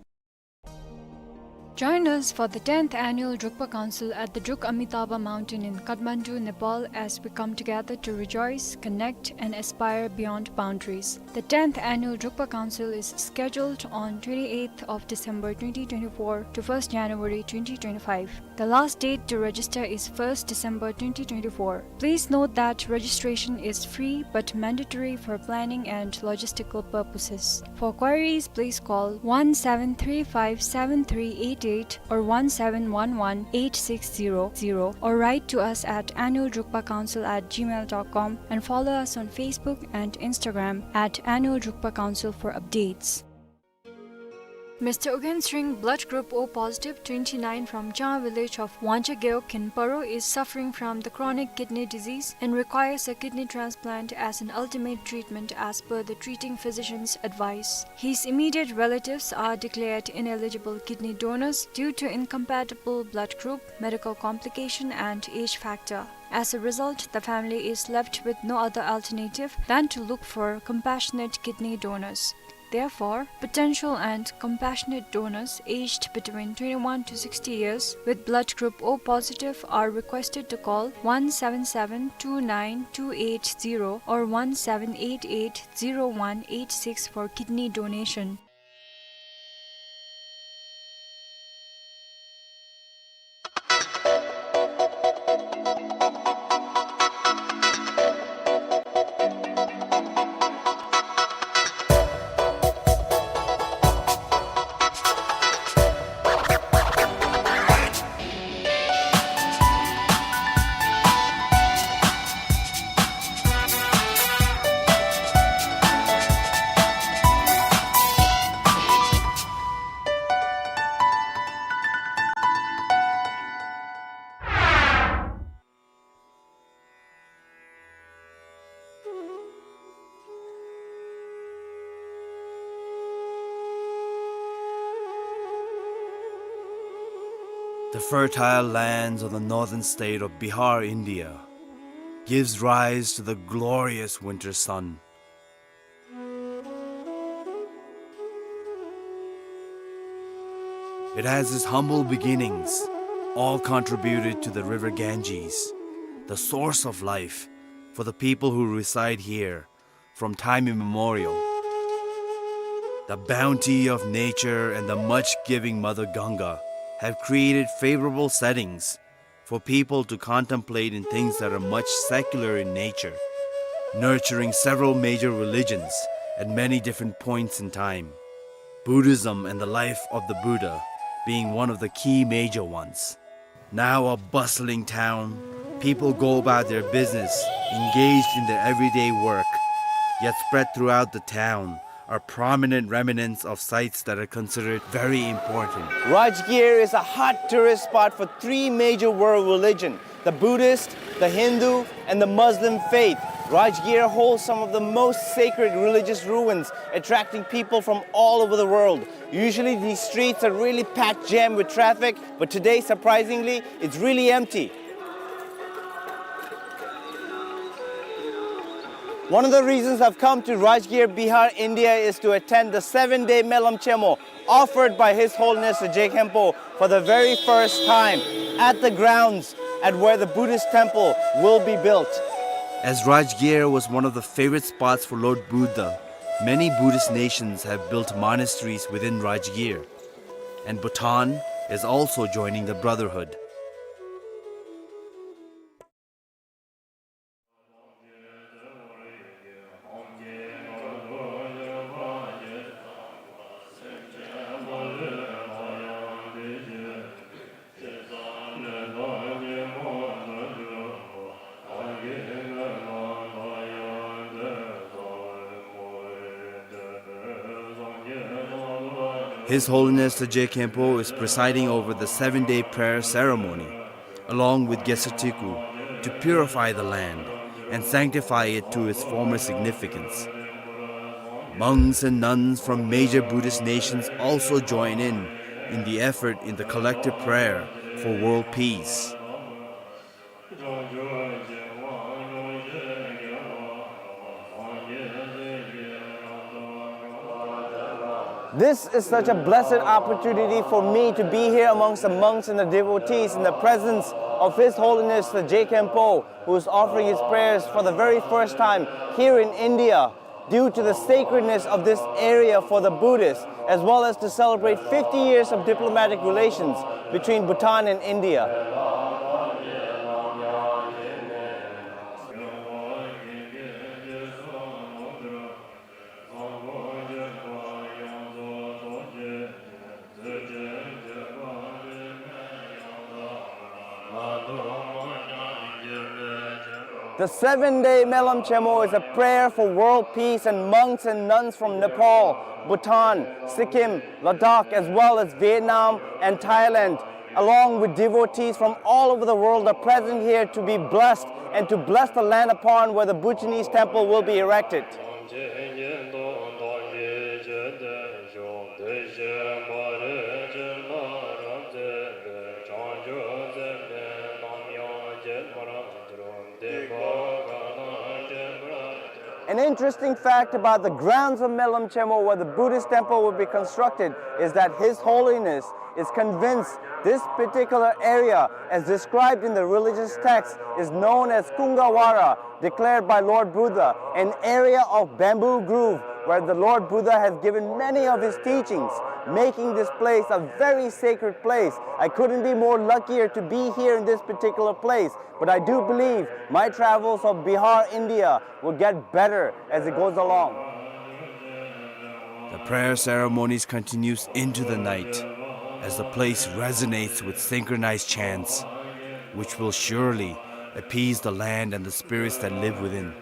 Join us for the tenth annual Drukpa Council at the Druk Amitabha Mountain in Kathmandu, Nepal, as we come together to rejoice, connect, and aspire beyond boundaries. The tenth annual Drukpa Council is scheduled on twenty-eighth of December twenty twenty-four to first January twenty twenty-five. The last date to register is first December twenty twenty-four. Please note that registration is free but mandatory for planning and logistical purposes. For queries, please call one seven three five seven three eight eight or one seven one one eight six zero zero, or write to us at annual drukpa council at gmail dot com and follow us on Facebook and Instagram at Annual Drukpa Council for updates. Mister Ugyen Sring, blood group O positive, twenty-nine, from Changha village of Wangchageo in Paro, is suffering from the chronic kidney disease and requires a kidney transplant as an ultimate treatment as per the treating physician's advice. His immediate relatives are declared ineligible kidney donors due to incompatible blood group, medical complication, and age factor. As a result, the family is left with no other alternative than to look for compassionate kidney donors. Therefore, potential and compassionate donors aged between twenty-one to sixty years with blood group O positive are requested to call one seven seven two nine two eight zero or one seven eight eight zero one eight six for kidney donation. The fertile lands of the northern state of Bihar, India, gives rise to the glorious winter sun. It has its humble beginnings, all contributed to the river Ganges, the source of life for the people who reside here from time immemorial. The bounty of nature and the much-giving Mother Ganga have created favorable settings for people to contemplate in things that are much secular in nature, nurturing several major religions at many different points in time, Buddhism and the life of the Buddha being one of the key major ones. Now a bustling town, people go about their business, engaged in their everyday work, yet spread throughout the town are prominent remnants of sites that are considered very important. Rajgir is a hot tourist spot for three major world religion, the Buddhist, the Hindu, and the Muslim faith. Rajgir holds some of the most sacred religious ruins, attracting people from all over the world. Usually these streets are really packed jam with traffic, but today, surprisingly, it's really empty. One of the reasons I've come to Rajgir, Bihar, India is to attend the seven-day Melam Chemo offered by His Holiness the Je Khenpo for the very first time at the grounds at where the Buddhist temple will be built. As Rajgir was one of the favorite spots for Lord Buddha, many Buddhist nations have built monasteries within Rajgir, and Bhutan is also joining the brotherhood. His Holiness the Je Khenpo is presiding over the seven-day prayer ceremony, along with Gesatiku, to purify the land and sanctify it to its former significance. Monks and nuns from major Buddhist nations also join in, in the effort in the collective prayer for world peace. This is such a blessed opportunity for me to be here amongst the monks and the devotees in the presence of His Holiness the Je Khenpo, who is offering his prayers for the very first time here in India, due to the sacredness of this area for the Buddhists, as well as to celebrate fifty years of diplomatic relations between Bhutan and India. The seven-day Melam Chemo is a prayer for world peace, and monks and nuns from Nepal Bhutan, Sikkim, Ladakh, as well as Vietnam and Thailand, along with devotees from all over the world, are present here to be blessed and to bless the land upon where the Bhutanese temple will be erected. An interesting fact about the grounds of Melam Chemo, where the Buddhist temple will be constructed, is that His Holiness is convinced this particular area, as described in the religious text, is known as Kungawara, declared by Lord Buddha, an area of bamboo grove where the Lord Buddha has given many of his teachings, making this place a very sacred place. I couldn't be more luckier to be here in this particular place, but I do believe my travels of Bihar, India, will get better as it goes along. The prayer ceremonies continues into the night as the place resonates with synchronized chants, which will surely appease the land and the spirits that live within.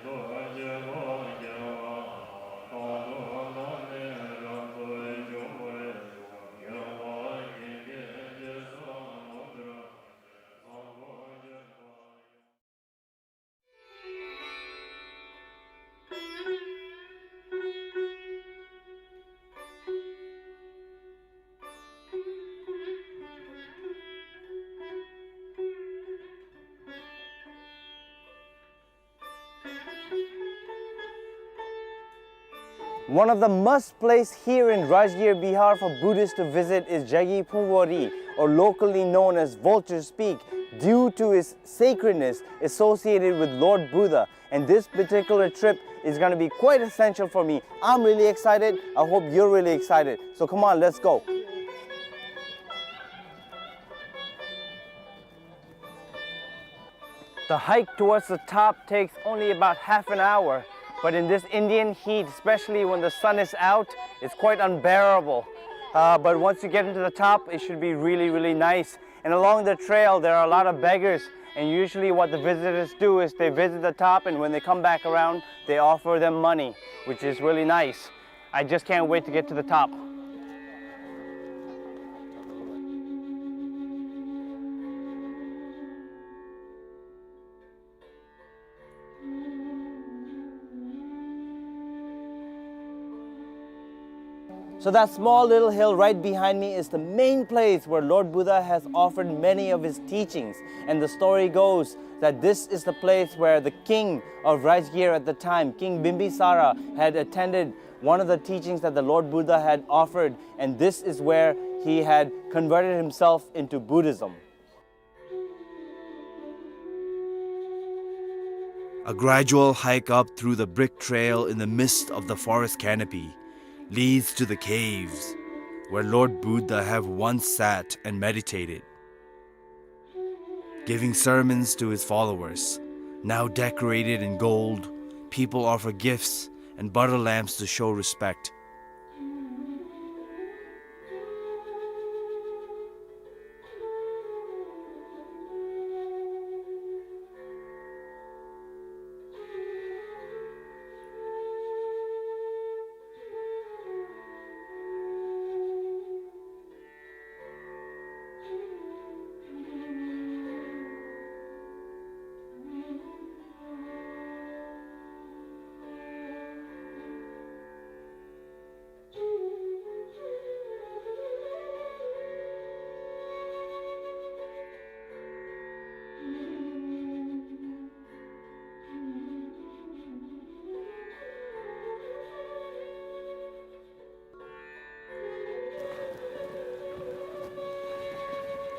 One of the must place here in Rajgir, Bihar for Buddhists to visit is Jagi Phungwari, or locally known as Vulture's Peak, due to its sacredness associated with Lord Buddha. And this particular trip is gonna be quite essential for me. I'm really excited. I hope you're really excited. So come on, let's go. The hike towards the top takes only about half an hour, but in this Indian heat, especially when the sun is out, it's quite unbearable. Uh, but once you get into the top, it should be really, really nice. And along the trail, there are a lot of beggars, and usually what the visitors do is they visit the top, and when they come back around, they offer them money, which is really nice. I just can't wait to get to the top. So that small little hill right behind me is the main place where Lord Buddha has offered many of his teachings. And the story goes that this is the place where the king of Rajgir at the time, King Bimbisara, had attended one of the teachings that the Lord Buddha had offered, and this is where he had converted himself into Buddhism. A gradual hike up through the brick trail in the midst of the forest canopy leads to the caves where Lord Buddha have once sat and meditated, giving sermons to his followers. Now decorated in gold, people offer gifts and butter lamps to show respect.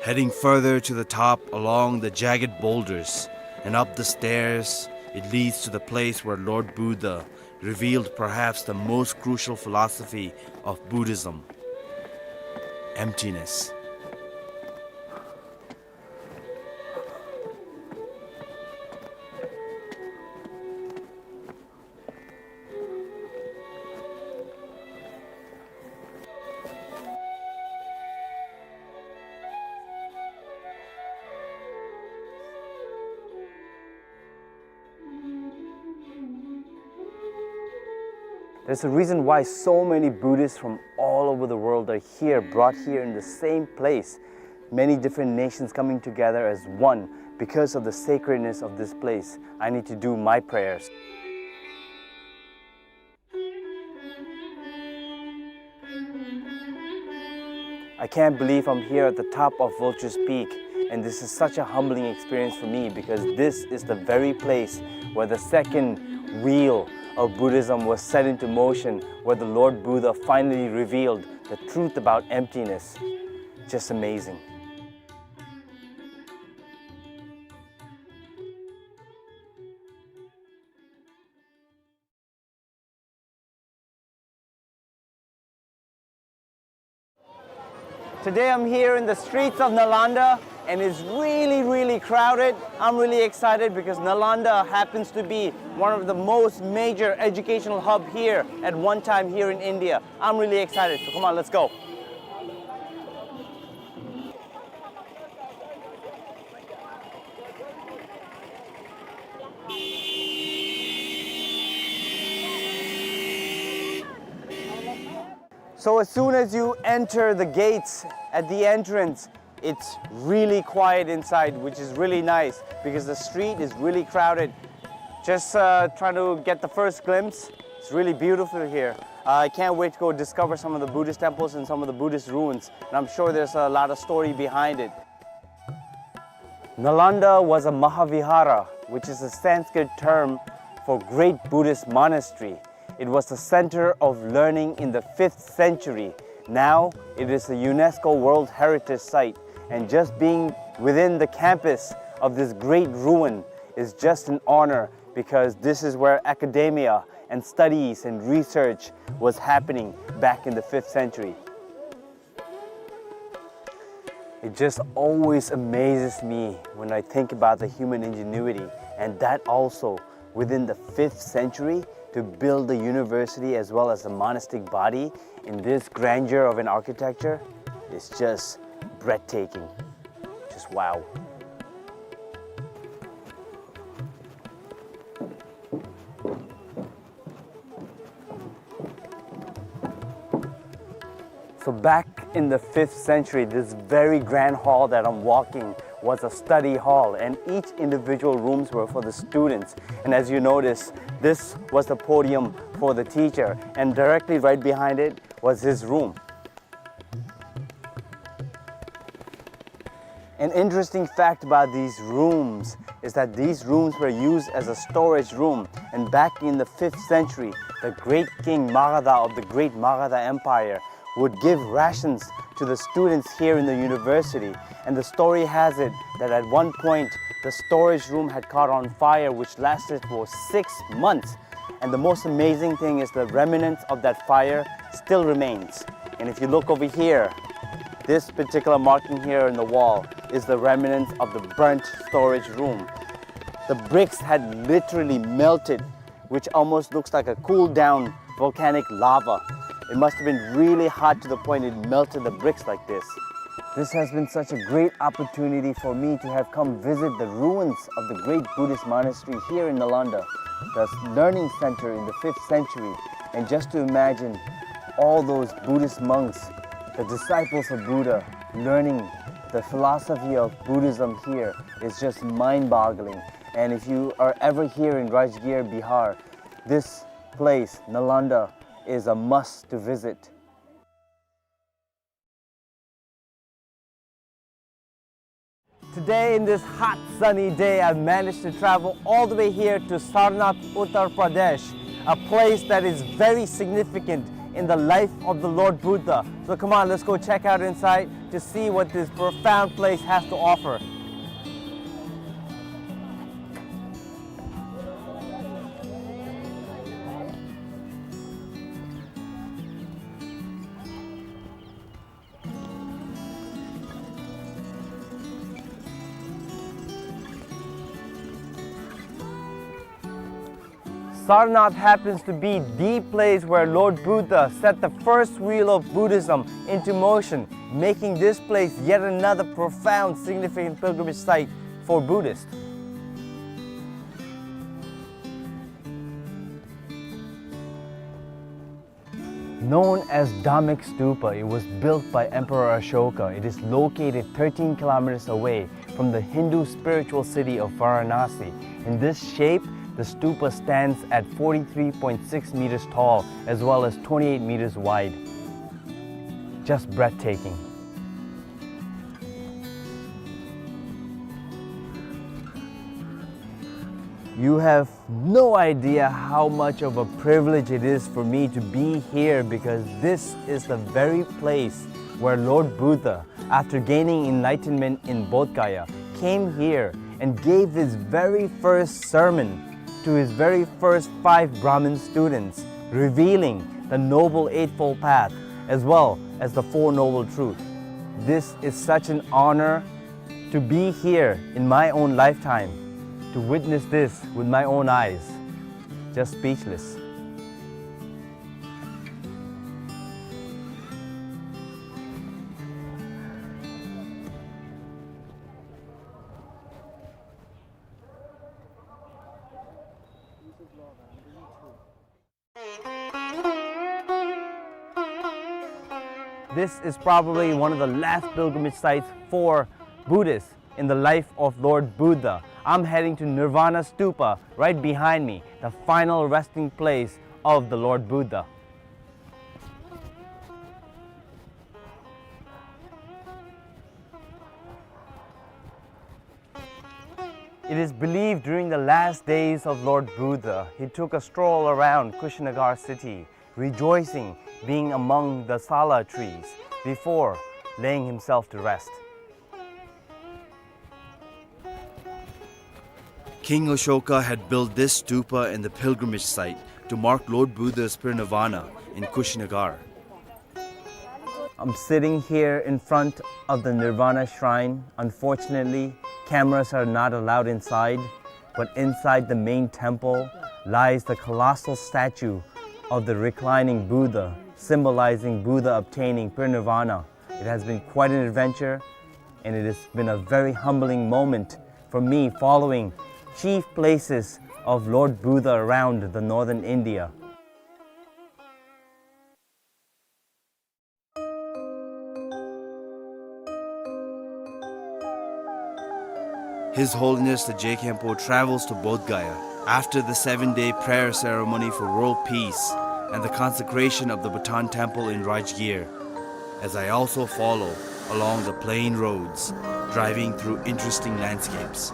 Heading further to the top along the jagged boulders and up the stairs, it leads to the place where Lord Buddha revealed perhaps the most crucial philosophy of Buddhism: emptiness. There's a reason why so many Buddhists from all over the world are here, brought here in the same place. Many different nations coming together as one because of the sacredness of this place. I need to do my prayers. I can't believe I'm here at the top of Vulture's Peak, and this is such a humbling experience for me because this is the very place where the second wheel of Buddhism was set into motion, where the Lord Buddha finally revealed the truth about emptiness. Just amazing. Today I'm here in the streets of Nalanda, and it's really, really crowded. I'm really excited because Nalanda happens to be one of the most major educational hub here at one time here in India. I'm really excited, so come on, let's go. So as soon as you enter the gates at the entrance, it's really quiet inside, which is really nice because the street is really crowded. Just, uh, trying to get the first glimpse. It's really beautiful here. Uh, I can't wait to go discover some of the Buddhist temples and some of the Buddhist ruins. And I'm sure there's a lot of story behind it. Nalanda was a Mahavihara, which is a Sanskrit term for great Buddhist monastery. It was the center of learning in the fifth century. Now it is a UNESCO World Heritage Site, and just being within the campus of this great ruin is just an honor, because this is where academia and studies and research was happening back in the fifth century. It just always amazes me when I think about the human ingenuity, and that also within the fifth century, to build the university as well as the monastic body in this grandeur of an architecture is just breathtaking. Just wow. So back in the fifth century, this very grand hall that I'm walking was a study hall, and each individual rooms were for the students. And as you notice, this was the podium for the teacher, and directly right behind it was his room. An interesting fact about these rooms is that these rooms were used as a storage room, and back in the fifth century, the great king Magadha of the great Magadha Empire would give rations to the students here in the university. And the story has it that at one point, the storage room had caught on fire, which lasted for six months. And the most amazing thing is the remnants of that fire still remains. And if you look over here, this particular marking here in the wall is the remnants of the burnt storage room. The bricks had literally melted, which almost looks like a cooled down volcanic lava. It must have been really hot to the point it melted the bricks like this. This has been such a great opportunity for me to have come visit the ruins of the great Buddhist monastery here in Nalanda, the learning center in the fifth century, and just to imagine all those Buddhist monks, the disciples of Buddha, learning the philosophy of Buddhism here is just mind-boggling. And if you are ever here in Rajgir, Bihar, this place, Nalanda, is a must to visit. Today, in this hot, sunny day, I managed to travel all the way here to Sarnath, Uttar Pradesh, a place that is very significant in the life of the Lord Buddha. So come on, let's go check out inside to see what this profound place has to offer. Sarnath happens to be the place where Lord Buddha set the first wheel of Buddhism into motion, making this place yet another profound, significant pilgrimage site for Buddhists. Known as Dhammik Stupa, it was built by Emperor Ashoka. It is located thirteen kilometers away from the Hindu spiritual city of Varanasi. In this shape, the stupa stands at forty-three point six meters tall as well as twenty-eight meters wide. Just breathtaking. You have no idea how much of a privilege it is for me to be here, because this is the very place where Lord Buddha, after gaining enlightenment in Bodh Gaya, came here and gave his very first sermon to his very first five Brahmin students, revealing the Noble Eightfold Path as well as the Four Noble Truths. This is such an honor to be here in my own lifetime, to witness this with my own eyes. Just speechless. This is probably one of the last pilgrimage sites for Buddhists in the life of Lord Buddha. I'm heading to Nirvana Stupa right behind me, the final resting place of the Lord Buddha. It is believed during the last days of Lord Buddha, he took a stroll around Kushinagar city, rejoicing being among the sala trees before laying himself to rest. King Ashoka had built this stupa in the pilgrimage site to mark Lord Buddha's parinirvana in Kushinagar. I'm sitting here in front of the Nirvana Shrine. Unfortunately, cameras are not allowed inside, but inside the main temple lies the colossal statue of the reclining Buddha, symbolizing Buddha obtaining parinirvana. It has been quite an adventure, and it has been a very humbling moment for me, following chief places of Lord Buddha around the northern India. His Holiness the Je Khenpo travels to Bodh Gaya after the seven-day prayer ceremony for world peace and the consecration of the Bhutan Temple in Rajgir, as I also follow along the plain roads, driving through interesting landscapes.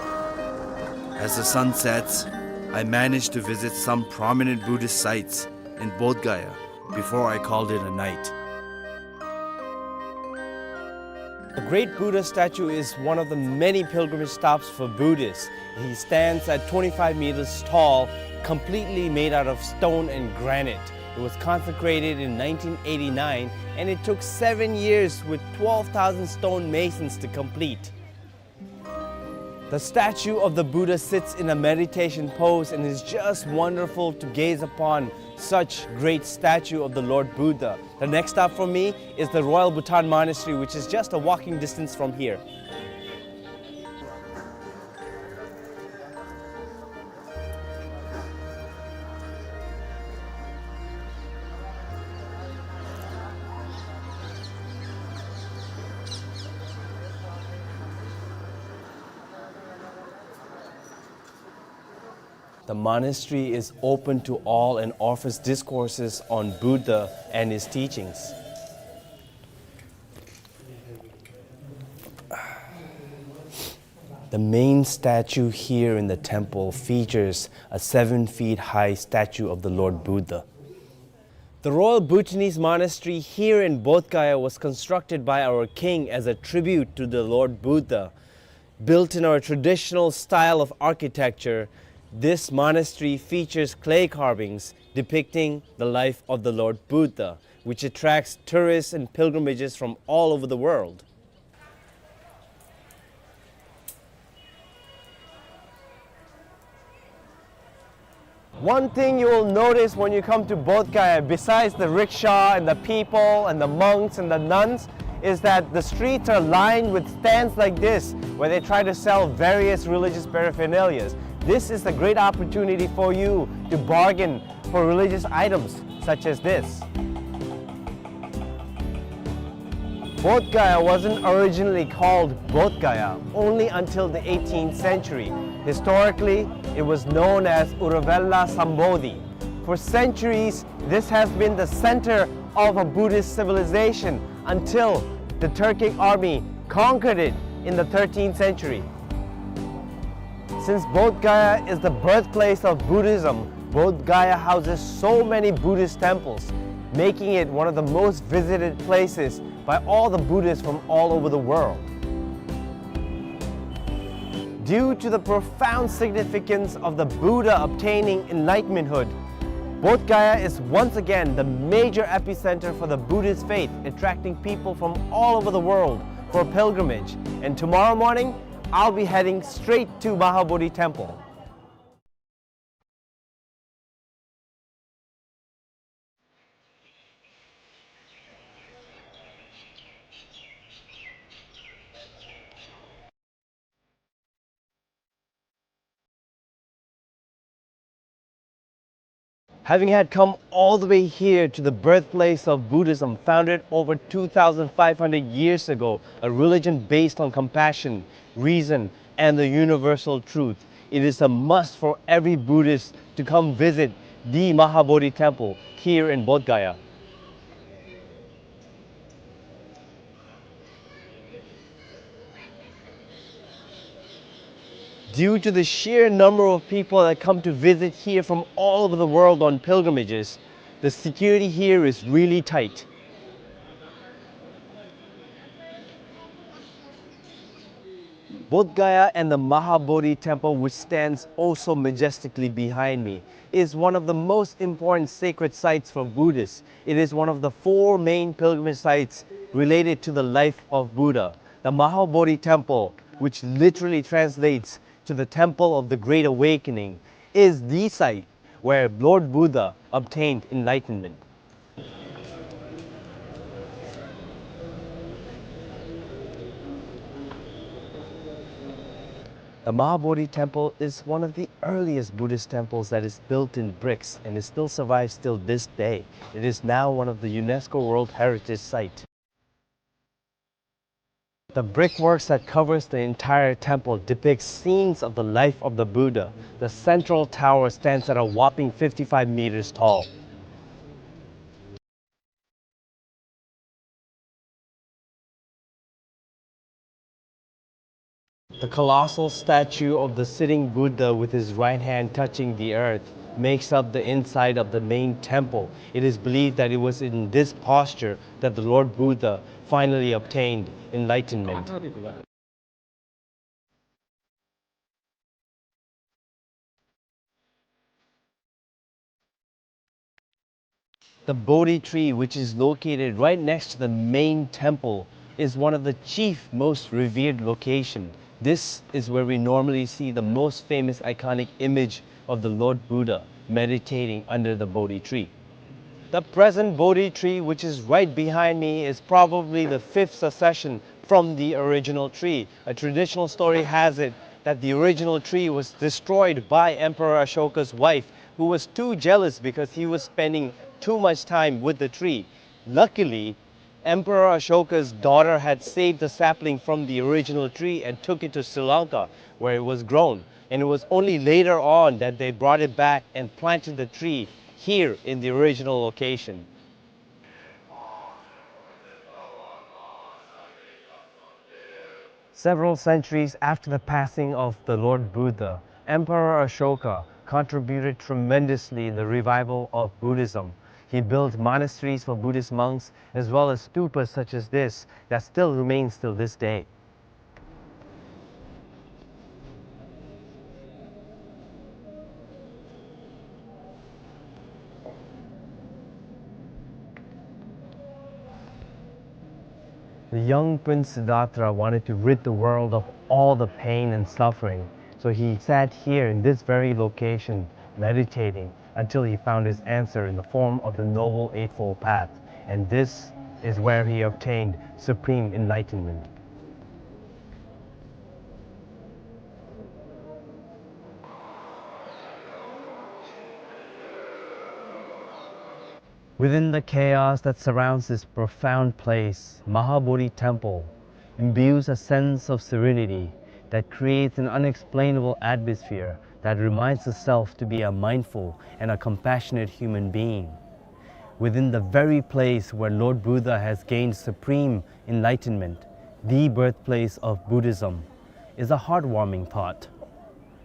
As the sun sets, I manage to visit some prominent Buddhist sites in Bodh Gaya before I called it a night. The great Buddha statue is one of the many pilgrimage stops for Buddhists. He stands at twenty-five meters tall, completely made out of stone and granite. It was consecrated in nineteen eighty-nine, and it took seven years with twelve thousand stone masons to complete. The statue of the Buddha sits in a meditation pose, and it's just wonderful to gaze upon such great statue of the Lord Buddha. The next stop for me is the Royal Bhutan Monastery, which is just a walking distance from here. The monastery is open to all and offers discourses on Buddha and his teachings. The main statue here in the temple features a seven feet high statue of the Lord Buddha. The Royal Bhutanese Monastery here in Bodh Gaya was constructed by our king as a tribute to the Lord Buddha. Built in our traditional style of architecture, this monastery features clay carvings depicting the life of the Lord Buddha, which attracts tourists and pilgrimages from all over the world. One thing you will notice when you come to Bodh Gaya, besides the rickshaw and the people and the monks and the nuns, is that the streets are lined with stands like this, where they try to sell various religious paraphernalias. This is a great opportunity for you to bargain for religious items such as this. Bodh Gaya wasn't originally called Bodh Gaya only until the eighteenth century. Historically, it was known as Uruvela Sambodhi. For centuries, this has been the center of a Buddhist civilization until the Turkic army conquered it in the thirteenth century. Since Bodh Gaya is the birthplace of Buddhism, Bodh Gaya houses so many Buddhist temples, making it one of the most visited places by all the Buddhists from all over the world. Due to the profound significance of the Buddha obtaining enlightenmenthood, Bodh Gaya is once again the major epicenter for the Buddhist faith, attracting people from all over the world for pilgrimage. And tomorrow morning, I'll be heading straight to Mahabodhi Temple. Having had come all the way here to the birthplace of Buddhism, founded over two thousand five hundred years ago, a religion based on compassion, reason, and the universal truth, it is a must for every Buddhist to come visit the Mahabodhi Temple here in Bodh Gaya. Due to the sheer number of people that come to visit here from all over the world on pilgrimages, the security here is really tight. Bodh Gaya and the Mahabodhi Temple, which stands oh so majestically behind me, is one of the most important sacred sites for Buddhists. It is one of the four main pilgrimage sites related to the life of Buddha. The Mahabodhi Temple, which literally translates to the Temple of the Great Awakening, is the site where Lord Buddha obtained enlightenment. The Mahabodhi Temple is one of the earliest Buddhist temples that is built in bricks, and it still survives till this day. It is now one of the UNESCO World Heritage Site. The brickworks that covers the entire temple depicts scenes of the life of the Buddha. The central tower stands at a whopping fifty-five meters tall. The colossal statue of the sitting Buddha with his right hand touching the earth makes up the inside of the main temple. It is believed that it was in this posture that the Lord Buddha finally obtained enlightenment. The Bodhi tree, which is located right next to the main temple, is one of the chief, most revered location. This is where we normally see the most famous iconic image of the Lord Buddha meditating under the Bodhi tree. The present Bodhi tree, which is right behind me, is probably the fifth succession from the original tree. A traditional story has it that the original tree was destroyed by Emperor Ashoka's wife, who was too jealous because he was spending too much time with the tree. Luckily, Emperor Ashoka's daughter had saved the sapling from the original tree and took it to Sri Lanka, where it was grown. And it was only later on that they brought it back and planted the tree here in the original location. Several centuries after the passing of the Lord Buddha, Emperor Ashoka contributed tremendously in the revival of Buddhism. He built monasteries for Buddhist monks, as well as stupas such as this that still remains till this day. The young prince Siddhartha wanted to rid the world of all the pain and suffering, so he sat here in this very location, meditating until he found his answer in the form of the Noble Eightfold Path, and this is where he obtained supreme enlightenment. Within the chaos that surrounds this profound place, Mahabodhi Temple imbues a sense of serenity that creates an unexplainable atmosphere that reminds the self to be a mindful and a compassionate human being. Within the very place where Lord Buddha has gained supreme enlightenment, the birthplace of Buddhism, is a heartwarming thought,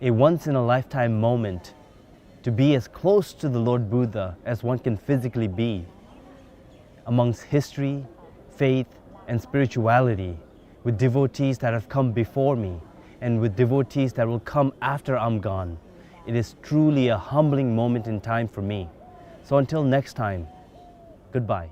a once-in-a-lifetime moment to be as close to the Lord Buddha as one can physically be, amongst history, faith, and spirituality, with devotees that have come before me and with devotees that will come after I'm gone. It is truly a humbling moment in time for me. So until next time, goodbye.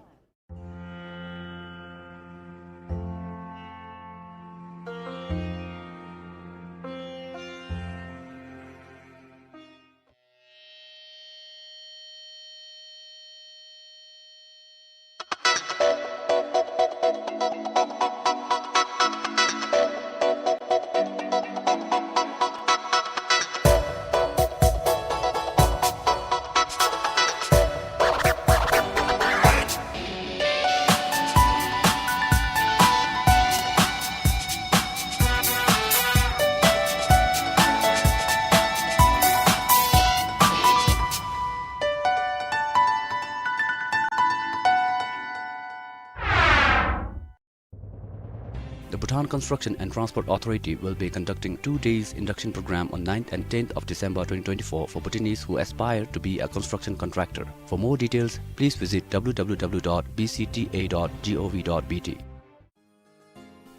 The Bhutan Construction and Transport Authority will be conducting two days induction program on ninth and tenth of December twenty twenty-four for Bhutanese who aspire to be a construction contractor. For more details, please visit W W W dot B C T A dot gov dot B T.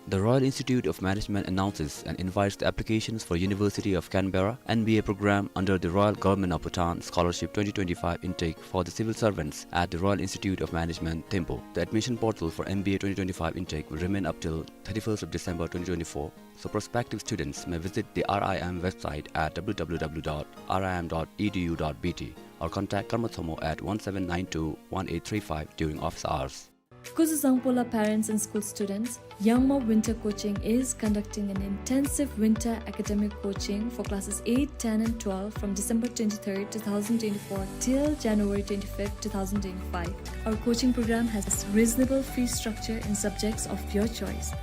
The Royal Institute of Management announces and invites the applications for University of Canberra M B A program under the Royal Government of Bhutan Scholarship twenty twenty-five intake for the civil servants at the Royal Institute of Management, Thimphu. The admission portal for M B A twenty twenty-five intake will remain up till thirty-first of December twenty twenty-four, so prospective students may visit the R I M website at W W W dot R I M dot E D U dot B T or contact Karma Tshommo at one seven nine two one eight three five during office hours. Kuzu Zangpo la parents and school students, Yangma Winter Coaching is conducting an intensive winter academic coaching for classes eight, ten and twelve from December twenty-third, two thousand twenty-four till January twenty-fifth, two thousand twenty-five. Our coaching program has reasonable fee structure in subjects of your choice.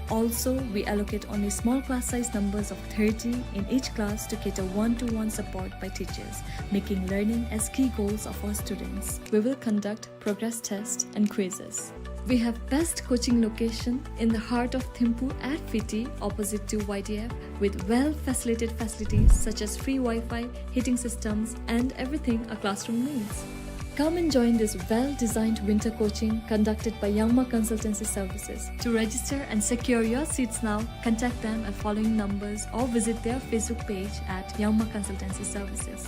Also, we allocate only small class size numbers of thirty in each class to cater one-to-one support by teachers, making learning as key goals of our students. We will conduct progress test and quizzes. We have best coaching location in the heart of Thimphu at Fiti, opposite to Y D F, with well-facilitated facilities such as free Wi-Fi, heating systems, and everything a classroom needs. Come and join this well-designed winter coaching conducted by Yangma Consultancy Services. To register and secure your seats now, contact them at following numbers or visit their Facebook page at Yangma Consultancy Services.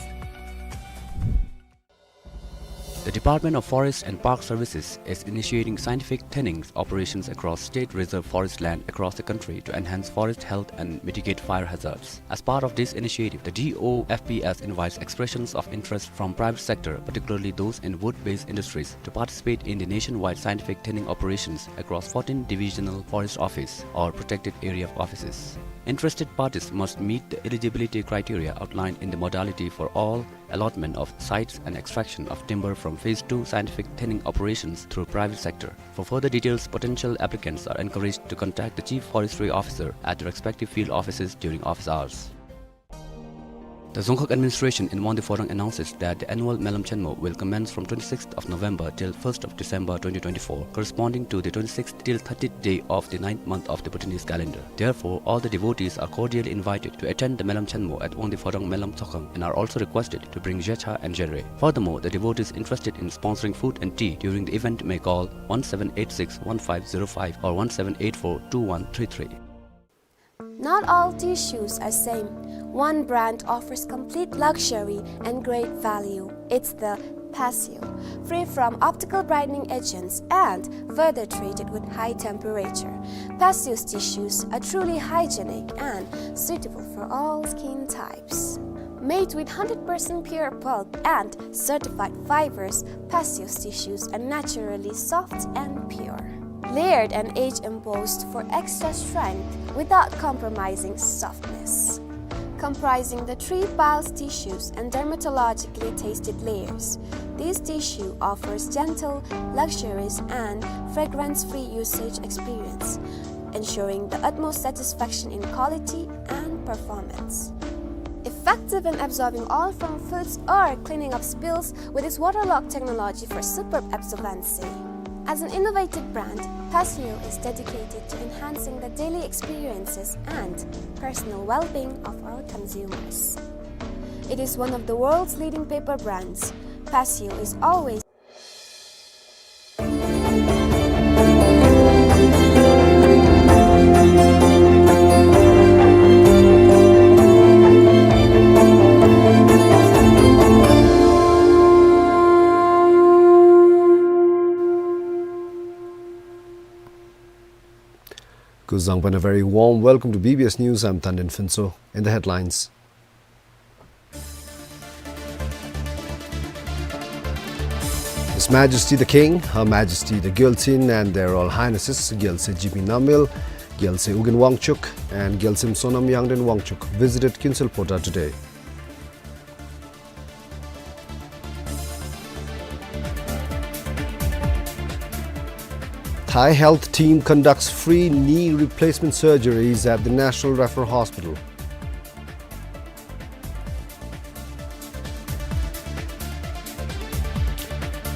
The Department of Forest and Park Services is initiating scientific thinning operations across state reserve forest land across the country to enhance forest health and mitigate fire hazards. As part of this initiative, the D O F P S invites expressions of interest from private sector, particularly those in wood-based industries, to participate in the nationwide scientific thinning operations across fourteen divisional forest office or protected area offices. Interested parties must meet the eligibility criteria outlined in the modality for all allotment of sites and extraction of timber from phase two scientific thinning operations through private sector. For further details, potential applicants are encouraged to contact the Chief Forestry Officer at the respective field offices during office hours. The Dzongkhag administration in Wangdue Phodrang announces that the annual Melam Chenmo will commence from twenty-sixth of November till first of December twenty twenty-four, corresponding to the twenty-sixth till thirtieth day of the ninth month of the Bhutanese calendar. Therefore, all the devotees are cordially invited to attend the Melam Chenmo at Wangdue Phodrang Melam Tsokhang and are also requested to bring jecha and jere. Furthermore, the devotees interested in sponsoring food and tea during the event may call one seven eight six one five zero five or one seven eight four two one three three. Not all tissues are same. One brand offers complete luxury and great value. It's the Passio, free from optical brightening agents and further treated with high temperature. Passio's tissues are truly hygienic and suitable for all skin types. Made with hundred percent pure pulp and certified fibers, Passio's tissues are naturally soft and pure. Layered and age embossed for extra strength without compromising softness. comprising the three piles tissues and dermatologically tested layers. This tissue offers gentle, luxurious, and fragrance-free usage experience, ensuring the utmost satisfaction in quality and performance. Effective in absorbing oil from foods or cleaning up spills with its waterlock technology for superb absorbency. As an innovative brand, Passio is dedicated to enhancing the daily experiences and personal well-being of our consumers. It is one of the world's leading paper brands. Passio is always Kuzuzangpo and a very warm welcome to B B S News. I'm Tandin Phuntsho. In the headlines: His Majesty the King, Her Majesty the Gyaltsuen, and Their Royal Highnesses Gyaltsuen Jigme Namgyel, Gyaltsuen Ugyen Wangchuck, and Gyaltsuen Sonam Yangden Wangchuck visited Kinsulpata today. Thai health team conducts free knee replacement surgeries at the National Referral Hospital.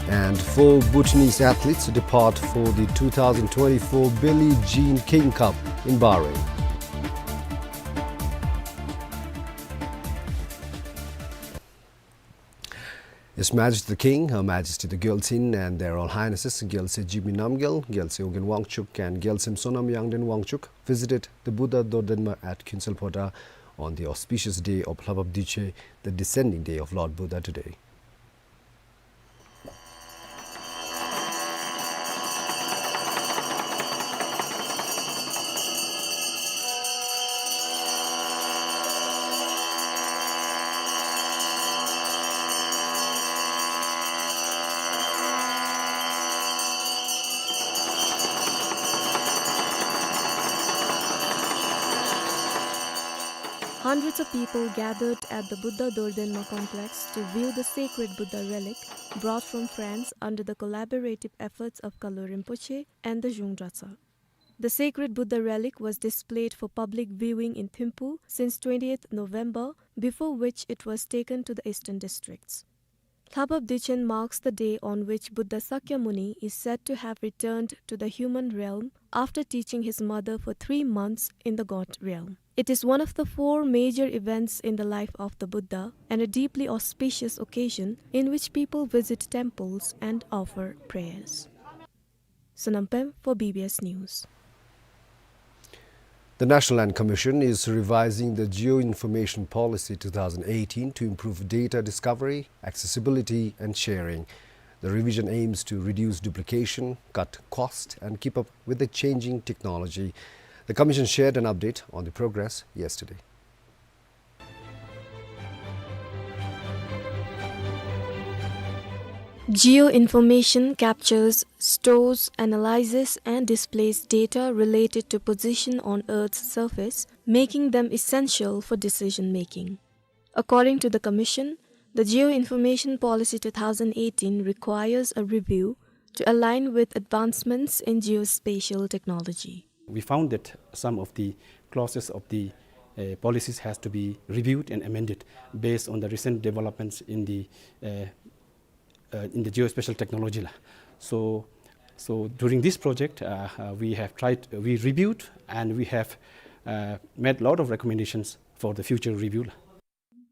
And four Bhutanese athletes depart for the two thousand twenty-four Billie Jean King Cup in Bahrain. His Majesty the King, Her Majesty the Gyaltsuen, and Their Royal Highnesses Gyaltsuen Jigme Namgyel, Gyaltsuen Ugyen Wangchuck, and Gyaltsuen Sonam Yangden Wangchuck visited the Buddha Dordenma at Kinsulpata on the auspicious day of Lhapab Dikche, the descending day of Lord Buddha, today. Hundreds of people gathered at the Buddha Dordenma complex to view the sacred Buddha relic brought from France under the collaborative efforts of Kalu Rinpoche and the Zhung Dratsa. The sacred Buddha relic was displayed for public viewing in Thimphu since twentieth November, before which it was taken to the eastern districts. Lhapab Dikchen marks the day on which Buddha Sakyamuni is said to have returned to the human realm after teaching his mother for three months in the god realm. It is one of the four major events in the life of the Buddha and a deeply auspicious occasion in which people visit temples and offer prayers. Sonam Pem for B B S News. The National Land Commission is revising the Geo-Information Policy two thousand eighteen to improve data discovery, accessibility, and sharing. The revision aims to reduce duplication, cut cost, and keep up with the changing technology. The Commission shared an update on the progress yesterday. Geo-information captures, stores, analyzes, and displays data related to position on Earth's surface, making them essential for decision-making. According to the Commission, the Geo-Information Policy two thousand eighteen requires a review to align with advancements in geospatial technology. We found that some of the clauses of the, uh, policies has to be reviewed and amended based on the recent developments in the, uh, uh, in the geospatial technology la. So, so during this project, uh, uh, we have tried, we reviewed and we have, uh, made lot of recommendations for the future review la.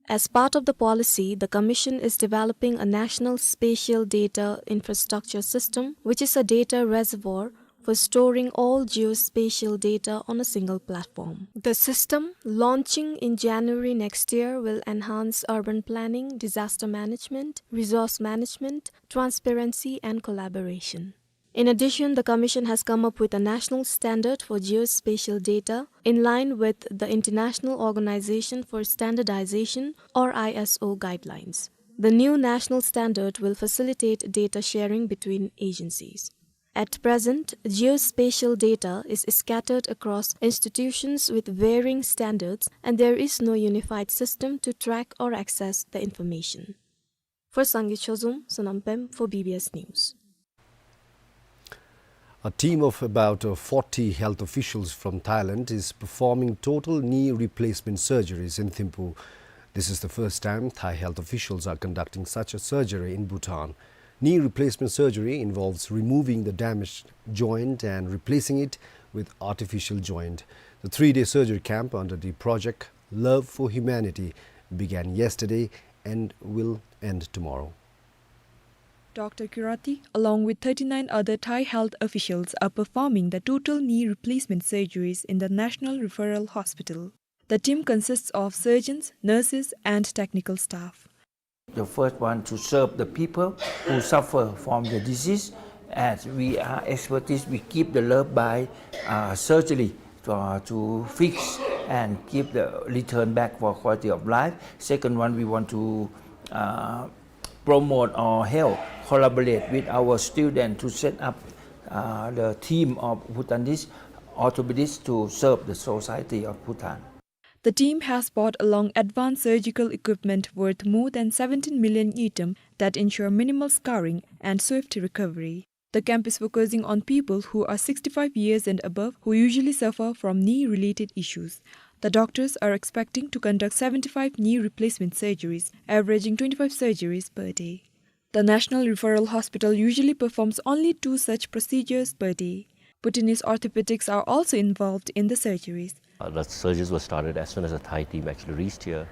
As part of the policy, the Commission is developing a national spatial data infrastructure system, which is a data reservoir for storing all geospatial data on a single platform. The system, launching in January next year, will enhance urban planning, disaster management, resource management, transparency, and collaboration. In addition, the Commission has come up with a national standard for geospatial data in line with the International Organization for Standardization, or I S O, guidelines. The new national standard will facilitate data sharing between agencies. At present, geospatial data is scattered across institutions with varying standards, and there is no unified system to track or access the information. For Sangay Chozom, Sonam Pem for B B S News. A team of about, uh, forty health officials from Thailand is performing total knee replacement surgeries in Thimphu. This is the first time Thai health officials are conducting such a surgery in Bhutan. Knee replacement surgery involves removing the damaged joint and replacing it with artificial joint. The three-day surgery camp under the Project Love for Humanity began yesterday and will end tomorrow. Doctor Kurati, along with thirty-nine other Thai health officials, are performing the total knee replacement surgeries in the National Referral Hospital. The team consists of surgeons, nurses, and technical staff. The first one to serve the people who suffer from the disease. As we are expertise, we give the love by, uh, surgery to, uh, to fix and give the return back for quality of life. Second one, we want to, uh, promote or help collaborate with our student to set up, uh, the team of Bhutanese orthopedists to serve the society of Bhutan. The team has brought along advanced surgical equipment worth more than seventeen million ngultrum that ensure minimal scarring and swift recovery. The camp is focusing on people who are sixty-five years and above who usually suffer from knee-related issues. The doctors are expecting to conduct seventy-five knee replacement surgeries, averaging twenty-five surgeries per day. The National Referral Hospital usually performs only two such procedures per day. Bhutanese orthopedics are also involved in the surgeries. Uh, the surgeries were started as soon as the Thai team actually reached here.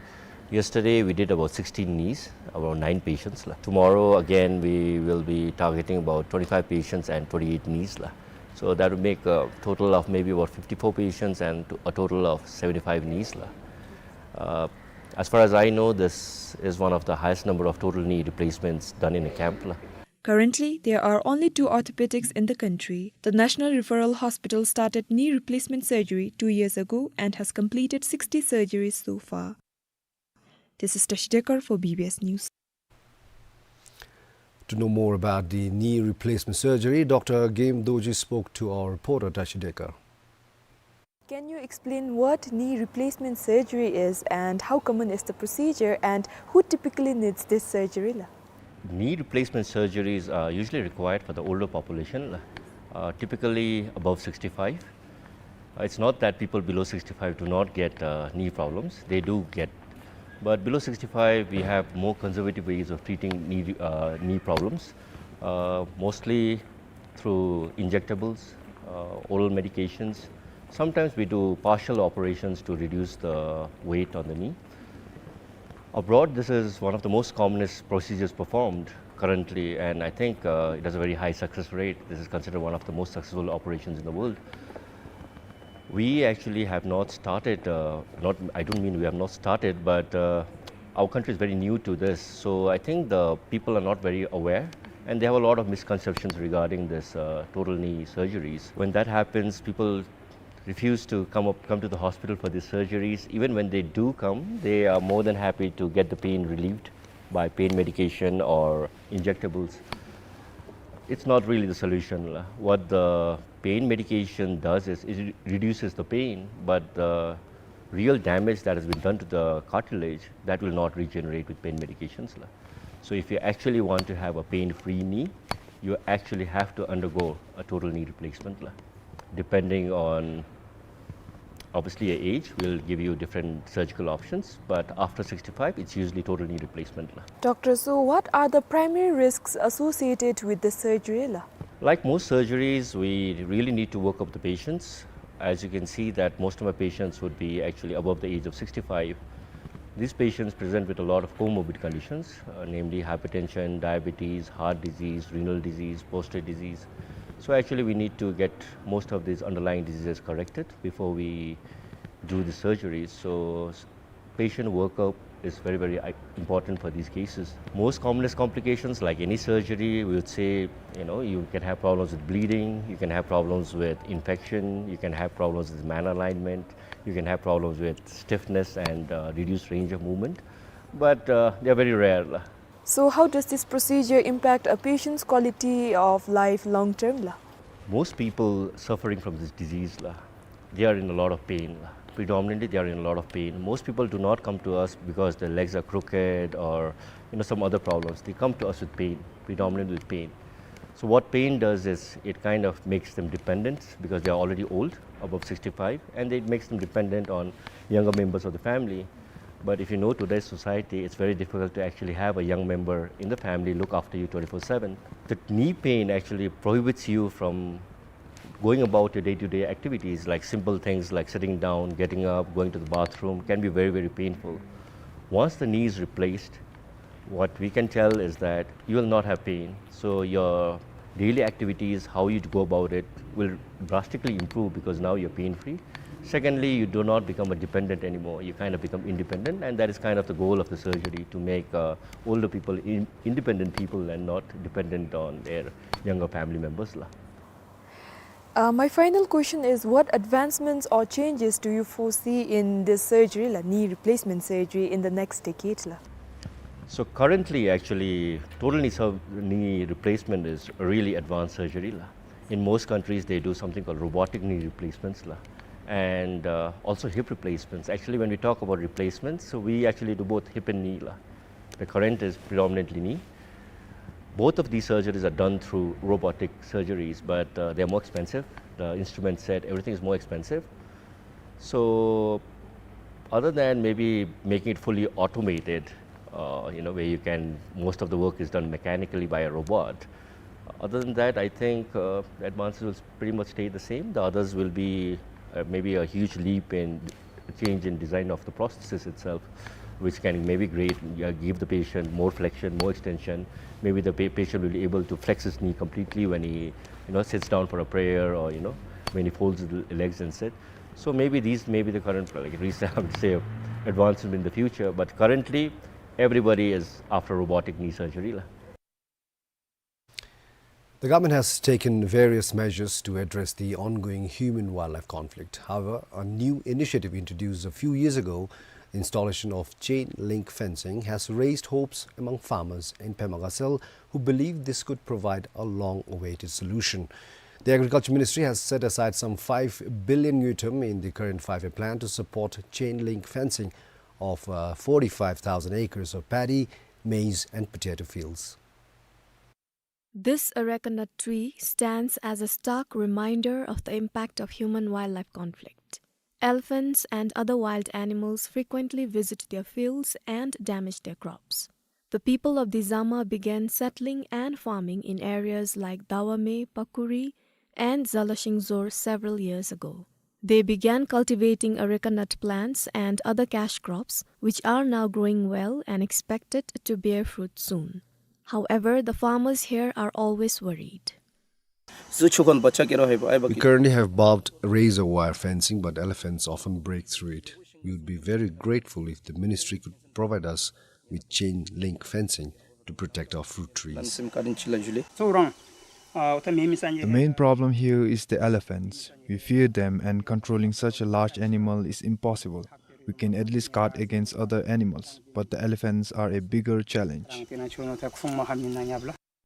Yesterday, we did about sixteen knees, about nine patients la. Tomorrow, again, we will be targeting about twenty-five patients and twenty-eight knees la. So that would make a total of maybe about fifty-four patients and to-, a total of seventy-five knees la. Uh, as far as I know, this is one of the highest number of total knee replacements done in a camp la. Currently, there are only two orthopedics in the country. The National Referral Hospital started knee replacement surgery two years ago and has completed sixty surgeries so far. This is Tashi Dekar for B B S News. To know more about the knee replacement surgery, Doctor Game Dorji spoke to our reporter Tashi Dekar. Can you explain what knee replacement surgery is and how common is the procedure and who typically needs this surgery la? Knee replacement surgeries are usually required for the older population la, uh, typically above sixty-five. Uh, it's not that people below sixty-five do not get, uh, knee problems. They do get. But below sixty-five, we have more conservative ways of treating knee, uh, knee problems, uh, mostly through injectables, uh, oral medications. Sometimes we do partial operations to reduce the weight on the knee. Abroad, this is one of the most commonest procedures performed currently, and I think, uh, it has a very high success rate. This is considered one of the most successful operations in the world. We actually have not started, uh, not, I don't mean we have not started, but, uh, our country is very new to this. So I think the people are not very aware, and they have a lot of misconceptions regarding this, uh, total knee surgeries. When that happens, people refuse to come up, come to the hospital for these surgeries. Even when they do come, they are more than happy to get the pain relieved by pain medication or injectables. It's not really the solution la. What the pain medication does is it reduces the pain, but the real damage that has been done to the cartilage, that will not regenerate with pain medications la. So if you actually want to have a pain-free knee, you actually have to undergo a total knee replacement la. Depending on, obviously, your age, we'll give you different surgical options, but after sixty-five, it's usually total knee replacement la. Doctor, so what are the primary risks associated with the surgery la? Like most surgeries, we really need to work up the patients. As you can see that most of my patients would be actually above the age of sixty-five. These patients present with a lot of comorbid conditions, uh, namely hypertension, diabetes, heart disease, renal disease, prostate disease. So actually, we need to get most of these underlying diseases corrected before we do the surgeries. So s-, patient workup is very, very, uh, important for these cases. Most commonest complications, like any surgery, we would say, you know, you can have problems with bleeding, you can have problems with infection, you can have problems with malalignment, you can have problems with stiffness and, uh, reduced range of movement, but, uh, they are very rare. So how does this procedure impact a patient's quality of life long term la? Most people suffering from this disease, la, they are in a lot of pain, la. Predominantly, they are in a lot of pain. Most people do not come to us because their legs are crooked or, you know, some other problems. They come to us with pain, predominantly with pain. So what pain does is it kind of makes them dependent because they are already old, above sixty-five, and it makes them dependent on younger members of the family. But if you know today's society, it's very difficult to actually have a young member in the family look after you twenty-four seven. The knee pain actually prohibits you from going about your day-to-day activities, like simple things like sitting down, getting up, going to the bathroom, can be very, very painful. Once the knee is replaced, what we can tell is that you will not have pain. So your daily activities, how you go about it, will drastically improve because now you're pain-free. Secondly, you do not become a dependent anymore. You kind of become independent, and that is kind of the goal of the surgery, to make, uh, older people in-, independent people and not dependent on their younger family members, la. Uh, my final question is, what advancements or changes do you foresee in this surgery, la, knee replacement surgery, in the next decade, la? So currently, actually, total knee sur-, knee replacement is a really advanced surgery, la. In most countries, they do something called robotic knee replacements, la, and, uh, also hip replacements. Actually, when we talk about replacements, so we actually do both hip and knee, la. The current is predominantly knee. Both of these surgeries are done through robotic surgeries, but, uh, they're more expensive. The instrument set, everything is more expensive. So, other than maybe making it fully automated, uh, you know, where you can, most of the work is done mechanically by a robot. Other than that, I think, uh, advances will pretty much stay the same. The others will be, uh, maybe a huge leap in change in design of the prosthesis itself, which can maybe great, uh, give the patient more flexion, more extension. Maybe the pa-, patient will be able to flex his knee completely when he, you know, sits down for a prayer, or, you know, when he folds his legs and sit. So maybe these may be the current, like, recent, I would say, advancement in the future. But currently, everybody is after robotic knee surgery, la. The government has taken various measures to address the ongoing human-wildlife conflict. However, a new initiative introduced a few years ago, installation of chain link fencing, has raised hopes among farmers in Pema Gatshel who believe this could provide a long-awaited solution. The Agriculture Ministry has set aside some five billion ngultrum in the current five-year plan to support chain link fencing of, uh, forty-five thousand acres of paddy, maize and potato fields. This areca nut tree stands as a stark reminder of the impact of human-wildlife conflict. Elephants and other wild animals frequently visit their fields and damage their crops. The people of Dzama began settling and farming in areas like Dawame, Pakuri, and Zalashingzor several years ago. They began cultivating areca nut plants and other cash crops, which are now growing well and expected to bear fruit soon. However, the farmers here are always worried. We currently have barbed razor wire fencing, but elephants often break through it. We would be very grateful if the ministry could provide us with chain link fencing to protect our fruit trees. The main problem here is the elephants. We fear them, and controlling such a large animal is impossible. We can at least guard against other animals, but the elephants are a bigger challenge.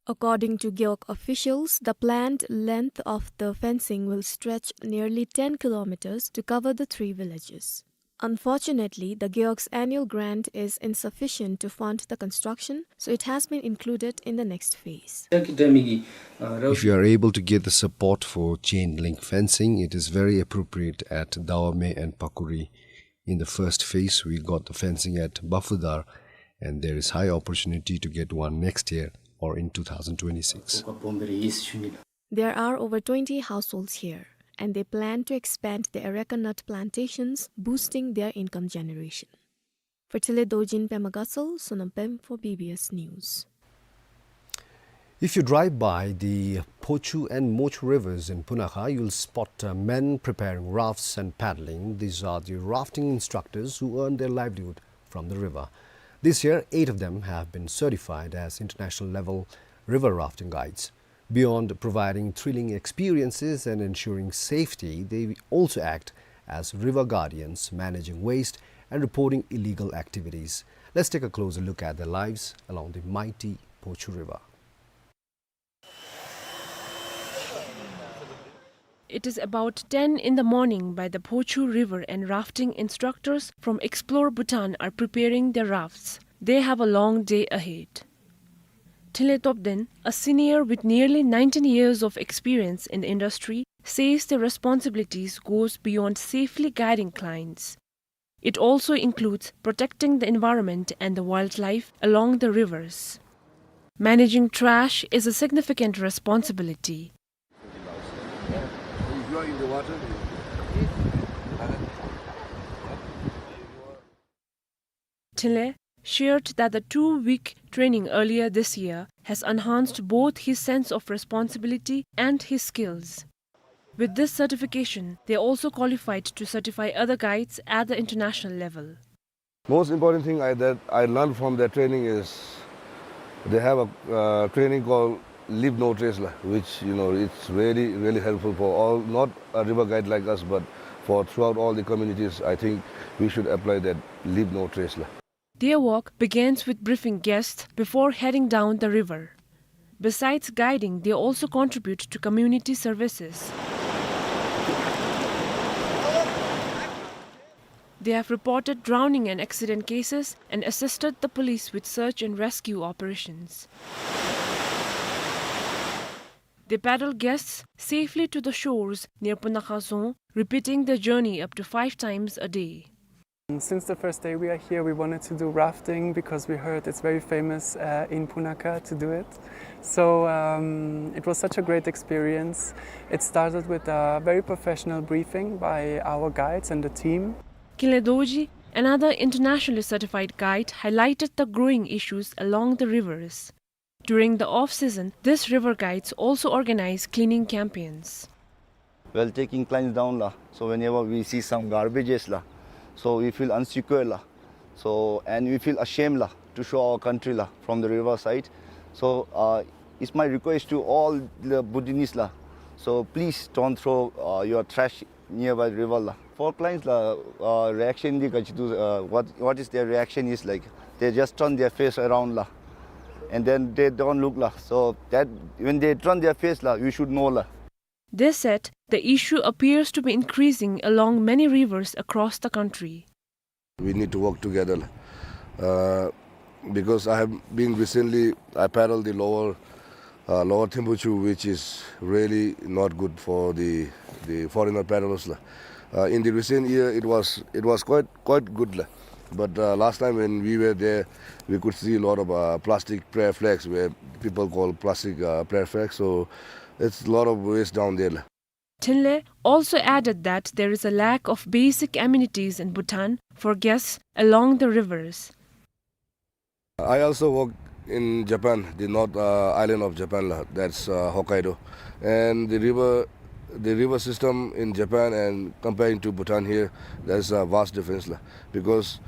According to Gewog officials, the planned length of the fencing will stretch nearly ten kilometers to cover the three villages. Unfortunately, the Gewog's annual grant is insufficient to fund the construction, so it has been included in the next phase. If you are able to get the support for chain link fencing, it is very appropriate at Dawame and Pakuri. In the first phase, we got the fencing at Bafudar, and there is high opportunity to get one next year or in two thousand twenty-six. There are over twenty households here, and they plan to expand the areca nut plantations, boosting their income generation. For Tele Dorjin, Pema Gatshel, Sonam Pem for B B S News. If you drive by the Phochu and Mochu rivers in Punakha, you'll spot, uh, men preparing rafts and paddling. These are the rafting instructors who earn their livelihood from the river. This year, eight of them have been certified as international level river rafting guides. Beyond providing thrilling experiences and ensuring safety, they also act as river guardians, managing waste and reporting illegal activities. Let's take a closer look at their lives along the mighty Phochu River. It is about ten in the morning by the Phochu River, and rafting instructors from Explore Bhutan are preparing their rafts. They have a long day ahead. Thinley Topden, a senior with nearly nineteen years of experience in the industry, says the responsibilities goes beyond safely guiding clients. It also includes protecting the environment and the wildlife along the rivers. Managing trash is a significant responsibility. Thinley shared that the two-week training earlier this year has enhanced both his sense of responsibility and his skills. With this certification, they are also qualified to certify other guides at the international level. Most important thing I, that I learned from their training is they have a, uh, training called Leave No Trace, la, which, you know, it's really, really helpful for all, not a river guide like us, but for throughout all the communities. I think we should apply that Leave No Trace, la. Their work begins with briefing guests before heading down the river. Besides guiding, they also contribute to community services. They have reported drowning and accident cases and assisted the police with search and rescue operations. They paddle guests safely to the shores near Punakha Dzong, repeating their journey up to five times a day. And since the first day we are here, we wanted to do rafting because we heard it's very famous, uh, in Punakha to do it. So, um, it was such a great experience. It started with a very professional briefing by our guides and the team. Kinley Dorji, another internationally certified guide, highlighted the growing issues along the rivers. During the off-season, these river guides also organize cleaning campaigns. While taking clients down, la, so whenever we see some garbages, la, so we feel insecure, la, so, and we feel ashamed, la, to show our country, la, from the riverside. So, uh, it's my request to all the Bhutanese, la, so please don't throw, uh, your trash nearby river, la. For clients, la, uh, reaction, they, uh, what, what is their reaction is like, they just turn their face around, la, and then they don't look, la. So that when they turn their face, la, you should know, la. They said the issue appears to be increasing along many rivers across the country. We need to work together, la. Uh, because I have been recently, I paddled the lower, uh, lower Thimphu Chu, which is really not good for the, the foreigner paddlers, la. Uh, in the recent year, it was, it was quite, quite good, la. But, uh, last time when we were there, we could see a lot of, uh, plastic prayer flags where people call plastic, uh, prayer flags. So it's a lot of waste down there, la. Thinley also added that there is a lack of basic amenities in Bhutan for guests along the rivers. I also work in Japan, the north, uh, island of Japan, la, that's, uh, Hokkaido. And the river, the river system in Japan and comparing to Bhutan here, there's a vast difference, la. Because,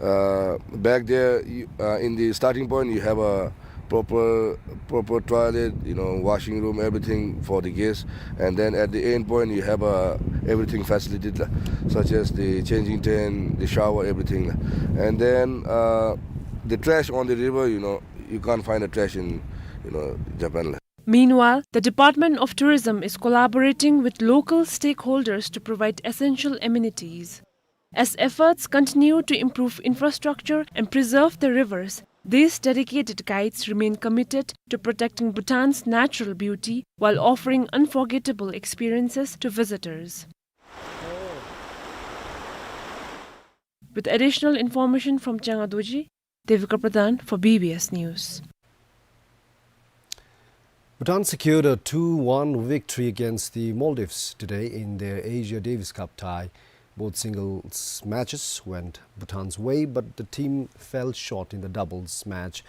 uh, back there, you, uh, in the starting point, you have a proper, proper toilet, you know, washing room, everything for the guests. And then at the end point, you have, uh, everything facilitated, la, such as the changing tent, the shower, everything, la. And then, uh, the trash on the river, you know, you can't find a trash in, you know, Japan, la. Meanwhile, the Department of Tourism is collaborating with local stakeholders to provide essential amenities. As efforts continue to improve infrastructure and preserve the rivers, these dedicated guides remain committed to protecting Bhutan's natural beauty while offering unforgettable experiences to visitors. With additional information from Changa Dorji, Devika Pradhan for B B S News. Bhutan secured a two one victory against the Maldives today in their Asia Davis Cup tie. Both singles matches went Bhutan's way, but the team fell short in the doubles match.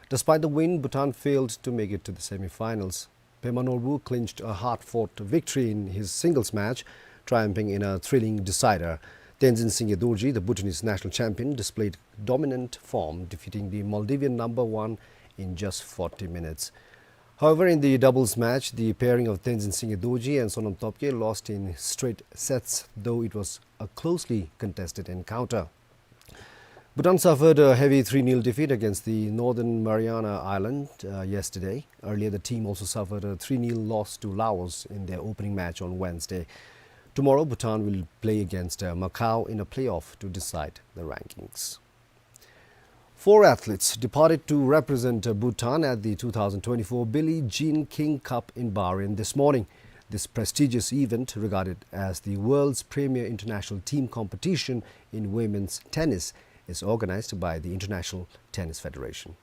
Despite the win, Bhutan failed to make it to the semi-finals. Pema Norbu clinched a hard-fought victory in his singles match, triumphing in a thrilling decider. Tenzin Singye Dorji, the Bhutanese national champion, displayed dominant form, defeating the Maldivian number one in just forty minutes. However, in the doubles match, the pairing of Tenzin Singye Dorji and Sonam Topgay lost in straight sets, though it was a closely contested encounter. Bhutan suffered a heavy three nil defeat against the Northern Mariana Island, uh, yesterday. Earlier, the team also suffered a three nil loss to Laos in their opening match on Wednesday. Tomorrow, Bhutan will play against, uh, Macau in a playoff to decide the rankings. Four athletes departed to represent, uh, Bhutan at the two thousand twenty-four Billie Jean King Cup in Bahrain this morning. This prestigious event, regarded as the world's premier international team competition in women's tennis, is organized by the International Tennis Federation.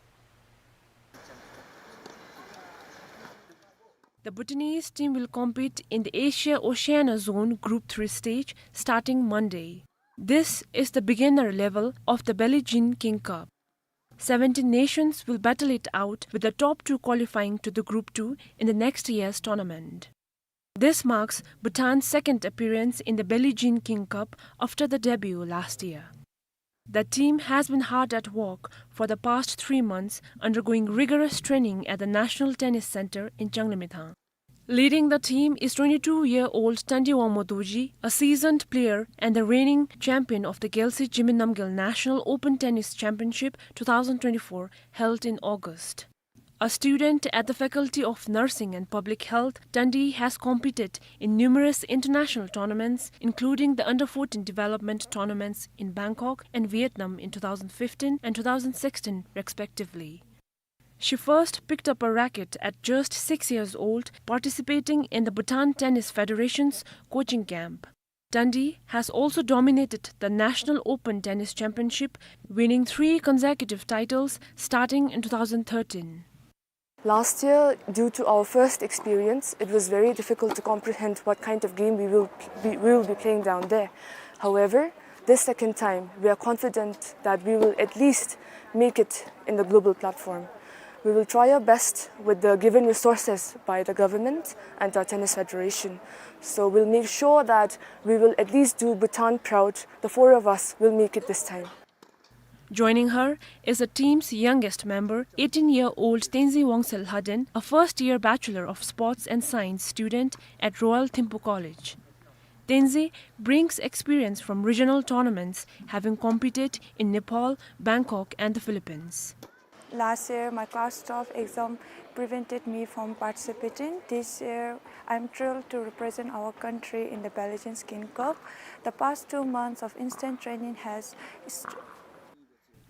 The Bhutanese team will compete in the Asia Oceania Zone Group three stage starting Monday. This is the beginner level of the Billie Jean King Cup. Seventeen nations will battle it out, with the top two qualifying to the Group two in the next year's tournament. This marks Bhutan's second appearance in the Billie Jean King Cup after the debut last year. The team has been hard at work for the past three months, undergoing rigorous training at the National Tennis Center in Changlimithang. Leading the team is twenty-two-year-old Tandi Wangmo Dorji, a seasoned player and the reigning champion of the Gyalse Jigme Namgyal National Open Tennis Championship two thousand twenty-four, held in August. A student at the Faculty of Nursing and Public Health, Tandi has competed in numerous international tournaments, including the under fourteen development tournaments in Bangkok and Vietnam in two thousand fifteen and two thousand sixteen, respectively. She first picked up a racket at just six years old, participating in the Bhutan Tennis Federation's coaching camp. Tandi has also dominated the National Open Tennis Championship, winning three consecutive titles starting in two thousand thirteen. Last year, due to our first experience, it was very difficult to comprehend what kind of game we will be, we will be playing down there. However, this second time, we are confident that we will at least make it in the global platform. We will try our best with the given resources by the government and our tennis federation. So we'll make sure that we will at least do Bhutan proud. The four of us will make it this time. Joining her is the team's youngest member, eighteen-year-old Tenzin Wongsel Lhaden, a first-year Bachelor of Sports and Science student at Royal Thimphu College. Tenzin brings experience from regional tournaments, having competed in Nepal, Bangkok, and the Philippines. Last year, my class twelve exam prevented me from participating. This year, I'm thrilled to represent our country in the Billie Jean King Cup. The past two months of instant training has st-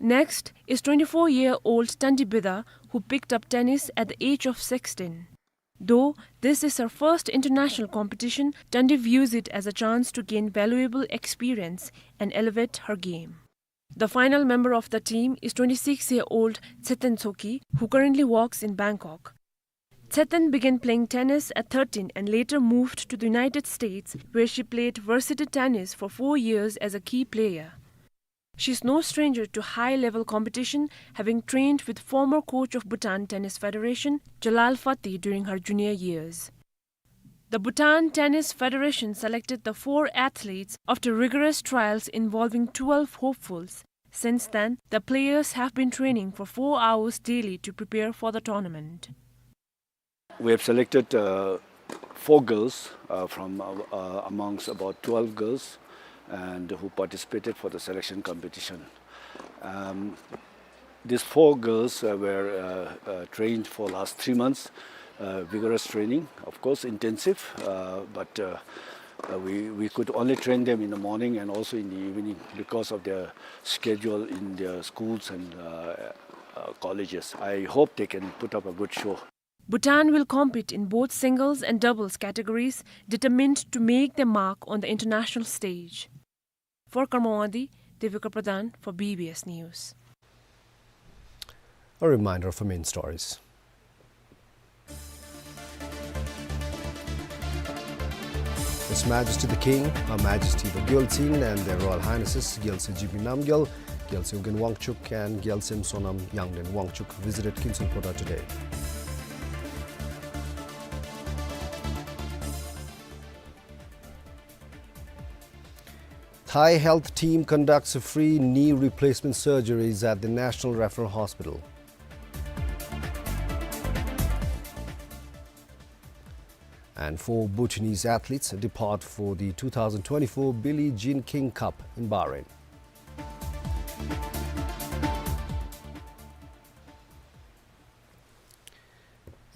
Next is twenty-four-year-old Tandi Bida, who picked up tennis at the age of sixteen. Though this is her first international competition, Tandi views it as a chance to gain valuable experience and elevate her game. The final member of the team is twenty-six-year-old Tsheten Tshogkhi, who currently works in Bangkok. Tsheten began playing tennis at thirteen and later moved to the United States, where she played varsity tennis for four years as a key player. She's no stranger to high-level competition, having trained with former coach of Bhutan Tennis Federation, Jalal Fatih, during her junior years. The Bhutan Tennis Federation selected the four athletes after rigorous trials involving twelve hopefuls. Since then, the players have been training for four hours daily to prepare for the tournament. We have selected, uh, four girls, uh, from, uh, uh, amongst about twelve girls, and who participated for the selection competition. Um, these four girls, uh, were, uh, uh, trained for last three months, uh, vigorous training, of course, intensive, uh, but, uh, uh, we, we could only train them in the morning and also in the evening because of their schedule in their schools and, uh, uh, colleges. I hope they can put up a good show. Bhutan will compete in both singles and doubles categories, determined to make their mark on the international stage. For Karma Wangdi, Devika Pradhan for B B S News. A reminder of our main stories. His Majesty the King, Her Majesty the Gyaltsuen, and Their Royal Highnesses Gyalse Jigme Namgyal, Gyalse Ugyen Wangchuck, and Gyalse Sonam Yangden Wangchuck visited Kinsulpata today. Thai health team conducts free knee replacement surgeries at the National Referral Hospital. And four Bhutanese athletes depart for the two thousand twenty-four Billie Jean King Cup in Bahrain.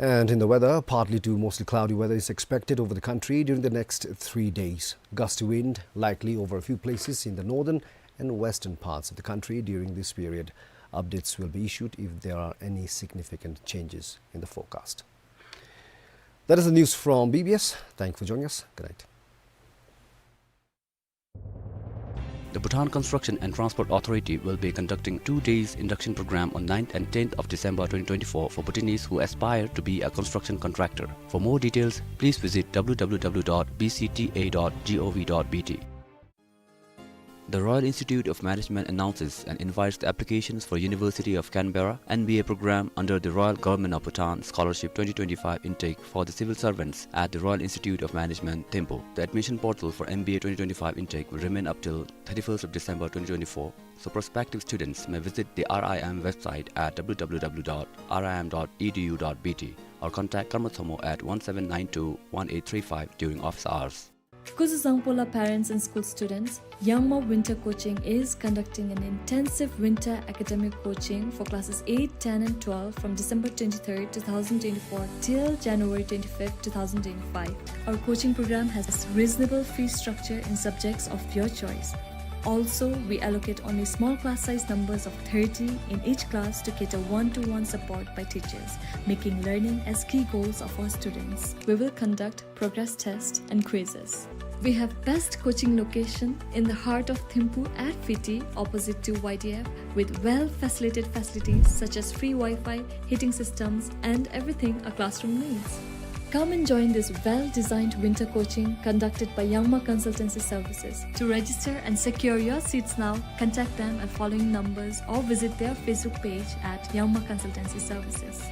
And in the weather, partly to mostly cloudy weather is expected over the country during the next three days. Gusty wind likely over a few places in the northern and western parts of the country during this period. Updates will be issued if there are any significant changes in the forecast. That is the news from B B S. Thank you for joining us. Good night. The Bhutan Construction and Transport Authority will be conducting two days induction program on ninth and tenth of December twenty twenty-four for Bhutanese who aspire to be a construction contractor. For more details, please visit W W W dot B C T A dot gov dot B T. The Royal Institute of Management announces and invites the applications for University of Canberra M B A program under the Royal Government of Bhutan Scholarship twenty twenty-five intake for the civil servants at the Royal Institute of Management, Thimphu. The admission portal for M B A twenty twenty-five intake will remain up till thirty-first of December twenty twenty-four, so prospective students may visit the R I M website at W W W dot R I M dot E D U dot B T or contact Karma Thomo at one seven nine two one eight three five during office hours. Kuzuzangpo la parents and school students, Yangma Winter Coaching is conducting an intensive winter academic coaching for classes eight, ten and twelve from December twenty-third, two thousand twenty-four till January twenty-fifth, two thousand twenty-five. Our coaching program has reasonable fee structure in subjects of your choice. Also, we allocate only small class size numbers of thirty in each class to cater one-to-one support by teachers, making learning as key goals of our students. We will conduct progress test and quizzes. We have best coaching location in the heart of Thimphu at Fiti, opposite to Y D F, with well-facilitated facilities such as free Wi-Fi, heating systems, and everything a classroom needs. Come and join this well-designed winter coaching conducted by Yangma Consultancy Services. To register and secure your seats now, contact them at following numbers or visit their Facebook page at Yangma Consultancy Services.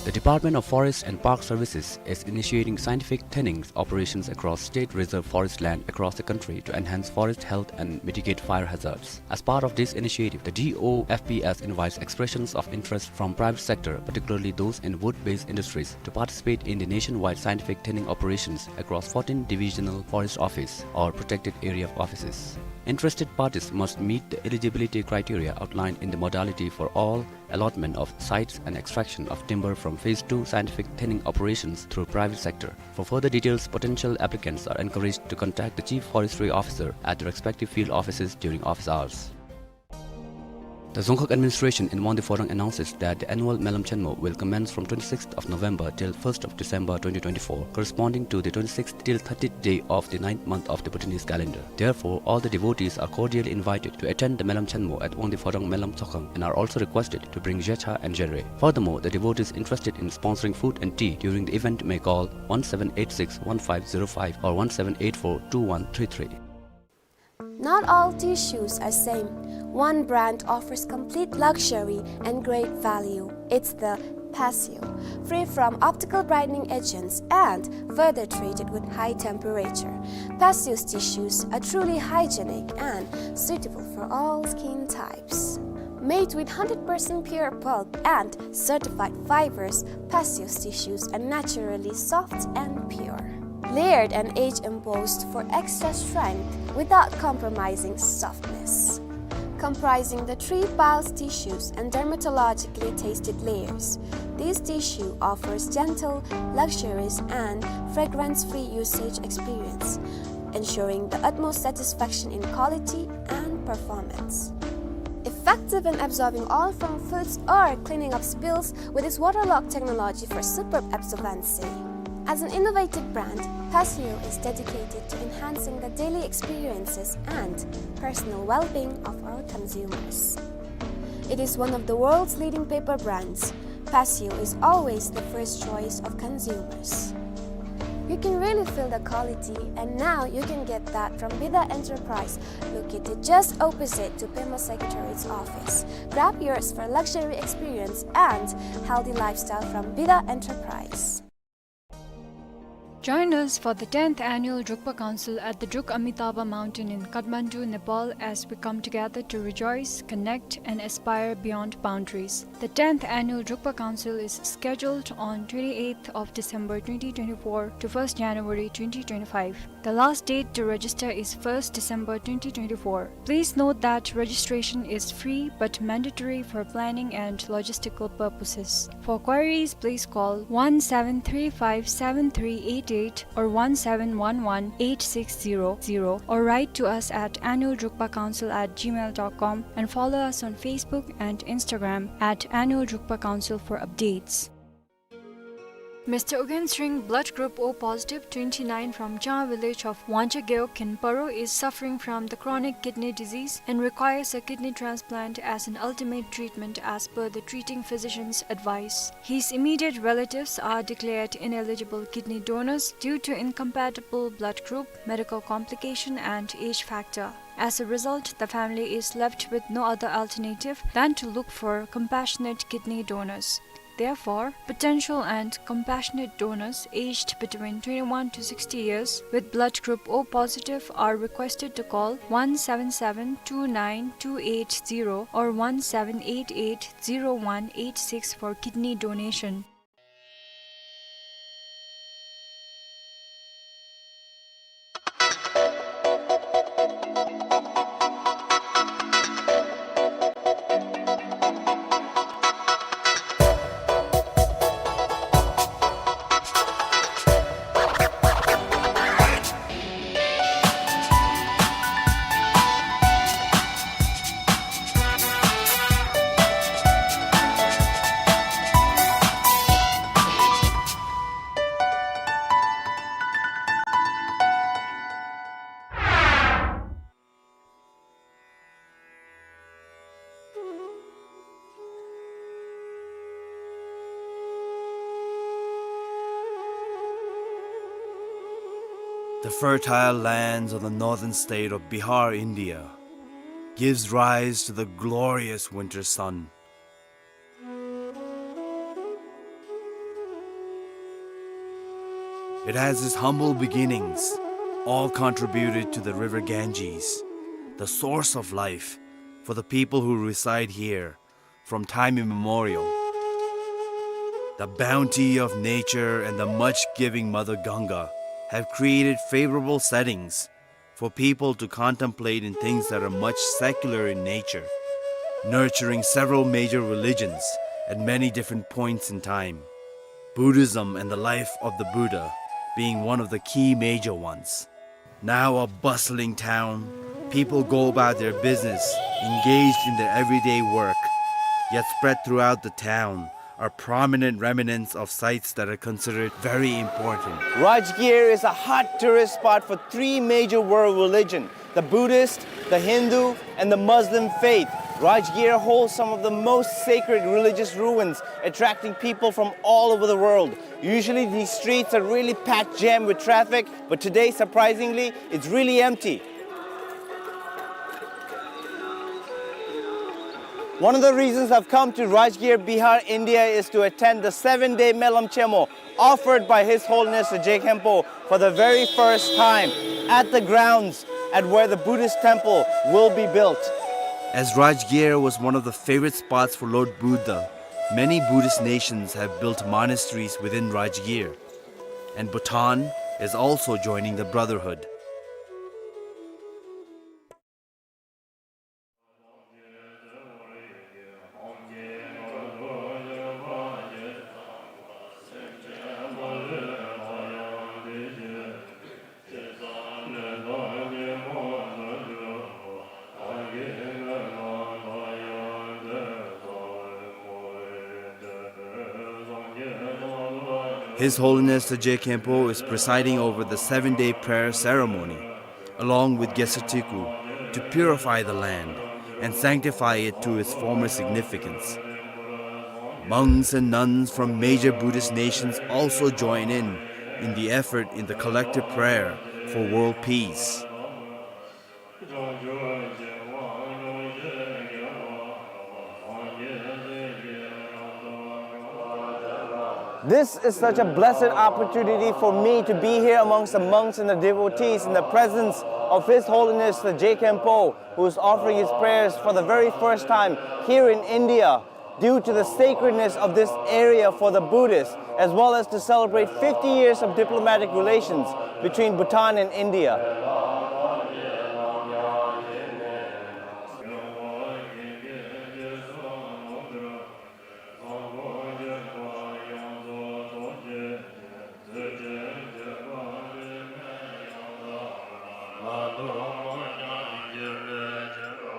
The Department of Forest and Park Services is initiating scientific thinning operations across state reserve forest land across the country to enhance forest health and mitigate fire hazards. As part of this initiative, the D O F P S invites expressions of interest from private sector, particularly those in wood-based industries, to participate in the nationwide scientific thinning operations across fourteen divisional forest office or protected area offices. Interested parties must meet the eligibility criteria outlined in the modality for all allotment of sites and extraction of timber from phase two scientific thinning operations through private sector. For further details, potential applicants are encouraged to contact the Chief Forestry Officer at the respective field offices during office hours. The Dzongkhag administration in Wangdue Phodrang announces that the annual Melam Chenmo will commence from twenty-sixth of November till first of December twenty twenty-four, corresponding to the twenty-sixth till thirtieth day of the ninth month of the Bhutanese calendar. Therefore, all the devotees are cordially invited to attend the Melam Chenmo at Wangdue Phodrang Melam Tsokhang and are also requested to bring Jecha and Jere. Furthermore, the devotees interested in sponsoring food and tea during the event may call one seven eight six one five zero five or one seven eight four two one three three. Not all tissues are same. One brand offers complete luxury and great value. It's the Passio, free from optical brightening agents and further treated with high temperature. Passio's tissues are truly hygienic and suitable for all skin types. Made with hundred percent pure pulp and certified fibers, Passio's tissues are naturally soft and pure. Layered and age embossed for extra strength without compromising softness. Comprising the three piles tissues and dermatologically tasted layers, this tissue offers gentle, luxurious, and fragrance-free usage experience, ensuring the utmost satisfaction in quality and performance. Effective in absorbing oil from foods or cleaning up spills with its waterlock technology for superb absorbency. As an innovative brand, Passio is dedicated to enhancing the daily experiences and personal well-being of our consumers. It is one of the world's leading paper brands. Passio is always the first choice of consumers. You can really feel the quality, and now you can get that from Bida Enterprise, located just opposite to Pema Secretariat's office. Grab yours for luxury experience and healthy lifestyle from Bida Enterprise. Join us for the tenth Annual Drukpa Council at the Druk Amitabha Mountain in Kathmandu, Nepal, as we come together to rejoice, connect, and aspire beyond boundaries. The tenth Annual Drukpa Council is scheduled on twenty-eighth of December twenty twenty-four to first January twenty twenty-five. The last date to register is first December twenty twenty-four. Please note that registration is free but mandatory for planning and logistical purposes. For queries, please call one seven three five seven three eight eight or one seven one one eight six zero zero, or write to us at annual drukpa council at gmail dot com and follow us on Facebook and Instagram at Annual Drukpa Council for updates. Mister Ugyen Sring, blood group O positive, twenty-nine, from Changha village of Wangchageo, Khenpo-Ro, is suffering from the chronic kidney disease and requires a kidney transplant as an ultimate treatment as per the treating physician's advice. His immediate relatives are declared ineligible kidney donors due to incompatible blood group, medical complication, and age factor. As a result, the family is left with no other alternative than to look for compassionate kidney donors. Therefore, potential and compassionate donors aged between twenty-one to sixty years with blood group O positive are requested to call one seven seven two nine two eight zero or one seven eight eight zero one eight six for kidney donation. The fertile lands of the northern state of Bihar, India, gives rise to the glorious winter sun. It has its humble beginnings, all contributed to the river Ganges, the source of life for the people who reside here from time immemorial. The bounty of nature and the much-giving Mother Ganga have created favorable settings for people to contemplate in things that are much secular in nature, nurturing several major religions at many different points in time, Buddhism and the life of the Buddha being one of the key major ones. Now a bustling town, people go about their business, engaged in their everyday work, yet spread throughout the town are prominent remnants of sites that are considered very important. Rajgir is a hot tourist spot for three major world religion, the Buddhist, the Hindu, and the Muslim faith. Rajgir holds some of the most sacred religious ruins, attracting people from all over the world. Usually these streets are really packed jam with traffic, but today, surprisingly, it's really empty. One of the reasons I've come to Rajgir, Bihar, India is to attend the seven-day Melam Chemo offered by His Holiness the Je Khenpo for the very first time at the grounds at where the Buddhist temple will be built. As Rajgir was one of the favorite spots for Lord Buddha, many Buddhist nations have built monasteries within Rajgir, and Bhutan is also joining the brotherhood. His Holiness the Je Khenpo is presiding over the seven-day prayer ceremony, along with Gesar Teku, to purify the land and sanctify it to its former significance. Monks and nuns from major Buddhist nations also join in, in the effort in the collective prayer for world peace. This is such a blessed opportunity for me to be here amongst the monks and the devotees in the presence of His Holiness the Je Khenpo, who is offering his prayers for the very first time here in India, due to the sacredness of this area for the Buddhists, as well as to celebrate fifty years of diplomatic relations between Bhutan and India.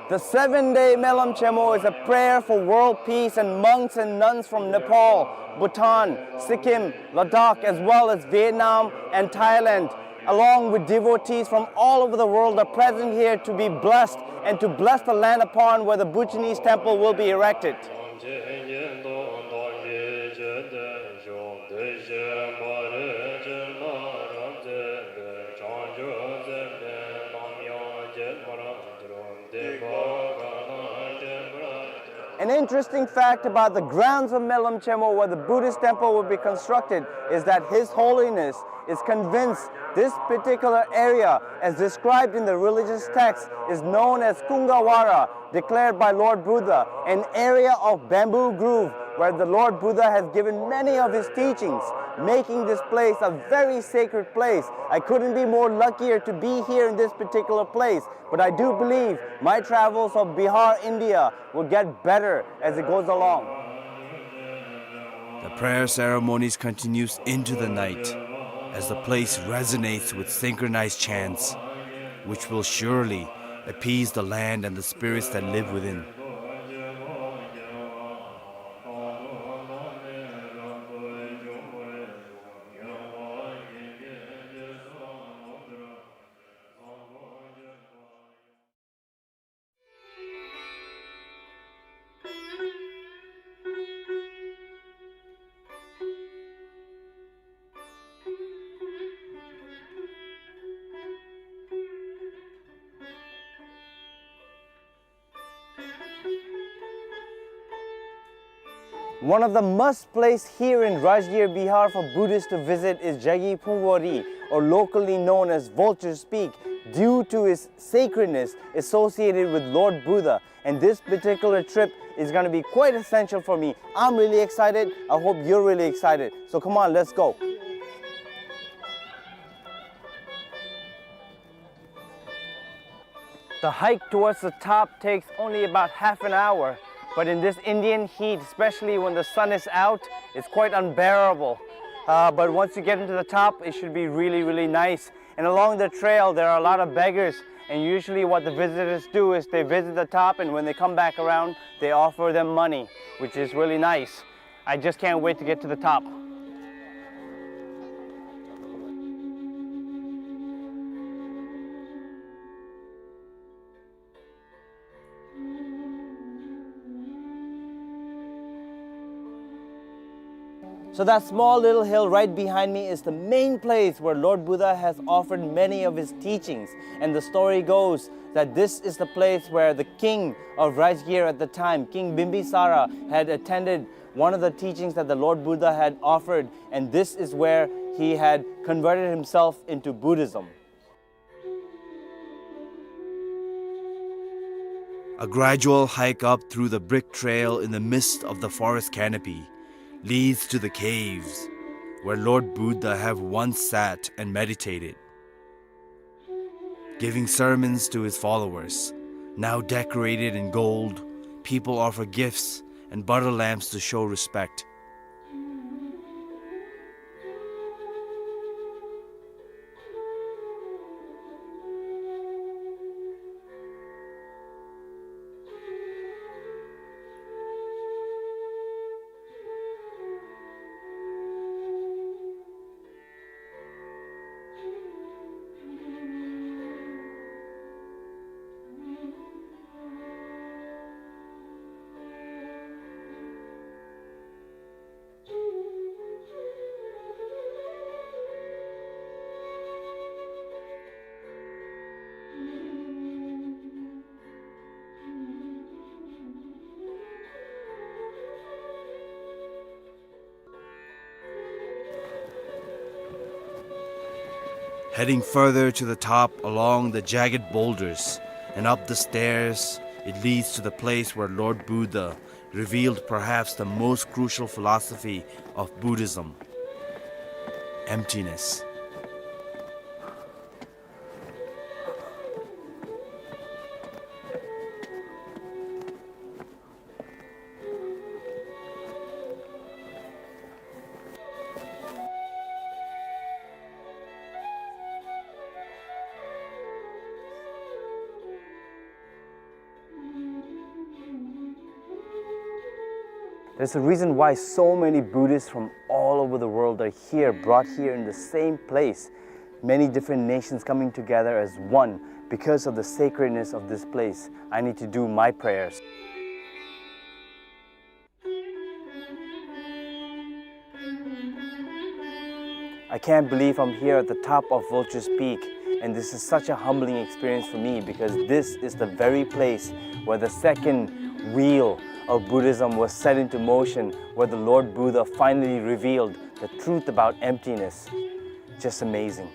The seven-day Melam Chenmo is a prayer for world peace, and monks and nuns from Nepal, Bhutan, Sikkim, Ladakh, as well as Vietnam and Thailand, along with devotees from all over the world, are present here to be blessed and to bless the land upon where the Bhutanese temple will be erected. An interesting fact about the grounds of Melam Chenmo, where the Buddhist temple will be constructed, is that His Holiness is convinced this particular area, as described in the religious text, is known as Kungawara, declared by Lord Buddha, an area of bamboo grove where the Lord Buddha has given many of his teachings, making this place a very sacred place. I couldn't be more luckier to be here in this particular place, but I do believe my travels of Bihar, India will get better as it goes along. The prayer ceremonies continues into the night as the place resonates with synchronized chants, which will surely appease the land and the spirits that live within. One of the must place here in Rajgir, Bihar for Buddhists to visit is Jagi Phungwari, or locally known as Vulture's Peak, due to its sacredness associated with Lord Buddha. And this particular trip is gonna be quite essential for me. I'm really excited. I hope you're really excited. So come on, let's go. The hike towards the top takes only about half an hour, but in this Indian heat, especially when the sun is out, it's quite unbearable. Uh, but once you get into the top, it should be really, really nice. And along the trail, there are a lot of beggars, and usually what the visitors do is they visit the top, and when they come back around, they offer them money, which is really nice. I just can't wait to get to the top. So that small little hill right behind me is the main place where Lord Buddha has offered many of his teachings. And the story goes that this is the place where the king of Rajgir at the time, King Bimbisara, had attended one of the teachings that the Lord Buddha had offered, and this is where he had converted himself into Buddhism. A gradual hike up through the brick trail in the midst of the forest canopy leads to the caves where Lord Buddha have once sat and meditated. Giving sermons to his followers, now decorated in gold, people offer gifts and butter lamps to show respect. Heading further to the top along the jagged boulders and up the stairs, it leads to the place where Lord Buddha revealed perhaps the most crucial philosophy of Buddhism: emptiness. There's a reason why so many Buddhists from all over the world are here, brought here in the same place. Many different nations coming together as one because of the sacredness of this place. I need to do my prayers. I can't believe I'm here at the top of Vulture's Peak, and this is such a humbling experience for me because this is the very place where the second wheel of Buddhism was set into motion, where the Lord Buddha finally revealed the truth about emptiness. Just amazing.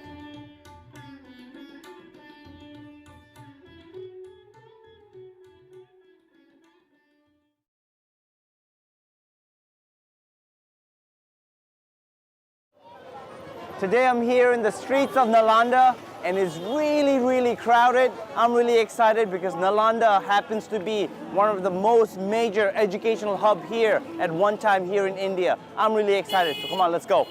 Today I'm here in the streets of Nalanda, and it's really, really crowded. I'm really excited because Nalanda happens to be one of the most major educational hub here at one time here in India. I'm really excited. So come on, let's go.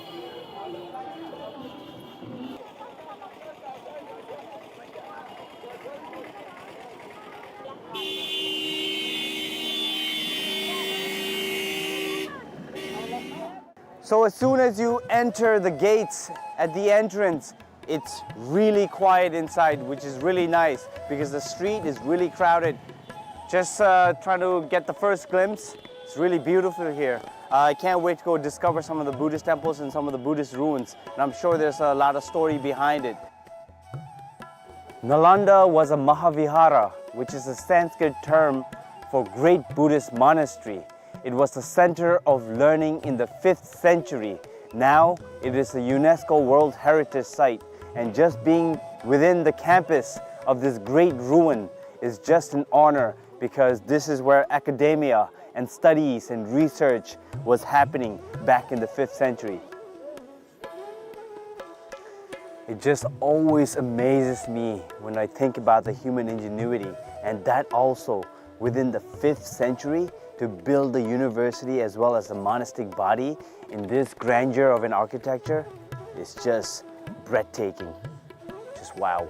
So as soon as you enter the gates at the entrance, it's really quiet inside, which is really nice because the street is really crowded. Just, uh, trying to get the first glimpse. It's really beautiful here. Uh, I can't wait to go discover some of the Buddhist temples and some of the Buddhist ruins. And I'm sure there's a lot of story behind it. Nalanda was a Mahavihara, which is a Sanskrit term for great Buddhist monastery. It was the center of learning in the fifth century. Now it is a UNESCO World Heritage Site, and just being within the campus of this great ruin is just an honor, because this is where academia and studies and research was happening back in the fifth century. It just always amazes me when I think about the human ingenuity, and that also within the fifth century, to build the university as well as the monastic body in this grandeur of an architecture is just breathtaking. Just wow.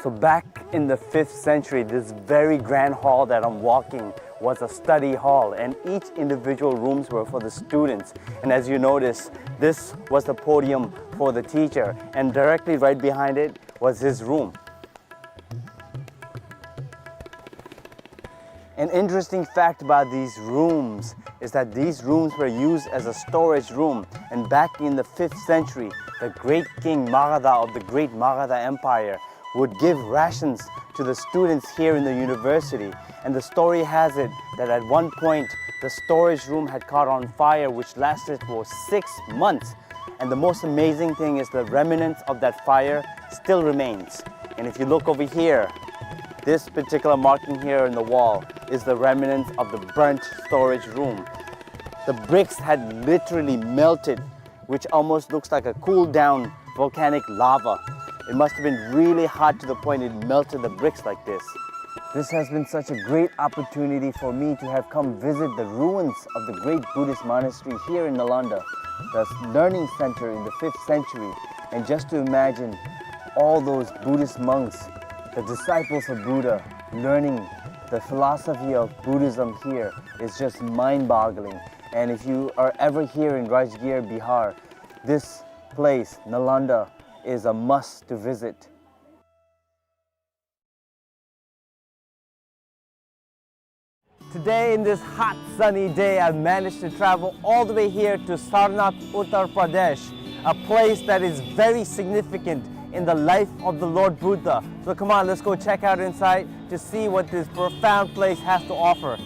So back in the fifth century, this very grand hall that I'm walking was a study hall, and each individual rooms were for the students. And as you notice, this was the podium for the teacher, and directly right behind it was his room. An interesting fact about these rooms is that these rooms were used as a storage room, and back in the fifth century, the great king Magadha of the great Magadha Empire would give rations to the students here in the university. And the story has it that at one point, the storage room had caught on fire, which lasted for six months. And the most amazing thing is the remnants of that fire still remains. And if you look over here, this particular marking here in the wall is the remnants of the burnt storage room. The bricks had literally melted, which almost looks like a cooled down volcanic lava. It must have been really hot to the point it melted the bricks like this. This has been such a great opportunity for me to have come visit the ruins of the great Buddhist monastery here in Nalanda, the learning center in the fifth century. And just to imagine all those Buddhist monks, the disciples of Buddha, learning the philosophy of Buddhism here is just mind-boggling. And if you are ever here in Rajgir, Bihar, this place, Nalanda, is a must to visit. Today, in this hot, sunny day, I managed to travel all the way here to Sarnath, Uttar Pradesh, a place that is very significant in the life of the Lord Buddha. So come on, let's go check out inside to see what this profound place has to offer.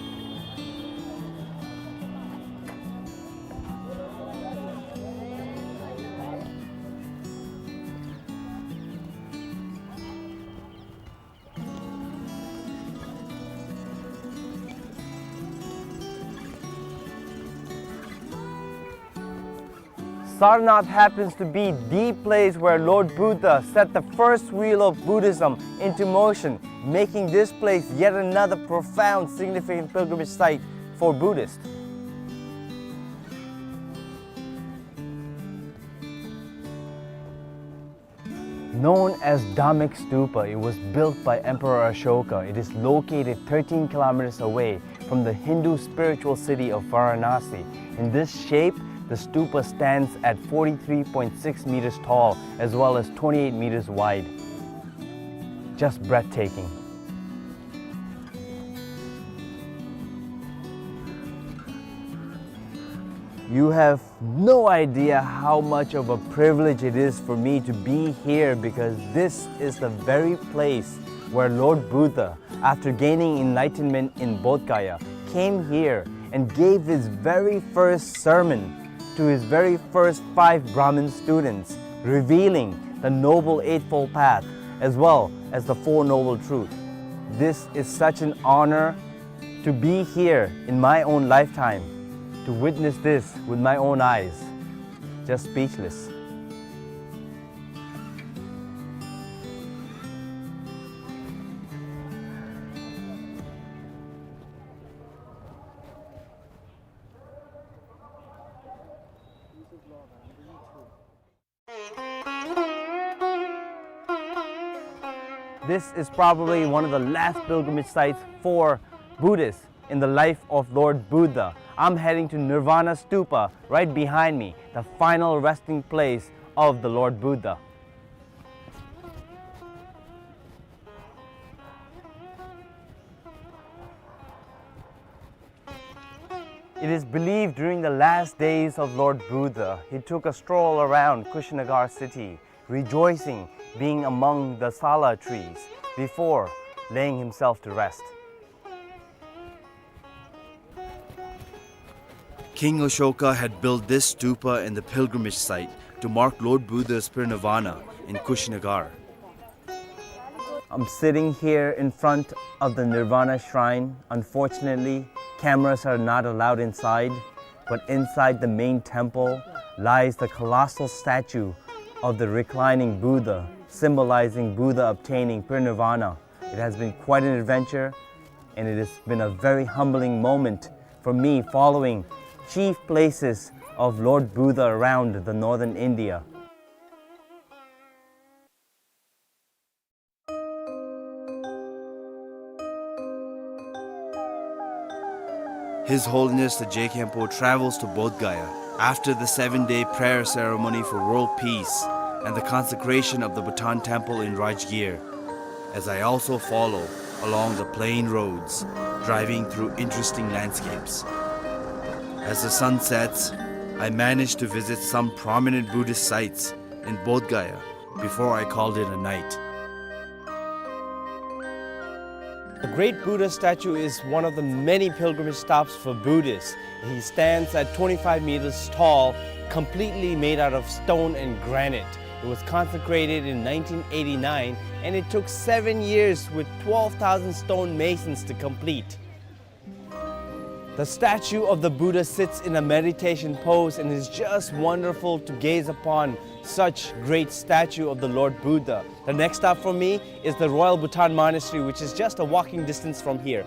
Sarnath happens to be the place where Lord Buddha set the first wheel of Buddhism into motion, making this place yet another profound, significant pilgrimage site for Buddhists. Known as Dhammek Stupa, it was built by Emperor Ashoka. It is located thirteen kilometers away from the Hindu spiritual city of Varanasi. In this shape, the stupa stands at forty-three point six meters tall, as well as twenty-eight meters wide. Just breathtaking. You have no idea how much of a privilege it is for me to be here, because this is the very place where Lord Buddha, after gaining enlightenment in Bodh Gaya, came here and gave his very first sermon to his very first five Brahmin students, revealing the Noble Eightfold Path as well as the Four Noble Truths. This is such an honor to be here in my own lifetime, to witness this with my own eyes. Just speechless. This is probably one of the last pilgrimage sites for Buddhists in the life of Lord Buddha. I'm heading to Nirvana Stupa right behind me, the final resting place of the Lord Buddha. It is believed during the last days of Lord Buddha, he took a stroll around Kushinagar city, rejoicing being among the sala trees, before laying himself to rest. King Ashoka had built this stupa in the pilgrimage site to mark Lord Buddha's parinirvana in Kushinagar. I'm sitting here in front of the Nirvana Shrine. Unfortunately, cameras are not allowed inside, but inside the main temple lies the colossal statue of the reclining Buddha, symbolizing Buddha obtaining parinirvana. It has been quite an adventure, and it has been a very humbling moment for me following chief places of Lord Buddha around the northern India. His Holiness the Je Khenpo travels to Bodh Gaya after the seven-day prayer ceremony for world peace and the consecration of the Bhutan Temple in Rajgir, as I also follow along the plain roads, driving through interesting landscapes. As the sun sets, I manage to visit some prominent Buddhist sites in Bodh Gaya before I called it a night. The great Buddha statue is one of the many pilgrimage stops for Buddhists. He stands at twenty-five meters tall, completely made out of stone and granite. It was consecrated in nineteen eighty-nine, and it took seven years with twelve thousand stone masons to complete. The statue of the Buddha sits in a meditation pose, and it's just wonderful to gaze upon such great statue of the Lord Buddha. The next stop for me is the Royal Bhutan Monastery, which is just a walking distance from here.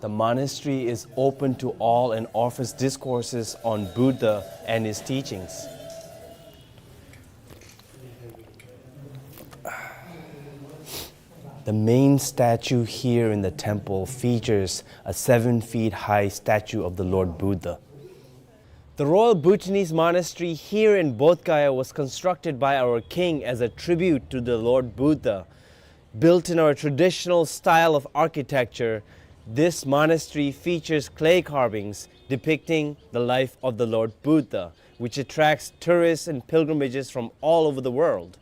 The monastery is open to all and offers discourses on Buddha and his teachings. The main statue here in the temple features a seven feet high statue of the Lord Buddha. The Royal Bhutanese Monastery here in Bodh Gaya was constructed by our king as a tribute to the Lord Buddha. Built in our traditional style of architecture, this monastery features clay carvings depicting the life of the Lord Buddha, which attracts tourists and pilgrimages from all over the world.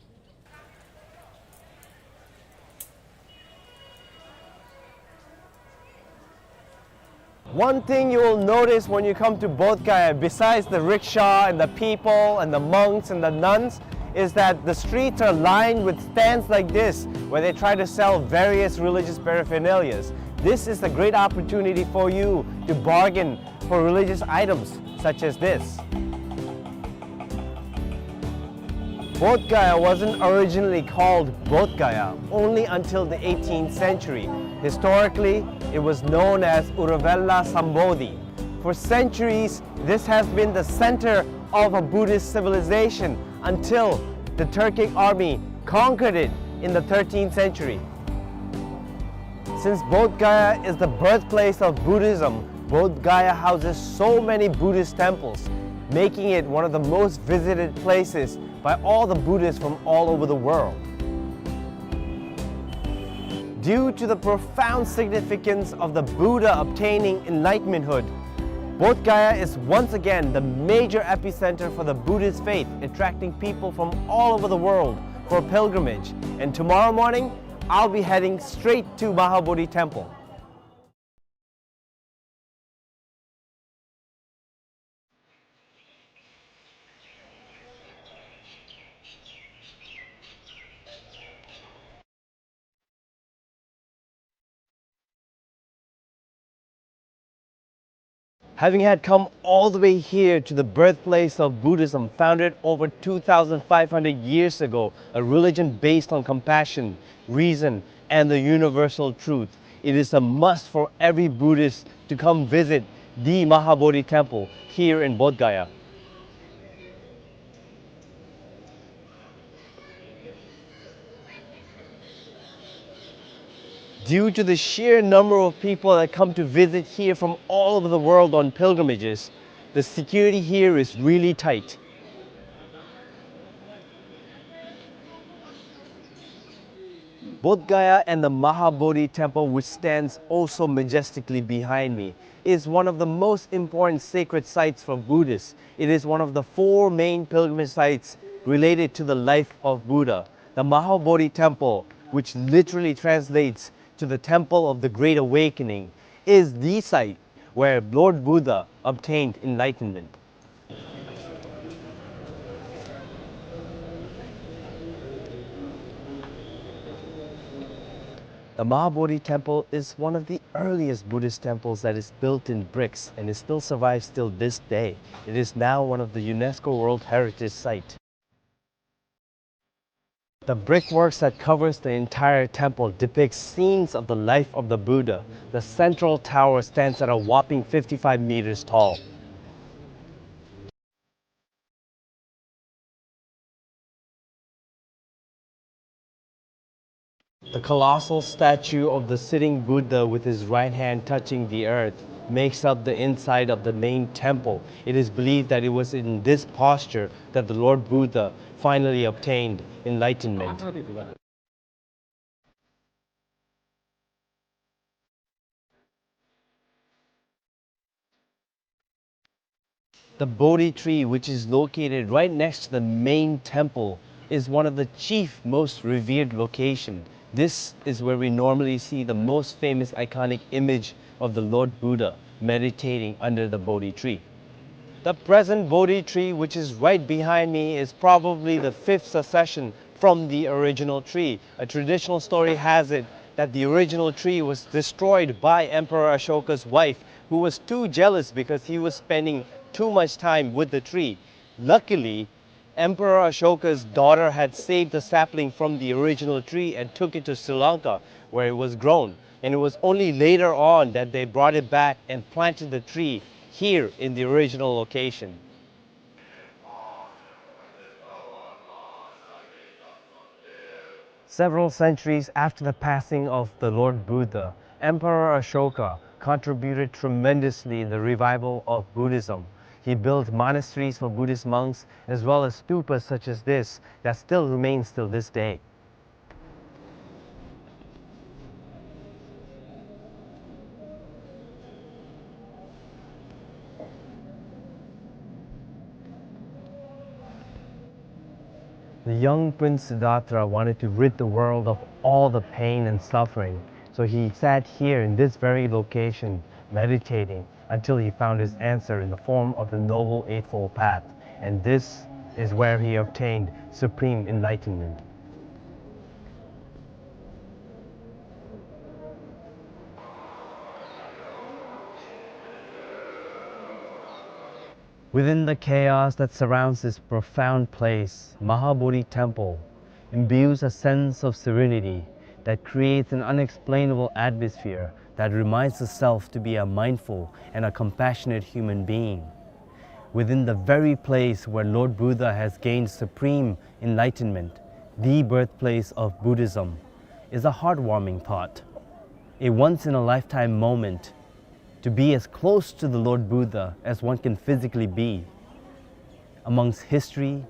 One thing you will notice when you come to Bodh Gaya, besides the rickshaw and the people and the monks and the nuns, is that the streets are lined with stands like this, where they try to sell various religious paraphernalias. This is a great opportunity for you to bargain for religious items such as this. Bodh Gaya wasn't originally called Bodh Gaya only until the eighteenth century. Historically, it was known as Uruvela Sambodhi. For centuries, this has been the center of a Buddhist civilization until the Turkic army conquered it in the thirteenth century. Since Bodh Gaya is the birthplace of Buddhism, Bodh Gaya houses so many Buddhist temples, making it one of the most visited places by all the Buddhists from all over the world. Due to the profound significance of the Buddha obtaining enlightenmenthood, Bodh Gaya is once again the major epicenter for the Buddhist faith, attracting people from all over the world for pilgrimage. And tomorrow morning, I'll be heading straight to Mahabodhi Temple. Having had come all the way here to the birthplace of Buddhism, founded over two thousand five hundred years ago, a religion based on compassion, reason, and the universal truth, it is a must for every Buddhist to come visit the Mahabodhi Temple here in Bodh Gaya. Due to the sheer number of people that come to visit here from all over the world on pilgrimages, the security here is really tight. Bodh Gaya and the Mahabodhi Temple, which stands also majestically behind me, is one of the most important sacred sites for Buddhists. It is one of the four main pilgrimage sites related to the life of Buddha. The Mahabodhi Temple, which literally translates to the Temple of the Great Awakening, is the site where Lord Buddha obtained enlightenment. The Mahabodhi Temple is one of the earliest Buddhist temples that is built in bricks, and it still survives till this day. It is now one of the UNESCO World Heritage Site. The brickworks that covers the entire temple depicts scenes of the life of the Buddha. The central tower stands at a whopping fifty-five meters tall. The colossal statue of the sitting Buddha with his right hand touching the earth makes up the inside of the main temple. It is believed that it was in this posture that the Lord Buddha finally obtained enlightenment. The Bodhi tree, which is located right next to the main temple, is one of the chief, most revered location. This is where we normally see the most famous iconic image of the Lord Buddha meditating under the Bodhi tree. The present Bodhi tree, which is right behind me, is probably the fifth succession from the original tree. A traditional story has it that the original tree was destroyed by Emperor Ashoka's wife, who was too jealous because he was spending too much time with the tree. Luckily, Emperor Ashoka's daughter had saved the sapling from the original tree and took it to Sri Lanka, where it was grown. And it was only later on that they brought it back and planted the tree here in the original location. Several centuries after the passing of the Lord Buddha, Emperor Ashoka contributed tremendously in the revival of Buddhism. He built monasteries for Buddhist monks, as well as stupas such as this that still remains till this day. The young Prince Siddhartha wanted to rid the world of all the pain and suffering, so he sat here in this very location, meditating until he found his answer in the form of the Noble Eightfold Path, and this is where he obtained supreme enlightenment. Within the chaos that surrounds this profound place, Mahabodhi Temple imbues a sense of serenity that creates an unexplainable atmosphere that reminds the self to be a mindful and a compassionate human being. Within the very place where Lord Buddha has gained supreme enlightenment, the birthplace of Buddhism, is a heartwarming thought. A once-in-a-lifetime moment to be as close to the Lord Buddha as one can physically be, amongst history,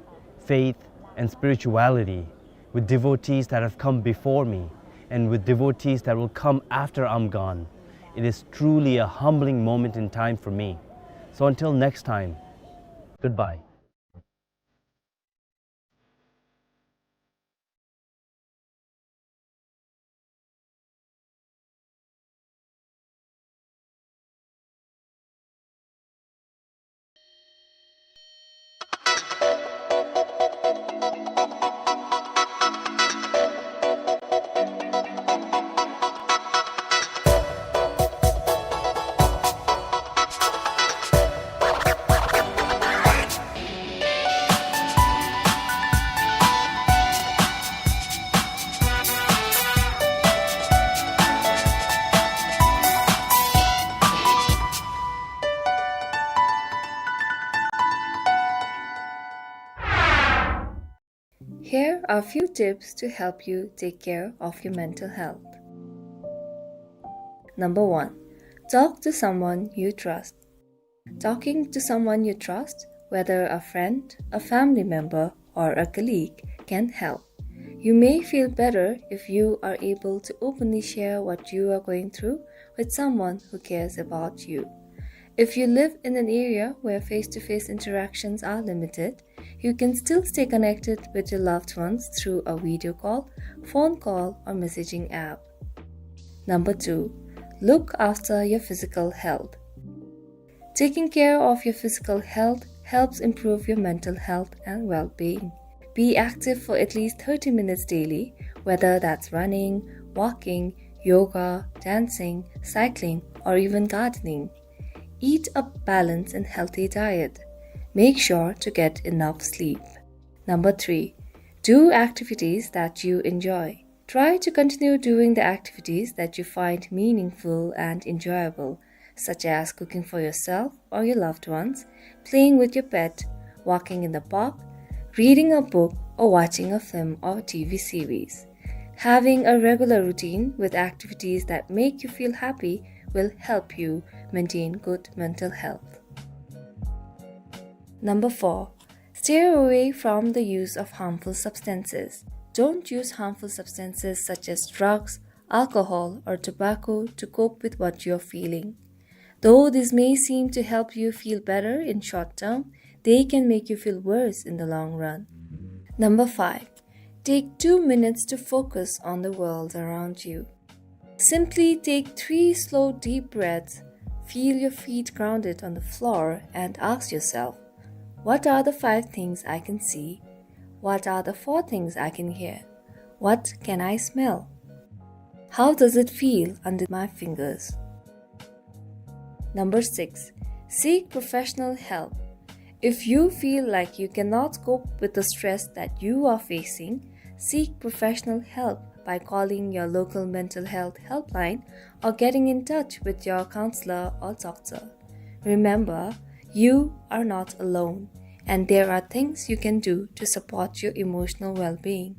faith, and spirituality, with devotees that have come before me, and with devotees that will come after I'm gone. It is truly a humbling moment in time for me. So until next time, goodbye. Here are a few tips to help you take care of your mental health. Number one, talk to someone you trust. Talking to someone you trust, whether a friend, a family member, or a colleague, can help. You may feel better if you are able to openly share what you are going through with someone who cares about you. If you live in an area where face-to-face interactions are limited, you can still stay connected with your loved ones through a video call, phone call, or messaging app. Number two, look after your physical health. Taking care of your physical health helps improve your mental health and well-being. Be active for at least thirty minutes daily, whether that's running, walking, yoga, dancing, cycling, or even gardening. Eat a balanced and healthy diet. Make sure to get enough sleep. Number three, do activities that you enjoy. Try to continue doing the activities that you find meaningful and enjoyable, such as cooking for yourself or your loved ones, playing with your pet, walking in the park, reading a book, or watching a film or T V series. Having a regular routine with activities that make you feel happy will help you maintain good mental health. Number four, steer away from the use of harmful substances. Don't use harmful substances such as drugs, alcohol, or tobacco to cope with what you're feeling. Though this may seem to help you feel better in short term, they can make you feel worse in the long run. Number five, take two minutes to focus on the world around you. Simply take three slow, deep breaths, feel your feet grounded on the floor, and ask yourself, "What are the five things I can see? What are the four things I can hear? What can I smell? How does it feel under my fingers?" Number six, seek professional help. If you feel like you cannot cope with the stress that you are facing, seek professional help by calling your local mental health helpline or getting in touch with your counselor or doctor. Remember, you are not alone, and there are things you can do to support your emotional well-being.